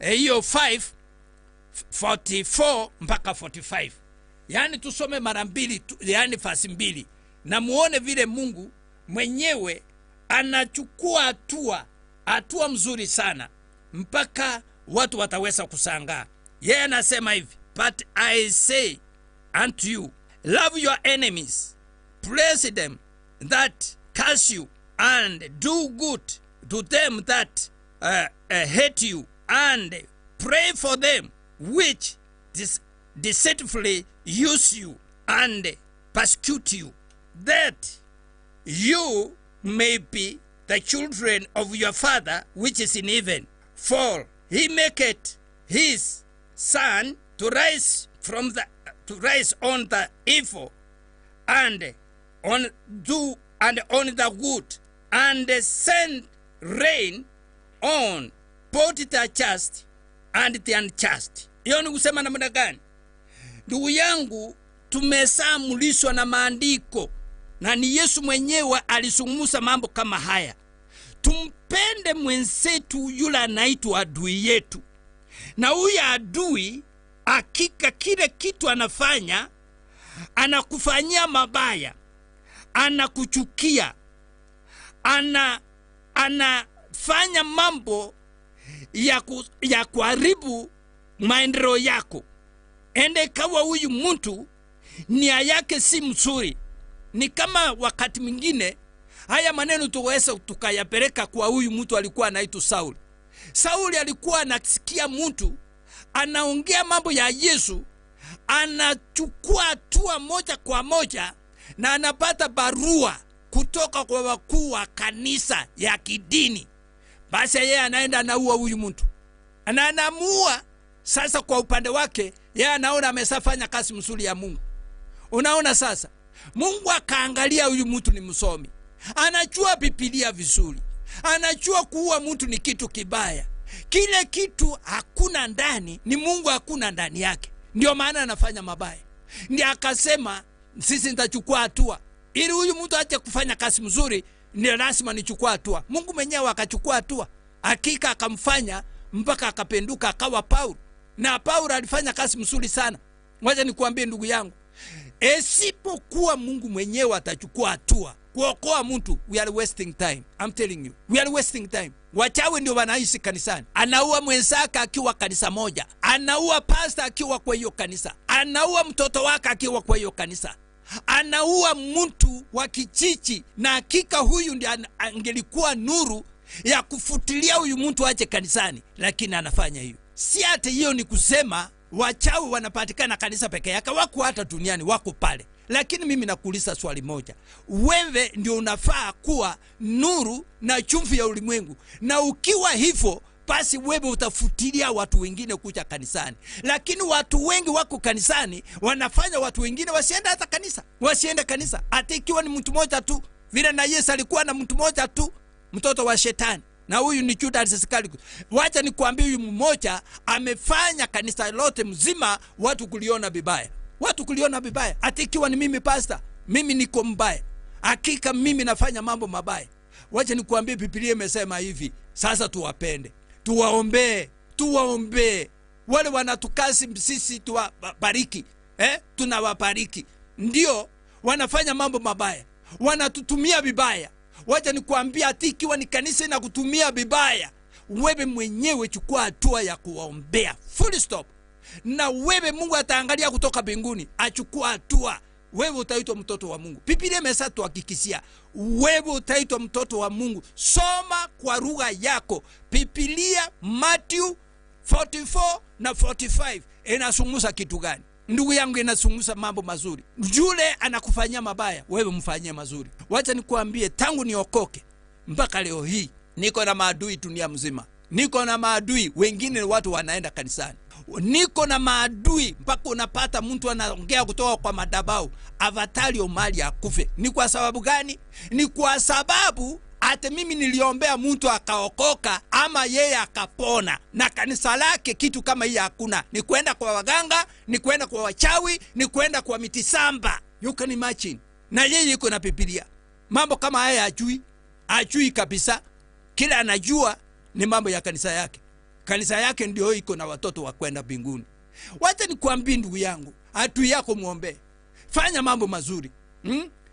hiyo 5:44 mpaka 45. Yani tusome mara mbili, yani fasi mbili, na muone vile Mungu mwenyewe anachukua hatua mzuri sana mpaka watu wataweza kushangaa. Yeye anasema hivi, but I say unto you, love your enemies, bless them that curse you, and do good to them that hate you, and pray for them which deceitfully use you and persecute you, that you may be the children of your Father which is in heaven. For he maketh his sun to rise on the evil and on the good, and send rain on both the just and the unjust. Hiyo ni kusema namna gani? Ndugu yangu, tumesamulishwa na maandiko, na ni Yesu mwenyewe alizungumza mambo kama haya. Tumpende mwenzetu yule anaitwa adui yetu. Na huyu adui hakika kile kitu anafanya, anakufanyia mabaya, anakuchukia, anafanya mambo ya kuharibu maendeleo yako. Ende kawa huyu mtu nia yake si mzuri. Ni kama wakati mwingine haya maneno tuweza tukayapeleka kwa huyu mtu alikuwa anaitwa Sauli. Sauli alikuwa anasikia mtu anaongea mambo ya Yesu, anachukua hatua moja kwa moja na anapata barua kutoka kwa wakuu wa kanisa ya kidini. Basi yeye anaenda anaua huyu mtu. Na anamuua. Sasa kwa upande wake yeye anaona ameshafanya kazi mzuri ya Mungu. Unaona sasa, Mungu akaangalia huyu mtu ni msomi, anajua Biblia vizuri, anajua kuua mtu ni kitu kibaya. Kile kitu hakuna ndani, ni Mungu hakuna ndani yake, ndio maana anafanya mabaya. Ndiye akasema sisi nitachukua hatua ili huyu mtu aache kufanya kazi mzuri, ni lazima nichukue hatua. Mungu mwenyewe akachukua hatua, hakika akamfanya mpaka akapenduka akawa Paulo. Na Paulo alifanya kazi mzuri sana. Ngoja nikuambie ndugu yangu, esipokuwa Mungu mwenyewe atachukua hatua kuokoa mtu, we are wasting time. I'm telling you, we are wasting time. Wachawi ndio wanaishi kanisani. Anaua mwenzake akiwa kanisa moja, anaua pastor akiwa kwa hiyo kanisa, anaua mtoto wake akiwa kwa hiyo kanisa, anaua mtu wa kijiji. Na hakika huyu ndiye angelikuwa nuru ya kufutilia huyu mtu ache kanisani, lakini anafanya hiyo. Si hata hiyo ni kusema wachawi wanapatikana kanisa peke yake, wako hata duniani, wako pale. Lakini mimi nakuuliza swali moja, wewe ndio unafaa kuwa nuru na chumvi ya ulimwengu, na ukiwa hivyo basi wewe utafutilia watu wengine kuja kanisani. Lakini watu wengi wako kanisani wanafanya watu wengine wasiende hata kanisa, wasiende kanisa, hata ikiwa ni mtu mmoja tu. Vile na Yesu alikuwa na mtu mmoja tu, mtoto wa shetani, na huyu ni Judas Iscariot. Wacha nikwambie, huyu mmoja amefanya kanisa lote mzima watu kuliona vibaya, watu kuliona vibaya. Hata ikiwa ni mimi pastor, mimi niko mbaya, hakika mimi nafanya mambo mabaya. Wacha nikwambie, Biblia imesema hivi, sasa tuwapende, tuwaombee, tuwaombee wale wanatukasi sisi, tuwabariki, tunawabariki. Ndio wanafanya mambo mabaya, wanatutumia vibaya. Wacha nikwambie, hata ikiwa ni kanisa inakutumia vibaya, wewe mwenyewe chukua hatua ya kuwaombea, full stop. Na wewe Mungu ataangalia kutoka mbinguni, achukua hatua, wewe utaitwa mtoto wa Mungu. Biblia imeshatuhakikishia wewe utaitwa mtoto wa Mungu. Soma kwa lugha yako Biblia, Matthew 44 na 45 inazungumza kitu gani? Ndugu yangu, inazungumza mambo mazuri. Yule anakufanyia mabaya, wewe mfanyie mazuri. Wacha nikuambie, tangu niokoke mpaka leo hii niko na maadui dunia mzima. Niko na maadui, wengine watu wanaenda kanisani. Niko na maadui mpaka unapata mtu anaongea kutoka kwa madhabahu, avatari Omari akufe. Ni kwa sababu gani? Ni kwa sababu hata mimi niliombea mtu akaokoka ama yeye akapona, na kanisa lake kitu kama hii hakuna. Ni kwenda kwa waganga, ni kwenda kwa wachawi, ni kwenda kwa mitisamba. You can imagine. Na yeye yuko na Biblia. Mambo kama haya hajui, hajui kabisa. Kila anajua ni mambo ya kanisa yake. Kanisa yake ndio iko na watoto wa kwenda mbinguni. Wacha nikwambie ndugu yangu, adui yako muombe. Fanya mambo mazuri.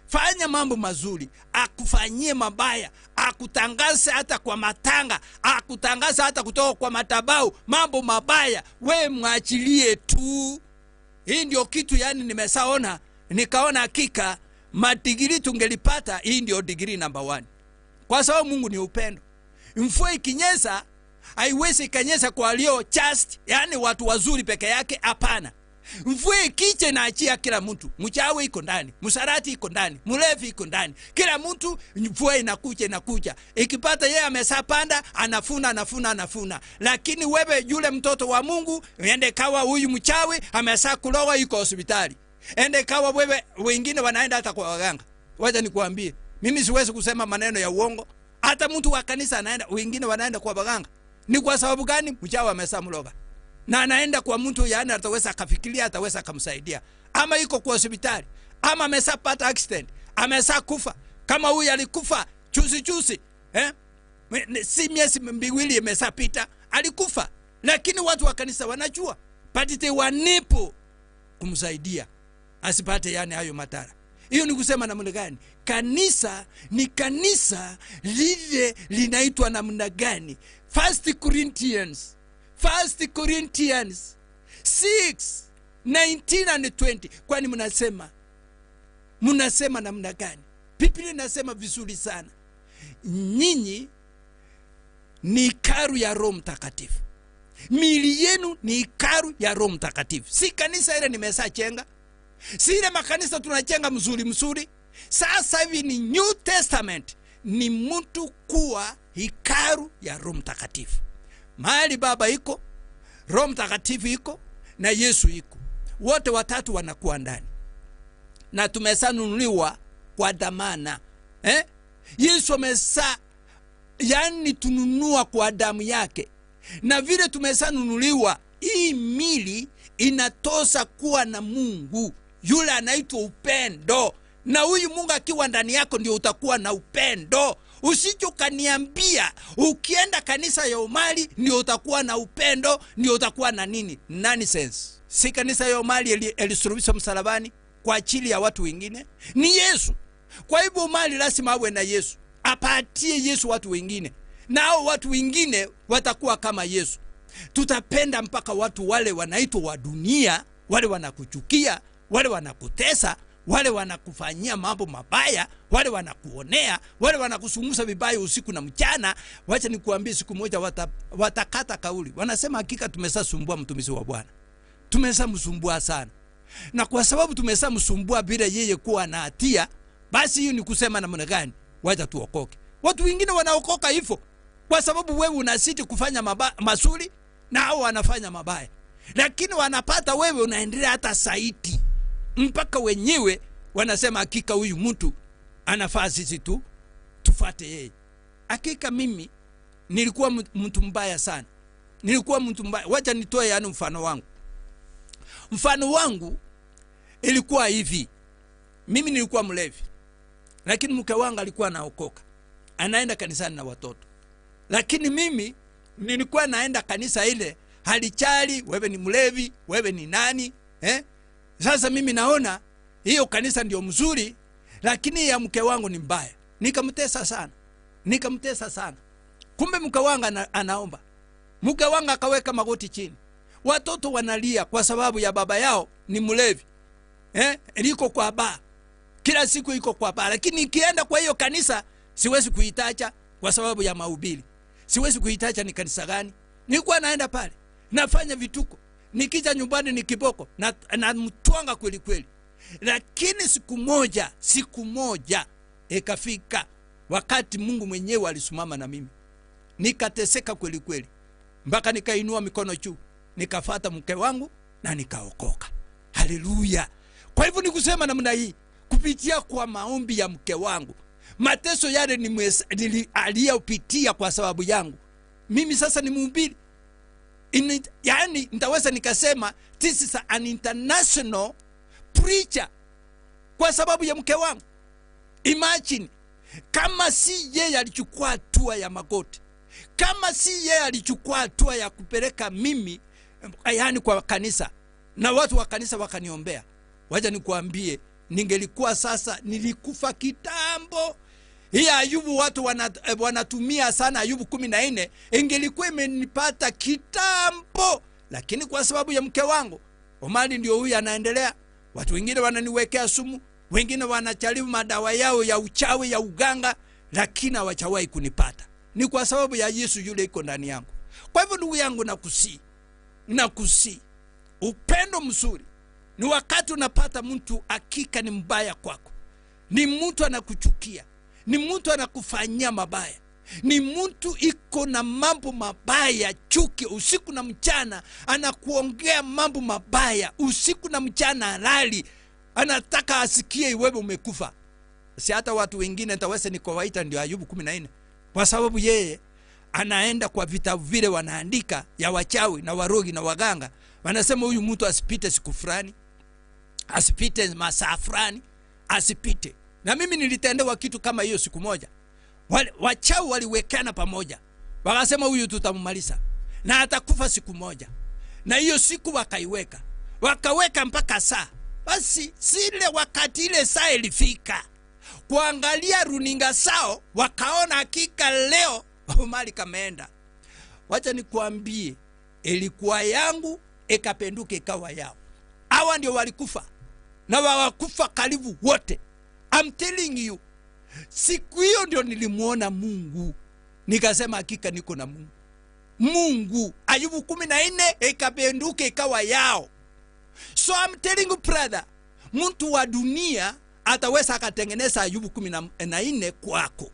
Fanya mambo mazuri, akufanyie mabaya, akutangaze hata kwa matanga, akutangaze hata kutoka kwa madhabahu mambo mabaya, we mwachilie tu. Hii ndio kitu yani nimeshaona, nikaona hakika madigiri tungelipata, hii ndio digiri number 1. Kwa sababu Mungu ni upendo. Mvua ikinyesha haiwezi ikanyesha kwa walio just, yani watu wazuri peke yake, hapana. Mvua ikiche na achia kila mtu. Mchawi iko ndani, msarati iko ndani, mlevi iko ndani. Kila mtu mvua inakuja inakuja. Ikipata yeye ameshapanda, anafuna anafuna anafuna. Lakini wewe yule mtoto wa Mungu, ende kawa huyu mchawi ameshakuloga yuko hospitali. Ende kawa wewe, wengine wanaenda hata kwa waganga. Wacha nikuambie, mimi siwezi kusema maneno ya uongo. Hata mtu wa kanisa anaenda, wengine wanaenda kwa waganga. Ni kwa sababu gani? Mchawi ameshamloga. Na anaenda kwa mtu yaani ataweza akafikiria, ataweza akamsaidia. Ama yuko kwa hospitali, ama ameshapata accident, ameshakufa. Kama huyu alikufa juzi juzi, si miezi miwili imeshapita, alikufa. Lakini watu wa kanisa wanajua, patite wanipo kumsaidia asipate yani hayo madhara. Hiyo ni kusema namna gani? Kanisa ni kanisa lile linaitwa namna gani? 1 Corinthians 6, 19 and 20. Kwani mnasema namna gani? Biblia inasema vizuri sana. Nyinyi ni hekalu ya Roho Mtakatifu. Miili yenu ni hekalu ya Roho Mtakatifu. Si kanisa ile nimeshajenga. Si ile makanisa tunachenga mzuri mzuri. Sasa hivi ni New Testament. Ni mtu kuwa hekalu ya Roho Mtakatifu. Mahali Baba iko, Roho Mtakatifu iko, na Yesu iko. Wote watatu wanakuwa ndani. na tumesanunuliwa kwa dhamana. Yesu amesa, yani tununua kwa damu yake. Na vile tumesanunuliwa, hii mili inatosa kuwa na Mungu yule anaitwa upendo. Na huyu Mungu akiwa ndani yako ndio utakuwa na upendo. Usichokaniambia ukienda kanisa ya Omari ndio utakuwa na upendo, ndio utakuwa na nini? Nonsense. Si kanisa ya Omari ilisulubishwa msalabani kwa ajili ya watu wengine? Ni Yesu. Kwa hivyo Omari lazima awe na Yesu, apatie Yesu watu wengine, na hao watu wengine watakuwa kama Yesu. Tutapenda mpaka watu wale wanaitwa wa dunia, wale wanakuchukia, wale wanakutesa, wale wanakufanyia mambo mabaya, wale wanakuonea, wale wanakusumusa vibaya usiku na mchana. Wacha nikuambie, siku moja watakata kauli. Wanasema hakika tumesasumbua mtumishi wa Bwana, tumeshamsumbua sana. Na kwa sababu tumeshamsumbua bila yeye kuwa na hatia, basi hiyo ni kusema namna gani? Wacha tuokoke. Watu wengine wanaokoka hivyo kwa sababu wewe unasiti kufanya mazuri na hao wanafanya mabaya, lakini wanapata wewe unaendelea hata saiti, mpaka wenyewe wanasema hakika huyu mtu anafaa sisi tu tufuate yeye. Hakika mimi nilikuwa mtu mbaya sana, nilikuwa mtu mbaya. Wacha nitoe yani mfano wangu. Mfano wangu ilikuwa hivi. Mimi nilikuwa mlevi, lakini mke wangu alikuwa anaokoka, anaenda kanisani na watoto. Lakini mimi nilikuwa naenda kanisa ile halichali wewe ni mlevi, wewe ni nani, Sasa mimi naona hiyo kanisa ndio mzuri, lakini ya mke wangu ni mbaya. Nikamtesa sana, nikamtesa sana. Kumbe mke wangu anaomba. Mke wangu akaweka magoti chini. Watoto wanalia kwa sababu ya baba yao ni mlevi. Liko kwa baa. Kila siku iko kwa baa. Lakini nikienda kwa hiyo kanisa siwezi kuitacha kwa sababu ya mahubiri. Siwezi kuitacha ni kanisa gani. Nilikuwa naenda pale, nafanya vituko. Nikija nyumbani ni kiboko na mtwanga kweli kweli. Lakini siku moja ikafika wakati Mungu mwenyewe alisimama na mimi. Nikateseka kweli kweli mpaka nikainua mikono juu, nikafuata mke wangu na nikaokoka. Haleluya. Kwa hivyo nikusema namna hii, kupitia kwa maombi ya mke wangu, mateso yale aliyopitia kwa sababu yangu, mimi sasa ni mhubiri. Yani nitaweza nikasema this is an international preacher kwa sababu ya mke wangu. Imagine kama si yeye alichukua hatua ya magoti, kama si yeye alichukua hatua ya kupeleka mimi yani kwa kanisa, na watu wa kanisa wakaniombea, wacha nikuambie, ningelikuwa sasa nilikufa kitambo. Hii Ayubu watu wanatumia sana Ayubu 14, ingelikuwa imenipata kitambo. Lakini kwa sababu ya mke wangu Omari ndio huyu anaendelea. Watu wengine wananiwekea sumu, wengine wanacharibu madawa yao ya uchawi ya uganga, lakini hawajawahi kunipata. Ni kwa sababu ya Yesu yule iko ndani yangu. Kwa hivyo ndugu yangu, nakusii upendo mzuri ni wakati unapata mtu hakika ni mbaya kwako, ni mtu anakuchukia, ni mtu anakufanyia mabaya, ni mtu iko na mambo mabaya, chuki usiku na mchana, anakuongea mambo mabaya usiku na mchana, halali anataka asikie wewe umekufa. Si hata watu wengine nitaweza nikawaita ndio Ayubu 14, kwa sababu yeye anaenda kwa vitabu vile wanaandika ya wachawi na warogi na waganga, wanasema huyu mtu asipite siku fulani, asipite masaa fulani, asipite. Na mimi nilitendewa kitu kama hiyo siku moja. Wachawi waliwekana pamoja, wakasema huyu tutamumaliza na atakufa siku moja. Na hiyo siku wakaiweka, wakaweka mpaka saa. Basi sile wakati ile saa ilifika, kuangalia runinga sao, wakaona hakika leo Omari kameenda. Wacha nikuambie, ilikuwa yangu ikapenduka ikawa yao. Hawa ndio walikufa, na wawakufa karibu wote. I'm telling you, siku hiyo ndio nilimuona Mungu, nikasema hakika niko na Mungu. Mungu Ayubu 14 ikapenduka ikawa yao. So I'm telling you brother, mtu wa dunia ataweza akatengeneza Ayubu 14 kwako.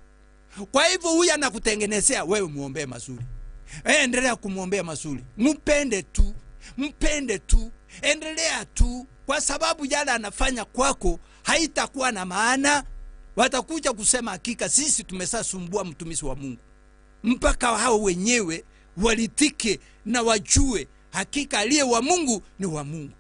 Kwa hivyo huyu anakutengenezea wewe, muombee mazuri. Endelea kumuombea mazuri. Mpende tu, mpende tu, endelea tu, kwa sababu yale anafanya kwako Haitakuwa na maana. Watakuja kusema hakika sisi tumesasumbua mtumishi wa Mungu. Mpaka hao wenyewe walitike na wajue hakika aliye wa Mungu ni wa Mungu.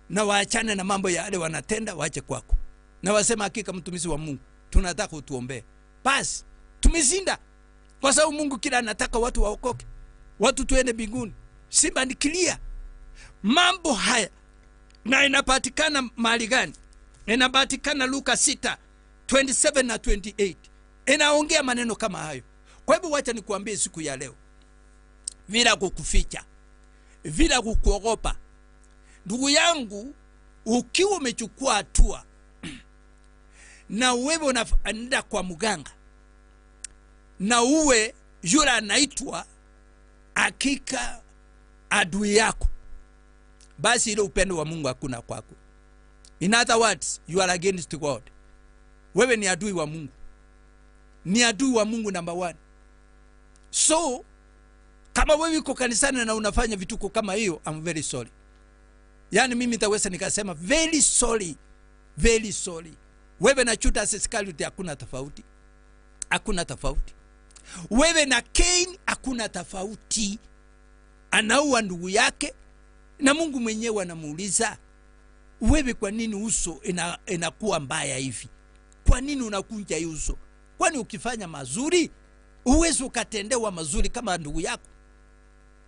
Na waachane na mambo yale wanatenda, waache kwako. Na wasema hakika mtumishi wa Mungu tunataka utuombee. Basi tumeshinda. Kwa sababu Mungu kila anataka watu waokoke, watu tuende mbinguni. Simba ni clear. Mambo haya na inapatikana mahali gani? Inapatikana Luka 6:27 na 28. Inaongea maneno kama hayo. Kwa hivyo wacha nikuambie siku ya leo, bila kukuficha, bila kukuogopa, ndugu yangu, ukiwa umechukua hatua na wewe unaenda kwa mganga na uwe yule anaitwa hakika adui yako, basi ile upendo wa Mungu hakuna kwako. In other words, you are against God. Wewe ni adui wa Mungu. Ni adui wa Mungu number 1. So, kama wewe uko kanisani na unafanya vituko kama hiyo, I'm very sorry. Yani mimi nitaweza nikasema very sorry, very sorry. Wewe na Judas Iscariot hakuna tofauti. Hakuna tofauti. Wewe na Cain hakuna tofauti. Anaua ndugu yake na Mungu mwenyewe anamuuliza, wewe kwa nini uso inakuwa mbaya hivi? Kwa nini unakunja uso? Kwani ukifanya mazuri uwezo ukatendewa mazuri kama ndugu yako?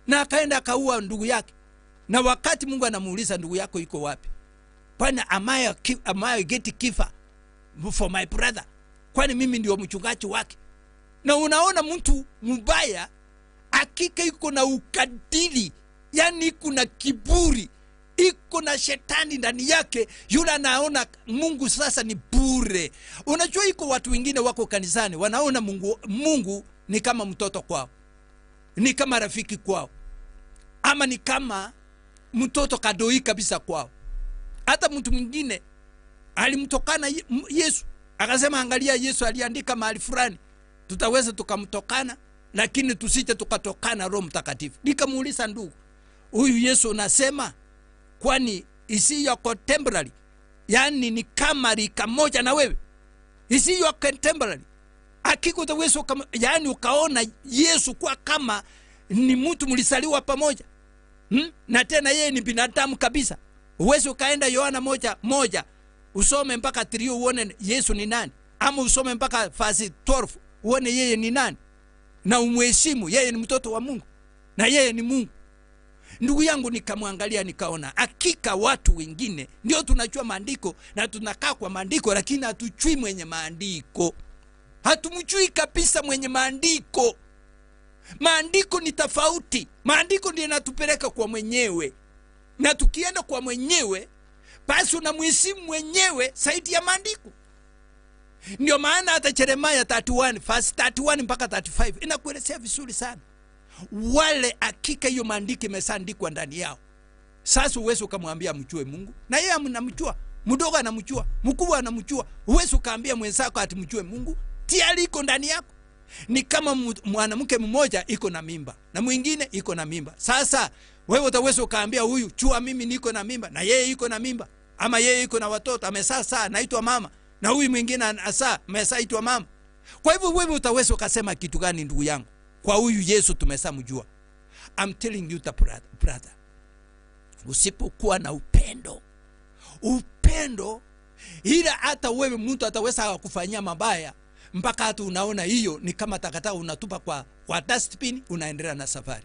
Na akaenda akaua ndugu yake. Na wakati Mungu anamuuliza ndugu yako iko wapi? Kwani am I get kifa for my brother? Kwani mimi ndio mchungaji wake? Na unaona mtu mbaya hakika iko na ukadili, yani iko na kiburi, iko na shetani ndani yake. Yule anaona Mungu sasa ni bure. Unajua iko watu wengine wako kanisani wanaona Mungu ni kama mtoto kwao, ni kama rafiki kwao, ama ni kama mtoto kadoi kabisa kwao. Hata mtu mwingine alimtokana Yesu, akasema angalia Yesu aliandika mahali fulani, tutaweza tukamtokana lakini tusije tukatokana Roho Mtakatifu. Nikamuuliza ndugu, huyu Yesu unasema kwani is your contemporary? Yani ni kama rika moja na wewe? Is your contemporary? Hakika utaweza yani ukaona Yesu kwa kama ni mtu mlisaliwa pamoja. Na tena yeye ni binadamu kabisa. Uweze ukaenda Yohana 1:1 usome mpaka 3 uone Yesu ni nani, ama usome mpaka verse 12 uone yeye ni nani, na umheshimu. Yeye ni mtoto wa Mungu na yeye ni Mungu. Ndugu yangu, nikamwangalia nikaona hakika watu wengine ndio tunajua maandiko na tunakaa kwa maandiko, lakini hatujui mwenye maandiko. Hatumjui kabisa mwenye maandiko. Maandiko ni tofauti. Maandiko ndio yanatupeleka kwa mwenyewe. Na tukienda kwa mwenyewe, basi unamheshimu mwenyewe zaidi ya maandiko. Ndio maana hata Jeremiah 31 verse 31 mpaka 35 inakuelezea vizuri sana. Wale hakika hiyo maandiko imeshaandikwa ndani yao. Sasa uweze ukamwambia mjue Mungu, na yeye anamjua, mdogo anamjua, mkubwa anamjua. Uweze ukaambia mwenzako ati mjue Mungu, tayari iko ndani yako. Ni kama mwanamke mmoja iko na mimba na mwingine iko na mimba. Sasa wewe utaweza ukaambia huyu chua mimi niko na mimba, na yeye iko na mimba, ama yeye iko na watoto amesasa anaitwa mama, na huyu mwingine asa amesaitwa mama. Kwa hivyo wewe utaweza ukasema kitu gani ndugu yangu? Kwa huyu Yesu tumeshamjua. I'm telling you the brother, usipokuwa na upendo, upendo ila hata wewe mtu ataweza kukufanyia mabaya mpaka hata unaona hiyo ni kama takataka unatupa kwa dustbin, unaendelea na safari.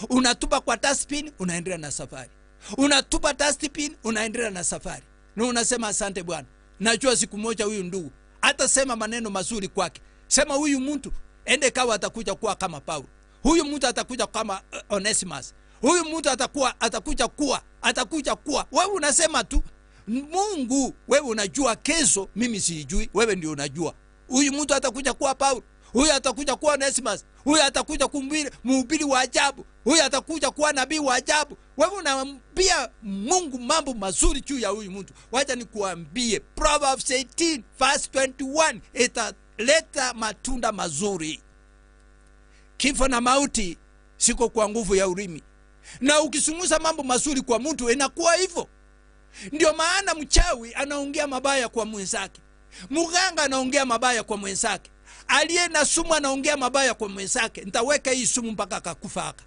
Unatupa kwa dustbin, unaendelea na safari. Unatupa dustbin, unaendelea na safari. Na unasema asante Bwana. Najua siku moja huyu ndugu hata sema maneno mazuri kwake. Sema huyu mtu ende kawa atakuja kuwa kama Paulo. Huyu mtu atakuja kama Onesimus. Huyu mtu atakuja kuwa. Wewe unasema tu Mungu, wewe unajua kesho, mimi sijui, wewe ndio unajua. Huyu mtu atakuja kuwa Paulo, huyu atakuja kuwa Onesimus, huyu atakuja kuhubiri mhubiri wa ajabu, huyu atakuja kuwa nabii wa ajabu. Wewe unaambia Mungu mambo mazuri juu ya huyu mtu. Wacha nikuambie Proverbs 18 verse 21 italeta matunda mazuri. Kifo na mauti siko kwa nguvu ya ulimi. Na ukisumuza mambo mazuri kwa mtu inakuwa hivyo. Ndio maana mchawi anaongea mabaya kwa mwenzake, muganga anaongea mabaya kwa mwenzake, aliye na sumu anaongea mabaya kwa mwenzake. Nitaweka hii sumu mpaka akakufa haka.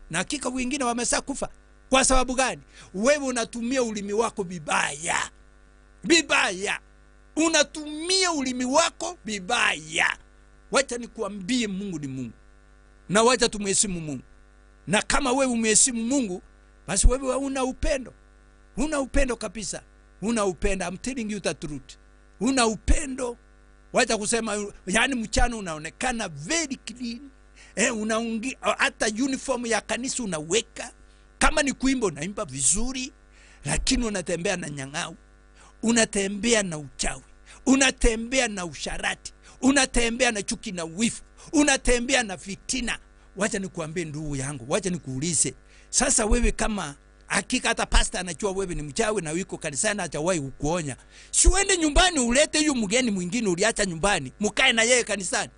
Na hakika wengine wamesha kufa. Kwa sababu gani? Wewe unatumia ulimi wako vibaya. Vibaya. Unatumia ulimi wako vibaya. Wacha nikuambie, Mungu ni Mungu. Na wacha tumheshimu Mungu. Na kama wewe umheshimu Mungu, basi wewe una upendo. Una upendo kabisa. Una upendo. I'm telling you the truth. Una upendo. Wacha kusema, yani mchana unaonekana very clean. Unaungi, hata uniform ya kanisa unaweka. Kama ni kuimba unaimba vizuri, lakini unatembea na nyang'au, unatembea na uchawi, unatembea na usharati, unatembea na chuki na wivu, unatembea na fitina. Wacha nikuambie ndugu yangu, wacha nikuulize. Sasa wewe kama hakika hata pastor anajua wewe ni mchawi na yuko kanisani hajawahi kukuonya, si uende nyumbani ulete huyu mgeni mwingine uliacha nyumbani, mkae na yeye kanisani.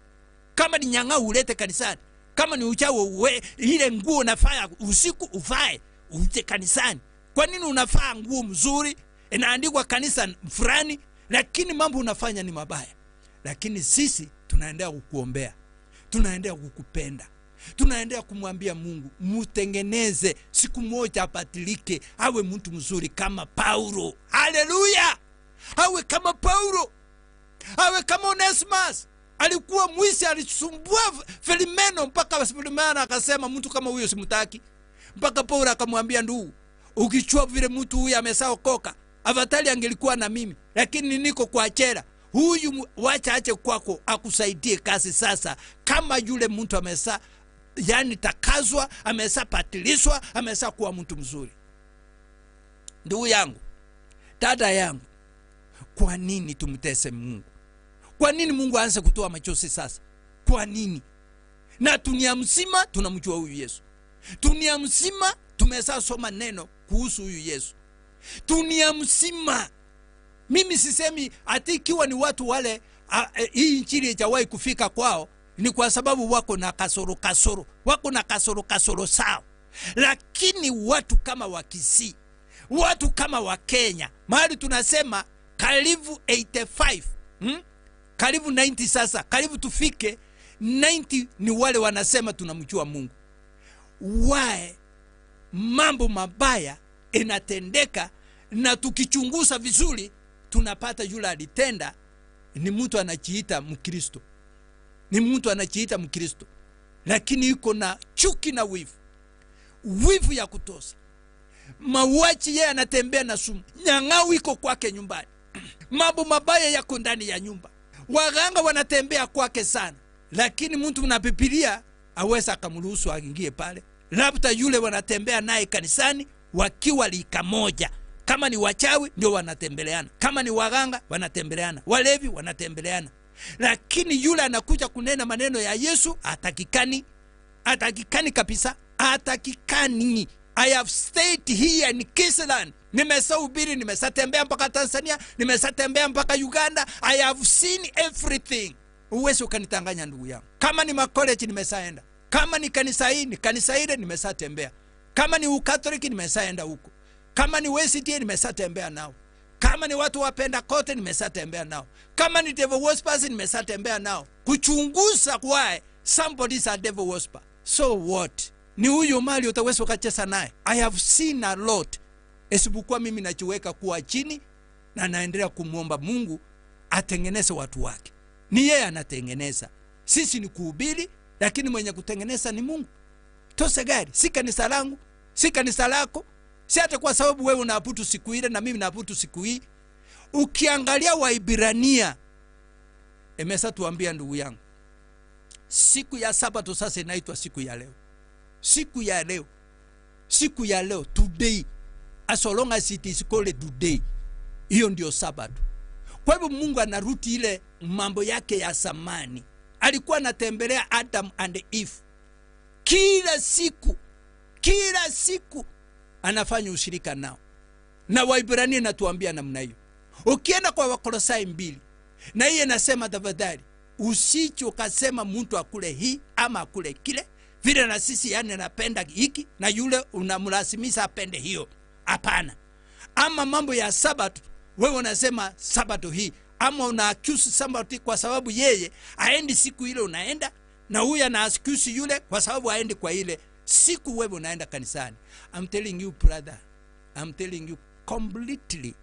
Kama ni nyang'au ulete kanisani. Kama ni uchawi, ile nguo unafaa usiku uvae uje kanisani. Kwa nini unafaa nguo mzuri inaandikwa kanisa fulani, lakini mambo unafanya ni mabaya? Lakini sisi tunaendelea kukuombea, tunaendelea kukupenda, tunaendelea kumwambia Mungu mutengeneze, siku moja abatilike, awe mtu mzuri kama Paulo. Haleluya! Awe kama Paulo, awe kama Onesimus. Alikuwa mwizi, alisumbua Filimeno mpaka Filimeno akasema mtu kama huyo simtaki. Mpaka Paulo akamwambia, ndugu, ukichua vile mtu huyu amesaokoka, afadhali angelikuwa na mimi, lakini niko kwa chera. Huyu wacha ache kwako akusaidie kazi sasa. Kama yule mtu amesa, yani takazwa, amesa patilishwa, amesa kuwa mtu mzuri. Ndugu yangu, dada yangu, kwa nini tumtese Mungu? Kwa nini Mungu aanze kutoa machozi sasa? Kwa nini? Na dunia mzima tunamjua huyu Yesu. Dunia mzima tumeshasoma neno kuhusu huyu Yesu. Dunia mzima. Mimi sisemi ati ikiwa ni watu wale hii injili haijawahi kufika kwao ni kwa sababu wako na kasoro kasoro, wako na kasoro kasoro sawa. Lakini watu kama wa Kisii, watu kama wa Kenya, mahali tunasema karibu 85, karibu 90 sasa, karibu tufike 90 ni wale wanasema tunamjua Mungu. Why mambo mabaya inatendeka, na tukichunguza vizuri tunapata yule alitenda ni mtu anajiita Mkristo. Ni mtu anajiita Mkristo, lakini yuko na chuki na wivu. Wivu ya kutosa. Mauaji, yeye anatembea na sumu. Nyang'au iko kwake nyumbani. Mambo mabaya yako ndani ya nyumba. Waganga wanatembea kwake sana. Lakini mtu na Biblia aweza akamruhusu aingie pale. Labda yule wanatembea naye kanisani wakiwa lika moja. Kama ni wachawi ndio wanatembeleana, kama ni waganga wanatembeleana, walevi wanatembeleana. Lakini yule anakuja kunena maneno ya Yesu atakikani, atakikani kabisa, atakikani. I have stayed here in Kisland. Nimesahubiri, nimesatembea mpaka Tanzania, nimesatembea mpaka Uganda. I have seen everything. Uwezi ukanitanganya ndugu yangu. Kama ni makoleji nimesaenda, kama ni kanisa hii, ni kanisa ile nimesatembea. Kama ni Ukatoliki nimesaenda huko. Kama ni WCT nimesatembea nao. Kama ni watu wapenda kote nimesatembea nao. Kama ni devil worshippers nimesatembea nao. Kuchunguza why somebody is a devil worshiper. So what? Ni huyo mali utaweza ukacheza naye. I have seen a lot. Isipokuwa mimi najiweka kuwa chini na naendelea kumuomba Mungu atengeneze watu wake. Ni yeye anatengeneza. Sisi ni kuhubiri, lakini mwenye kutengeneza ni Mungu. Tose gari, si kanisa langu, si kanisa lako. Si hata kwa sababu wewe unaabudu siku ile na mimi naabudu siku hii. Ukiangalia Waibrania, emesa tuambia ndugu yangu, siku ya Sabato sasa inaitwa siku ya leo. Siku ya leo. Siku ya leo, today. As long as it is called today. Hiyo ndio Sabato. Kwa hivyo Mungu anarudi ile mambo yake ya zamani. Alikuwa anatembelea Adam and Eve. Kila siku, kila siku anafanya ushirika nao. Na Waibrania natuambia namna hiyo. Ukienda kwa Wakolosai 2, na yeye anasema tafadhali usicho kasema mtu akule hii ama akule kile, vile na sisi yani anapenda hiki na yule unamlazimisha apende hiyo. Hapana. Ama mambo ya Sabato, wewe unasema Sabato hii, ama una accuse somebody kwa sababu yeye aendi siku ile unaenda, na huyu ana accuse yule kwa sababu aendi kwa ile siku wewe unaenda kanisani. I'm telling you brother, I'm telling you completely,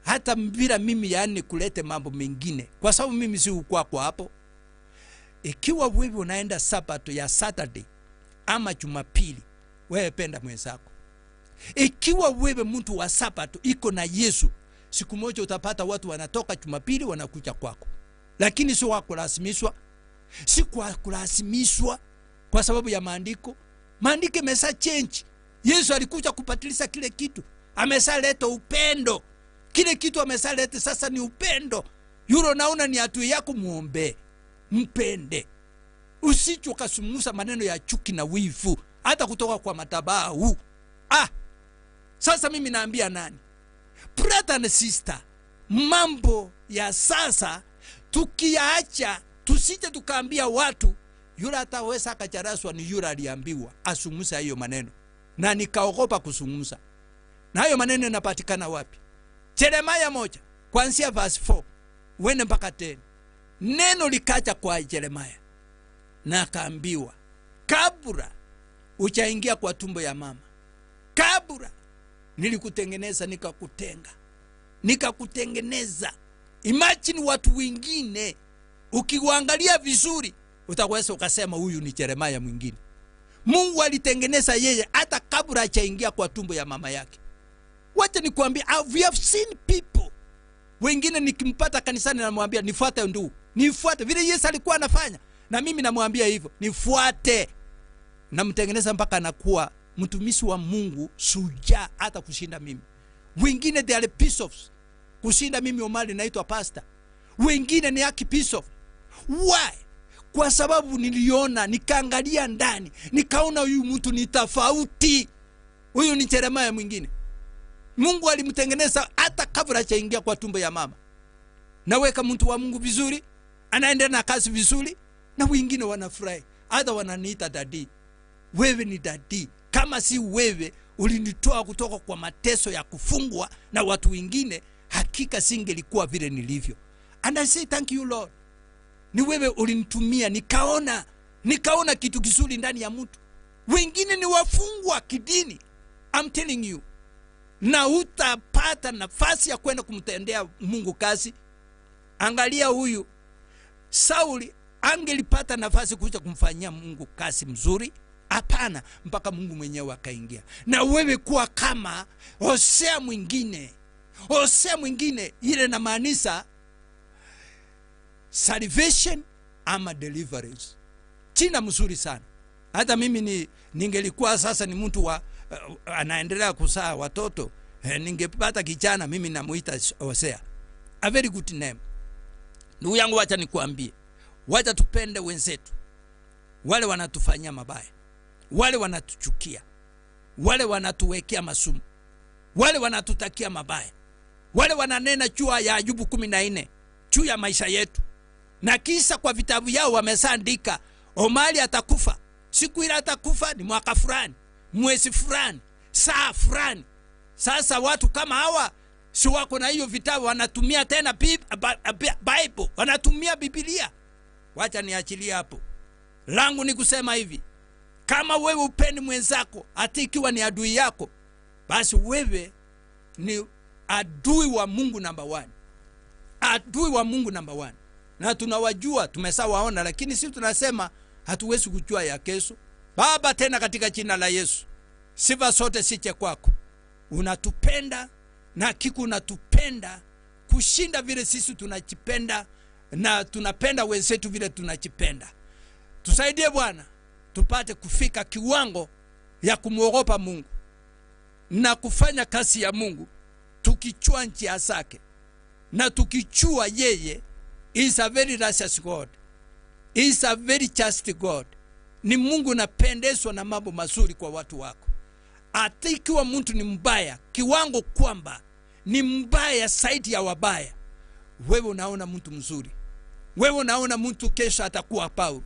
hata bila mimi yani kulete mambo mengine, kwa sababu mimi si kwa hapo. Ikiwa wewe unaenda Sabato ya Saturday ama Jumapili, wewe penda mwenzako. Ikiwa wewe mtu wa Sabato iko na Yesu, siku moja utapata watu wanatoka Jumapili wanakuja kwako. Lakini sio kwa kulazimishwa, si kwa kulazimishwa kwa sababu ya maandiko. Maandiko yamesha change. Yesu alikuja kupatilisha kile kitu. Ameshaleta upendo. Kile kitu ameshaleta sasa ni upendo. Yule naona ni adui yako, muombe, mpende. Usicho kasumusa maneno ya chuki na wivu hata kutoka kwa madhabahu. Sasa mimi naambia nani? Brother and sister, mambo ya sasa tukiacha, tusije tukaambia watu yule ataweza akacharaswa ni yule aliambiwa asumusa hiyo maneno, na nikaogopa kusumusa. Na hayo maneno yanapatikana wapi? Yeremia 1 kuanzia verse 4 wende mpaka 10. Neno likaja kwa Yeremia na akaambiwa, kabla uchaingia kwa tumbo ya mama, kabla nilikutengeneza nikakutenga, nikakutengeneza. Imagine watu wengine ukiwaangalia vizuri utaweza ukasema huyu ni Yeremia mwingine. Mungu alitengeneza yeye hata kabla hajaingia kwa tumbo ya mama yake. Wacha nikwambie, we have seen people. Wengine nikimpata kanisani namwambia nifuate ndugu, nifuate vile Yesu alikuwa anafanya, na mimi namwambia hivyo, nifuate. Namtengeneza mpaka anakuwa mtumishi wa Mungu shujaa hata kushinda mimi. Wengine they are bishops kushinda mimi. Omari naitwa pastor. Wengine ni archbishop. Why? Kwa sababu niliona, nikaangalia ndani, nikaona huyu mtu ni tofauti. Huyu ni Yeremia mwingine. Mungu alimtengeneza hata kabla hajaingia kwa tumbo ya mama. Naweka mtu wa Mungu vizuri, anaendelea na kazi vizuri, na wengine wanafurahi. Hata wananiita daddy. Wewe ni daddy. Kama si wewe ulinitoa kutoka kwa mateso ya kufungwa na watu wengine, hakika singelikuwa vile nilivyo. And I say thank you Lord. Ni wewe ulinitumia, nikaona kitu kizuri ndani ya mtu. Wengine ni wafungwa kidini. I'm telling you. Na utapata nafasi ya kwenda kumtendea Mungu kazi. Angalia huyu Sauli, angelipata nafasi kuja kumfanyia Mungu kazi mzuri? Hapana, mpaka Mungu mwenyewe akaingia. Na wewe kuwa kama Hosea mwingine. Hosea mwingine ile inamaanisha salvation ama deliverance. Jina mzuri sana. Hata mimi ningelikuwa sasa ni mtu wa anaendelea kuzaa watoto, ningepata kijana mimi namuita Hosea. A very good name. Ndugu yangu, wacha nikuambie, wacha tupende wenzetu. Wale wanatufanyia mabaya, wale wanatuchukia, wale wanatuwekea masumu, wale wanatutakia mabaya, wale wananena juu ya Ayubu 14 juu ya maisha yetu, na kisa kwa vitabu yao wameandika Omari atakufa siku ile, atakufa ni mwaka fulani, mwezi fulani, saa fulani. Sasa watu kama hawa si wako na hiyo vitabu, wanatumia tena Bible, wanatumia Biblia. Wacha niachilie hapo. Langu ni kusema hivi, kama wewe upendi mwenzako hata ikiwa ni adui yako, basi wewe ni adui wa Mungu number 1. Adui wa Mungu number 1. Na tunawajua, tumeshawaona, lakini sisi tunasema hatuwezi kujua ya kesho. Baba, tena katika jina la Yesu, sifa zote siche kwako. Unatupenda na hakika unatupenda kushinda vile sisi tunajipenda, na tunapenda wenzetu vile tunajipenda. Tusaidie Bwana, tupate kufika kiwango ya kumuogopa Mungu na kufanya kazi ya Mungu tukichua njia zake na tukichua yeye. Is a very righteous God. Is a very just God. Ni Mungu napendezwa na mambo mazuri kwa watu wako. Hata ikiwa mtu ni mbaya kiwango kwamba ni mbaya zaidi ya wabaya, wewe unaona mtu mzuri. Wewe unaona mtu kesho atakuwa Paulo.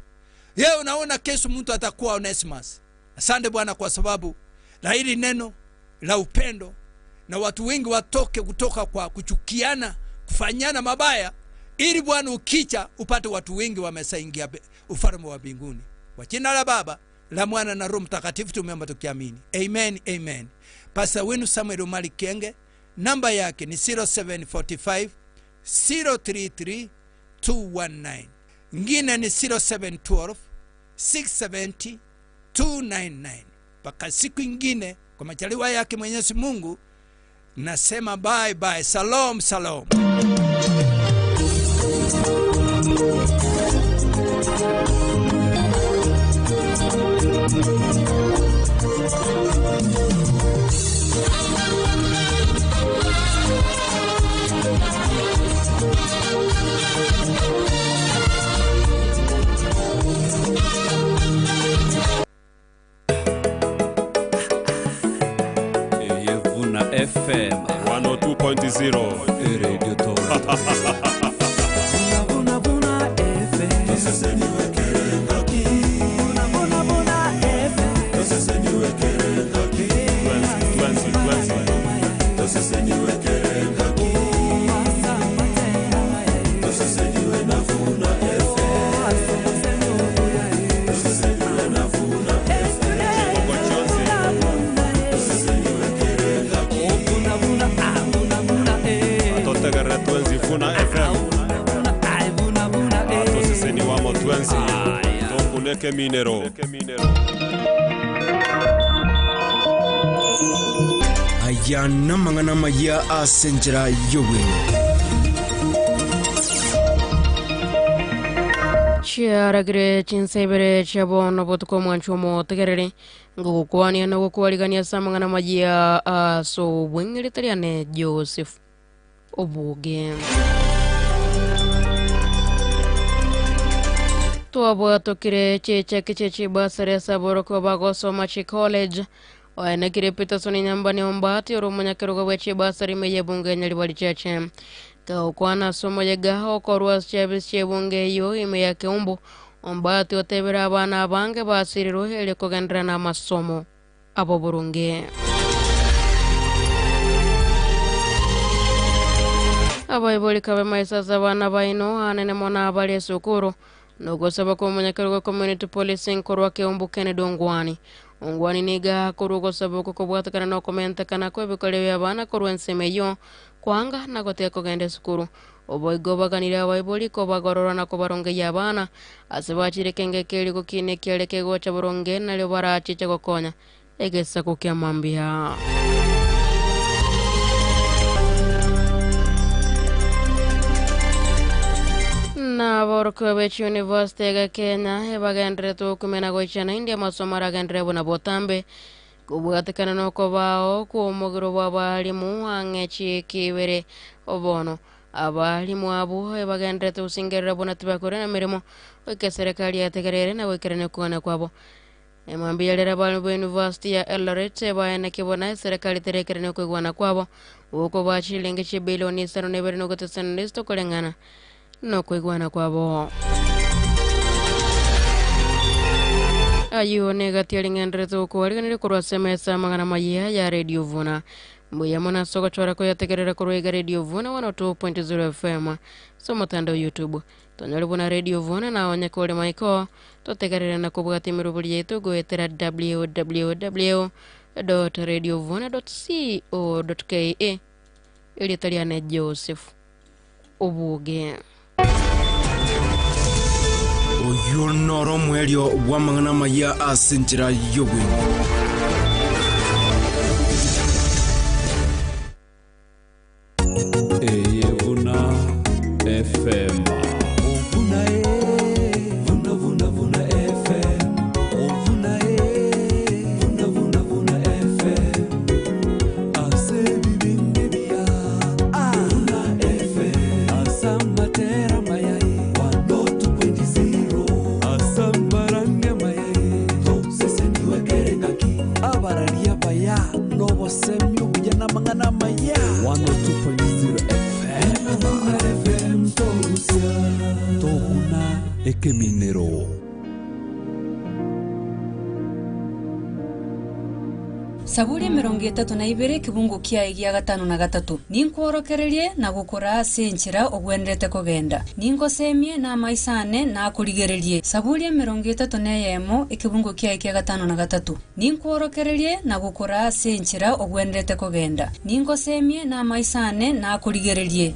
Wewe unaona kesho mtu atakuwa Onesimus. Asante Bwana kwa sababu la hili neno la upendo na watu wengi watoke kutoka kwa kuchukiana, kufanyana mabaya, ili Bwana ukicha upate watu wengi wamesaingia ufalme wa mbinguni. Kwa jina la Baba, la Mwana na Roho Mtakatifu tumeomba tukiamini. Amen, amen. Pastor wenu Samuel Omari Kienge, namba yake ni 0745 033 219. Ngine ni 0712 670 299. Paka siku ingine kwa majaliwa yake Mwenyezi Mungu, nasema bye bye. Salom, salom. Yevuna FM 102.0 Radio Top. Vuna vuna FM. Sasa niweke ngaki. Vuna vuna vuna FM. Sasa niweke ngaki. 20 20. Sasa niweke ngaki. Sasa niwe na vuna FM. Sasa niwe na vuna FM. Sasa niweke ngaki. Vuna vuna vuna vuna eh. Atotegere twenzi vuna FM. Atoseseni wamo twenzi. Tokuneke minero. Aya namangana maya asenjera yowe. Chiaragire chinsebere chabono botuko mwanchomo tegerere ngukwania no gukwarigania samangana majia so bwengere Joseph Obuge. Twabwatokire checheke cheche basare saboroko bagosoma chi college oenekire Peterson Nyambani Ombati oromunyakerugo bweche basari meye bunge nyalibali cheche kaukwana somo yegaho korwa chebis chebunge yo ime ya keumbo Ombati otebera abana abange basirirwe ele kugendera na masomo abo burunge. Abaiboli kabe maisasa abana baino anene mona abali sukuru nogosaba ko munyakerugo community policing korwa keumbu Kennedy Ongwani. Ongwani niga korugo sabuko kobwatakana no komenta kana ko ebikolewe abana korwa ensemeyo kwanga nagote kogenda sukuru. Oboigo baganira abaiboli ko bagorora na kobaronge yabana asebachire kenge keli kukine kieleke gocha boronge nalyo barachiche gokonya egesa kukyamambia. Na boroko bechi University ga Kenya ebagendere tukumena goichana India masomo aragendere bona botambe kubwatekana no kobao kuomogero bw'abarimu ang'echi kibere obono abarimu abo ebagendere tusingerera bona tibakore na mirimo oike serikali yategerere na goikerene kuona kwabo. Emwambia lera balimu ba University ya Eldoret baene kibona serikali terekerene kuigwana kwabo uko bachilingi chibilioni 5.9 kulengana no kuigwana kwabo. Ayo negati alingendre tukuwaliganire kurwa semesa mangana maya ya Radio Vuna. Mbuya mona soko chora kuyategerera kurwega Radio Vuna 102.0 FM. So mutandao YouTube. Tonyole buna Radio Vuna na onye kule maiko. Totegerera na kubwati mirubuli yetu goetera www.radiovuna.co.ke. Ili taliane Joseph Obuge. Oyo noro mwelio wa mangana maya asenjera yowe. Eyevuna FM. Ovuna e, vuna vuna vuna FM. Ovuna e, vuna vuna vuna FM. Ase bibinde bia. Vuna FM. Asamatera mayai. 102.0. Asambaranga mayai. To sese niwekere ngaki. Abararia baya. Nobo semyo bujana mangana maya. 102.0 FM. Vuna FM torusia. Toguna ekeminero. Saburi 32 kibungu kia gia 53 ninkworokererie na gukora ase enchera ogwenderete kogenda ningosemie na maisane na kurigererie. Saburi 31 ekibungu kia gia 53 ninkworokererie na gukora ase enchera ogwenderete kogenda ningosemie na maisane na kurigererie.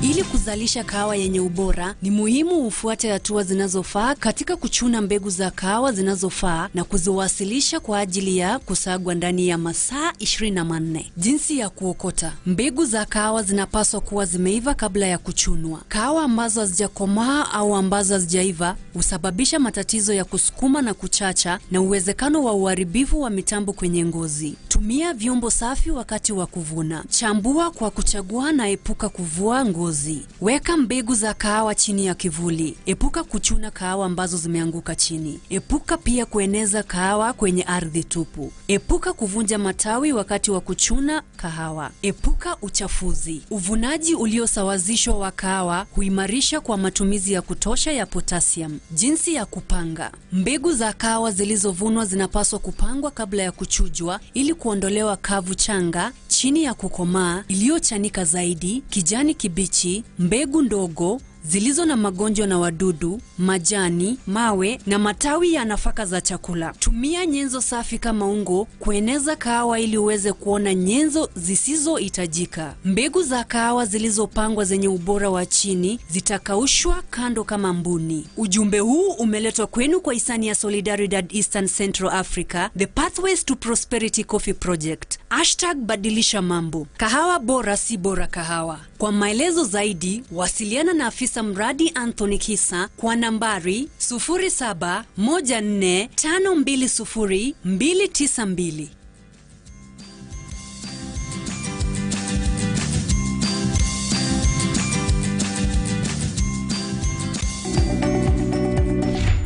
Ili kuzalisha kahawa yenye ubora, ni muhimu ufuate hatua zinazofaa katika kuchuna mbegu za kahawa zinazofaa na kuziwasilisha kwa ajili ya kusagwa ndani ya masaa 24. Jinsi ya kuokota. Mbegu za kahawa zinapaswa kuwa zimeiva kabla ya kuchunwa. Kahawa ambazo hazijakomaa au ambazo hazijaiva husababisha matatizo ya kusukuma na kuchacha na uwezekano wa uharibifu wa mitambo kwenye ngozi. Tumia vyombo safi wakati wa kuvuna. Chambua kwa kuchagua na epuka kuvua ngozi. Weka mbegu za kahawa chini ya kivuli. Epuka kuchuna kahawa ambazo zimeanguka chini. Epuka pia kueneza kahawa kwenye ardhi tupu. Epuka kuvunja matawi wakati wa kuchuna kahawa. Epuka uchafuzi. Uvunaji uliosawazishwa wa kahawa huimarisha kwa matumizi ya kutosha ya potassium. Jinsi ya kupanga. Mbegu za kahawa zilizovunwa zinapaswa kupangwa kabla ya kuchujwa ili kuondolewa kavu changa, chini ya kukomaa, iliyochanika zaidi, kijani kibichi, mbegu ndogo zilizo na magonjwa na wadudu, majani, mawe na matawi ya nafaka za chakula. Tumia nyenzo safi kama ungo kueneza kahawa ili uweze kuona nyenzo zisizohitajika. Mbegu za kahawa zilizopangwa zenye ubora wa chini zitakaushwa kando kama mbuni. Ujumbe huu umeletwa kwenu kwa hisani ya Solidaridad Eastern Central Africa, The Pathways to Prosperity Coffee Project. #badilisha mambo. Kahawa bora si bora kahawa. Kwa maelezo zaidi, wasiliana na afisa mradi Anthony Kisa kwa nambari 0714520292.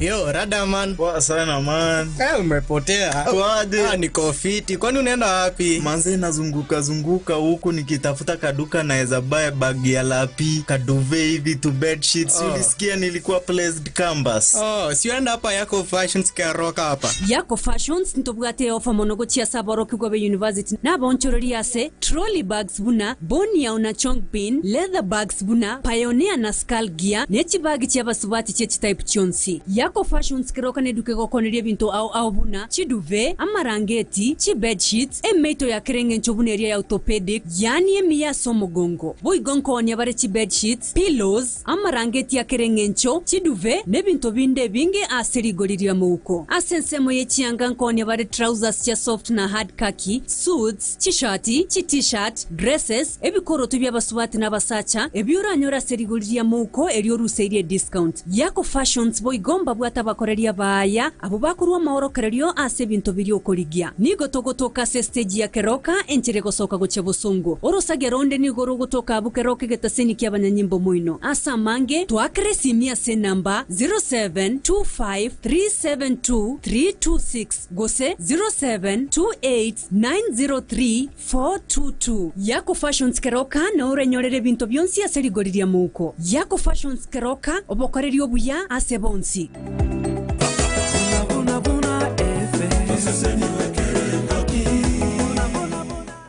Yo, rada man. Poa sana man. Umepotea. Kwaje? Niko fiti. Kwani unaenda wapi? Manze nazunguka zunguka huku nikitafuta kaduka naweza buy bag ya lapi, kaduve hivi to bed sheets. Oh. Ulisikia nilikuwa placed canvas. Oh, si uenda hapa Yako Fashions Keroka hapa. Yako Fashions ntobwate ofa monogo chia saboro kigwabe University. Na bonchorori ase trolley bags buna, bonia una chong bin, leather bags buna, pioneer na skull gear, nechi bag chia basubati chechi type chonsi. Yako Fashions Keroka neduke gokonerie binto au au buna, chiduve, amarangeti, chi bed sheets, emeito ya kerenge nchobuneria ya orthopedic, yani emiya somogongo. Boy gonko onyabare chi bed sheets, pillows, amarangeti ya kerenge ncho, chiduve, nebinto binde binge asirigoriria muuko. Asensemo ye chianga nkonyabare trousers cha soft na hard khaki, suits, chishati, chi t-shirt, dresses, ebikoroto by'abasubati n'abasacha, ebyuranyora serigoriria muuko eryoruseirie discount. Yako Fashions boy gomba bwata bakoreria baya abo bakurwa maorokererio ase binto biri okorigia. Nigo togotoka se stage ya Keroka enchere gosoka goche bosongo. Orosage ronde nigo rogotoka abu Keroka getaseni kia abanyanyimbo moino. Asa mange twakre simia se namba 0725372326 gose 0728903422. Yako Fashions Keroka na orenyorere binto byonsi ase rigoriria muko. Yako Fashions Keroka obokorerio buya ase bonsi.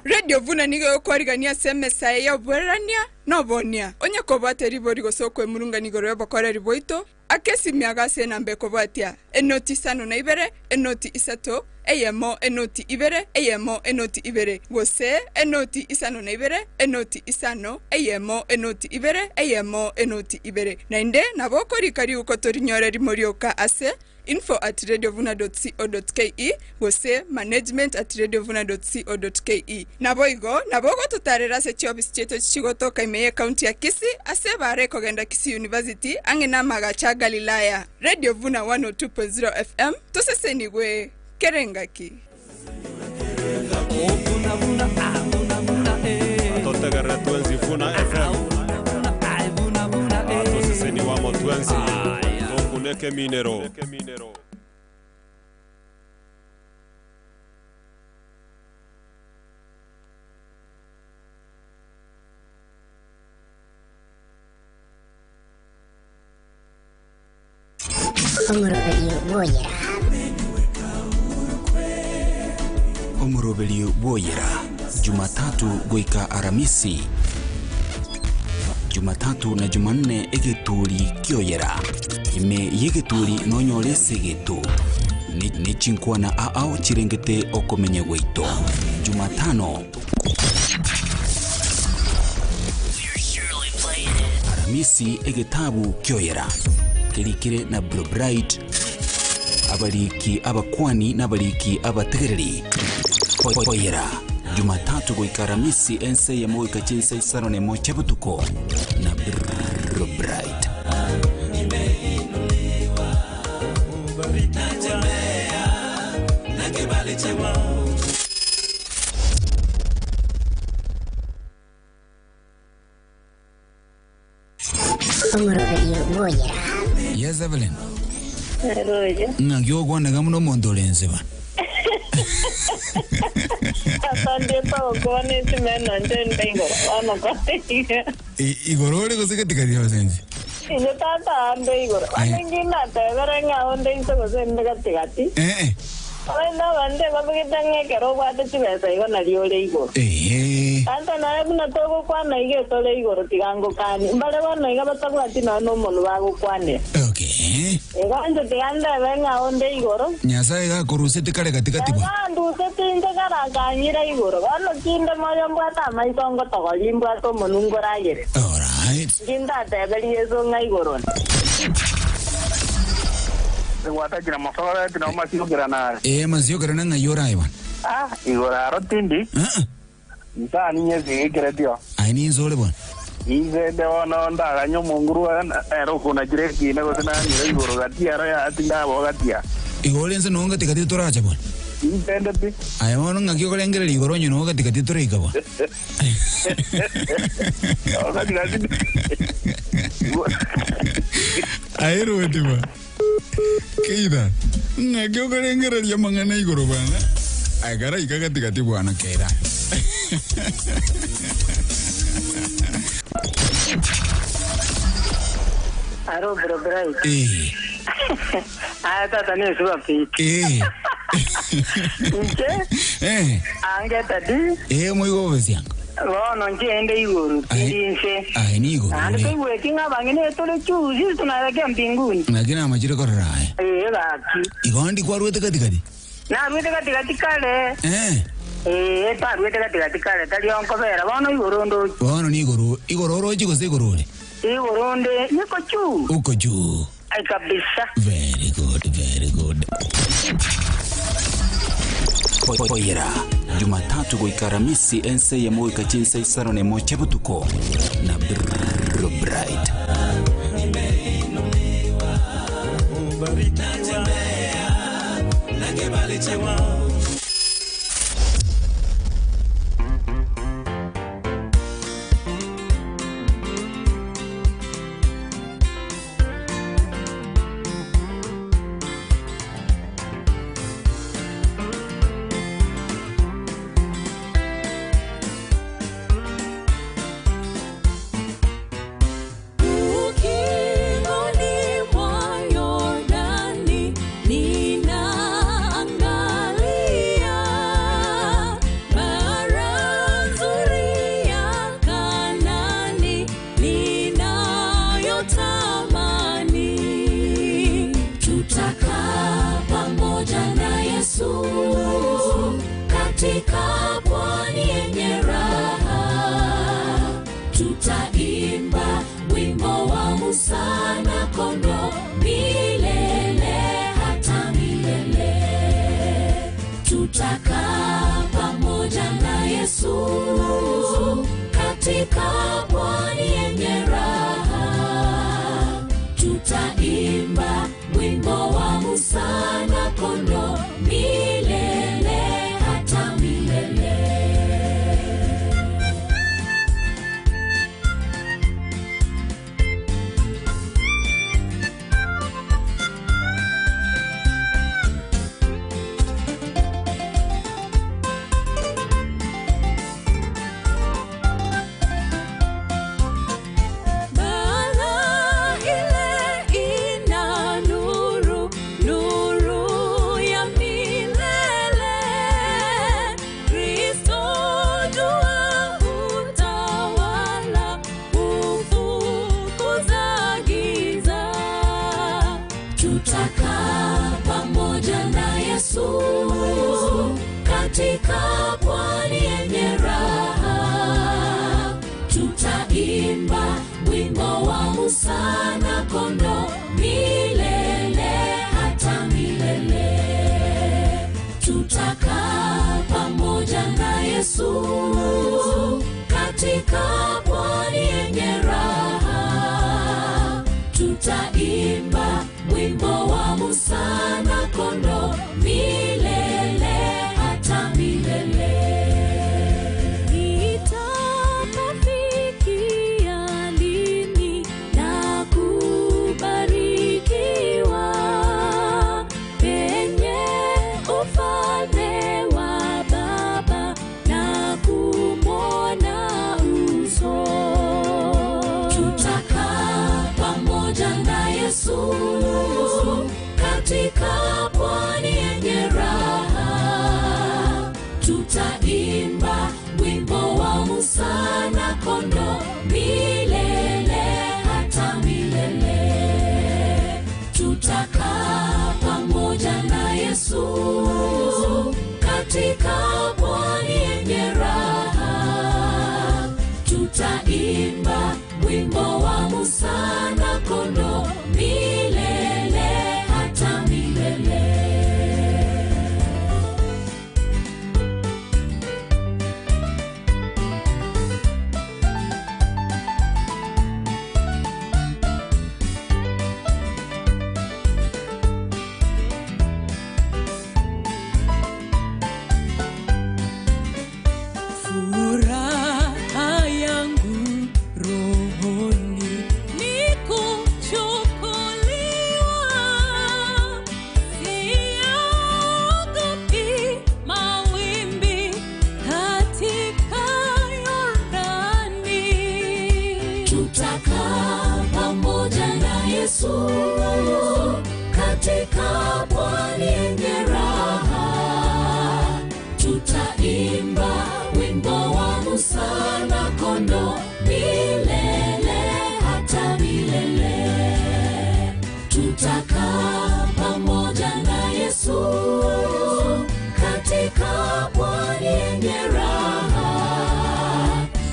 Radio Vuna nigo yokwarigania semesa ya obwerania nobonia. Onye kobwate ribori gosokwe murunga nigoro yobokoreri boito akesi miagase nambe kobwatia enoti 52 enoti 3 eyemo enoti 2 eyemo enoti 2 gose enoti 52 enoti 5 eyemo enoti 2 eyemo enoti 2 nainde naboko rikari uko torinyoreri morioka ase info@radiovuna.co.ke gose management@radiovuna.co.ke. Naboigo nabogo tutarera se chiobisi cheto chigotoka imeye county ya Kisii ase bare kogenda Kisii University ange na magacha Galilaya. Radio Vuna 102.0 FM tosesenigwe kerengaki. Atotegere twenzi Vuna FM. Atoseseniwa motwenzi. Tokuneke minero. Omoroberio bwoyera. Omoroberio bwoyera Jumatatu goika Aramisi, Jumatatu na Jumanne egeturi kioyera ime yegeturi nonyore segetu ni chinkwana aao chirengete okomenya gwaito Jumatano Aramisi egetabu kioyera kirikire na Blue Bright abariki abakwani n'abariki abategereri oyera Jumatatu goika Aramisi ense ya moika chinsa isano ne mocha butuko na Blue Bright. Yes, Evelyn. Ng'aki ogwanega muno omonto ore nse bana. Igoro ore gose katikati ya basensi? Inye tata ande igoro. Ane nginatebere ng'a onde inse gose inde katikati. Abana bande babigete ng'ekero obwate chibesa igo nario ore igoro. Tata naye buna togokwana iga tore igoro tiga ngokani. Mbare bono iga batabwati nonya na omonwe bagokwanera. Igo inche tiga ndebe ng'a onde igoro. Nyasaye gakorusete kare katikati bwana. Gandusete inche karakanyire igoro. Bono kinde moyo mbwate amaiso ngotogori mbwate omonwe ngoragere. Alright. Ngindateberi Yeso ng'a igoro. Watakira maswala tina masiokera na masiokera na ngayora iwan. Igora rotindi. Nta ninye zikira Ai ni nzole bwana. Ize de wono ndaganyo munguru ero kuna jireki na gosena ni igoro gatia ro ya tinda bo gatia. Igore nse nonga tikati toracha bwana. Intende pi. Ai wono ngakio kolengere igoro nyo nonga tikati toreika bwana. Ai ro bwana. Keida, ngakio korengereria mang'ana igoro bwana. Agara ikagatikati bwana keida. Aro bro bright. Tata ni suba piti. Nche? Ange tadi. Moigo besianga. Bono nche igoro tinse. Ai ni igoro. Ande kuwe bangine tole chuzi tunaelekea mbinguni. Lakini amachire korora. Gaki. Igo ndi kwaruete katikati. Na ruete katikati kale. Paruete katikati kale tali onkobera bono igoro ndo. Bono ni igoro. Igoro roji gose igoro ore. Igoro nde niko juu. Uko juu. Ai kabisa. Very good, very good. Oyera Jumatatu goika Aramisi ense ya moika chinsa isano ne mocha butuko na Blue Bright. Katika pwani yenye raha tutaimba wimbo wa Musa na kondoo milele hata milele. Tutakaa pamoja na Yesu katika pwani yenye raha tutaimba wimbo wa Musa na kondoo milele hata milele. Bara ile ina nuru katika pwani yenye raha. Tutaimba wimbo wa Musa na Kondoo milele hata milele. Tutakaa pamoja na Yesu katika pwani yenye raha. Tutaimba wimbo wa Musa na Kondoo milele hata milele. Nitakafikia lini na kubarikiwa penye ufalme wa Baba na kumwona uso. Tutakaa pamoja na Yesu katika pwani yenye raha. Tutaimba wimbo wa Musa na Kondoo milele hata milele. Tutakaa pamoja na Yesu katika pwani yenye raha. Tutaimba wimbo wa Musa na Kondoo milele hata milele. Furaha yangu rohoni ni kuchukuliwa, siogopi mawimbi katika Yordani. Tutakaa pamoja na Yesu katika pwani yenye raha. Tutaimba wimbo wa Musa na Kondoo milele hata milele. Tutakaa pamoja na Yesu katika pwani yenye raha.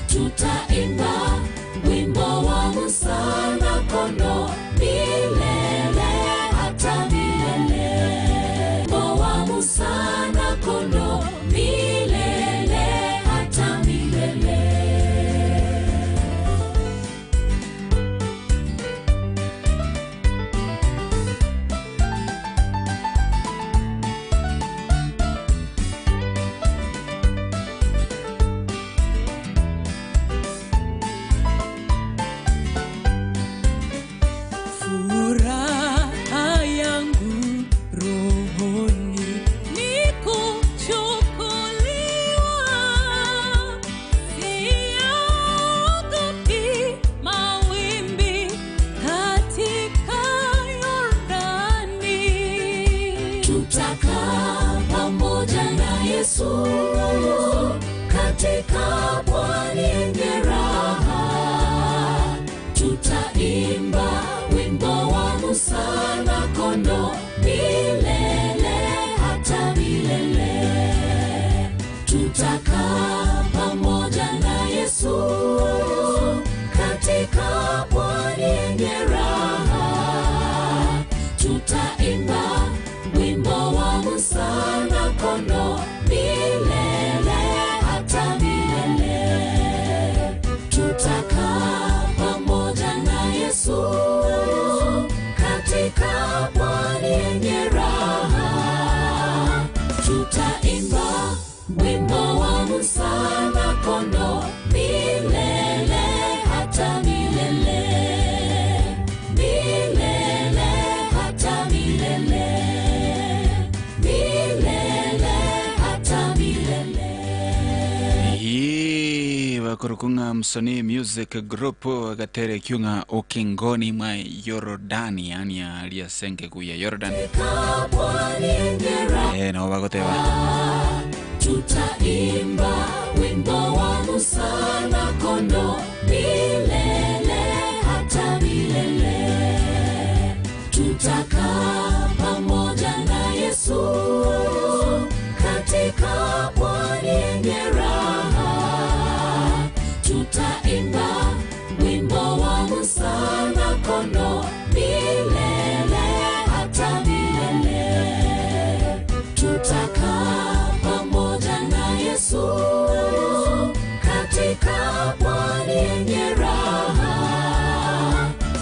Tutaimba wimbo wa Musa na Kondoo milele hata milele. Wimbo wa Musa na Kondoo milele hata milele. Furaha yangu rohoni ni kuchukuliwa, siogopi mawimbi katika Yordani. Tutakaa pamoja na Yesu katika pwani yenye raha. Tutaimba wimbo wa Musa na Kondoo milele hata milele. Tutakaa pamoja na Yesu katika pwani yenye raha. Tutaimba wimbo wa Musa na Kondoo milele hata milele. Tutakaa pamoja na Yesu katika pwani yenye raha. Tutaimba wimbo wa Musa na Kondoo milele hata milele. Milele hata milele. Milele hata milele. Hii bakurukunga Msanii Music Group agatere kyunga ukingoni mwa Yorodani, yani aliyasenge kuya Jordan. Pwani yenye raha. No bagoteba. Tutaimba wimbo wa Musa na Kondoo milele hata milele. Tutakaa pamoja na Yesu katika pwani Yesu katika pwani yenye raha.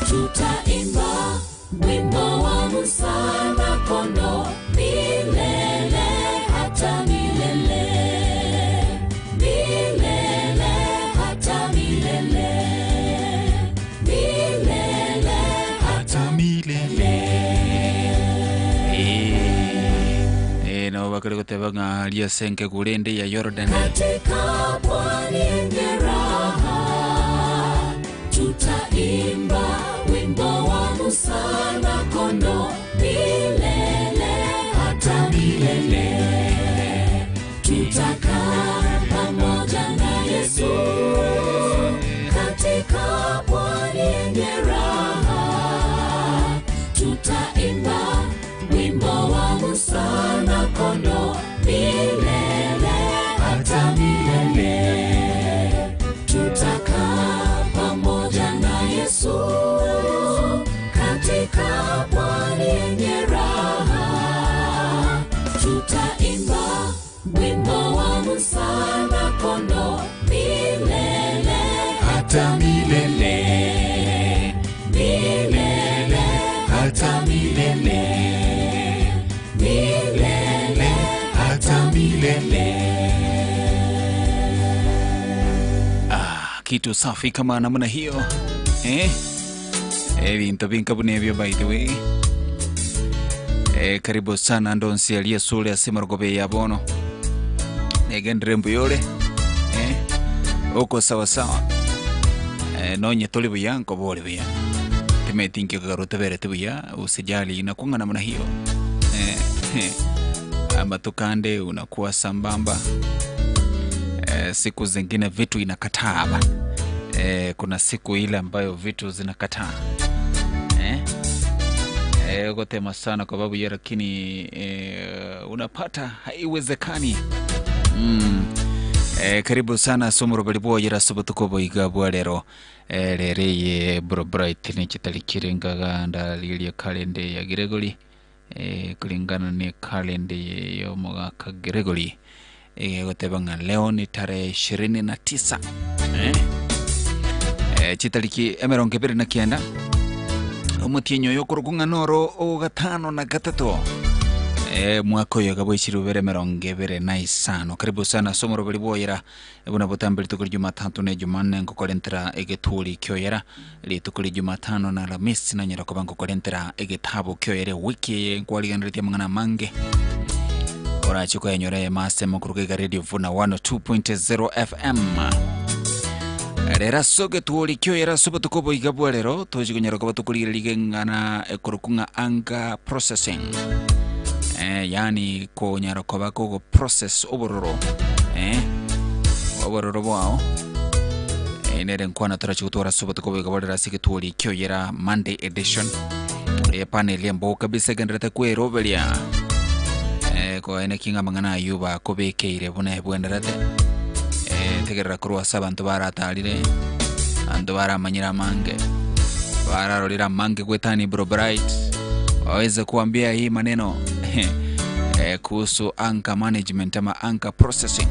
Tutaimba wimbo wa Musa na Kondoo milele hata milele, milele hata milele, milele hata milele. No bakari guteba ng'aria senke kurende ya Jordan. Katika pwani yenye raha tutaimba wimbo wa Musa na Kondoo milele hata milele. Tutakaa pamoja na Yesu katika pwani yenye raha. Tutaimba wimbo wa Musa na Kondoo milele hata milele. Tutakaa pamoja na Yesu katika pwani yenye raha. Tutaimba wimbo wa Musa na Kondoo milele hata milele, milele hata milele, milele hata milele. Kitu safi kama namna hiyo. Vinto vinka bunevyo by the way. Karibu sana ndonsi aliye sule asema rogobe ya bono. Negendre mbuyole. Uko sawa sawa. Nonye toli buya nkobole buya. Timetinki karote bere buya usijali inakuanga namna hiyo. Ama tukande unakuwa sambamba. Siku zingine vitu inakataa ba. Kuna siku ile ambayo vitu zinakataa. Gotema sana kwa babu ya lakini unapata haiwezekani. Karibu sana somoro balibo yera sobutuko boiga bwa lero. Rere bro bright ni chitalikire ngaganda lilia kalende ya Gregory. Kulingana ni kalende yo mwaka Gregory. Gotebanga leo ni tarehe 29. Chitaliki emerongo ebere na kianda. Omotienyo yokorukunga noro ogatano na gatatu. Mwaka oyo gabo ishirubere merongo ebere na isano. Karibu sana somoro baliboyera ebuna botambiri tukuri Jumatatu na Jumanne nkokorentera egeturi kyoyera litukuri Jumatano na Alhamisi na nyera kobango korentera egetabu kyoyere wiki nkwaliganiritia mangana mange. Orachuko enyore masemo kuruka Radio Vuna 102.0 FM. Rera soge tuoli kyoyera sobo tukobo igabwa lero tojikunyera koba tukulirige ngana ekorukunga anga processing. Yani konyara koba kogo process obororo. Obororo bwao. Nere nkwana tarachukutora sobo tukobo igabwa lero sike tuoli kyoyera Monday edition. Panel yembo kabisa genderete kwerobelia. Kwa ene kinga mangana ayuba kobekeire buna bwenderete. Tegerera kurwa sabantu baratalire andu baramanyira mange bararorera mange gwetani bro bright waweze kuambia hii maneno kuhusu anchor management ama anchor processing.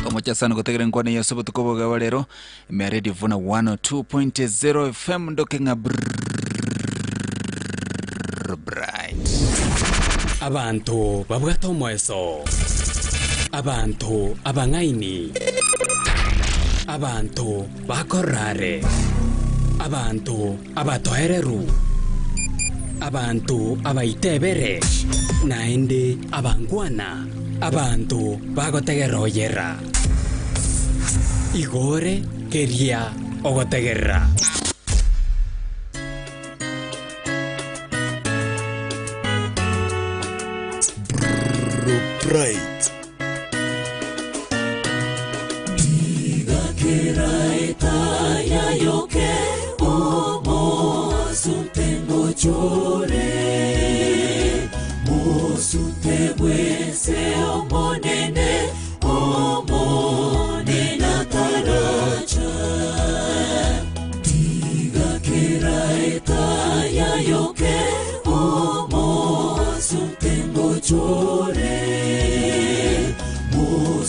Tomocha sana kutegere nkwane ya sobo tukoboga walero me Radio Vuna 102.0 FM ndokenga bright. Abantu babwata omweso, abantu abangaini, abantu bakorare, abantu abatohereru, abantu abaitebere, naende abangwana, abantu bagotegeroyera. Igore keria ogotegerra. Bright.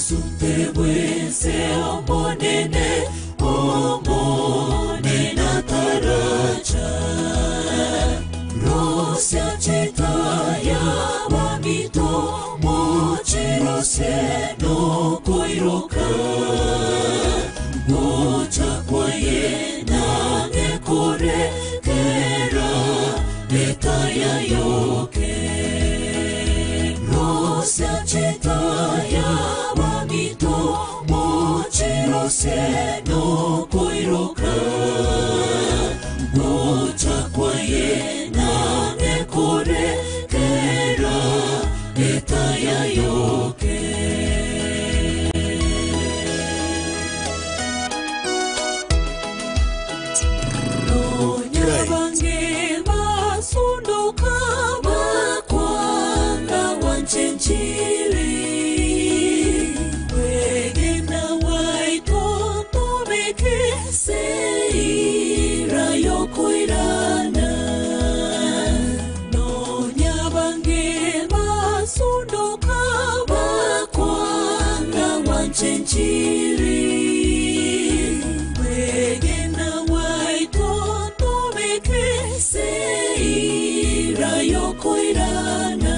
Musute bwese omonene omonene ataracha Rosia chitaya wamito mochirose no koiroka Gocha kwaye nange kore kera etaya yoke Rosia chitaya wamito mochirose no koiroka Gocha kwaye nange kore kera etaya yoke Nyabange basunduka bakwanga wanchenchiri Wegena waitotomeke seira yokoirana Nyabange basunduka bakwanga wanchenchiri Wegena waitotomeke seira yokoirana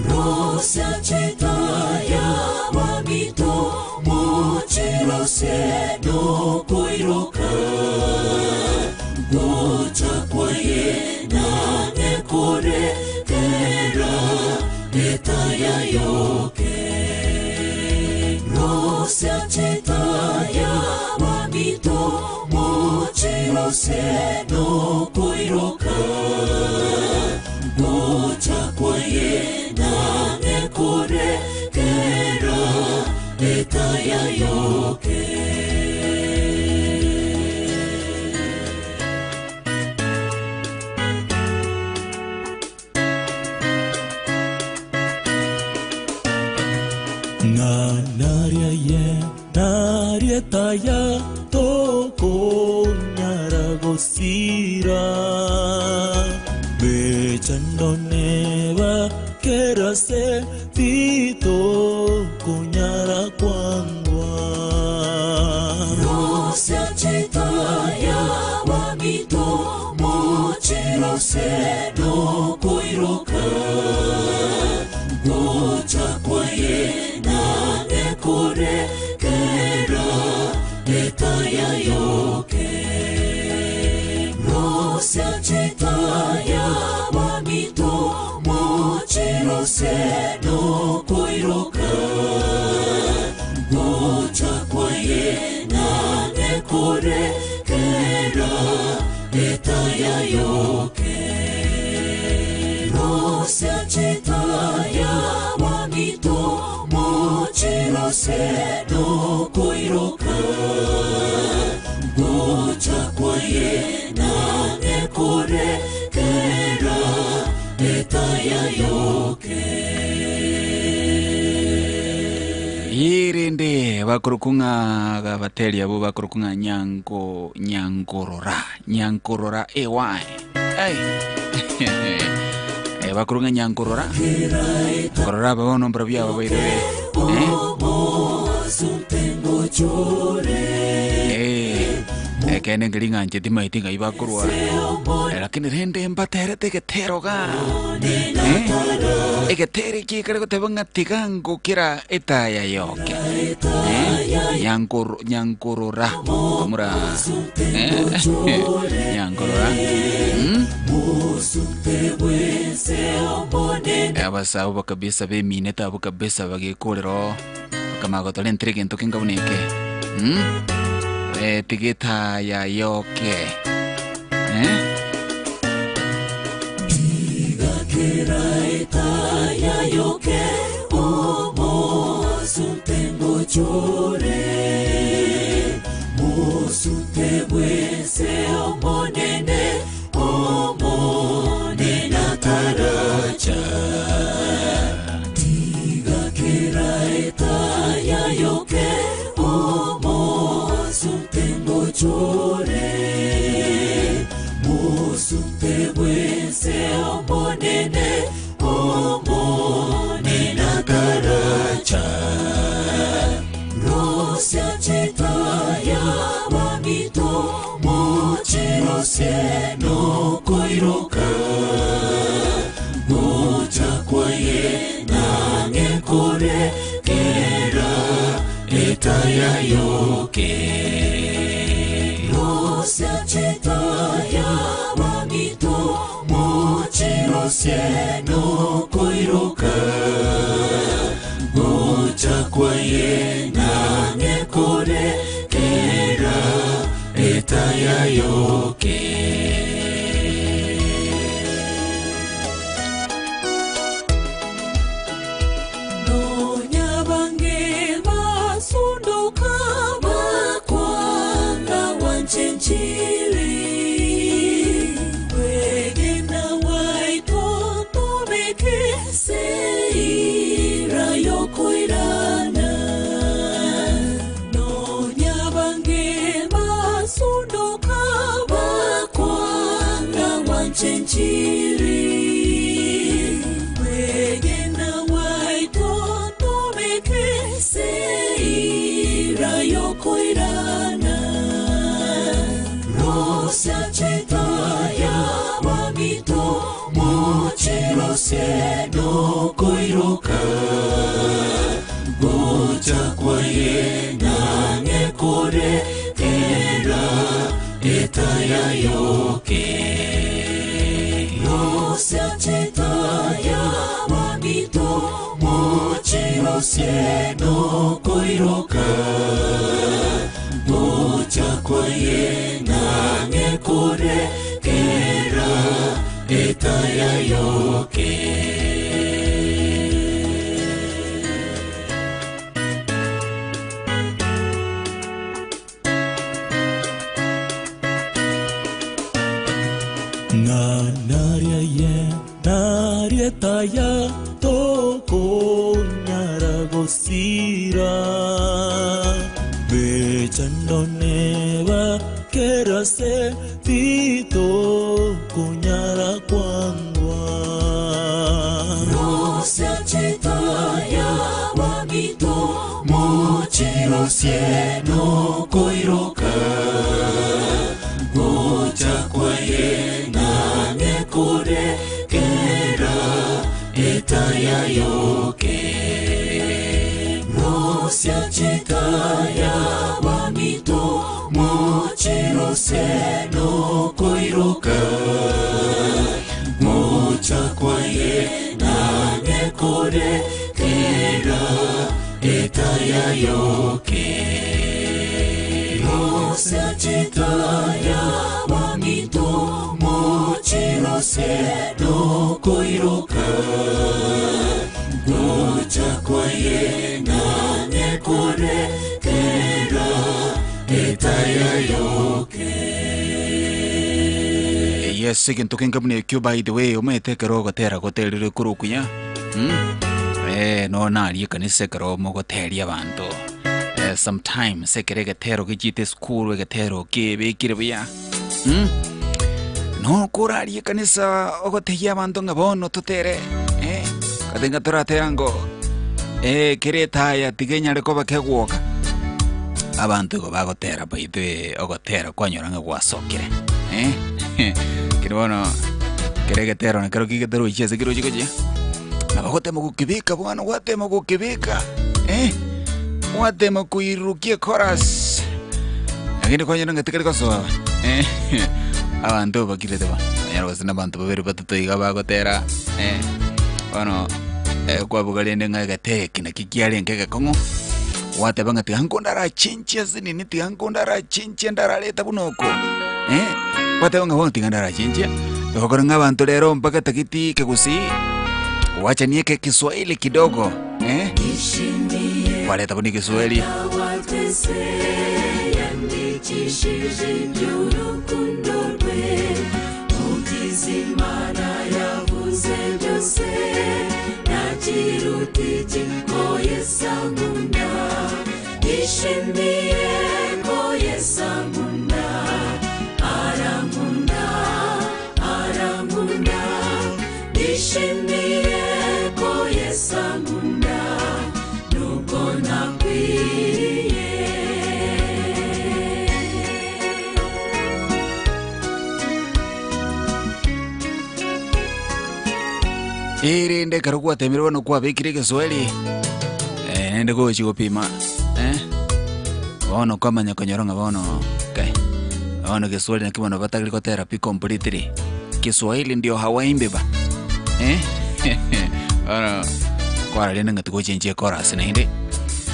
Rosia chitaya wamito mochirose no koiroka Gocha kwaye nange kore kera etaya yoke Rosia chitaya wamito mochirose no koiroka Gocha kwaye nange kore kera etaya yoke Naria ye narietaya tokonyara gosira Bechandoneba kerase tito kunyara kwangwa Rosia chitaya wamito mochirose no koiroka Gocha kwaye nange kore kera etaya yoke Rosia chitaya wamito mochirose no koiroka Gocha kwaye nange kore kera etaya yoke Rosia chitaya wamito mochirose no koiroka Gocha kwaye nange kore kera etaya yoke Irinde bakurukunga gabateri abo bakurukunga nyango nyankorora nyankorora ay ay bakurunga nyankorora korora babono mbrabya babaire kene ngiringa nje timaitinga ibakurwa lakini rende mbatere tegetero ga egetere kikare goteba tigango kira etaya yoke nyankoro nyankorora amura nyankorora abasabo kabisa bemineta abo kabisa bagikorero bakamagotola entrigento kengabuneke tigita ya yoke Tiga kera etaya yoke omosuntengo chore Mosunte bwese omonene omonene ataracha Tiga kera etaya yoke omosuntengo chore Mosunte bwese omonene omonene ataracha. Mochirose no koiroka Gocha kwaye nange kore kera etaya yoke Rosia chitaya mamito Mochirose no koiroka Gocha kwaye nange kore kera etaya yoke. Nonya bange basunduka bakwanga wanchenchili wegena waitotobeke seira yokoirana. Nonya bange basunduka bakwanga wanchenchili wegena waitotobeke seira yokoirana. Rosia chitaya mamito mochirose no koiroka Gocha kwaye nange kore kera etaya yoke Rosia chitaya mamito mochirose no koiroka Gocha kwaye nange kore kera etaya yoke. Na naria ye narietaya tokonyaragosira Bechandoneba kerase tito kunyara kwangwa Rosia chitaya mamito mochirose no koiroka Gocha kwaye nange kore kera etaya yoke Rosia chitaya mamito mochirose no koiroka Mocha kwaye nange kore kera etaya yoke Rosia chitaya mamito mochirose no koiroka Gocha kwaye nange kore kera etaya yoke. Yes, ekintu kenkamune ekio by the way omete ekero ogotera goterire korokunya no narie ekanisa ekero mogoteria abanto sometimes ekere egetero gichite school egetero kebekire buya no korarie ekanisa ogotegia abanto ng'a bono totere katenga toratera ngo kere etaya tiga enyare koba kegwoka abantu igo bagotera by the way ogotera kwanyora ng'a gwasokire kiri bono kere egetero nekero kigetero ichi kiro chikochia nabo gotema gokibika bwana gwatema gokibika watema kuirukia chorus lakini kwanyora ng'a tikari gosoa abantu bakirete ba anyara gose na bantu babere batato iga bagotera bono kwabuga rende ng'a egeteki naki kiarenge egekong'u wateba ng'a tiga nkondarachinchia sinini tiga nkondarachinchia ndarareta buna oko wateba ng'a bono tiga ndarachinchia egokora ng'a abanto rero mpaka tagiti kegusii wachanieke Kiswahili kidogo waleta buni Kiswahili Irinde karugwa temirwa no kwa bikire Kiswahili. Nende gochi gopima. Bono kwamanya konyoronga bono. Okay. Bono Kiswahili na kibono batagli ko therapy completely. Kiswahili ndio hawaimbi ba. Bono kwara lenda ngatuko chenje chorus na inde.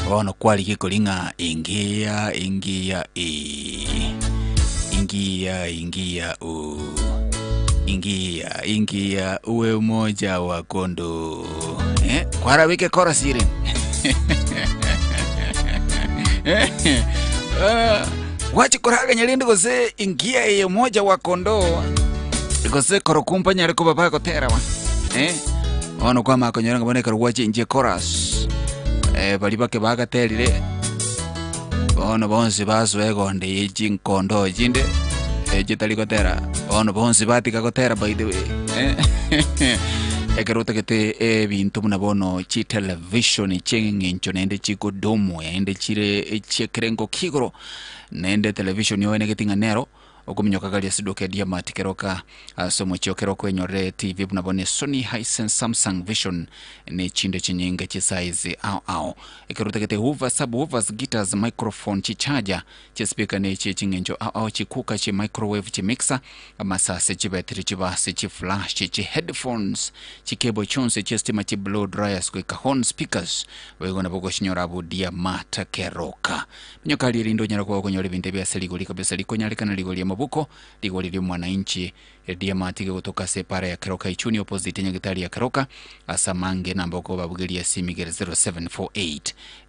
Bono kwali kikolinga ingia ingia e. Ingia ingia u. Ingia ingia uwe umoja wa kondo. Kwara wike chorus ile. Wachi koraga nyalindi gose ingia iyo moja wa kondo gose korokumpa nyari ko baba kotera wa ono kwa makonyora ngabone karwachi inje chorus bali bake bagaterire ono bonse baswe gonde yiji kondo jinde jitali kotera ono bonse batika kotera by the way ekeruta kete ebintu munabono chi television cheng'encho nende chikodomo yaende chire chekerengo kigoro nende television yoene getinga nero okuminyoka gali sidoke diamati keroka somo chokero kwenyore TV bunabone Sony Hisense Samsung Vision ne chinde chinyinga chi size au au ekeruta kete hoover subwoofers guitars microphone chi charger chi speaker ne chi chingenjo au au chi cooker chi microwave chi mixer amasase chi battery chi basi chi flash chi headphones chi cable chonse chi stima chi blow dryers kweka horn speakers wegona boko shinyora bu diamata keroka minyoka lirindo nyara kwa konyore binte bya seligoli kabisa likonyalekana ligoli mabuko ligoli lyo mwananchi diamati kutoka separa ya Keroka ichuni opposite nyagitari ya Keroka asamange namba ko babugelia simigere 0748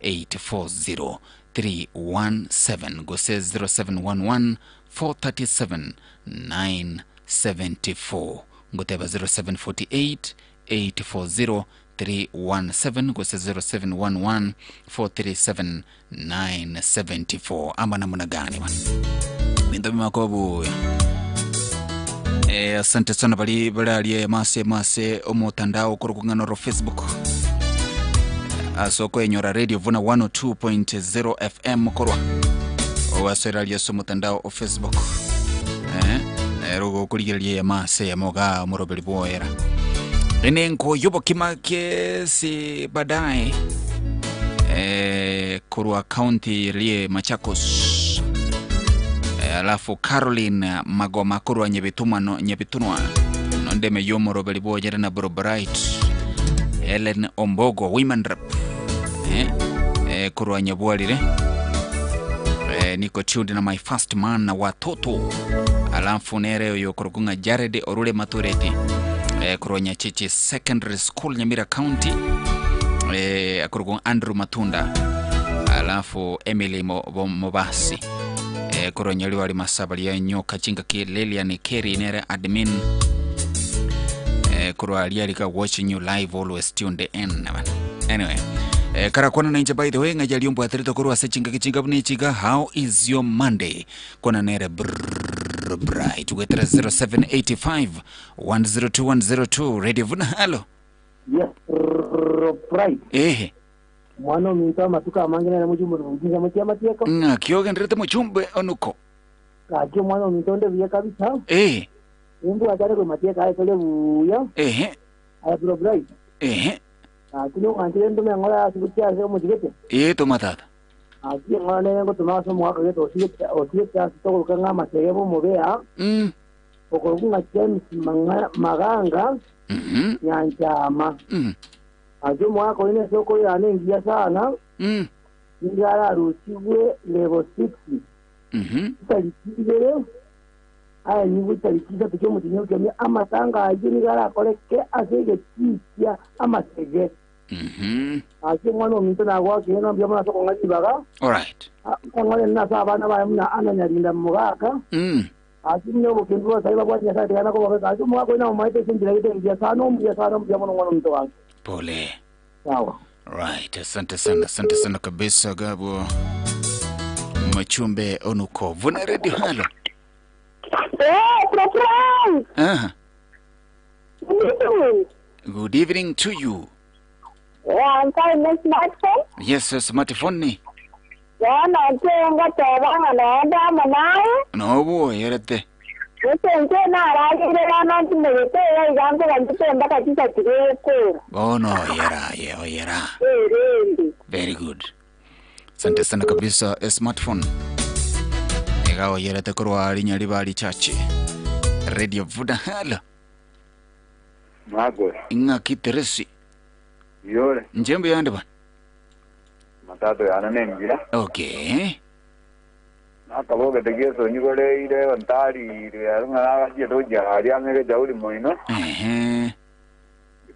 840 317 gose 0711 437 974 ngoteba 0748 840 317 gose 0711 437 974 ama namna gani bwana Bintu makobu. Asante sana bali bali mase mase omutandao kurukungano ro Facebook. Asoko enyora radio vuna 102.0 FM korwa. Owasera lyeso mutandao o Facebook. Rugo kuligelia mase ya moga morobeli boera. Enenko yubo kimake si baadaye korwa county lie Machakos. Alafu Caroline Magoma korwa nyebitumano nyebitunwa nondeme yomo Robert Bojera na Bro Bright Helen Ombogo women rep korwa nyabwalire niko tuned na my first man na watoto alafu nere yo korukunga Jared Orule Matureti korwa Nyachichi Secondary School Nyamira County korukunga Andrew Matunda alafu Emily Mobasi koronyoli wali masabali ya nyoka chinga ki Lilian Kerry nere admin korwa alialika watching you live always tuned in. Anyway karakwana na inja by the way ngajali umbo aterito korwa se chinga kichinga bunichiga how is your Monday kona nere bright wetra 0785 102102 radio vuna halo. Yes bright mwana mwita matuka amangena na mujumbe mujinga mutia matieko na kyoge ndrete muchumbe onuko kakyo mwana mwitonde biya kabisa imbu atare ko matieka aye tole buya aya bro bright akino antire ndo ngora asikutia se mujigete to matata aki ngora ne ngo tumaso mwaka geto osigete asito kanga masegebo mobea okorukunga James Maganga nyanchama ajo mwaka ine soko ya nengia sana ngara rusigwe level 6 talikigere aya nigo talikiza tucho mutinyo kemya amatanga aje ngara koleke asege titia amasege aje mwana omuntu nagwa kena mbya mwana soko ngajibaga all right ngone na saba na mna ananyarinda mugaka aje nyobo kendwa saiba kwa nyasa tena ko aje mwaka ina umaite sinjira ite ngia sana mbya sana mbya mwana mwana mtu wangu pole. Sawa. Right, asante sana, asante sana kabisa Gabo Machumbe onuko. Vuna radio halo. Good evening to you. Yeah, I'm sorry, Miss smartphone. Yes, smartphone ni. Yeah, no, No, boy, yerete. Gose naragire bana ntimegete igambo gantete mpaka tisa tigekora. Bono oyera ye oyera. Erende. Very good. Asante sana kabisa smartphone. Ega oyera tekorwa Nyaribari Church. Radio Vuda halo. Mago. Inga kiteresi. Yore. Njembe yande ba. Matatu yana nengira. Okay. Akaboga tegeso nyigore ire ontari ire arunga gaje toja ari amege jauri moino.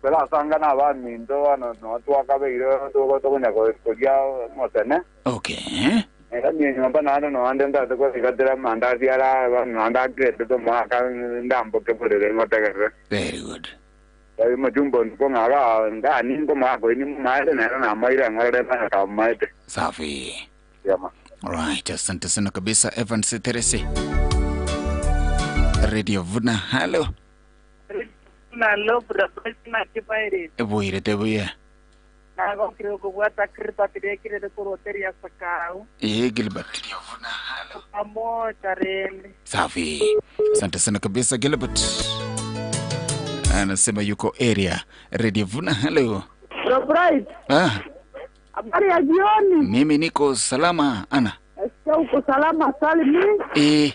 Pero sanga na ba minto ano no tuakabe ire to to konya ko kogia motene. Okay. Era mi nyumba na no ande nda to ko sikatera mandazi ara nanda grade to maka ndambo ke pore ngotegere. Very good. Yabi majumbo ko ngara nda ni ko ma ko ni ma na na maira ngore na ka maite. Safi. Yama. Alright, asante sana kabisa Evans Teresi. Radio Vuna, halo. Halo, brother, kibaire. Ebuire tebuye. Nago creo que voy a sacar tire de coroteria sacao. Gilbert. Radio Vuna, halo. Amo tarende. Safi. Asante sana kabisa Gilbert. Anasema yuko area. Radio Vuna, halo. Bright. Ah. Habari ya jioni. Mimi niko salama ana. Sio uko salama salimi.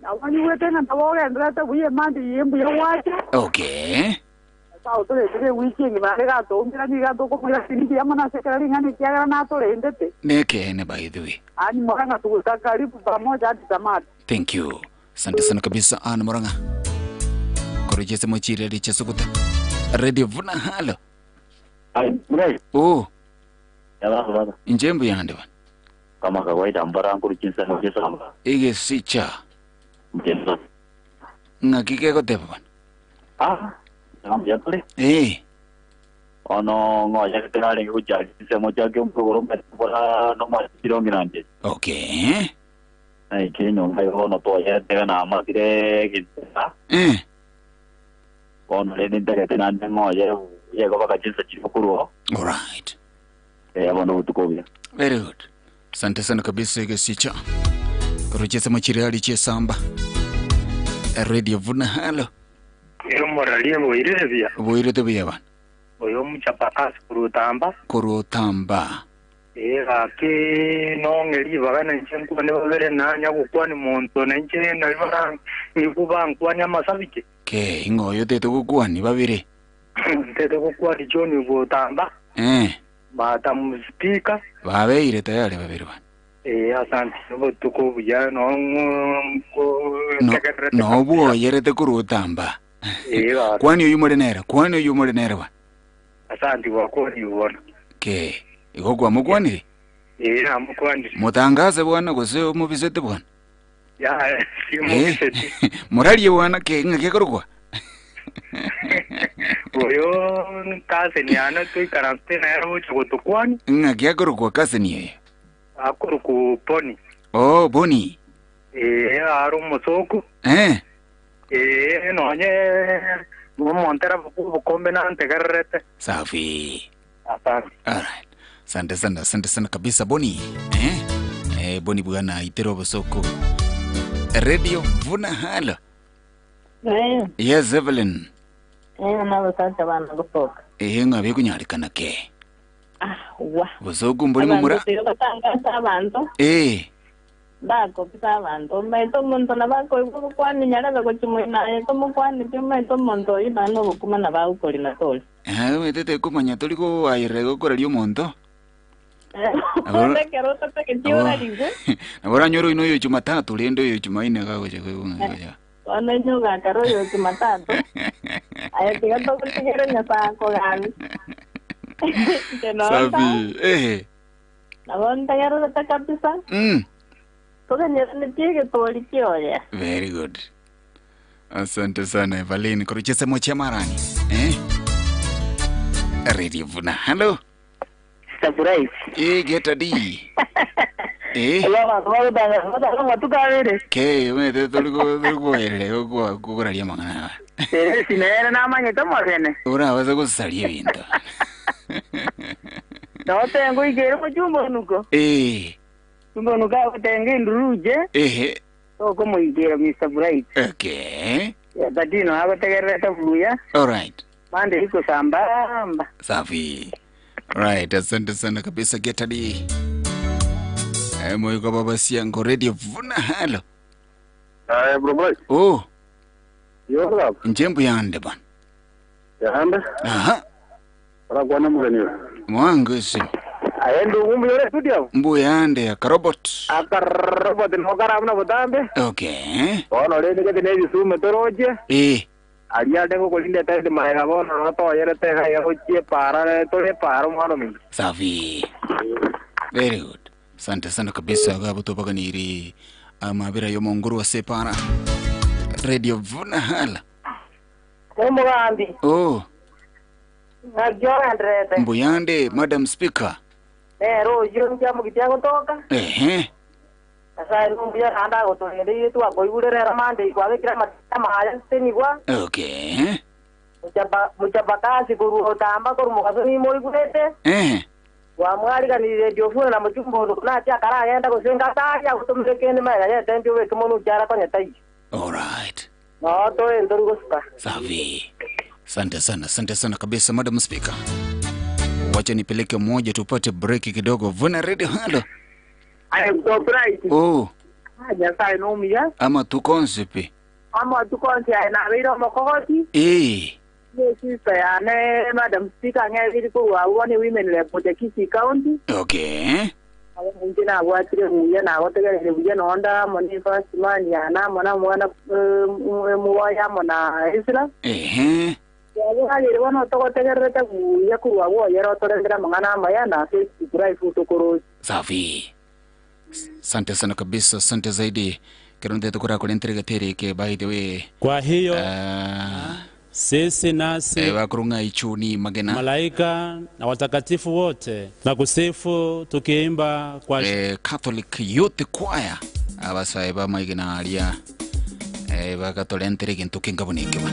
Na wani wete na tawoga ndata buye mandi yembu ya wacha. Okay. Sasa utole tire wiki ngibale ga to ngira ni ga to ko mira sini ya mana sekali ngani kiaga na to rendete. Neke ne by the way. Ani moranga tukutaka karibu pamoja hadi tamati. Thank you. Asante sana kabisa Ana Moranga. Korejese mochire lichesukuta. Radio Vuna halo. Ai, mrai. Oh. Yala Njembu yande bana. Kama kawaida mbara nguru chinsa no Ige sicha. Mjemba. Ngakike ko teba bana. Ah, ngambia tuli. Ono ngoja ketare nguja chinsa moja ke umkoro mbara no ma tiro miranje. Okay. Ai kino ngai ono to ya tega na ma tire kinsa. Ono le ninte ke na ngoja ye go baka chinsa chikuru. All right. Very good. Asante sana kabisa Gesicha. Kurucheza machiriali chesamba. Radio Vuna halo. Ero moralie boirebia. Boirebia bana. Oyo muchapakasi kurutamba. Kurutamba. Ega ke no ngeli bagana nche ne babere nanya gukwani muntu nenche na ibara nikuba nkwanya masabike. Ke ingoyo teto gukwani babire. Teto gukwani John gutamba. Bata mspika babeire tayari babiri bana. Asante botuko buya no no bwoyerete kurutamba. Kwani uyu murenera kwani uyu murenera wa asante wakoni ubona ke igogwa mukwanire namukwani mutangaze bwana gose mubizete bwana ya si mubizete muralie bwana ke ngakekorwa oyo kaze ni ana tu karantena yaro chogotokwani ngakekorwa kaze ni akoruku poni. Oh boni aro mosoko no nye montera bukombe na ntegerete. Safi. Asante. Alright. Asante sana, asante sana kabisa Boni. Boni bwana itero bosoko. Radio Vuna halo. Yes Evelyn. Na basante bana gusoka. Ngabe kunyarikana ke. Ah wa. Bosoko mburi mumura. Batanga abantu. Bako pisa abantu maito muntu nabako ibukwani nyaraba gochimwina eto mukwani maito muntu ibano bukuma nabawukoli na toli. Wetete kumanya toliko ayirego korario muntu. Nabora nyoro ino yo Jumatatu lendo yo Jumanne gagoje kwebunga. Wana nyoga karo yo Jumatatu. Ayo tiga to kutigere nyasa ko gani. Safi. Nabonta yaro ta kabisa. Very good. Asante sana Evelyn kuruchese mocha marani. Radio Vuna. Hello. Surprise. Get a D. Ke me te tolugo ele go goraria mangana. Sinere na manyeta morene. Ora waza gusaria bintu. No tengo igero mujumbo nuko. Mbono ka tenge nduruje. Tokomoigera Mr. Bright. Okay. Badino abategerera buya. All right. Mande iko sambamba. Safi. Right, asante sana kabisa Getadi. Moyo baba siango Radio Vuna halo. Bro Bright. Oh. Yo. Njembu yande bana. Yande. Aha. Rakwana mugani. Mwangu si. Aendo umbi yore studio. Mbu yande akarobot. Akarobot no karamna botambe. Okay. Ono le nige ne sume toroje. Eh. Aria dengo kolinde tende maega bono no to yere te ga gochie para tole para mwana mingi. Safi. Very good. Asante sana kabisa gabo topaganiri amabira yo monguru wa separa. Radio Vuna hala. Omugambi. Oh. Ngajorandrete. Mbuyande Madam Speaker. Ero jiro mjamu kitiago toka. Ehe. Sasa mbuya anda gotorende tu akoigurere ramande kwabekira matama haya tenigwa. Okay. Muchapakasi kuru otamba kuru mukasoni moigurete. Eh. Wamwariga ni Radio Vuna na muchumbo na acha karagenda gusenga taya gutumire maega ya tembi we kimono chara konya tai. All right. No to endoru gusuka. Safi. Asante sana, asante sana kabisa Madam Speaker. Wacha nipeleke moja tupate break kidogo. Vuna Radio halo. I am so bright. Oh. Nyasaye nomiya. Ama tukonsepe. Ama tukonse na biro mokogoti. Eh. Ne sister ya ne Madam Speaker ng'ebiri ko wa woni women rep ya Kisii County. Okay. Abo na gwatire buya na gotegerere buya nonda moni first man ya na mona mwana muwaya mona Isla. Eh. Yagire bono togotegererete buya kurwa gwoyera otorendera mang'ana maya na Facebook Live utokoro. Safi. Asante sana kabisa, asante zaidi. Kironde tukura kulentrega tereke by the way. Kwa hiyo sisi nasi wakurunga ichuni magena malaika na watakatifu wote na kusifu tukiimba kwa Catholic Youth Choir abasae ba magena alia bakatolentrega ntukinga boneke ba.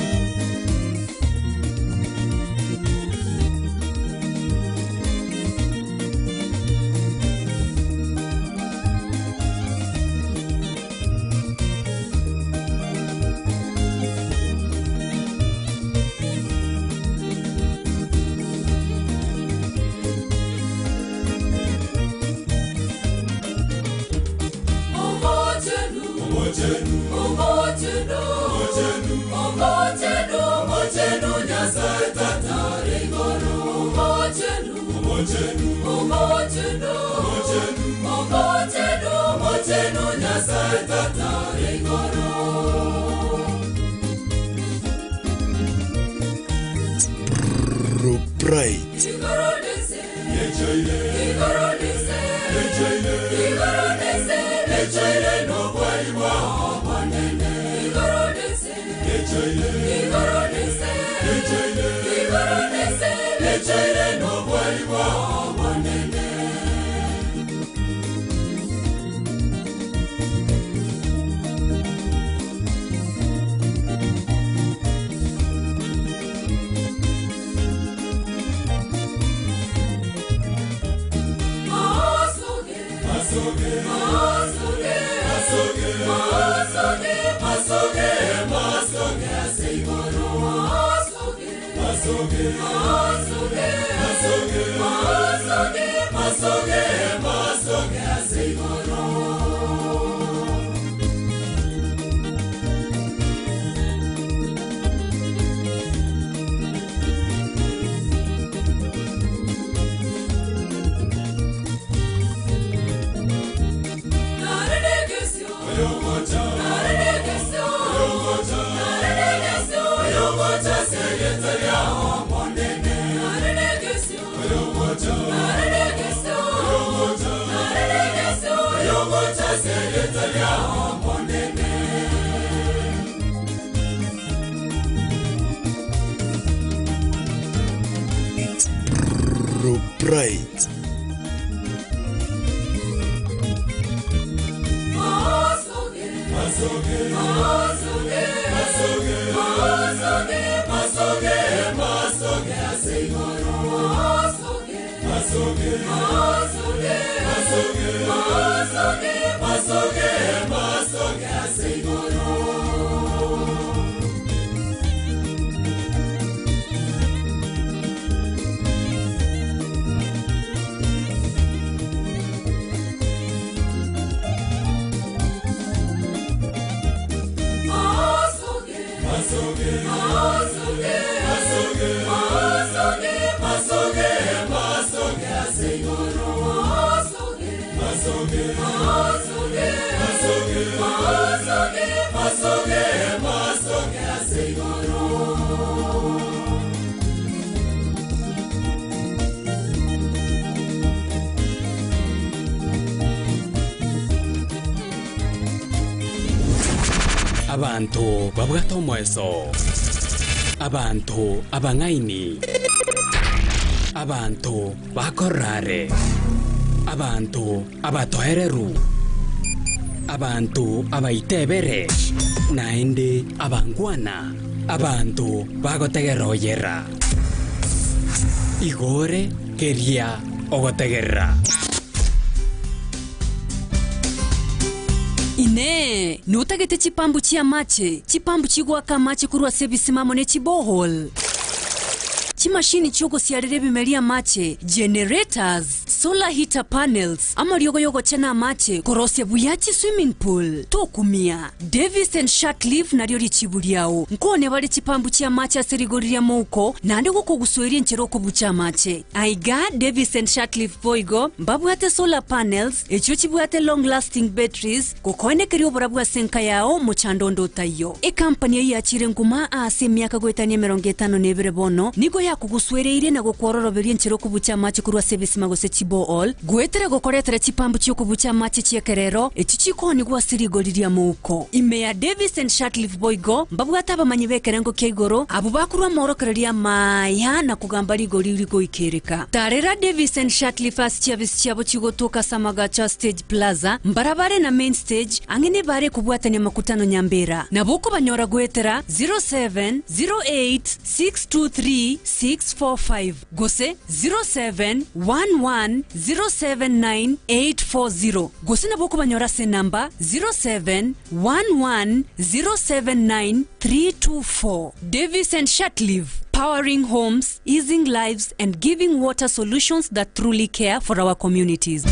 Bright. Bright. Masoge, masoge, masoge, masoge, masoge, masoge asiguro. Abantu babwata omweso, abantu abang'aini, abantu bakorare, abantu abatoereru, abantu abaitebere, naende abangwana, abantu bagotegeroyera. Igore keria ogotegerra. Ine, notagete chipambu chia mache, chipambu chigwaka mache kurwa sebisimamo ne chibohol. Chimashini choko siarere bimelia mache, generators, solar heater panels, amariogo yogo chena mache, korose buyachi swimming pool, tokumia, Davis and Shatcliffe na riori chibuliao, nkone wale chipambu chia mache aserigoriria mouko, na ndego kogusuiri ncheroko bucha mache. Aiga, Davis and Shatcliffe boigo, mbabuate solar panels, echo chibuate long lasting batteries, kokoene kerio borabua senka yao, mochandondo tayo. E kampani ya chirenguma ase miaka goetania merongetano nebere bono, nigo ya kuguswereire na gokwororoberia nchero kubucha mache kurwa sebisima gose chibool gwetere gokoretera chipambu chio kubucha mache chiekerero echichiko ni gwasirigoriria mouko. Ime ya Davis and Shatcliffe boigo mbabwata abamanyi bekerengo kia igoro abo bakurwa morokereria maya na kugamba rigori rigoikereka. Tarera Davis and Shatcliffe as chiabisi chiabo chigotoka Samagacha Stage Plaza mbarabare na main stage angene bare kubwatania makutano nyambera naboko banyora gwetera 0708 623 645 gose 0711079840 gose naboko banyora se namba 0711079324. Davis and Shatcliffe, powering homes, easing lives and giving water solutions that truly care for our communities.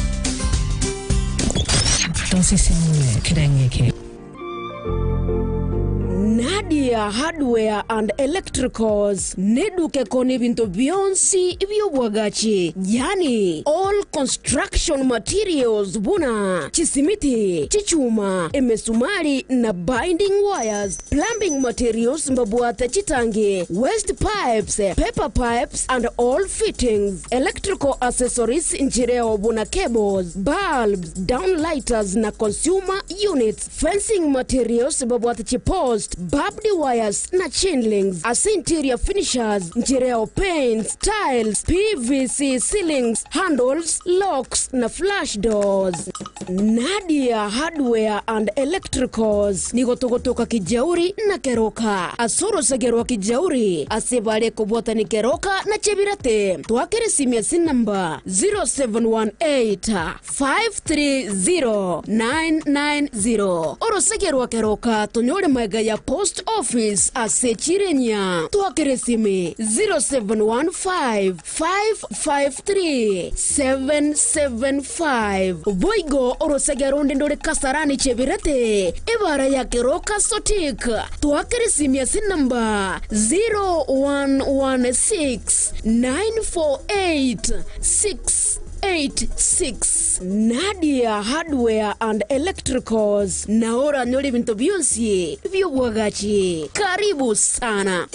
Nadia Hardware and Electricals neduke koni bintu bionsi byobwagachi, yani all construction materials buna chisimiti, chichuma, emesumari na binding wires, plumbing materials mbabuate chitangi, waste pipes, paper pipes and all fittings, electrical accessories nchireo buna cables, bulbs, downlighters na consumer units, fencing materials mbabuate chipost, barbed wires na chain links, as interior finishers, nchireo paints, tiles, PVC ceilings, handles, locks na flash doors. Nadia Hardware and Electricals nigotogotoka Kijauri na Keroka, asoro segerwa Kijauri asebale kobwata ni Keroka na Chebirate. Twakere simia sin namba 0718 530 990 oro segerwa Keroka tonyore mega ya post office ase Chirenya. Twakere simi 0715 553 775 boigo orosegeronde ndore Kasarani Chebirete ebara ya Keroka Sotik. Twakere simia sin namba 0116 948 686. Nadia Hardware and Electricals naora nyori bintu byonsi byobwagachi. Karibu sana.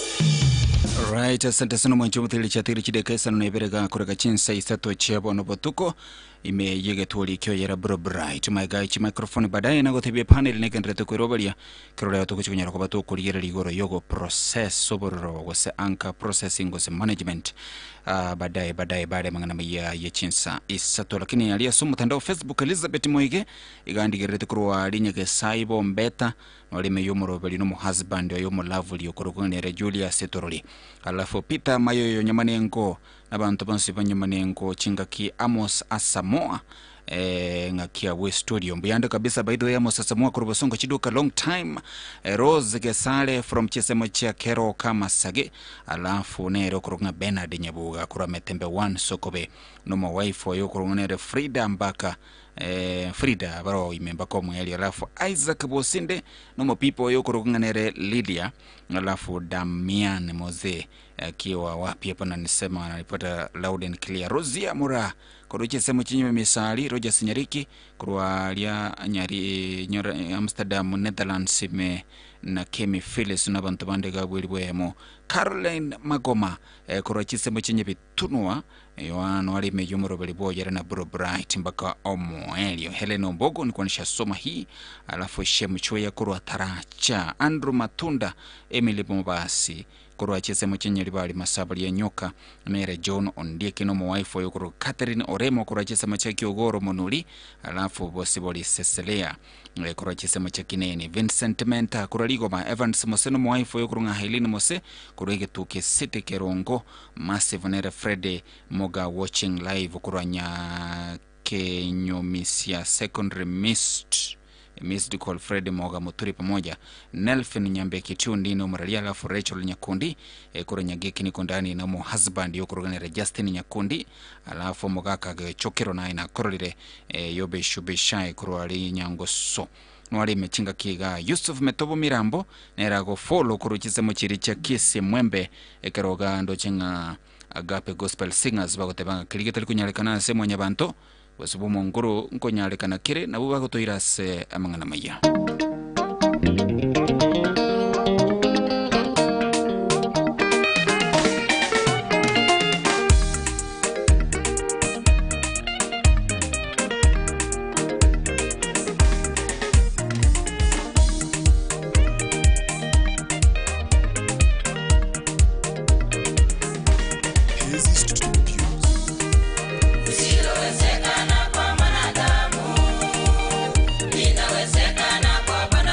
Right, asante sana mwancho mutili chatiri chideka sana neberega kureka chinsa isato chiabo no botuko ime yege tuoli kyo yera bro bright my guy chi microphone baadaye na gotebie panel ne kendrete kwerobalia kirora to kuchinyara ko bato kuligera ligoro yogo process sobororo gose anka processing gose management baadaye baadaye mangana ya yechinsa isato. Lakini alia sumu mtandao Facebook Elizabeth Moige igandigerete kurwa linyege saibo mbeta nolime yomorobeli no mu husband yomo lovely okorokonere Julius Setoroli alafu Peter Mayoyo nyamanengo nabantu bonse banyamanengo chingaki Amos Asamoa ngakia we studio mbuyando kabisa. By the way, Amos Asamoa kurubosongo chiduka long time. Rose Gesale from chisemo cha Kero kama sage alafu nero kurunga Bernard Nyabuga kura metembe 1 sokobe no mo wife oyo kurunga Frida Mbaka Frida baro imemba ko mweli alafu Isaac Bosinde no mo people yo kurunga nere Lydia alafu Damian Moze akiwa wapi hapo na nisema analipata loud and clear. Rosia Mura Koruche semo chinywe misali Rogers Nyariki kurwa lya nyari nyora Amsterdam Netherlands me na Kemi Phyllis na bantu bande gabweli bwemo Caroline Magoma kurwa chisemo chinye bitunwa yoano wali mejumuro bali boyera na Bro Bright mpaka omoelio Helen Ombogo ni kuonesha soma hii alafu Shemu Chweya kurwa Taracha Andrew Matunda Emily Bombasi kurwa chisemo chenye libali masabali ya nyoka Mere John Ondieki no mwaifu yokuru Catherine Oremo kurwa chisemo cha Kiogoro Monuli alafu Bosiboli Cecilia kurwa chisemo cha Kinene Vincent Menta kurwa Ligoma Evans Mose no mwaifu yokuru nga Helene Mose kurwa Gituke City Kerongo Massive Nere Freddy Moga watching live kurwa Nyakenyomisia Secondary Mist Missed call Fred Moga Muturi pamoja Nelson Nyambe Kitundi no Muralia alafu Rachel Nyakundi kuro Nyageki niko ndani na mo husband yokuruganira Justin Nyakundi alafu Mogaka Chokero na ina korolire yobe shube shai kuro ali nyangoso nwali mechinga kiga Yusuf Metobo Mirambo nerago follow kuro chisemo chiri cha Kisi Mwembe ekeroga ndo chinga Agape Gospel Singers bagotebanga kiligete likunyalikana se mwanyabanto wasibu mongoro nkonyalekana kire nabo bagotoira se amangana maya. Inawezekana kwa mwanadamu, inawezekana kwa Bwana.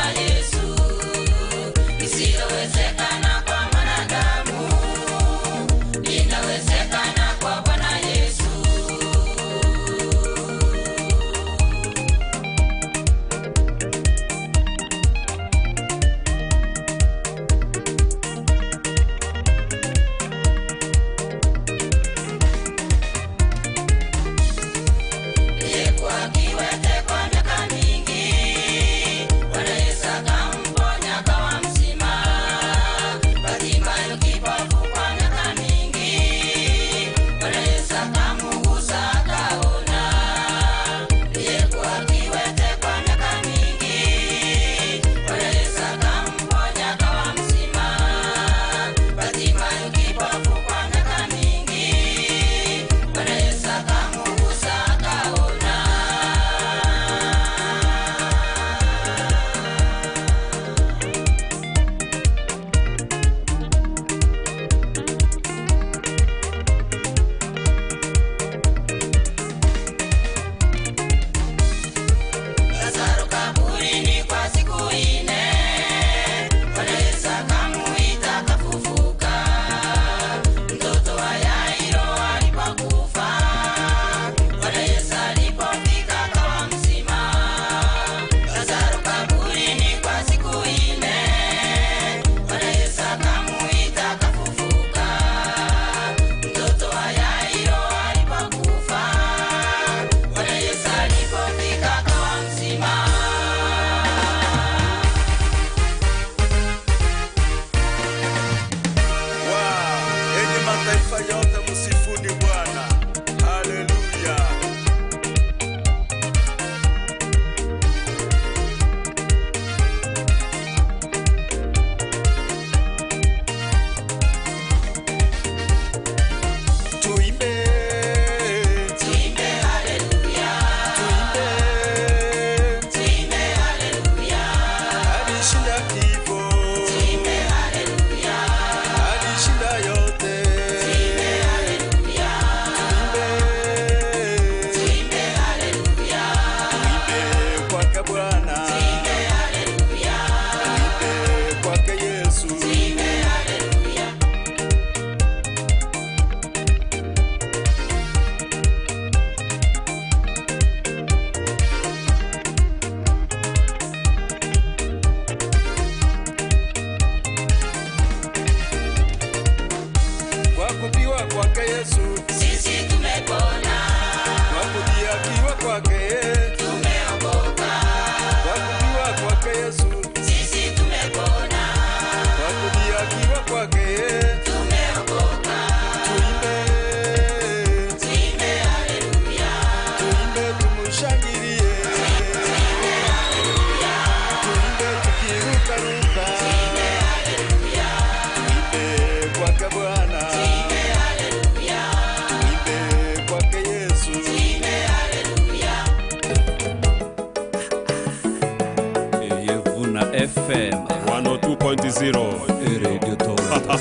FM 102.0 Radio Toronto.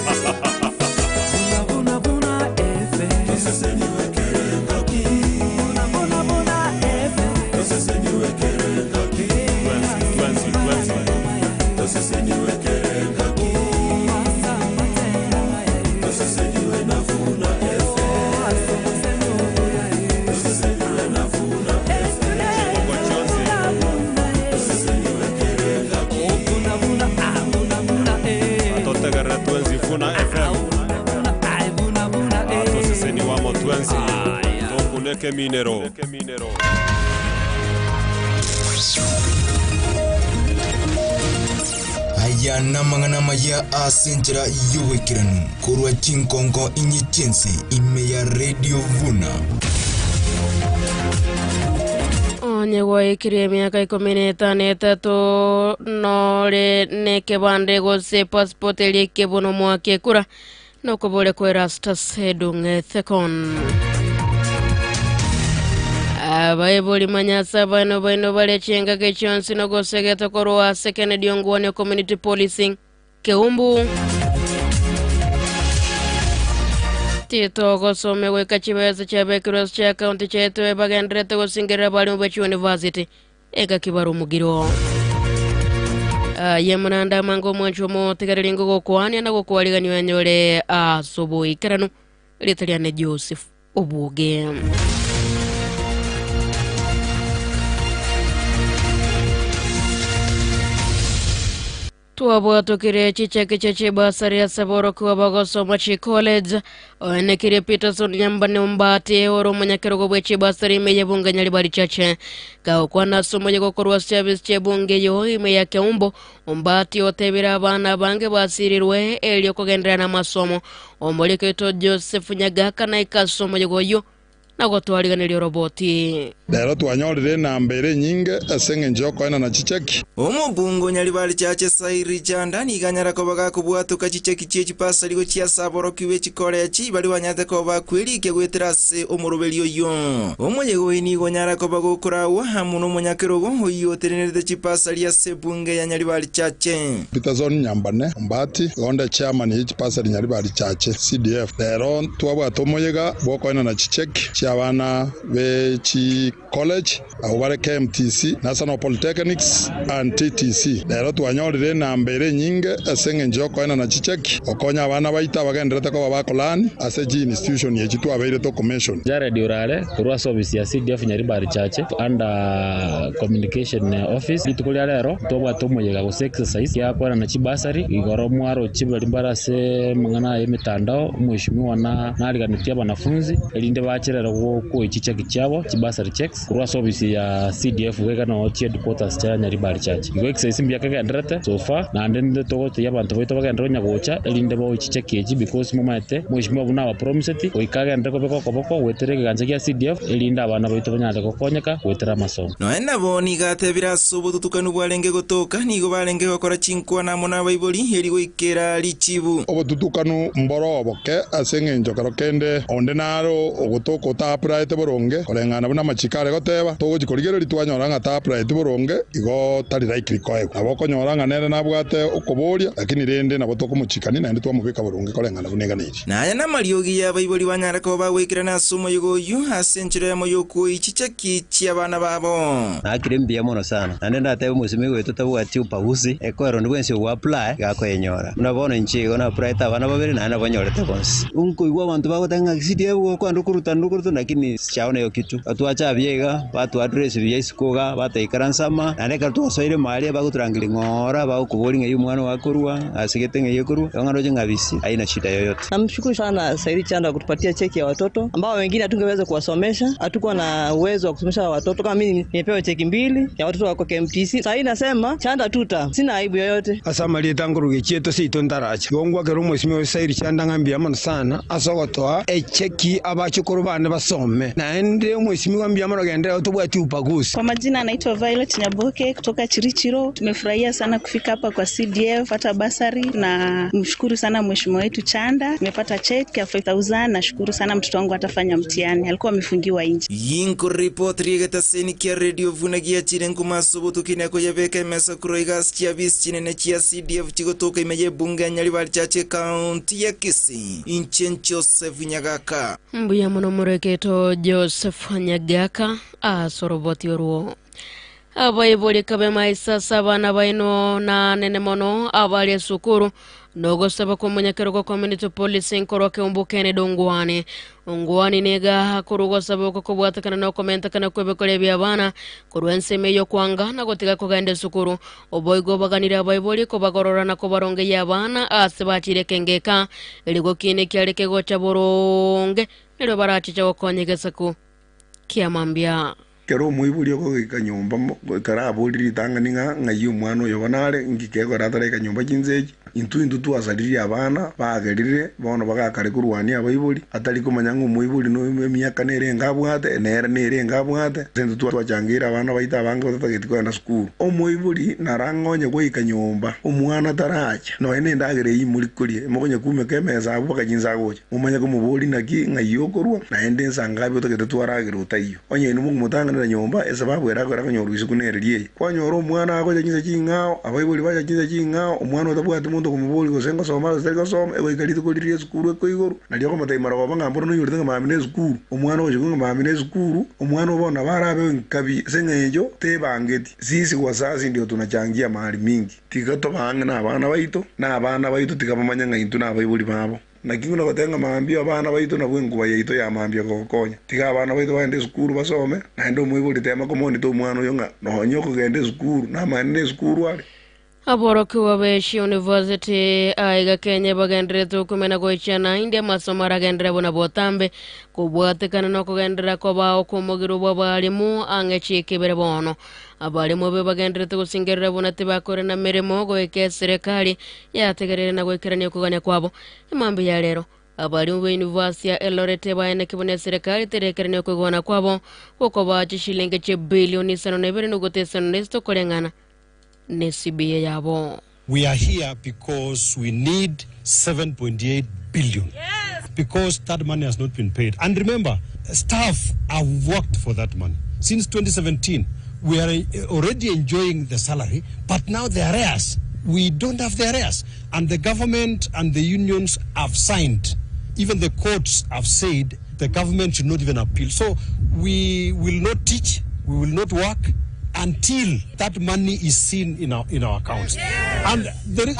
Vuna Vuna FM. Toseseniwe kerengaki. Vuna Vuna Vuna FM. Toseseniwe kerengaki. Twenzi twenzi. Toseseniwe kerengaki. Toseseniwe na Vuna FM. Toseseniwe na Vuna FM. Toseseniwe kerengaki. Vuna Vuna Vuna Vuna eh. Atotegerera twenzi Vuna FM. Atoseseniwamo twenzi. Tokuneke minero. Aya namang'ana maya ase enchera y'oboikeranu korwa chinkongo inye chense ime ya Radio Vuna. Onye gwaikire emiaka 13 nore nekebande gose passport eria ekebono mwake kura nokobore kwa Erastus Edung'ethekon. Abaibori manyasa baino baino bale chenga kechonsi nogosegeta korwa ase Kennedy Ongwane Community Policing Keumbu. Tito gosome gweka chibesa chabekirwe cha county chetu ebagenderete gosingerera bali mu university eka kibaru mugiro. Ye munanda mango mwancho mo tigarelingo gokwania na gokwariganiwa nyore asubuhi keranu litaliane Joseph Obuge. Twabwatokire chicheke cheche basari ya saboro kuwa bagosoma chi college oenekire Peterson Nyambane Ombati oro munyakerogo bwechi basari ime bunge Nyaribari Chache gaokwana somo yegokorwa service chebunge yo ime ya Keumbo. Ombati otebira abana bange basirirwe elyo kugendera na masomo omoliketo Joseph Nyagaka na ikasomo yegoyo nagotwariganirio roboti. Lero twanyorire nambere nyinge asenge njoko ena na chicheki. Omobungo Nyaribari Chache Sairi Chanda niganyara ko bagakubwatuka chicheki chiechipasa ligo chia saboroki we chikolechi bali wanyate ko bakwirike gwetera se omoroberi oyo. Omoyego nigo nyara ko bagokorawa hamu n'omunyakerogo oyo terenerete chipasa lya sebunge ya Nyaribari Chache. Peterson Nyambane Ombati gonda chairman y'chipasa lya Nyaribari Chache CDF. Lero twabwata omoyega bwoko ena na chicheki abana be chi college abo bare KMTC National Polytechnics and TTC. Lero twanyorire nambere nyinge asenge njoko ena na chicheki okonya abana baita bagenderete ko babakolani ase ji institution yechi twabeire to commission. Jared Urare kurwa service ya CDF Nyaribari Chache under communication office litukulia lero twabwata omoyega gose exercise yakora na chibasari igoro mwaro chibali mbarase mang'ana ya mitandao mheshimiwa na naliganitia wanafunzi elinde bachirera ko chicheki chabo chibasari checks kurwa service ya CDF weka no headquarters cha Nyaribari Chache igo exercise mbya kagenderete so far na ndende togote yabantu boito bagendera nyagocha elinde bo chicheki echi because mumaete mheshimiwa buna wa promised oikagendere kobeko koboko wetere ganja ya CDF elinde abana boito banyale gokonyeka wetera masomo. No enabo nigatebira sobututukanu bwarenge gotoka nigo barenge gokora chinkwa na mona baibori eri goikera richibu obututukanu mboro boke asenge njokero kende onde naro ogotoka ta apply boronge korengana buna machikare goteba togochikorigereri twanyora ng'a ta apply boronge igo tari likely koegwa nabo konyora ng'a nere nabwate okoboria lakini rende nabo tokomochikani naende twamubika boronge korengana buneganeri. Naya namariogi ya baibori banyara ko bagwikira na somo yogoyu ase enchera ya moyoko ichicheki chiabana babo nakire mbia mono sana nande ndatebe musimi wetu tabwati upaguzi ekwero ndibwensi wa apply gakoyenyora mnabona nchigo na apply tabana babere nana banyorete bonsi unko igwa abantu bagotanga CDF gokwa ndukuruta ndukuruta lakini sichaona hiyo kitu watu biega watu address bya bataikaransama naneka tuwasoire mahali baguturangiri ngora bagukubori ngeyo mwana wakorwa asigete ngeyo korwa ngano ngabisi haina shida yoyote. Namshukuru sana Sairi Chanda kutupatia cheki ya watoto ambao wengine hatungeweza kuwasomesha, hatukuwa na uwezo wa kusomesha watoto. Kama mimi nimepewa cheki 2 ya watoto wako KMTC. Sasa nasema Chanda tuta, sina aibu yoyote. Asamali tanguruge cheto sito ndaracha yongwa kero mheshimiwa Sairi Chanda ngambia mana sana asogotoa echeki abachukuru bana Basome naende mheshimiwa mbiamaro gendera tubwati upaguzi. Kwa majina anaitwa Violet Nyaboke kutoka Chirichiro. Tumefurahia sana kufika hapa kwa CDF hata basari, na mshukuru sana mheshimiwa wetu Chanda. Nimepata check ya 5000, nashukuru sana, mtoto wangu atafanya mtihani, alikuwa amefungiwa nje. Yinko report rigeta senikia radio vunagia chirengu masubu tukine kuyebeka mesa kuroigas chia bis chinene chia CDF chigotoka imeye bunge Nyaribari Chache county ya Kisii. Inchen Joseph Nyagaka. Mbuya muno mureketo Joseph Nyagaka asoroboti oruo. Abaiboli kabe maisa sabana baino na nene mono abali sukuru nogosaba kumunyakero community police nkoroke umbukene dongwane ongwani nega kurugosaba okobwatakana no komentakana kwebekole bya bana kurwenseme yo kwanga na gotiga kogende sukuru oboigo baganira abaiboli ko bagorora na ko baronge ya bana asibachire kengeka eligo kine kyaleke gocha boronge nero barachicha okonyegesa kiamambia. Kero muibuli ogoika nyomba karabuliri tanga ninga ngayi omwana oyo banare ngikegora atareka nyomba chinsechi intu twasaririe abana bagerire bono bagakare kurwania abaibuli atari kumanya ng'o omoibuli no emiaka nere ngabwate nere nere ngabwate sintu twachangira abana baita abange batatageti kogenda sukuru omoibuli narang'onye goika nyomba omwana taracha noe nendagere imuri korie mokonye kumeka emesa abo bakachinsa gocha omanye komobori naki ng'ai okorwa naende nsangabi otagete twaragera otaiyo onye inu mokomotanga na nyomba esababu eragora konyoru isukunererie kwanyora omwana agocha chinsa ching'ao abaibuli bacha chinsa ching'ao omwana otabwate omonto komobori gose ngosoma gose gosoma egoika rituko riria esukuru ekoigoro nario okomotaimara goba ng'a mboro noyorete ng'a mami na esukuru omwana ogocha ng'a mami na esukuru omwana obona barabe nkabi ase eng'encho tebangeti sisi wazazi ndio tunachangia mahali mingi tiga tobange na abana baito na abana baito tiga bamanya ng'a intwe na abaibuli babo nakini nagotenga maambio abana baito nabwo enkuba yaito ya maambio gogokonya tiga abana baito bagende esukuru basome naende omoibori tema komonita omwana oyo ng'a nonye okogenda esukuru namani na esukuru are. Aborokiwa beshi university aiga Kenya bagenderete okumena goichana indi amasomo aragendera bona botambe kubwatekana nokugendera kwabao kumugiro bwa balimu ang'echikibere bono abalimu be bagenderete gusingerera bona tibakore na mirimo goika serikali yategerere na goikerania okugania kwabo emambi ya lero abalimu be university ya Eldoret baene kibone serikali terekerania okugwana kwabo gokoba chilingi che bilioni 5.5 kulengana NCBA yabo. We are here because we need 7.8 billion. Yes. Because that money has not been paid. And remember, staff have worked for that money. Since 2017, we are already enjoying the salary, but now the arrears, we don't have the arrears. And the government and the unions have signed. Even the courts have said the government should not even appeal. So we will not teach, we will not work until that money is seen in our accounts. Yes. And the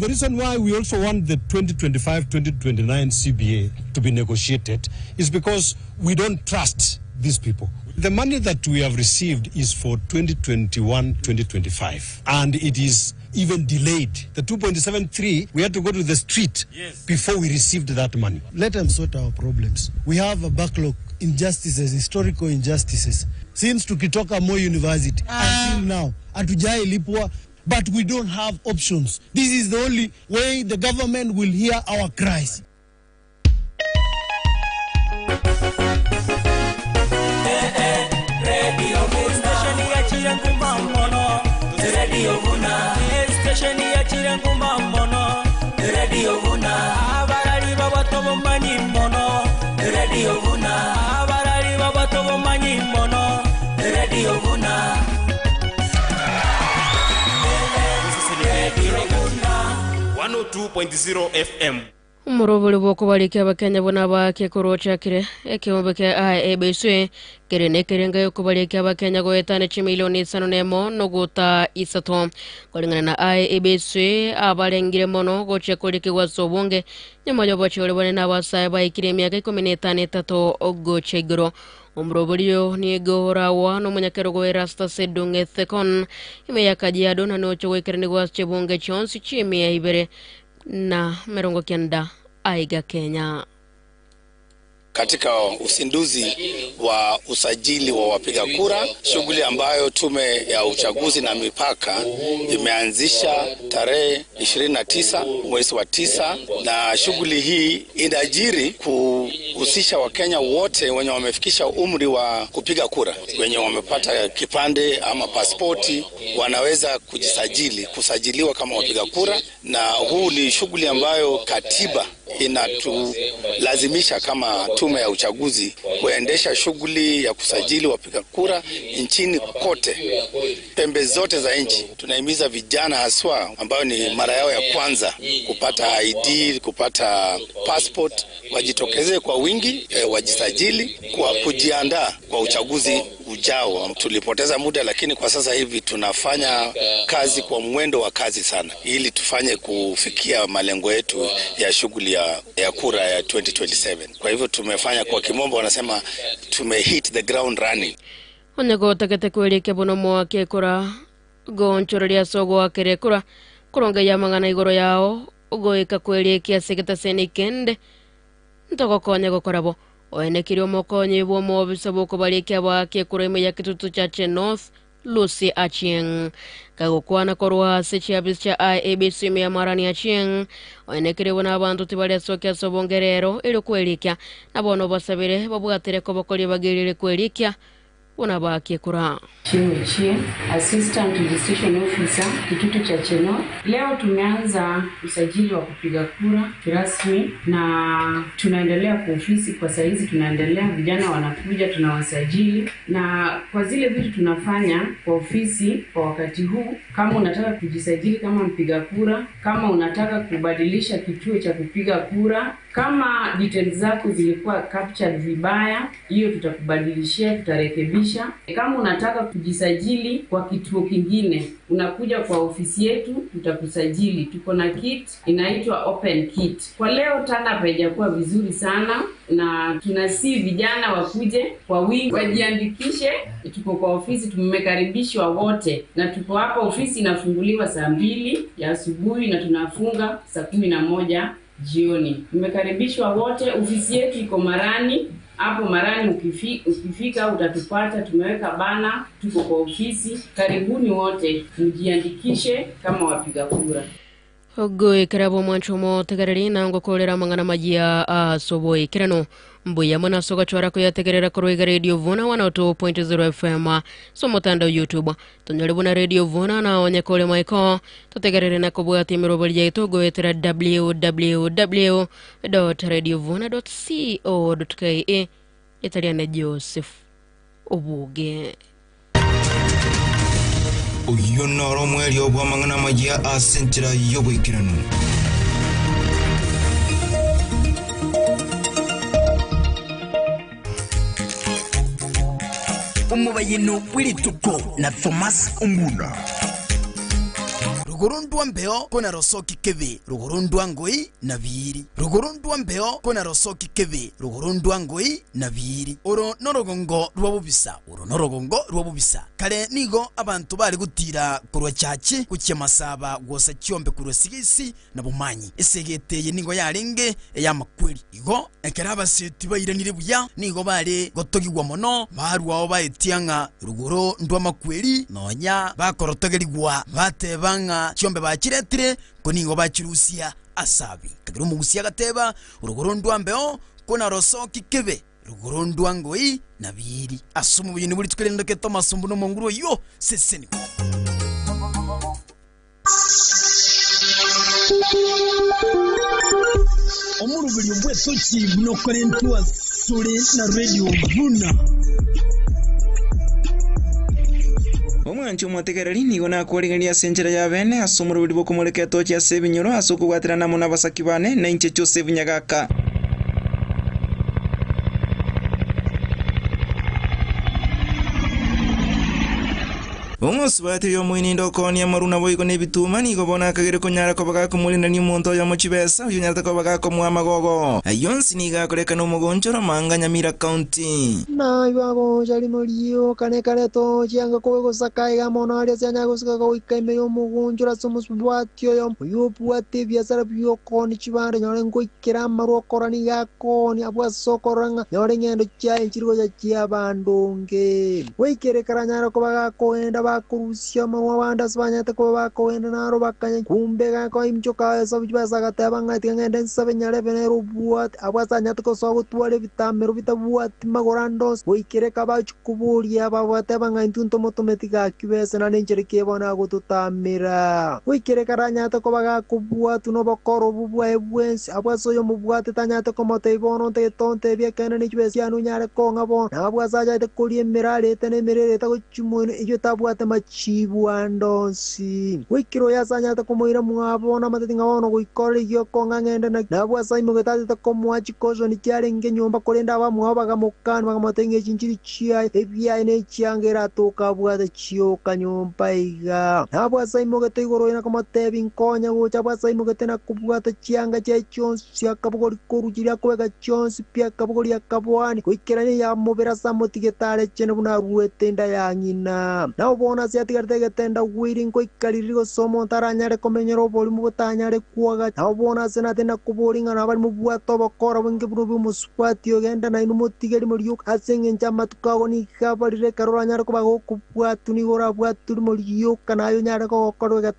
reason why we also want the 2025-2029 CBA to be negotiated is because we don't trust these people. The money that we have received is for 2021-2025, and it is even delayed. The 2.73, we had to go to the street before we received that money. Let them sort our problems. We have a backlog, injustices, historical injustices. Since tukitoka Moi University until now, hatujai lipwa, but we don't have options. This is the only way the government will hear our cries. Radio Vuna. 102.0 FM. Umuroboli bw'okubalika abakenya bona bakekorochakire ekihumbi kia IEBC kiri nekirenga yokubalika abakenya goetana chimilioni 5.3 kulingana na IEBC abalengire mono gochia kulikigwa sobunge nyuma y'obochore bone n'abasae baikire emiaka 13 gochia igoro. Umrobolio ni gorawa no munyakerogo Erastus Sedunge Thekon ime ya Kajiado na nocho wekereni gwa chebunge chonsi chimi ya ibere na 90 aiga Kenya. Katika uzinduzi wa usajili wa wapiga kura, shughuli ambayo Tume ya Uchaguzi na Mipaka imeanzisha tarehe 29 mwezi wa 9, na shughuli hii inajiri kuhusisha Wakenya wote wenye wamefikisha umri wa kupiga kura, wenye wamepata kipande ama pasipoti, wanaweza kujisajili, kusajiliwa kama wapiga kura, na huu ni shughuli ambayo katiba inatulazimisha kama tume ya uchaguzi kuendesha shughuli ya kusajili wapiga kura nchini kote, pembe zote za nchi. Tunahimiza vijana haswa ambayo ni mara yao ya kwanza kupata ID, kupata passport, wajitokeze kwa wingi, wajisajili kwa kujiandaa kwa uchaguzi ujao. Tulipoteza muda, lakini kwa sasa hivi tunafanya kazi kwa mwendo wa kazi sana, ili tufanye kufikia malengo yetu ya shughuli ya kura ya 2027. Kwa hivyo tumefanya, kwa kimombo wanasema tume hit the ground running. Onyego takete kwelikia buno mwake kura gonchoreria sogo wakere kura kuronga ya mangana igoro yao goika kwelikia seketa seni kende ntogokonya gokorabo oenekirio mokonyi bwo mobisa bokobarikia bwake kura ime ya Kitutu Chache North Lucy Achieng kagokwana korwa ase chiabisi cha IEBC ya Marani Achieng oenekirio na abantu tibaria sokia sobongerero ili kwelikia na bono basabire babwatire ko bakori bagirire kwelikia unabaki kura. Chie, Assistant Registration Officer, Kitutu Chache North. Leo tumeanza usajili wa kupiga kura kirasmi na tunaendelea kwa ofisi kwa saizi, tunaendelea, vijana wanakuja tunawasajili, na kwa zile vitu tunafanya kwa ofisi kwa wakati huu, kama unataka kujisajili kama mpiga kura, kama unataka kubadilisha kituo cha kupiga kura, kama details zako zilikuwa captured vibaya, hiyo tutakubadilishia, tutarekebisha. Kama unataka kujisajili kwa kituo kingine, unakuja kwa ofisi yetu, tutakusajili. Tuko na kit inaitwa open kit. Kwa leo tana haijakuwa vizuri sana, na tunasi vijana wakuje kwa wingi wajiandikishe. Tuko kwa ofisi, tumekaribishwa wote, na tuko hapa. Ofisi inafunguliwa saa 2 ya asubuhi na tunafunga saa 11 jioni. Tumekaribishwa wote. Ofisi yetu iko Marani. Hapo Marani ukifika utatupata, tumeweka bana, tuko kwa ofisi. Karibuni wote, mjiandikishe kama wapiga kura. Ogoi karabo mwanchomo tegereri nango kolera mangana majia soboi kirano mbuya mwana soka chwara kuyategerera korwega Radio Vuna 102.0 FM somotanda YouTube tonyole buna Radio Vuna na onye kole maiko tutegerere na kubwati miroboli yaitu goetera www.radiovuna.co.ke. Italiana Joseph Obuge. Uyu noro mweli obwa mangana majia asentira yobwikirano. Umubayino wilituko na Thomas Ombuna. Rugurundwa mbeo kona rosoki kebe, rugurundwa ngoi na biri. Rugurundwa mbeo kona rosoki kebe, rugurundwa ngoi na biri. Oro norogongo rwabubisa, oro norogongo rwabubisa. Kare nigo abantu bari gutira kurwa chachi kuchia masaba gwosa chiombe kurwa sigisi na bumanyi. Esegeteye nigo yarenge ya makweli. Igo ekera abaseti bairanire buya nigo bare gotogigwa mono barwao baetianga ruguru ndwa makweli nonya bakorotogerigwa batebanga chiombe bachiretire ko nigo bachirusia asabi kagira umugusia gateba uruguru ndwambeo kona rosoki kebe ruguru ndwangoi na biri asumu bintu buri tukerendo ke Thomas Mbuno monguru yo seseni. Omurubiri bwetochi bunokorentwa sore na Radio Vuna. Omwancho mwategereri nigo nakorigeria senchera ya bene asomoro buri bokomoreka tochi ase ebinyoro ase okobwaterana namo nabasaki bane na inche Joseph Nyagaka. Omosubati yomoini ndokonia maruna boigo nebituma nigo bona kagere konyara kobaga kumulinda ni omonto oyomo chibesa oyo nyarata kobaga komwa magogo ayonsi niga akoreka nomogonchoro manga Nyamira County. Na ibago jalimo liyo kane kane to chianga kogo sakai mono aria sianya gosika goika ime yomogonchoro ase omosubati oyo oyobwate ebiasara biokoni chibande nyore ngoikera amarwa okorani gakoni abwase okorora nyore ng'endo chiaye nchirigocha chia bandonge goikere karanyara koba gakoenda bakorusia amarwa abande ase banyete koba bakoenda naro bakanya kumbe gakoimchoka ase basagateba ng'ati ng'ende nsabe nyarebe nero obwate abwase anyate kosoa gotwara ebitamero bitabwati magoro ande onsi goikere kabachikuburia babwateba ng'a intwe ntomotometi gakibese nane nchere kebona gototamera goikere karanyate koba gakobwatu nobokoro obu bwaye bwensi abwase oyo mobwate tanyate komotebia bono ntetonte ebiekene nechibesa chianu nyare kong'a bono nabwase achaete koria emere arete na emere ereta gochimoino eywo tabwate machibu ande onsi goikere oyo ase anyate komoira mwabo namateti ng'a bono goikora eywo okong'a ng'ende nabwase aimogete atete komoa chikoshoni chiarenge nyomba korenda abamwabo bagamokana bakamotebia ng'a echi nchiri chiaye ebiaye na echianga eratoka abwate chioka nyomba iga nabwase aimogete igoro oyo nakomotebia nkonya gocha abwase aimogete nakobwata chianga chiaye chionsi chiakabogori koru chiria akobeka chionsi pi akabogori akabwani goikerania yamobera ase amotigete arechene buna aruete enda ya ng'ina nabo bono ase atigarete egetenda gwiri nkoikariri gose omonto aranyare komenyera oborimo botanyare kwaga nabo bono ase nate nakobori ng'a nabo mobwate obokora bwinge buna bwa omosubati ogenda nainwe motigeri morioka ase eng'encho amatuko ago niga abarire ekero oranyare koba gokobwatu nigo orabwatu rimo rioka naye onyare kogokorwa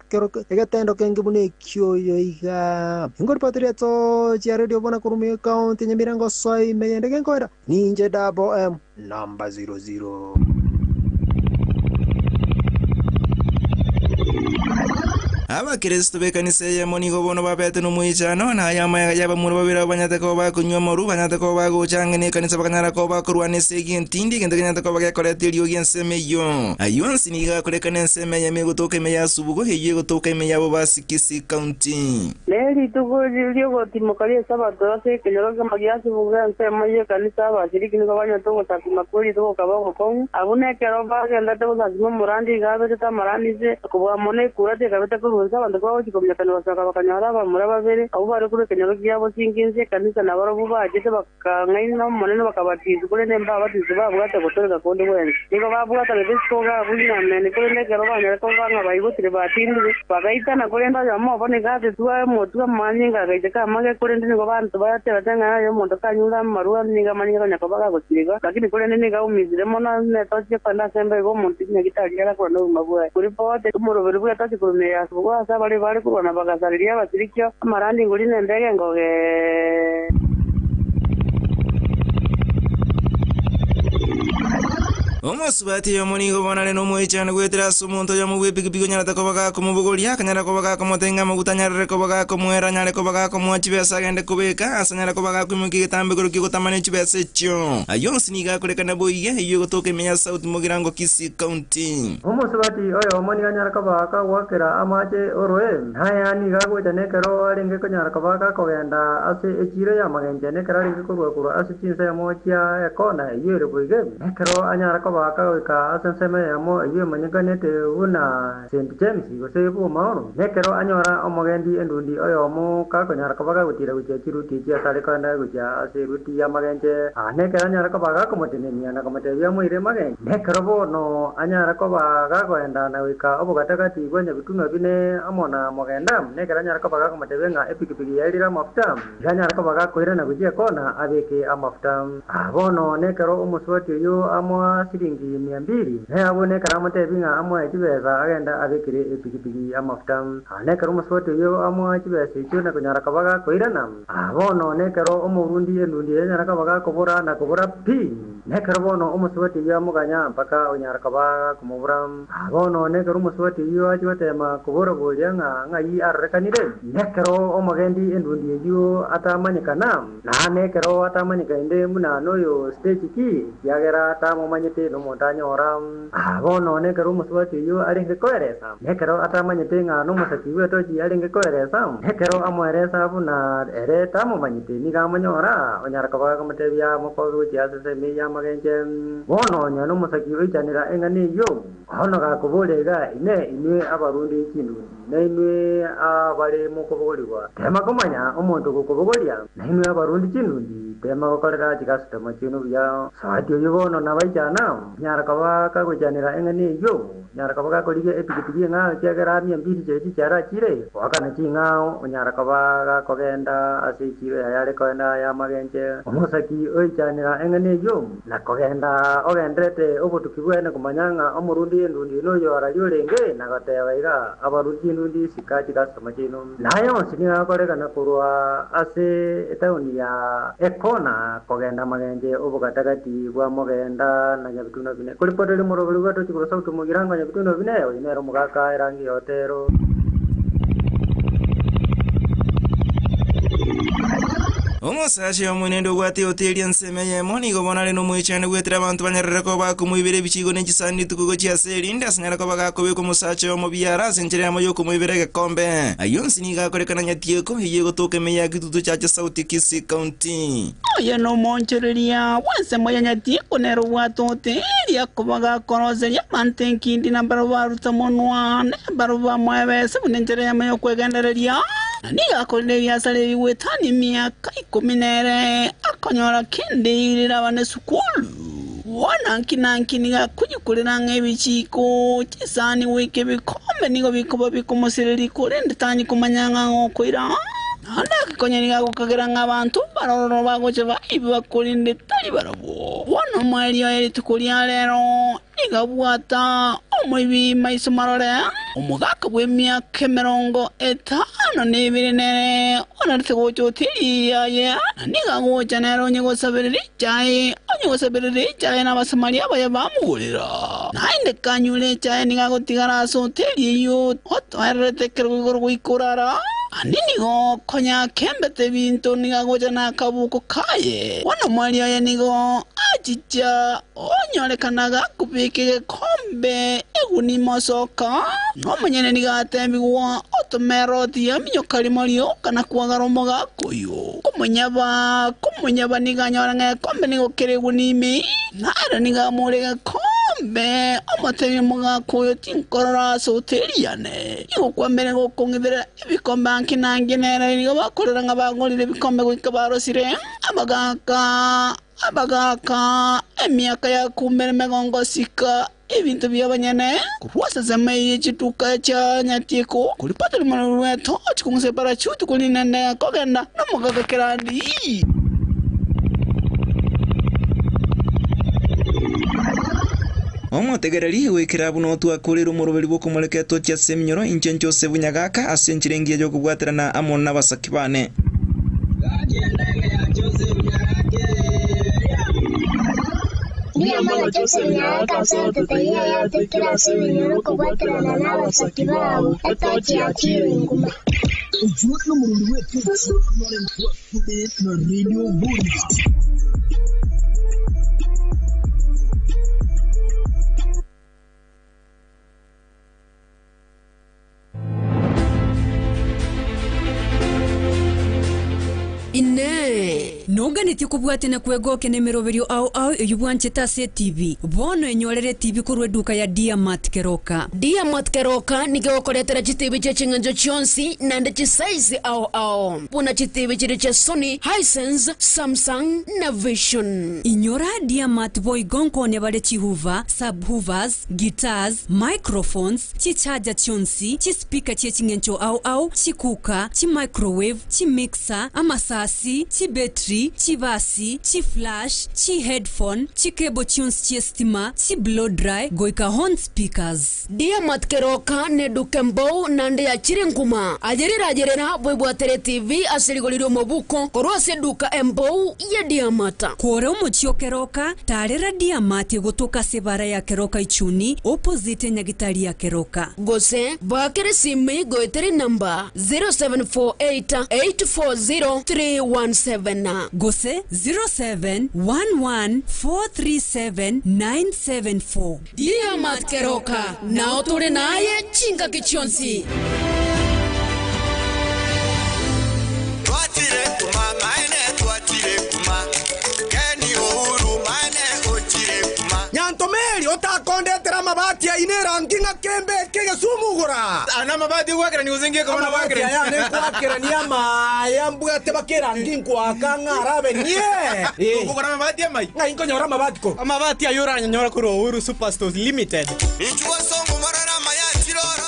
egetendo kenge buna ekioyo iga ingoripoteria chia radio bona kurumia county Nyamira ngosoa imeyende genkoera ninje double M namba 00. Abakristo bekanisa eyemo nigo bono babete nomoichano na ayama yabamura babere banyate koba bakunywa amaru banyate koba bagochang'ana ekanisa bakanyara koba bakorwana ase egentindi egento kenyate koba gekoreta eriogi ensemo eywo aywo onsi nigo akorekana ensemo eyemo egotoka ime ya Subugo eywo egotoka ime yabo Basikisi County. Neri tuko riogotimoka ria esabato ase ekenyoro kemo gia Subugo ensemo ya ekanisa abashiriki nigo banyete ogosasima kweri togokaba ogokong'u abwo nekero bagendete gosasima omorandi iga abetete amarandi kobua mono ekura tekabete korwa abantu bagochikomnyakana basaka bakanyora abamura babere abo bari kure ekenyoro kiabo chinginsi ekanisa nabarobwo bachete bakang'aina omonene bakabatizwa kore nemba abatizwa babwate gotoreka konde bwensi nigo babwatanete isiko gabuinamene kore nekero banyare koba bang'a baigotire batindire bagaitana korende oyomo obo nigo atetwa omotwe amanyinga agaiteka amage korende nigo banto batebete ng'a oyo omonto kanyure amarwa nigo amanyinga konya koba gagosirigwa lakini korende nigo aumizire mono netochie kwenda ase embe igo omonto nyagitari arakora na obogima bwaye kuripote omoroberi bwetochie korumia Subugo ase abare bare korwana bagasariria abasirikio amarandi ngori na endege ngoge. Omosubati yomo nigo bonare nomoichano gwetera ase omonto oyomo bwa epikipiki onyarete koba gakomobogoria akanyara koba gakomotenga amaguta anyarere koba gakomoera anyare koba gakomoa chibesa agende kobeka ase anyare koba gakoimokia egetambe igoro kigotamana chibesa echio aywo onsi nigo akorekana boiga eywo egotoka ime ya South Mugirango Kisii County. Omosubati oyomo nigo anyare koba gakogwakera amache oroe naya nigo agocha nekero arenge konyara koba gakogenda ase echiro ya magenche nekero arenge korwa korwa ase chinsemo chia ekona eywo ere boiga nekero anyara koba bakagoika ase ensemo eyemo eywo emanyekanete buna St James gose Bomaoro nekero anyora omogendi endundi oyomo kakonyara koba gagotira gochia chiruti chia ase are koenda gochia ase eruti ya magenche nekero anyara koba gakomotenenia na komotebia moire magenche nekero bono anyara koba gakoenda na goika obogatagati bwa nyabitunwa bine amo na mogenda nekero anyara koba gakomotebia ng'a epikipiki yairire amafuta anyara koba gakoirana gochia ekona abeke amafuta bono nekero omosubati oyo amoa shilingi 200 ne nekero amotebi ng'a amoe chibesa agenda abekire epikipiki amafuta nekero omosubati oyo amoa chibesa echio nakonyara koba gakoirana bono nekero omorundi endundi enyara koba gakobora na kobora pi nekero bono omosubati oyo amoganya mpaka onyara koba gakomobora bono nekero omosubati oyo achigotema kobora boria ng'a ng'ai arorekanire nekero omogendi endundi eywo atamanyekana na nekero atamanyekainde buna noyo stage ki kiagera atamomanyete nomonto anyora bono nekero omosubati oyo arenge koeresa nekero atamanyete ng'a nomosaki bwetochi arenge koeresa nekero amoeresa buna ere tamomanyete nigo amonyora onyara koba gakomotebia mokobe gochia ase ensemo ya magenche bono onya nomosaki oichanera eng'ana eywo Ono gakubulega ine inwe abarundi chindundi na inwe abare mukubugurirwa tema kumanya omuntu gukubuguria na inwe abarundi chindundi tema gukorera chikasitoma chino buya sawati oyo bono nabaijana nyara kaba kagujanira eng'ani eyo nyara kaba gakorigia epikipiki ng'ao chiagera mia mbili chechi chiara chire wakana ching'ao onyara kaba gakogenda ase echiro yayare koenda ya magenche omosaki oichanira eng'ani eyo na kogenda ogenderete obotuki bwene kumanya ng'a omorundi endundi noyo arario renge na gateba iga abarundi endundi sika chikasitoma chino nayo sinigakorekana korwa ase etauni ya ekona kogenda magenche obogatagati bwa mogenda na nyabituna bine kuripotere morobori gwato chikoro sauti mugirango nyabituna bine oinero mugaka erangi yotero. Omusashi omwenendo gwate hoteli enseme yemo nigo bonare nomwichane gwetera abantu banyarere ko bakumwibira ebichigo n'echisani tukugo chiase rinda asinyara ko bagakobeka omusache omubiara ase enchera yamo yokumwibira egekombe ayo nsi nigo akorekana nyatieko eye gotoka emeya kitutu chache Sauti Kisii County. Oyo nomonchereria bwensemo ya nyatieko nero bwate hoteli akoba gakoroseria abantu enkindi na baro baruta monwa ne baro bamwebese buna enchera yamo yokwegendereria. Niga akorire ebiasara ebigwetania emiaka 14 akonyora kende irira abane sukulu wona nkinanki niga kujikorera ng'ebichiko chisani wike bikombe nigo bikoba bikomosereri korende tanyi kumanya ng'okoira anda akikonya niga gukagera ng'abantu barororo bagoche baibi bakorinde tari barabo wona omweri oyo rituko ria rero niga bwata omoibi maiso marore omogaka bw'emiaka 52 nere onarete gocha hoteli yaye niga gocha nere onye gosaberera echae onye gosaberera echae n'abasamaria baya bamugurira naende kanyure echae niga gotigara ase hoteli eyo otoererete ekero igoro goikorara ani nigo konya kembete binto niga gocha n'akabuko kaye wano mwari oye nigo achicha onyorekanaga kubika egekombe eguni mosoka nomonyene niga atembigwa otomeroti yaminyoka rimo rioka na kwagara omogaka oyo kumunyaba niga anyora ng'ekombe nigo kere eguni ime naro niga amore egekombe omotebi omogaka oyo tinkorora ase hoteli yane igo kwambere gokong'ethera ebikombe anki nangi nere nigo bakorera ng'a bagorire ebikombe goika barosire abagaka emiaka yakumere megongo sika ebintu byabanyene kurwasasema yechituka cha nyatieko kulipata limano tochi parachuti kulinene kogenda nomugaka kirandi. Omotegereri gwikira buno twakorera omoroberi bwokomoreka tochi ase eminyoro inche nchose bunyagaka ase enchirengi yokobwaterana amo n'abasaki bane. Mwana Joseph Nyaraka soteteia yatekera ase eminyoro kobwaterana n'abasaki babo etochi yachiringuma. Ujue n'omurundu wetu na Radio Buni. Ine nonganĩtie kũbwate na kwegoke nĩ mĩrũbĩrio ao ao ĩyubwancheta ase TV bono enyorere TV korwa eduka ya Diamat Keroka. Diamat Keroka nigĩgũkoretera chitibi cha ching'anjo chionsi nande chisize ao ao buna chitibi chiri cha Sony, Hisense, Samsung na Vision. Inyora Diamat boigonkone bare chihuva, subhoovers, guitars, microphones, chicharger chionsi, chispika che ching'encho ao ao, chikuka, chimicrowave, chimixer, amasasi, chibetri, chibasi, chiflash, chiheadphone, chikebo tunes chiestima, chiblow dry, goika horn speakers. Diamat Keroka ne dukembo nande ya chiringuma. Ajerera ajerera bwebwatere TV asirigoliro mobuko korwa ase duka embou ya Diamata. Kore omochio Keroka tarera Diamati gotoka sebara ya Keroka ichuni opposite nyagitari ya Keroka. Gose bakere simi goetere namba 0748 840 317. Gose 0711437974. Diamat Keroka nao tore naye chinga kichonsi. Twatire kuma maene twatire kuma Keni uhuru maene ochire kuma Nyantomeri otakondetera mabati ya inera Rangi ng'akembe kegesumugura. Ana mabati gwakera ni uzingie kama na wakera. Ya ne kwakera ni ama ya mbwate bakerangi nkwaka ng'arabe nie. Ukora mabati amai. Ngai nkonyora mabati ko. Amabati ayora nyora kuri Uhuru Superstores Limited. Inchuo songo morora maya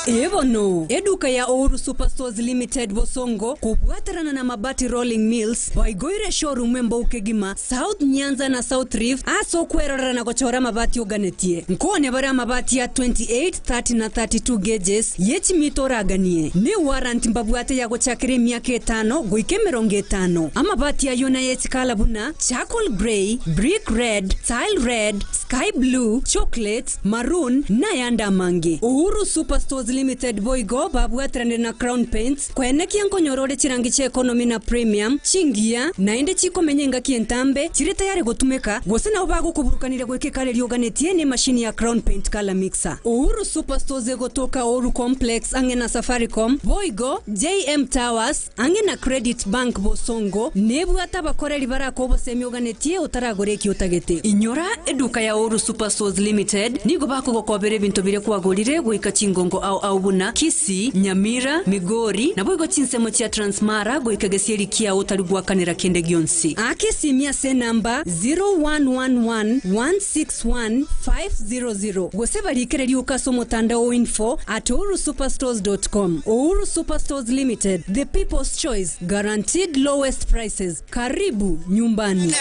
Ebono eduka ya Uhuru Superstores Limited Bosongo kubwatarana na Mabati Rolling Mills waigoire showroom embo ukegima South Nyanza na South Rift aso kwerorera na gochora mabati oganetie nkone bara mabati ya 28 30 na 32 gauges yechimitoraganie ni warranty mbabwate ya gochakire miaka 5 goike 50 amabati ayo na yechikala buna charcoal grey, brick red, tile red, sky blue, chocolate, maroon na yanda mangi. Uhuru Superstores Limited boigo babwatrane na Crown Paints kwenekia nkonyorore chirangi che economy na premium chingia naende chikomenyenga kientambe chiri tayari gotumeka gose nabo bagokuburukanire gwekekare ryoganetie ne mashini ya Crown Paint color mixer. Uhuru Superstores egotoka Uhuru Complex ange na Safaricom boigo JM Towers ange na Credit Bank Bosongo nebwata bakoreri barako bose myoganetie utaragoreki utagete. Inyora eduka ya Uhuru Superstores Limited nigo bakugokobere bintu bire kwagorire goika chingongo au au buna Kisii, Nyamira, Migori na boigo chinsemo chia Transmara goika gesieri kia utarigwakanira kende gionsi. Akesimia se namba 0111161500 gose barikere ukaso mutandao info@uhurusuperstores.com. Uhuru Superstores Limited, the people's choice, guaranteed lowest prices. Karibu nyumbani.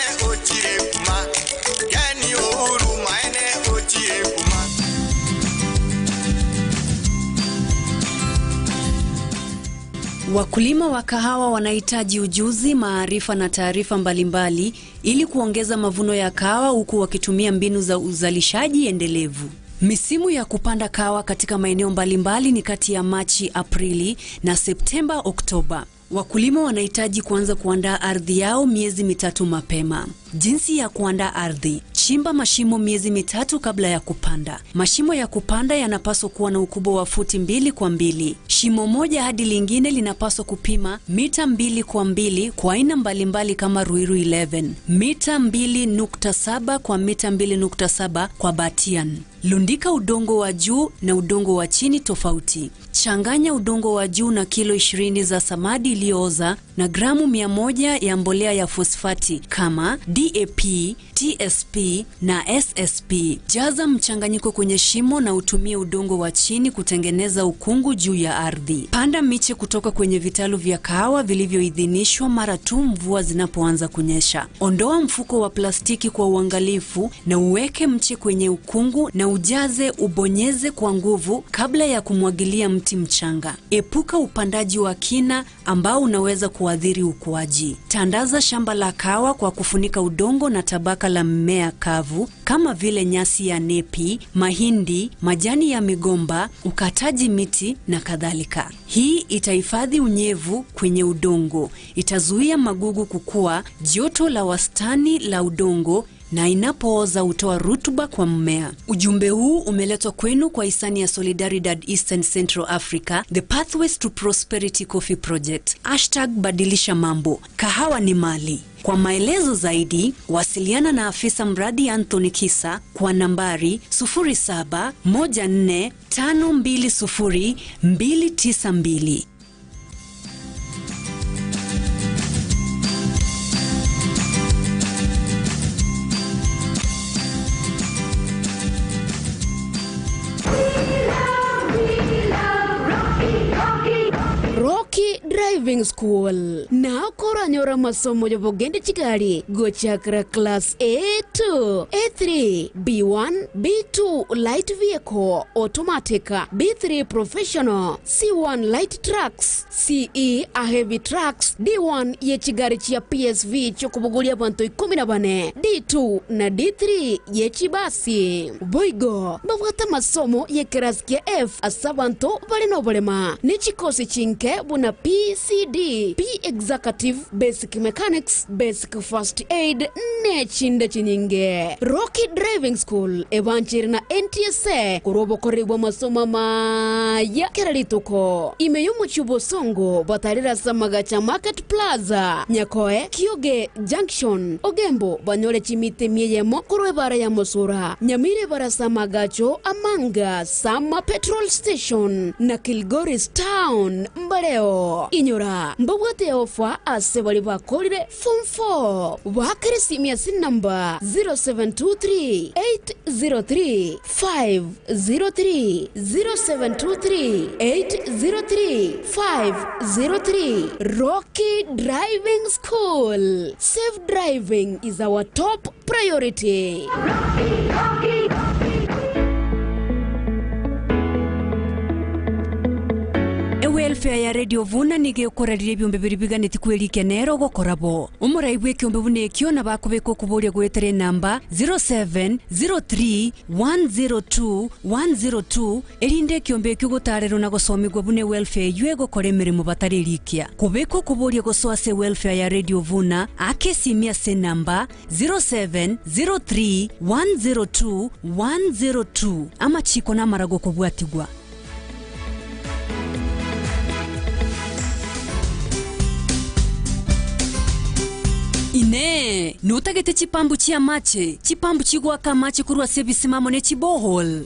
Wakulima wa kahawa wanahitaji ujuzi, maarifa na taarifa mbalimbali ili kuongeza mavuno ya kahawa huku wakitumia mbinu za uzalishaji endelevu. Misimu ya kupanda kahawa katika maeneo mbalimbali ni kati ya Machi, Aprili na Septemba, Oktoba. Wakulima wanahitaji kuanza kuandaa ardhi yao miezi 3 mapema. Jinsi ya kuandaa ardhi: chimba mashimo miezi 3 kabla ya kupanda. Mashimo ya kupanda yanapaswa kuwa na ukubwa wa futi 2 kwa 2. Shimo moja hadi lingine linapaswa kupima mita 2 kwa 2 kwa aina mbalimbali kama Ruiru 11, mita 2.7 kwa mita 2.7 kwa Batian. Lundika udongo wa juu na udongo wa chini tofauti. Changanya udongo wa juu na kilo 20 za samadi iliyooza na gramu 100 ya mbolea ya fosfati kama DAP, TSP na SSP. Jaza mchanganyiko kwenye shimo na utumie udongo wa chini kutengeneza ukungu juu ya ardhi. Panda miche kutoka kwenye vitalu vya kahawa vilivyoidhinishwa mara tu mvua zinapoanza kunyesha. Ondoa mfuko wa plastiki kwa uangalifu na uweke mche kwenye ukungu na ujaze, ubonyeze kwa nguvu kabla ya kumwagilia mti mchanga. Epuka upandaji wa kina ambao unaweza kuathiri ukuaji. Tandaza shamba la kahawa kwa kufunika udongo na tabaka la mmea kavu kama vile nyasi ya nepi, mahindi, majani ya migomba, ukataji miti na kadhalika. Hii itahifadhi unyevu kwenye udongo, itazuia magugu kukua, joto la wastani la udongo na inapooza hutoa rutuba kwa mmea. Ujumbe huu umeletwa kwenu kwa hisani ya Solidaridad Eastern Central Africa, The Pathways to Prosperity Coffee Project. #badilisha mambo. Kahawa ni mali. Kwa maelezo zaidi, wasiliana na afisa mradi Anthony Kisa kwa nambari 0714520292. Rocky Driving School na koranyora masomo y'obugende chigari gochakra class A2, A3, B1, B2 light vehicle automatic, B3 professional, C1 light trucks, CE a heavy trucks, D1 yechigari chia PSV chokubugulia bantu 14, D2 na D3 yechibasi. Boigo babwata masomo yekerasi kia F asabantu bali nobolema nechikosi chinke buna PCV ECD, P Executive, Basic Mechanics, Basic First Aid nechinde chinyinge. Rocky Driving School ebanchiri na NTSA kurobokoribwa masomo maya keralituko. Imeyumu chubo songo batarira Samagacha Market Plaza, Nyakoe, Kioge Junction, Ogembo banyole chimite mieyemo kurwebara ya Mosura, Nyamire bara Samagacho Amanga, Sama Petrol Station na Kilgoris Town Mbaleo. Inyora mbabwate ofa ase bali bakorire form 4 wakere simia sin number 0723 803 503 0723 803 503. Rocky Driving School. Safe driving is our top priority. Rocky, Rocky, Rocky. Welfare ya Radio Vuna nige ukorarire byombe biri tikwelike nero gokorabo umurai bw'ekyombe bunekyo na bakubeko kuboria gwetere namba 0703 102 102 erinde kyombe kyo gotarero na gosomigwa bune welfare ywe gokora emirimo batarerikia kubeko kuboria gosoa se welfare ya Radio Vuna akesimia se namba 0703 102 102 amachiko namarago kubwatigwa. Ine, nutagete chipambu chia mache, chipambu chigwaka mache kurwa sebisimamo ne chibohol.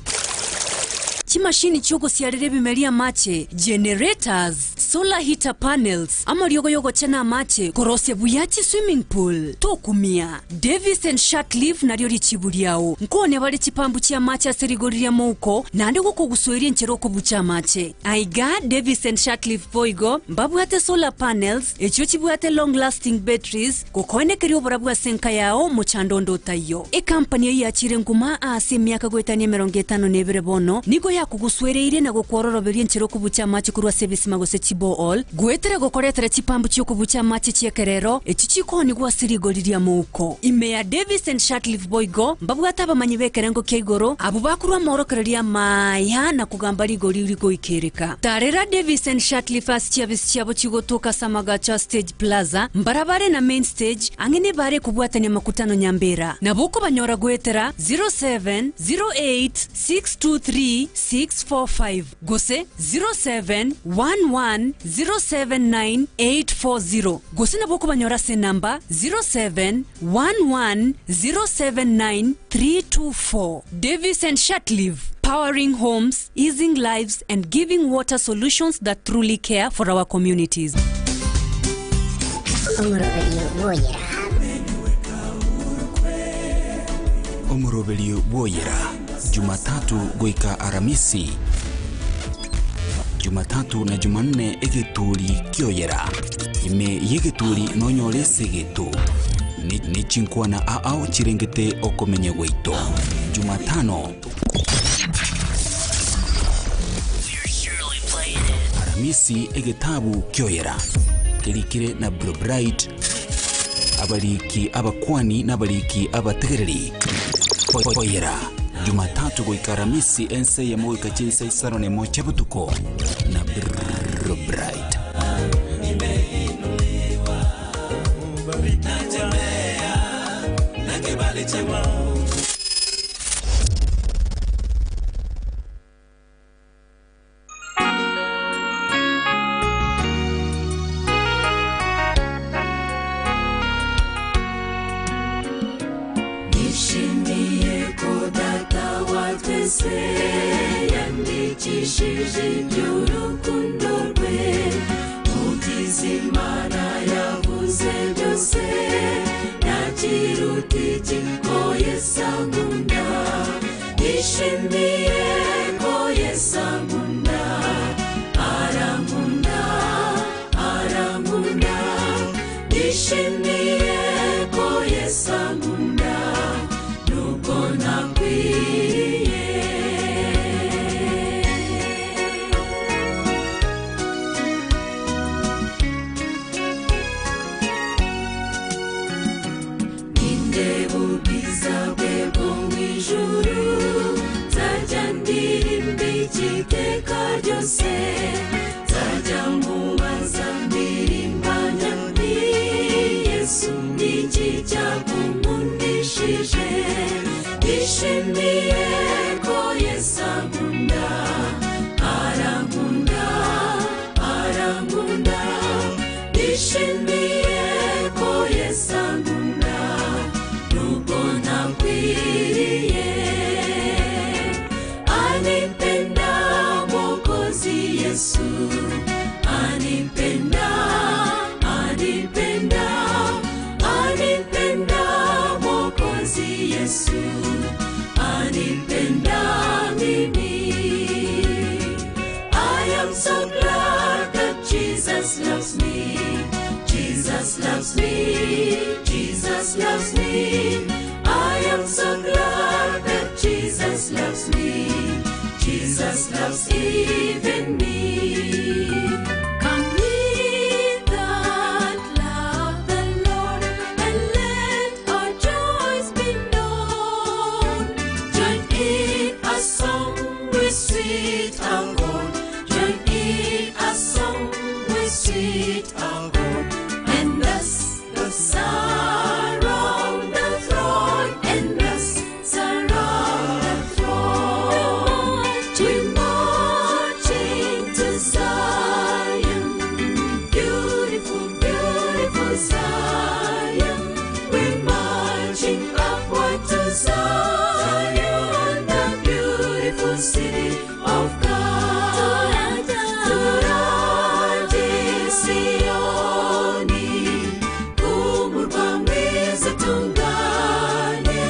Chimashini choko siarere bimelia mache, generators, solar heater panels, ama ryogo yogo chana mache, korose buyachi swimming pool, tokumia, Davis and Shatcliffe na ryori chiburiao, nkone wale chipambu chia mache aserigoriria mouko, na ande wako gusuiri ncheroko bucha mache. Aiga, Davis and Shatcliffe boigo, mbabu hate solar panels, echo chibu hate long lasting batteries, kukoene keriyo borabu asenka yao, mochandondo tayo. E kampani ya chirenguma ase miaka goetania merongetano nebere bono, nigo ya kuguswereire na gukwororoberia nchero kubucha machi kurwa service magose chibo all gwetere gokoretere chipambu chio kubucha machi chiekerero echichiko ni gwasirigoriria mouko. Ime ya Davis and Shatcliffe boigo mbabwata abamanyi bekerengo kia igoro abo bakurwa morokereria maya na kugamba rigori rigo ikereka. Tarera Davis and Shatcliffe as chiabisi chiabo chigotoka Samagacha Stage Plaza mbarabare na main stage angene bare kubwatania makutano nyambera naboko banyora gwetera 0708 623 645 gose 0711079840 gose naboko banyora se namba 0711079324. Davis and Shatcliffe, powering homes, easing lives and giving water solutions that truly care for our communities. Omurobelio Boyera, Jumatatu goika Aramisi, Jumatatu na Jumanne egeturi kyoyera ime yegeturi nonyore segetu ni chinkwana aao chirengete okomenye gweito. Jumatano Aramisi egetabu kyoyera kelikire na Blue Bright abaliki abakwani n'abaliki abategereri Boyera Jumatatu goika Aramisi ense ya moika chisa isano ne mocha butuko na Bright. Iteka ryose nzajya mubaza mbi. Biranejeje nishimiye ko Yesu ankunda arankunda arankunda nishimiye ko Yesu ankunda nubwo ntakwiriye anipenda Mwokozi Yesu anipenda anipenda anipenda Mwokozi Yesu anipenda mimi. I am so glad that Jesus loves me. Jesus loves me. Jesus loves me. I am so glad that Jesus loves me. Jesus loves even me. Come ye that love the Lord, and let our joys be known. Join in a song with sweet our God. Join in a song with sweet our God. And thus the surround the throne, and thus surround the throne. We marching to Zion, beautiful, beautiful Zion. We're marching upward to Zion, the beautiful city of God. Turadi Sioni, kumurwa mwiza tungane.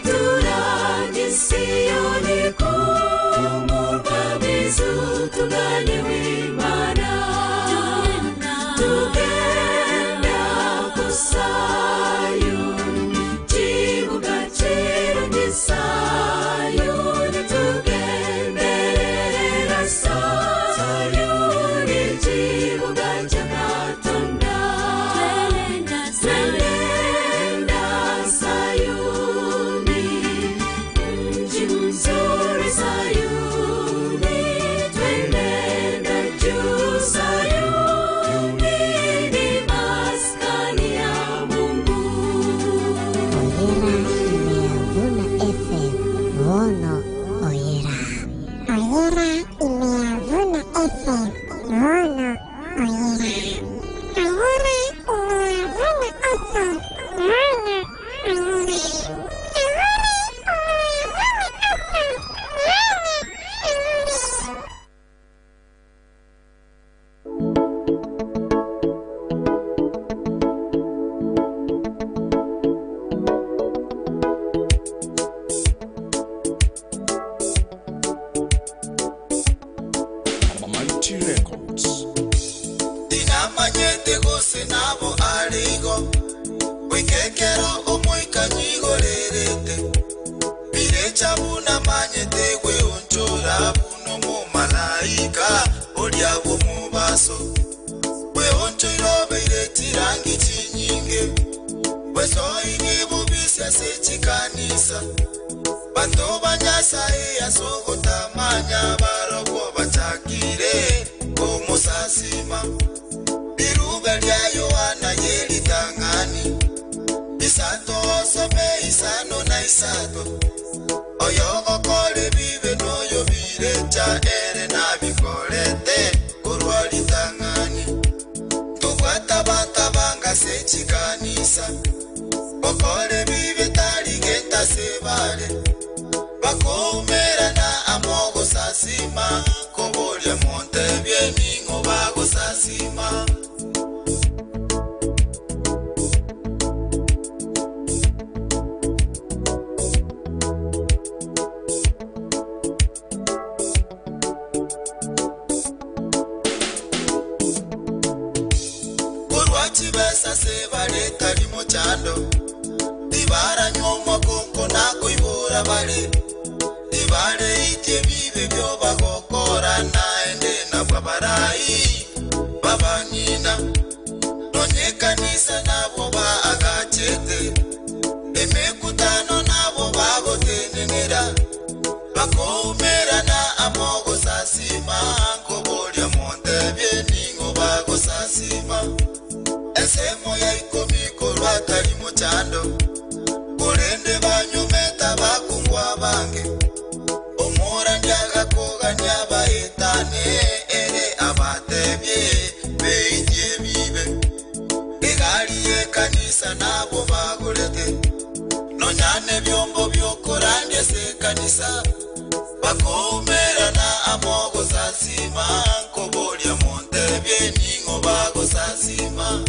Turadi Sioni, kumurwa mwiza tungane w'Imana. Tugenda ku Sayuni, kibuga kirungi Sayuni, tugenderera Sayuni, kibuga cya Katonda. Twenda Sayuni, mji mzuri Sayuni, twendenda juu Sayuni, ni maskani ya Mungu. Oyera Imeyavuna FM Vono Oyera. Oyera Imeyavuna FM Vono Oyera. Oyera Imeyavuna FM Vono Oyera. Oyera Imeyavuna FM Vono Oyera. Mighty Records. Tinamanyete gose nabo arigo wikekero omuikanyigorerete birecha bunamanyete gwe onchora buno mumalaika olyabwo mubaso gwe onchoirobeire chirangi chinyinge bwesoini bubisa sechikanisa bantu ba Nyasaye asogotamanya barobwo bachakire omusasima Iruba lya Yohana yelitangani isato osome isano na isato oyo gokore bibe noyo birecha ere nabikorete korwa litangani tubwata batabanga sechikanisa bokore bibe tarigeta sebare bakomerana amogosasima kobolya montebye ningo bagosasima. Korwachibesa sebaleta limochando tibaranywa konko nakoibora bale tibare ite bibe byo bagokora naende nabwa barayi babanyina nonye kanisa nabo baagachete emekutano nabo bagotenenera bakomerana amogosasima kobolya montebye ningo bagosasima esemo ya ikomi korwa tali muchando korende banyu. chikanisa bakomerana amogo sasima nkobolia montebye ningo bago sasima.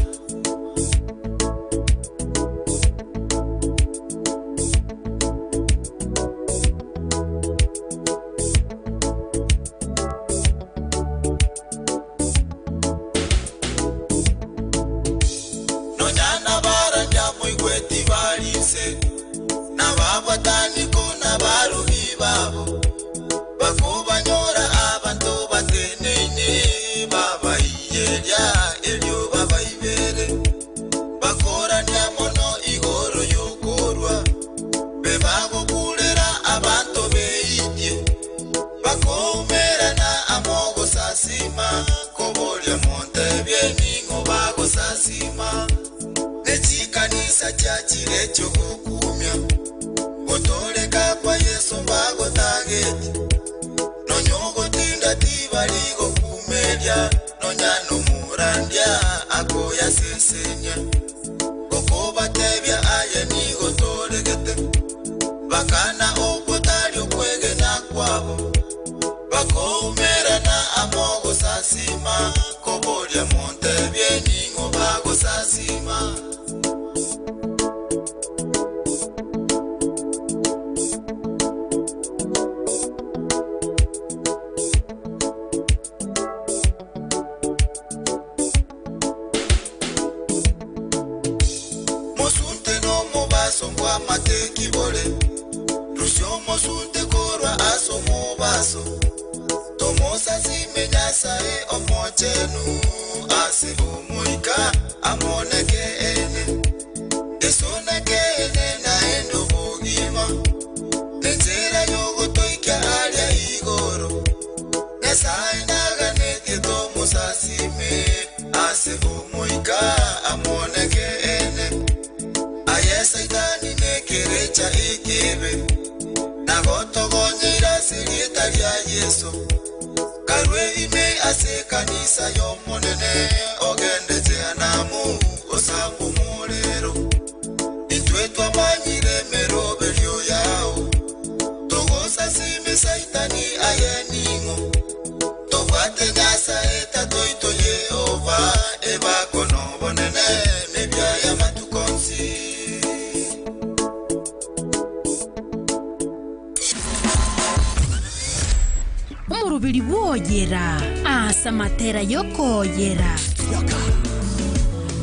Omurubiri bwoyera asa matera yokoyera.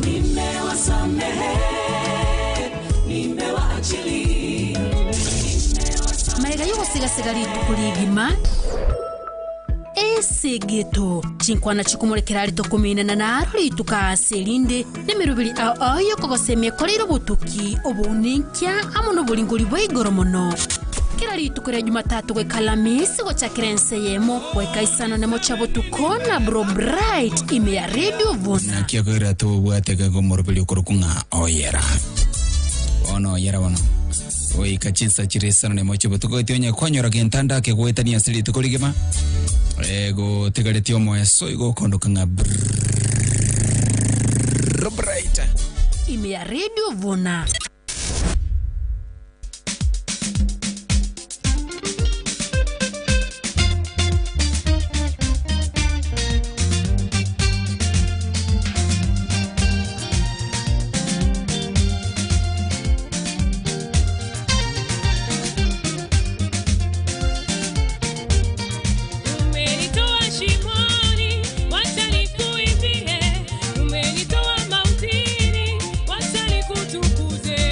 Nimewasamehe, nimewaachilia. Maega yogosigasega rituko rigima esegeto chinkwana chikumurekera ritokuminana naro rituka ase erinde nemirubiri ao ao yokogosemia ekorire obotuki obounenkia amo noboringori bwa igoro mono. Kila rituko rya Jumatatu gwekalamisi gochakira ense yemo gweka isano nemo cha botuko na Bro Bright ime ya Radio Vuna. Nakiakwira tubwateka gomorobiri okorukunga oyera ono oyera bono oika chinsa chirisano nemo cha botuko etionya kwanyora gentanda kegwetania ase rituko rigima ego tegaretio moeso igo kondokanga Bro Bright ime ya Radio Vuna. Umenitoa mautini, wacha nikutukuze.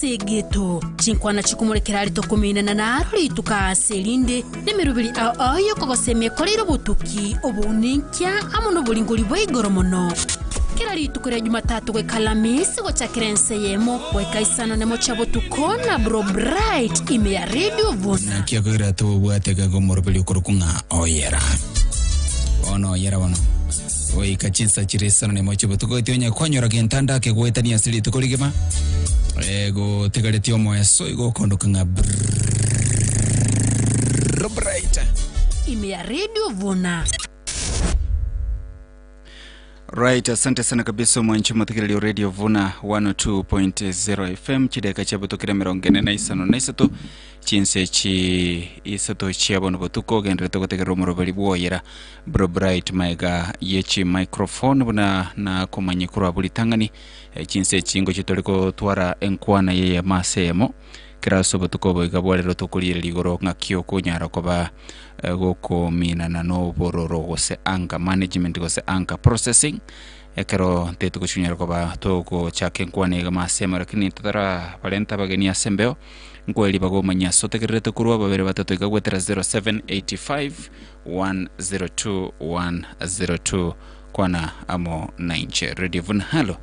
Segeto chinkwana chikumurekera ari tokuminana na rituka selinde nemirubiri ayo kogosemye korero butuki obuninkia amuno bulingoli bwigoro mono kila rituko rya Jumatatu gwe Kalamisi gochakirense yemo wekaisano nemo chabotuko na Bro Bright ime ya Radio Vuna nakiakwira tubwateka gomorobeli ukurukunga oyera ono oyera bono oika chinsa chirisano nemo chabotuko itionya kwanyora gentanda kegwetania sili tukoligema ego tegaretio moeso igo kondokanga Bro Bright ime ya Radio Vuna. Right, asante sana kabisa mwanchi mwatikirili Radio Vuna 102.0 FM chideka chabutokira 45 chinse chi isato chiabono botuko genre togotegera omoroberi bwoyera Bro Bright maega yechi microphone buna na komanyikuru bulitangani chinse chingo chitoliko twara enkwana yeye masemo kiraso botuko boiga bwarero tokulire ligoro ng'akio kunyara koba goko minana no bororo gose anga management gose anga processing ekero tetu kuchunyara koba toko chake nkwane ga masemo lakini tutara valenta bageni asembeo nkweli bagomanya sotekerete kurwa babere batatu igagwetera 0785 102 102 kwana amo 9 Radio Vuna. Halo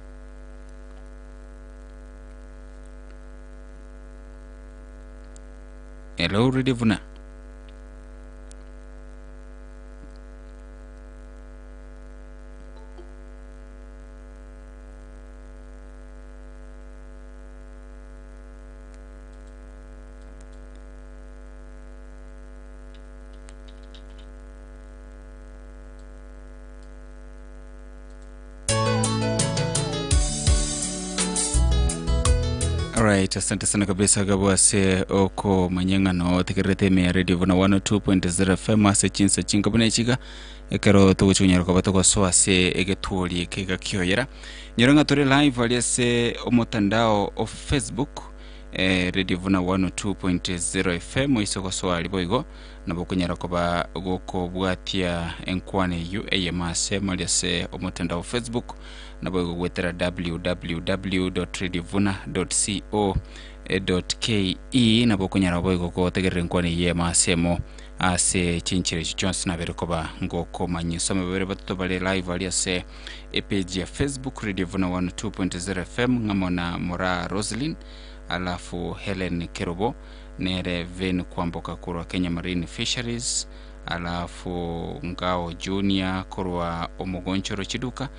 hello Radio Vuna. Alright, asante sana kabisa gabwase oko manyangano tekerete me Radio Vuna 102.0 FM ase chinsa chinga bune chiga ekero tuguchunyara ko batoko so ase egeturi kega kyoyera nyoronga tore live aliase omotandao of Facebook Radio Vuna 102.0 FM isoko so aliboigo nabokunyara ko ba goko bwatia enkwane yu eyemase maliase omotandao Facebook nabo gwetera www.radiovuna.co.ke nabo kunyara boigo ko tegerere nkwane ye masemo ase chinchire Johnson aberekoba ngoko manyiso mabere batoto bale live aliase page ya Facebook Radio Vuna 102.0 FM ngamona Mora Roslyn alafu Helen Kerobo nere Ven Kwamboka kurwa Kenya Marine Fisheries alafu Ngao Junior korwa Omugonchoro Chiduka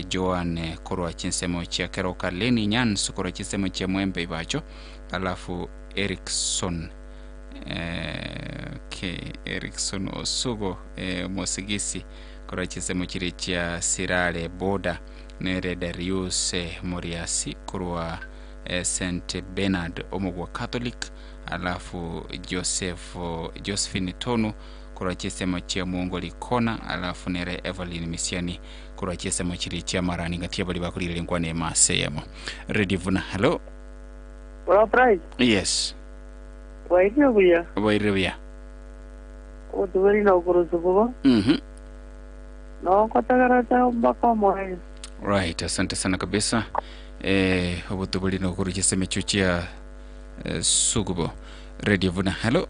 Joan korwa chinsemo cha Keroka Leni Nyans korwa chinsemo cha Mwembe Ibacho alafu Erickson okay Erickson Osugo Mosigisi korwa chinsemo chiri cha Sirale Boda nere Darius Moriasi korwa St Bernard Omogwa Catholic alafu Josephine Tonu korwa chisemo chia Muongoli Kona alafu nere Evelyn Misiani korwa chisemo chiri chia Marani ngatia bali bakulire nkwane maseyemo Radio Vuna. Hello Well, Price. Yes. Wairibuya. Wairibuya. Otuweri na ukurusukubo. No kotagara mbaka moyo. Right, asante sana kabisa. Obutubuli na ukuruchisemo chuchia Sugubo. Radio Vuna. Hello.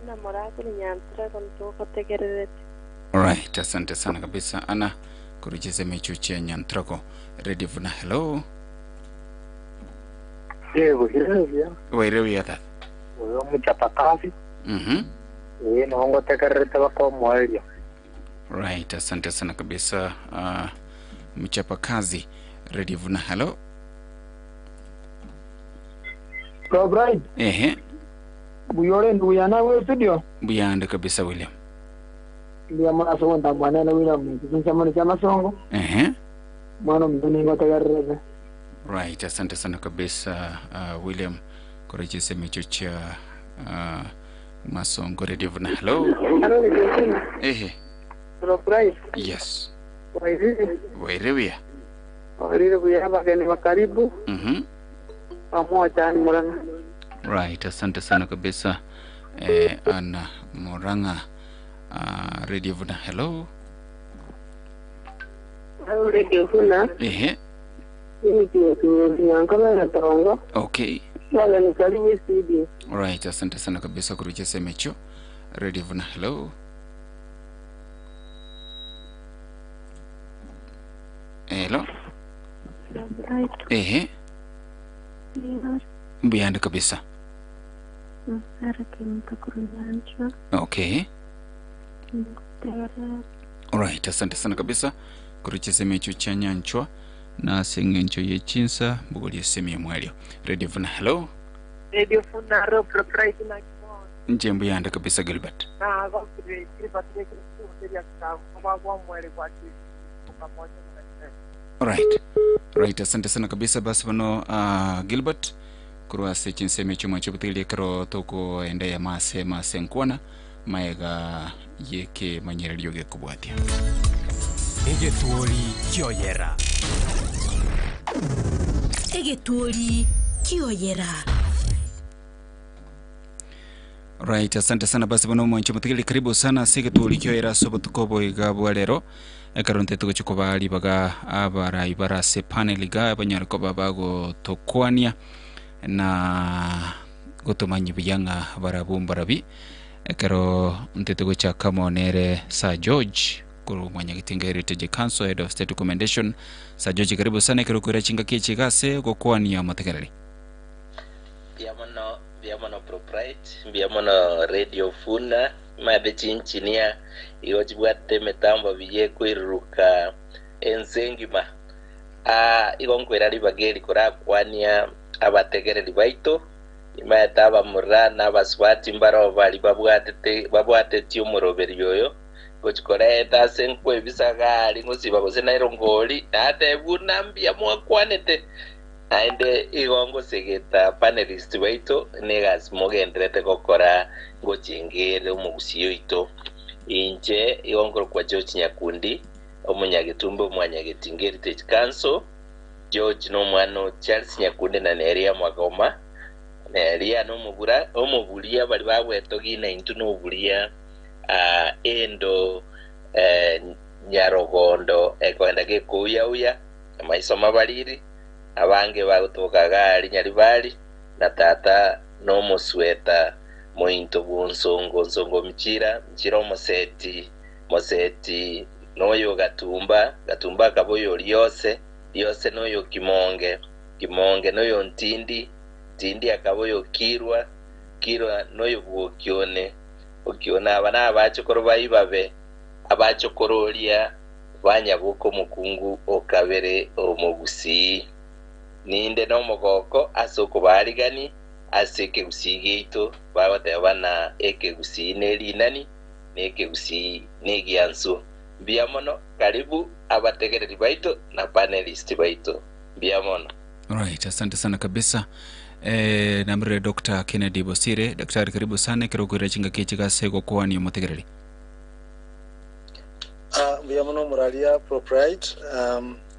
Ana morakuli nyantra kontoko tegererete. Alright, asante sana kabisa Ana kurucheze mechuchia nyantrako. Radio Vuna. Hello. Wewe tata. Wewe mchapakazi. Nongo tegererete bako moyo. Right, asante sana kabisa mchapakazi. Radio Vuna. Hello. Bro Bright. Buyore nduyana we studio. Buyande kabisa William. Ndiya mwana songo ndabwana na William. Kincha chama songo. Mwana mduni ngotagareze. Right, asante sana kabisa William korejese mechocha masongo. Radio Vuna. Hello. Hello. Bro Bright. Yes. Wairiwe. Wairiwe. Wairiwe kuyaba keni wakaribu. Pamoja ni Murang'a. Right, asante sana kabisa Ana Murang'a. Radio Vuna. Hello. Hello Radio Vuna. Okay. Alright, asante sana kabisa kurucha semecho. Radio Vuna, hello. Hello. Ehe. Mbuyande kabisa. Okay. Alright, asante sana kabisa kurucha semecho chanyanchwa na singencho yechinsa mbugoli semi mwelio. Radio Vuna, hello. Radio Vuna ro propriety na nje mbuyande kabisa Gilbert. Na gokire Gilbert kwa Alright. Right, asante sana kabisa basi bano Gilbert kurwa se chinseme chuma chobutili kro toko ende ya mase mase nkwana maega yeke manyerelio gekubwatia. Egetuori kioyera. Egetuori kioyera. Right, asante sana basi bano mwancho mutikili karibu sana sike tulikyoera sobo tukobo igabwa lero ekaronte tukuchukuba libaga abara ibara se panel ga abanyarko babago tokwania na gotomanyi biyanga barabumbarabi ekero ntetugo cha kamonere Sir George kuru mwanyagitinga Heritage Council Head of State Recommendation. Sir George karibu sana ekero kwira chinga kichigase gokwania mutegereri. Biamono propriety biamono Radio Funa mabechi engineer iwajibwate mitambo biye kwiruka ensengima igonkwera libageri kurakwania abategereri baito imayata abamura n'abaswati mbaro bali babwatete omuroberi yoyo gochikoreta ase nkwebisaga ngosiba gose nairongori natebunambia mwakwanete aende igongo segeta panelist baito negas mogenderete gokora ngochingere omugusiyo ito inche igongo kwa George Nyakundi omunyagitumbe omwanyagitinga Heritage Council George no mwana Charles Nyakundi na Neria Mwagoma Neria no mubura omuburia bali babwetogina intu no buria endo nyarogondo ekwenda gekuya uya maisoma baliri abange bagutoka gari nyaribali na tata no musweta mointo bunsongo nsongo mchira mchira moseti moseti noyo gatumba gatumba kaboyo lyose lyose noyo kimonge kimonge noyo ntindi ntindi akaboyo kirwa kirwa noyo bukione ukiona abana abachokoro bayibabe abachokorolia banyabuko mukungu okabere omugusi ninde no mugoko asoko baligani aseke gusigito babatebana eke gusine linani neke gusi negiansu biamono karibu abategereri baito na panelist baito biamono. Right, asante sana kabisa. Namre Dr. Kennedy Bosire. Daktari karibu sana kirogore chinga kichiga sego kwa ni mutegereri. Biamono muralia propriety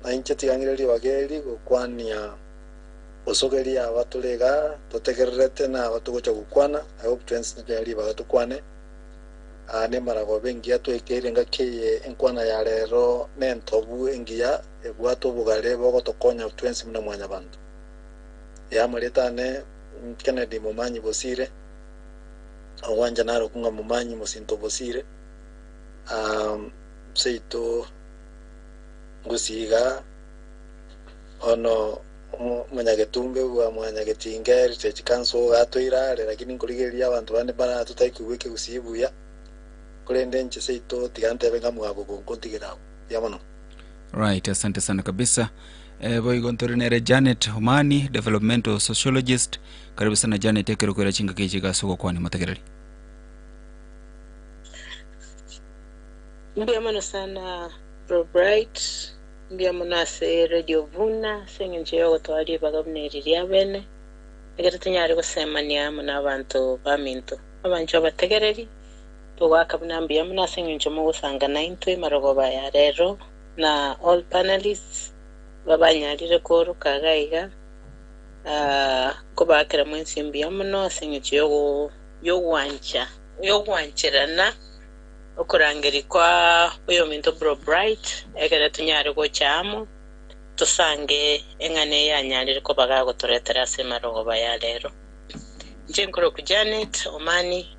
na inche tigangireri wageri gukwania osogeria abaturega totegererete na abatugocha gukwana. I hope twens njari bagatukwane ne marago bengia twekere ngakeye enkwana ya rero nentobu engiya ebwato bugare bogotokonya twens muna mwanya bantu ya muretane Kennedy Mumanyi Bosire awanja naro kunga Mumanyi Musinto Bosire seito gusiga ono munyagetumbe bwa mwanyagetinga Heritage Council gatoirare lakini nkurigeria abantu bane bara tutaikuweke gusibuya kurende nche seito tigante benga mwabo gonkontigera yamono. Right, asante sana kabisa. Boigontorinere Janet Homani, developmental sociologist. Karibu sana Janet ekero kwera chinga kichiga soko kwani mutegereri. Ndiyo sana Bro Bright, ndiyo ase Radio Vuna, sengenje yogotwari bagabuneriria bene. Egere tunyari gosemania muna abantu baminto. Abancho bategereri tugakabunambia muna sengenje mugusanga na intwe marogoba ya rero na all panelists babanyarire koro kagaiga kobakera mwensimbi yamuno sengenje yogo yogwancha yogwancherana okurangeri kwa uyo minto Bro Bright egere tunyari gochamo Tusange eng'ane yanyarire ko bagagotoretera ase marogoba ya lero. Nje nkoro ku Janet Omani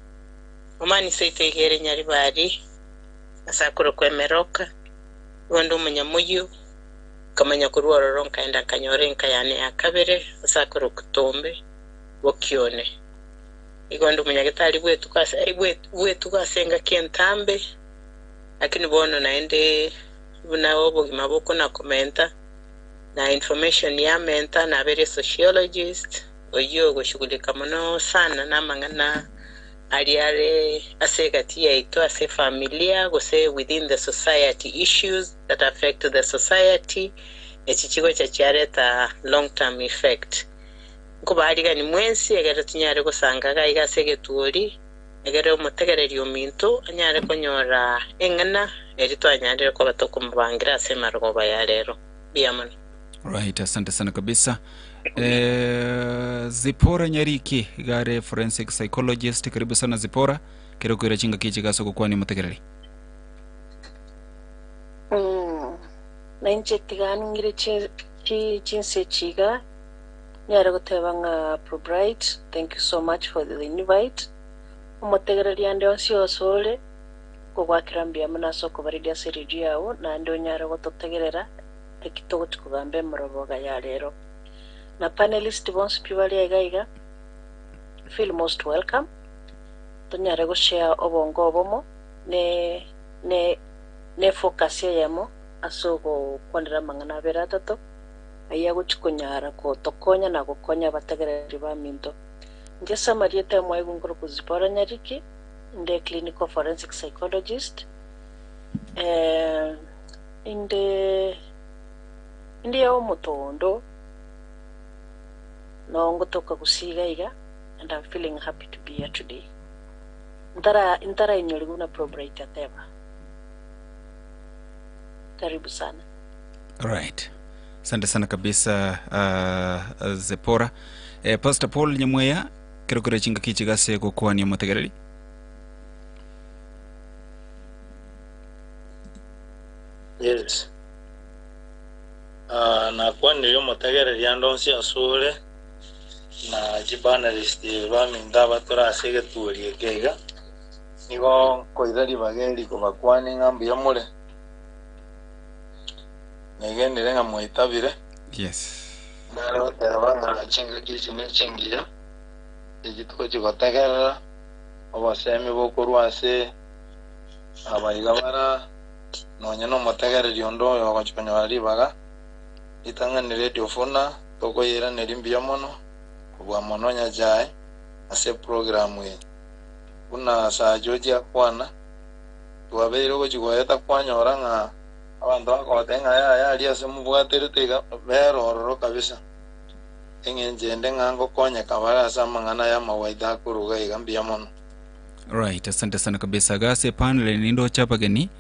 Omani seite igere Nyaribari asakuro kwemeroka gondo umunyamuyu kamanya kuruororo nkaenda kanyore nkayane akabere asakuro kutombe bokyone igondo umunyagetari bwetu kase bwetu kasenga kentambe lakini bono naende bunawo bugima boko na komenta na information ya menta na bere sociologist oyo goshughulika muno sana na mangana aliare asegati yaito ase familia gose within the society issues that affect the society echichigo cha chareta long term effect nkubaliga ni mwensi egere tunyare gosanga gaiga segetuori egere omutegereri ominto anyare konyora eng'ana eri twanyarire ko batokumbangira ase marogoba ya lero biamano. Right, asante sana kabisa. Zipora Nyariki gare forensic psychologist, karibu sana Zipora. Kero kwira chinga kichi gaso kwa ni mutegereri. Na inche tiganu ngire chi chinse chiga nyara gotebanga Probright, thank you so much for the invite. Umutegereri ande onsi osole kogwakirambia munaso kubaridia seriji yao na ndo nyara gototegerera ekitogo tukugambe muroboga ya lero. Na panelist bonsi pibali aiga feel most welcome. Tunyare go share obongo obomo ne ne ne focus yamo asogo kwandira mangana beratato aya guchikunyara ko tokonya na gukonya bategereri ba minto. Nje samarieta mwa igunguru kuzipora Nyariki nde clinical forensic psychologist inde ndiye omutondo no ngotoka kusiga iga and I'm feeling happy to be here today. Ntara inyoliguna Probright ateba. Karibu sana. Right. Asante sana kabisa Zepora. Pastor Paul Nyamweya kirokore chinga kichigase kokuwa ni mutegereri. Yes. Na kwani mutegereri andonsi asure na jibanalist baminda batora asege tuorie kega nigo koirari bageri kobakwani ngambi yamure negendere nga muitabire. Yes. Naro terabanga chinga kichime chingiya igituko kigotegerera obasemi bokorwase abayiga bara nonye no mutegereri ondo yogochikonyora ribaga itangani radio fona tokoyera nerimbiya mono kubwa mononya jae ase programu ye kuna sa joji akwana twabeire gochigoeta kwanyora nga abantu bakotenga ya ya ase mubwaterete berororo kabisa eng'enjende ng'ango konya kabara ase amang'ana ya mawaida kuruga iga mono. Right, asante sana kabisa gase panel nindo chapageni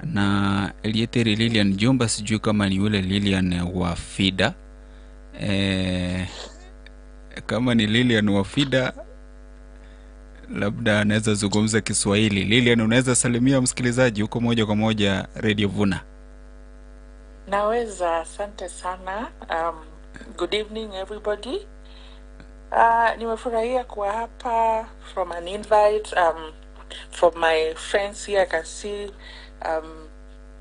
na Elieteri Lilian Jumba, sijui kama ni yule Lilian wa Fida. Kama ni Lilian wa Fida labda anaweza zungumza Kiswahili. Lilian, unaweza salimia msikilizaji huko moja kwa moja Radio Vuna? Naweza, asante sana. Good evening everybody. Nimefurahia kuwa hapa from an invite from my friends here. I can see